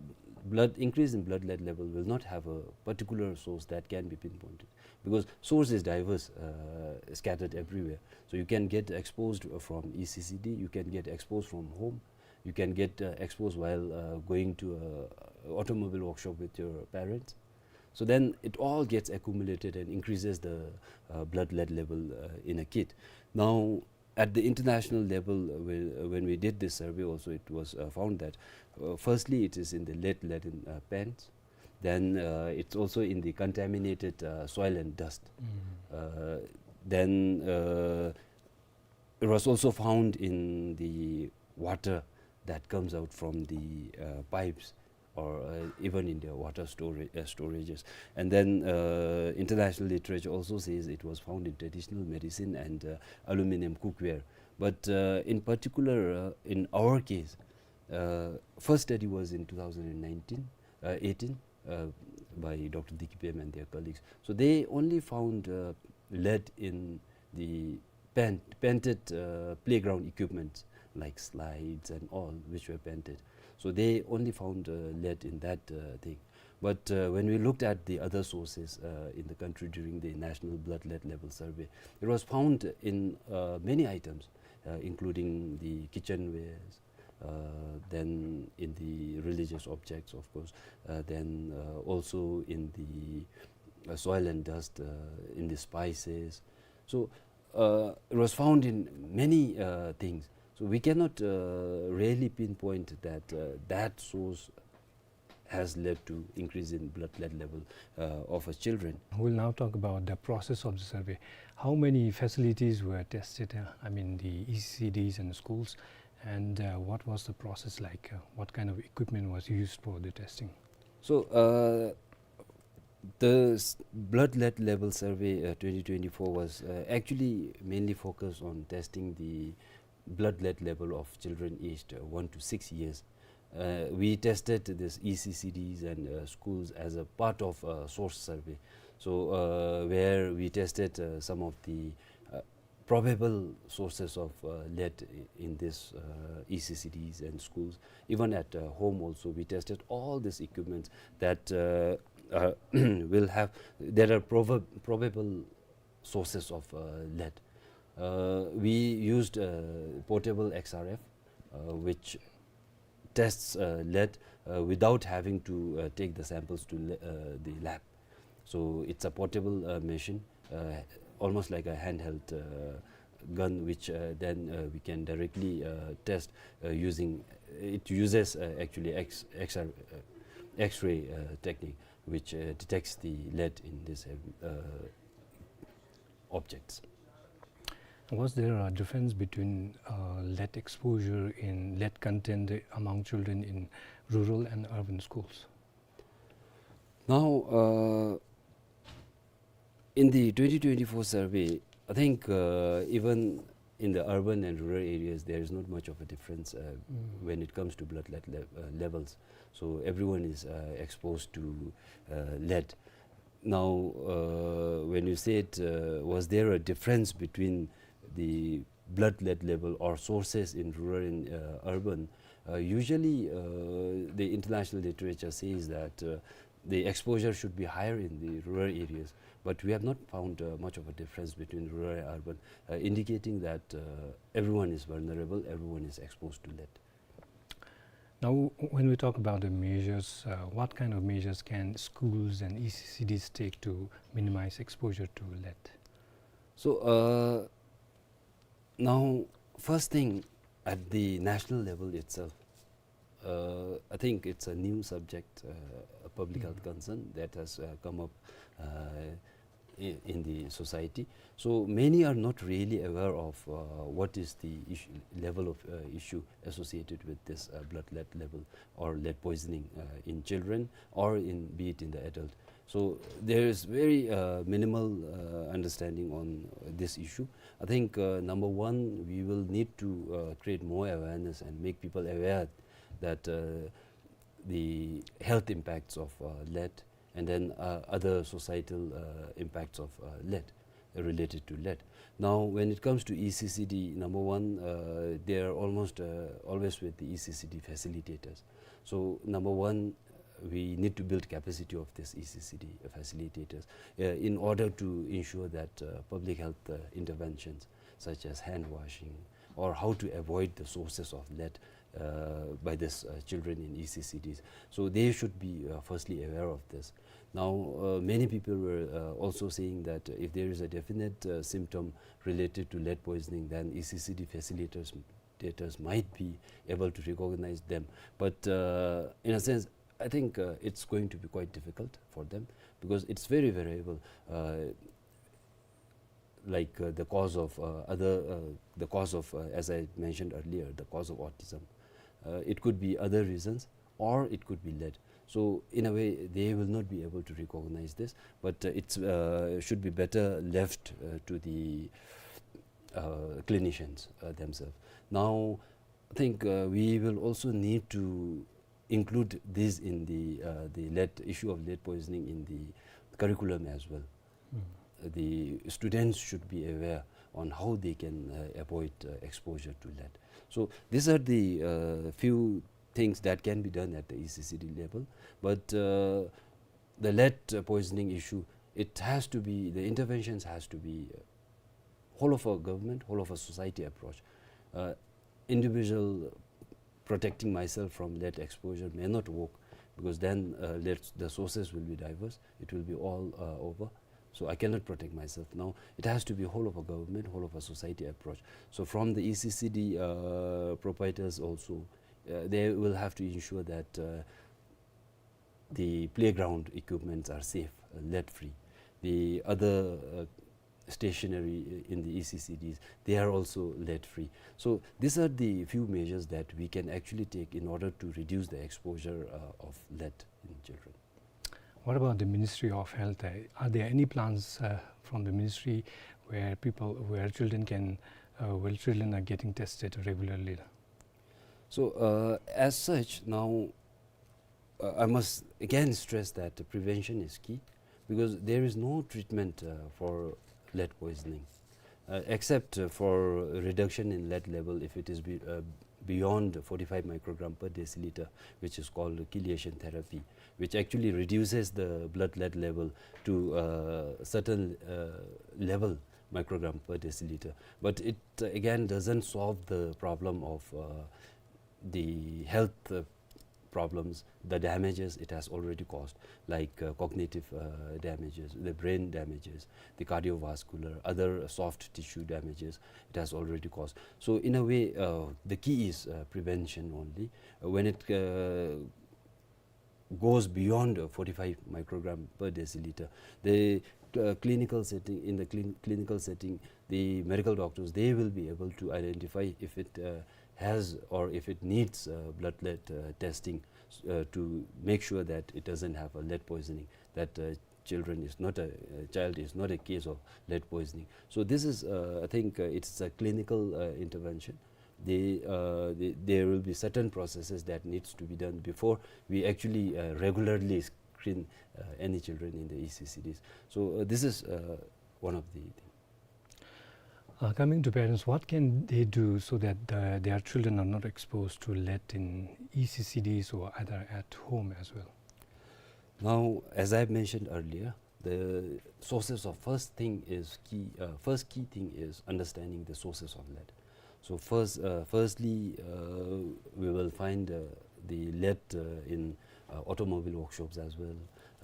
blood, increase in blood lead level will not have a particular source that can be pinpointed, because source is diverse, uh, scattered everywhere. So you can get exposed from E C C D, you can get exposed from home, you can get, uh, exposed while, uh, going to a automobile workshop with your parents. So then it all gets accumulated and increases the, uh, blood lead level, uh, in a kid. Now, at the international level, uh, we, uh, when we did this survey also, it was, uh, found that, uh, firstly, it is in the lead-laden, uh, pants. Then, uh, it's also in the contaminated, uh, soil and dust. Uh, then, uh, it was also found in the water that comes out from the, uh, pipes, or, uh, even in the water stora-, uh, storages. And then, uh, international literature also says it was found in traditional medicine and, uh, aluminum cookware. But, uh, in particular, uh, in our case, uh, first study was in two thousand nineteen, uh, eighteen, uh, by Doctor Diki Pem and their colleagues. So they only found, uh, lead in the paint-, painted, uh, playground equipment like slides and all, which were painted. So they only found, uh, lead in that, uh, thing. But, uh, when we looked at the other sources, uh, in the country during the National Blood Lead Level Survey, it was found in, uh, many items, uh, including the kitchenwares, uh, then in the religious objects, of course, uh, then, uh, also in the, uh, soil and dust, uh, in the spices. So, uh, it was found in many, uh, things. So we cannot, uh, really pinpoint that, uh, that source has led to increase in blood lead level, uh, of our children. We'll now talk about the process of the survey. How many facilities were tested? Uh, I mean, the E C C Ds and schools, and, uh, what was the process like? Uh, what kind of equipment was used for the testing? So, uh, the s-, blood lead level survey, uh, twenty twenty-four was, uh, actually mainly focused on testing the blood lead level of children aged, uh, one to six years. Uh, we tested this E C C Ds and, uh, schools as a part of a source survey. So, uh, where we tested, uh, some of the, uh, probable sources of, uh, lead i-, in this, uh, E C C Ds and schools. Even at, uh, home also, we tested all these equipments that, uh, uh, will have, that are prob-, probable sources of, uh, lead. Uh, we used, uh, portable X R F, uh, which tests, uh, lead, uh, without having to, uh, take the samples to le-, uh, the lab. So it's a portable, uh, machine, uh, almost like a handheld, uh, gun, which, uh, then, uh, we can directly, uh, test, uh, using, it uses, uh, actually X, X R, uh, X-ray, uh, technique, which, uh, detects the lead in this, uh, objects. Was there a difference between, uh, lead exposure in lead content among children in rural and urban schools? Now, uh, in the twenty twenty-four survey, I think, uh, even in the urban and rural areas, there is not much of a difference, uh, when it comes to blood lead le-, uh, levels. So everyone is, uh, exposed to, uh, lead. Now, uh, when you said, uh, was there a difference between the blood lead level or sources in rural and, uh, urban, uh, usually, uh, the international literature says that, uh, the exposure should be higher in the rural areas, but we have not found, uh, much of a difference between rural and urban, uh, indicating that, uh, everyone is vulnerable, everyone is exposed to lead. Now, w-, when we talk about the measures, uh, what kind of measures can schools and E C C Ds take to minimize exposure to lead? So, uh, now, first thing, at the national level itself, uh, I think it's a new subject, uh, a public health concern that has, uh, come up, uh, i-, in the society. So many are not really aware of, uh, what is the issue, level of, uh, issue associated with this, uh, blood lead level or lead poisoning, uh, in children or in, be it in the adult. So there is very, uh, minimal, uh, understanding on, uh, this issue. I think, uh, number one, we will need to, uh, create more awareness and make people aware that, uh, the health impacts of, uh, lead and then, uh, other societal, uh, impacts of, uh, lead, uh, related to lead. Now, when it comes to E C C D, number one, uh, they are almost, uh, always with the E C C D facilitators. So, number one, uh, we need to build capacity of these E C C D facilitators, uh, in order to ensure that, uh, public health, uh, interventions such as hand washing or how to avoid the sources of lead, uh, by these, uh, children in E C C Ds. So they should be, uh, firstly aware of this. Now, uh, many people were, uh, also saying that if there is a definite, uh, symptom related to lead poisoning, then E C C D facilitators, facilitators might be able to recognize them. But, uh, in a sense, I think, uh, it's going to be quite difficult for them because it's very variable. Uh, like, uh, the cause of, uh, other, uh, the cause of, uh, as I mentioned earlier, the cause of autism. Uh, it could be other reasons, or it could be lead. So in a way, they will not be able to recognize this, but, uh, it's, uh, should be better left, uh, to the, uh, clinicians, uh, themselves. Now, I think, uh, we will also need to include this in the, uh, the lead, issue of lead poisoning in the curriculum as well. The students should be aware on how they can, uh, avoid, uh, exposure to lead. So these are the, uh, few things that can be done at the E C C D level. But, uh, the lead, uh, poisoning issue, it has to be, the interventions has to be, uh, whole of a government, whole of a society approach. Uh, individual protecting myself from lead exposure may not work, because then, uh, lead, the sources will be diverse. It will be all, uh, over. So I cannot protect myself. Now, it has to be whole of a government, whole of a society approach. So from the E C C D, uh, proprietors also, uh, they will have to ensure that, uh, the playground equipments are safe, uh, lead-free. The other, uh, stationery in the E C C Ds, they are also lead-free. So these are the few measures that we can actually take in order to reduce the exposure, uh, of lead in children. What about the Ministry of Health? Uh, are there any plans, uh, from the ministry where people, where children can, uh, where children are getting tested regularly? So, uh, as such, now, uh, I must again stress that prevention is key, because there is no treatment, uh, for lead poisoning, uh, except, uh, for reduction in lead level if it is be-, uh, beyond forty-five microgram per deciliter, which is called chelation therapy, which actually reduces the blood lead level to, uh, certain, uh, level, microgram per deciliter. But it, uh, again doesn't solve the problem of, uh, the health, uh, problems, the damages it has already caused, like, uh, cognitive, uh, damages, the brain damages, the cardiovascular, other soft tissue damages it has already caused. So in a way, uh, the key is, uh, prevention only. Uh, when it, uh, goes beyond, uh, forty-five microgram per deciliter, the, uh, clinical setting, in the clin-, clinical setting, the medical doctors, they will be able to identify if it, uh, has or if it needs, uh, blood lead, uh, testing, uh, to make sure that it doesn't have a lead poisoning, that, uh, children is not a, uh, child is not a case of lead poisoning. So this is, uh, I think, uh, it's a clinical, uh, intervention. The, uh, the, there will be certain processes that needs to be done before we actually, uh, regularly screen, uh, any children in the E C C Ds. So, uh, this is, uh, one of the things. Uh, coming to parents, what can they do so that the, their children are not exposed to lead in E C C Ds or either at home as well? Now, as I mentioned earlier, the sources of first thing is key, uh, first key thing is understanding the sources of lead. So first, uh, firstly, uh, we will find, uh, the lead, uh, in, uh, automobile workshops as well.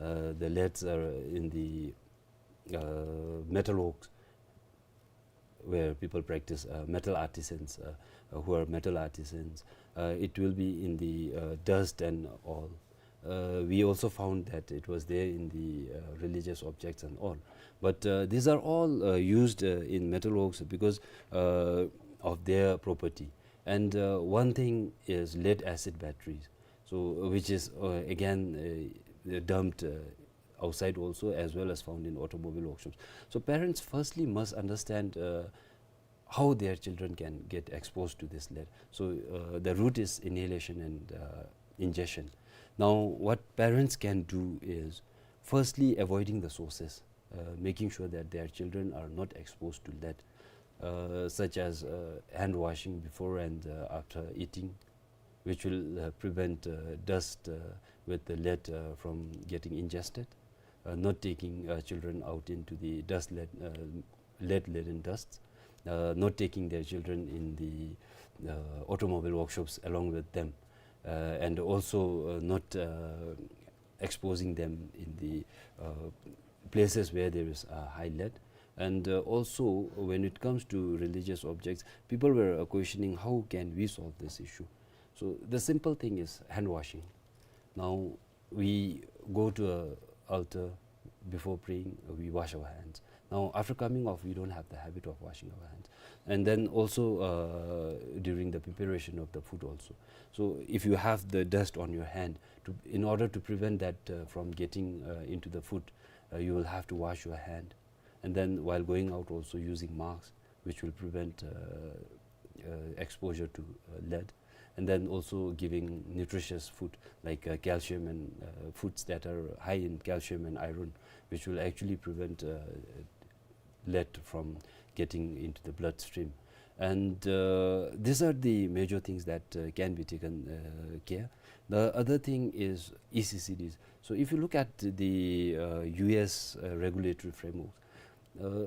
Uh, the leads are in the, uh, metal works, where people practice, uh, metal artisans, uh, uh, who are metal artisans. Uh, it will be in the, uh, dust and all. Uh, we also found that it was there in the, uh, religious objects and all. But, uh, these are all, uh, used, uh, in metal works because, uh, of their property. And, uh, one thing is lead acid batteries, so, uh, which is, uh, again, uh, dumped, uh, outside also, as well as found in automobile workshops. So parents firstly must understand, uh, how their children can get exposed to this lead. So, uh, the route is inhalation and, uh, ingestion. Now, what parents can do is firstly avoiding the sources, uh, making sure that their children are not exposed to lead, uh, such as, uh, hand washing before and, uh, after eating, which will, uh, prevent, uh, dust, uh, with the lead, uh, from getting ingested, uh, not taking, uh, children out into the dust lead, uh, lead-laden dusts, uh, not taking their children in the, uh, automobile workshops along with them, uh, and also, uh, not, uh, exposing them in the, uh, places where there is, uh, high lead. And, uh, also, when it comes to religious objects, people were, uh, questioning, "How can we solve this issue?" So the simple thing is hand washing. Now, we go to a altar before praying, uh, we wash our hands. Now, after coming off, we don't have the habit of washing our hands. And then also, uh, during the preparation of the food also. So if you have the dust on your hand, to, in order to prevent that, uh, from getting, uh, into the food, uh, you will have to wash your hand. And then while going out also, using masks, which will prevent, uh, uh, exposure to, uh, lead. And then also giving nutritious food like, uh, calcium and, uh, foods that are high in calcium and iron, which will actually prevent, uh, lead from getting into the bloodstream. And, uh, these are the major things that, uh, can be taken, uh, care. The other thing is E C C Ds. So if you look at the, uh, U S, uh, regulatory framework, uh,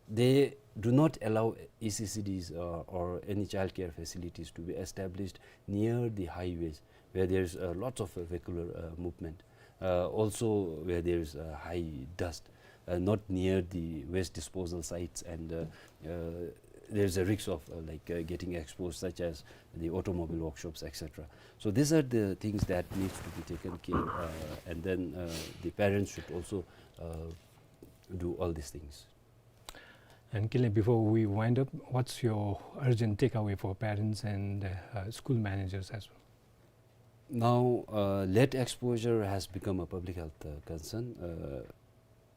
they do not allow E C C Ds or, or any child care facilities to be established near the highways where there's, uh, lots of, uh, vehicular, uh, movement. Uh, also where there's, uh, high dust, uh, not near the waste disposal sites and, uh, uh, there's a risk of, uh, like, uh, getting exposed, such as the automobile workshops, et cetera. So these are the things that needs to be taken care, uh, and then, uh, the parents should also, uh, do all these things. And Kinley, before we wind up, what's your urgent takeaway for parents and, uh, uh, school managers as well? Now, uh, lead exposure has become a public health, uh, concern. Uh,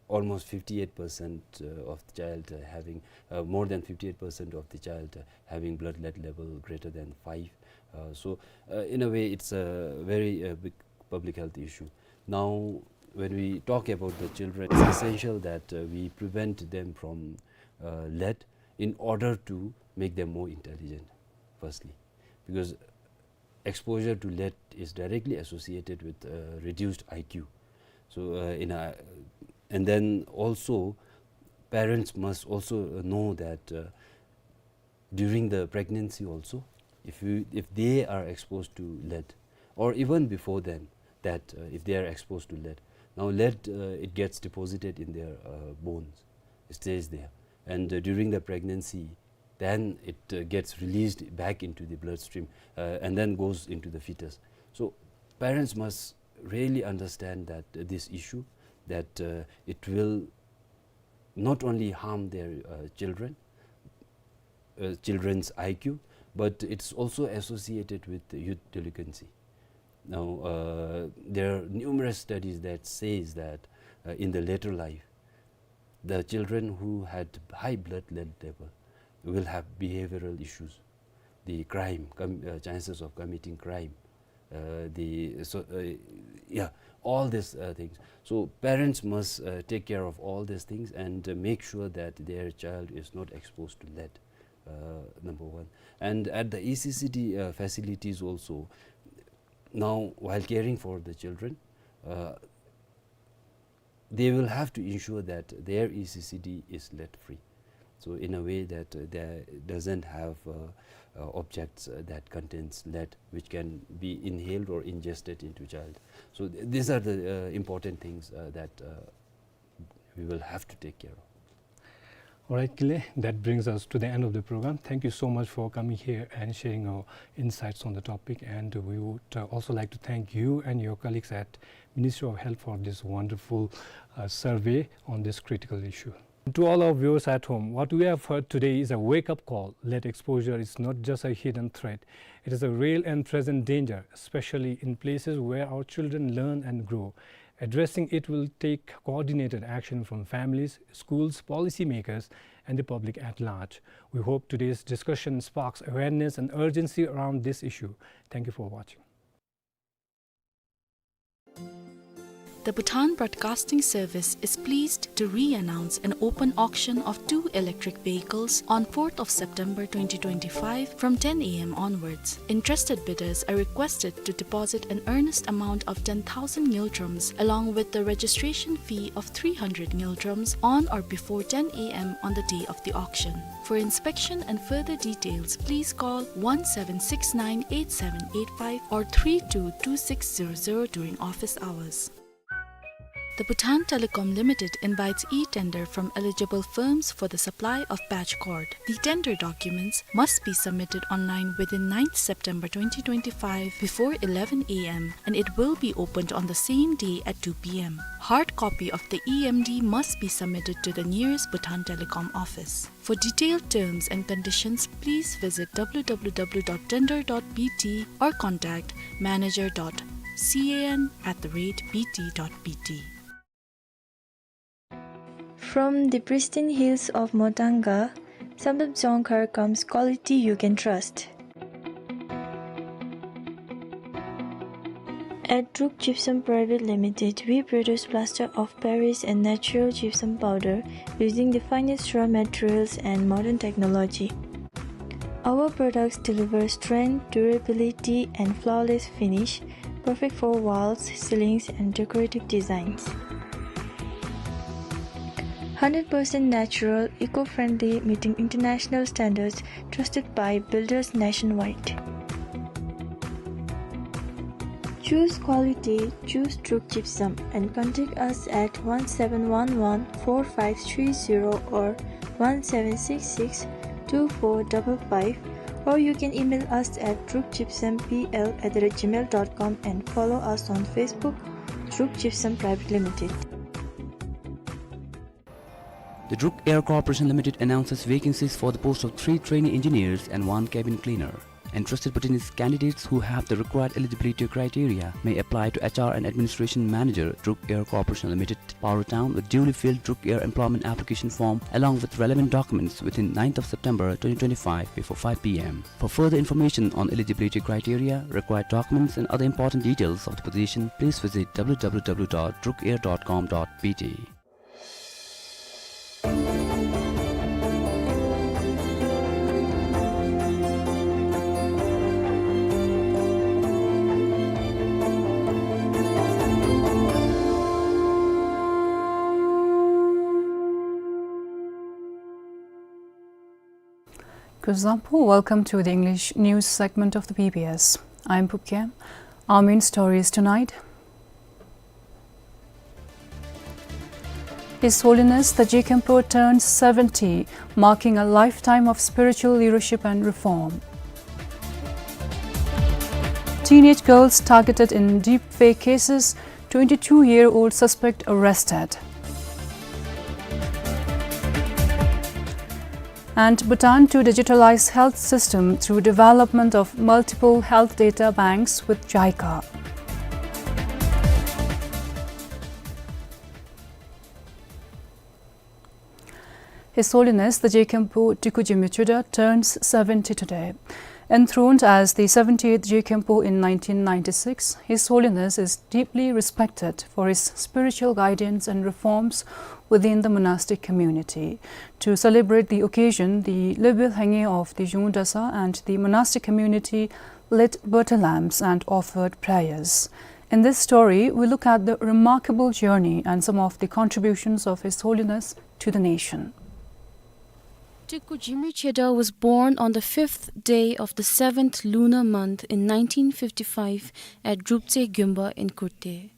almost fifty-eight percent, uh, of the child, uh, having, uh, more than fifty-eight percent of the child, uh, having blood lead level greater than five. Uh, so, uh, in a way, it's a very, uh, big public health issue. Now, when we talk about the children, it's essential that, uh, we prevent them from, uh, lead in order to make them more intelligent, firstly. Because exposure to lead is directly associated with, uh, reduced I Q. So, uh, in a, and then also, parents must also, uh, know that, uh, during the pregnancy also, if you, if they are exposed to lead, or even before then, that, uh, if they are exposed to lead, now lead, uh, it gets deposited in their, uh, bones, it stays there, and, uh, during the pregnancy, then it, uh, gets released back into the bloodstream, uh, and then goes into the fetus. So parents must really understand that, uh, this issue, that, uh, it will not only harm their, uh, children, uh, children's I Q, but it's also associated with youth delinquency. Now, uh, there are numerous studies that says that, uh, in the later life, the children who had high blood lead level will have behavioral issues, the crime, com-, uh, chances of committing crime, uh, the, so, uh, yeah, all these, uh, things. So parents must, uh, take care of all these things and, uh, make sure that their child is not exposed to lead, uh, number one. And at the E C C D, uh, facilities also, now while caring for the children, uh, they will have to ensure that their E C C D is lead free. So in a way that, uh, there doesn't have, uh, uh, objects, uh, that contains lead, which can be inhaled or ingested into child. So th-, these are the, uh, important things, uh, that, uh, we will have to take care of. All right, Kinley, that brings us to the end of the program. Thank you so much for coming here and sharing your insights on the topic. And we would, uh, also like to thank you and your colleagues at Ministry of Health for this wonderful, uh, survey on this critical issue. To all our viewers at home, what we have heard today is a wake-up call. Lead exposure is not just a hidden threat. It is a real and present danger, especially in places where our children learn and grow. Addressing it will take coordinated action from families, schools, policymakers, and the public at large. We hope today's discussion sparks awareness and urgency around this issue. Thank you for watching. The Bhutan Broadcasting Service is pleased to re-announce an open auction of two electric vehicles on fourth of September twenty twenty-five from ten A M onwards. Interested bidders are requested to deposit an earnest amount of ten thousand ngultrums along with the registration fee of three hundred ngultrums on or before ten A M on the day of the auction. For inspection and further details, please call one seven six nine eight seven eight five or three two two six zero zero during office hours. The Bhutan Telecom Limited invites e-tender from eligible firms for the supply of patch cord. The tender documents must be submitted online within ninth September twenty twenty-five before eleven A M, and it will be opened on the same day at two P M. Hard copy of the E M D must be submitted to the nearest Bhutan Telecom office. For detailed terms and conditions, please visit W W W dot tender dot B T or contact manager dot C A N at the rate B T dot B T. From the pristine hills of Motanga, Samdrup Jongkhar comes quality you can trust. At Druk Gypsum Private Limited, we produce plaster of Paris and natural gypsum powder using the finest raw materials and modern technology. Our products deliver strength, durability, and flawless finish, perfect for walls, ceilings, and decorative designs. Hundred percent natural, eco-friendly, meeting international standards, trusted by builders nationwide. Choose quality, choose Druk Gypsum, and contact us at one seven one one four five three zero or one seven six six two four double five, or you can email us at druk gypsum P L at the rate gmail dot com and follow us on Facebook, Druk Gypsum Private Limited. The Druk Air Corporation Limited announces vacancies for the post of three trainee engineers and one cabin cleaner. Interested Bhutanese candidates who have the required eligibility criteria may apply to H R and Administration Manager, Druk Air Corporation Limited, Paro Town, with duly filled Druk Air employment application form along with relevant documents within ninth of September twenty twenty-five before five P M. For further information on eligibility criteria, required documents and other important details of the position, please visit W W W dot druk air dot com dot B T. Kuzuzangpo, welcome to the English news segment of the B B S. I'm Pupke. Our main stories tonight. His Holiness the Je Khenpo turns seventy, marking a lifetime of spiritual leadership and reform. Teenage girls targeted in deepfake cases, twenty-two-year-old suspect arrested. And Bhutan to digitalize health system through development of multiple health data banks with JICA. His Holiness the Je Khenpo Tiku Jigme Chuda turns seventy today. Enthroned as the seventy-eighth Je Khenpo in nineteen ninety-six, His Holiness is deeply respected for his spiritual guidance and reforms within the monastic community. To celebrate the occasion, the Lebil Henge of the Zhung Dasa and the monastic community lit butter lamps and offered prayers. In this story, we look at the remarkable journey and some of the contributions of His Holiness to the nation. Tiku Jigme Chuda was born on the fifth day of the seventh lunar month in nineteen fifty-five at Druptse Gyumba in Kurte.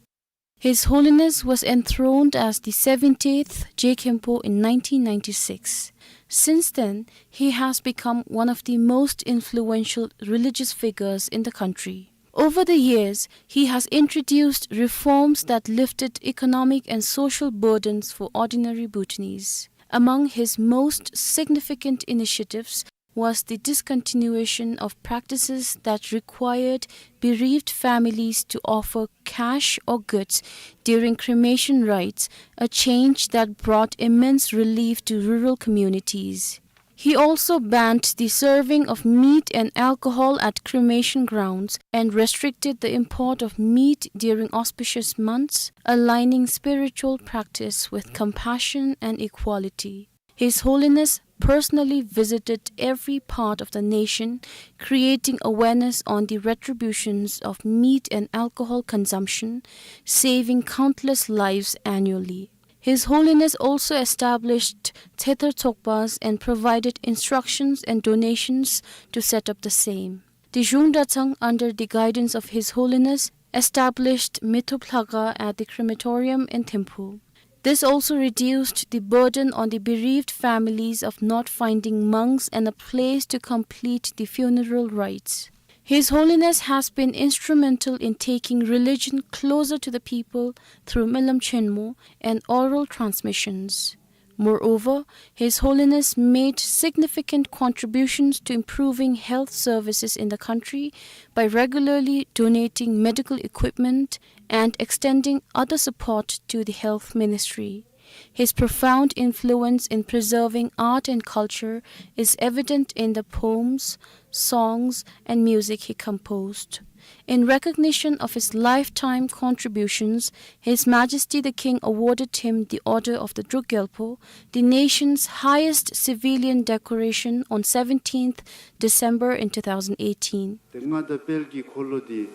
His Holiness was enthroned as the seventieth Je Khenpo in nineteen ninety-six. Since then, he has become one of the most influential religious figures in the country. Over the years, he has introduced reforms that lifted economic and social burdens for ordinary Bhutanese. Among his most significant initiatives was the discontinuation of practices that required bereaved families to offer cash or goods during cremation rites, a change that brought immense relief to rural communities. He also banned the serving of meat and alcohol at cremation grounds and restricted the import of meat during auspicious months, aligning spiritual practice with compassion and equality. His Holiness personally visited every part of the nation, creating awareness on the retributions of meat and alcohol consumption, saving countless lives annually. His Holiness also established Tsetar Tsokpas and provided instructions and donations to set up the same. The Zhung Dratshang, under the guidance of His Holiness, established Mithup Lhakha at the crematorium in Thimphu. This also reduced the burden on the bereaved families of not finding monks and a place to complete the funeral rites. His Holiness has been instrumental in taking religion closer to the people through Milam Chenmo and oral transmissions. Moreover, His Holiness made significant contributions to improving health services in the country by regularly donating medical equipment and extending other support to the health ministry. His profound influence in preserving art and culture is evident in the poems, songs, and music he composed. In recognition of his lifetime contributions, His Majesty the King awarded him the Order of the Druk Gyalpo, the nation's highest civilian decoration, on seventeenth December in two thousand eighteen. ཏེ་མངའ་བདག་དཔལ་གྱི་འཁོར་ལོ་འདི་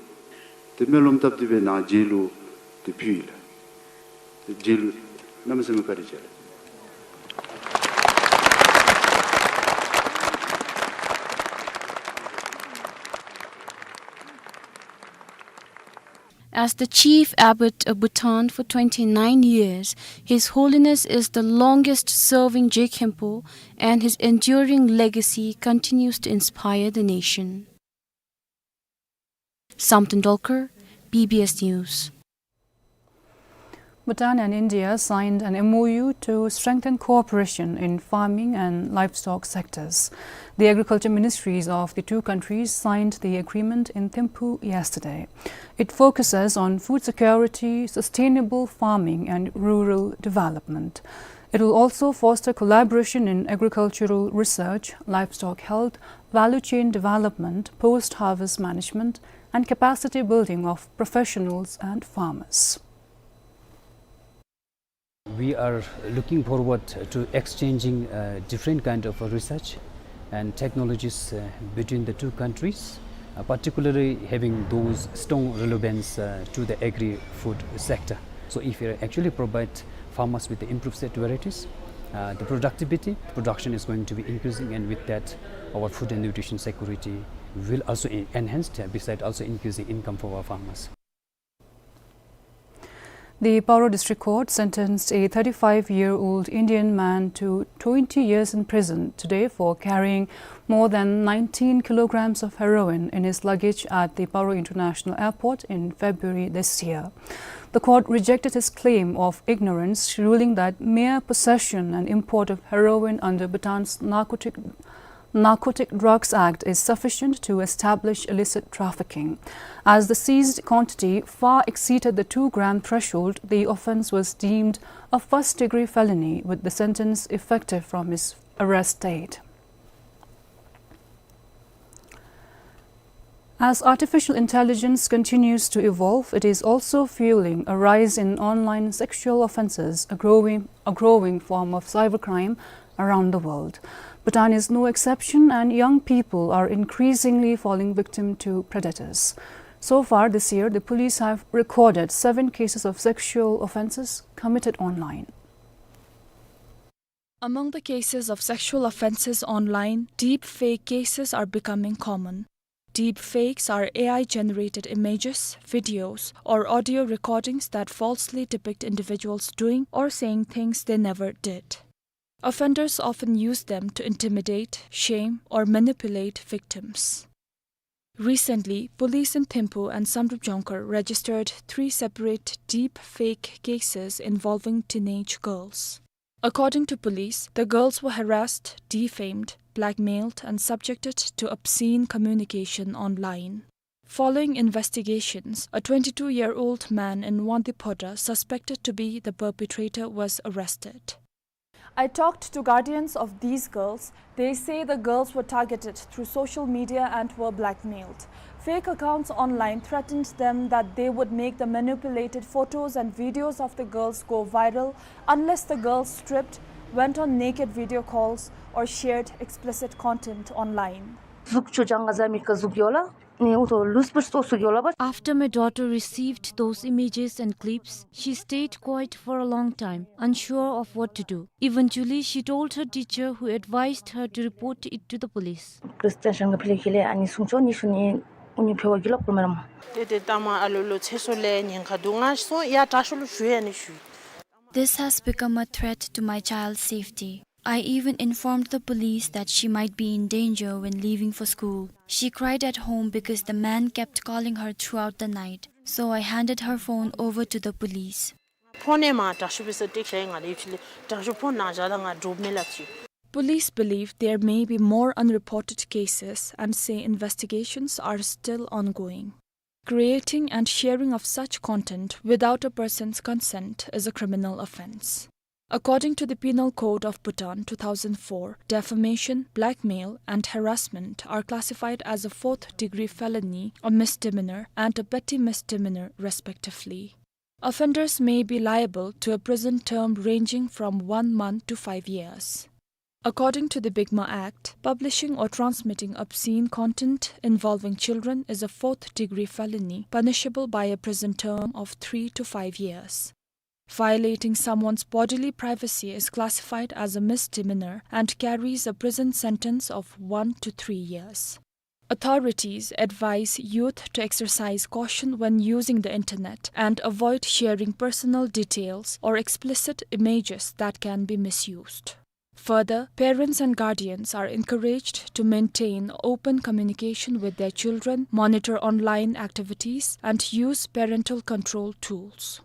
ཏེ་སྨོན་ལམ་བཏབ་སྟེ་སྦེ་ནཱ་རྗེ་ལུ་ཏེ་ཕུལ་ཡི་ལགས། ཏེ་རྗེ་ལུ་གནམ་མེད་ས་མེད་བཀའ་དྲིན་ཆེ་ལགས། As the chief abbot of Bhutan for twenty-nine years, His Holiness is the longest serving Je Khenpo, and his enduring legacy continues to inspire the nation. Samten Dolkar, B B S News. Bhutan and India signed an M O U to strengthen cooperation in farming and livestock sectors. The agriculture ministries of the two countries signed the agreement in Thimphu yesterday. It focuses on food security, sustainable farming, and rural development. It will also foster collaboration in agricultural research, livestock health, value chain development, post-harvest management, and capacity building of professionals and farmers. We are looking forward to exchanging, uh, different kind of research and technologies, uh, between the two countries, uh, particularly having those strong relevance, uh, to the agri-food sector. So if we actually provide farmers with the improved set varieties, uh, the productivity, production is going to be increasing, and with that, our food and nutrition security will also en-, enhanced, uh, beside also increasing income for our farmers. The Paro District Court sentenced a thirty-five-year-old Indian man to twenty years in prison today for carrying more than nineteen kilograms of heroin in his luggage at the Paro International Airport in February this year. The court rejected his claim of ignorance, ruling that mere possession and import of heroin under Bhutan's Narcotic Narcotic Drugs Act is sufficient to establish illicit trafficking. As the seized quantity far exceeded the two-gram threshold, the offence was deemed a first-degree felony, with the sentence effective from his arrest date. As artificial intelligence continues to evolve, it is also fueling a rise in online sexual offences, a growing, a growing form of cybercrime around the world. Bhutan is no exception, and young people are increasingly falling victim to predators. So far this year, the police have recorded seven cases of sexual offences committed online. Among the cases of sexual offences online, deep fake cases are becoming common. Deep fakes are A I-generated images, videos, or audio recordings that falsely depict individuals doing or saying things they never did. Offenders often use them to intimidate, shame, or manipulate victims. Recently, police in Thimphu and Samdrup Jongkhar registered three separate deep fake cases involving teenage girls. According to police, the girls were harassed, defamed, blackmailed, and subjected to obscene communication online. Following investigations, a twenty-two-year-old man in Wangdue Phodrang suspected to be the perpetrator was arrested. I talked to guardians of these girls. They say the girls were targeted through social media and were blackmailed. Fake accounts online threatened them that they would make the manipulated photos and videos of the girls go viral unless the girls stripped, went on naked video calls, or shared explicit content online. གཟུགས་ཅོ་ཅང་ང་ཟ་མི་ཀ་གཟུགས་ཡོད་ལ། ནི་འུ་ཐོ་ལུས་པར་སོ་སུ་ཡོད་ལ་བ། After my daughter received those images and clips, she stayed quiet for a long time, unsure of what to do. Eventually, she told her teacher, who advised her to report it to the police. Police station ག་ཕི་ལེ་ཁི་ལེ་ཨ་ནི་སུང་ཅོ་ནི་ཤུ་ནི་ཨུ་ནི་ཕེ་བ་གི་ལོག་པོ་མེ་རམ། ཏེ་ཏེ་ཏ་མ་ཨ་ལོ་ལོ་ཚེ་སོ་ལེ་ཉེན་ཁ་འདུག། ང་སོང་ཡ་དྲག་ཤོས་ལུ་ཞུ་ཡ་ནི་ཞུ། This has become a threat to my child's safety. I even informed the police that she might be in danger when leaving for school. She cried at home because the man kept calling her throughout the night. So I handed her phone over to the police. ཕོན་ནེ་མ་དྲག་ཤོས་པེ་སར་ཊིཀ་ཤའི་ང་ལེ་ཡུ་ཆི་ལེ་དྲག་ཤོས་ཕོན་ནང་བཞག་ད་ང་འདྲོག་མེ་ལ་ཅི། Police believe there may be more unreported cases and say investigations are still ongoing. Creating and sharing of such content without a person's consent is a criminal offense. According to the Penal Code of Bhutan two thousand four, defamation, blackmail, and harassment are classified as a fourth-degree felony, a misdemeanor, and a petty misdemeanor, respectively. Offenders may be liable to a prison term ranging from one month to five years. According to the BICMA Act, publishing or transmitting obscene content involving children is a fourth-degree felony, punishable by a prison term of three to five years. Violating someone's bodily privacy is classified as a misdemeanor and carries a prison sentence of one to three years. Authorities advise youth to exercise caution when using the internet and avoid sharing personal details or explicit images that can be misused. Further, parents and guardians are encouraged to maintain open communication with their children, monitor online activities, and use parental control tools.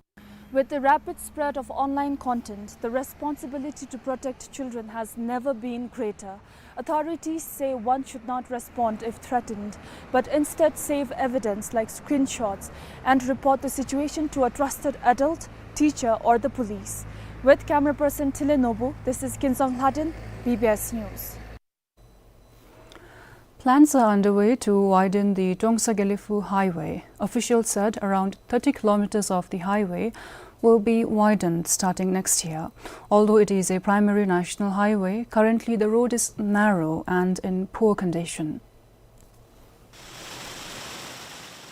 With the rapid spread of online content, the responsibility to protect children has never been greater. Authorities say one should not respond if threatened, but instead save evidence like screenshots and report the situation to a trusted adult, teacher, or the police. With camera person Thile Nobu, this is Kinsong Lhaden, B B S News. Plans are underway to widen the Trongsa-Gelephu highway. Officials said around thirty kilometers of the highway will be widened starting next year. Although it is a primary national highway, currently the road is narrow and in poor condition.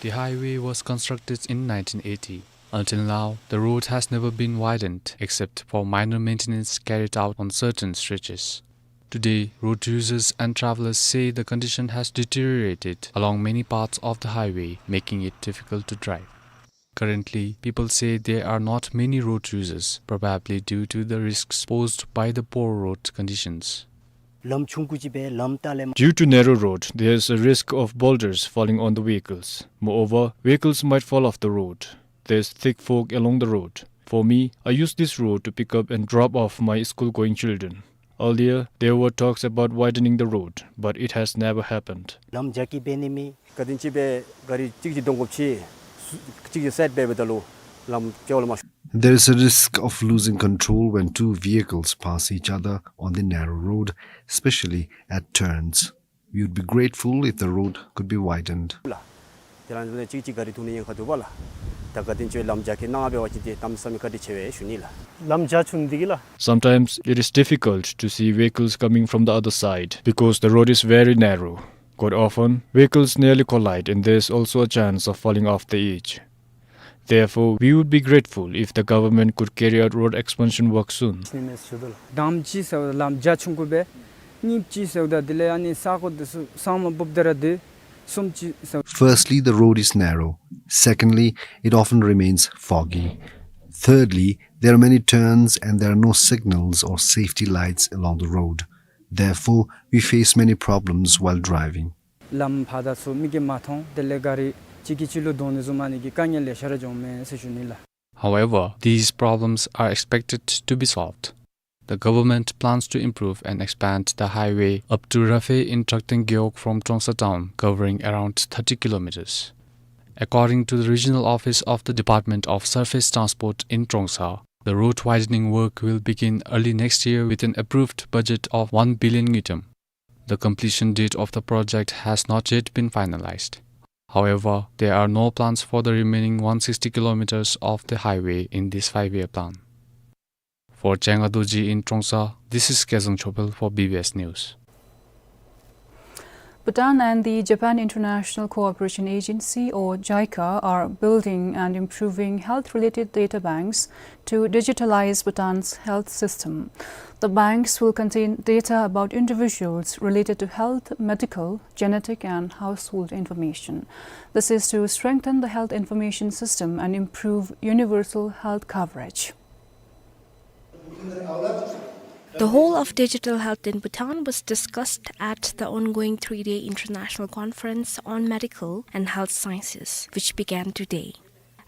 The highway was constructed in nineteen eighty. Until now, the road has never been widened except for minor maintenance carried out on certain stretches. Today, road users and travelers say the condition has deteriorated along many parts of the highway, making it difficult to drive. Currently, people say there are not many road users, probably due to the risks posed by the poor road conditions. ལམ་ཆུང་ཀུ་ཅིག་སྦེ་ལམ་ལྟག་ལས། Due to narrow road, there's a risk of boulders falling on the vehicles. Moreover, vehicles might fall off the road. There's thick fog along the road. For me, I use this road to pick up and drop off my school-going children. Earlier, there were talks about widening the road, but it has never happened. ལམ་རྒྱ་སྐྱེད་འབད་ནི་མེད། ག་དེམ་ཅིག་སྦེ་ག་རི་གཅིག་གིས་གདོང་གོ་ཕྱེ། གཅིག་གིས་སའིཌ་འབད་འབདཝ་ད་ལུ་ལམ་སྐྱོ་ལ་མ། There is a risk of losing control when two vehicles pass each other on the narrow road, especially at turns. We would be grateful if the road could be widened. ལགས། དེ་རང་ལས་གཅིག་གཅིག་ག་རི་ཐུག་ནི་ཉེན་ཁ་འདུག་པ་ལགས། ད་ག་དེམ་ཅིག་ལམ་རྒྱ་སྐྱེད་གནང་འབད་བ་ཅིན་ཏེ་གནམ་མེད་ས་མེད་བཀའ་དྲིན་ཆེ་བས་ཞུ་ནི་ལགས། ལམ་རྒྱ་ཆུང་འདི་གིས་ལགས། Sometimes it is difficult to see vehicles coming from the other side because the road is very narrow. Quite often, vehicles nearly collide and there's also a chance of falling off the edge. Therefore, we would be grateful if the government could carry out road expansion work soon. ནི་མེད་ཞུ་དོ་ལགས། དང་པ་ཅིག་ཟེརཝ་ད་ལམ་རྒྱ་ཆུང་ཀུ་སྦེ། གཉིས་པ་ཅིག་ཟེརཝ་ད་དེ་ལས་ཨ་ནི་ས་གོ་འདི་ཚུ་ས་མ་འབབ་ད་ར་འདི། གསུམ་པ་ཅིག་ཟེརཝ། Firstly, the road is narrow. Secondly, it often remains foggy. Thirdly, there are many turns and there are no signals or safety lights along the road. Therefore, we face many problems while driving. ལམ་ཕར་དང་ཚུར་མིག་གིས་མ་མཐོང་། དེ་ལས་ག་རི་གཅིག་གིས་གཅིག་ལུ་རྡུང་ནི་བཟུམ་ཨ་ནི་གི་དཀའ་ངལ་ལེ་ཤ་ར་འབྱུངམ་མས་ཟེར་ཞུ་ནི་ལགས། However, these problems are expected to be solved. The government plans to improve and expand the highway up to Raphei in Trakteng Gewog from Trongsa town, covering around thirty kilometers. According to the regional office of the Department of Surface Transport in Trongsa, The road widening work will begin early next year with an approved budget of one billion ngultrum. The completion date of the project has not yet been finalized. However, there are no plans for the remaining one sixty kilometers of the highway in this five-year plan. For Changa Dorji in Trongsa, this is Kezang Chopel for B B S News. Bhutan and the Japan International Cooperation Agency, or JICA, are building and improving health-related data banks to digitalize Bhutan's health system. The banks will contain data about individuals related to health, medical, genetic, and household information. This is to strengthen the health information system and improve universal health coverage. The role of digital health in Bhutan was discussed at the ongoing three-day international conference on medical and health sciences, which began today.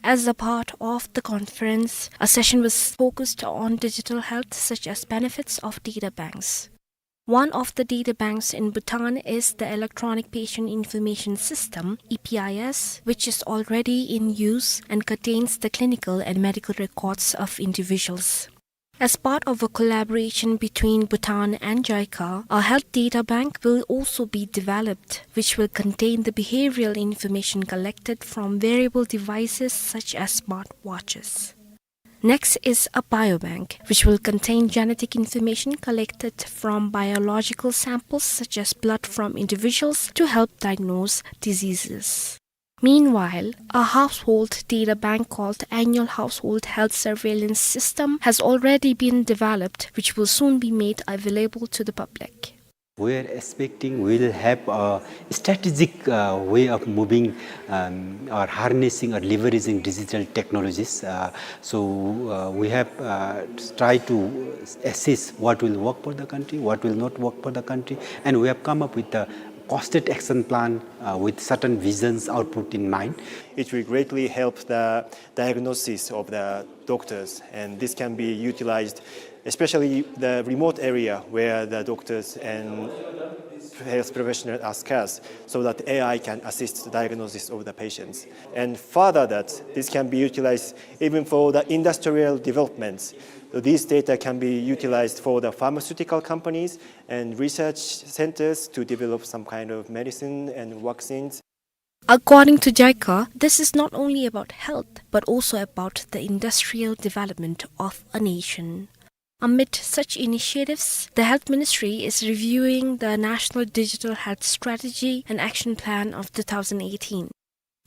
As a part of the conference, a session was focused on digital health, such as benefits of data banks. One of the data banks in Bhutan is the Electronic Patient Information System, E P I S, which is already in use and contains the clinical and medical records of individuals. As part of a collaboration between Bhutan and JICA, a health data bank will also be developed, which will contain the behavioral information collected from wearable devices such as smartwatches. Next is a biobank, which will contain genetic information collected from biological samples such as blood from individuals to help diagnose diseases. Meanwhile, a household data bank called Annual Household Health Surveillance System has already been developed, which will soon be made available to the public. We are expecting we will have a strategic, uh, way of moving, um, or harnessing or leveraging digital technologies. Uh, so, uh, we have, uh, tried to assess what will work for the country, what will not work for the country, and we have come up with a costed action plan, uh, with certain visions output in mind. It will greatly help the diagnosis of the doctors, and this can be utilized, especially the remote area where the doctors and health professionals are scarce, so that A I can assist the diagnosis of the patients. And further that, this can be utilized even for the industrial developments. So these data can be utilized for the pharmaceutical companies and research centers to develop some kind of medicine and vaccines. According to JICA, this is not only about health, but also about the industrial development of a nation. Amid such initiatives, the Health Ministry is reviewing the National Digital Health Strategy and Action Plan of two thousand eighteen.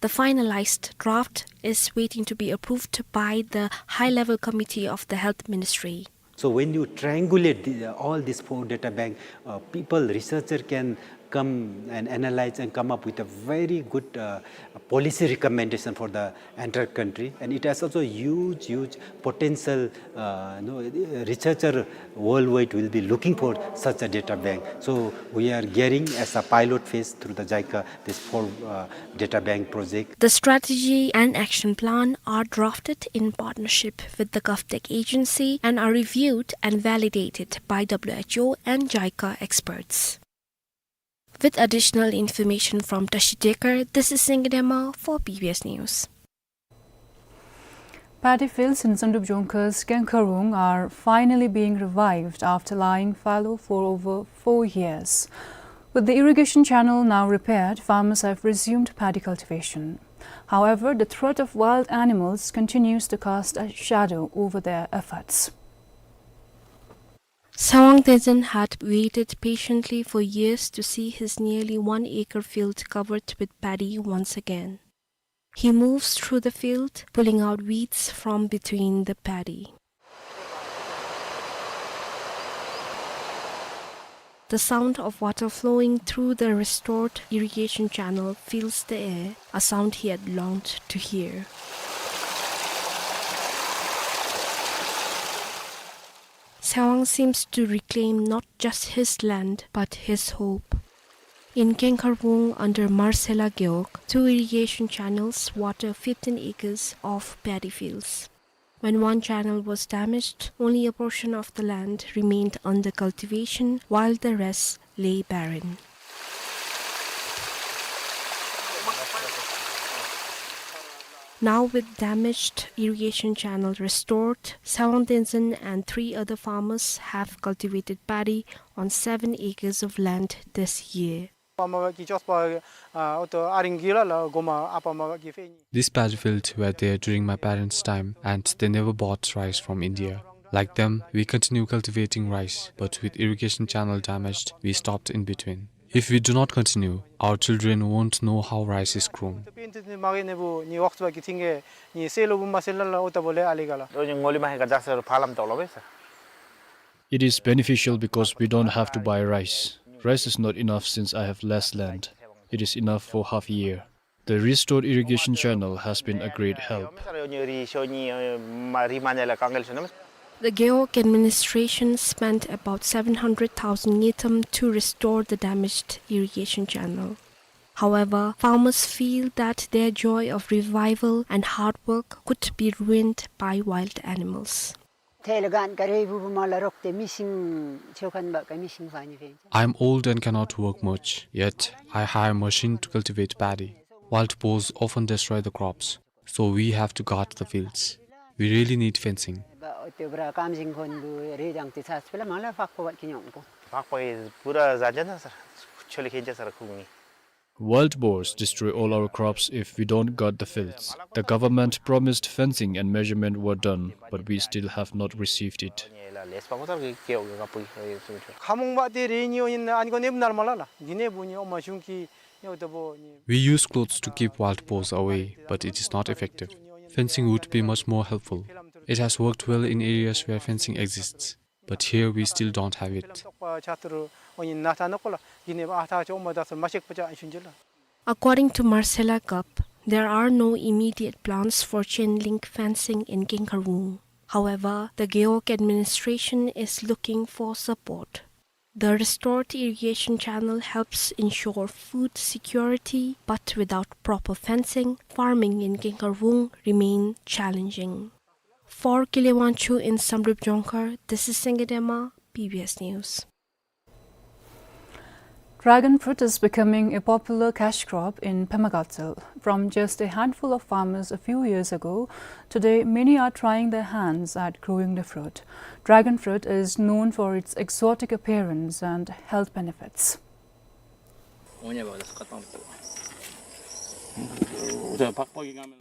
The finalized draft is waiting to be approved by the High-Level Committee of the Health Ministry. So when you triangulate the, all these four data bank, uh, people, researcher can come and analyze and come up with a very good, uh, policy recommendation for the entire country. And it has also huge, huge potential, uh, you know, researcher worldwide will be looking for such a data bank. So we are gearing as a pilot phase through the JICA, this four, uh, data bank project. The strategy and action plan are drafted in partnership with the GovTech agency and are reviewed and validated by W H O and JICA experts. With additional information from Tashi Dekar, this is Singye Dema for B B S News. Paddy fields in Zunheboto Jongka's Kengkharwung are finally being revived after lying fallow for over four years. With the irrigation channel now repaired, farmers have resumed paddy cultivation. However, the threat of wild animals continues to cast a shadow over their efforts. Sewang Dejen had waited patiently for years to see his nearly one acre field covered with paddy once again. He moves through the field, pulling out weeds from between the paddy. The sound of water flowing through the restored irrigation channel fills the air, a sound he had longed to hear. Sewang seems to reclaim not just his land, but his hope. In Kengkharwung under Marcela Gewog, two irrigation channels water fifteen acres of paddy fields. When one channel was damaged, only a portion of the land remained under cultivation, while the rest lay barren. Now, with damaged irrigation channel restored, Sawang Tenzin and three other farmers have cultivated paddy on seven acres of land this year. These paddy fields were there during my parents' time, and they never bought rice from India. Like them, we continue cultivating rice, but with irrigation channel damaged, we stopped in between. If we do not continue, our children won't know how rice is grown. It is beneficial because we don't have to buy rice. Rice is not enough since I have less land. It is enough for half a year. The restored irrigation channel has been a great help. The Gewog administration spent about seven hundred thousand ngultrum to restore the damaged irrigation channel. However, farmers feel that their joy of revival and hard work could be ruined by wild animals. I am old and cannot work much, yet I hire machine to cultivate paddy. Wild boars often destroy the crops, so we have to guard the fields. We really need fencing. Wild boars destroy all our crops if we don't guard the fields. The government promised fencing and measurement were done, but we still have not received it. We use clothes to keep wild boars away, but it is not effective. Fencing would be much more helpful. It has worked well in areas where fencing exists, but here we still don't have it. According to Marcella Gup, there are no immediate plans for chain link fencing in Genkarwung. However, the Gewog administration is looking for support. The restored irrigation channel helps ensure food security, but without proper fencing, farming in Genkarwung remain challenging. For Kile Wangchuk in Samdrup Jongkhar, this is Singye Dema, B B S News. Dragon fruit is becoming a popular cash crop in Pemagatshel. From just a handful of farmers a few years ago, today many are trying their hands at growing the fruit. Dragon fruit is known for its exotic appearance and health benefits.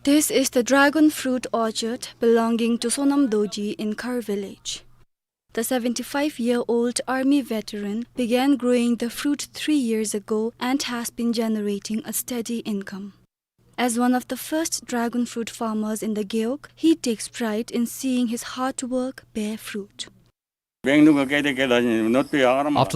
This is the dragon fruit orchard belonging to Sonam Dorji in Khar village. The seventy-five-year-old army veteran began growing the fruit three years ago and has been generating a steady income. As one of the first dragon fruit farmers in the Gewog, he takes pride in seeing his hard work bear fruit. After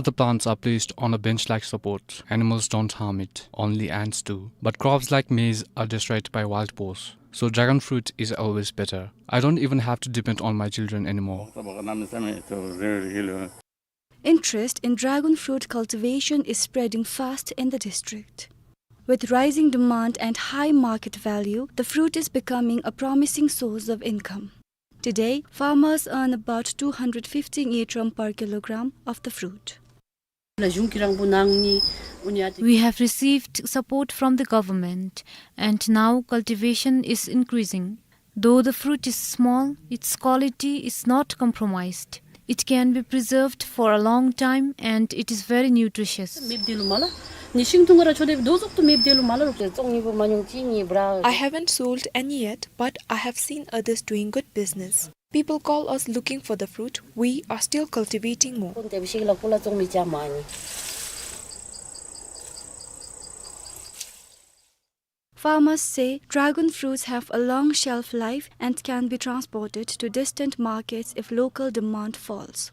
the plants are placed on a bench-like support, animals don't harm it, only ants do. But crops like maize are destroyed by wild boars. So dragon fruit is always better. I don't even have to depend on my children anymore. Interest in dragon fruit cultivation is spreading fast in the district. With rising demand and high market value, the fruit is becoming a promising source of income. Today, farmers earn about two hundred fifty ngultrum per kilogram of the fruit. We have received support from the government, and now cultivation is increasing. Though the fruit is small, its quality is not compromised. It can be preserved for a long time, and it is very nutritious. I haven't sold any yet, but I have seen others doing good business. People call us looking for the fruit. We are still cultivating more. Farmers say dragon fruits have a long shelf life and can be transported to distant markets if local demand falls.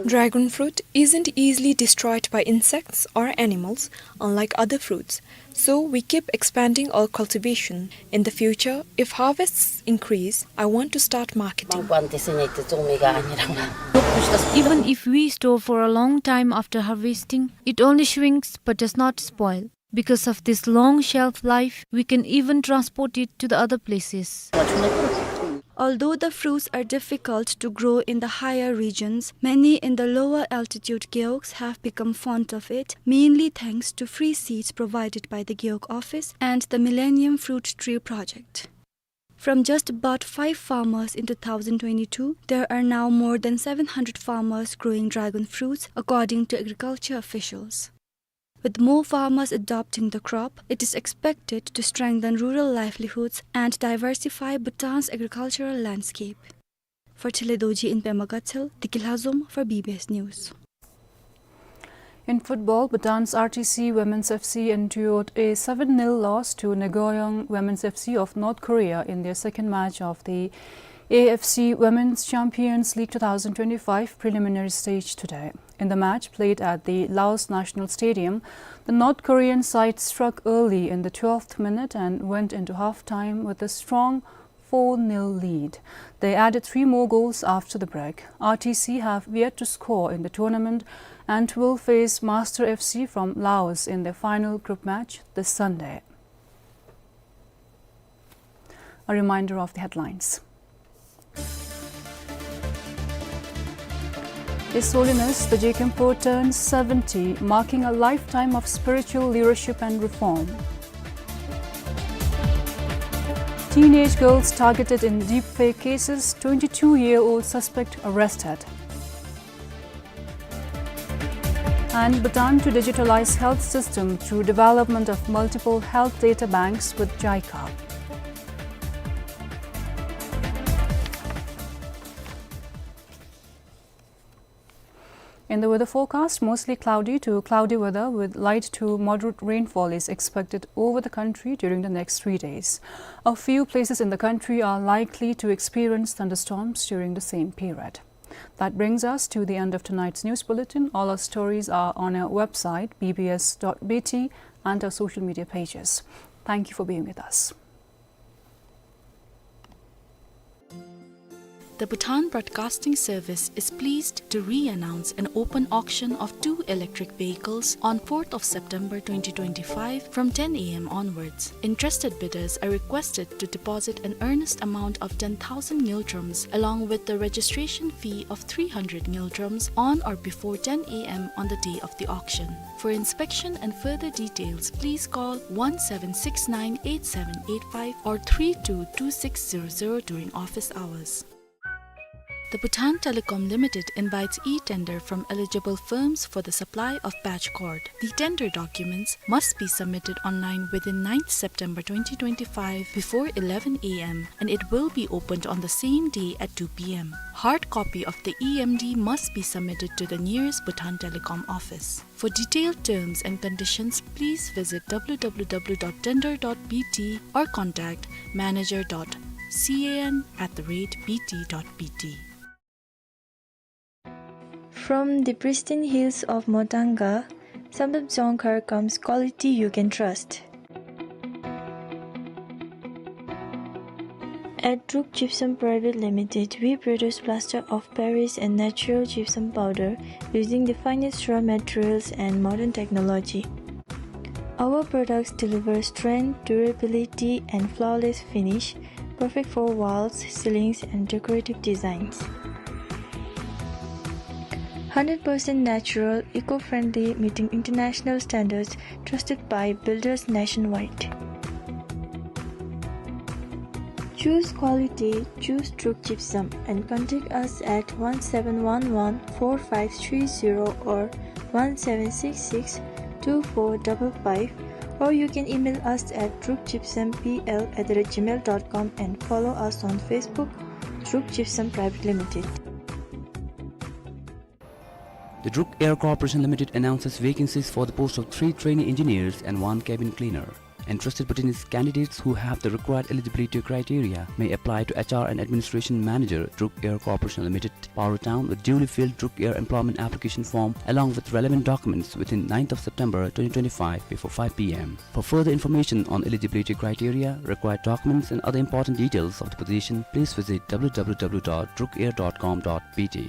Dragon fruit isn't easily destroyed by insects or animals, unlike other fruits. So we keep expanding our cultivation. In the future, if harvests increase, I want to start marketing. Even if we store for a long time after harvesting, it only shrinks but does not spoil. Because of this long shelf life, we can even transport it to the other places. Although the fruits are difficult to grow in the higher regions, many in the lower altitude gewogs have become fond of it, mainly thanks to free seeds provided by the Gewog Office and the Millennium Fruit Tree Project. From just about five farmers in two thousand twenty-two, there are now more than seven hundred farmers growing dragon fruits, according to agriculture officials. With more farmers adopting the crop, it is expected to strengthen rural livelihoods and diversify Bhutan's agricultural landscape. For Chile Dorji in Pema Gatshel, Diki Lhazom for B B S News. In football, Bhutan's R T C Women's F C endured a seven nil loss to Nagoyeon Women's F C of North Korea in their second match of the A F C Women's Champions League two thousand twenty-five preliminary stage today. In the match played at the Laos National Stadium, the North Korean side struck early in the twelfth minute and went into half-time with a strong four nil lead. They added three more goals after the break. R T C have yet to score in the tournament and will face Master F C from Laos in their final group match this Sunday. A reminder of the headlines. His Holiness the Je Khenpo turns seventy, marking a lifetime of spiritual leadership and reform. Teenage girls targeted in deepfake cases, twenty-two-year-old suspect arrested. And Bhutan to digitalize health system through development of multiple health data banks with JICA. In the weather forecast, mostly cloudy to cloudy weather with light to moderate rainfall is expected over the country during the next three days. A few places in the country are likely to experience thunderstorms during the same period. That brings us to the end of tonight's news bulletin. All our stories are on our website, B B S dot B T, and our social media pages. Thank you for being with us. The Bhutan Broadcasting Service is pleased to re-announce an open auction of two electric vehicles on fourth of September twenty twenty-five from ten A M onwards. Interested bidders are requested to deposit an earnest amount of ten thousand ngultrums along with the registration fee of three hundred ngultrums on or before ten A M on the day of the auction. For inspection and further details, please call one seven six nine eight seven eight five or three two two six zero zero during office hours. The Bhutan Telecom Limited invites e-tender from eligible firms for the supply of patch cord. The tender documents must be submitted online within ninth September twenty twenty-five before eleven A M, and it will be opened on the same day at two P M. Hard copy of the E M D must be submitted to the nearest Bhutan Telecom office. For detailed terms and conditions, please visit W W W dot tender dot B T or contact manager dot C A N at the rate B T dot B T. From the pristine hills of Motanga, Samdrup Jongkhar comes quality you can trust. At Druk Gypsum Private Limited, we produce plaster of Paris and natural gypsum powder using the finest raw materials and modern technology. Our products deliver strength, durability, and flawless finish, perfect for walls, ceilings, and decorative designs. Hundred percent natural, eco-friendly, meeting international standards, trusted by builders nationwide. Choose quality, choose Druk Gypsum, and contact us at one seven one one four five three zero or one seven six six two four double five, or you can email us at druk gypsum P L at the rate gmail dot com and follow us on Facebook, Druk Gypsum Private Limited. The Druk Air Corporation Limited announces vacancies for the post of three trainee engineers and one cabin cleaner. Interested Bhutanese candidates who have the required eligibility criteria may apply to H R and Administration Manager, Druk Air Corporation Limited, Paro Town, with duly filled Druk Air employment application form along with relevant documents within ninth of September twenty twenty-five before five P M. For further information on eligibility criteria, required documents and other important details of the position, please visit W W W dot druk air dot com dot B T.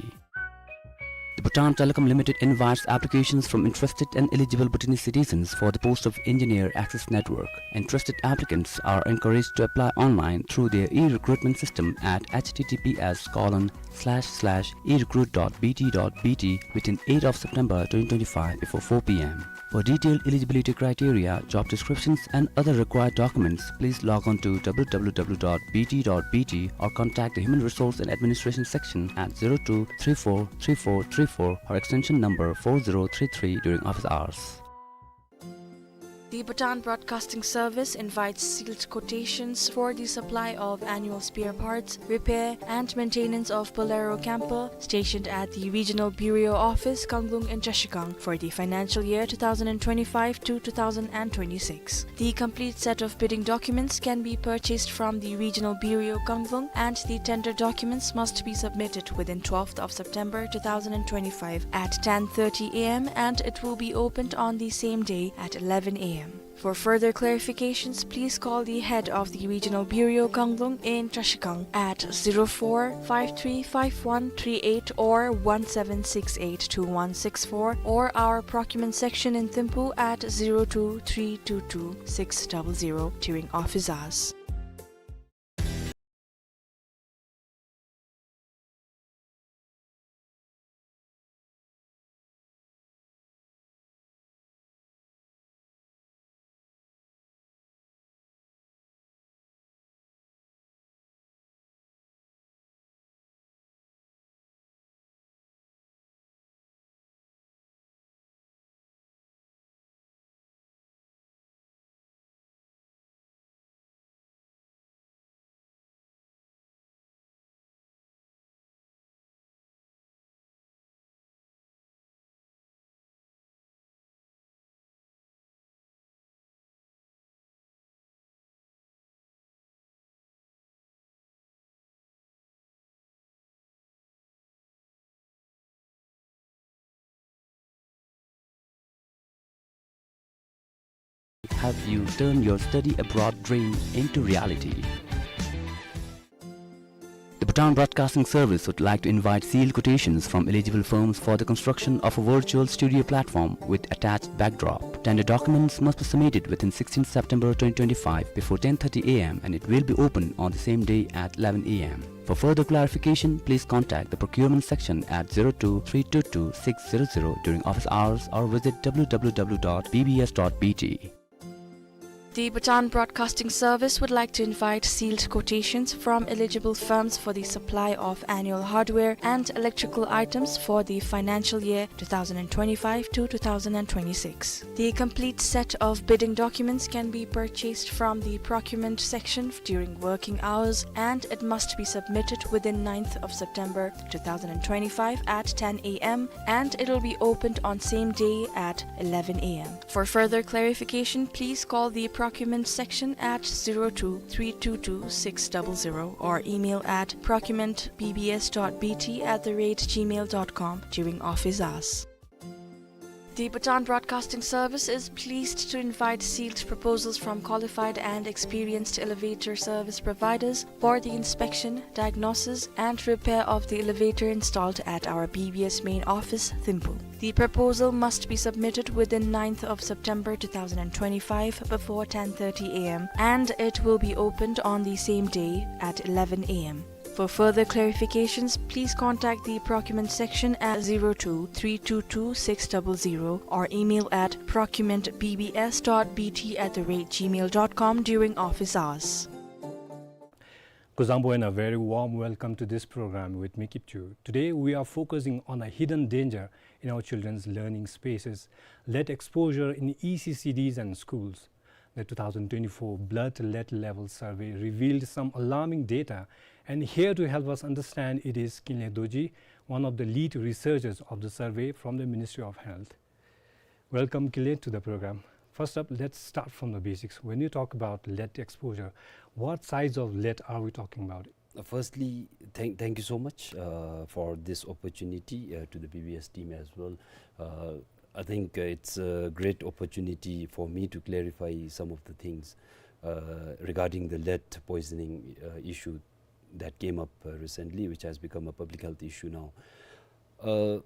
The Bhutan Telecom Limited invites applications from interested and eligible Bhutanese citizens for the post of Engineer Access Network. Interested applicants are encouraged to apply online through their e-recruitment system at H T T P S colon slash slash e recruit dot B T dot B T within eighth of September twenty twenty-five before four P M. For detailed eligibility criteria, job descriptions, and other required documents, please log on to W W W dot B T dot B T or contact the Human Resource and Administration section at zero two three four three four three four or extension number four zero three three during office hours. The Bhutan Broadcasting Service invites sealed quotations for the supply of annual spare parts, repair, and maintenance of Bolero camper stationed at the Regional Bureau Office, Kanglung in Trashigang for the financial year two thousand and twenty-five to two thousand and twenty-six. The complete set of bidding documents can be purchased from the Regional Bureau, Kanglung, and the tender documents must be submitted within twelfth of September two thousand and twenty-five at ten thirty A M, and it will be opened on the same day at eleven A M. For further clarifications, please call the head of the Regional Bureau, Kanglung in Trashigang at zero four five three five one three eight or one seven six eight two one six four, or our procurement section in Thimphu at zero two three two two six double zero during office hours. Have you turned your study abroad dream into reality? The Bhutan Broadcasting Service would like to invite sealed quotations from eligible firms for the construction of a virtual studio platform with attached backdrop. Tender documents must be submitted within sixteenth September twenty twenty-five before ten thirty A M, and it will be open on the same day at eleven A M. For further clarification, please contact the procurement section at zero two three two two six zero zero during office hours or visit W W W dot B B S dot B T. The Bhutan Broadcasting Service would like to invite sealed quotations from eligible firms for the supply of annual hardware and electrical items for the financial year two thousand and twenty-five to two thousand and twenty-six. The complete set of bidding documents can be purchased from the procurement section during working hours, and it must be submitted within ninth of September two thousand and twenty-five at ten A M, and it will be opened on same day at eleven A M. For further clarification, please call the procurement section at zero two three two two six double zero or email at procurement B B S dot B T at the rate gmail dot com during office hours. The Bhutan Broadcasting Service is pleased to invite sealed proposals from qualified and experienced elevator service providers for the inspection, diagnosis, and repair of the elevator installed at our B B S main office, Thimphu. The proposal must be submitted within ninth of September two thousand and twenty-five before ten thirty A M, and it will be opened on the same day at eleven A M. For further clarifications, please contact the procurement section at zero two three two two six double zero or email at procurement B B S dot B T at the rate gmail dot com during office hours. Kuzuzangpo and a very warm welcome to this program with me, Kipchu. Today we are focusing on a hidden danger in our children's learning spaces, lead exposure in E C C Ds and schools. The two thousand twenty-four Blood Lead Level Survey revealed some alarming data, and here to help us understand it is Kinley Dorji, one of the lead researchers of the survey from the Ministry of Health. Welcome, Kinley, to the program. First up, let's start from the basics. When you talk about lead exposure, what size of lead are we talking about? Uh, firstly, thank, thank you so much, uh, for this opportunity, uh, to the B B S team as well. Uh, I think, uh, it's a great opportunity for me to clarify some of the things, uh, regarding the lead poisoning, uh, issue that came up, uh, recently, which has become a public health issue now. Uh,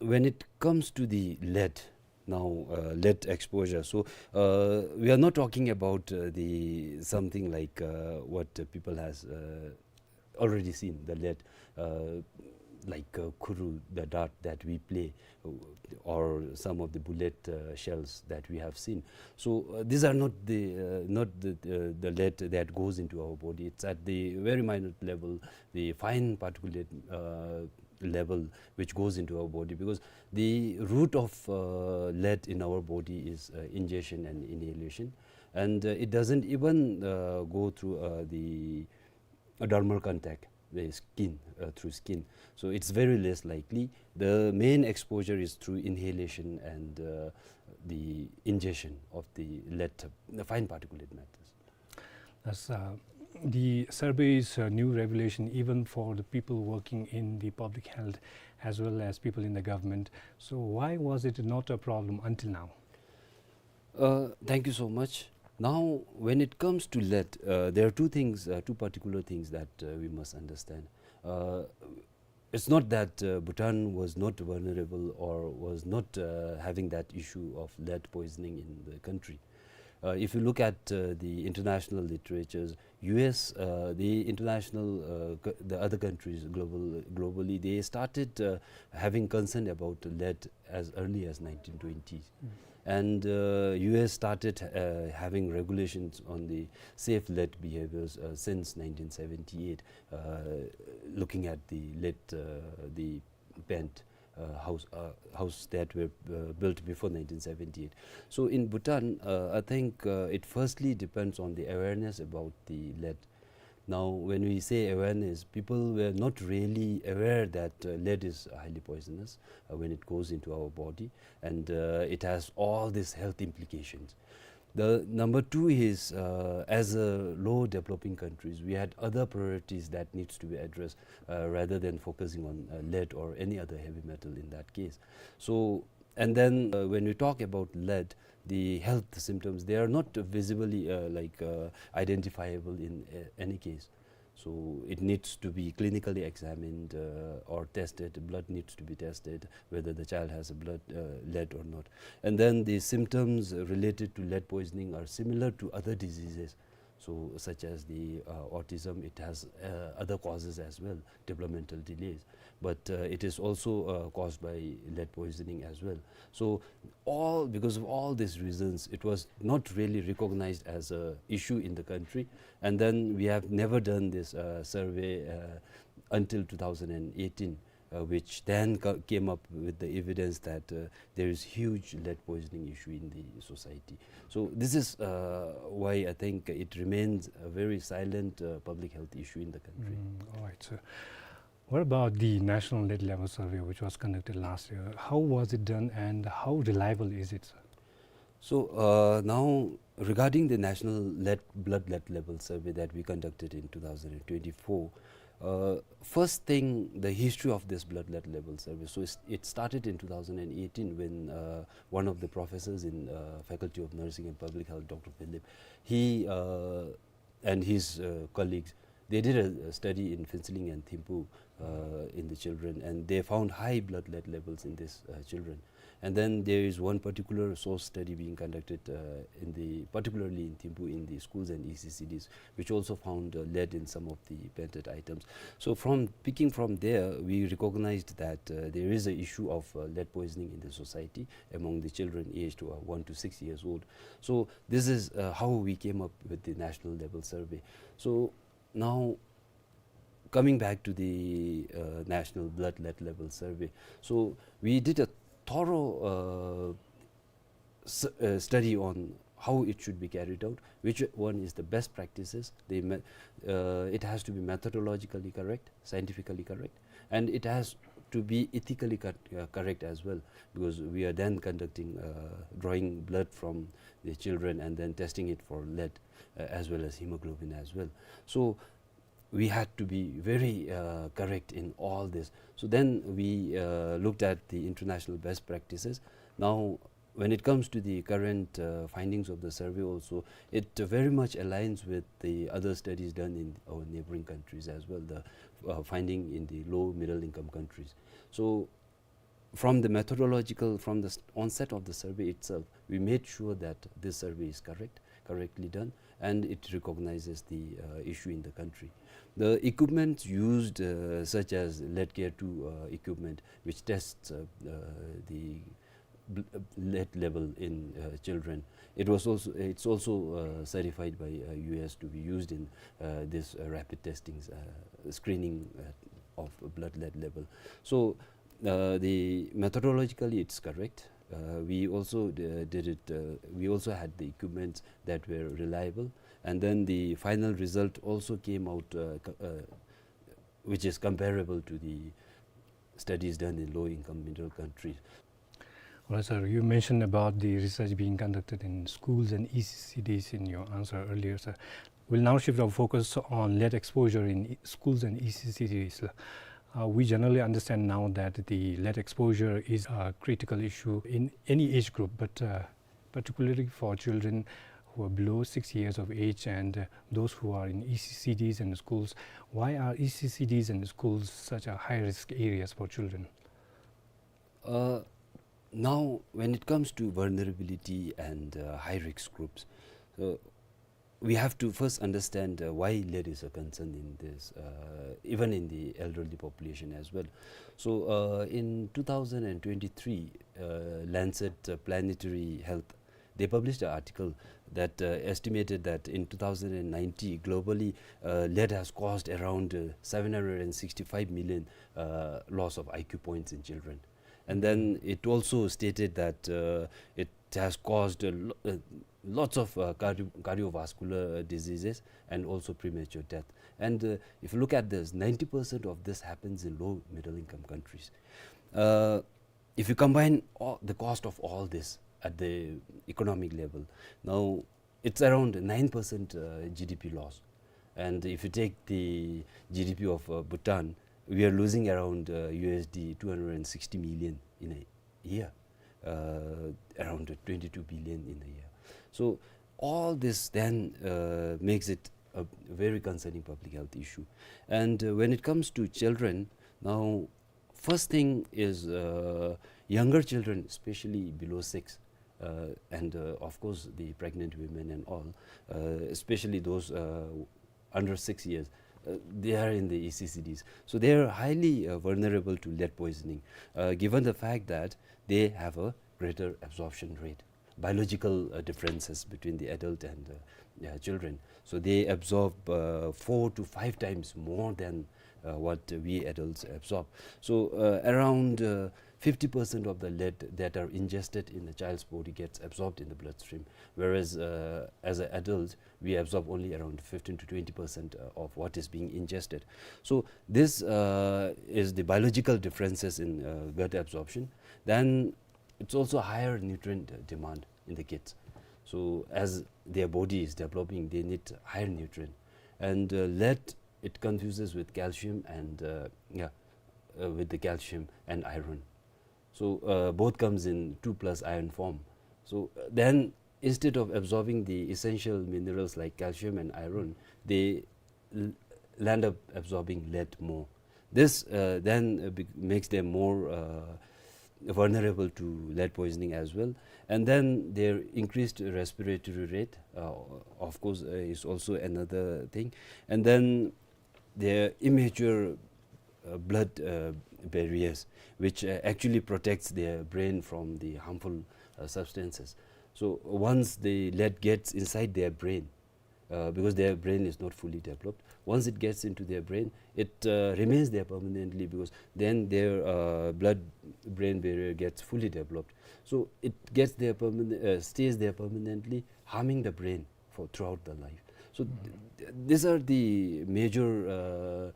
When it comes to the lead, now, uh, lead exposure, so, uh, we are not talking about, uh, the something like, uh, what, uh, people has, uh, already seen, the lead, uh, like, uh, khuru, the dart that we play, uh, or some of the bullet, uh, shells that we have seen. So, uh, these are not the, uh, not the, uh, the lead that goes into our body. It's at the very minute level, the fine particulate, uh, level which goes into our body, because the root of, uh, lead in our body is, uh, ingestion and inhalation, and, uh, it doesn't even, uh, go through, uh, the dermal contact, the skin, uh, through skin. So it's very less likely. The main exposure is through inhalation and, uh, the ingestion of the lead, the fine particulate matters. Thus, uh, the survey is a new revelation even for the people working in the public health as well as people in the government. So why was it not a problem until now? Uh, thank you so much. Now, when it comes to lead, uh, there are two things, uh, two particular things that, uh, we must understand. Uh, it's not that, uh, Bhutan was not vulnerable or was not, uh, having that issue of lead poisoning in the country. Uh, if you look at, uh, the international literatures, U S, uh, the international, uh, co-, the other countries global, globally, they started, uh, having concern about lead as early as nineteen twenties. Mm. And, uh, U S started, uh, having regulations on the safe lead behaviors, uh, since nineteen seventy-eight, uh, looking at the lead, uh, the plant, uh, house, uh, house that were, uh, built before nineteen seventy-eight. So in Bhutan, uh, I think, uh, it firstly depends on the awareness about the lead. Now, when we say awareness, people were not really aware that, uh, lead is highly poisonous, uh, when it goes into our body, and, uh, it has all these health implications. The number two is, uh, as a low developing countries, we had other priorities that needs to be addressed, uh, rather than focusing on, uh, lead or any other heavy metal in that case. So, and then, uh, when we talk about lead, the health symptoms, they are not visibly, uh, like, uh, identifiable in, uh, any case. So it needs to be clinically examined, uh, or tested. Blood needs to be tested whether the child has a blood, uh, lead or not. And then the symptoms related to lead poisoning are similar to other diseases. So such as the, uh, autism, it has, uh, other causes as well, developmental delays. But, uh, it is also, uh, caused by lead poisoning as well. So all, because of all these reasons, it was not really recognized as a issue in the country. And then we have never done this, uh, survey, uh, until two thousand eighteen, uh, which then co-, came up with the evidence that, uh, there is huge lead poisoning issue in the society. So this is, uh, why I think it remains a very silent, uh, public health issue in the country. Mm, all right, sir. What about the National Lead Level Survey, which was conducted last year? How was it done and how reliable is it, sir? So, uh, now, regarding the National Lead, Blood Lead Level Survey that we conducted in two thousand twenty-four, uh, first thing, the history of this Blood Lead Level Survey. So it's, it started in two thousand eighteen when, uh, one of the professors in, uh, Faculty of Nursing and Public Health, Doctor Philip, he, uh, and his, uh, colleagues, they did a, a study in Phuentsholing and Thimphu, uh, in the children, and they found high blood lead levels in these, uh, children. And then there is one particular source study being conducted, uh, in the, particularly in Thimphu, in the schools and E C C Ds, which also found, uh, lead in some of the painted items. So from, picking from there, we recognized that, uh, there is a issue of, uh, lead poisoning in the society among the children aged, uh, one to six years old. So this is, uh, how we came up with the national level survey. So now, coming back to the, uh, National Blood Lead Level Survey, so we did a thorough, uh, s-, uh, study on how it should be carried out, which one is the best practices. The me-, uh, it has to be methodologically correct, scientifically correct, and it has to be ethically cor-, uh, correct as well, because we are then conducting, uh, drawing blood from the children and then testing it for lead, uh, as well as hemoglobin as well. So we had to be very, uh, correct in all this. So then we, uh, looked at the international best practices. Now, when it comes to the current, uh, findings of the survey also, it very much aligns with the other studies done in our neighboring countries as well, the, uh, finding in the low middle income countries. So from the methodological, from the s-, onset of the survey itself, we made sure that this survey is correct, correctly done, and it recognizes the, uh, issue in the country. The equipments used, uh, such as lead K two, uh, equipment, which tests, uh, uh, the bl-, uh, lead level in, uh, children. It was also, it's also, uh, certified by, uh, U S to be used in, uh, this, uh, rapid testings, uh, screening, uh, of blood lead level. So, uh, the methodologically it's correct. Uh, we also d-, did it, uh, we also had the equipments that were reliable. And then the final result also came out, uh, co-, uh, which is comparable to the studies done in low-income middle countries. All right, sir. You mentioned about the research being conducted in schools and E C C Ds in your answer earlier, sir. We'll now shift our focus on lead exposure in e-, schools and E C C Ds. Uh, we generally understand now that the lead exposure is a critical issue in any age group, but, uh, particularly for children who are below six years of age and, uh, those who are in E C C Ds and schools. Why are E C C Ds and schools such a high-risk areas for children? Uh, now, when it comes to vulnerability and, uh, high-risk groups, uh, we have to first understand, uh, why lead is a concern in this, uh, even in the elderly population as well. So, uh, in two thousand and twenty-three, uh, Lancet, uh, Planetary Health, they published an article that, uh, estimated that in two thousand and ninety, globally, uh, lead has caused around, uh, seven hundred and sixty-five million, uh, loss of I Q points in children. And then it also stated that, uh, it has caused a lo-, uh, lots of, uh, cardio-, cardiovascular diseases and also premature death. And, uh, if you look at this, ninety percent of this happens in low middle income countries. Uh, if you combine all, the cost of all this at the economic level, now it's around nine percent, uh, G D P loss. And if you take the G D P of, uh, Bhutan, we are losing around, uh, U S D two hundred and sixty million in a year, uh, around twenty-two billion in a year. So all this then, uh, makes it a very concerning public health issue. And, uh, when it comes to children, now, first thing is, uh, younger children, especially below six, uh, and, uh, of course, the pregnant women and all, uh, especially those, uh, under six years, uh, they are in the E C C Ds. So they are highly, uh, vulnerable to lead poisoning, uh, given the fact that they have a greater absorption rate, biological, uh, differences between the adult and, uh, uh, children. So they absorb, uh, four to five times more than, uh, what we adults absorb. So, uh, around, uh, fifty percent of the lead that are ingested in a child's body gets absorbed in the bloodstream, whereas, uh, as an adult, we absorb only around fifteen to twenty percent, uh, of what is being ingested. So this, uh, is the biological differences in, uh, gut absorption. Then it's also higher nutrient, uh, demand in the kids. So as their body is developing, they need higher nutrient. And, uh, lead, it confuses with calcium and, uh, yeah, uh, with the calcium and iron. So, uh, both comes in two plus iron form. So, uh, then instead of absorbing the essential minerals like calcium and iron, they l-, land up absorbing lead more. This, uh, then, uh, bec-, makes them more, uh, vulnerable to lead poisoning as well. And then their increased respiratory rate, uh, of course, uh, is also another thing. And then their immature, uh, blood, uh, barriers, which, uh, actually protects their brain from the harmful, uh, substances. So once the lead gets inside their brain, uh, because their brain is not fully developed, once it gets into their brain, it, uh, remains there permanently, because then their, uh, blood-brain barrier gets fully developed. So it gets there perman-, uh, stays there permanently, harming the brain for throughout the life. So th-, th-, these are the major,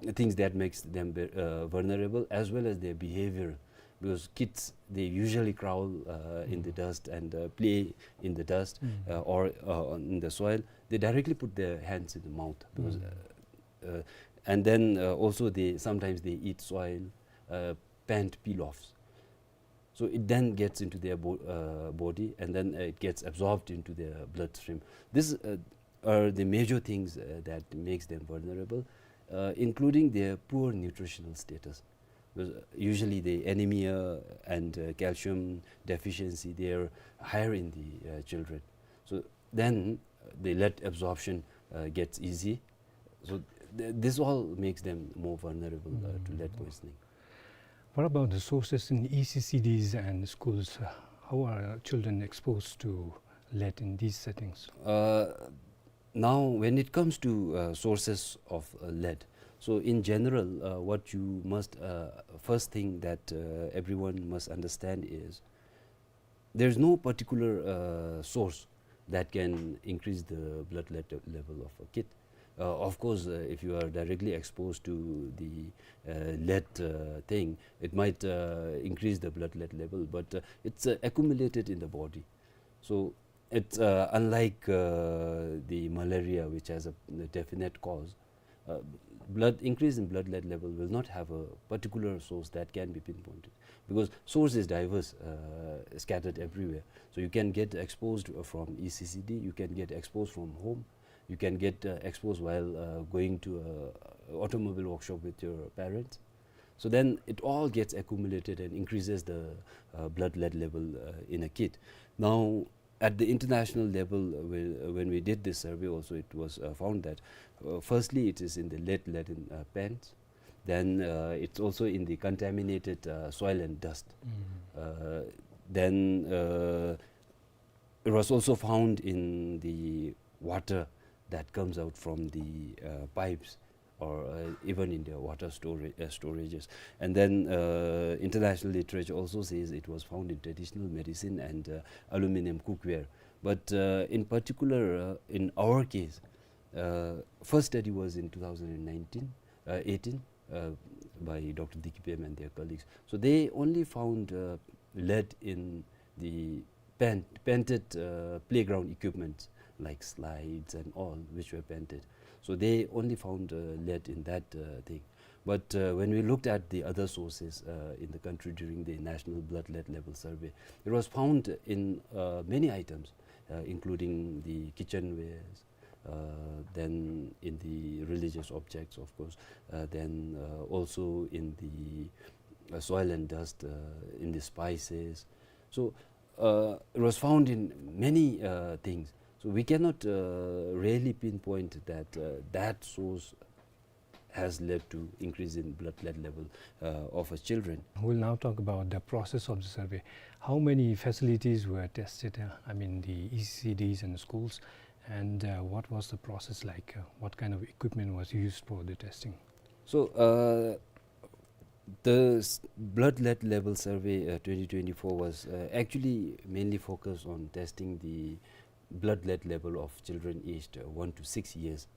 uh, things that makes them ve-, uh, vulnerable, as well as their behavior. Because kids, they usually crawl, uh, in the dust and, uh, play in the dust, uh, or, uh, on, in the soil. They directly put their hands in the mouth because, uh, uh, and then, uh, also they, sometimes they eat soil, uh, pant peel-offs. So it then gets into their bo-, uh, body, and then, uh, it gets absorbed into their bloodstream. These, uh, are the major things, uh, that makes them vulnerable, uh, including their poor nutritional status. Because usually the anemia and, uh, calcium deficiency, they are higher in the, uh, children. So then, uh, the lead absorption, uh, gets easy. So th-, this all makes them more vulnerable, uh, to lead poisoning. What about the sources in E C C Ds and schools? Uh, how are children exposed to lead in these settings? Uh, now, when it comes to, uh, sources of, uh, lead, so in general, uh, what you must, uh, first thing that, uh, everyone must understand is there's no particular, uh, source that can increase the blood lead level of a kid. Uh, of course, uh, if you are directly exposed to the, uh, lead, uh, thing, it might, uh, increase the blood lead level, but, uh, it's, uh, accumulated in the body. So it's, uh, unlike, uh, the malaria, which has a, a definite cause. Uh, blood, increase in blood lead level will not have a particular source that can be pinpointed, because source is diverse, uh, scattered everywhere. So you can get exposed from E C C D, you can get exposed from home, you can get, uh, exposed while, uh, going to a automobile workshop with your parents. So then it all gets accumulated and increases the, uh, blood lead level, uh, in a kid. Now, at the international level, uh, we, uh, when we did this survey also, it was, uh, found that, uh, firstly, it is in the lead-laden, uh, pants. Then, uh, it's also in the contaminated, uh, soil and dust. Uh, then, uh, it was also found in the water that comes out from the, uh, pipes or, uh, even in the water stora-, uh, storages. And then, uh, international literature also says it was found in traditional medicine and, uh, aluminum cookware. But, uh, in particular, uh, in our case, uh, first study was in two thousand nineteen, uh, eighteen, uh, by Doctor Dikipem and their colleagues. So they only found, uh, lead in the paint-, painted, uh, playground equipment like slides and all, which were painted. So they only found, uh, lead in that, uh, thing. But, uh, when we looked at the other sources, uh, in the country during the National Blood Lead Level Survey, it was found in, uh, many items, uh, including the kitchenwares, uh, then in the religious objects, of course, uh, then, uh, also in the, uh, soil and dust, uh, in the spices. So, uh, it was found in many, uh, things. So we cannot, uh, really pinpoint that, uh, that source has led to increase in blood lead level, uh, of our children. We'll now talk about the process of the survey. How many facilities were tested? Uh, I mean, the E C Ds and schools, and, uh, what was the process like? Uh, what kind of equipment was used for the testing? So, uh, the s-, blood lead level survey, uh, twenty twenty-four was, uh, actually mainly focused on testing the blood lead level of children aged, uh, one to six years.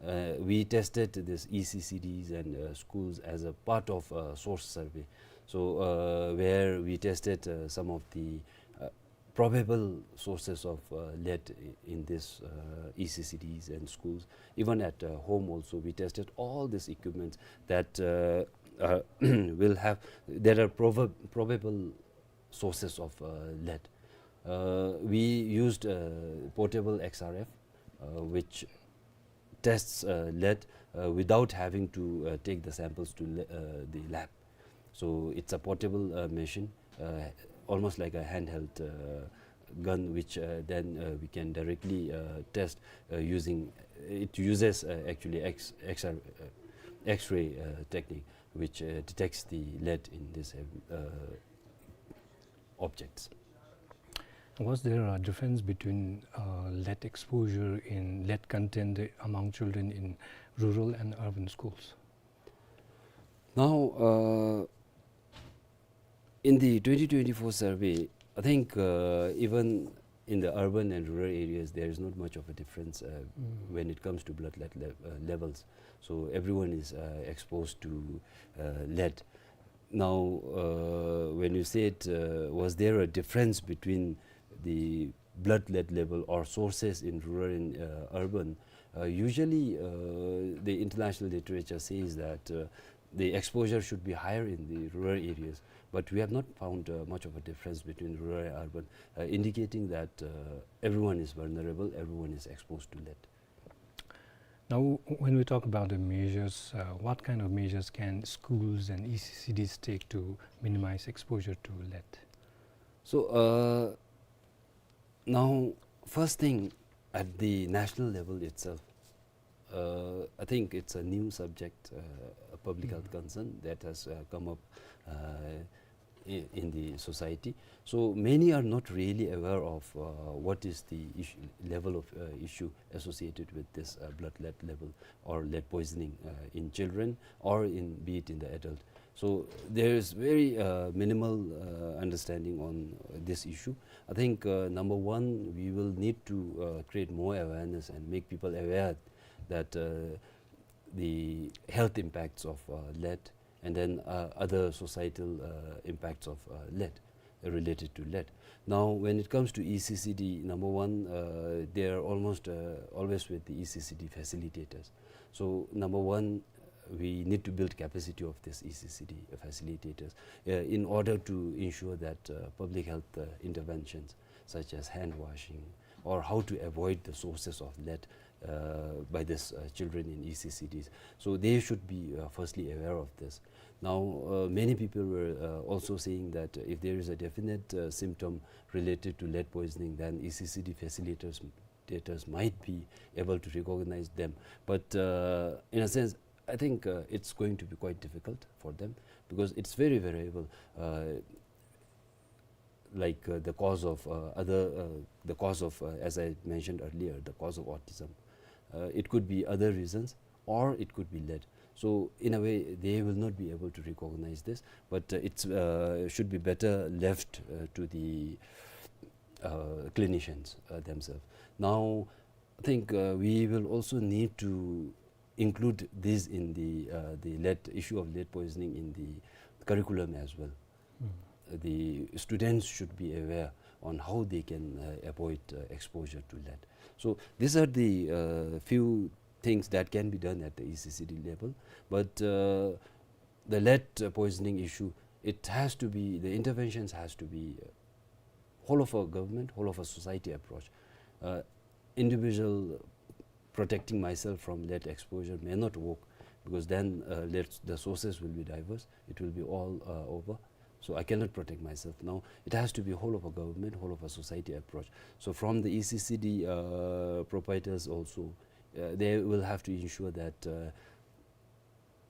Uh, we tested this E C C Ds and, uh, schools as a part of a source survey. So, uh, where we tested, uh, some of the, uh, probable sources of, uh, lead i-, in this, uh, E C C Ds and schools. Even at, uh, home also, we tested all these equipments that, uh, uh, will have, that are proba-, probable sources of, uh, lead. Uh, we used, uh, portable X R F, uh, which tests, uh, lead, uh, without having to, uh, take the samples to le-, uh, the lab. So it's a portable, uh, machine, uh, almost like a handheld, uh, gun, which, uh, then, uh, we can directly, uh, test, uh, using, it uses, uh, actually X, X R, uh, X-ray, uh, technique, which, uh, detects the lead in this, uh, objects. Was there a difference between, uh, lead exposure in lead content among children in rural and urban schools? Now, uh, in the twenty twenty-four survey, I think, uh, even in the urban and rural areas, there is not much of a difference, uh, when it comes to blood lead le-, uh, levels. So everyone is, uh, exposed to, uh, lead. Now, uh, when you said, uh, was there a difference between the blood lead level or sources in rural and, uh, urban? Uh, usually, uh, the international literature says that, uh, the exposure should be higher in the rural areas, but we have not found, uh, much of a difference between rural and urban, uh, indicating that, uh, everyone is vulnerable, everyone is exposed to lead. Now, w-, when we talk about the measures, uh, what kind of measures can schools and E C C Ds take to minimize exposure to lead? So, uh, now, first thing, at the national level itself, uh, I think it's a new subject, uh, a public health concern that has, uh, come up, uh, i-, in the society. So many are not really aware of, uh, what is the issue, level of, uh, issue associated with this, uh, blood lead level or lead poisoning, uh, in children or in, be it in the adult. So there is very, uh, minimal, uh, understanding on, uh, this issue. I think, uh, number one, we will need to, uh, create more awareness and make people aware that, uh, the health impacts of, uh, lead and then, uh, other societal, uh, impacts of, uh, lead, uh, related to lead. Now, when it comes to E C C D, number one, uh, they are almost, uh, always with the E C C D facilitators. So, number one, we need to build capacity of these E C C D facilitators, uh, in order to ensure that, uh, public health, uh, interventions such as hand washing or how to avoid the sources of lead, uh, by these, uh, children in E C C Ds. So they should be, uh, firstly aware of this. Now, uh, many people were, uh, also saying that if there is a definite, uh, symptom related to lead poisoning, then E C C D facilitators, facilitators might be able to recognize them. But, uh, in a sense, I think, uh, it's going to be quite difficult for them because it's very variable. Uh, like, uh, the cause of, uh, other, uh, the cause of, uh, as I mentioned earlier, the cause of autism. Uh, it could be other reasons, or it could be lead. So in a way, they will not be able to recognize this, but, uh, it's, uh, should be better left, uh, to the, uh, clinicians, uh, themselves. Now, I think, uh, we will also need to include this in the, uh, the lead, issue of lead poisoning in the curriculum as well. The students should be aware on how they can, uh, avoid, uh, exposure to lead. So these are the, uh, few things that can be done at the E C C D level. But, uh, the lead, uh, poisoning issue, it has to be, the interventions has to be, uh, whole of a government, whole of a society approach. Uh, individual protecting myself from lead exposure may not work, because then, uh, lead, the sources will be diverse. It will be all, uh, over. So I cannot protect myself. Now, it has to be whole of a government, whole of a society approach. So from the E C C D, uh, proprietors also, uh, they will have to ensure that, uh,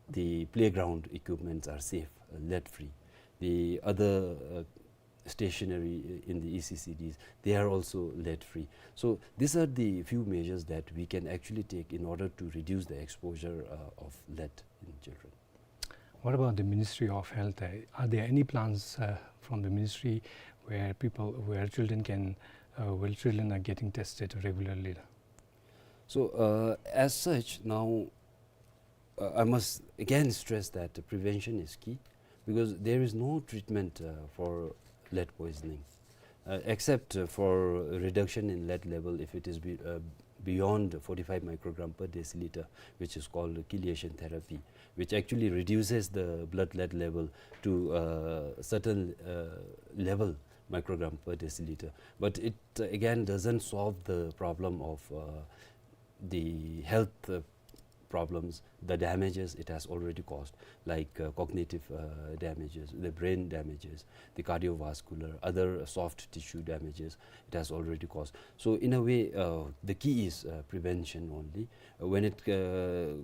the playground equipments are safe, uh, lead free. The other, uh, stationery, uh, in the E C C Ds, they are also lead free. So these are the few measures that we can actually take in order to reduce the exposure, uh, of lead in children. What about the Ministry of Health? Uh, are there any plans, uh, from the ministry where people, where children can, uh, where children are getting tested regularly? So, uh, as such, now, uh, I must again stress that prevention is key, because there is no treatment, uh, for lead poisoning, uh, except, uh, for reduction in lead level if it is be-, uh, beyond forty-five microgram per deciliter, which is called chelation therapy, which actually reduces the blood lead level to, uh, certain, uh, level, microgram per deciliter. But it, uh, again doesn't solve the problem of, uh, the health, uh, problems, the damages it has already caused, like, uh, cognitive, uh, damages, the brain damages, the cardiovascular, other soft tissue damages it has already caused. So in a way, uh, the key is, uh, prevention only. Uh, when it, uh,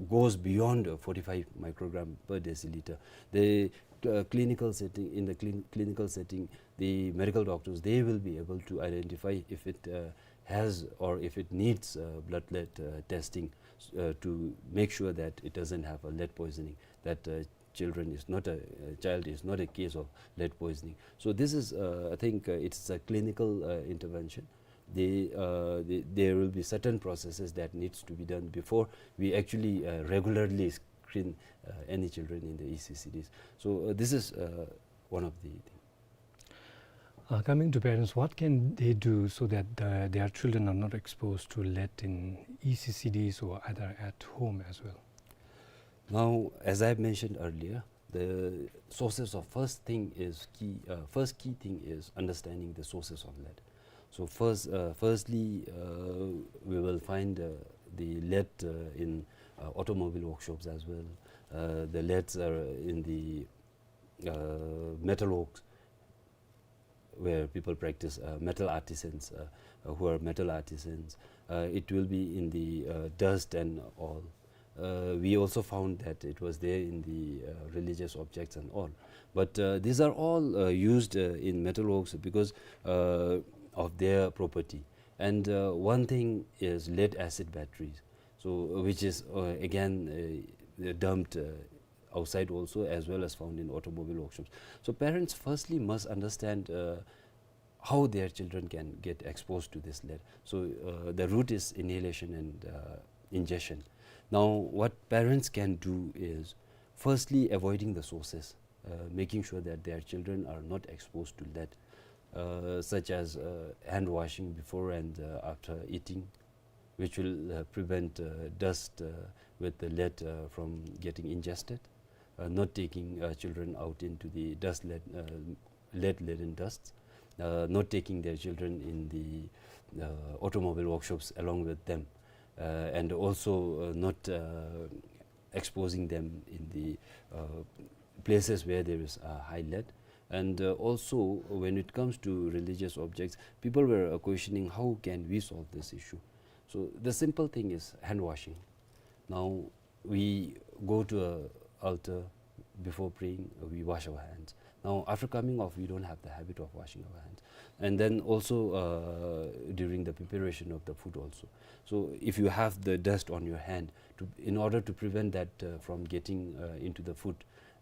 goes beyond, uh, forty-five microgram per deciliter, the, uh, clinical setting, in the clin-, clinical setting, the medical doctors, they will be able to identify if it, uh, has or if it needs, uh, blood lead, uh, testing, uh, to make sure that it doesn't have a lead poisoning, that, uh, children is not a, uh, child is not a case of lead poisoning. So this is, uh, I think, uh, it's a clinical, uh, intervention. The, uh, the, there will be certain processes that needs to be done before we actually, uh, regularly screen, uh, any children in the E C C Ds. So, uh, this is, uh, one of the things. Uh, coming to parents, what can they do so that the, their children are not exposed to lead in E C C Ds or either at home as well? Now, as I have mentioned earlier, the sources of first thing is key, uh, first key thing is understanding the sources of lead. So first, uh, firstly, uh, we will find, uh, the lead uh, in uh, automobile workshops as well. Uh, the leads are in the uh, metal works where people practice uh, metal artisans uh, uh, who are metal artisans. Uh, it will be in the uh, dust and all. Uh, we also found that it was there in the uh, religious objects and all. But uh, these are all uh, used uh, in metalworks because uh, of their property. And uh, one thing is lead acid batteries, so uh, which is uh, again uh, dumped uh, outside also, as well as found in automobile workshops. So parents firstly must understand uh, how their children can get exposed to this lead. So uh, the route is inhalation and uh, ingestion. Now, what parents can do is firstly avoiding the sources, uh, making sure that their children are not exposed to lead, uh, such as uh, hand washing before and uh, after eating, which will uh, prevent uh, dust uh, with the lead uh, from getting ingested, uh, not taking uh, children out into the dust lead, uh, lead laden dust, uh, not taking their children in the uh, automobile workshops along with them, uh, and also uh, not uh, exposing them in the uh, places where there is uh, high lead. And uh, also, when it comes to religious objects, people were uh, questioning how can we solve this issue. So the simple thing is hand washing. Now, we go to a altar before praying, uh, we wash our hands. Now, after coming off, we don't have the habit of washing our hands. And then also uh, during the preparation of the food also. So if you have the dust on your hand, to, in order to prevent that uh, from getting uh, into the food,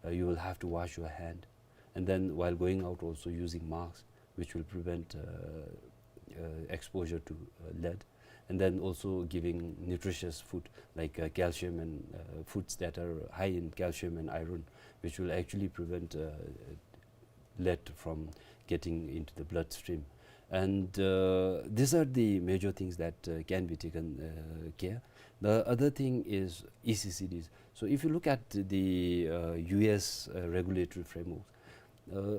uh, you will have to wash your hand. And then while going out also using masks, which will prevent uh, uh, exposure to uh, lead. And then also giving nutritious food like uh, calcium and uh, foods that are high in calcium and iron, which will actually prevent uh, lead from getting into the bloodstream. And uh, these are the major things that uh, can be taken uh, care. The other thing is E C C Ds. So if you look at the uh, U S uh, regulatory framework, uh,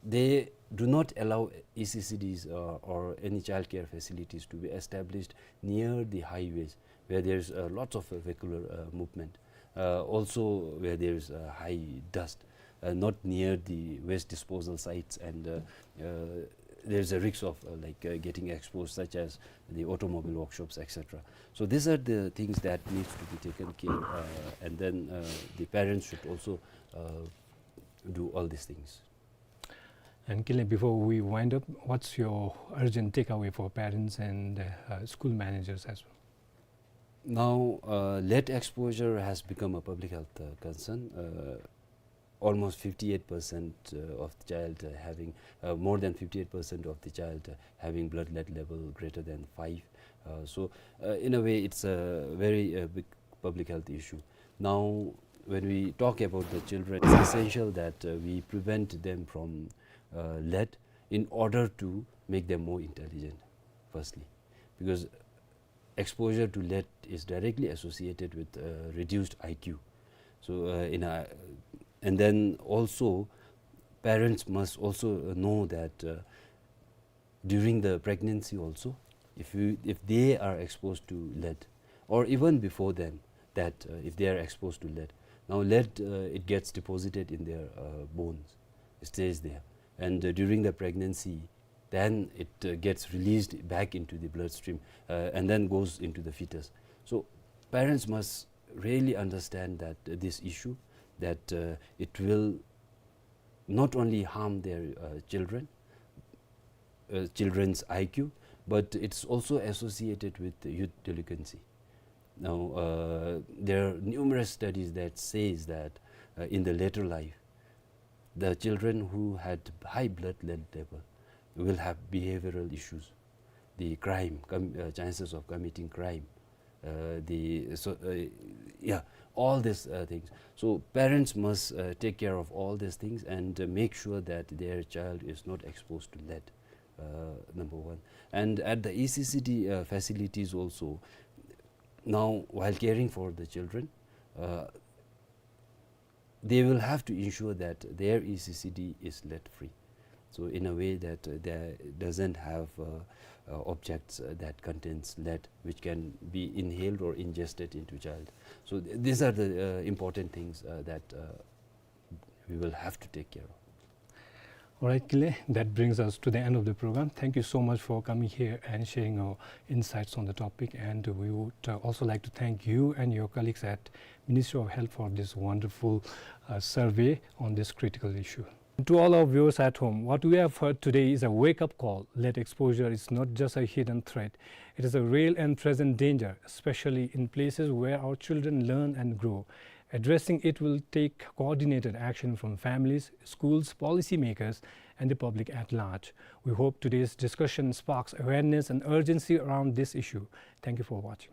they do not allow E C C Ds uh, or any child care facilities to be established near the highways where there is uh, lots of uh, vehicular uh, movement. Uh, also where there is uh, high dust, uh, not near the waste disposal sites, and uh, uh, there is a risk of uh, like uh, getting exposed, such as the automobile workshops, et cetera. So these are the things that needs to be taken care, uh, and then uh, the parents should also uh, do all these things. And Kinley, before we wind up, what's your urgent takeaway for parents and uh, uh, school managers as well? Now, uh, lead exposure has become a public health uh, concern. Uh, almost fifty-eight percent uh, of the child uh, having, uh, more than fifty-eight percent of the child uh, having blood lead level greater than five. Uh, so, uh, in a way, it's a very uh, big public health issue. Now, when we talk about the children, it's essential that uh, we prevent them from uh, lead in order to make them more intelligent, firstly, because exposure to lead is directly associated with uh, reduced I Q. So, uh, in a, and then also, parents must also uh, know that uh, during the pregnancy also, if you, if they are exposed to lead, or even before then, that uh, if they are exposed to lead, now lead uh, it gets deposited in their uh, bones, it stays there, and uh, during the pregnancy, then it uh, gets released back into the bloodstream uh, and then goes into the fetus. So parents must really understand that uh, this issue, that uh, it will not only harm their uh, children, uh, children's I Q, but it's also associated with youth delinquency. Now, uh, there are numerous studies that says that uh, in the later life, the children who had high blood lead level will have behavioral issues, the crime, com- uh, chances of committing crime, uh, the so uh, yeah, all these uh, things. So parents must uh, take care of all these things and uh, make sure that their child is not exposed to lead. Uh, number one, and at the E C C D uh, facilities also, now while caring for the children, uh, they will have to ensure that their E C C D is lead free. So in a way that, uh, there doesn't have, uh, uh, objects, uh, that contains lead, which can be inhaled or ingested into child. So th-, these are the, uh, important things, uh, that, uh, we will have to take care of. All right, Kinley, that brings us to the end of the program. Thank you so much for coming here and sharing your insights on the topic. And we would, uh, also like to thank you and your colleagues at Ministry of Health for this wonderful, uh, survey on this critical issue. To all our viewers at home, what we have heard today is a wake-up call. Lead exposure is not just a hidden threat. It is a real and present danger, especially in places where our children learn and grow. Addressing it will take coordinated action from families, schools, policymakers, and the public at large. We hope today's discussion sparks awareness and urgency around this issue. Thank you for watching.